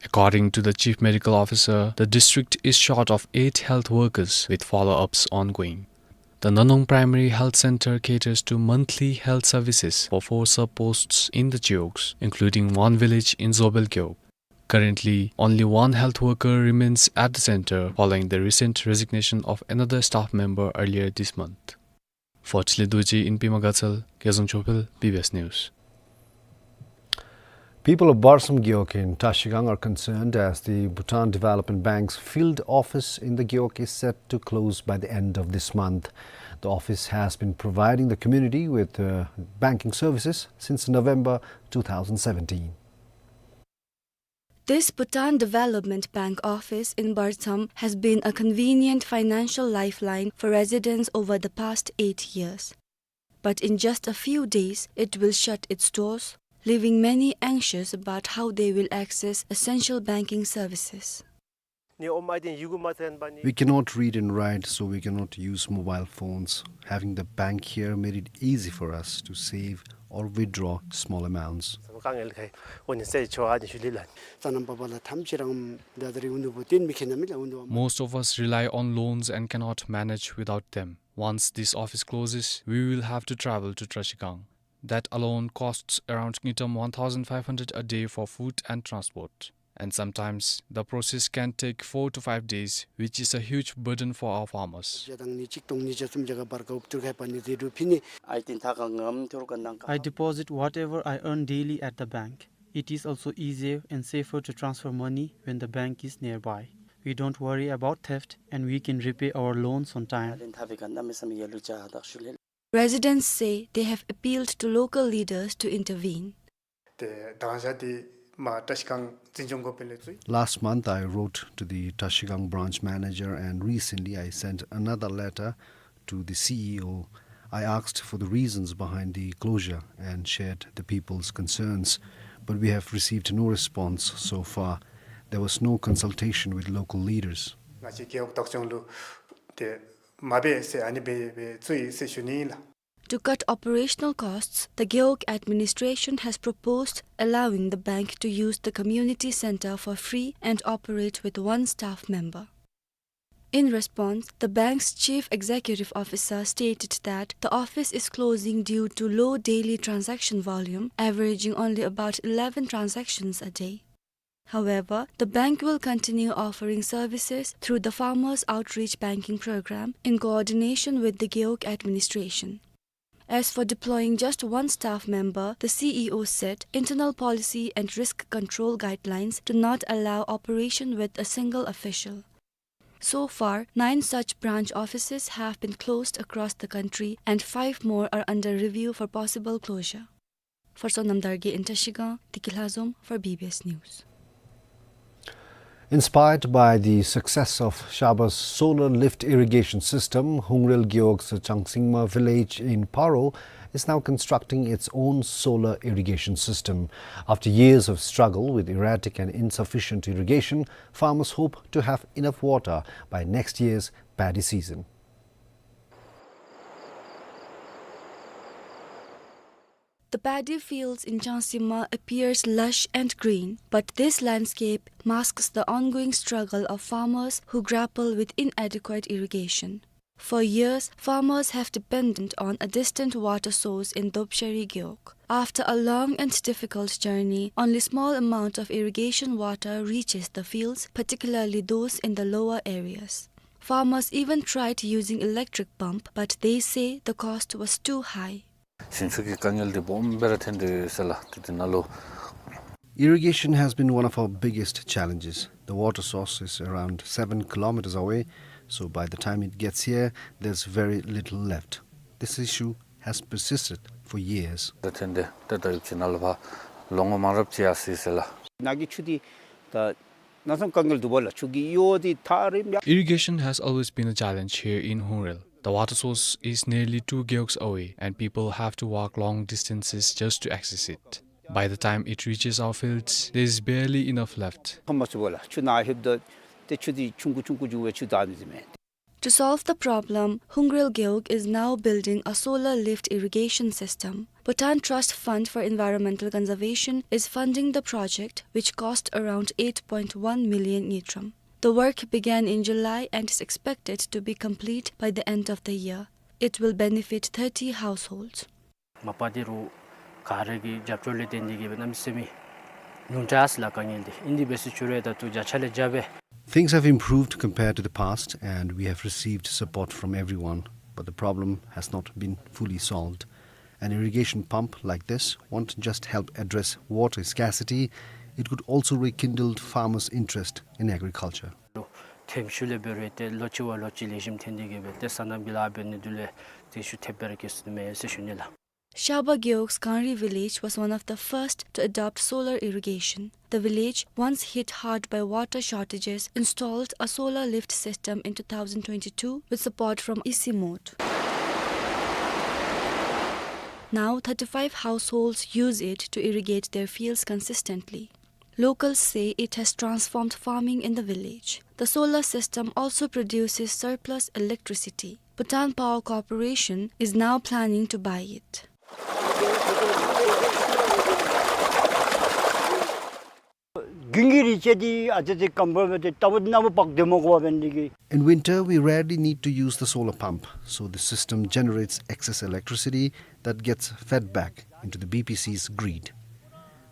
According to the Chief Medical Officer, the district is short of eight health workers, with follow-ups ongoing. The Nanong Primary Health Center caters to monthly health services for four sub-posts in the Gewog, including one village in Zobel Gewog. Currently, only one health worker remains at the center following the recent resignation of another staff member earlier this month. For Chile Dorji in Pemagasal, Gezang Chopel, B B S News. People of Barsam Gewog in Trashigang are concerned as the Bhutan Development Bank's field office in the Gewog is set to close by the end of this month. The office has been providing the community with, uh, banking services since November two thousand seventeen. This Bhutan Development Bank office in Barsam has been a convenient financial lifeline for residents over the past eight years. But in just a few days, it will shut its doors, leaving many anxious about how they will access essential banking services. We cannot read and write, so we cannot use mobile phones. Having the bank here made it easy for us to save or withdraw small amounts. Most of us rely on loans and cannot manage without them. Once this office closes, we will have to travel to Trashigang. That alone costs around ngultrum one thousand five hundred a day for food and transport. And sometimes the process can take four to five days, which is a huge burden for our farmers. I deposit whatever I earn daily at the bank. It is also easier and safer to transfer money when the bank is nearby. We don't worry about theft and we can repay our loans on time. Residents say they have appealed to local leaders to intervene. Last month, I wrote to the Trashigang branch manager, and recently I sent another letter to the C E O. I asked for the reasons behind the closure and shared the people's concerns, but we have received no response so far. There was no consultation with local leaders. To cut operational costs, the Gewog administration has proposed allowing the bank to use the community center for free and operate with one staff member. In response, the bank's chief executive officer stated that the office is closing due to low daily transaction volume, averaging only about eleven transactions a day. However, the bank will continue offering services through the Farmers Outreach Banking Program in coordination with the Gewog administration. As for deploying just one staff member, the C E O said internal policy and risk control guidelines do not allow operation with a single official. So far, nine such branch offices have been closed across the country and five more are under review for possible closure. For Sonam Dargye in Trashigang, Tiki Lhazom for B B S News. Inspired by the success of Shabas solar lift irrigation system, Hungrel Gewog's Changsingma village in Paro is now constructing its own solar irrigation system. After years of struggle with erratic and insufficient irrigation, farmers hope to have enough water by next year's paddy season. The paddy fields in Changsima appears lush and green, but this landscape masks the ongoing struggle of farmers who grapple with inadequate irrigation. For years, farmers have depended on a distant water source in Dopshari Gewog. After a long and difficult journey, only small amount of irrigation water reaches the fields, particularly those in the lower areas. Farmers even tried using electric pump, but they say the cost was too high. ཞིང་ཆུ་གི་དཀའ་ངལ་འདི་སྦོམ་སྦེ་ར་ཐོན་ཏེ་ཡོད་ཟེར་ལགས། ཏེ་འདི་ནང་ལུ། Irrigation has been one of our biggest challenges. The water source is around seven kilometers away, so by the time it gets here, there's very little left. This issue has persisted for years. ད་ཐོན་ཏེ་ཏེ་ད་ཡུདཔ་ཅིག་ནང་ལུ་ཕར་ལོ་ངོ་མང་རབས་ཅིག་ཡར་སོ་ཡི་ཟེར་ལགས། ནཱ་གི་ཆུ་འདི་ད་གནམ་མེད་ས་མེད་དཀའ་ངལ་འདུག་པ་ལགས། ཆུ་གི་གཡོག་འདི་ཐག་རིངམོ་ཡ། Irrigation has always been a challenge here in Hungrel. The water source is nearly two gewogs away, and people have to walk long distances just to access it. By the time it reaches our fields, there is barely enough left. ཁ་མ་ཚུགས་པ་ལགས། ཆུ་ནཱ་ལྷོདཔ་ད་ཏེ་ཆུ་འདི་ཆུང་ཀུ་ཆུང་ཀུ་འགྱོ་བའི་ཆུ་ད་ཨ་ནི་ཟེར་མས། To solve the problem, Hungrel Gewog is now building a solar lift irrigation system. Bhutan Trust Fund for Environmental Conservation is funding the project, which cost around eight point one million ngultrum. The work began in July and is expected to be complete by the end of the year. It will benefit thirty households. མ་པ་འདི་རུ་ག་ར་གི་རྒྱབ་སྐྱོར་ལས་བརྟེན་ཏེ་གིས་སྦེ་གནམ་མེད་ས་མེད་ཉུང་དྲགས་ལགས་དཀའ་ངལ་འདི། ཨིན་དེ་འབད་སུ་ཅིག་ར་ད་ལྟོ་བརྒྱ་ཆ་ལས་བརྒྱ་སྦེ། Things have improved compared to the past, and we have received support from everyone, but the problem has not been fully solved. An irrigation pump like this won't just help address water scarcity, it could also rekindle farmers' interest in agriculture. ཐེམ་ཆུ་ལས་འབད་རུང་ཏེ་ལོ་གཅིག་བ་ལོ་གཅིག་ལེགས་ཤོམ་ཐོན་ཏེ་གིས་སྦེ་ཏེ་སོ་ནམ་གྱི་ལཱ་འབད་ནི་འདི་ལས་ཏེ་ཤུགས་ཐེབས་སྦེ་ར་སྐྱེ་སོ་ནི་མས་ཟེར་ཞུ་ནི་ལགས། Shaba Gewog's Kangri village was one of the first to adopt solar irrigation. The village, once hit hard by water shortages, installed a solar lift system in two thousand twenty-two with support from Isimot. Now, thirty-five households use it to irrigate their fields consistently. Locals say it has transformed farming in the village. The solar system also produces surplus electricity. Bhutan Power Corporation is now planning to buy it. དགུན་གྱི་རི་ཅན་འདི་ཨ་ཙི་ཙི་སྐམ་པོ་སྦེ་ཏེ་ལྟ་བུ་གནམ་འབག་སྟེ་མ་དགོ་པས་འདི་གིས། In winter, we rarely need to use the solar pump, so the system generates excess electricity that gets fed back into the B P C's grid.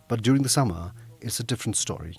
But during the summer, it's a different story.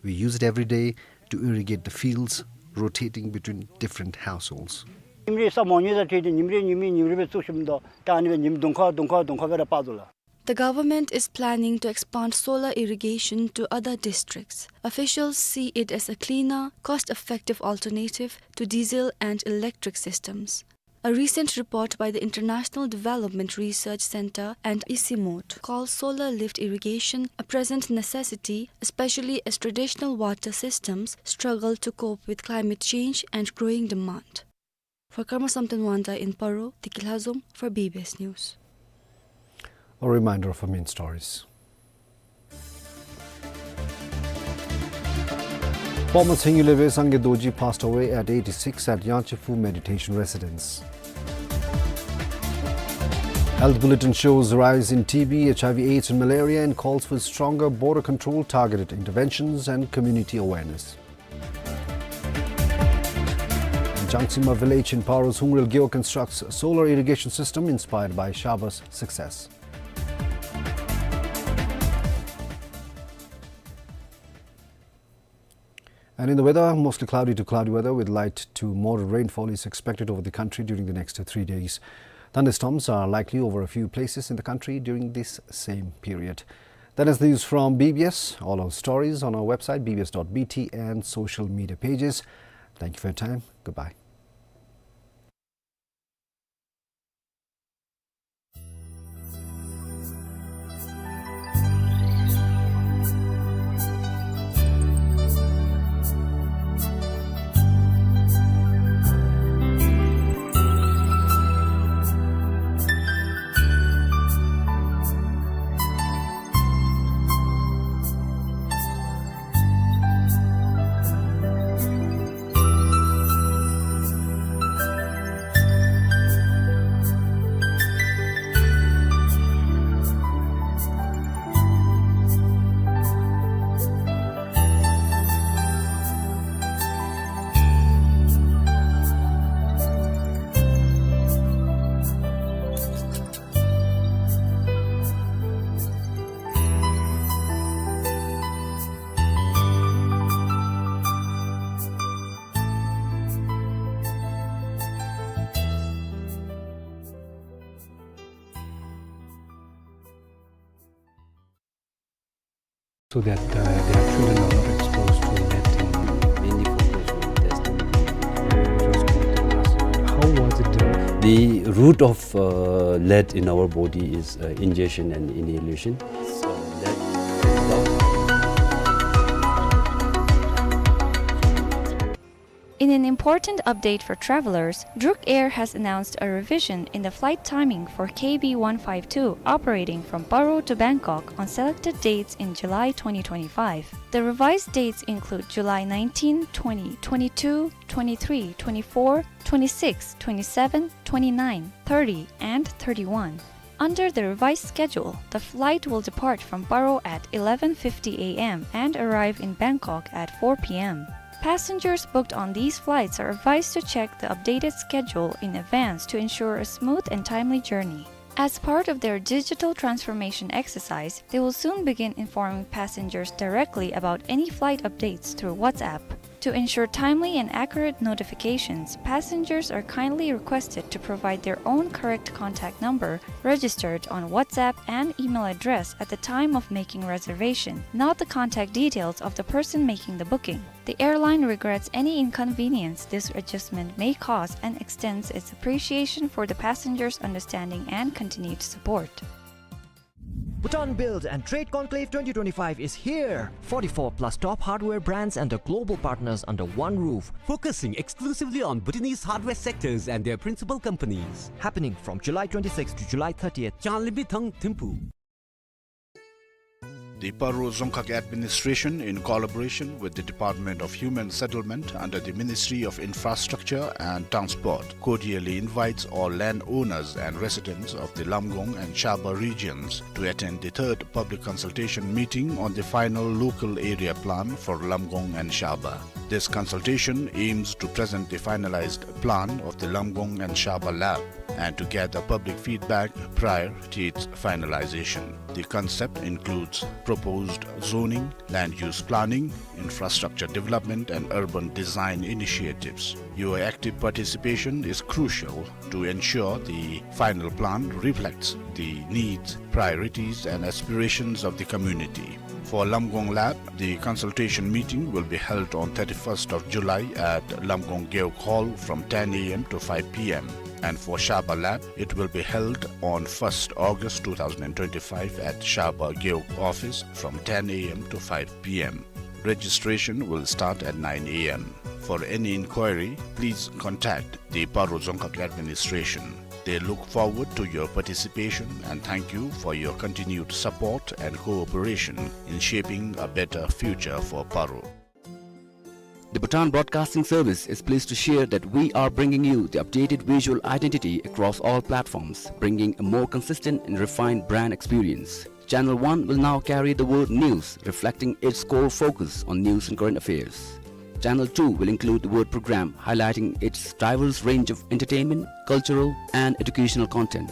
We use it every day to irrigate the fields, rotating between different households. ཉིནམ་རེ་ས་མ་ཉོ་ད་ཁྲིད་དེ་ཉིནམ་རེ་ཉིནམ་རེ་ཉིནམ་རེ་སྦེ་བཙུགས་ཞིནམ་ད་ད་ཨ་ནི་སྦེ་ཉིནམ་དུང་ཁ་དུང་ཁ་དུང་ཁ་སྦེ་ར་འབག་དོ་ལགས། The government is planning to expand solar irrigation to other districts. Officials see it as a cleaner, cost-effective alternative to diesel and electric systems. A recent report by the International Development Research Centre and Isimot calls solar lift irrigation a present necessity, especially as traditional water systems struggle to cope with climate change and growing demand. For Karma Samten Wangda in Paro, Tiki Lhazom for B B S News. A reminder of our main stories. Former Tshengyu Lebe Sangye Dorji passed away at eighty-six at Yangtze Phu Meditation Residence. Health bulletin shows rise in T B, H I V AIDS and malaria and calls for stronger border control, targeted interventions and community awareness. Changsima village in Paro's Hungrel Gewog constructs solar irrigation system inspired by Shaba's success. And in the weather, mostly cloudy to cloudy weather with light to moderate rainfall is expected over the country during the next three days. Thunderstorms are likely over a few places in the country during this same period. That is the news from B B S. All our stories on our website, B B S dot B T, and social media pages. Thank you for your time. Goodbye. So that, uh, their children are not exposed to lead in. Mainly focused on testing the, uh, how was it done? The route of, uh, lead in our body is, uh, ingestion and inhalation. So that In an important update for travelers, Druk Air has announced a revision in the flight timing for K B one five two operating from Paro to Bangkok on selected dates in July twenty twenty-five. The revised dates include July nineteen, twenty, twenty-two, twenty-three, twenty-four, twenty-six, twenty-seven, twenty-nine, thirty, and thirty-one. Under the revised schedule, the flight will depart from Paro at eleven fifty A M and arrive in Bangkok at four P M. Passengers booked on these flights are advised to check the updated schedule in advance to ensure a smooth and timely journey. As part of their digital transformation exercise, they will soon begin informing passengers directly about any flight updates through WhatsApp. To ensure timely and accurate notifications, passengers are kindly requested to provide their own correct contact number registered on WhatsApp and email address at the time of making reservation, not the contact details of the person making the booking. The airline regrets any inconvenience this adjustment may cause and extends its appreciation for the passengers' understanding and continued support. Bhutan Build and Trade Conclave twenty twenty-five is here. Forty-four plus top hardware brands and their global partners under one roof. Focusing exclusively on Bhutanese hardware sectors and their principal companies. Happening from July twenty-sixth to July thirtieth. Changlimbi Thang Thimphu. The Paro Dzongkhag Administration, in collaboration with the Department of Human Settlement under the Ministry of Infrastructure and Transport, cordially invites all landowners and residents of the Lamgong and Shaba regions to attend the third public consultation meeting on the final local area plan for Lamgong and Shaba. This consultation aims to present the finalized plan of the Lamgong and Shaba lab and to gather public feedback prior to its finalization. The concept includes proposed zoning, land use planning, infrastructure development, and urban design initiatives. Your active participation is crucial to ensure the final plan reflects the needs, priorities, and aspirations of the community. For Lamgong Lab, the consultation meeting will be held on thirty-first of July at Lamgong Gewog Hall from ten A M to five P M. And for Shaba Lab, it will be held on first August two thousand twenty-five at Shaba Gewog office from ten A M to five P M. Registration will start at nine A M. For any inquiry, please contact the Paro Dzongkhag Administration. They look forward to your participation and thank you for your continued support and cooperation in shaping a better future for Paro. The Bhutan Broadcasting Service is pleased to share that we are bringing you the updated visual identity across all platforms, bringing a more consistent and refined brand experience. Channel one will now carry the word news, reflecting its core focus on news and current affairs. Channel two will include the word program, highlighting its diverse range of entertainment, cultural, and educational content.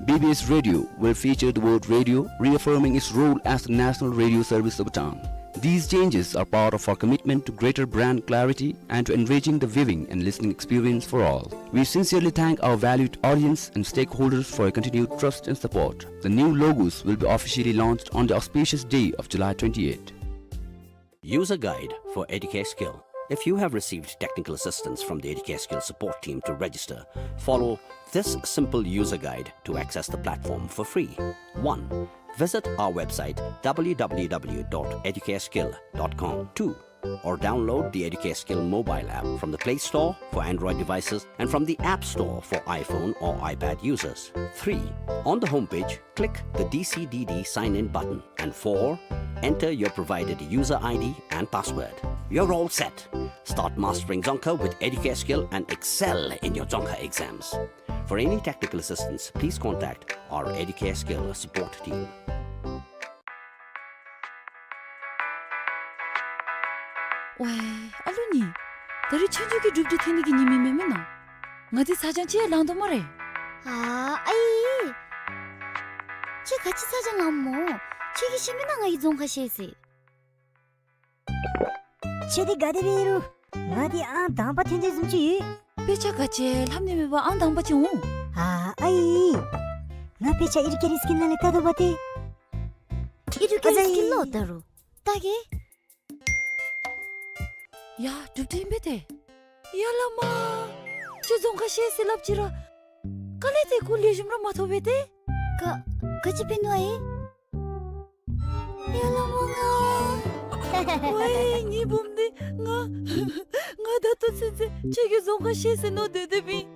B B S Radio will feature the word radio, reaffirming its role as the national radio service of Bhutan. These changes are part of our commitment to greater brand clarity and to enriching the viewing and listening experience for all. We sincerely thank our valued audience and stakeholders for your continued trust and support. The new logos will be officially launched on the auspicious day of July twenty-eighth. User guide for Educare Skill. If you have received technical assistance from the Educare Skill support team to register, follow this simple user guide to access the platform for free. One, visit our website w w w dot educareskill dot com. Two, or download the Educare Skill mobile app from the Play Store for Android devices and from the App Store for iPhone or iPad users. Three, on the homepage, click the D C D D sign in button. And four, enter your provided user I D and password. You're all set. Start mastering Dzongkha with Educare Skill and excel in your Dzongkha exams. For any technical assistance, please contact our Educare Skill support team. ཝའི་ཨ་ལུ་ནི། ད་རིས་ཆོས་རྒྱལ་གྱི་སྒྲུབ་སྡེ་ཐོན་ནི་གི་ཉིནམ་ཨིན་མས་མེན་ན། ང་འདི་ཚ་གྱང་ཅིག་ཡང་ལང་དོ་སྨ་རེ། ཨ་ཨའི། ཁྱོད་ག་ཅི་ཚ་གྱང་ལངམ་སྨོ། ཁྱོད་ཀྱིས་ཤེས་མེན་ན་ང་གིས་རྫོང་ཁ་ཤེས་ཟེར། ཁྱོད་འདི་ག་དེ་སྦེ་ཨིན་རུང་། ང་འདི་ཨང་དང་པ་ཐོན་ཏེ་བཟུམ་ཅིག་ཡོད། དཔེ་ཆ་ག་ཅི་ལྷབ་ནི་མེད་པར་ཨང་དང་པ་ཅིག་འོང་། ཨ་ཨའི། ང་དཔེ་ཆ་ཨིར་ཀེ་རིས་ཀྱི་ནང་ལས་ལྟ་དོ་བ་ཏེ། ཨིར་ཀེ་རིས་ཀྱི་ལོ་ལྟ་རུང་། ད་གི། ཡ་གྲུབ་སྟེ་ཨིན་པས་ཏེ། ཡ་བླ་མ། ཁྱོད་རྫོང་ཁ་ཤེས་ཟེར་སླབ་ཅི་ར། ག་ལས་ཏེ་སྐུལ་ལེགས་ཤོམ་ར་མ་ཐོབ་པས་ཏེ། ག་ག་ཅི་འབད་ནུག་ཨའི། ཡ་བླ་མ་ང་། ཝའི་ངེའི་བུམོ་འདི་ང་། ང་ད་ལྟོ་ཚུན་ཚོད་ཁྱོད་ཀྱིས་རྫོང་ཁ་ཤེས་ཟེར་མནོ་སྡོད་སྡོདཔ་ཨིན།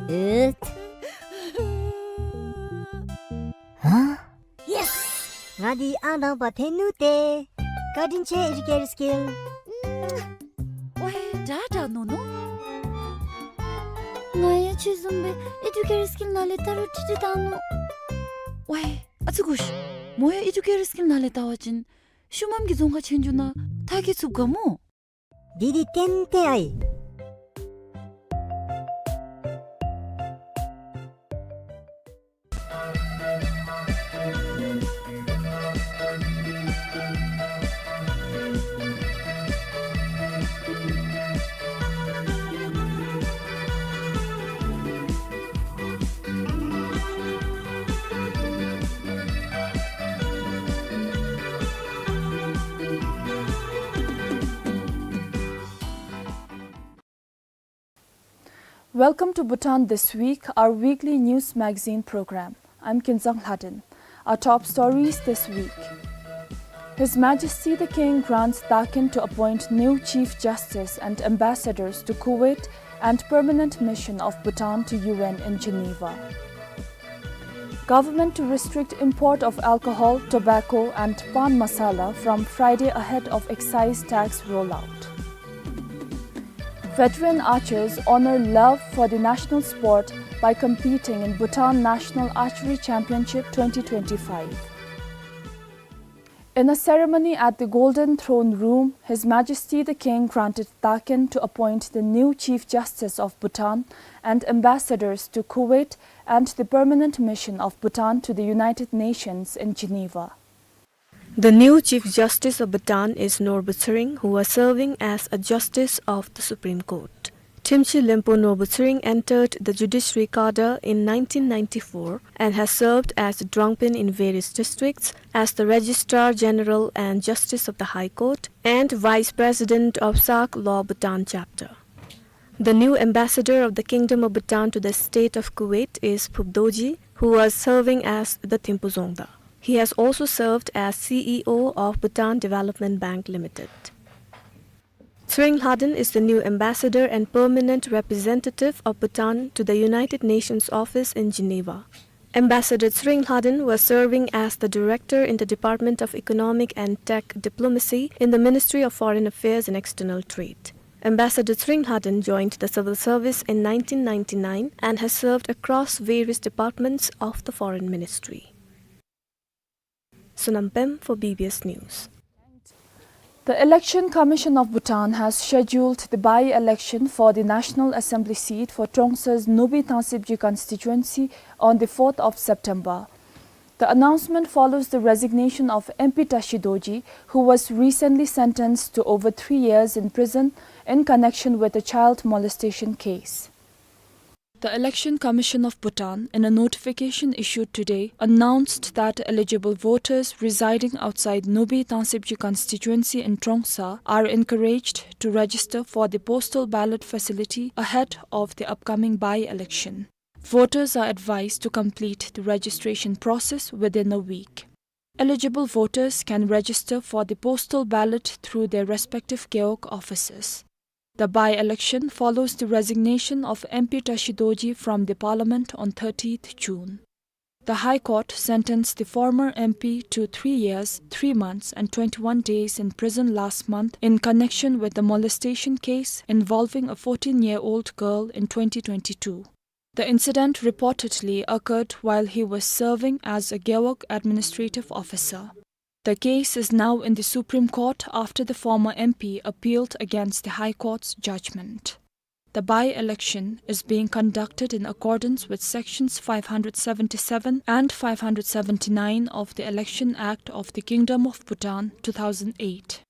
ཨེ། ཧ། ཡེས། ང་འདི་ཨང་དང་པ་ཐོན་ནུག་ཏེ། བཀའ་དྲིན་ཆེ་ཨེ་ཌུ་ཀེཊར་སི་ཀིལ། ཝའི་དྲག་དྲག་མནོ་མནོ། ང་ཡང་ཁྱོད་བཟུམ་སྦེ་ཨེ་ཌུ་ཀེཊར་སི་ཀིལ་ནང་ལས་བལྟ་རུང་ཁྲིག་ཁྲི་བཏང་ནུག། ཝའི་ཨ་ཙི་གུ་ཤ། མོ་ཡང་ཨེ་ཌུ་ཀེཊར་སི་ཀིལ་ནང་ལས་བལྟ་བ་ཅིན་ཤུལ་མམ་གྱི་རྫོང་ཁ་ཆོན་འགྱོ་ནི་ཐག་གིས་ཚུདཔ་ག་མོ། འདི་འདི་ཏན་ཏན་ཨའི། Welcome to Bhutan This Week, our weekly news magazine program. I'm Kinzang Lhaden. Our top stories this week. His Majesty the King grants Takin to appoint new Chief Justice and ambassadors to Kuwait and permanent mission of Bhutan to U N in Geneva. Government to restrict import of alcohol, tobacco and pan masala from Friday ahead of excise tax rollout. Veteran archers honor love for the national sport by competing in Bhutan National Archery Championship twenty twenty-five. In a ceremony at the Golden Throne Room, His Majesty the King granted Takin to appoint the new Chief Justice of Bhutan and ambassadors to Kuwait and the permanent mission of Bhutan to the United Nations in Geneva. The new Chief Justice of Bhutan is Norbu Tshering, who was serving as a justice of the Supreme Court. Thimchhi Lenpo Norbu Tshering entered the judiciary cadre in nineteen ninety-four and has served as the drongpen in various districts, as the Registrar General and Justice of the High Court, and Vice President of Sak Law Bhutan Chapter. The new ambassador of the Kingdom of Bhutan to the state of Kuwait is Phup Dorji, who was serving as the Thimphu Dzongda. He has also served as C E O of Bhutan Development Bank Limited. Tshering Lhaden is the new ambassador and permanent representative of Bhutan to the United Nations office in Geneva. Ambassador Tshering Lhaden was serving as the director in the Department of Economic and Tech Diplomacy in the Ministry of Foreign Affairs and External Trade. Ambassador Tshering Lhaden joined the civil service in nineteen ninety-nine and has served across various departments of the Foreign Ministry. Sonam Pem for B B S News. The Election Commission of Bhutan has scheduled the by-election for the National Assembly seat for Trongsa's Nubi Thangsibji constituency on the fourth of September. The announcement follows the resignation of M P Tashi Dorji, who was recently sentenced to over three years in prison in connection with a child molestation case. The Election Commission of Bhutan, in a notification issued today, announced that eligible voters residing outside Nubi Thangsibji constituency in Trongsa are encouraged to register for the postal ballot facility ahead of the upcoming by-election. Voters are advised to complete the registration process within a week. Eligible voters can register for the postal ballot through their respective gewog offices. The by-election follows the resignation of M P Tashi Dorji from the parliament on thirtieth June. The High Court sentenced the former M P to three years, three months and twenty-one days in prison last month in connection with the molestation case involving a fourteen-year-old girl in twenty twenty-two. The incident reportedly occurred while he was serving as a gewog administrative officer. The case is now in the Supreme Court after the former M P appealed against the High Court's judgment. The by-election is being conducted in accordance with Sections five hundred seventy-seven and five hundred seventy-nine of the Election Act of the Kingdom of Bhutan, two thousand eight.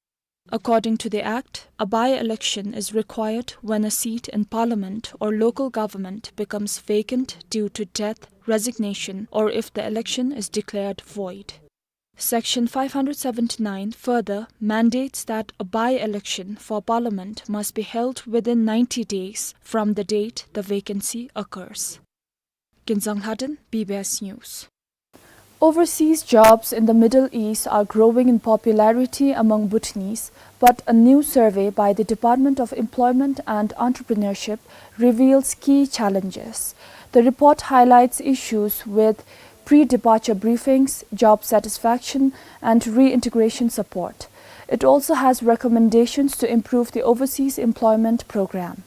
According to the Act, a by-election is required when a seat in parliament or local government becomes vacant due to death, resignation, or if the election is declared void. Section five hundred seventy-nine further mandates that a by-election for Parliament must be held within ninety days from the date the vacancy occurs. Kinzang Lhaden, B B S News. Overseas jobs in the Middle East are growing in popularity among Bhutanese, but a new survey by the Department of Employment and Entrepreneurship reveals key challenges. The report highlights issues with pre-departure briefings, job satisfaction, and reintegration support. It also has recommendations to improve the overseas employment program.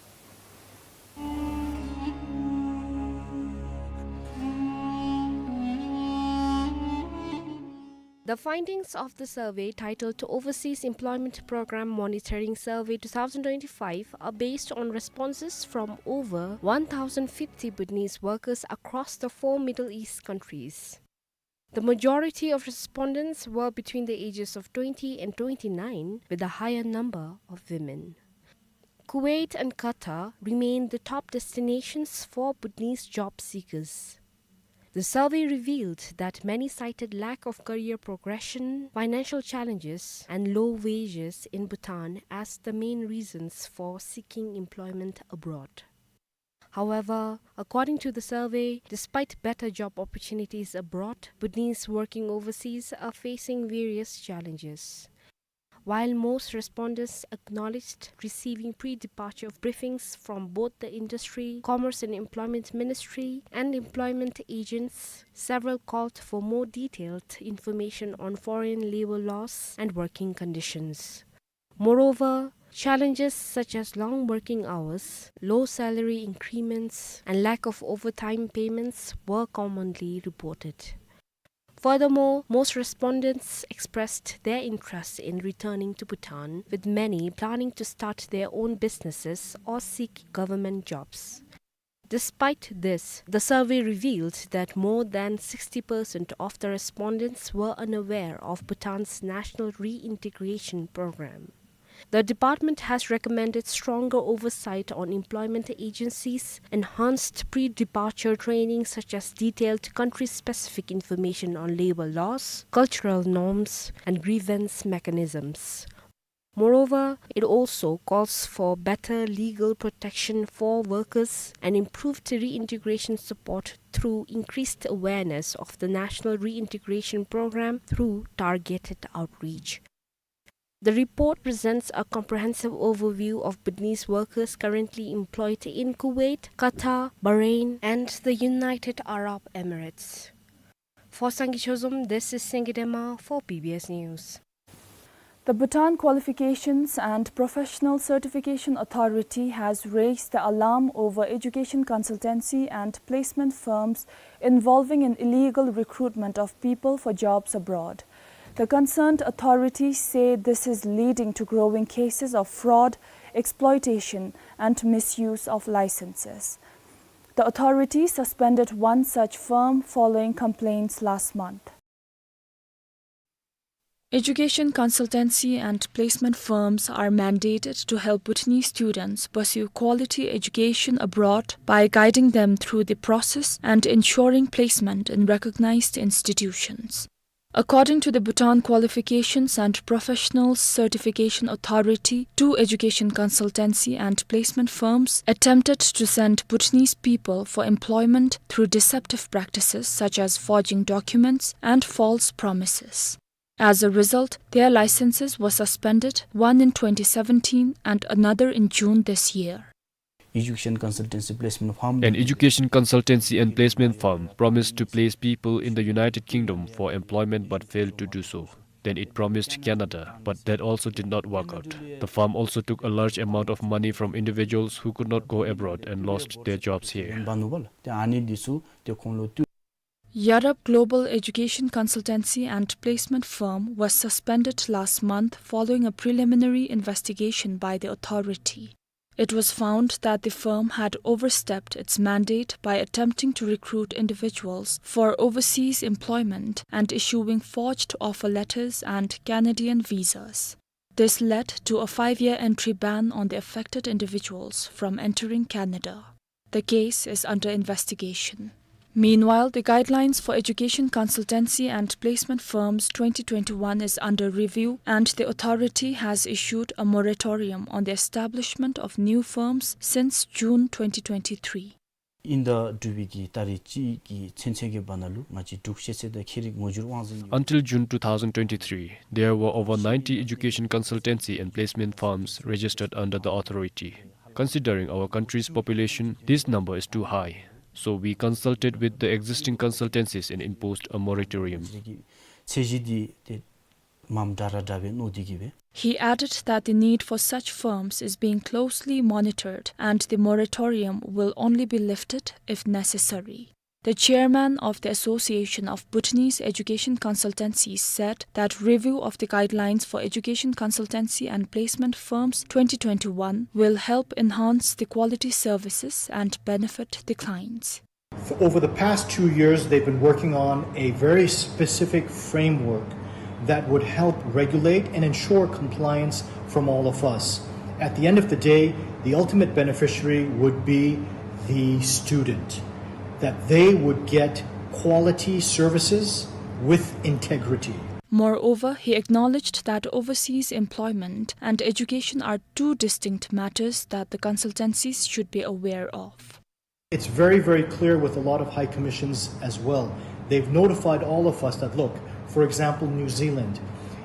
The findings of the survey, titled Overseas Employment Program Monitoring Survey two thousand twenty-five, are based on responses from over one thousand fifty Bhutanese workers across the four Middle East countries. The majority of respondents were between the ages of twenty and twenty-nine, with a higher number of women. Kuwait and Qatar remain the top destinations for Bhutanese job seekers. The survey revealed that many cited lack of career progression, financial challenges, and low wages in Bhutan as the main reasons for seeking employment abroad. However, according to the survey, despite better job opportunities abroad, Bhutanese working overseas are facing various challenges. While most respondents acknowledged receiving pre-departure briefings from both the Industry, Commerce and Employment Ministry and employment agents, several called for more detailed information on foreign labor laws and working conditions. Moreover, challenges such as long working hours, low salary increments, and lack of overtime payments were commonly reported. Furthermore, most respondents expressed their interest in returning to Bhutan, with many planning to start their own businesses or seek government jobs. Despite this, the survey revealed that more than sixty percent of the respondents were unaware of Bhutan's National Reintegration Program. The department has recommended stronger oversight on employment agencies, enhanced pre-departure training such as detailed country-specific information on labor laws, cultural norms, and grievance mechanisms. Moreover, it also calls for better legal protection for workers and improved reintegration support through increased awareness of the National Reintegration Program through targeted outreach. The report presents a comprehensive overview of Bhutanese workers currently employed in Kuwait, Qatar, Bahrain, and the United Arab Emirates. For Sangay Chozom, this is Sangay Dema for B B S News. The Bhutan Qualifications and Professional Certification Authority has raised the alarm over education consultancy and placement firms involving in illegal recruitment of people for jobs abroad. The concerned authorities say this is leading to growing cases of fraud, exploitation, and misuse of licenses. The authority suspended one such firm following complaints last month. Education consultancy and placement firms are mandated to help Bhutanese students pursue quality education abroad by guiding them through the process and ensuring placement in recognized institutions. According to the Bhutan Qualifications and Professionals Certification Authority, two education consultancy and placement firms attempted to send Bhutanese people for employment through deceptive practices such as forging documents and false promises. As a result, their licenses were suspended, one in twenty seventeen and another in June this year. Education consultancy placement firm. An education consultancy and placement firm promised to place people in the United Kingdom for employment but failed to do so. Then it promised Canada, but that also did not work out. The firm also took a large amount of money from individuals who could not go abroad and lost their jobs here. Yarab Global Education Consultancy and Placement Firm was suspended last month following a preliminary investigation by the authority. It was found that the firm had overstepped its mandate by attempting to recruit individuals for overseas employment and issuing forged offer letters and Canadian visas. This led to a five-year entry ban on the affected individuals from entering Canada. The case is under investigation. Meanwhile, the Guidelines for Education Consultancy and Placement Firms twenty twenty-one is under review, and the authority has issued a moratorium on the establishment of new firms since June twenty twenty-three. ཨིན་ཟླ་དྲུག་པའི་གི་ཏ་རིག་གཅིག་གི་ཚུན་ཚོད་ཀྱི་བར་ན་ལུ་ང་བཅས་འབྲུག་ཤེས་ཚད་དང་ཁྱད་རིག་ངོ་སྦྱོར་དབང་འཛིན། Until June two thousand twenty-three, there were over ninety education consultancy and placement firms registered under the authority. Considering our country's population, this number is too high. So we consulted with the existing consultancies and imposed a moratorium. ཚད་གཞི་འདི་ཏེ་མམ་དྲག་ར་དྲག་པས་མནོ་སྟེ་གིས་སྦེ། He added that the need for such firms is being closely monitored and the moratorium will only be lifted if necessary. The chairman of the Association of Bhutanese Education Consultancies said that review of the Guidelines for Education Consultancy and Placement Firms twenty twenty-one will help enhance the quality services and benefit the clients. For over the past two years, they've been working on a very specific framework that would help regulate and ensure compliance from all of us. At the end of the day, the ultimate beneficiary would be the student, that they would get quality services with integrity. Moreover, he acknowledged that overseas employment and education are two distinct matters that the consultancies should be aware of. It's very, very clear with a lot of high commissions as well. They've notified all of us that, look, for example, New Zealand,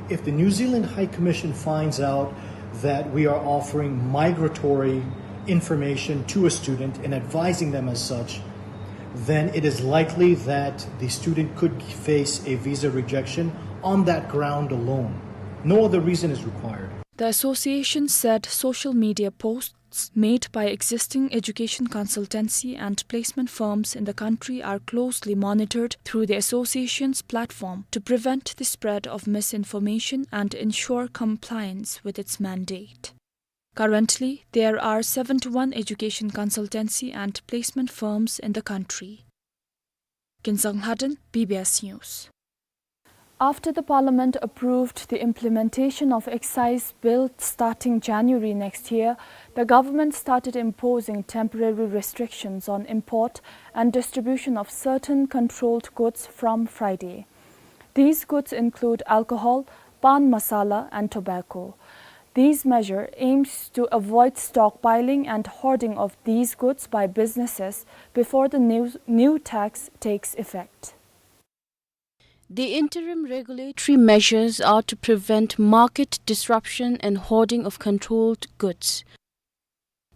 if the New Zealand High Commission finds out that we are offering migratory information to a student and advising them as such, then it is likely that the student could face a visa rejection on that ground alone. No other reason is required. The association said social media posts made by existing education consultancy and placement firms in the country are closely monitored through the association's platform to prevent the spread of misinformation and ensure compliance with its mandate. Currently, there are seventy-one education consultancy and placement firms in the country. Kinsang Haden, B B S News. After the Parliament approved the implementation of Excise Bill starting January next year, the government started imposing temporary restrictions on import and distribution of certain controlled goods from Friday. These goods include alcohol, pan masala, and tobacco. These measure aims to avoid stockpiling and hoarding of these goods by businesses before the new, new tax takes effect. The interim regulatory measures are to prevent market disruption and hoarding of controlled goods.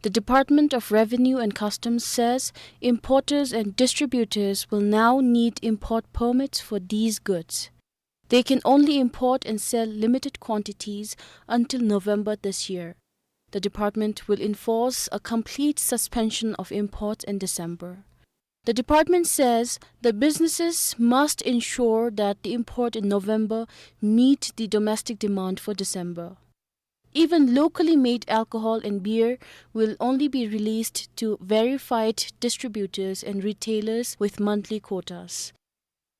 The Department of Revenue and Customs says importers and distributors will now need import permits for these goods. They can only import and sell limited quantities until November this year. The department will enforce a complete suspension of imports in December. The department says the businesses must ensure that the import in November meet the domestic demand for December. Even locally made alcohol and beer will only be released to verified distributors and retailers with monthly quotas.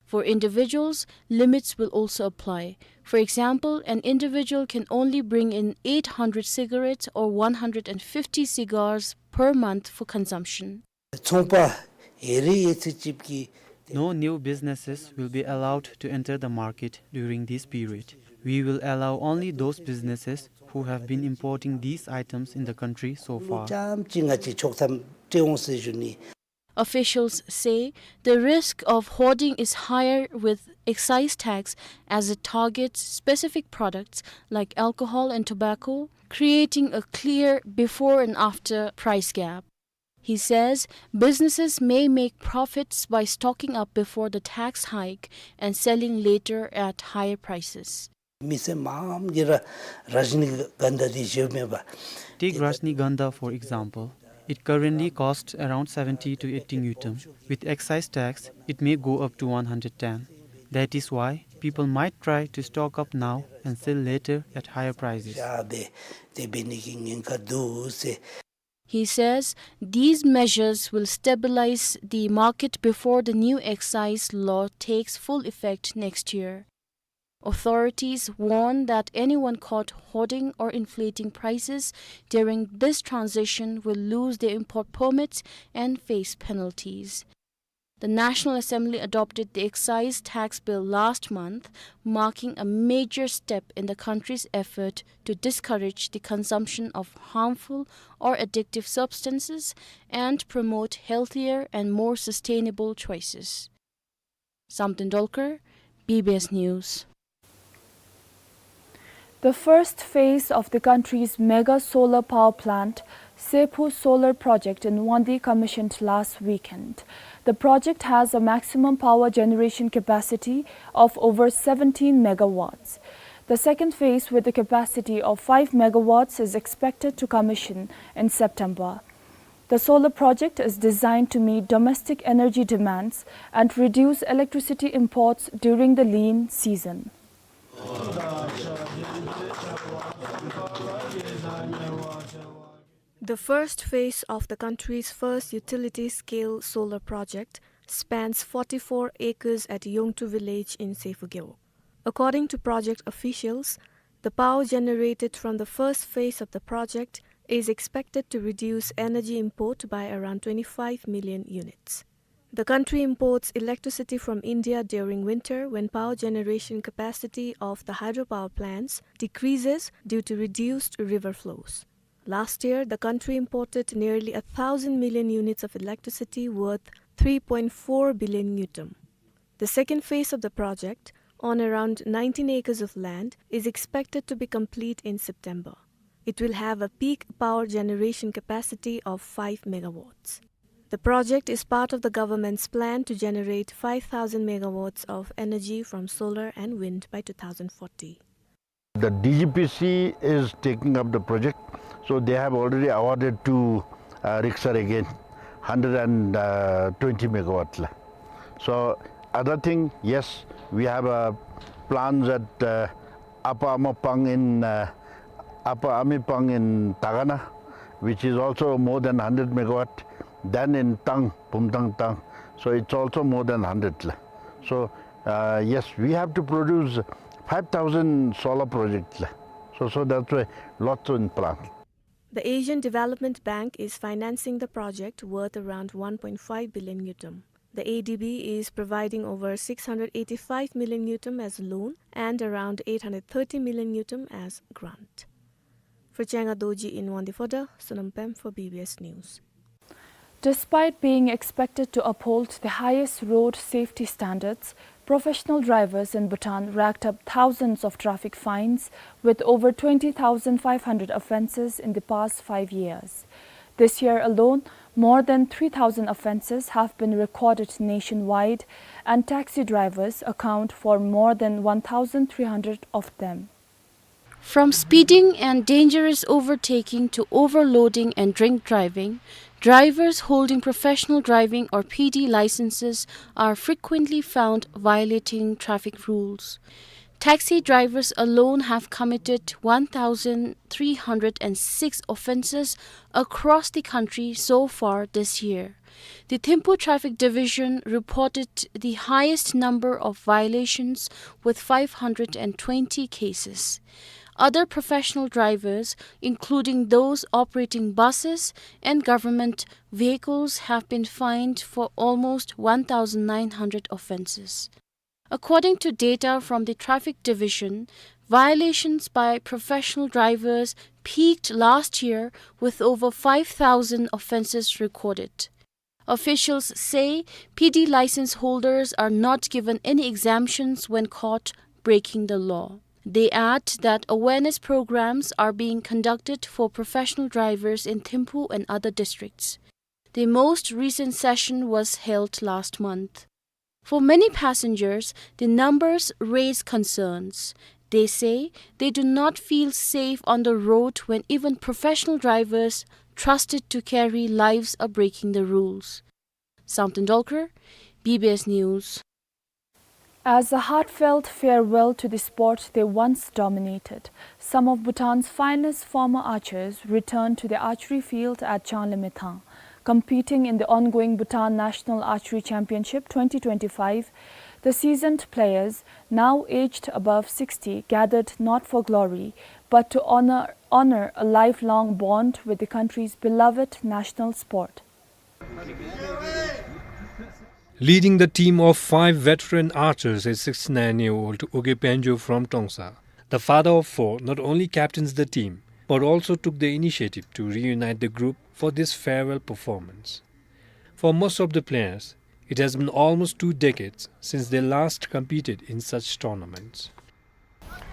For individuals, limits will also apply. For example, an individual can only bring in eight hundred cigarettes or one hundred and fifty cigars per month for consumption. ཚོང་པ་ཡོད་རིགས་ཡོད་ཚད་ཅིག་གིས། No new businesses will be allowed to enter the market during this period. We will allow only those businesses who have been importing these items in the country so far. ཙམ་ཅིག་ང་བཅས་ཆོག་ཐམ་སྤྲོད་འོང་ཟེར་ཞུ་ནི། Officials say the risk of hoarding is higher with excise tax, as it targets specific products like alcohol and tobacco, creating a clear before and after price gap. He says businesses may make profits by stocking up before the tax hike and selling later at higher prices. མི་སེར་མངམ་གིས་ར་རཱཇ་ནི་གནྡྷ་འདི་བཞེསཔ་མས་པ། Take Rajnigandha, for example. It currently costs around seventy to eighty ngultrum. With excise tax, it may go up to one hundred ten. That is why people might try to stock up now and sell later at higher prices. བཞག་སྟེ་དེ་འབད་ནི་གི་ཉེན་ཁ་འདུག་ཟེར། He says these measures will stabilize the market before the new excise law takes full effect next year. Authorities warn that anyone caught hoarding or inflating prices during this transition will lose their import permits and face penalties. The National Assembly adopted the excise tax bill last month, marking a major step in the country's effort to discourage the consumption of harmful or addictive substances and promote healthier and more sustainable choices. Samten Dolkar, B B S News. The first phase of the country's mega solar power plant, Sephu Solar Project in Wandi, commissioned last weekend. The project has a maximum power generation capacity of over seventeen megawatts. The second phase, with a capacity of five megawatts, is expected to commission in September. The solar project is designed to meet domestic energy demands and reduce electricity imports during the lean season. The first phase of the country's first utility-scale solar project spans forty-four acres at Yongtu village in Sephu Gewog. According to project officials, the power generated from the first phase of the project is expected to reduce energy import by around twenty-five million units. The country imports electricity from India during winter, when power generation capacity of the hydropower plants decreases due to reduced river flows. Last year, the country imported nearly a thousand million units of electricity worth three point four billion ngultrum. The second phase of the project, on around nineteen acres of land, is expected to be complete in September. It will have a peak power generation capacity of five megawatts. The project is part of the government's plan to generate five thousand megawatts of energy from solar and wind by two thousand forty. The D G P C is taking up the project, so they have already awarded to, uh, Riksar again, hundred and twenty megawatt la. So other thing, yes, we have, uh, plans at, uh, Upper Amapang in, uh, Upper Amipang in Tagana, which is also more than hundred megawatt. Then in Tang, Pumtang Tang, so it's also more than hundred la. So, uh, yes, we have to produce five thousand solar project la. So, so that's why lots in plan. The Asian Development Bank is financing the project worth around one point five billion ngultrum. The A D B is providing over six hundred eighty-five million ngultrum as loan and around eight hundred thirty million ngultrum as grant. For Changa Dorji in Wangdue Phodrang, Sonam Pem for B B S News. Despite being expected to uphold the highest road safety standards, professional drivers in Bhutan racked up thousands of traffic fines, with over twenty thousand five hundred offenses in the past five years. This year alone, more than three thousand offenses have been recorded nationwide, and taxi drivers account for more than one thousand three hundred of them. From speeding and dangerous overtaking to overloading and drink driving, drivers holding professional driving or P D licenses are frequently found violating traffic rules. Taxi drivers alone have committed one thousand three hundred and six offenses across the country so far this year. The Thimphu Traffic Division reported the highest number of violations, with five hundred and twenty cases. Other professional drivers, including those operating buses and government vehicles, have been fined for almost one thousand nine hundred offenses. According to data from the Traffic Division, violations by professional drivers peaked last year, with over five thousand offenses recorded. Officials say P D license holders are not given any exemptions when caught breaking the law. They add that awareness programs are being conducted for professional drivers in Thimphu and other districts. The most recent session was held last month. For many passengers, the numbers raise concerns. They say they do not feel safe on the road when even professional drivers trusted to carry lives are breaking the rules. Samten Dolkar, B B S News. As a heartfelt farewell to the sport they once dominated, some of Bhutan's finest former archers returned to the archery field at Changlimethang. Competing in the ongoing Bhutan National Archery Championship twenty twenty-five, the seasoned players, now aged above sixty, gathered not for glory, but to honor, honor a lifelong bond with the country's beloved national sport. Leading the team of five veteran archers is sixty-nine-year-old Uge Penjo from Trongsa. The father of four not only captains the team, but also took the initiative to reunite the group for this farewell performance. For most of the players, it has been almost two decades since they last competed in such tournaments.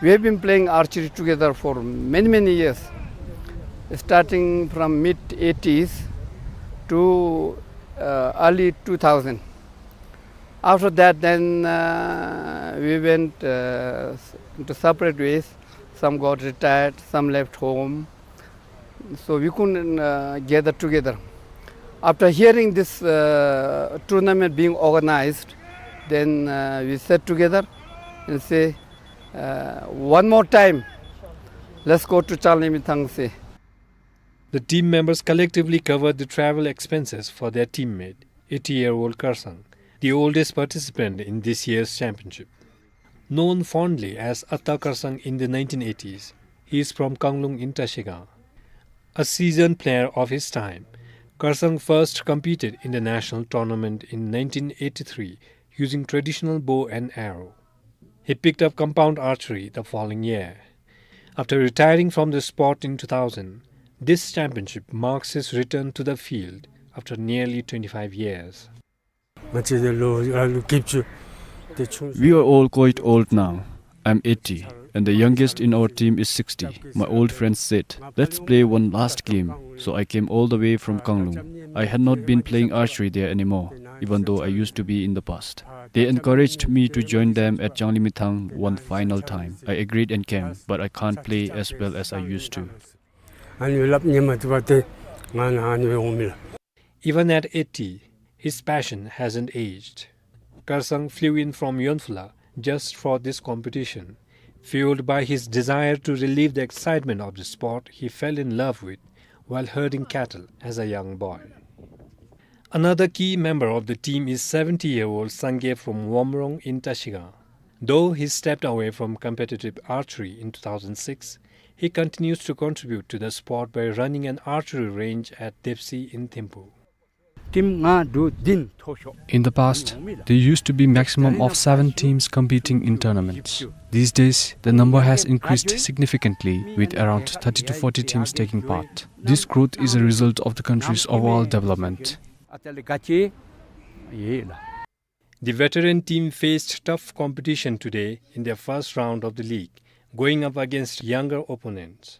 We have been playing archery together for many, many years, starting from mid eighties to, uh, early two thousand. After that, then, uh, we went, uh, s-, into separate ways. Some got retired, some left home. So we couldn't, uh, gather together. After hearing this, uh, tournament being organized, then, uh, we sat together and say, uh, "One more time, let's go to Changlimithang," say. The team members collectively covered the travel expenses for their teammate, eighty-year-old Karsang, the oldest participant in this year's championship. Known fondly as Atta Karsang in the nineteen eighties, he is from Kanglung in Trashigang. A seasoned player of his time, Karsang first competed in the national tournament in nineteen eighty-three using traditional bow and arrow. He picked up compound archery the following year. After retiring from the sport in two thousand, this championship marks his return to the field after nearly twenty-five years. We are all quite old now. I'm eighty, and the youngest in our team is sixty. My old friends said, "Let's play one last game." So I came all the way from Kanglung. I had not been playing archery there anymore, even though I used to be in the past. They encouraged me to join them at Changlimithang one final time. I agreed and came, but I can't play as well as I used to. Even at eighty, his passion hasn't aged. Karsang flew in from Yonphula just for this competition, fueled by his desire to relive the excitement of the sport he fell in love with while herding cattle as a young boy. Another key member of the team is seventy-year-old Sangay from Womrong in Trashigang. Though he stepped away from competitive archery in two thousand six, he continues to contribute to the sport by running an archery range at Depsi in Thimphu. In the past, there used to be maximum of seven teams competing in tournaments. These days, the number has increased significantly, with around thirty to forty teams taking part. This growth is a result of the country's overall development. The veteran team faced tough competition today in their first round of the league, going up against younger opponents.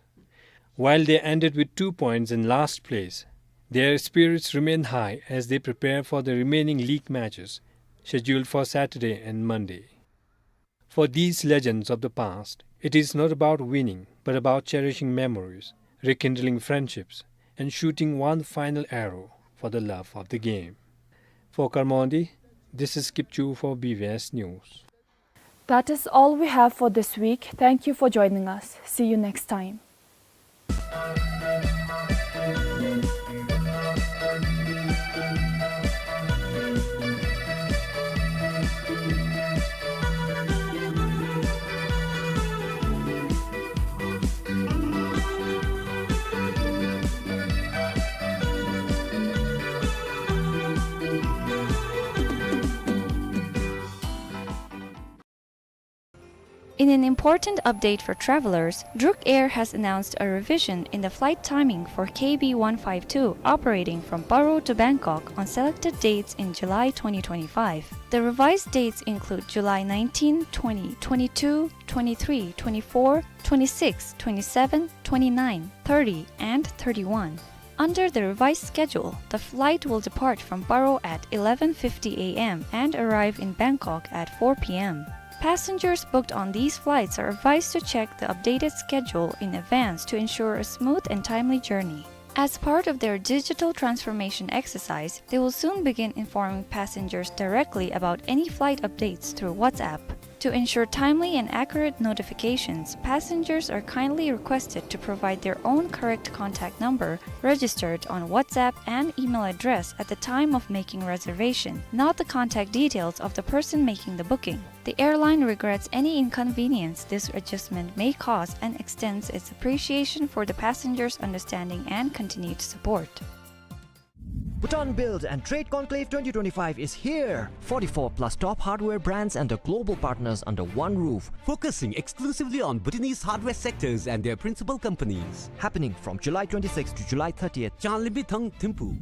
While they ended with two points in last place, their spirits remain high as they prepare for the remaining league matches scheduled for Saturday and Monday. For these legends of the past, it is not about winning, but about cherishing memories, rekindling friendships, and shooting one final arrow for the love of the game. For Karmondi, this is Kipchu for B V S News. That is all we have for this week. Thank you for joining us. See you next time. In an important update for travelers, Druk Air has announced a revision in the flight timing for K B one five two operating from Paro to Bangkok on selected dates in July twenty twenty-five. The revised dates include July nineteen, twenty, twenty-two, twenty-three, twenty-four, twenty-six, twenty-seven, twenty-nine, thirty, and thirty-one. Under the revised schedule, the flight will depart from Paro at eleven fifty A M and arrive in Bangkok at four P M. Passengers booked on these flights are advised to check the updated schedule in advance to ensure a smooth and timely journey. As part of their digital transformation exercise, they will soon begin informing passengers directly about any flight updates through WhatsApp. To ensure timely and accurate notifications, passengers are kindly requested to provide their own correct contact number registered on WhatsApp and email address at the time of making reservation, not the contact details of the person making the booking. The airline regrets any inconvenience this adjustment may cause and extends its appreciation for the passengers' understanding and continued support. Bhutan Build and Trade Conclave twenty twenty-five is here! Forty-four plus top hardware brands and the global partners under one roof. Focusing exclusively on Bhutanese hardware sectors and their principal companies. Happening from July twenty-sixth to July thirtieth. Changlimbi Thang Thimphu.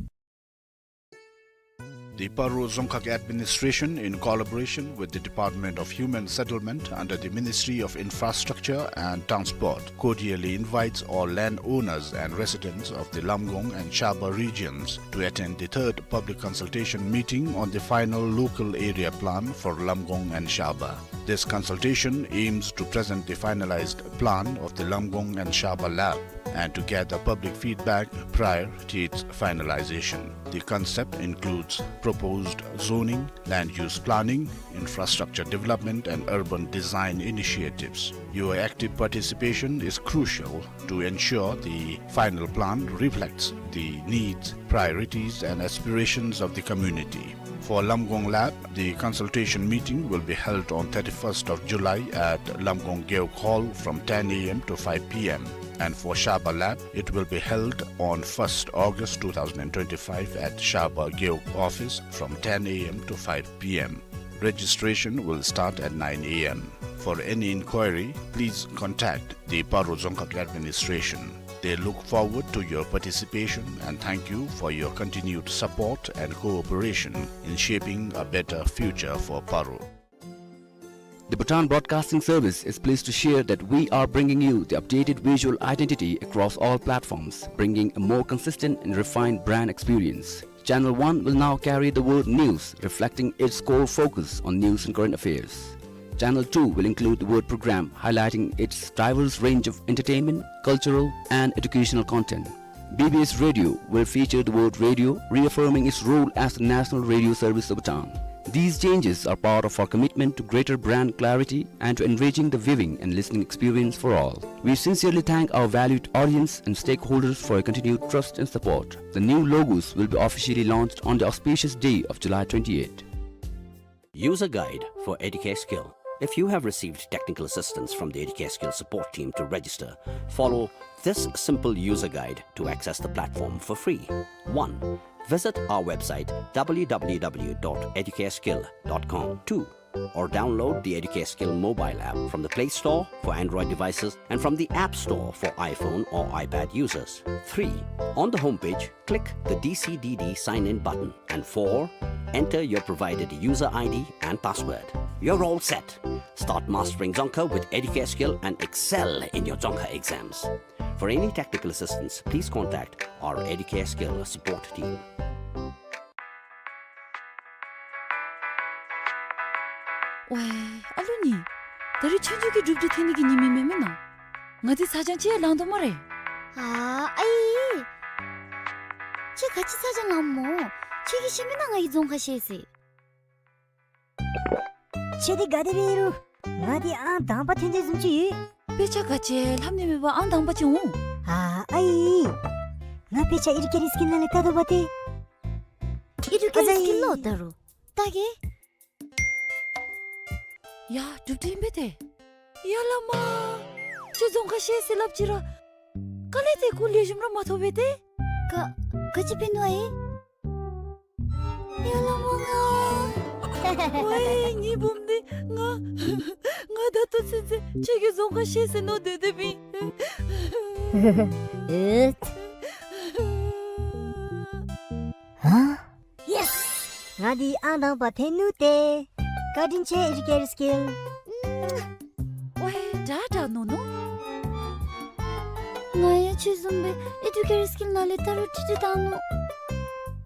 The Paro Dzongkhag Administration, in collaboration with the Department of Human Settlement under the Ministry of Infrastructure and Transport, cordially invites all landowners and residents of the Lamgong and Shaba regions to attend the third public consultation meeting on the final local area plan for Lamgong and Shaba. This consultation aims to present the finalized plan of the Lamgong and Shaba lap and to gather public feedback prior to its finalization. The concept includes proposed zoning, land use planning, infrastructure development, and urban design initiatives. Your active participation is crucial to ensure the final plan reflects the needs, priorities, and aspirations of the community. For Lamgong lap, the consultation meeting will be held on thirty-first of July at Lamgong Gewog Hall from ten A M to five P M. And for Shaba lap, it will be held on first August two thousand twenty-five at Shaba Gewog office from ten A M to five P M. Registration will start at nine A M. For any inquiry, please contact the Paro Dzongkhag Administration. They look forward to your participation and thank you for your continued support and cooperation in shaping a better future for Paro. The Bhutan Broadcasting Service is pleased to share that we are bringing you the updated visual identity across all platforms, bringing a more consistent and refined brand experience. Channel one will now carry the word news, reflecting its core focus on news and current affairs. Channel two will include the word program, highlighting its diverse range of entertainment, cultural, and educational content. B B S Radio will feature the word radio, reaffirming its role as the national radio service of Bhutan. These changes are part of our commitment to greater brand clarity and to enriching the viewing and listening experience for all. We sincerely thank our valued audience and stakeholders for your continued trust and support. The new logos will be officially launched on the auspicious day of July twenty-eighth. User guide for Educare Skill. If you have received technical assistance from the Educare Skill support team to register, follow this simple user guide to access the platform for free. One, visit our website w w w dot educareskill dot com. Two, or download the Educare Skill mobile app from the Play Store for Android devices and from the App Store for iPhone or iPad users. Three, on the homepage, click the D C D D sign in button. And four, enter your provided user I D and password. You're all set. Start mastering Dzongkha with Educare Skill and excel in your Dzongkha exams. For any technical assistance, please contact our Educare Skill support team. ཝའི་ཨ་ལུ་ནི། ད་རིས་ཆོས་རྒྱལ་གྱི་སྒྲུབ་སྡེ་ཐོན་ནི་གི་ཉིནམ་ཨིན་མས་མེན་ན། ང་འདི་ཚ་གྱང་ཅིག་ལང་དོ་སྨ་རེ། ཨ་ཨའི། ཁྱོད་ག་ཅི་ཚ་གྱང་ལངམ་སྨོ། ཁྱོད་ཀྱིས་ཤེས་མེན་ན་ང་གིས་རྫོང་ཁ་ཤེས་ཟེར། ཁྱོད་འདི་ག་དེ་སྦེ་ཨིན་རུང་ང་འདི་ཨང་དང་པ་ཐོན་དོ་བཟུམ་ཅིག་ཡོད། དཔེ་ཆ་ག་ཅི་ལྷབ་ནི་མེད་པར་ཨང་དང་པ་ཅིག་འོང་། ཨ་ཨའི། ང་དཔེ་ཆ་ཨེ་ཌུ་ཀེར་ཨེཌ་སི་ཀིལ་ནང་ལས་བལྟ་དོ་བ་ཏེ། ཨེ་ཌུ་ཀེར་ཨེཌ་སི་ཀིལ་ལོ་ད་རུང་བལྟ་གེ། ཡ་སྒྲུབ་སྡེ་ཨིན་པས་ཏེ། ཡ་བླ་མ། ཁྱོད་རྫོང་ཁ་ཤེས་ཟེར་སླབ་ཅི་ར། དཀའ་ལས་དེ་ཁོ་ལེགས་ཤོམ་ར་མ་ཐོབ་པས་ཏེ། ག་ག་ཅི་འབད་ནུག་ཨའི། ཡ་བླ་མ་ང་། ཝའི་ངེའི་བུམོ་འདི་ང་ང་ད་ལྟོ་ཚུན་ཚོད་ཁྱོད་ཀྱིས་རྫོང་ཁ་ཤེས་ཟེར་མནོ་སྡོད་སྡོདཔ་ཨིན། ཨེ། ཧ། ཡེས། ང་འདི་ཨང་དང་པ་ཐོན་ནུག་ཏེ། བཀའ་དྲིན་ཆེ་ཨེ་ཌུ་ཀེར་ཨེཌ་སི་ཀིལ། ཝའི་དྲག་དྲག་མནོ་མནོ། ང་ཡང་ཁྱོད་བཟུམ་སྦེ་ཨེ་ཌུ་ཀེར་ཨེཌ་སི་ཀིལ་ནང་ལས་བལྟ་རུང་ཁྲིག་ཁྲི་བཏང་ནུག།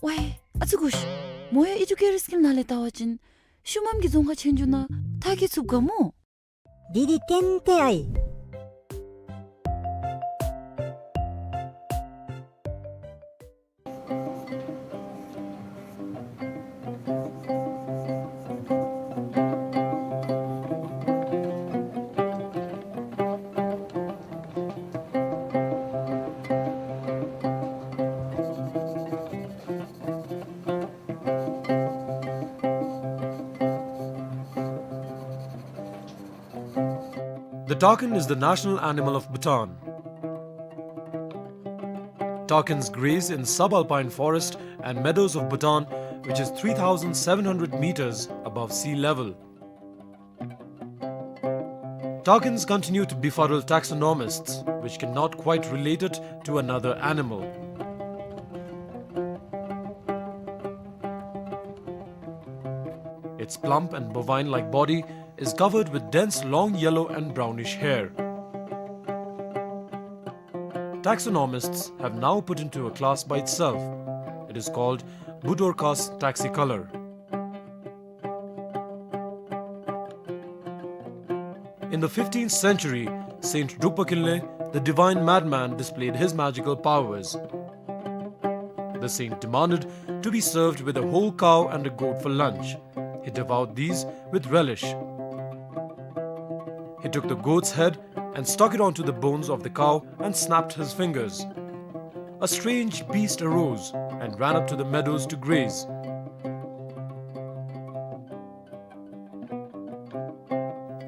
ཝའི་ཨ་ཙི་གུ་ཤ། མོ་ཡང་ཨེ་ཌུ་ཀེར་ཨེཌ་སི་ཀིལ་ནང་ལས་བལྟ་བ་ཅིན་ཤུལ་མམ་གྱི་རྫོང་ཁ་ཆོས་རྒྱལ་ནང་མཐར་འཁྱོལ་ཚུགས་ག་སྨོ། འདི་འདི་ཏན་ཏན་ཨའི། The takin is the national animal of Bhutan. Takins graze in subalpine forest and meadows of Bhutan, which is three thousand seven hundred meters above sea level. Takins continue to befuddle taxonomists, which cannot quite relate it to another animal. Its plump and bovine-like body is covered with dense long yellow and brownish hair. Taxonomists have now put into a class by itself. It is called Budorcas taxicolor. In the fifteenth century, Saint Drukpa Kinley, the divine madman, displayed his magical powers. The saint demanded to be served with a whole cow and a goat for lunch. He devoured these with relish. He took the goat's head and stuck it onto the bones of the cow and snapped his fingers. A strange beast arose and ran up to the meadows to graze.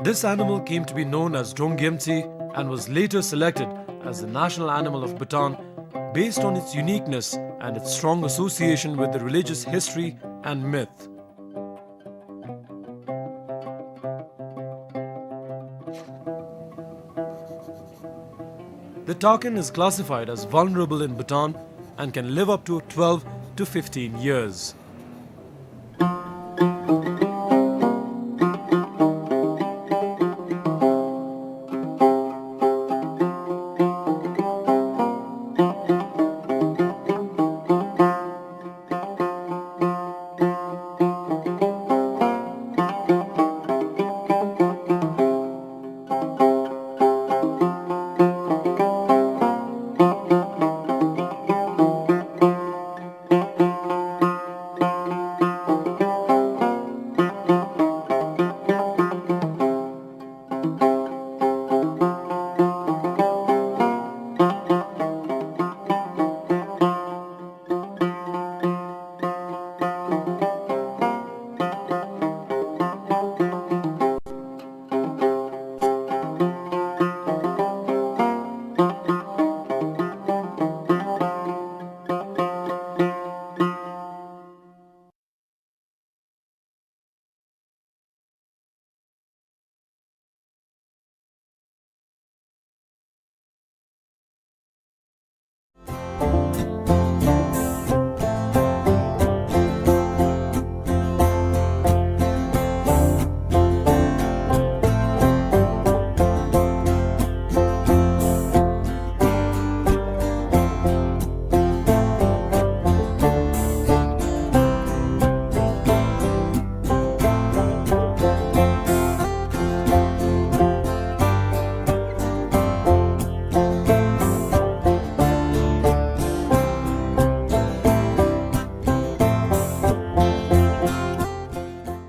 This animal came to be known as Drong Gyemtse and was later selected as the national animal of Bhutan based on its uniqueness and its strong association with the religious history and myth. The takin is classified as vulnerable in Bhutan and can live up to twelve to fifteen years.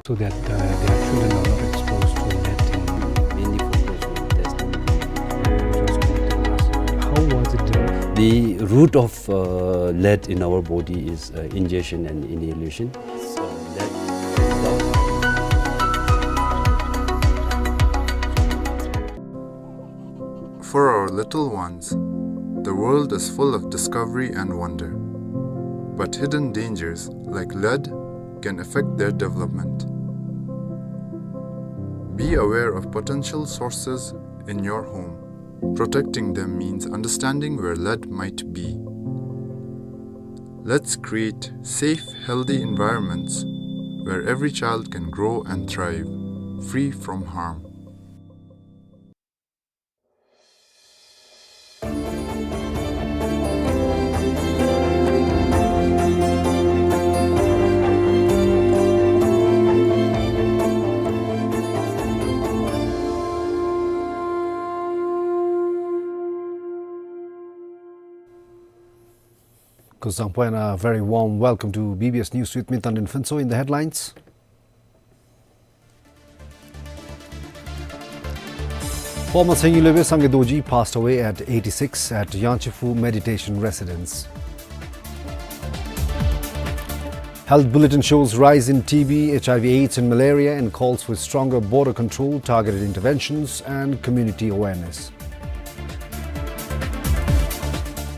So that, uh, their children are not exposed to lead in. Mainly focused on testing. How was it developed? The route of, uh, lead in our body is, uh, ingestion and inhalation. So lead. For our little ones, the world is full of discovery and wonder. But hidden dangers, like lead, can affect their development. Be aware of potential sources in your home. Protecting them means understanding where lead might be. Let's create safe, healthy environments where every child can grow and thrive, free from harm. Kuzuzangpo and a very warm welcome to B B S News with me, Tandin Phuntsho. In the headlines, former Tshengyi Lobey Sangay Dorji passed away at eighty-six at Yangchephu Meditation Residence. Health bulletin shows rise in T B, H I V AIDS and malaria and calls for stronger border control, targeted interventions and community awareness.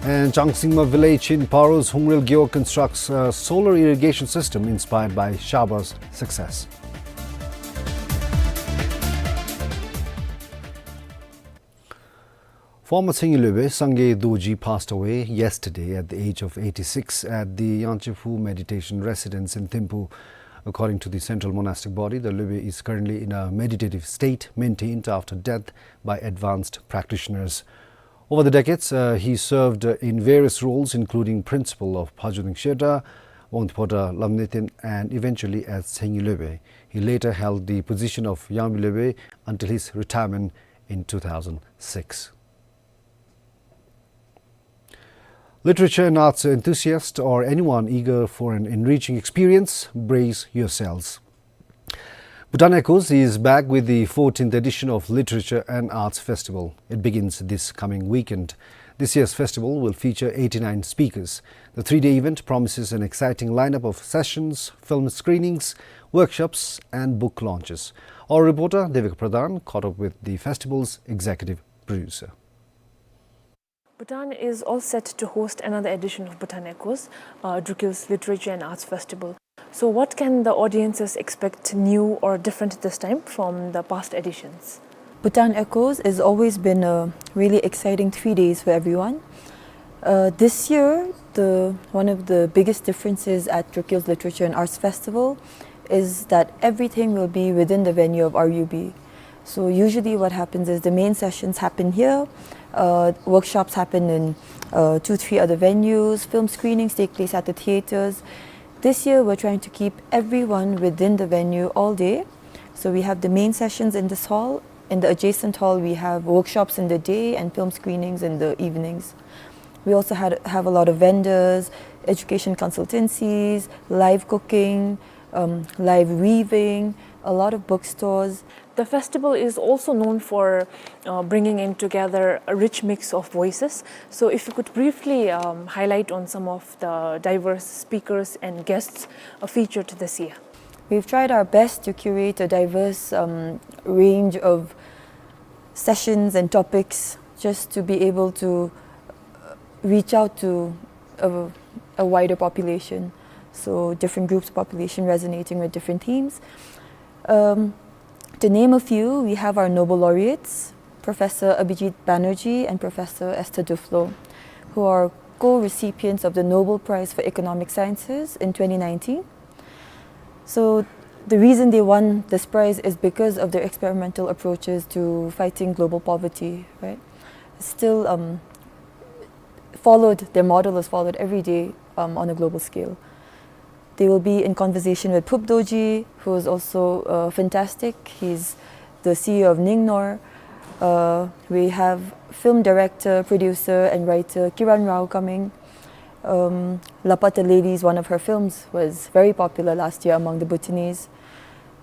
And Changsingma village in Paro's Hungrel Gewog constructs a solar irrigation system inspired by Shaba's success. Former Tshengyi Lwebe Sangay Dorji passed away yesterday at the age of eighty-six at the Yangchephu Meditation Residence in Thimphu. According to the Central Monastic Body, the Lwebe is currently in a meditative state maintained after death by advanced practitioners. Over the decades, uh, he served, uh, in various roles, including principal of Phajoding Shedra, Wangdue Phota Lamneten, and eventually as Tshengyi Lwebe. He later held the position of Yangmi Lwebe until his retirement in two thousand six. Literature and arts enthusiast or anyone eager for an enriching experience, brace yourselves. Bhutan Echoes is back with the fourteenth edition of Literature and Arts Festival. It begins this coming weekend. This year's festival will feature eighty-nine speakers. The three-day event promises an exciting lineup of sessions, film screenings, workshops, and book launches. Our reporter Devika Pradhan caught up with the festival's executive producer. Bhutan is all set to host another edition of Bhutan Echoes, uh, Drukgyal's Literature and Arts Festival. So what can the audiences expect new or different this time from the past editions? Bhutan Echoes has always been a really exciting three days for everyone. Uh, this year, the, one of the biggest differences at Drukgyal's Literature and Arts Festival is that everything will be within the venue of R U B. So usually what happens is the main sessions happen here, uh, workshops happen in, uh, two, three other venues, film screenings take place at the theaters. This year we're trying to keep everyone within the venue all day. So we have the main sessions in this hall. In the adjacent hall, we have workshops in the day and film screenings in the evenings. We also had, have a lot of vendors, education consultancies, live cooking, um, live weaving, a lot of bookstores. The festival is also known for, uh, bringing in together a rich mix of voices. So if you could briefly, um, highlight on some of the diverse speakers and guests, uh, featured this year. We've tried our best to curate a diverse, um, range of sessions and topics just to be able to, uh, reach out to a, a wider population. So different groups of population resonating with different themes. Um, to name a few, we have our Nobel laureates, Professor Abhijit Banerjee and Professor Esther Duflo, who are co-recipients of the Nobel Prize for Economic Sciences in twenty nineteen. So the reason they won this prize is because of their experimental approaches to fighting global poverty, right? Still, um, followed, their model is followed every day, um, on a global scale. They will be in conversation with Phup Dorji, who is also, uh, fantastic. He's the C E O of Ningnor. Uh, we have film director, producer, and writer Kiran Rao coming. Um, Lapata Ladies, one of her films, was very popular last year among the Bhutanese.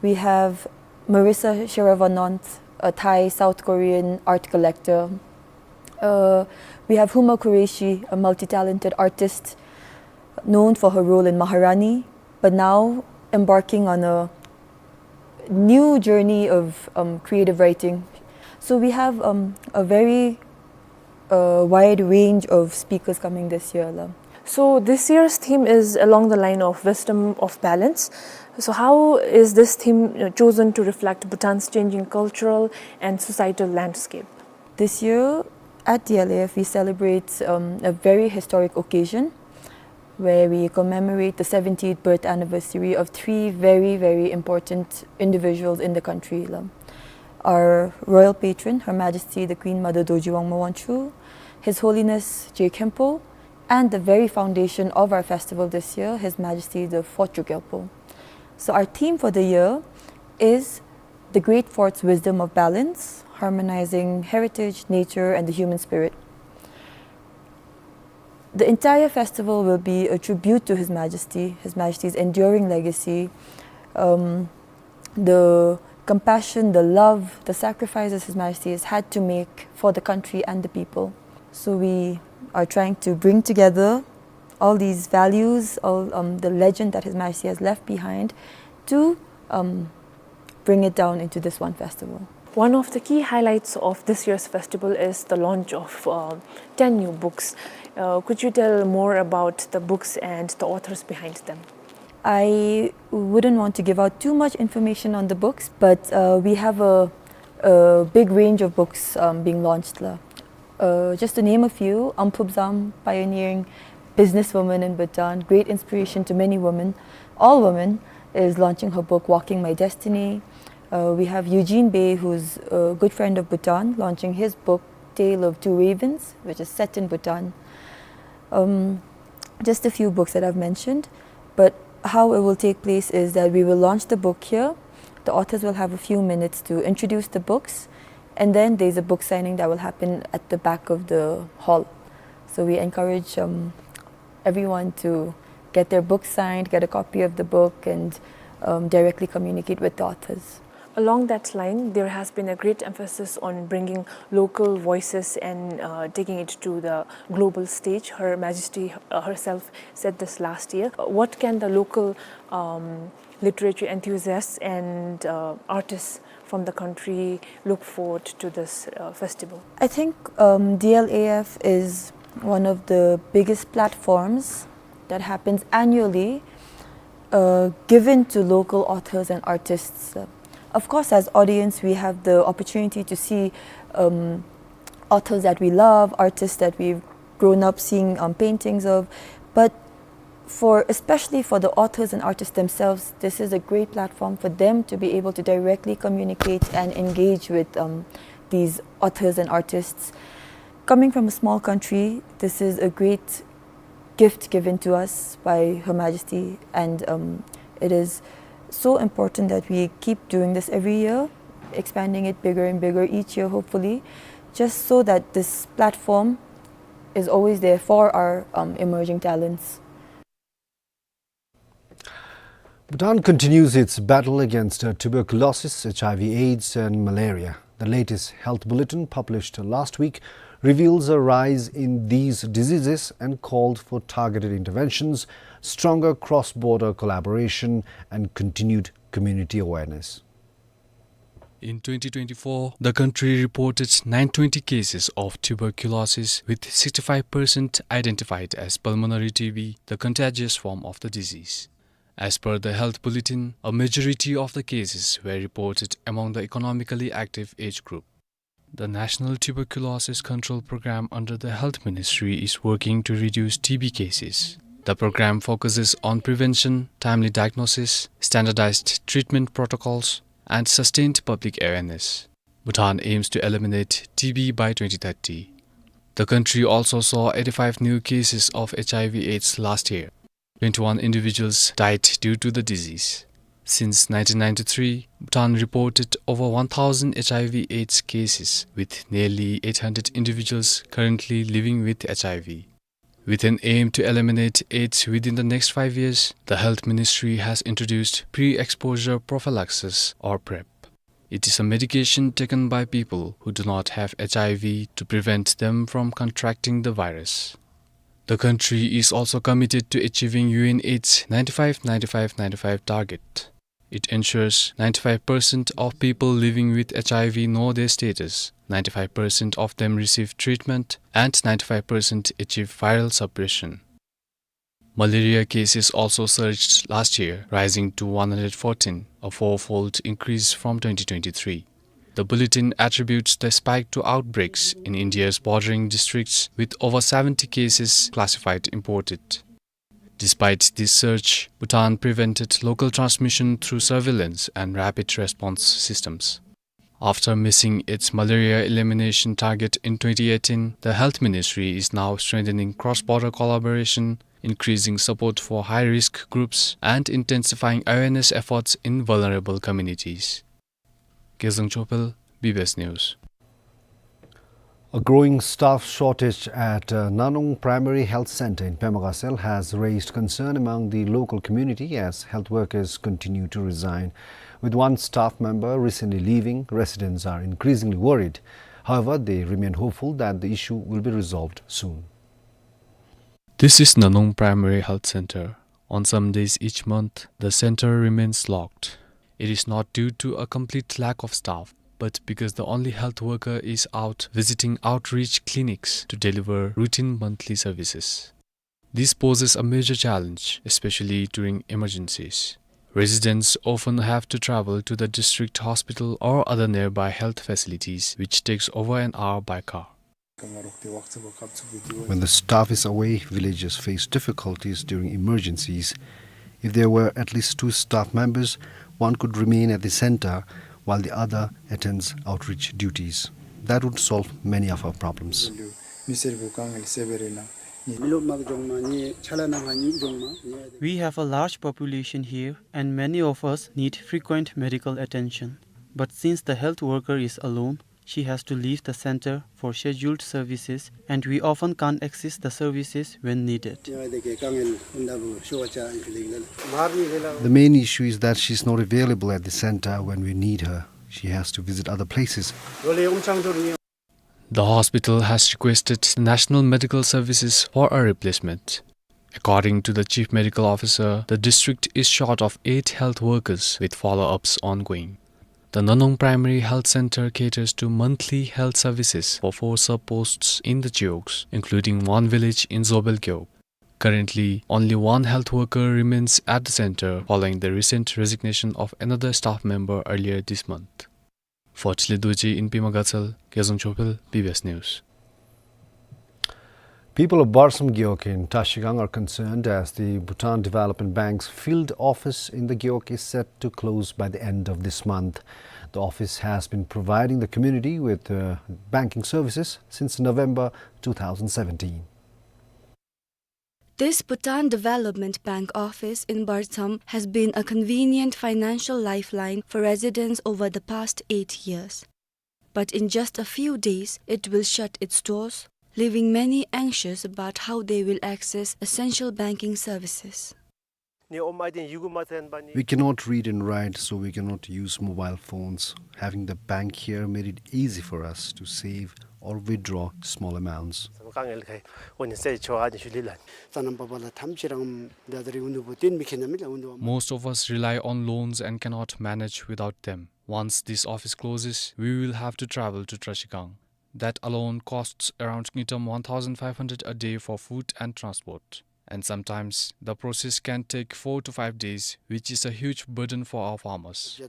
We have Marisa Shiravanont, a Thai South Korean art collector. Uh, we have Huma Qureshi, a multi-talented artist known for her role in Maharani, but now embarking on a new journey of, um, creative writing. So we have, um, a very, uh, wide range of speakers coming this year la. So this year's theme is along the line of wisdom of balance. So how is this theme, uh, chosen to reflect Bhutan's changing cultural and societal landscape? This year at D L A F, we celebrate, um, a very historic occasion where we commemorate the seventieth birth anniversary of three very, very important individuals in the country la. Our royal patron, Her Majesty the Queen Mother Dorji Wangmo Wangchuh, His Holiness Je Khenpo, and the very foundation of our festival this year, His Majesty the Fourth Druk Gyalpo. So our theme for the year is the Great Fourth's wisdom of balance, harmonizing heritage, nature, and the human spirit. The entire festival will be a tribute to His Majesty, His Majesty's enduring legacy, um, the compassion, the love, the sacrifices His Majesty has had to make for the country and the people. So we are trying to bring together all these values, all, um, the legend that His Majesty has left behind, to, um, bring it down into this one festival. One of the key highlights of this year's festival is the launch of, uh, ten new books. Uh, could you tell more about the books and the authors behind them? I wouldn't want to give out too much information on the books, but, uh, we have a, a big range of books, um, being launched la. Uh, just to name a few, Aung Phubzam, pioneering businesswoman in Bhutan, great inspiration to many women, all women, is launching her book, Walking My Destiny. Uh, we have Eugene Bey, who's a good friend of Bhutan, launching his book, Tale of Two Ravens, which is set in Bhutan. Um, just a few books that I've mentioned, but how it will take place is that we will launch the book here. The authors will have a few minutes to introduce the books, and then there's a book signing that will happen at the back of the hall. So we encourage, um, everyone to get their book signed, get a copy of the book, and, um, directly communicate with the authors. Along that line, there has been a great emphasis on bringing local voices and, uh, taking it to the global stage. Her Majesty, uh, herself said this last year. Uh, what can the local, um, literature enthusiasts and, uh, artists from the country look forward to this, uh, festival? I think, um, D L A F is one of the biggest platforms that happens annually, uh, given to local authors and artists. Of course, as audience, we have the opportunity to see, um, authors that we love, artists that we've grown up seeing, um, paintings of. But for, especially for the authors and artists themselves, this is a great platform for them to be able to directly communicate and engage with, um, these authors and artists. Coming from a small country, this is a great gift given to us by Her Majesty, and, um, it is so important that we keep doing this every year, expanding it bigger and bigger each year, hopefully, just so that this platform is always there for our, um, emerging talents. Bhutan continues its battle against, uh, tuberculosis, H I V AIDS, and malaria. The latest health bulletin published last week reveals a rise in these diseases and called for targeted interventions, stronger cross-border collaboration, and continued community awareness. In twenty twenty-four, the country reported nine twenty cases of tuberculosis, with sixty-five percent identified as pulmonary T B, the contagious form of the disease. As per the health bulletin, a majority of the cases were reported among the economically active age group. The National Tuberculosis Control Program under the Health Ministry is working to reduce T B cases. The program focuses on prevention, timely diagnosis, standardized treatment protocols, and sustained public awareness. Bhutan aims to eliminate T B by twenty thirty. The country also saw eighty-five new cases of H I V AIDS last year. Twenty-one individuals died due to the disease. Since nineteen ninety-three, Bhutan reported over one thousand H I V AIDS cases, with nearly eight hundred individuals currently living with H I V. With an aim to eliminate AIDS within the next five years, the Health Ministry has introduced pre-exposure prophylaxis, or PrEP. It is a medication taken by people who do not have H I V to prevent them from contracting the virus. The country is also committed to achieving U N AIDS ninety-five ninety-five ninety-five target. It ensures ninety-five percent of people living with H I V know their status, ninety-five percent of them receive treatment, and ninety-five percent achieve viral suppression. Malaria cases also surged last year, rising to one hundred fourteen, a four-fold increase from twenty twenty-three. The bulletin attributes the spike to outbreaks in India's bordering districts, with over seventy cases classified imported. Despite this surge, Bhutan prevented local transmission through surveillance and rapid response systems. After missing its malaria elimination target in twenty eighteen, the Health Ministry is now strengthening cross-border collaboration, increasing support for high-risk groups, and intensifying awareness efforts in vulnerable communities. Gezang Chopel, B B S News. A growing staff shortage at, uh, Nanong Primary Health Center in Pemagasel has raised concern among the local community as health workers continue to resign. With one staff member recently leaving, residents are increasingly worried. However, they remain hopeful that the issue will be resolved soon. This is Nanong Primary Health Center. On some days each month, the center remains locked. It is not due to a complete lack of staff, but because the only health worker is out visiting outreach clinics to deliver routine monthly services. This poses a major challenge, especially during emergencies. Residents often have to travel to the district hospital or other nearby health facilities, which takes over an hour by car. When the staff is away, villagers face difficulties during emergencies. If there were at least two staff members, one could remain at the center while the other attends outreach duties. That would solve many of our problems. We have a large population here, and many of us need frequent medical attention. But since the health worker is alone, she has to leave the center for scheduled services, and we often can't access the services when needed. The main issue is that she's not available at the center when we need her. She has to visit other places. The hospital has requested National Medical Services for a replacement. According to the Chief Medical Officer, the district is short of eight health workers, with follow-ups ongoing. The Nanong Primary Health Center caters to monthly health services for four sub-posts in the Gewog, including one village in Zobel Gewog. Currently, only one health worker remains at the center following the recent resignation of another staff member earlier this month. For Chile Dorji in Pema Gatshel, Gezang Chopel, B B S News. People of Barsom Gewog in Trashigang are concerned as the Bhutan Development Bank's field office in the Gewog is set to close by the end of this month. The office has been providing the community with, uh, banking services since November two thousand seventeen. This Bhutan Development Bank office in Barsom has been a convenient financial lifeline for residents over the past eight years. But in just a few days, it will shut its doors, leaving many anxious about how they will access essential banking services. We cannot read and write, so we cannot use mobile phones. Having the bank here made it easy for us to save or withdraw small amounts. Most of us rely on loans and cannot manage without them. Once this office closes, we will have to travel to Trashigang. That alone costs around ngultrum one thousand five hundred a day for food and transport. And sometimes the process can take four to five days, which is a huge burden for our farmers.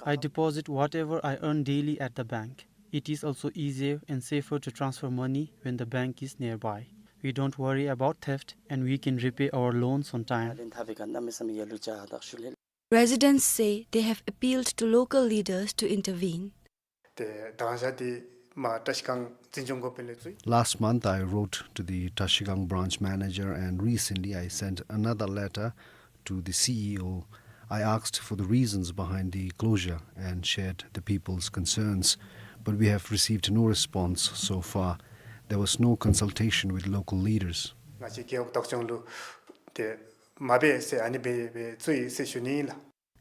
I deposit whatever I earn daily at the bank. It is also easier and safer to transfer money when the bank is nearby. We don't worry about theft and we can repay our loans on time. Residents say they have appealed to local leaders to intervene. Last month, I wrote to the Trashigang branch manager, and recently I sent another letter to the C E O. I asked for the reasons behind the closure and shared the people's concerns, but we have received no response so far. There was no consultation with local leaders.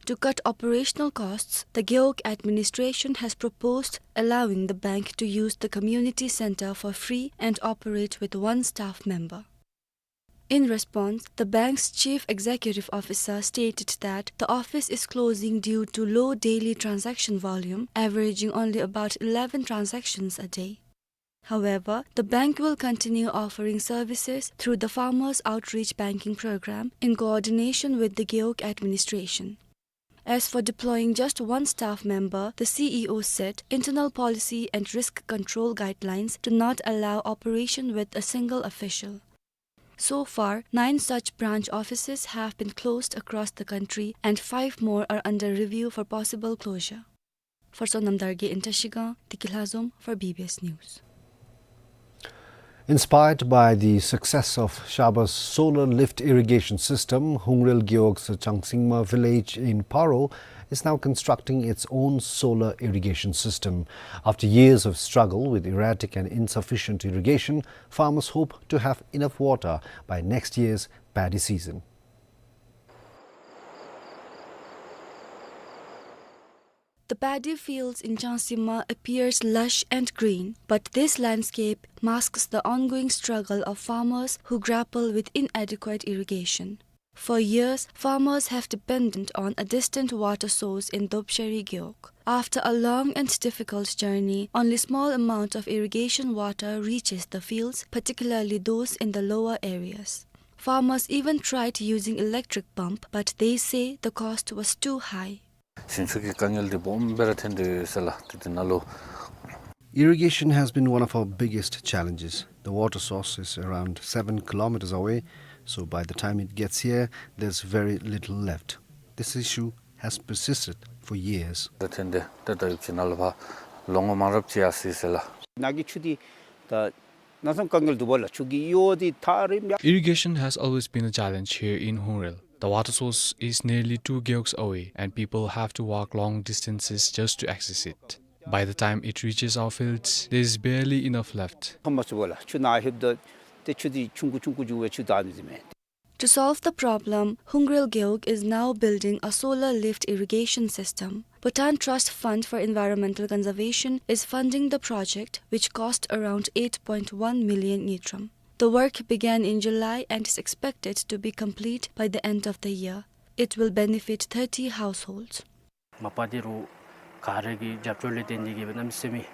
To cut operational costs, the Gewog administration has proposed allowing the bank to use the community center for free and operate with one staff member. In response, the bank's chief executive officer stated that the office is closing due to low daily transaction volume, averaging only about eleven transactions a day. However, the bank will continue offering services through the Farmers Outreach Banking Program in coordination with the Gewog administration. As for deploying just one staff member, the C E O said internal policy and risk control guidelines do not allow operation with a single official. So far, nine such branch offices have been closed across the country and five more are under review for possible closure. For Sonam Dargye in Trashigang, Tiki Lhazom for B B S News. Inspired by the success of Shaba's solar lift irrigation system, Hungrel Gewog's Changsingma village in Paro is now constructing its own solar irrigation system. After years of struggle with erratic and insufficient irrigation, farmers hope to have enough water by next year's paddy season. The paddy fields in Changsingma appears lush and green, but this landscape masks the ongoing struggle of farmers who grapple with inadequate irrigation. For years, farmers have depended on a distant water source in Dobshari Gewog. After a long and difficult journey, only small amount of irrigation water reaches the fields, particularly those in the lower areas. Farmers even tried using electric pump, but they say the cost was too high. ཞིང་ཆུ་གི་དཀའ་ངལ་འདི་སྦོམ་སྦེ་ར་ཐོན་ཏེ་ཡོད་ཟེར་ལགས། ཏེ་འདི་ནང་ལུ། Irrigation has been one of our biggest challenges. The water source is around seven kilometers away, so by the time it gets here, there's very little left. This issue has persisted for years. ད་ཐོན་ཏེ་ཏེ་ད་ཡུདཔ་ཅིག་ནང་ལུ་ཕར་ལོ་ངོ་མང་རབས་ཅིག་ཡར་སོ་ཡི་ཟེར་ལགས། ནཱ་གི་ཆུ་འདི་ད་གནམ་མེད་ས་མེད་དཀའ་ངལ་འདུག་པ་ལགས། ཆུ་གི་གཡོ་འདི་ཐག་རིངམོ་ཡར། Irrigation has always been a challenge here in Hungrel. The water source is nearly two gewogs away, and people have to walk long distances just to access it. By the time it reaches our fields, there is barely enough left. ཁ་མ་ཚུགས་པ་ལགས། ཆུ་ནཱ་ལྷོདཔ་ད་ཏེ་ཆུ་འདི་ཆུང་ཀུ་ཆུང་ཀུ་འགྱོ་བའི་ཆུ་ད་ཨ་ནི་ཨིན་མས། To solve the problem, Hungrel Gewog is now building a solar lift irrigation system. Bhutan Trust Fund for Environmental Conservation is funding the project, which cost around eight point one million ngultrum. The work began in July and is expected to be complete by the end of the year. It will benefit thirty households. མ་པ་འདི་རུ་ག་ར་གི་རྒྱབ་སྐྱོར་ལས་བརྟེན་ཏེ་གིས་སྦེ་གནམ་མེད་ས་མེད་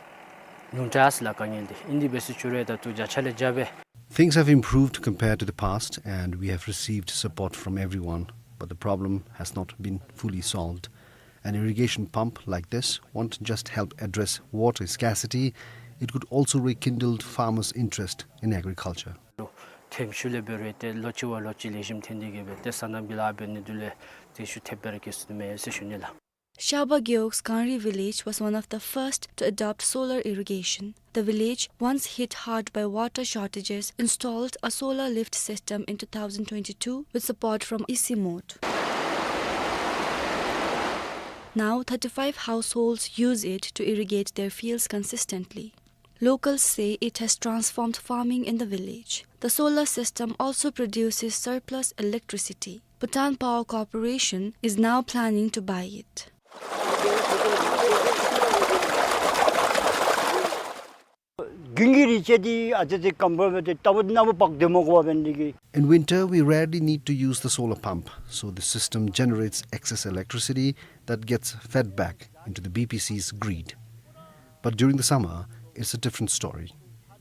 ཉུང་དྲགས་ལགས་དཀའ་ངལ་འདི། ཨིན་ཏེ་འབད་སོང་ཅི་རུང་ད་ལྟོ་བརྒྱ་ཆ་ལས་བརྒྱ་སྦེ། Things have improved compared to the past, and we have received support from everyone, but the problem has not been fully solved. An irrigation pump like this won't just help address water scarcity, it could also rekindle farmers' interest in agriculture. ཐེམ་ཤུལ་ལས་འབད་རུང་ཏེ་ལོ་གཅིག་བ་ལོ་གཅིག་ལེགས་ཤོམ་ཐོན་ཏེ་གིས་སྦེ་ཏེ་སོ་ནམ་གྱི་ལཱ་འབད་ནི་འདི་ལས་ཏེ་ཤུགས་ཐེབས་སྦེ་ར་སྐྱེ་སོ་ནི་མས་ཟེར་ཞུ་ནི་ལགས། Shaba Gewog's Kangri village was one of the first to adopt solar irrigation. The village, once hit hard by water shortages, installed a solar lift system in two thousand twenty-two with support from Isimot. Now, thirty-five households use it to irrigate their fields consistently. Locals say it has transformed farming in the village. The solar system also produces surplus electricity. Bhutan Power Corporation is now planning to buy it. དགུན་གྱི་རིག་བྱེད་འདི་ཨ་ཙི་ཙི་སྐམ་པོ་སྦེ་ཏེ་ལྟ་བུ་ནམ་བག་སྡོད་མ་དགོ་པར་འབད་ནི་དེ་གིས། In winter, we rarely need to use the solar pump, so the system generates excess electricity that gets fed back into the B P C's grid. But during the summer, it's a different story.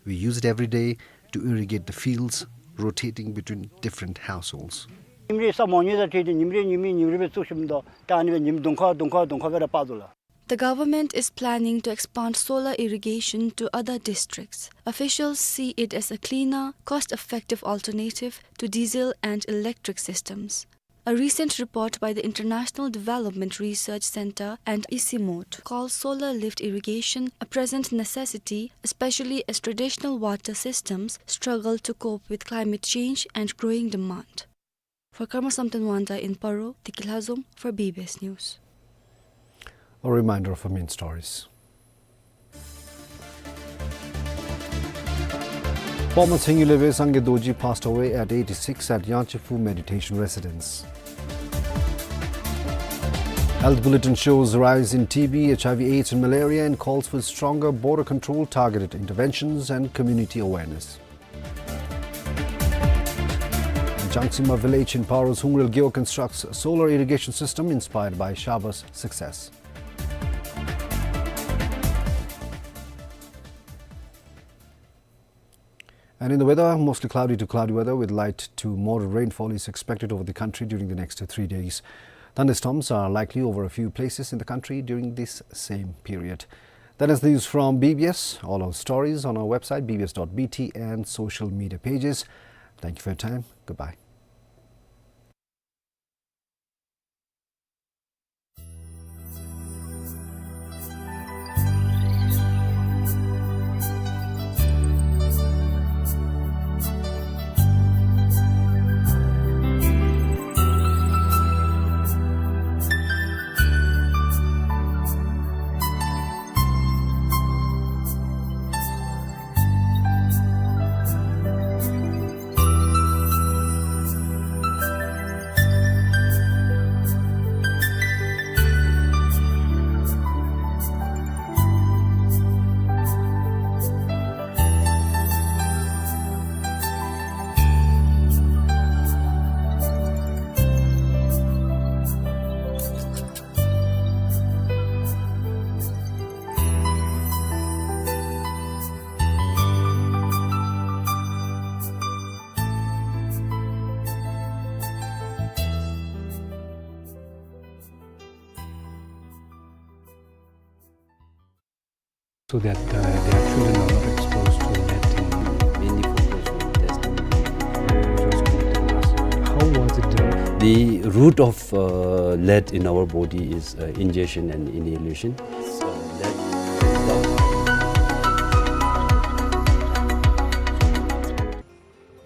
We use it every day to irrigate the fields, rotating between different households. ཉིནམ་རེ་ས་མ་ཉོ་ད་ཏེ་ཏེ་ཉིནམ་རེ་ཉིནམ་རེ་ཉིནམ་རེ་སྦེ་བཙུགས་ཞིནམ་ད་ད་ཨ་ནི་སྦེ་ཉིནམ་གདོང་ཁ་གདོང་ཁ་གདོང་ཁ་སྦེ་ར་འབག་དོ་ལགས། The government is planning to expand solar irrigation to other districts. Officials see it as a cleaner, cost-effective alternative to diesel and electric systems. A recent report by the International Development Research Centre and Isimot calls solar lift irrigation a present necessity, especially as traditional water systems struggle to cope with climate change and growing demand. For Karma Samten Wangda in Paro, Tiki Lhazom for B B S News. A reminder of our main stories. Former Tshogkyu Lebe Sangye Dorji passed away at eighty-six at Yangtsefu Meditation Residence. Health bulletin shows rise in T B, H I V AIDS and malaria and calls for stronger border control, targeted interventions and community awareness. Jangsima village in Paro's Hungrel Gewog constructs solar irrigation system inspired by Shaba's success. And in the weather, mostly cloudy to cloudy weather with light to moderate rainfall is expected over the country during the next three days. Thunderstorms are likely over a few places in the country during this same period. That is the news from B B S. All our stories on our website, B B S dot B T, and social media pages. Thank you for your time. Goodbye. so that, uh, their children are not exposed to lead in mainly focus on testing the resource connected master. How was it done? The route of, uh, lead in our body is, uh, ingestion and inhalation. So, lead.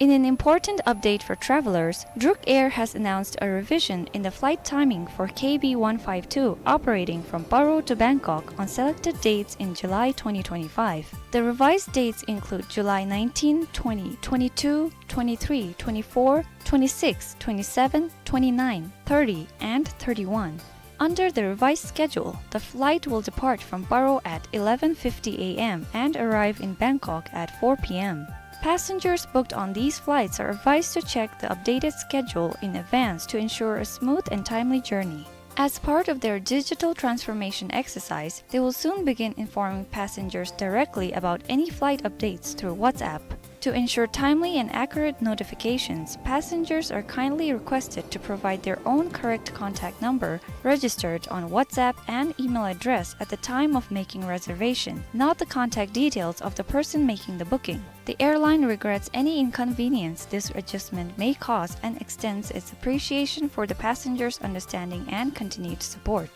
In an important update for travelers, Druk Air has announced a revision in the flight timing for K B one five two operating from Paro to Bangkok on selected dates in July twenty twenty-five. The revised dates include July nineteen, twenty, twenty-two, twenty-three, twenty-four, twenty-six, twenty-seven, twenty-nine, thirty, and thirty-one. Under the revised schedule, the flight will depart from Paro at eleven fifty A M and arrive in Bangkok at four P M. Passengers booked on these flights are advised to check the updated schedule in advance to ensure a smooth and timely journey. As part of their digital transformation exercise, they will soon begin informing passengers directly about any flight updates through WhatsApp. To ensure timely and accurate notifications, passengers are kindly requested to provide their own correct contact number registered on WhatsApp and email address at the time of making reservation, not the contact details of the person making the booking. The airline regrets any inconvenience this adjustment may cause and extends its appreciation for the passengers' understanding and continued support.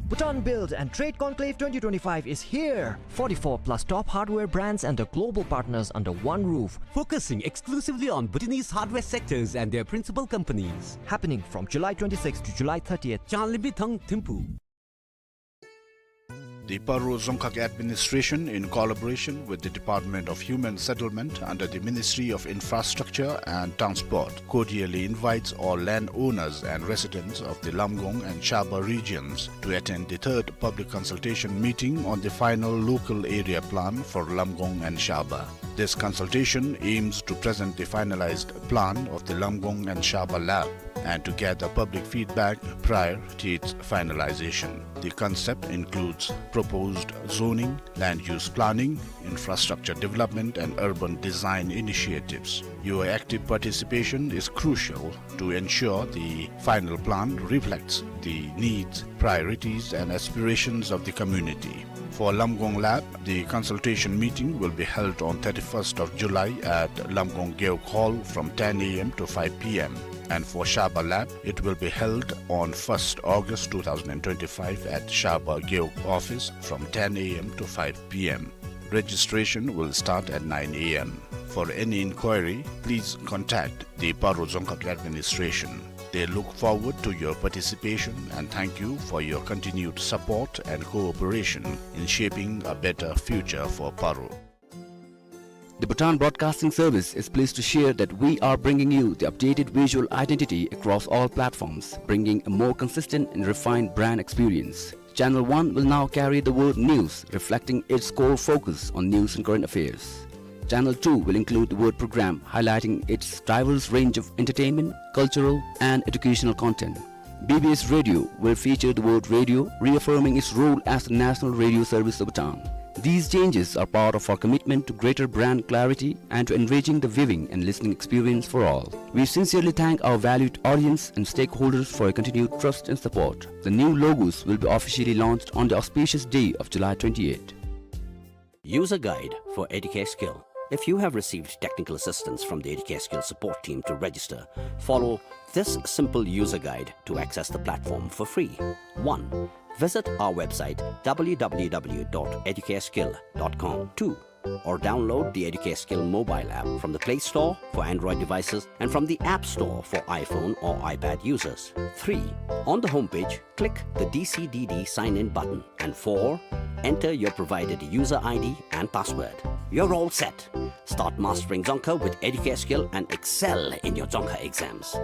Bhutan Build and Trade Conclave twenty twenty-five is here! Forty-four plus top hardware brands and the global partners under one roof. Focusing exclusively on Bhutanese hardware sectors and their principal companies. Happening from July twenty-sixth to July thirtieth. Changlimithang Thimphu. The Paro Dzongkhag Administration, in collaboration with the Department of Human Settlement under the Ministry of Infrastructure and Transport, cordially invites all landowners and residents of the Lamgong and Shaba regions to attend the third public consultation meeting on the final local area plan for Lamgong and Shaba. This consultation aims to present the finalized plan of the Lamgong and Shaba lap and to gather public feedback prior to its finalization. The concept includes proposed zoning, land use planning, infrastructure development, and urban design initiatives. Your active participation is crucial to ensure the final plan reflects the needs, priorities, and aspirations of the community. For Lamgong lap, the consultation meeting will be held on thirty-first of July at Lamgong Gewog Hall from ten A M to five P M. And for Shaba lap, it will be held on first August two thousand twenty-five at Shaba Gewog office from ten A M to five P M. Registration will start at nine A M. For any inquiry, please contact the Paro Dzongkhag Administration. They look forward to your participation and thank you for your continued support and cooperation in shaping a better future for Paro. The Bhutan Broadcasting Service is pleased to share that we are bringing you the updated visual identity across all platforms, bringing a more consistent and refined brand experience. Channel one will now carry the word news, reflecting its core focus on news and current affairs. Channel two will include the word program, highlighting its diverse range of entertainment, cultural, and educational content. B B S Radio will feature the word radio, reaffirming its role as the national radio service of Bhutan. These changes are part of our commitment to greater brand clarity and to enriching the viewing and listening experience for all. We sincerely thank our valued audience and stakeholders for your continued trust and support. The new logos will be officially launched on the auspicious day of July twenty-eighth. User guide for Educare Skill. If you have received technical assistance from the Educare Skill support team to register, follow this simple user guide to access the platform for free. One, visit our website W W W dot educareskill dot com. Two, or download the Educare Skill mobile app from the Play Store for Android devices and from the App Store for iPhone or iPad users. Three, on the homepage, click the D C D D sign-in button. And four, enter your provided user I D and password. You're all set. Start mastering Dzongkha with Educare Skill and excel in your Dzongkha exams.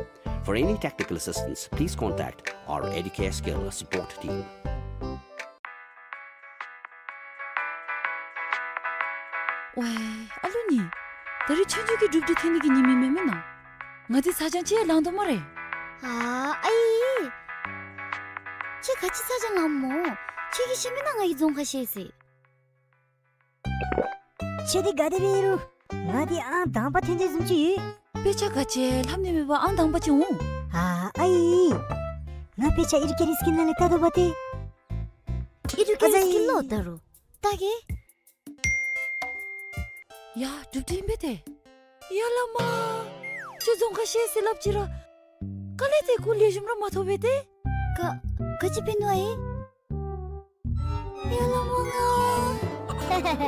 For any technical assistance, please contact our Educare Skill support team. ཝའི་ཨ་ལུ་ནི། ད་རིས་ཆོས་རྒྱལ་གྱི་སྒྲུབ་སྡེ་ཐོན་ནི་གི་ཉིནམ་ཨིན་མས་མེན་ན། ང་འདི་ཚ་གྱང་ཅིག་ཡང་ལང་དོ་སྨ་རེ། ཨ་ཨའི། ཁྱོད་ག་ཅི་ཚ་གྱང་ལངམ་སྨོ། ཁྱོད་ཀྱིས་ཤེས་མེན་ན་ང་གིས་རྫོང་ཁ་ཤེས་ཟེར། ཁྱོད་འདི་ག་དེ་སྦེ་ཨིན་རུང་། ང་འདི་ཨང་དང་པ་ཐོན་ཏེ་བཟུམ་ཅིག་ཡོད། དཔེ་ཆ་ག་ཅི་ལྷབ་ནི་མེད་པར་ཨང་དང་པ་ཅིག་འོང་། ཨ་ཨའི། ང་དཔེ་ཆ་ཨིར་ཀེ་རིས་ཀྱི་ནང་ལས་ལྟ་དོ་བ་ཏེ། ཨིར་ཀེ་རིས་ཀྱི་ལོ་ལྟ་རུང་། ད་གེ། ཡ་སྒྲུབ་སྟེ་ཨིན་པས་ཏེ། ཡ་བླ་མ། ཁྱོད་རྫོང་ཁ་ཤེས་ཟེར་སླབ་ཅི་ར། ག་ལས་ཏེ་སྐུ་ལེགས་ཤོམ་ར་མ་ཐོབ་པས་ཏེ། ག་ག་ཅི་འབད་ནུག་ཨའི། ཡ་བླ་མ་ང་།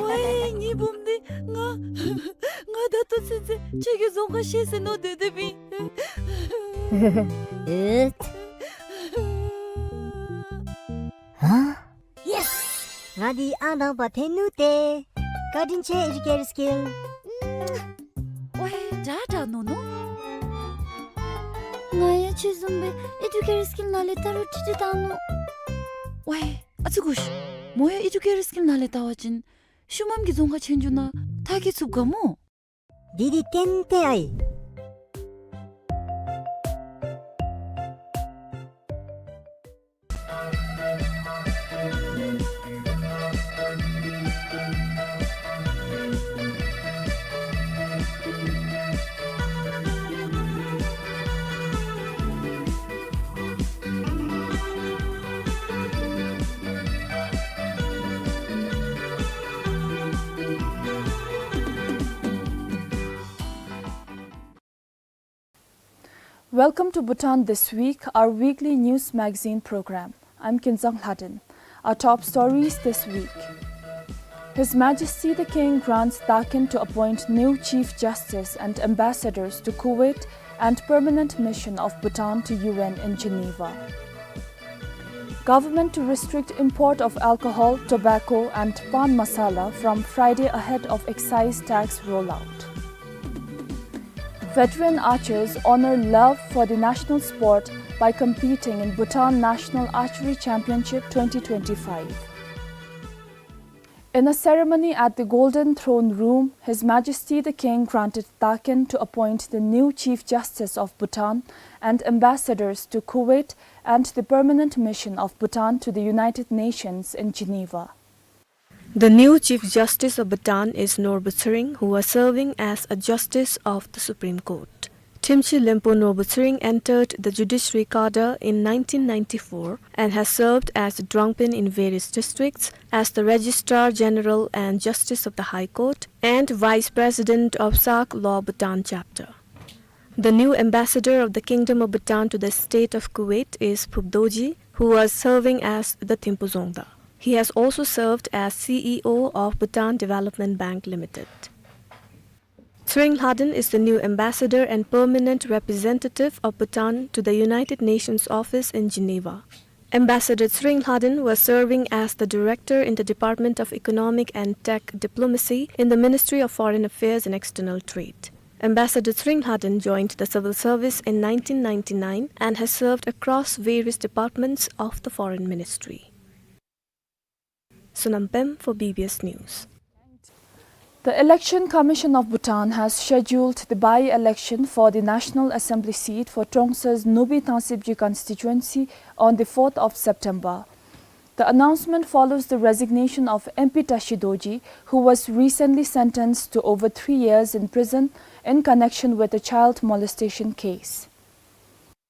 ཝའི་ངེའི་བུམོ་འདི་ང་། ང་ད་ལྟོ་ཚུན་ཚོད་ཁྱོད་ཀྱིས་རྫོང་ཁ་ཤེས་ཟེར་མནོ་སྡོད་སྡོདཔ་ཨིན། ཨེ། ཧ། ཡེས། ང་འདི་ཨང་དང་པ་ཐོན་ནུག་ཏེ། བཀའ་དྲིན་ཆེ་ཨེ་ཌུ་ཀེཊར་སི་གིལཌ། ཝའི་དྲག་དྲག་མནོ་མནོ། ང་ཡང་ཁྱོད་བཟུམ་སྦེ་ཨེ་ཌུ་ཀེཊར་སི་གིལཌ་ནང་ལས་བལྟ་རུང་ཁྲིག་ཁྲི་བཏང་ནུག། ཝའི་ཨ་ཙི་གོ་ཤིག། མོ་ཡང་ཨེ་ཌུ་ཀེཊར་སི་གིལཌ་ནང་ལས་བལྟ་བ་ཅིན་ཤུལ་མམ་གྱི་རྫོང་ཁ་ཆོན་འགྱོ་ནང་ཐར་གེ་ཚུགས་ག་མོ། འདི་འདི་ཏན་ཏན་ཨའི། Welcome to Bhutan This Week, our weekly news magazine program. I'm Kinzang Lhaden. Our top stories this week. His Majesty the King grants Takin to appoint new Chief Justice and ambassadors to Kuwait and permanent mission of Bhutan to U N in Geneva. Government to restrict import of alcohol, tobacco and pan masala from Friday ahead of excise tax rollout. Veteran archers honor love for the national sport by competing in Bhutan National Archery Championship twenty twenty-five. In a ceremony at the Golden Throne Room, His Majesty the King granted Takin to appoint the new Chief Justice of Bhutan and ambassadors to Kuwait and the permanent mission of Bhutan to the United Nations in Geneva. The new Chief Justice of Bhutan is Norbu Tshering, who was serving as a justice of the Supreme Court. Thimchhi Lenpo Norbu Tshering entered the judiciary cadre in nineteen ninety-four and has served as the Drongpen in various districts, as the Registrar General and Justice of the High Court, and Vice President of Saakh Law Bhutan Chapter. The new ambassador of the Kingdom of Bhutan to the state of Kuwait is Phup Dorji, who was serving as the Thimphu Dzongda. He has also served as C E O of Bhutan Development Bank Limited. Tshering Lhaden is the new ambassador and permanent representative of Bhutan to the United Nations office in Geneva. Ambassador Tshering Lhaden was serving as the director in the Department of Economic and Tech Diplomacy in the Ministry of Foreign Affairs and External Trade. Ambassador Tshering Lhaden joined the civil service in nineteen ninety-nine and has served across various departments of the Foreign Ministry. Sonam Pem for B B S News. The Election Commission of Bhutan has scheduled the by-election for the National Assembly seat for Trongsa's Nubi Thangsibji constituency on the fourth of September. The announcement follows the resignation of M P Tashi Dorji, who was recently sentenced to over three years in prison in connection with a child molestation case.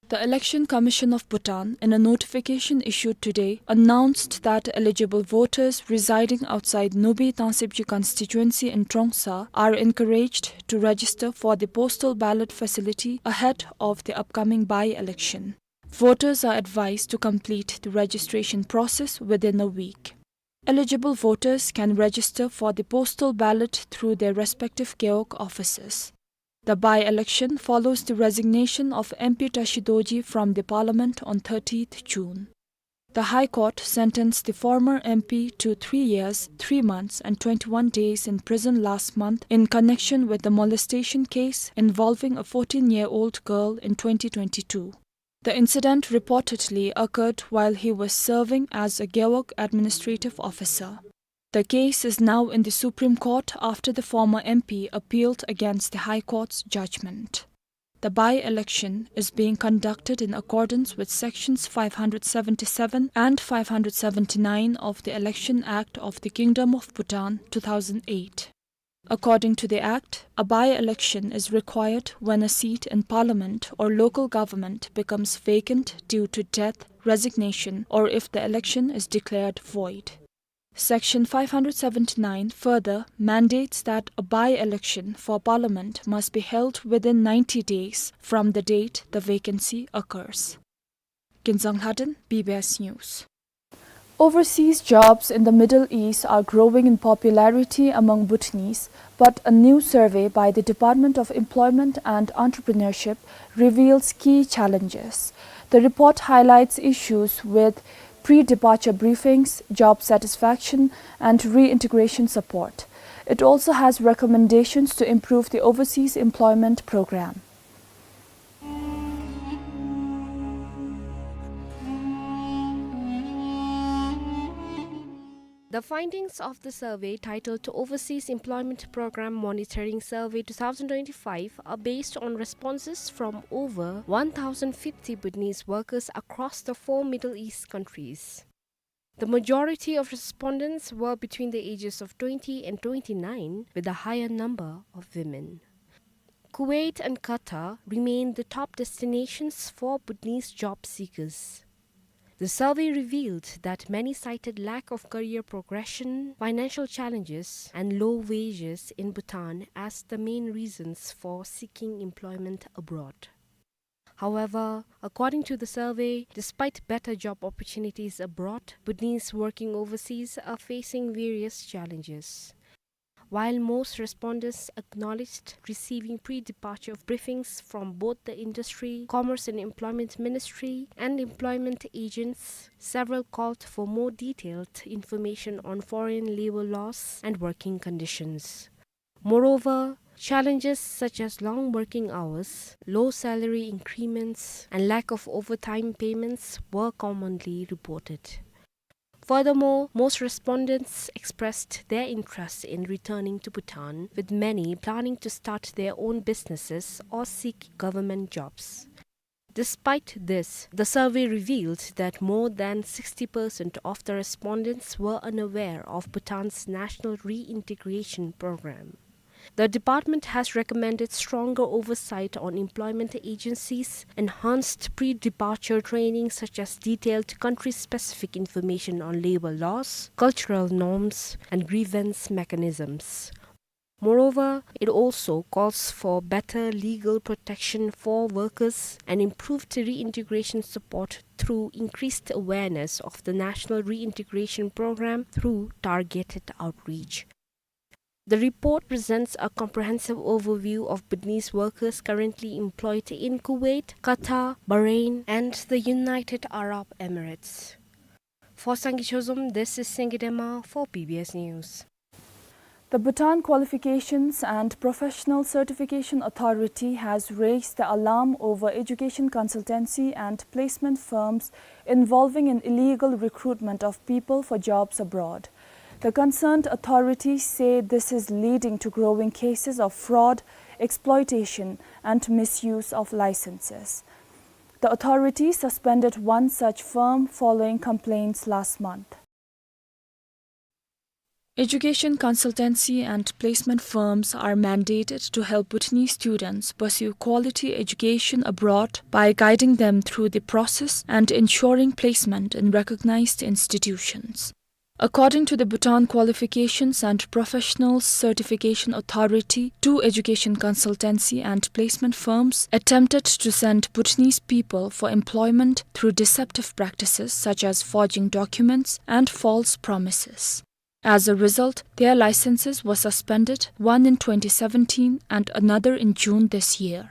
The Election Commission of Bhutan, in a notification issued today, announced that eligible voters residing outside Nubi Thangsibji constituency in Trongsa are encouraged to register for the postal ballot facility ahead of the upcoming by-election. Voters are advised to complete the registration process within a week. Eligible voters can register for the postal ballot through their respective gewog offices. The by-election follows the resignation of M P Tashi Dorji from the parliament on thirtieth June. The High Court sentenced the former M P to three years, three months and twenty-one days in prison last month in connection with the molestation case involving a fourteen-year-old girl in twenty twenty-two. The incident reportedly occurred while he was serving as a gewog administrative officer. The case is now in the Supreme Court after the former M P appealed against the High Court's judgment. The by-election is being conducted in accordance with Sections five hundred seventy-seven and five hundred seventy-nine of the Election Act of the Kingdom of Bhutan, two thousand eight. According to the Act, a by-election is required when a seat in parliament or local government becomes vacant due to death, resignation, or if the election is declared void. Section five hundred seventy-nine further mandates that a by-election for parliament must be held within ninety days from the date the vacancy occurs. Kinzang Lhaden, B B S News. Overseas jobs in the Middle East are growing in popularity among Bhutanese, but a new survey by the Department of Employment and Entrepreneurship reveals key challenges. The report highlights issues with pre-departure briefings, job satisfaction, and reintegration support. It also has recommendations to improve the overseas employment program. The findings of the survey, titled Overseas Employment Program Monitoring Survey two thousand twenty-five, are based on responses from over one thousand fifty Bhutanese workers across the four Middle East countries. The majority of respondents were between the ages of twenty and twenty-nine, with a higher number of women. Kuwait and Qatar remain the top destinations for Bhutanese job seekers. The survey revealed that many cited lack of career progression, financial challenges, and low wages in Bhutan as the main reasons for seeking employment abroad. However, according to the survey, despite better job opportunities abroad, Bhutanese working overseas are facing various challenges. While most respondents acknowledged receiving pre-departure briefings from both the Industry, Commerce and Employment Ministry and employment agents, several called for more detailed information on foreign labor laws and working conditions. Moreover, challenges such as long working hours, low salary increments, and lack of overtime payments were commonly reported. Furthermore, most respondents expressed their interest in returning to Bhutan, with many planning to start their own businesses or seek government jobs. Despite this, the survey revealed that more than sixty percent of the respondents were unaware of Bhutan's National Reintegration Program. The department has recommended stronger oversight on employment agencies, enhanced pre-departure training such as detailed country-specific information on labor laws, cultural norms, and grievance mechanisms. Moreover, it also calls for better legal protection for workers and improved reintegration support through increased awareness of the National Reintegration Program through targeted outreach. The report presents a comprehensive overview of Bhutanese workers currently employed in Kuwait, Qatar, Bahrain, and the United Arab Emirates. For Sangay Chozom, this is Singye Dema for B B S News. The Bhutan Qualifications and Professional Certification Authority has raised the alarm over education consultancy and placement firms involving in illegal recruitment of people for jobs abroad. The concerned authorities say this is leading to growing cases of fraud, exploitation, and misuse of licenses. The authority suspended one such firm following complaints last month. Education consultancy and placement firms are mandated to help Bhutanese students pursue quality education abroad by guiding them through the process and ensuring placement in recognized institutions. According to the Bhutan Qualifications and Professional Certification Authority, two education consultancy and placement firms attempted to send Bhutanese people for employment through deceptive practices such as forging documents and false promises. As a result, their licenses were suspended, one in twenty seventeen and another in June this year.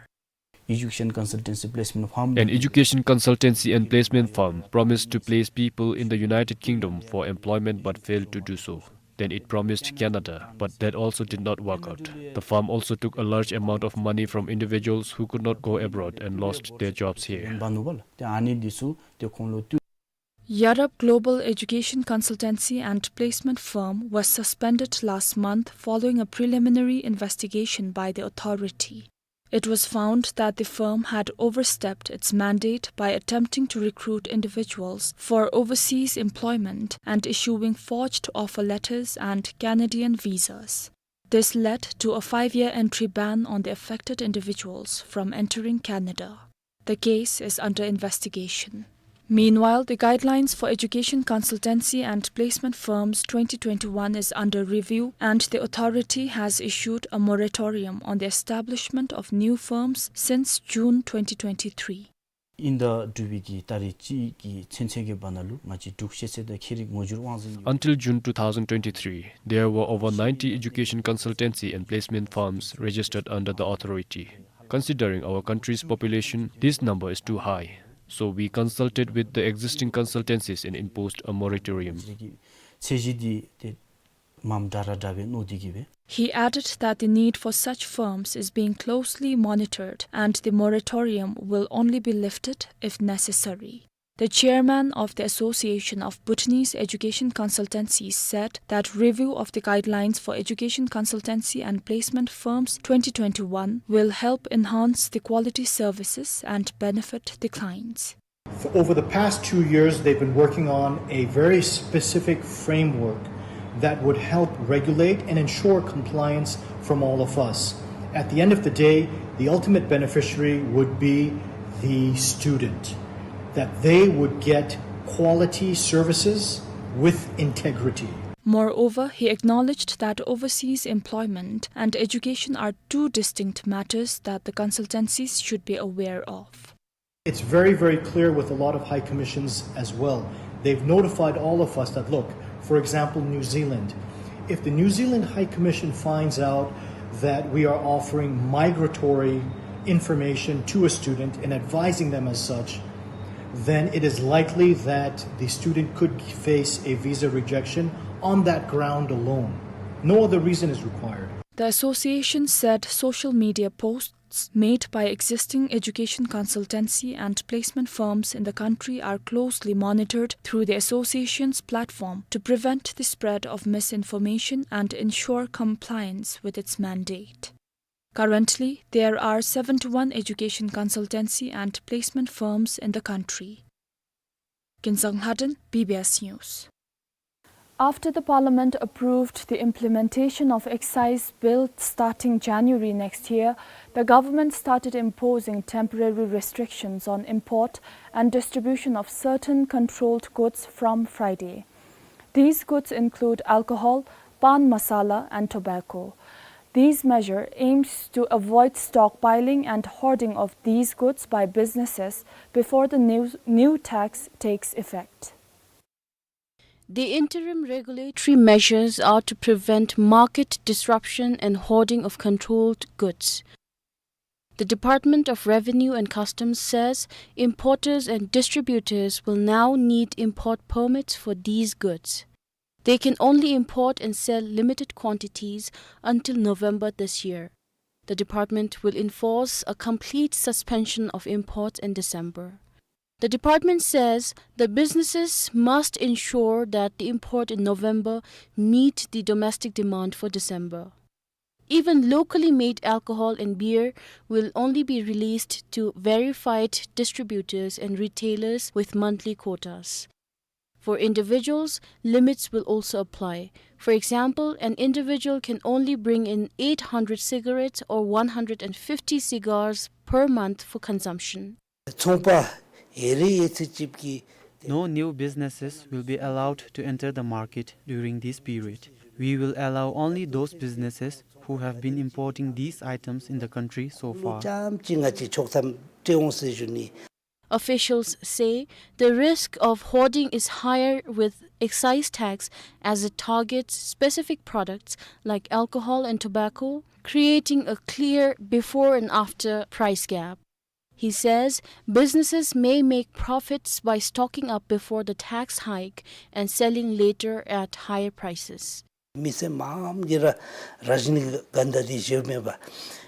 Education consultancy placement firm. An education consultancy and placement firm promised to place people in the United Kingdom for employment but failed to do so. Then it promised Canada, but that also did not work out. The firm also took a large amount of money from individuals who could not go abroad and lost their jobs here. Yarab Global Education Consultancy and Placement Firm was suspended last month following a preliminary investigation by the authority. It was found that the firm had overstepped its mandate by attempting to recruit individuals for overseas employment and issuing forged offer letters and Canadian visas. This led to a five-year entry ban on the affected individuals from entering Canada. The case is under investigation. Meanwhile, the Guidelines for Education Consultancy and Placement Firms twenty twenty-one is under review, and the authority has issued a moratorium on the establishment of new firms since June twenty twenty-three. ཨིན་ཟླ་དྲུག་པའི་གི་ཏ་རིག་གཅིག་གི་ཚུན་ཚོད་ཀྱི་བར་ན་ལུ་ང་བཅས་འབྲུག་ཤེས་ཚད་དང་ཁྱད་རིག་ངོ་སྦྱོར་དབང་འཛིན། Until June two thousand twenty-three, there were over ninety education consultancy and placement firms registered under the authority. Considering our country's population, this number is too high. So we consulted with the existing consultancies and imposed a moratorium. ཚད་གཞི་འདི་ཏེ་མངམ་འདྲ་ར་འདྲ་སྦེ་མནོ་སྟེ་གིས་སྦེ། He added that the need for such firms is being closely monitored and the moratorium will only be lifted if necessary. The chairman of the Association of Bhutanese Education Consultancies said that review of the Guidelines for Education Consultancy and Placement Firms twenty twenty-one will help enhance the quality services and benefit the clients. For over the past two years, they've been working on a very specific framework that would help regulate and ensure compliance from all of us. At the end of the day, the ultimate beneficiary would be the student, that they would get quality services with integrity. Moreover, he acknowledged that overseas employment and education are two distinct matters that the consultancies should be aware of. It's very, very clear with a lot of high commissions as well. They've notified all of us that, look, for example, New Zealand. If the New Zealand High Commission finds out that we are offering migratory information to a student and advising them as such, then it is likely that the student could face a visa rejection on that ground alone. No other reason is required. The association said social media posts made by existing education consultancy and placement firms in the country are closely monitored through the association's platform to prevent the spread of misinformation and ensure compliance with its mandate. Currently, there are seventy-one education consultancy and placement firms in the country. Kinzang Lhaden, B B S News. After the Parliament approved the implementation of Excise Bill starting January next year, the government started imposing temporary restrictions on import and distribution of certain controlled goods from Friday. These goods include alcohol, pan masala, and tobacco. These measure aims to avoid stockpiling and hoarding of these goods by businesses before the new, new tax takes effect. The interim regulatory measures are to prevent market disruption and hoarding of controlled goods. The Department of Revenue and Customs says importers and distributors will now need import permits for these goods. They can only import and sell limited quantities until November this year. The department will enforce a complete suspension of imports in December. The department says the businesses must ensure that the import in November meet the domestic demand for December. Even locally made alcohol and beer will only be released to verified distributors and retailers with monthly quotas. For individuals, limits will also apply. For example, an individual can only bring in eight hundred cigarettes or one hundred and fifty cigars per month for consumption. ཚོང་པ་ཡོད་རིགས་ཡོད་ཚད་ཅིག་གིས། No new businesses will be allowed to enter the market during this period. We will allow only those businesses who have been importing these items in the country so far. ཙམ་ཅིག་ང་བཅས་ཆོག་ཐམ་སྤྲོད་འོང་ཟེར་ཞུ་ནི། Officials say the risk of hoarding is higher with excise tax, as it targets specific products like alcohol and tobacco, creating a clear before and after price gap. He says businesses may make profits by stocking up before the tax hike and selling later at higher prices. མི་སེར་མངམ་གིས་ར་རཱཇ་ནི་གནྡྷ་འདི་བཞེསཔ་མས་པ།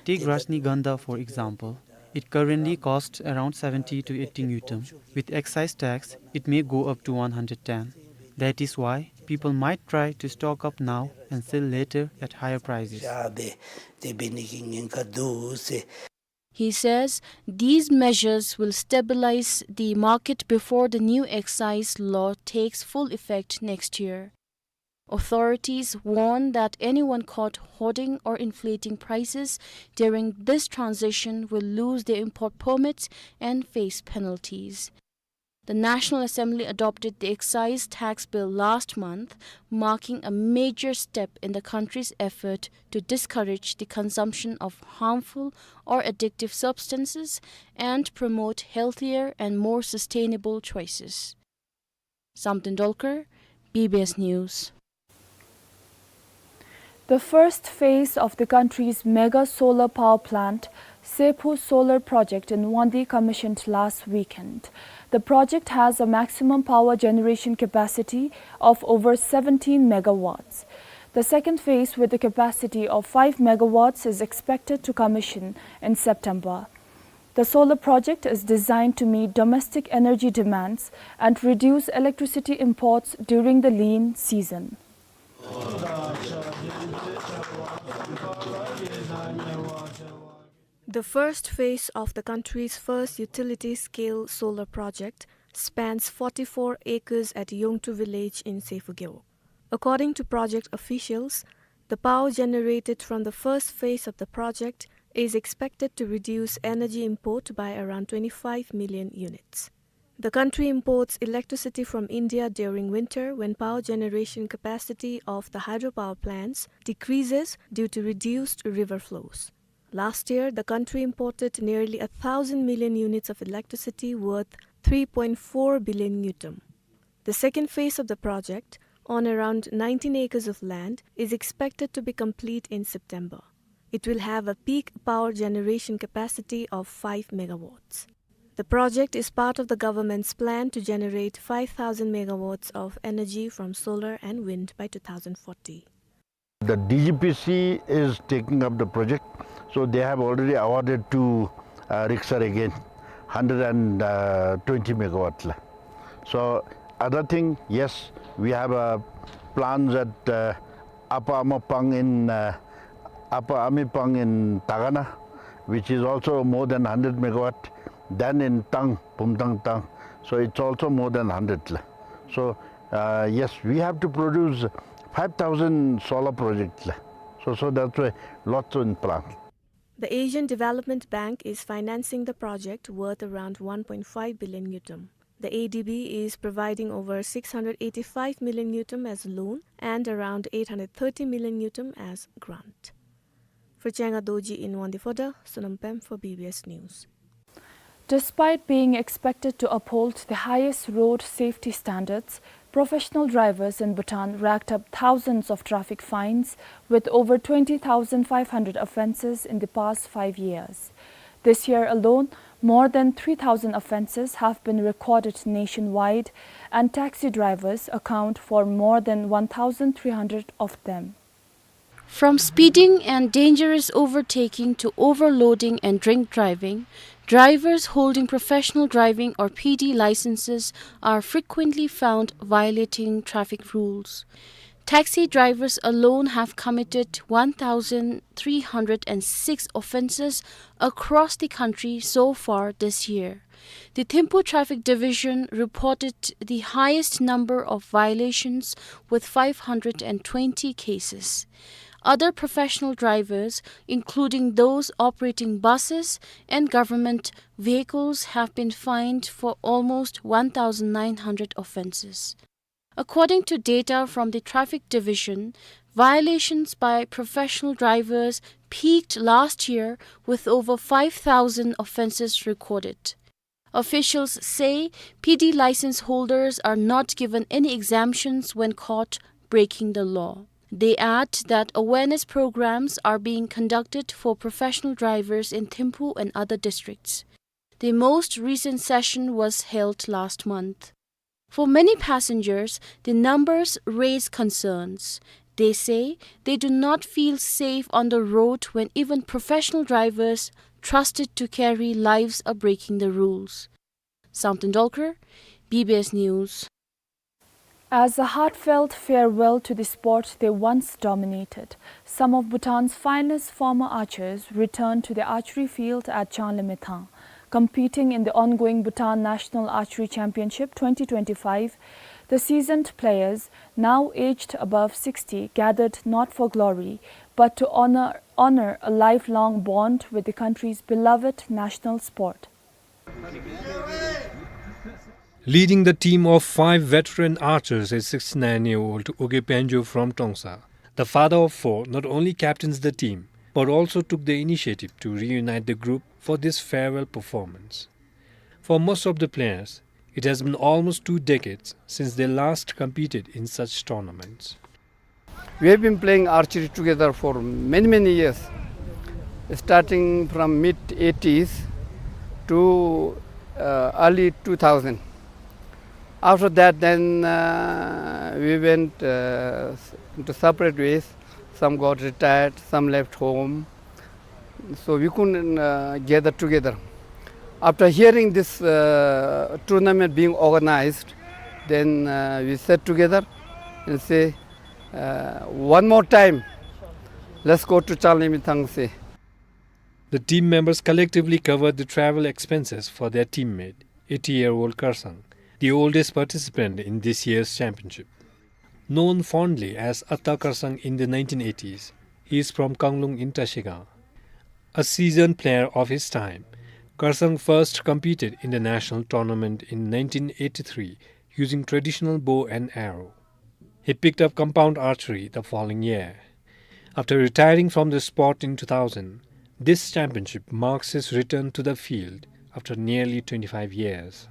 Take Rajnigandha, for example. It currently costs around seventy to eighty ngultrum. With excise tax, it may go up to one hundred ten. That is why people might try to stock up now and sell later at higher prices. བཞག་སྟེ་དེ་འབད་ནི་གི་ཉེན་ཁ་འདུག་ཟེར། He says these measures will stabilize the market before the new excise law takes full effect next year. Authorities warn that anyone caught hoarding or inflating prices during this transition will lose their import permits and face penalties. The National Assembly adopted the excise tax bill last month, marking a major step in the country's effort to discourage the consumption of harmful or addictive substances and promote healthier and more sustainable choices. Samten Dolkar, B B S News. The first phase of the country's mega solar power plant, Sephu Solar Project in Wangdue, commissioned last weekend. The project has a maximum power generation capacity of over seventeen megawatts. The second phase, with a capacity of five megawatts, is expected to commission in September. The solar project is designed to meet domestic energy demands and reduce electricity imports during the lean season. The first phase of the country's first utility-scale solar project spans forty-four acres at Yongtu village in Sephu Gewog. According to project officials, the power generated from the first phase of the project is expected to reduce energy import by around twenty-five million units. The country imports electricity from India during winter, when power generation capacity of the hydropower plants decreases due to reduced river flows. Last year, the country imported nearly a thousand million units of electricity worth three point four billion ngultrum. The second phase of the project, on around nineteen acres of land, is expected to be complete in September. It will have a peak power generation capacity of five megawatts. The project is part of the government's plan to generate five thousand megawatts of energy from solar and wind by two thousand forty. The D G P C is taking up the project, so they have already awarded to, uh, Riksar again, hundred and twenty megawatt la. So other thing, yes, we have a plans at, uh, Upper Amipang in, uh, Upper Amipang in Tagana, which is also more than hundred megawatt. Then in Tang, Pumtang Tang, so it's also more than hundred la. So, uh, yes, we have to produce five thousand solar projects la. So, so that's why lots in plan. The Asian Development Bank is financing the project worth around one point five billion ngultrum. The A D B is providing over six hundred eighty-five million ngultrum as loan and around eight hundred thirty million ngultrum as grant. For Changa Dorji in Wangdue Phodrang, Sonam Pem for B B S News. Despite being expected to uphold the highest road safety standards, professional drivers in Bhutan racked up thousands of traffic fines, with over twenty thousand five hundred offenses in the past five years. This year alone, more than three thousand offenses have been recorded nationwide, and taxi drivers account for more than one thousand three hundred of them. From speeding and dangerous overtaking to overloading and drink driving, drivers holding professional driving or P D licenses are frequently found violating traffic rules. Taxi drivers alone have committed one thousand three hundred and six offenses across the country so far this year. The Thimphu Traffic Division reported the highest number of violations, with five hundred and twenty cases. Other professional drivers, including those operating buses and government vehicles, have been fined for almost one thousand nine hundred offenses. According to data from the Traffic Division, violations by professional drivers peaked last year, with over five thousand offenses recorded. Officials say P D license holders are not given any exemptions when caught breaking the law. They add that awareness programs are being conducted for professional drivers in Thimphu and other districts. The most recent session was held last month. For many passengers, the numbers raise concerns. They say they do not feel safe on the road when even professional drivers trusted to carry lives are breaking the rules. Samten Dolkar, B B S News. As a heartfelt farewell to the sport they once dominated, some of Bhutan's finest former archers returned to the archery field at Changlimithang. Competing in the ongoing Bhutan National Archery Championship twenty twenty-five, the seasoned players, now aged above sixty, gathered not for glory, but to honor, honor a lifelong bond with the country's beloved national sport. Leading the team of five veteran archers is sixty-nine-year-old Uge Penjo from Trongsa. The father of four not only captains the team, but also took the initiative to reunite the group for this farewell performance. For most of the players, it has been almost two decades since they last competed in such tournaments. We have been playing archery together for many, many years, starting from mid eighties to, uh, early two thousand. After that, then, uh, we went, uh, into separate ways. Some got retired, some left home. So we couldn't, uh, gather together. After hearing this, uh, tournament being organized, then, uh, we sat together and say, uh, "One more time, let's go to Changlimithang," say. The team members collectively covered the travel expenses for their teammate, eighty-year-old Karsang, the oldest participant in this year's championship. Known fondly as Atta Karsang in the nineteen eighties, he is from Kanglung in Trashigang. A seasoned player of his time, Karsang first competed in the national tournament in nineteen eighty-three using traditional bow and arrow. He picked up compound archery the following year. After retiring from the sport in two thousand, this championship marks his return to the field after nearly twenty-five years.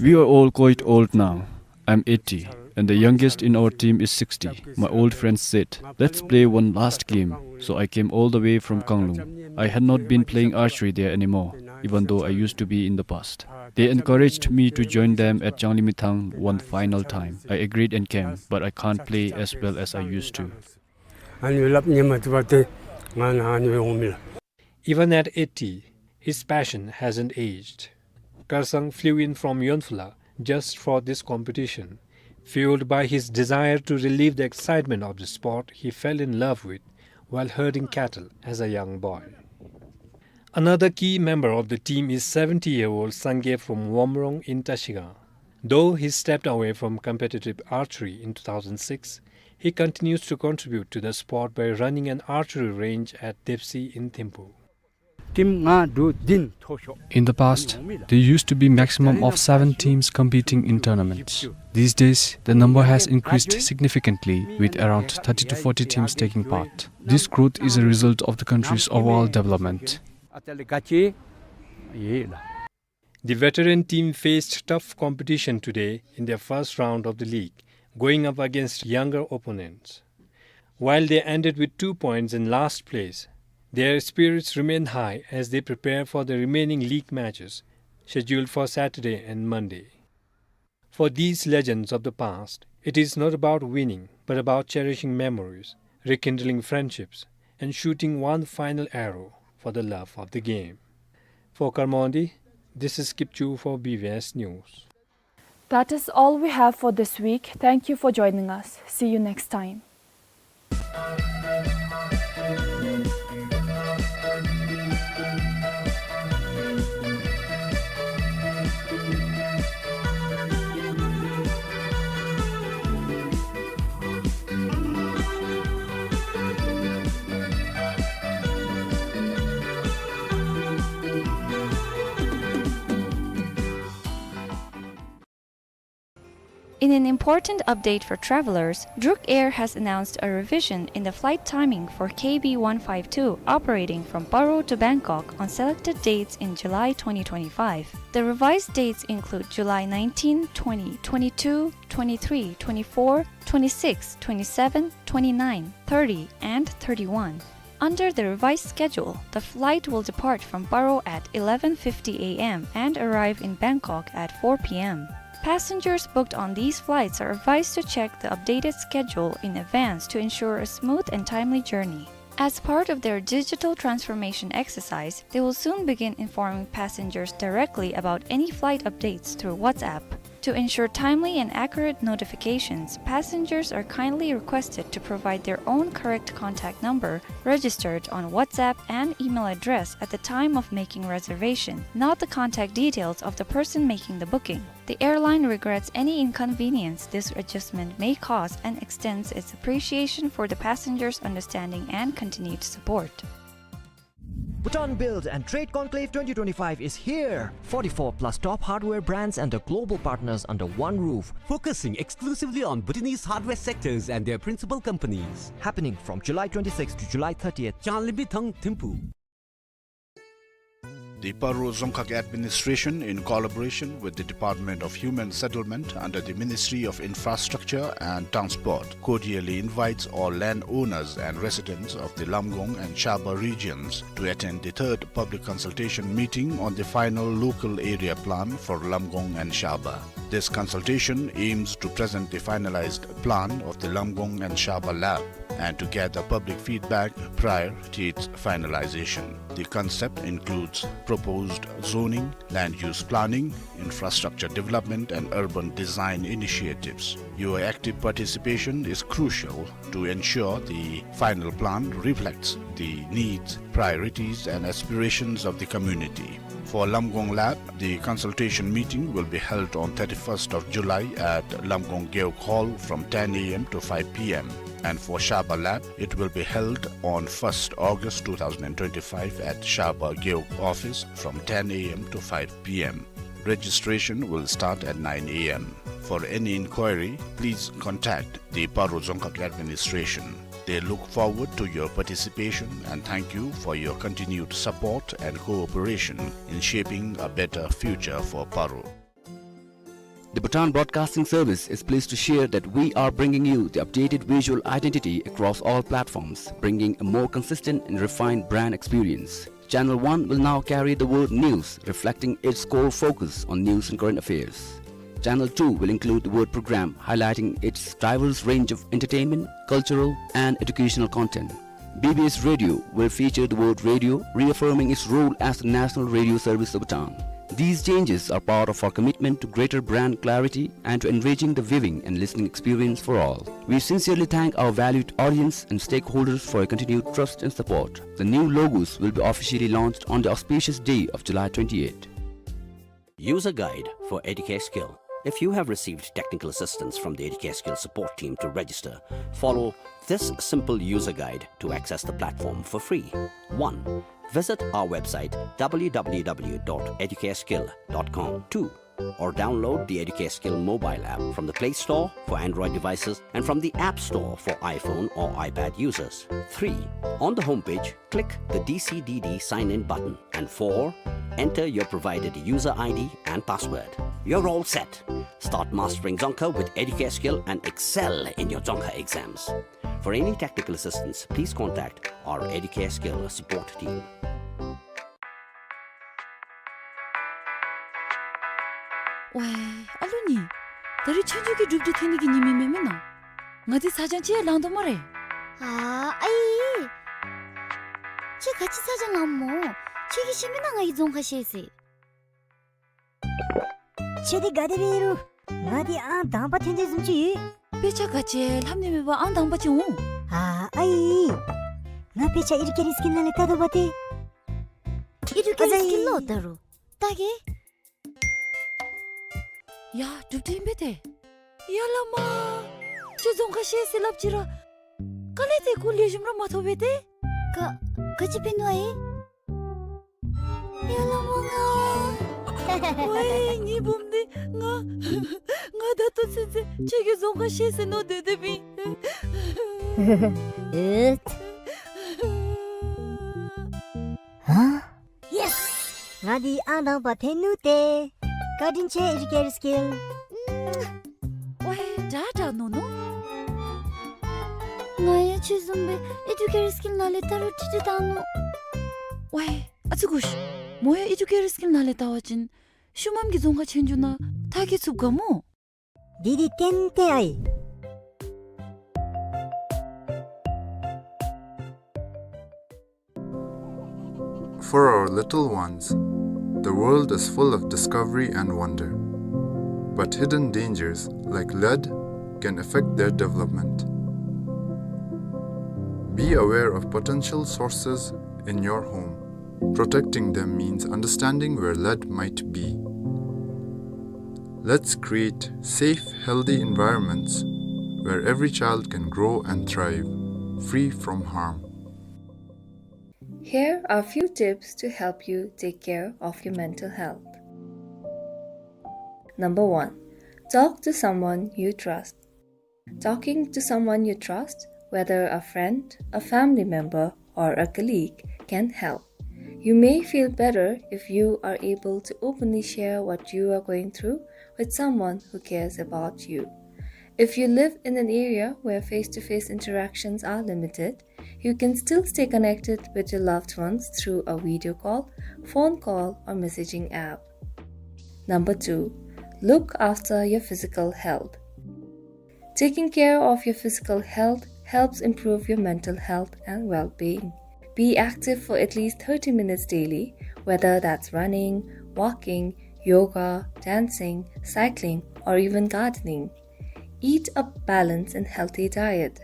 We are all quite old now. I'm eighty, and the youngest in our team is sixty. My old friends said, "Let's play one last game." So I came all the way from Kanglung. I had not been playing archery there anymore, even though I used to be in the past. They encouraged me to join them at Changlimithang one final time. I agreed and came, but I can't play as well as I used to. Even at eighty, his passion hasn't aged. Karsang flew in from Yonphula just for this competition, fueled by his desire to relive the excitement of the sport he fell in love with while herding cattle as a young boy. Another key member of the team is seventy-year-old Sangay from Womrong in Trashigang. Though he stepped away from competitive archery in two thousand six, he continues to contribute to the sport by running an archery range at Depsi in Thimphu. In the past, there used to be maximum of seven teams competing in tournaments. These days, the number has increased significantly, with around thirty to forty teams taking part. This growth is a result of the country's overall development. The veteran team faced tough competition today in their first round of the league, going up against younger opponents. While they ended with two points in last place, their spirits remain high as they prepare for the remaining league matches scheduled for Saturday and Monday. For these legends of the past, it is not about winning, but about cherishing memories, rekindling friendships, and shooting one final arrow for the love of the game. For Karmondi, this is Kipchu for B V S News. That is all we have for this week. Thank you for joining us. See you next time. In an important update for travelers, Druk Air has announced a revision in the flight timing for K B one five two operating from Paro to Bangkok on selected dates in July twenty twenty-five. The revised dates include July nineteen, twenty, twenty-two, twenty-three, twenty-four, twenty-six, twenty-seven, twenty-nine, thirty, and thirty-one. Under the revised schedule, the flight will depart from Paro at eleven fifty A M and arrive in Bangkok at four P M. Passengers booked on these flights are advised to check the updated schedule in advance to ensure a smooth and timely journey. As part of their digital transformation exercise, they will soon begin informing passengers directly about any flight updates through WhatsApp. To ensure timely and accurate notifications, passengers are kindly requested to provide their own correct contact number registered on WhatsApp and email address at the time of making reservation, not the contact details of the person making the booking. The airline regrets any inconvenience this adjustment may cause and extends its appreciation for the passengers' understanding and continued support. Bhutan Build and Trade Conclave twenty twenty-five is here. Forty-four plus top hardware brands and the global partners under one roof. Focusing exclusively on Bhutanese hardware sectors and their principal companies. Happening from July twenty-sixth to July thirtieth. Changlimbi Thang Thimphu. The Paro Dzongkhag Administration, in collaboration with the Department of Human Settlement under the Ministry of Infrastructure and Transport, cordially invites all landowners and residents of the Lamgong and Shaba regions to attend the third public consultation meeting on the final local area plan for Lamgong and Shaba. This consultation aims to present the finalized plan of the Lamgong and Shaba lap and to gather public feedback prior to its finalization. The concept includes proposed zoning, land use planning, infrastructure development, and urban design initiatives. Your active participation is crucial to ensure the final plan reflects the needs, priorities, and aspirations of the community. For Lamgong lap, the consultation meeting will be held on thirty-first of July at Lamgong Gewog Hall from ten A M to five P M. And for Shaba lap, it will be held on first August two thousand twenty-five at Shaba Gewog office from ten A M to five P M. Registration will start at nine A M. For any inquiry, please contact the Paro Dzongkhag Administration. They look forward to your participation and thank you for your continued support and cooperation in shaping a better future for Paro. The Bhutan Broadcasting Service is pleased to share that we are bringing you the updated visual identity across all platforms, bringing a more consistent and refined brand experience. Channel one will now carry the word news, reflecting its core focus on news and current affairs. Channel two will include the word program, highlighting its diverse range of entertainment, cultural, and educational content. B B S Radio will feature the word radio, reaffirming its role as the national radio service of Bhutan. These changes are part of our commitment to greater brand clarity and to enriching the viewing and listening experience for all. We sincerely thank our valued audience and stakeholders for your continued trust and support. The new logos will be officially launched on the auspicious day of July twenty-eighth. User guide for Educare Skill. If you have received technical assistance from the Educare Skill support team to register, follow this simple user guide to access the platform for free. One, visit our website w w w dot educareskill dot com. Two, or download the Educare Skill mobile app from the Play Store for Android devices and from the App Store for iPhone or iPad users. Three, on the homepage, click the D C D D sign-in button. And four, enter your provided user I D and password. You're all set. Start mastering Dzongkha with Educare Skill and excel in your Dzongkha exams. For any technical assistance, please contact our Educare Skill support team. ཝའི་ཨ་ལོ་ནི། ད་རིས་ཆོས་རྒྱལ་གྱི་སྒྲུབ་སྡེ་ཐོན་ནི་གི་ཉིནམ་ཨིན་མས་མེན་ན། ང་འདི་ཚ་གྱང་ཅིག་ཡང་ལང་དོ་སྨ་རེ། ཨ་ཨའི། ཁྱོད་ག་ཅི་ཚ་གྱང་ལངམ་སྨོ། ཁྱོད་ཀྱིས་ཤེས་མེན་ན་ང་གིས་རྫོང་ཁ་ཤེས་ཟེར། ཁྱོད་འདི་ག་དེ་སྦེ་ཨིན་རུང་ང་འདི་ཨང་དང་པ་ཐོན་དོ་བཟུམ་ཅིག་ཡོད། དཔེ་ཆ་ག་ཅི་ལྷབ་ནི་མེད་པར་ཨང་དང་པ་ཅིག་འོང་། ཨ་ཨའི། ང་དཔེ་ཆ་ཨེ་ཌུ་ཀེར་སི་ཀིལ་ནང་ལས་བལྟ་དོ་བ་ཏེ། ཨེ་ཌུ་ཀེར་སི་ཀིལ་ལོ་ད་རུང་བལྟ་གེ། ཡ་སྒྲུབ་སྡེ་ཨིན་པས་ཏེ། ཡ་བླ་མ། ཁྱོད་རྫོང་ཁ་ཤེས་ཟེར་སླབ་ཅི་ར། དཀའ་ལས་ཏེ་ཁོ་ལེགས་ཤོམ་ར་མ་ཐོབ་པས་ཏེ། ག་ག་ཅི་འབད་ནུག་ཨའི། ཡ་བླ་མ་ང་། ཝའི་ངེའི་བུམོ་འདི་ང་ང་ད་ལྟོ་ཚུན་ཚོད་ཁྱོད་ཀྱིས་རྫོང་ཁ་ཤེས་ཟེར་མནོ་སྡོད་སྡོདཔ་ཨིན། ཨེད། ཧ། ཡེས། ང་འདི་ཨང་དང་པ་ཐོན་ནུག་ཏེ། བཀའ་དྲིན་ཆེ་ཨེ་ཌུ་ཀེར་སི་ཀིལ། ཝའི་དྲག་དྲག་མནོ་མནོ། ང་ཡང་ཁྱོད་བཟུམ་སྦེ་ཨེ་ཌུ་ཀེར་སི་ཀིལ་ནང་ལས་བལྟ་རུང་ཁྲིག་ཁྲི་བཏང་ནུག། ཝའི་ཨ་ཙི་གུ་ཤ། མོ་ཡང་ཨེ་ཌུ་ཀེར་སི་ཀིལ་ནང་ལས་བལྟ་བ་ཅིན་ཤུལ་མམ་གྱི་རྫོང་ཁ་ཆོས་རྒྱལ་ནང་མཐར་འཁྱོལ་ཚུགས་ག་སྨོ། འདི་འདི་ཏན་ཏན་ཨའི། For our little ones, the world is full of discovery and wonder. But hidden dangers, like lead, can affect their development. Be aware of potential sources in your home. Protecting them means understanding where lead might be. Let's create safe, healthy environments where every child can grow and thrive, free from harm. Here are few tips to help you take care of your mental health. Number one, talk to someone you trust. Talking to someone you trust, whether a friend, a family member, or a colleague, can help. You may feel better if you are able to openly share what you are going through with someone who cares about you. If you live in an area where face-to-face interactions are limited, you can still stay connected with your loved ones through a video call, phone call, or messaging app. Number two, look after your physical health. Taking care of your physical health helps improve your mental health and well-being. Be active for at least thirty minutes daily, whether that's running, walking, yoga, dancing, cycling, or even gardening. Eat a balanced and healthy diet.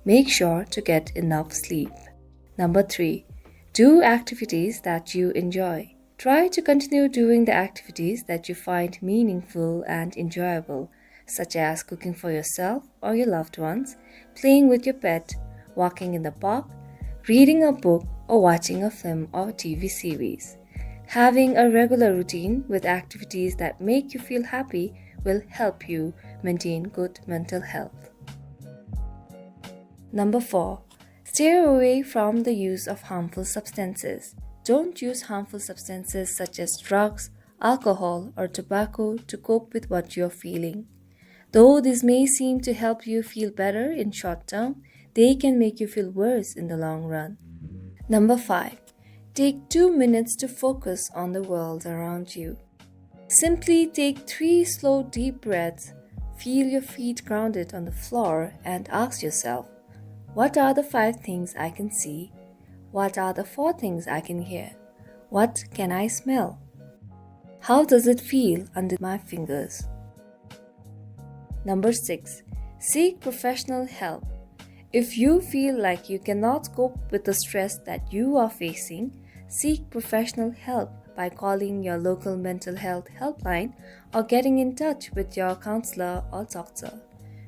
Make sure to get enough sleep. Number three, do activities that you enjoy. Try to continue doing the activities that you find meaningful and enjoyable, such as cooking for yourself or your loved ones, playing with your pet, walking in the park, reading a book, or watching a film or T V series. Having a regular routine with activities that make you feel happy will help you maintain good mental health. Number four, steer away from the use of harmful substances. Don't use harmful substances such as drugs, alcohol, or tobacco to cope with what you're feeling. Though this may seem to help you feel better in short term, they can make you feel worse in the long run. Number five, take two minutes to focus on the world around you. Simply take three slow, deep breaths, feel your feet grounded on the floor, and ask yourself, "What are the five things I can see? What are the four things I can hear? What can I smell? How does it feel under my fingers?" Number six, seek professional help. If you feel like you cannot cope with the stress that you are facing, seek professional help by calling your local mental health helpline or getting in touch with your counselor or doctor.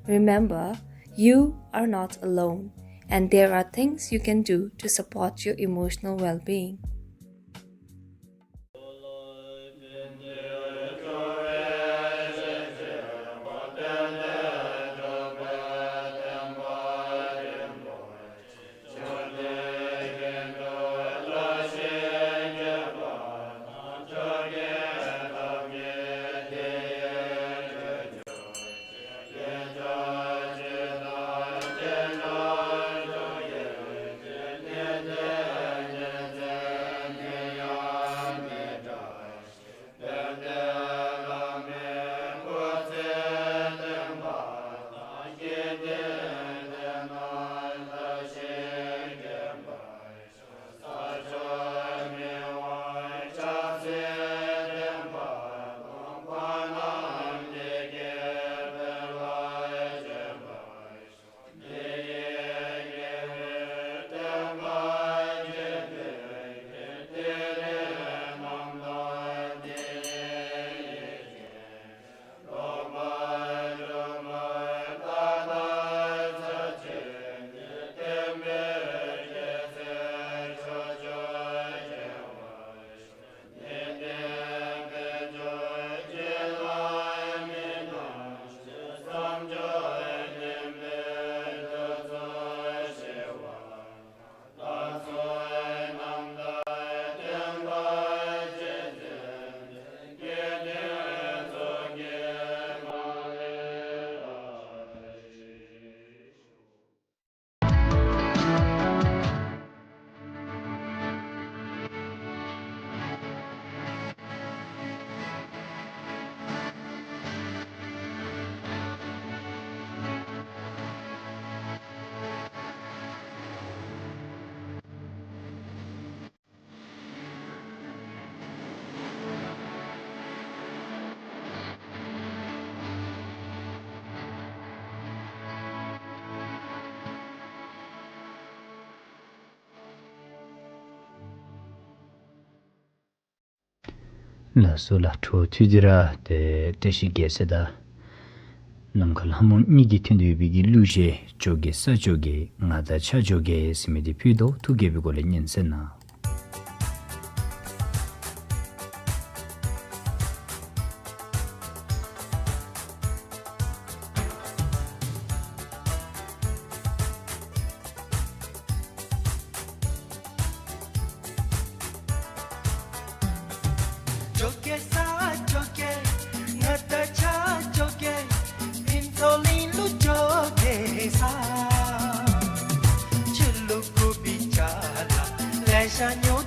Remember, you are not alone, and there are things you can do to support your emotional well-being. ལགས་སོ་ལགས། འཕྲོ་མཐུད་དེ་ར་ཏེ་བཀྲ་ཤིས་རྒྱལ་མཚན་དང་ནམ་མཁའ་ལྷ་མོ་གཉིས་ཀྱིས་མཐུན་འདོད་པའི་གི་གླུ་གཞས་བཅོ་བརྒྱད་ས་བཅོ་བརྒྱད་ང་དང་ཆ་བཅོ་བརྒྱད་ཟེར་མི་དེ་ཕུལ་དོ། ཐུགས་དགྱེས་པའི་སྒོ་ལས་སྙན་གསན་གནང་། ཇོ་ཀེ་ས་ཇོ་ཀེ། ང་དང་ཆ་ཇོ་ཀེ། ཕུན་ཚོགས་གླིང་ལུ་ཇོ་ཀེ་ས། ཆུ་ལུ་ཀུ་བི་ཅ་ལ་ལེ་ཤ་ཉོ།